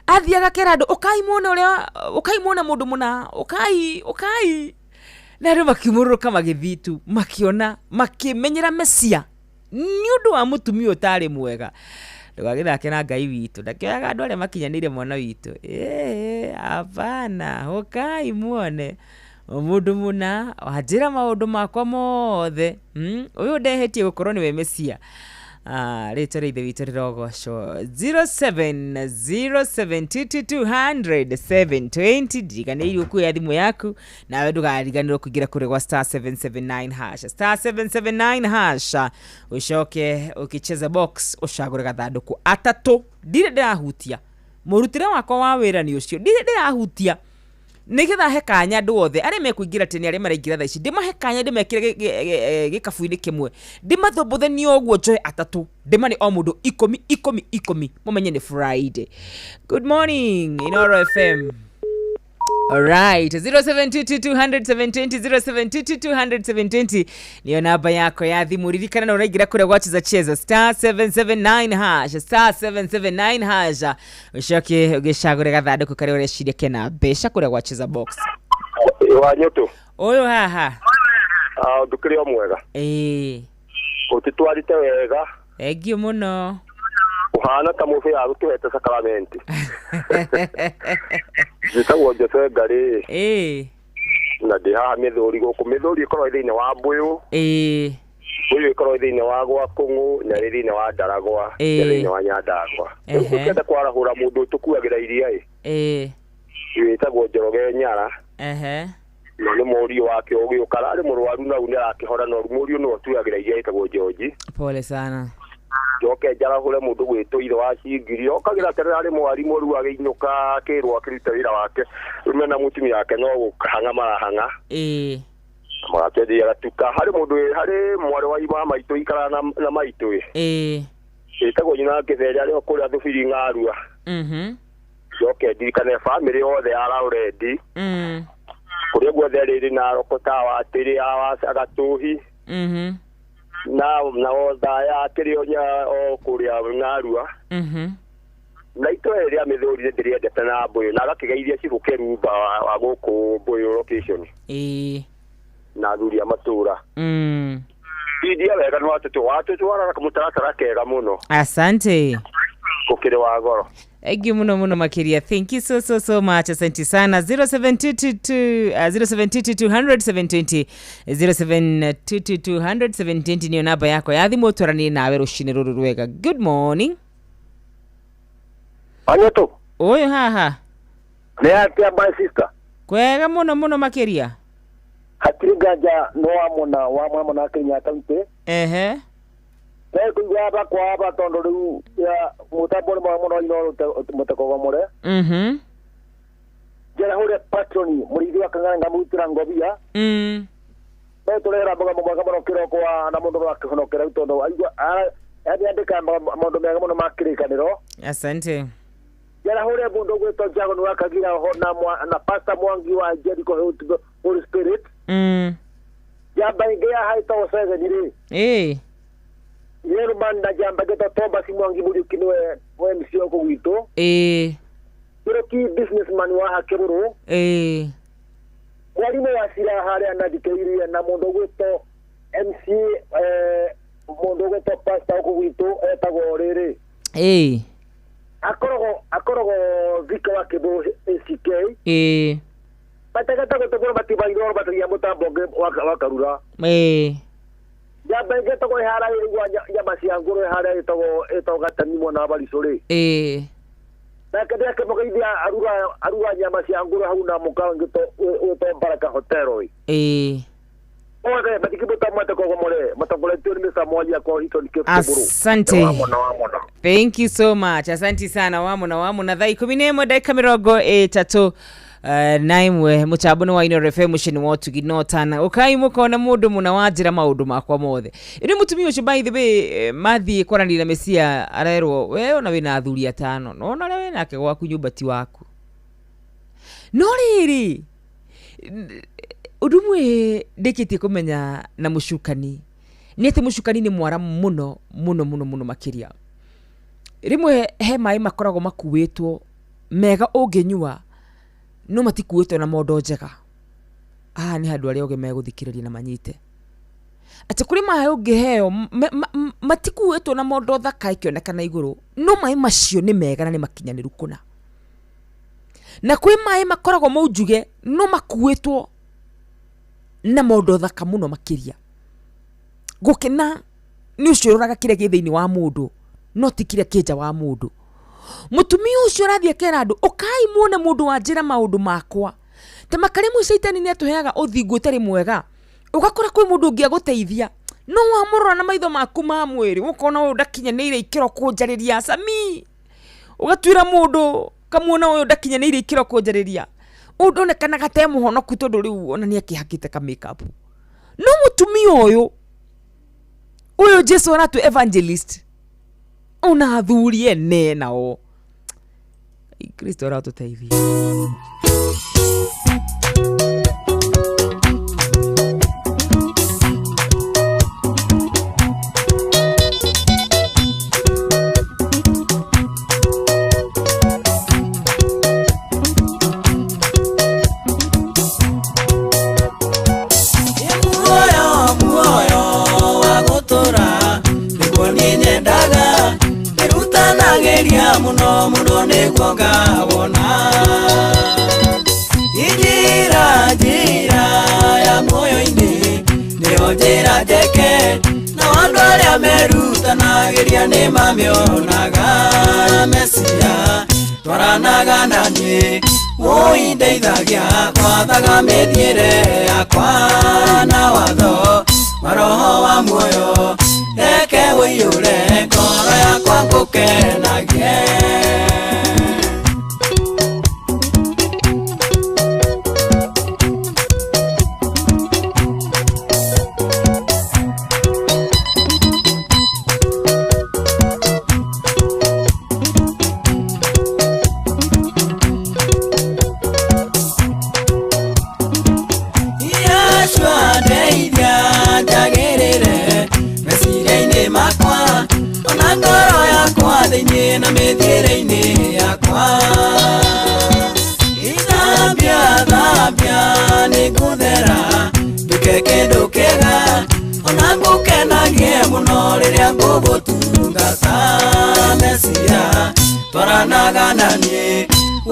Athiaga kera andũ, ũkai muone ũrĩa, ũkai muone mũndũ mũna, ũkai ũkai, na andũ makĩmũrũrũka magĩthiĩ tu, makĩona, makĩmenyera Mesia nĩ ũndũ wa mũtumia ũtarĩ mwega. Ndũgagĩthake na Ngai witũ, ndakĩoyaga andũ arĩa makinyanĩire mwana witũ. Hapana, ũkai muone mũndũ mũna wanjĩra maũndũ makwa mothe, ũyũ ndehĩtie gũkorwo nĩwe Mesia. Rĩtwa rĩa Ithe witũ rĩrogocwo. 07072200 720. Ndiriganĩirwo kuoya thimũ yaku, nawe ndũgariganĩrwo kũingĩra kũrĩa gwa star 779 hash, star 779 hash, ũcoke ũkĩcheza box, ũcagũre gathandũkũ atatũ. Ndirĩ ndĩrahutia mũrutĩre wakwa wa wĩra nĩ ũcio, ndirĩ ndĩrahutia nĩgetha he kanya andũ othe arĩa mekũingĩra tene, arĩa maraingĩra thaa ici, ndĩmahe kanya, ndĩmekĩre gĩkabu-inĩ kĩmwe, ndĩmathombothanie ũguo, njoe atatũ, ndĩmane o mũndũ 10 10 10, mũmenye nĩ Friday. Good morning, Inooro FM. Alright, 0722 200 720, 0722 200 720 niyo namba yako ya thimũ. Ririkana na ũraingĩra kũrĩa gwa cheza cheza, star 779 hash, star 779 hash, ũcoke ũgĩcagũre gathandũkũ karĩa ũreciria kena mbeca kũrĩa gwa cheza box. Wanyũtũ. Ũyũ haha. Ndũkĩrĩ o mwega? Ĩĩ. Ũtĩtwarĩte wega. Thengiũ mũno. Ũhana ta mũbĩa gũtũhete sakaramenti. Njĩtagwo Jose Ngarĩ. Ĩĩ. Na ndĩ haha Mĩthũri gũkũ. Mĩthũri ĩkoragwo ĩ thĩinĩ wa Mbũyũ. Ĩĩ. Mbũyũ ĩkoragwo ĩ thĩinĩ wa Gwakũng'ũ, na ĩrĩ thĩinĩ wa Ndaragwa, na thĩinĩ wa Nyandagwa. Rĩu ũkĩenda kwarahũra mũndũ ũtũkuagĩra iria ĩ, wĩtagwo Njoroge Nyara. Na nĩ mũriũ wake ũgĩũka, ararĩ mũrwaru na rĩu nĩ arakĩhora, no mũriũ nĩwe ũtuagĩra iria, ĩtagwo George. Pole sana. Njoke njarahũre mũndũ gwĩtwo ithe wa Cingiri, okagĩra tene arĩ mwarimũ, rĩu agĩinũka akĩrwo akĩruta wĩra wake, rĩu mena mũtumia wake no gũkahang'a marahang'a. Ĩĩ. Magakĩendia gatuka. Harĩ mũndũ, harĩ mwarĩ wa maitũ ikaraga na maitũ ĩ. Ĩĩ. Ĩtagwo nyina wa Kĩbere, arĩ o kũrĩa Thubiri Ng'arua. Njoke ndirikane bamĩrĩ yothe ya Laurenti. Kũrĩa guothe rĩrĩ na Roko ta wa Tĩrĩ wa Gatũhi. Na Othaya akĩrĩ o o kũrĩa Ng'arua. Na itũra rĩrĩa Mĩthũri ndĩrĩendete na Mbũyũ, na agakĩgeithia Cibũ Kĩrumba wa gũkũ Mbũyũ location. Ĩĩ. Na athuri a matũra. India wega nĩ watũtwara kamũtaratara kega mũno. Asante. Gũkĩrĩ wa goro. Thank you muno muno makiria. Thank you so so so much. Asante sana. 0722 0722 200 720, 0722 200 720 niyo namba yako ya thimũ, twaranie nawe rũcinĩ rũrũ rwega. Good morning. Anyoto. Ũyũ haha. Nĩ atĩa, my sister? Kwega mũno mũno makĩria. Hatirĩ nganja nĩ wa mũna wa mwena Kenya kaunti. Ehe. Nĩ kũigua bakwa aba tondũ rĩu ya mũtambo nĩ mwega mũno Inooro mũtekogomore. Njara hũre patroni mũrĩithi wa Kang'ara ngamũrutĩra ngobia. No tũrehera mũgambo mwega mũno kĩroko wa na mũndũ wakĩhonokera rĩu tondũ aigua andĩka maũndũ mega mũno ma kĩrĩkanĩro. Asante. Njara hũre mũndũ ũgwĩtwo Jagon wa Kagira ho na Pastor Mwangi wa Jericho Holy Spirit. Jamba ĩngĩ ya haitagwo Seven rĩ. Ĩĩ. Yerũman na jamba ĩngĩ Thomas Mwangi Mũriũki nĩwe we MC gũkũ gwitũ. Ĩĩ. Kĩrũki businessman wa Hakĩrũrũ. Ĩĩ. Mwarimũ wa Cira harĩa anathikĩrĩirie na mũndũ ũgwĩtwo MC Mundu ugwitwo pastor huku gwitu etagwo riri. Eh. Akoragwo Vika wa Kibu ACK. Eh. Batagata gutugura matibairwo batagia mutambo wa Karura. Eh. Njamba ĩngĩ ĩtagwo ĩhara ĩrugwa nyama cia ngũrwe harĩa ĩtagwo Gatani mwena wa Barisũ rĩ. Eh. Nake ndĩakĩmũgeithia aruga nyama cia ngũrwe hau na mũkawa wĩtwo Baraka Hotel ĩ. Eh. Othe matikĩmũtamwate kogomore matongoretio nĩ Mr. Mwagia kwa Hilton Cape Kiburu. Asante. Wamona. Thank you so much. Asante sana wamona thaa 11 dakika 31 na imwe mutambo ni wa Inooro FM mucini wa utugi no tana ukai mukona mundu muna wanjira maundu makwa mothe ri mutumia ucio by the way mathie kwaranira Mesia arerwo we ona wina athuri atano no ona uria winake gwaku nyumba ti waku no riri undu mwe ndikitie kumenya na mucukani ni ati mucukani ni mwara muno muno muno muno makiria rimwe he mai makoragwo makuitwo mega unginyua no matikuĩtwo na mondo njega. Haha nĩ handũ arĩa oge megũthikĩrĩria na manyite atĩ kũrĩ maĩ ũngĩheo matikuĩtwo na mondo thaka ĩkĩonekana igũrũ no maĩ macio nĩ mega na nĩ makinyanĩru kũna na kwĩ maĩ makoragwo maunjuge no makuĩtwo na mondo thaka mũno makĩria gũkena nĩ ũcio ũroraga kĩrĩa gĩ thĩinĩ wa mũndũ no ti kĩrĩa kĩ nja wa mũndũ. Mutumia ucio arathie kera andu ukai muone mundu wa njira maundu makwa ta makarimu caitani ni atuheaga uthingu utari mwega ugakora kwi mundu ungi aguteithia no wamurora na maitho maku ma mwiri ukona uyu ndakinyanĩire ikĩro kunjarĩria Sami ugatwira mundu kamuona uyu ndakinyanĩire ikĩro kunjarĩria undu onekanaga te muhonoku tondu riu ona ni akihakite ka makeup no mutumia uyu Jesu aratu evangelist ona athuri ene nao Kristo aratuteithia. Muoyo wa gũtũra nĩguo niĩ nyendaga nĩrutanagĩria mũno mũno nĩguo ngawona njĩra njĩra ya muoyo-inĩ nĩyo njĩra njeke na andũ arĩa merutanagĩria nĩmamĩonaga Mesia twaranaga na niĩ ũindeithagia gwathaga mĩthiĩre yakwa na watho wa roho wa muoyo reke ũiyũre ngoro yakwa ngũkenagie. Yeshua ndeithia njagĩrĩre meciria-inĩ makwa ona ngoro yakwa thĩinĩ na mĩthiĩre-inĩ yakwa ithambia thambia nĩngũthera nduĩke kĩndũ kĩega ona ngũkenagie mũno rĩrĩa ngũgũtungata Mesia twaranaga na niĩ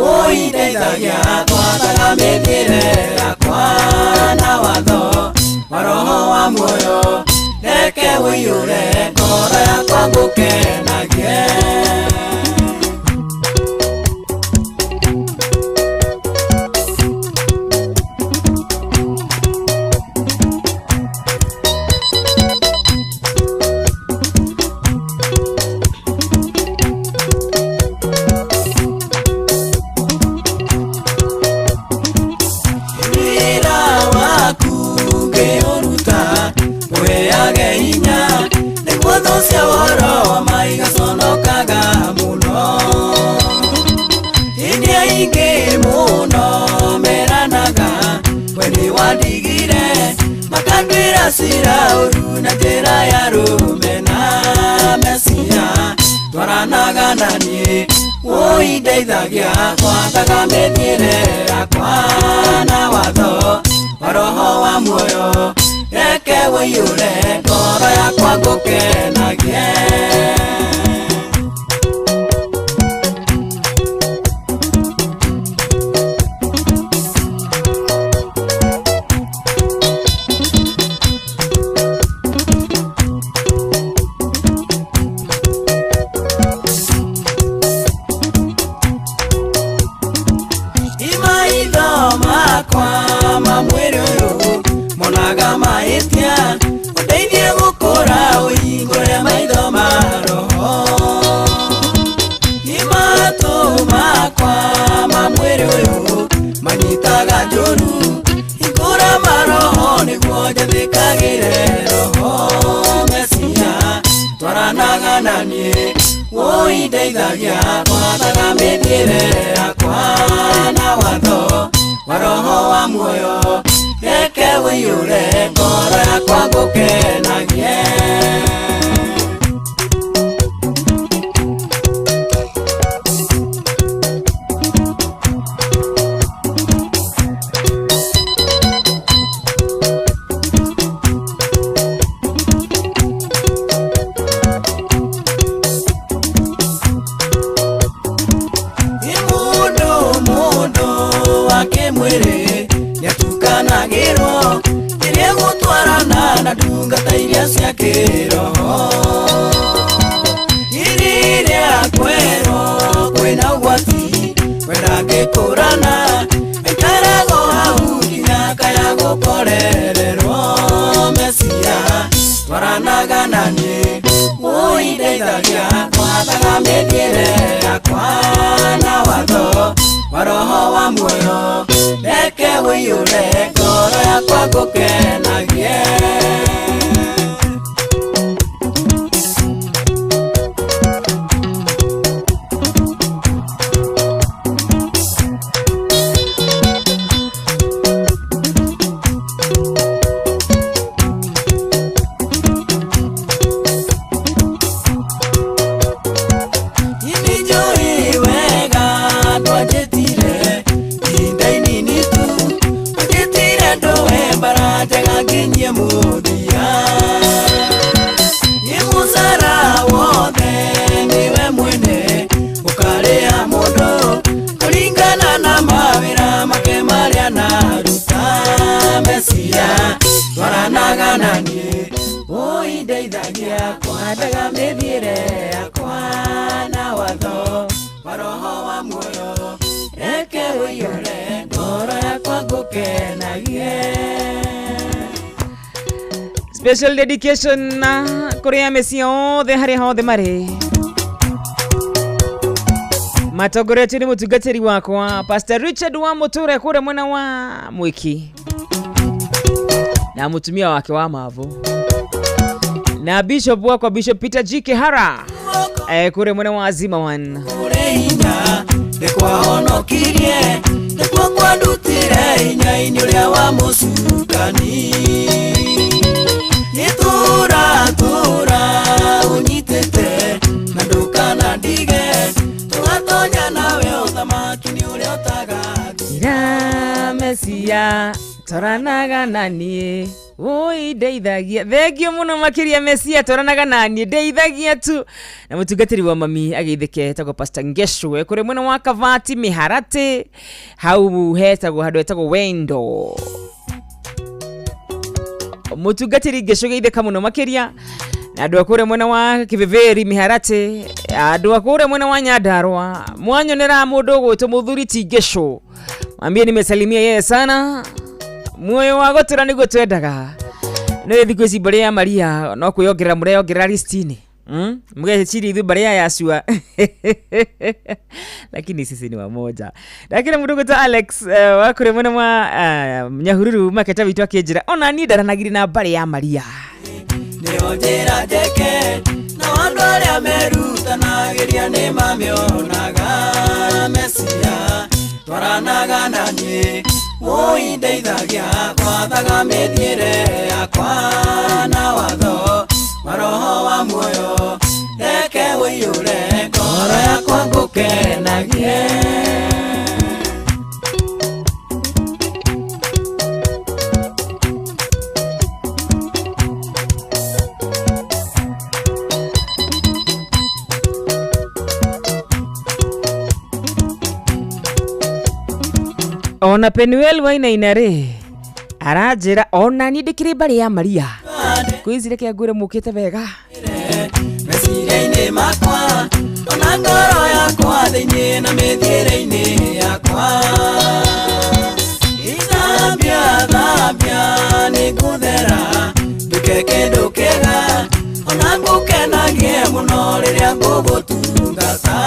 ũindeithagia gwathaga mĩthiĩre yakwa na watho wa roho wa muoyo reke ũiyũre ngoro yakwa ngũkenagie. Wĩra waku ngĩũruta ũheage hinya nĩguo thũ cia ũhoro wa ma igaconokaga mũno hĩndĩ aingĩ mũno meranaga we nĩwandigire makanduĩra cira ũru na njĩra ya rũmena Mesia twaranaga na niĩ ũindeithagia gwathaga mĩthiĩre yakwa na watho wa roho wa muoyo reke ũiyũre ngoro yakwa ngũkenagie. ndũru Hingũra maroho nĩguo njathĩkagĩre roho Mesia twaranaga na niĩ ũindeithagia gwathaga mĩthiĩre yakwa na watho wa roho wa muoyo reke ũiyũre ngoro yakwa ngũkenagie. Special dedication na kuria mesia othe haria hothe mari matongoretio ni mutungatiri wakwa Pastor Richard wa Muture kure mwena wa Mwiki na mutumia wake wa Mavo na bishop wakwa Bishop Peter G Kihara kure mwena wa Azima One ndikwahonokirie ndikwo kwandutire hinya-inĩ ũrĩa wa mũcukani Tura tura unyitete na ndukanandige tugatonya nawe ũthamaki-inĩ ũrĩa ũtagathira. Mesia toranaga na niĩ oi ndeithagia thengio muno makiria Mesia toranaga na niĩ ndeithagia tu na mutungatiri wa mami ageithike etagwo Pastor Ngeshwe kuri mwena wa Kavati Miharati hau hetagwo handu hetagwo Wendo mutungatiri Ngeshwe geithika muno makiria na andu akure mwena wa Kiviveri Miharati andu akure mwena wa Nyandarua mwanyonera mundu ugwitwo muthuri ti Ngeshwe mwambie nimesalimia yeye sana muoyo wa gotura niguo twendaga no thiku ici mbere ya Maria no kwiyongerera mureyongerera listini mugeciria ithuĩ mbere ya Yashua lakini sisi ni wamoja. Lakini mundu gwitwo Alex wa kure mwena wa Nyahururu maketa witũ akĩnjĩra ona niĩ ndaranagire na mbare ya Maria nĩyo njĩra njeke na andũ arĩa merutanagĩria nĩ mamĩonaga Mesia twaranaga na niĩ ũindeithagia gwathaga mĩthiĩre yakwa na watho wa roho wa muoyo reke ũiyũre ngoro yakwa ngũkenagie. Ona Penuel Wainaina aranjĩra ona niĩ ndĩkĩrĩ mbarĩ ya Maria kwĩci reke ngwĩre mũkĩte wega meciria-inĩ makwa ona ngoro yakwa thĩinĩ na mĩthiĩre-inĩ yakwa ithambia thambia nĩngũthera nduĩke kĩndũ kĩega ona ngũkenagie mũno rĩrĩa ngũgũtungata.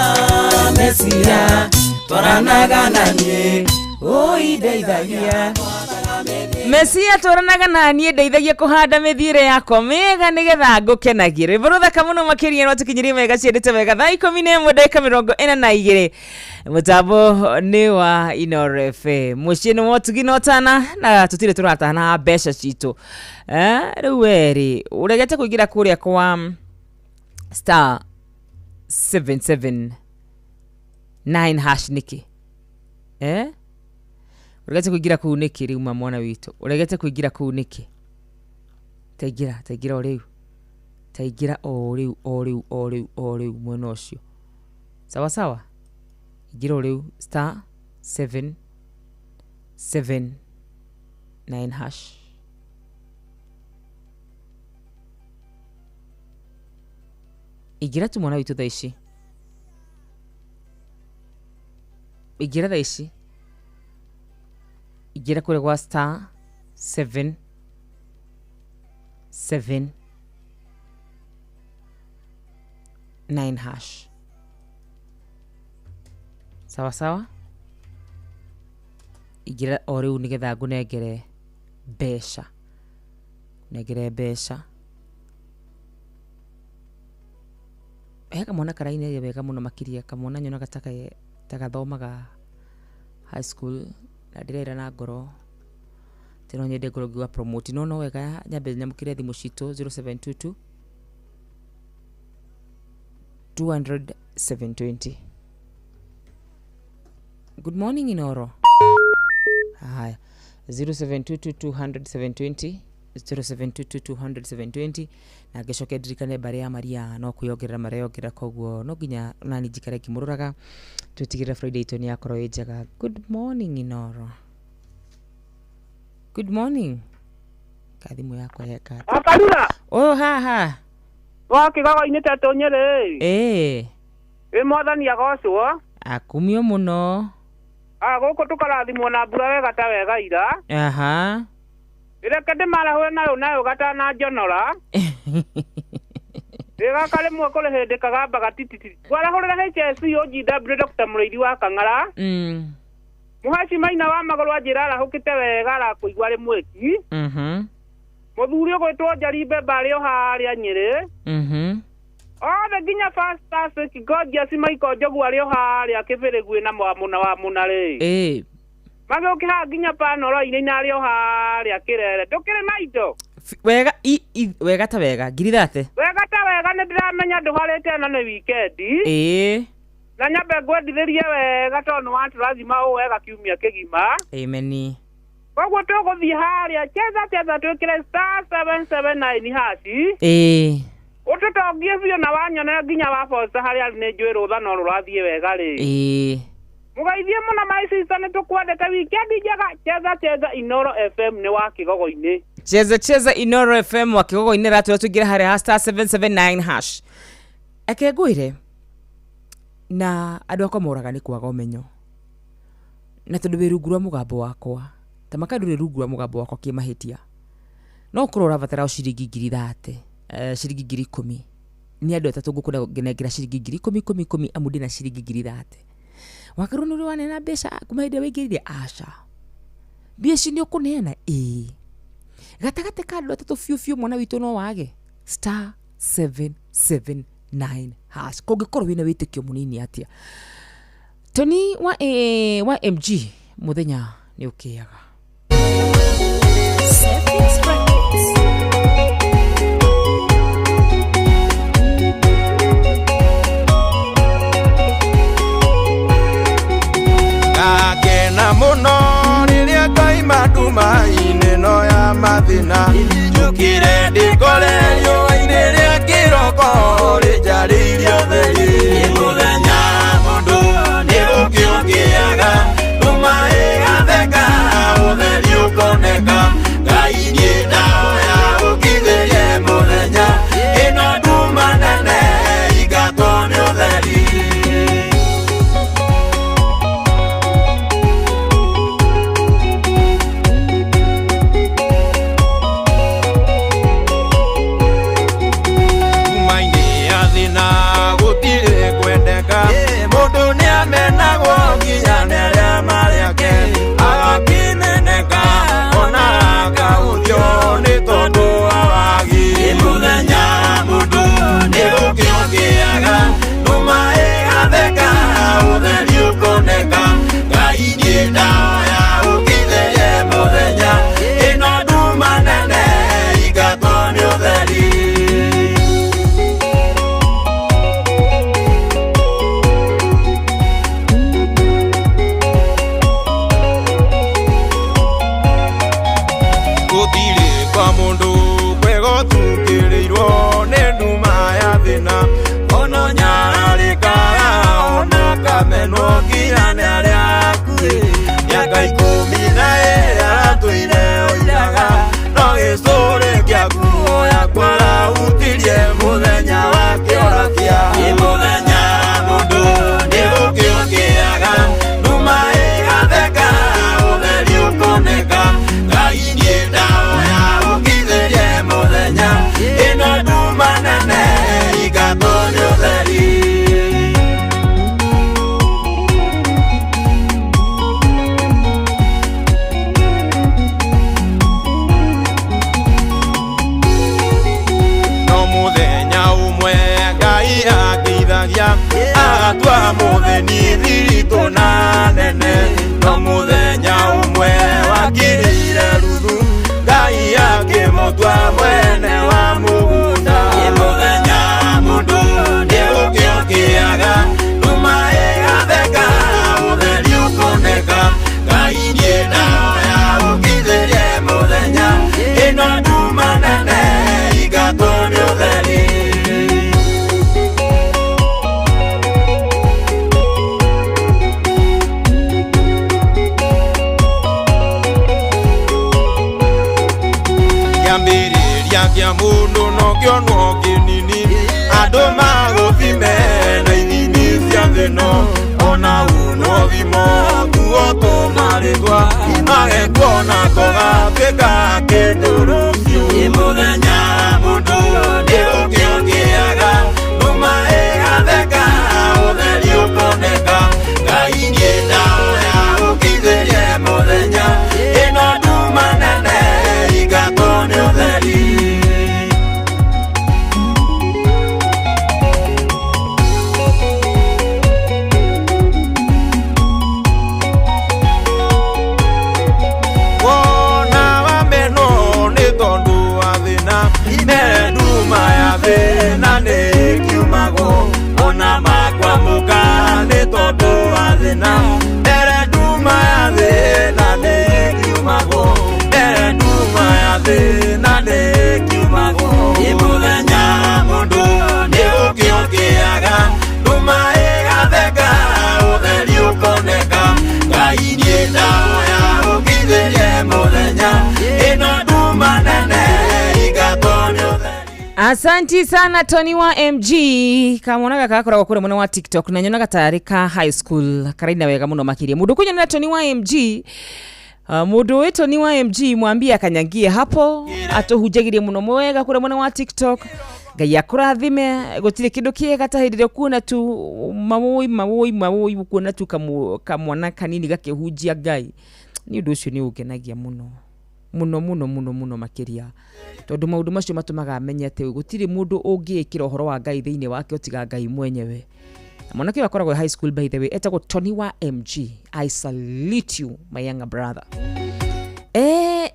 Mesia twaranaga na niĩ ũindeithagia. Mesia twaranaga na niĩ ndeithagia kũhanda mĩthiĩre yakwa mĩega nĩgetha ngũkenagie. Rwĩmbo rũthaka mũno makĩria rwatũkinyirie wega ciendete wega thaa 11 ndagĩka 42. Mũtambo nĩ wa Inooro FM. Mũciĩ nĩ wotugi na ũtana na tũtirĩ tũratana mbeca citũ. Rĩu werĩ ũregete kũingĩra kũrĩa kwa star 779 hash nĩkĩ? Uregete kuingira kuu niki riu mwana witũ? Uregete kuingira kuu niki? Taingira taingira o riu, taingira o riu o riu o riu o riu mwena ũcio. Sawa sawa, ingira o riu star 779 hash. Ingira tu mwana witũ thaa ici, ingira thaa ici, ingira kũrĩa gwa star 779 hash. Sawa sawa, ingira o rĩu nĩgetha ngũnengere mbeca, nengere mbeca. He kamwana karainĩria wega mũno makĩria, kamwana nyonaga tagathomaga high school na ndĩrera na ngoro atĩ no nyende ngorwo ngiuga promote, no no wega nyambe nyamũkĩre thimũ citũ 0722 200 720. Good morning Inooro. Haya, 0722 200 720, 0722 200 720. Na ngĩcoke ndirikane mbarĩ ya Maria no kwĩyongerera mareyongerera, koguo no nginya nani njikare ngĩmũroraga twĩtigĩrĩre Friday itũ nĩ yakorwo ĩ njega. Good morning Inooro. Good morning. Kathimũ yakwa yeka. Akarura. Oh haha. Wa kigogo-inĩ tetũ Nyĩrĩ. Ĩĩ. Ĩ mwathani agocwo. Akumio mũno. Gũkũ tũkarathimwo na mbura wega ta wega ira. Aha. Reke ndĩmarahũre nayo nayo gatana njonora. Ĩ gaka rĩmwe kũrĩ hĩndĩ kagambaga tititi. Ngwarahũrĩra HSC OGW Dr. Mũrĩithi wa Kang'ara. Mũhaci Maina wa magũrũ anjĩra arahũkĩte wega arakũigua arĩ mwĩki. Mũthuri ũgwĩtwo Njeri Mbemba arĩ o harĩa Nyĩrĩ. Othe nginya Festus Gorgeous Michael Njogu arĩ o harĩa Kĩbĩrĩguĩ na Mwamũna wa Mũna rĩ. Ĩĩ. Magĩũkĩha nginya Panoro-inĩ na arĩ o harĩa Kĩrere. Ndũkĩrĩ na indo? Wega wega ta wega ngiri thate. Wega ta wega nĩ ndĩramenya ndũharĩte ĩno nĩ wikendi. Ĩĩ. Na nyambe ngwendithĩrie wega tondũ nĩ watũrathima ũũ wega kiumia kĩgima. Ameni. Koguo tũgũthiĩ harĩa cheza cheza twĩkĩre star 779 hash. Ĩĩ. Ũtũtongie biũ na wanyonera nginya wa Foster harĩa nĩ njũĩ rũtha no rũrathiĩ wega rĩ. Ĩĩ. Mũgeithie mũno my sister nĩ tũkwendete wikendi njega. Cheza cheza Inooro FM nĩ wa Kĩgogo-inĩ. Cheza cheza Inooro FM wa Kĩgogo-inĩ ratwĩra tũingĩre harĩa star 779 hash. Eke ngwĩre na andũ akwa moraga nĩ kwaga ũmenyo, na tondũ wĩ rungu rwa mũgambo wakwa ta maka ndũrĩ rungu rwa mũgambo wakwa kĩmahĩtia, no ũkorwo ũrabatara o ciringi ngiri thate, ciringi 10,000 nĩ andũ atatũ ngũkũnengera ciringi 10,000 10 10 amu ndĩna ciringi ngiri thate. Wakarwo nĩ ũrĩ waneana mbeca kuma hĩndĩ ĩrĩa waingĩrire? Aca. Mbia ici nĩ ũkũneana? Ĩĩ. Gatagatĩ ka andũ atatũ biũ biũ mwana witũ no wage star 779 hash. Kũngĩkorwo wĩna wĩtĩkio mũnini atĩa. Tony wa wa MG mũthenya nĩ ũkĩaga. Ngakena mũno rĩrĩa ngaima nduma-inĩ no ya mathĩna, njũkire ndikore riũa-inĩ rĩa kĩroko rĩnjarĩirie ũtheri. Mũthenya mũndũ nĩ gũkĩũkĩaga, nduma ĩgatheka ũtheri ũkoneka. Ngai niĩ ndahoya ũkithĩrie mũthenya, ĩno nduma nene ingatwo nĩ ũtheri. Mũthĩni thiritũ na nene no mũthenya ũmwe wakĩrĩire Ruthu Ngai akĩmũtua mwene wa mũgũnda mũthenya mũndũ nĩ ũkĩũkĩaga nduma ĩgatheka ũtheri ũkoneka Ngai niĩ ndahoya ũkithĩrie mũthenya ĩno nduma nene ingatwo nĩ ũtheri. Kĩambĩrĩria kĩa mũndũ no kĩonwo kĩnini andũ magũthime na ithimi cia thĩ-ĩno ona unwo thimo kuo tũmarĩtwa magekuona tũgatuĩka kĩndũ rũciũ mũthenya mũndũ nĩ ũkĩũkĩaga nduma ĩgatheka ũtheri ũkoneka Ngai niĩ ndahoya ũkithĩrie mũthenya ĩno nduma nene ingatwo nĩ ũtheri. Wona wamenwo nĩ tondũ wa thĩna mbere nduma ya thĩna nĩ ĩkiumagwo ona makwamũka nĩ tondũ wa thĩna mbere nduma ya thĩna nĩ ĩkiumagwo mbere nduma ya thĩna nĩ ĩkiumagwo mũthenya mũndũ nĩ ũkĩũkĩaga nduma ĩgatheka ũtheri ũkoneka Ngai niĩ ndahoya ũkithĩrie mũthenya ĩno nduma nene ingatwo nĩ ũtheri. Asanti sana Tony wa MG kamwonaga gakoragwo kũrĩa mwena wa TikTok na nyonaga tarĩ ka high school karaina wega mũno makĩria mũndũ kũnyonera Tony wa MG. Mũndũ wĩ Tony wa MG mwambie akanyangie hapo atũhunjagĩrie mũno mwega kũrĩa mwena wa TikTok. Ngai akũrathime gũtirĩ kĩndũ kĩega ta hĩndĩ ĩrĩa ũkuona tu mawũi mawũi mawũi ũkuona tu kamwana kanini gakĩhunjia Ngai nĩ ũndũ ũcio nĩ ũngenagia mũno mũno mũno mũno mũno makĩria tondũ maũndũ macio matũmaga amenye atĩ gũtirĩ mũndũ ũngĩĩkĩra ũhoro wa Ngai thĩinĩ wake ũtiga Ngai mwenyewe. Mwanake ũyũ akoragwo high school by the way etagwo Tony wa MG. I salute you my younger brother.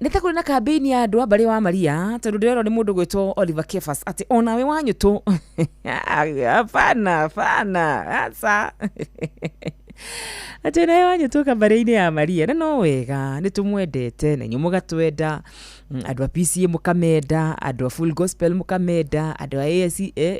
Nĩ ta kũrĩ na kambĩini ya andũ a mbarĩ wa Maria tondũ ndĩrerwo nĩ mũndũ gwĩtwo Oliver Kefas atĩ onawe wanyũtũ hapana hapana aca atĩ onawe wanyũtũ kambarĩ-inĩ ya Maria na no wega nĩ tũmwendete na inyuĩ mũgatwenda andũ a PCA mũkamenda andũ a Full Gospel mũkamenda andũ a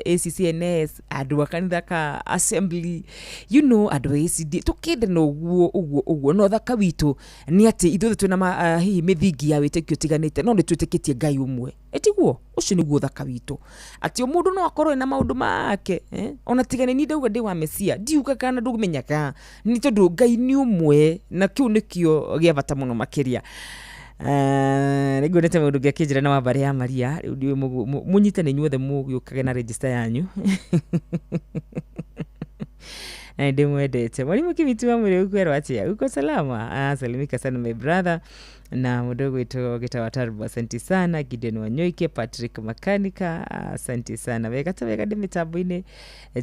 ACCNS andũ a kanitha ka Assembly you know andũ a ACD tũkĩendana ũguo ũguo ũguo no thaka witũ nĩ atĩ ithuothe twĩna hihi mĩthingi ya wĩtĩkio tiganĩte no nĩ twĩtĩkĩtie Ngai ũmwe ĩtiguo ũcio nĩguo thaka witũ atĩ o mũndũ no akorwo ena maũndũ make ona tigane ni ndauga ndĩ wa Mesia ndiugaga kana ndũmenyaga nĩ tondũ Ngai nĩ ũmwe na kĩu nĩkĩo gĩa bata mũno makĩria. Nĩnguonete mũndũ ũngĩ akĩnjĩra na wa mbarĩ ya Maria rĩu ndiũĩ mũnyitane inyuothe mũgĩũkage na register yanyu na ndĩmwendete. Mwalimu Kimitu wa Mũrĩu kwerwo atĩa uko salama? Salimika sana my brother na mũndũ ũgwĩtwo Gĩtawa Tarbo asanti sana. Gideon Wanyoike, Patrick Makanika asanti sana wega ta wega ndĩ mĩtambo-inĩ.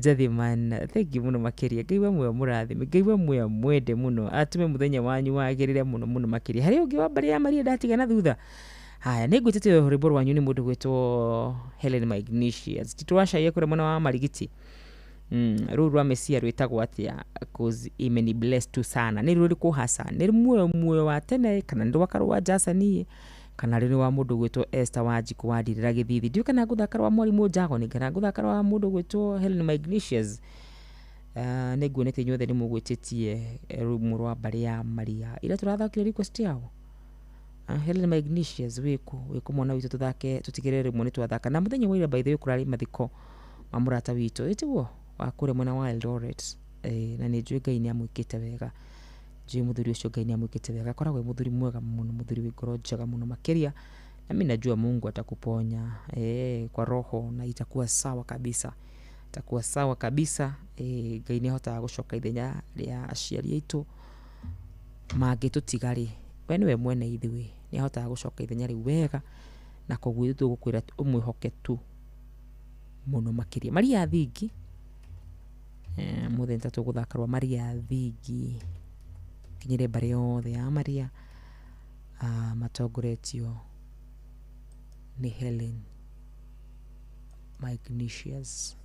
Jathiman thank you mũno makĩria Ngai wa muoyo mũrathime Ngai wa muoyo mwende mũno atũme mũthenya wanyu wagĩrĩre mũno mũno makĩria. Harĩ ũngĩ wa mbarĩ ya Maria ndatigana thutha. Haya nĩngwĩtĩte rwĩmbo rwanyu nĩ mũndũ gwĩtwo Helen Magnesius titwacaia kũrĩa mwena wa Marigiti. Rũu rwa Mesia rwĩtagwo atĩa cause imeni bless tu sana nĩ rũrĩkũ hasa nĩ muoyo muoyo wa tene kana nĩ rwa Karũa Jasani kana rĩ wa mũndũ gwĩtwo Esther Wanjikũ wa Ndirĩra Gĩthithi ndiũĩ kana ngũthaka rwa Mwarimũ Njagoni kana ngũthaka rwa mũndũ gwĩtwo Helen Magnesius. Nĩ nguonete inyuothe nĩ mũgwĩtĩtie rũmwe rwa mbarĩ ya Maria ira tũrathakire request yao. Helen Magnesius wĩkũ mwana witũ tũthake tũtigĩrĩre rĩmwe nĩ twathaka na mũthenya wa ira by the way kũrarĩ mathiko ma mũrata witũ ĩtiguo wa kũrĩa mwena wa Eldoret na nĩ njũĩ Ngai nĩ amwĩkĩte wega njũĩ mũthuri ũcio Ngai nĩ amwĩkĩte wega akoragwo e mũthuri mwega mũno mũthuri wĩ ngoro njega mũno makĩria na mimi najua Mungu atakuponya kwa roho na itakuwa sawa kabisa itakuwa sawa kabisa. Ngai nĩ ahotaga gũcoka ithenya rĩa aciari aitũ mangĩtũtiga rĩ we nĩwe mwene ithuĩ nĩ ahotaga gũcoka ithenya rĩu wega na koguo ithuĩ tũgũkwĩra ũmwĩhoke tu mũno makĩria. Maria Thingi Mũthĩ nĩ tũgũthaka rwa Maria Thingi kinyire mbarĩ yothe ya Maria matongoretio nĩ Helen Magnesius.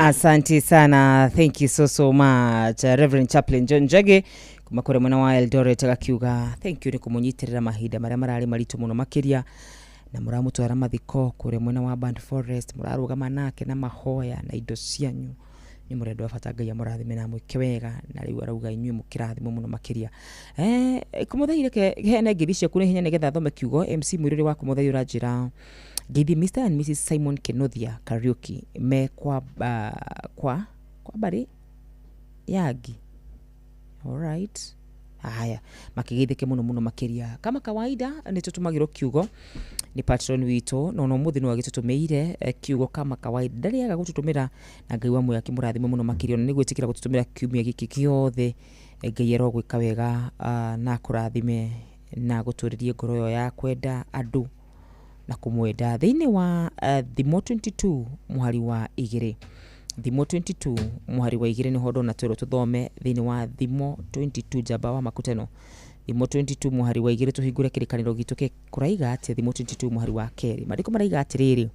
Asante sana, thank you so so much Reverend Chaplain John Njagi kuma kũrĩa mwena wa Eldoret agakiuga thank you nĩ kũmũnyitĩrĩra mahinda marĩa mararĩ maritũ mũno makĩria na mũramũtwara mathiko kũrĩa mwena wa Band Forest, mũrarũgama nake na mahoya na indo cianyu nĩ mũrĩ andũ a bata. Ngai amũrathime na amwĩke wega, na rĩu arauga inyuĩ mũkĩrathimwo mũno makĩria. Kũmũthai reke heane ngeithi ciaku na ihenya nĩgetha thome kiugo. MC Mwiruri wa Kũmũthai ũranjĩra ngeithi Mr and Mrs Simon Kenothia Kariuki me kwa kwa mbarĩ yangi. Alright, haya makigeithĩke mũno mũno makĩria. Kama kawaida nĩ tũtũmagĩrwo kiugo nĩ patron witũ, no no mũthĩ no agĩtũtũmĩire kiugo kama kawaida, ndarĩaga gũtũtũmĩra na Ngai wa muoyo akĩmũrathime mũno makĩria, ona nĩ gwĩtĩkĩra gũtũtũmĩra kiumia gĩkĩ gĩothe. Ngai arogwĩka wega na akũrathime na gũtũrĩrie ngoro ĩyo ya kwenda andũ na kũmwenda. Thĩinĩ wa Thimo 22 mũhari wa 2, Thimo 22 mũhari wa 2 nĩho ndona twĩrwo tũthome. Thĩinĩ wa Thimo 22 njamba wa makutano, Thimo 22 mũhari wa 2, tũhingũre kĩrĩkanĩro gitũ kũraiga atĩ Thimo 22 mũhari wa 2, maandĩko maraiga atĩrĩrĩ: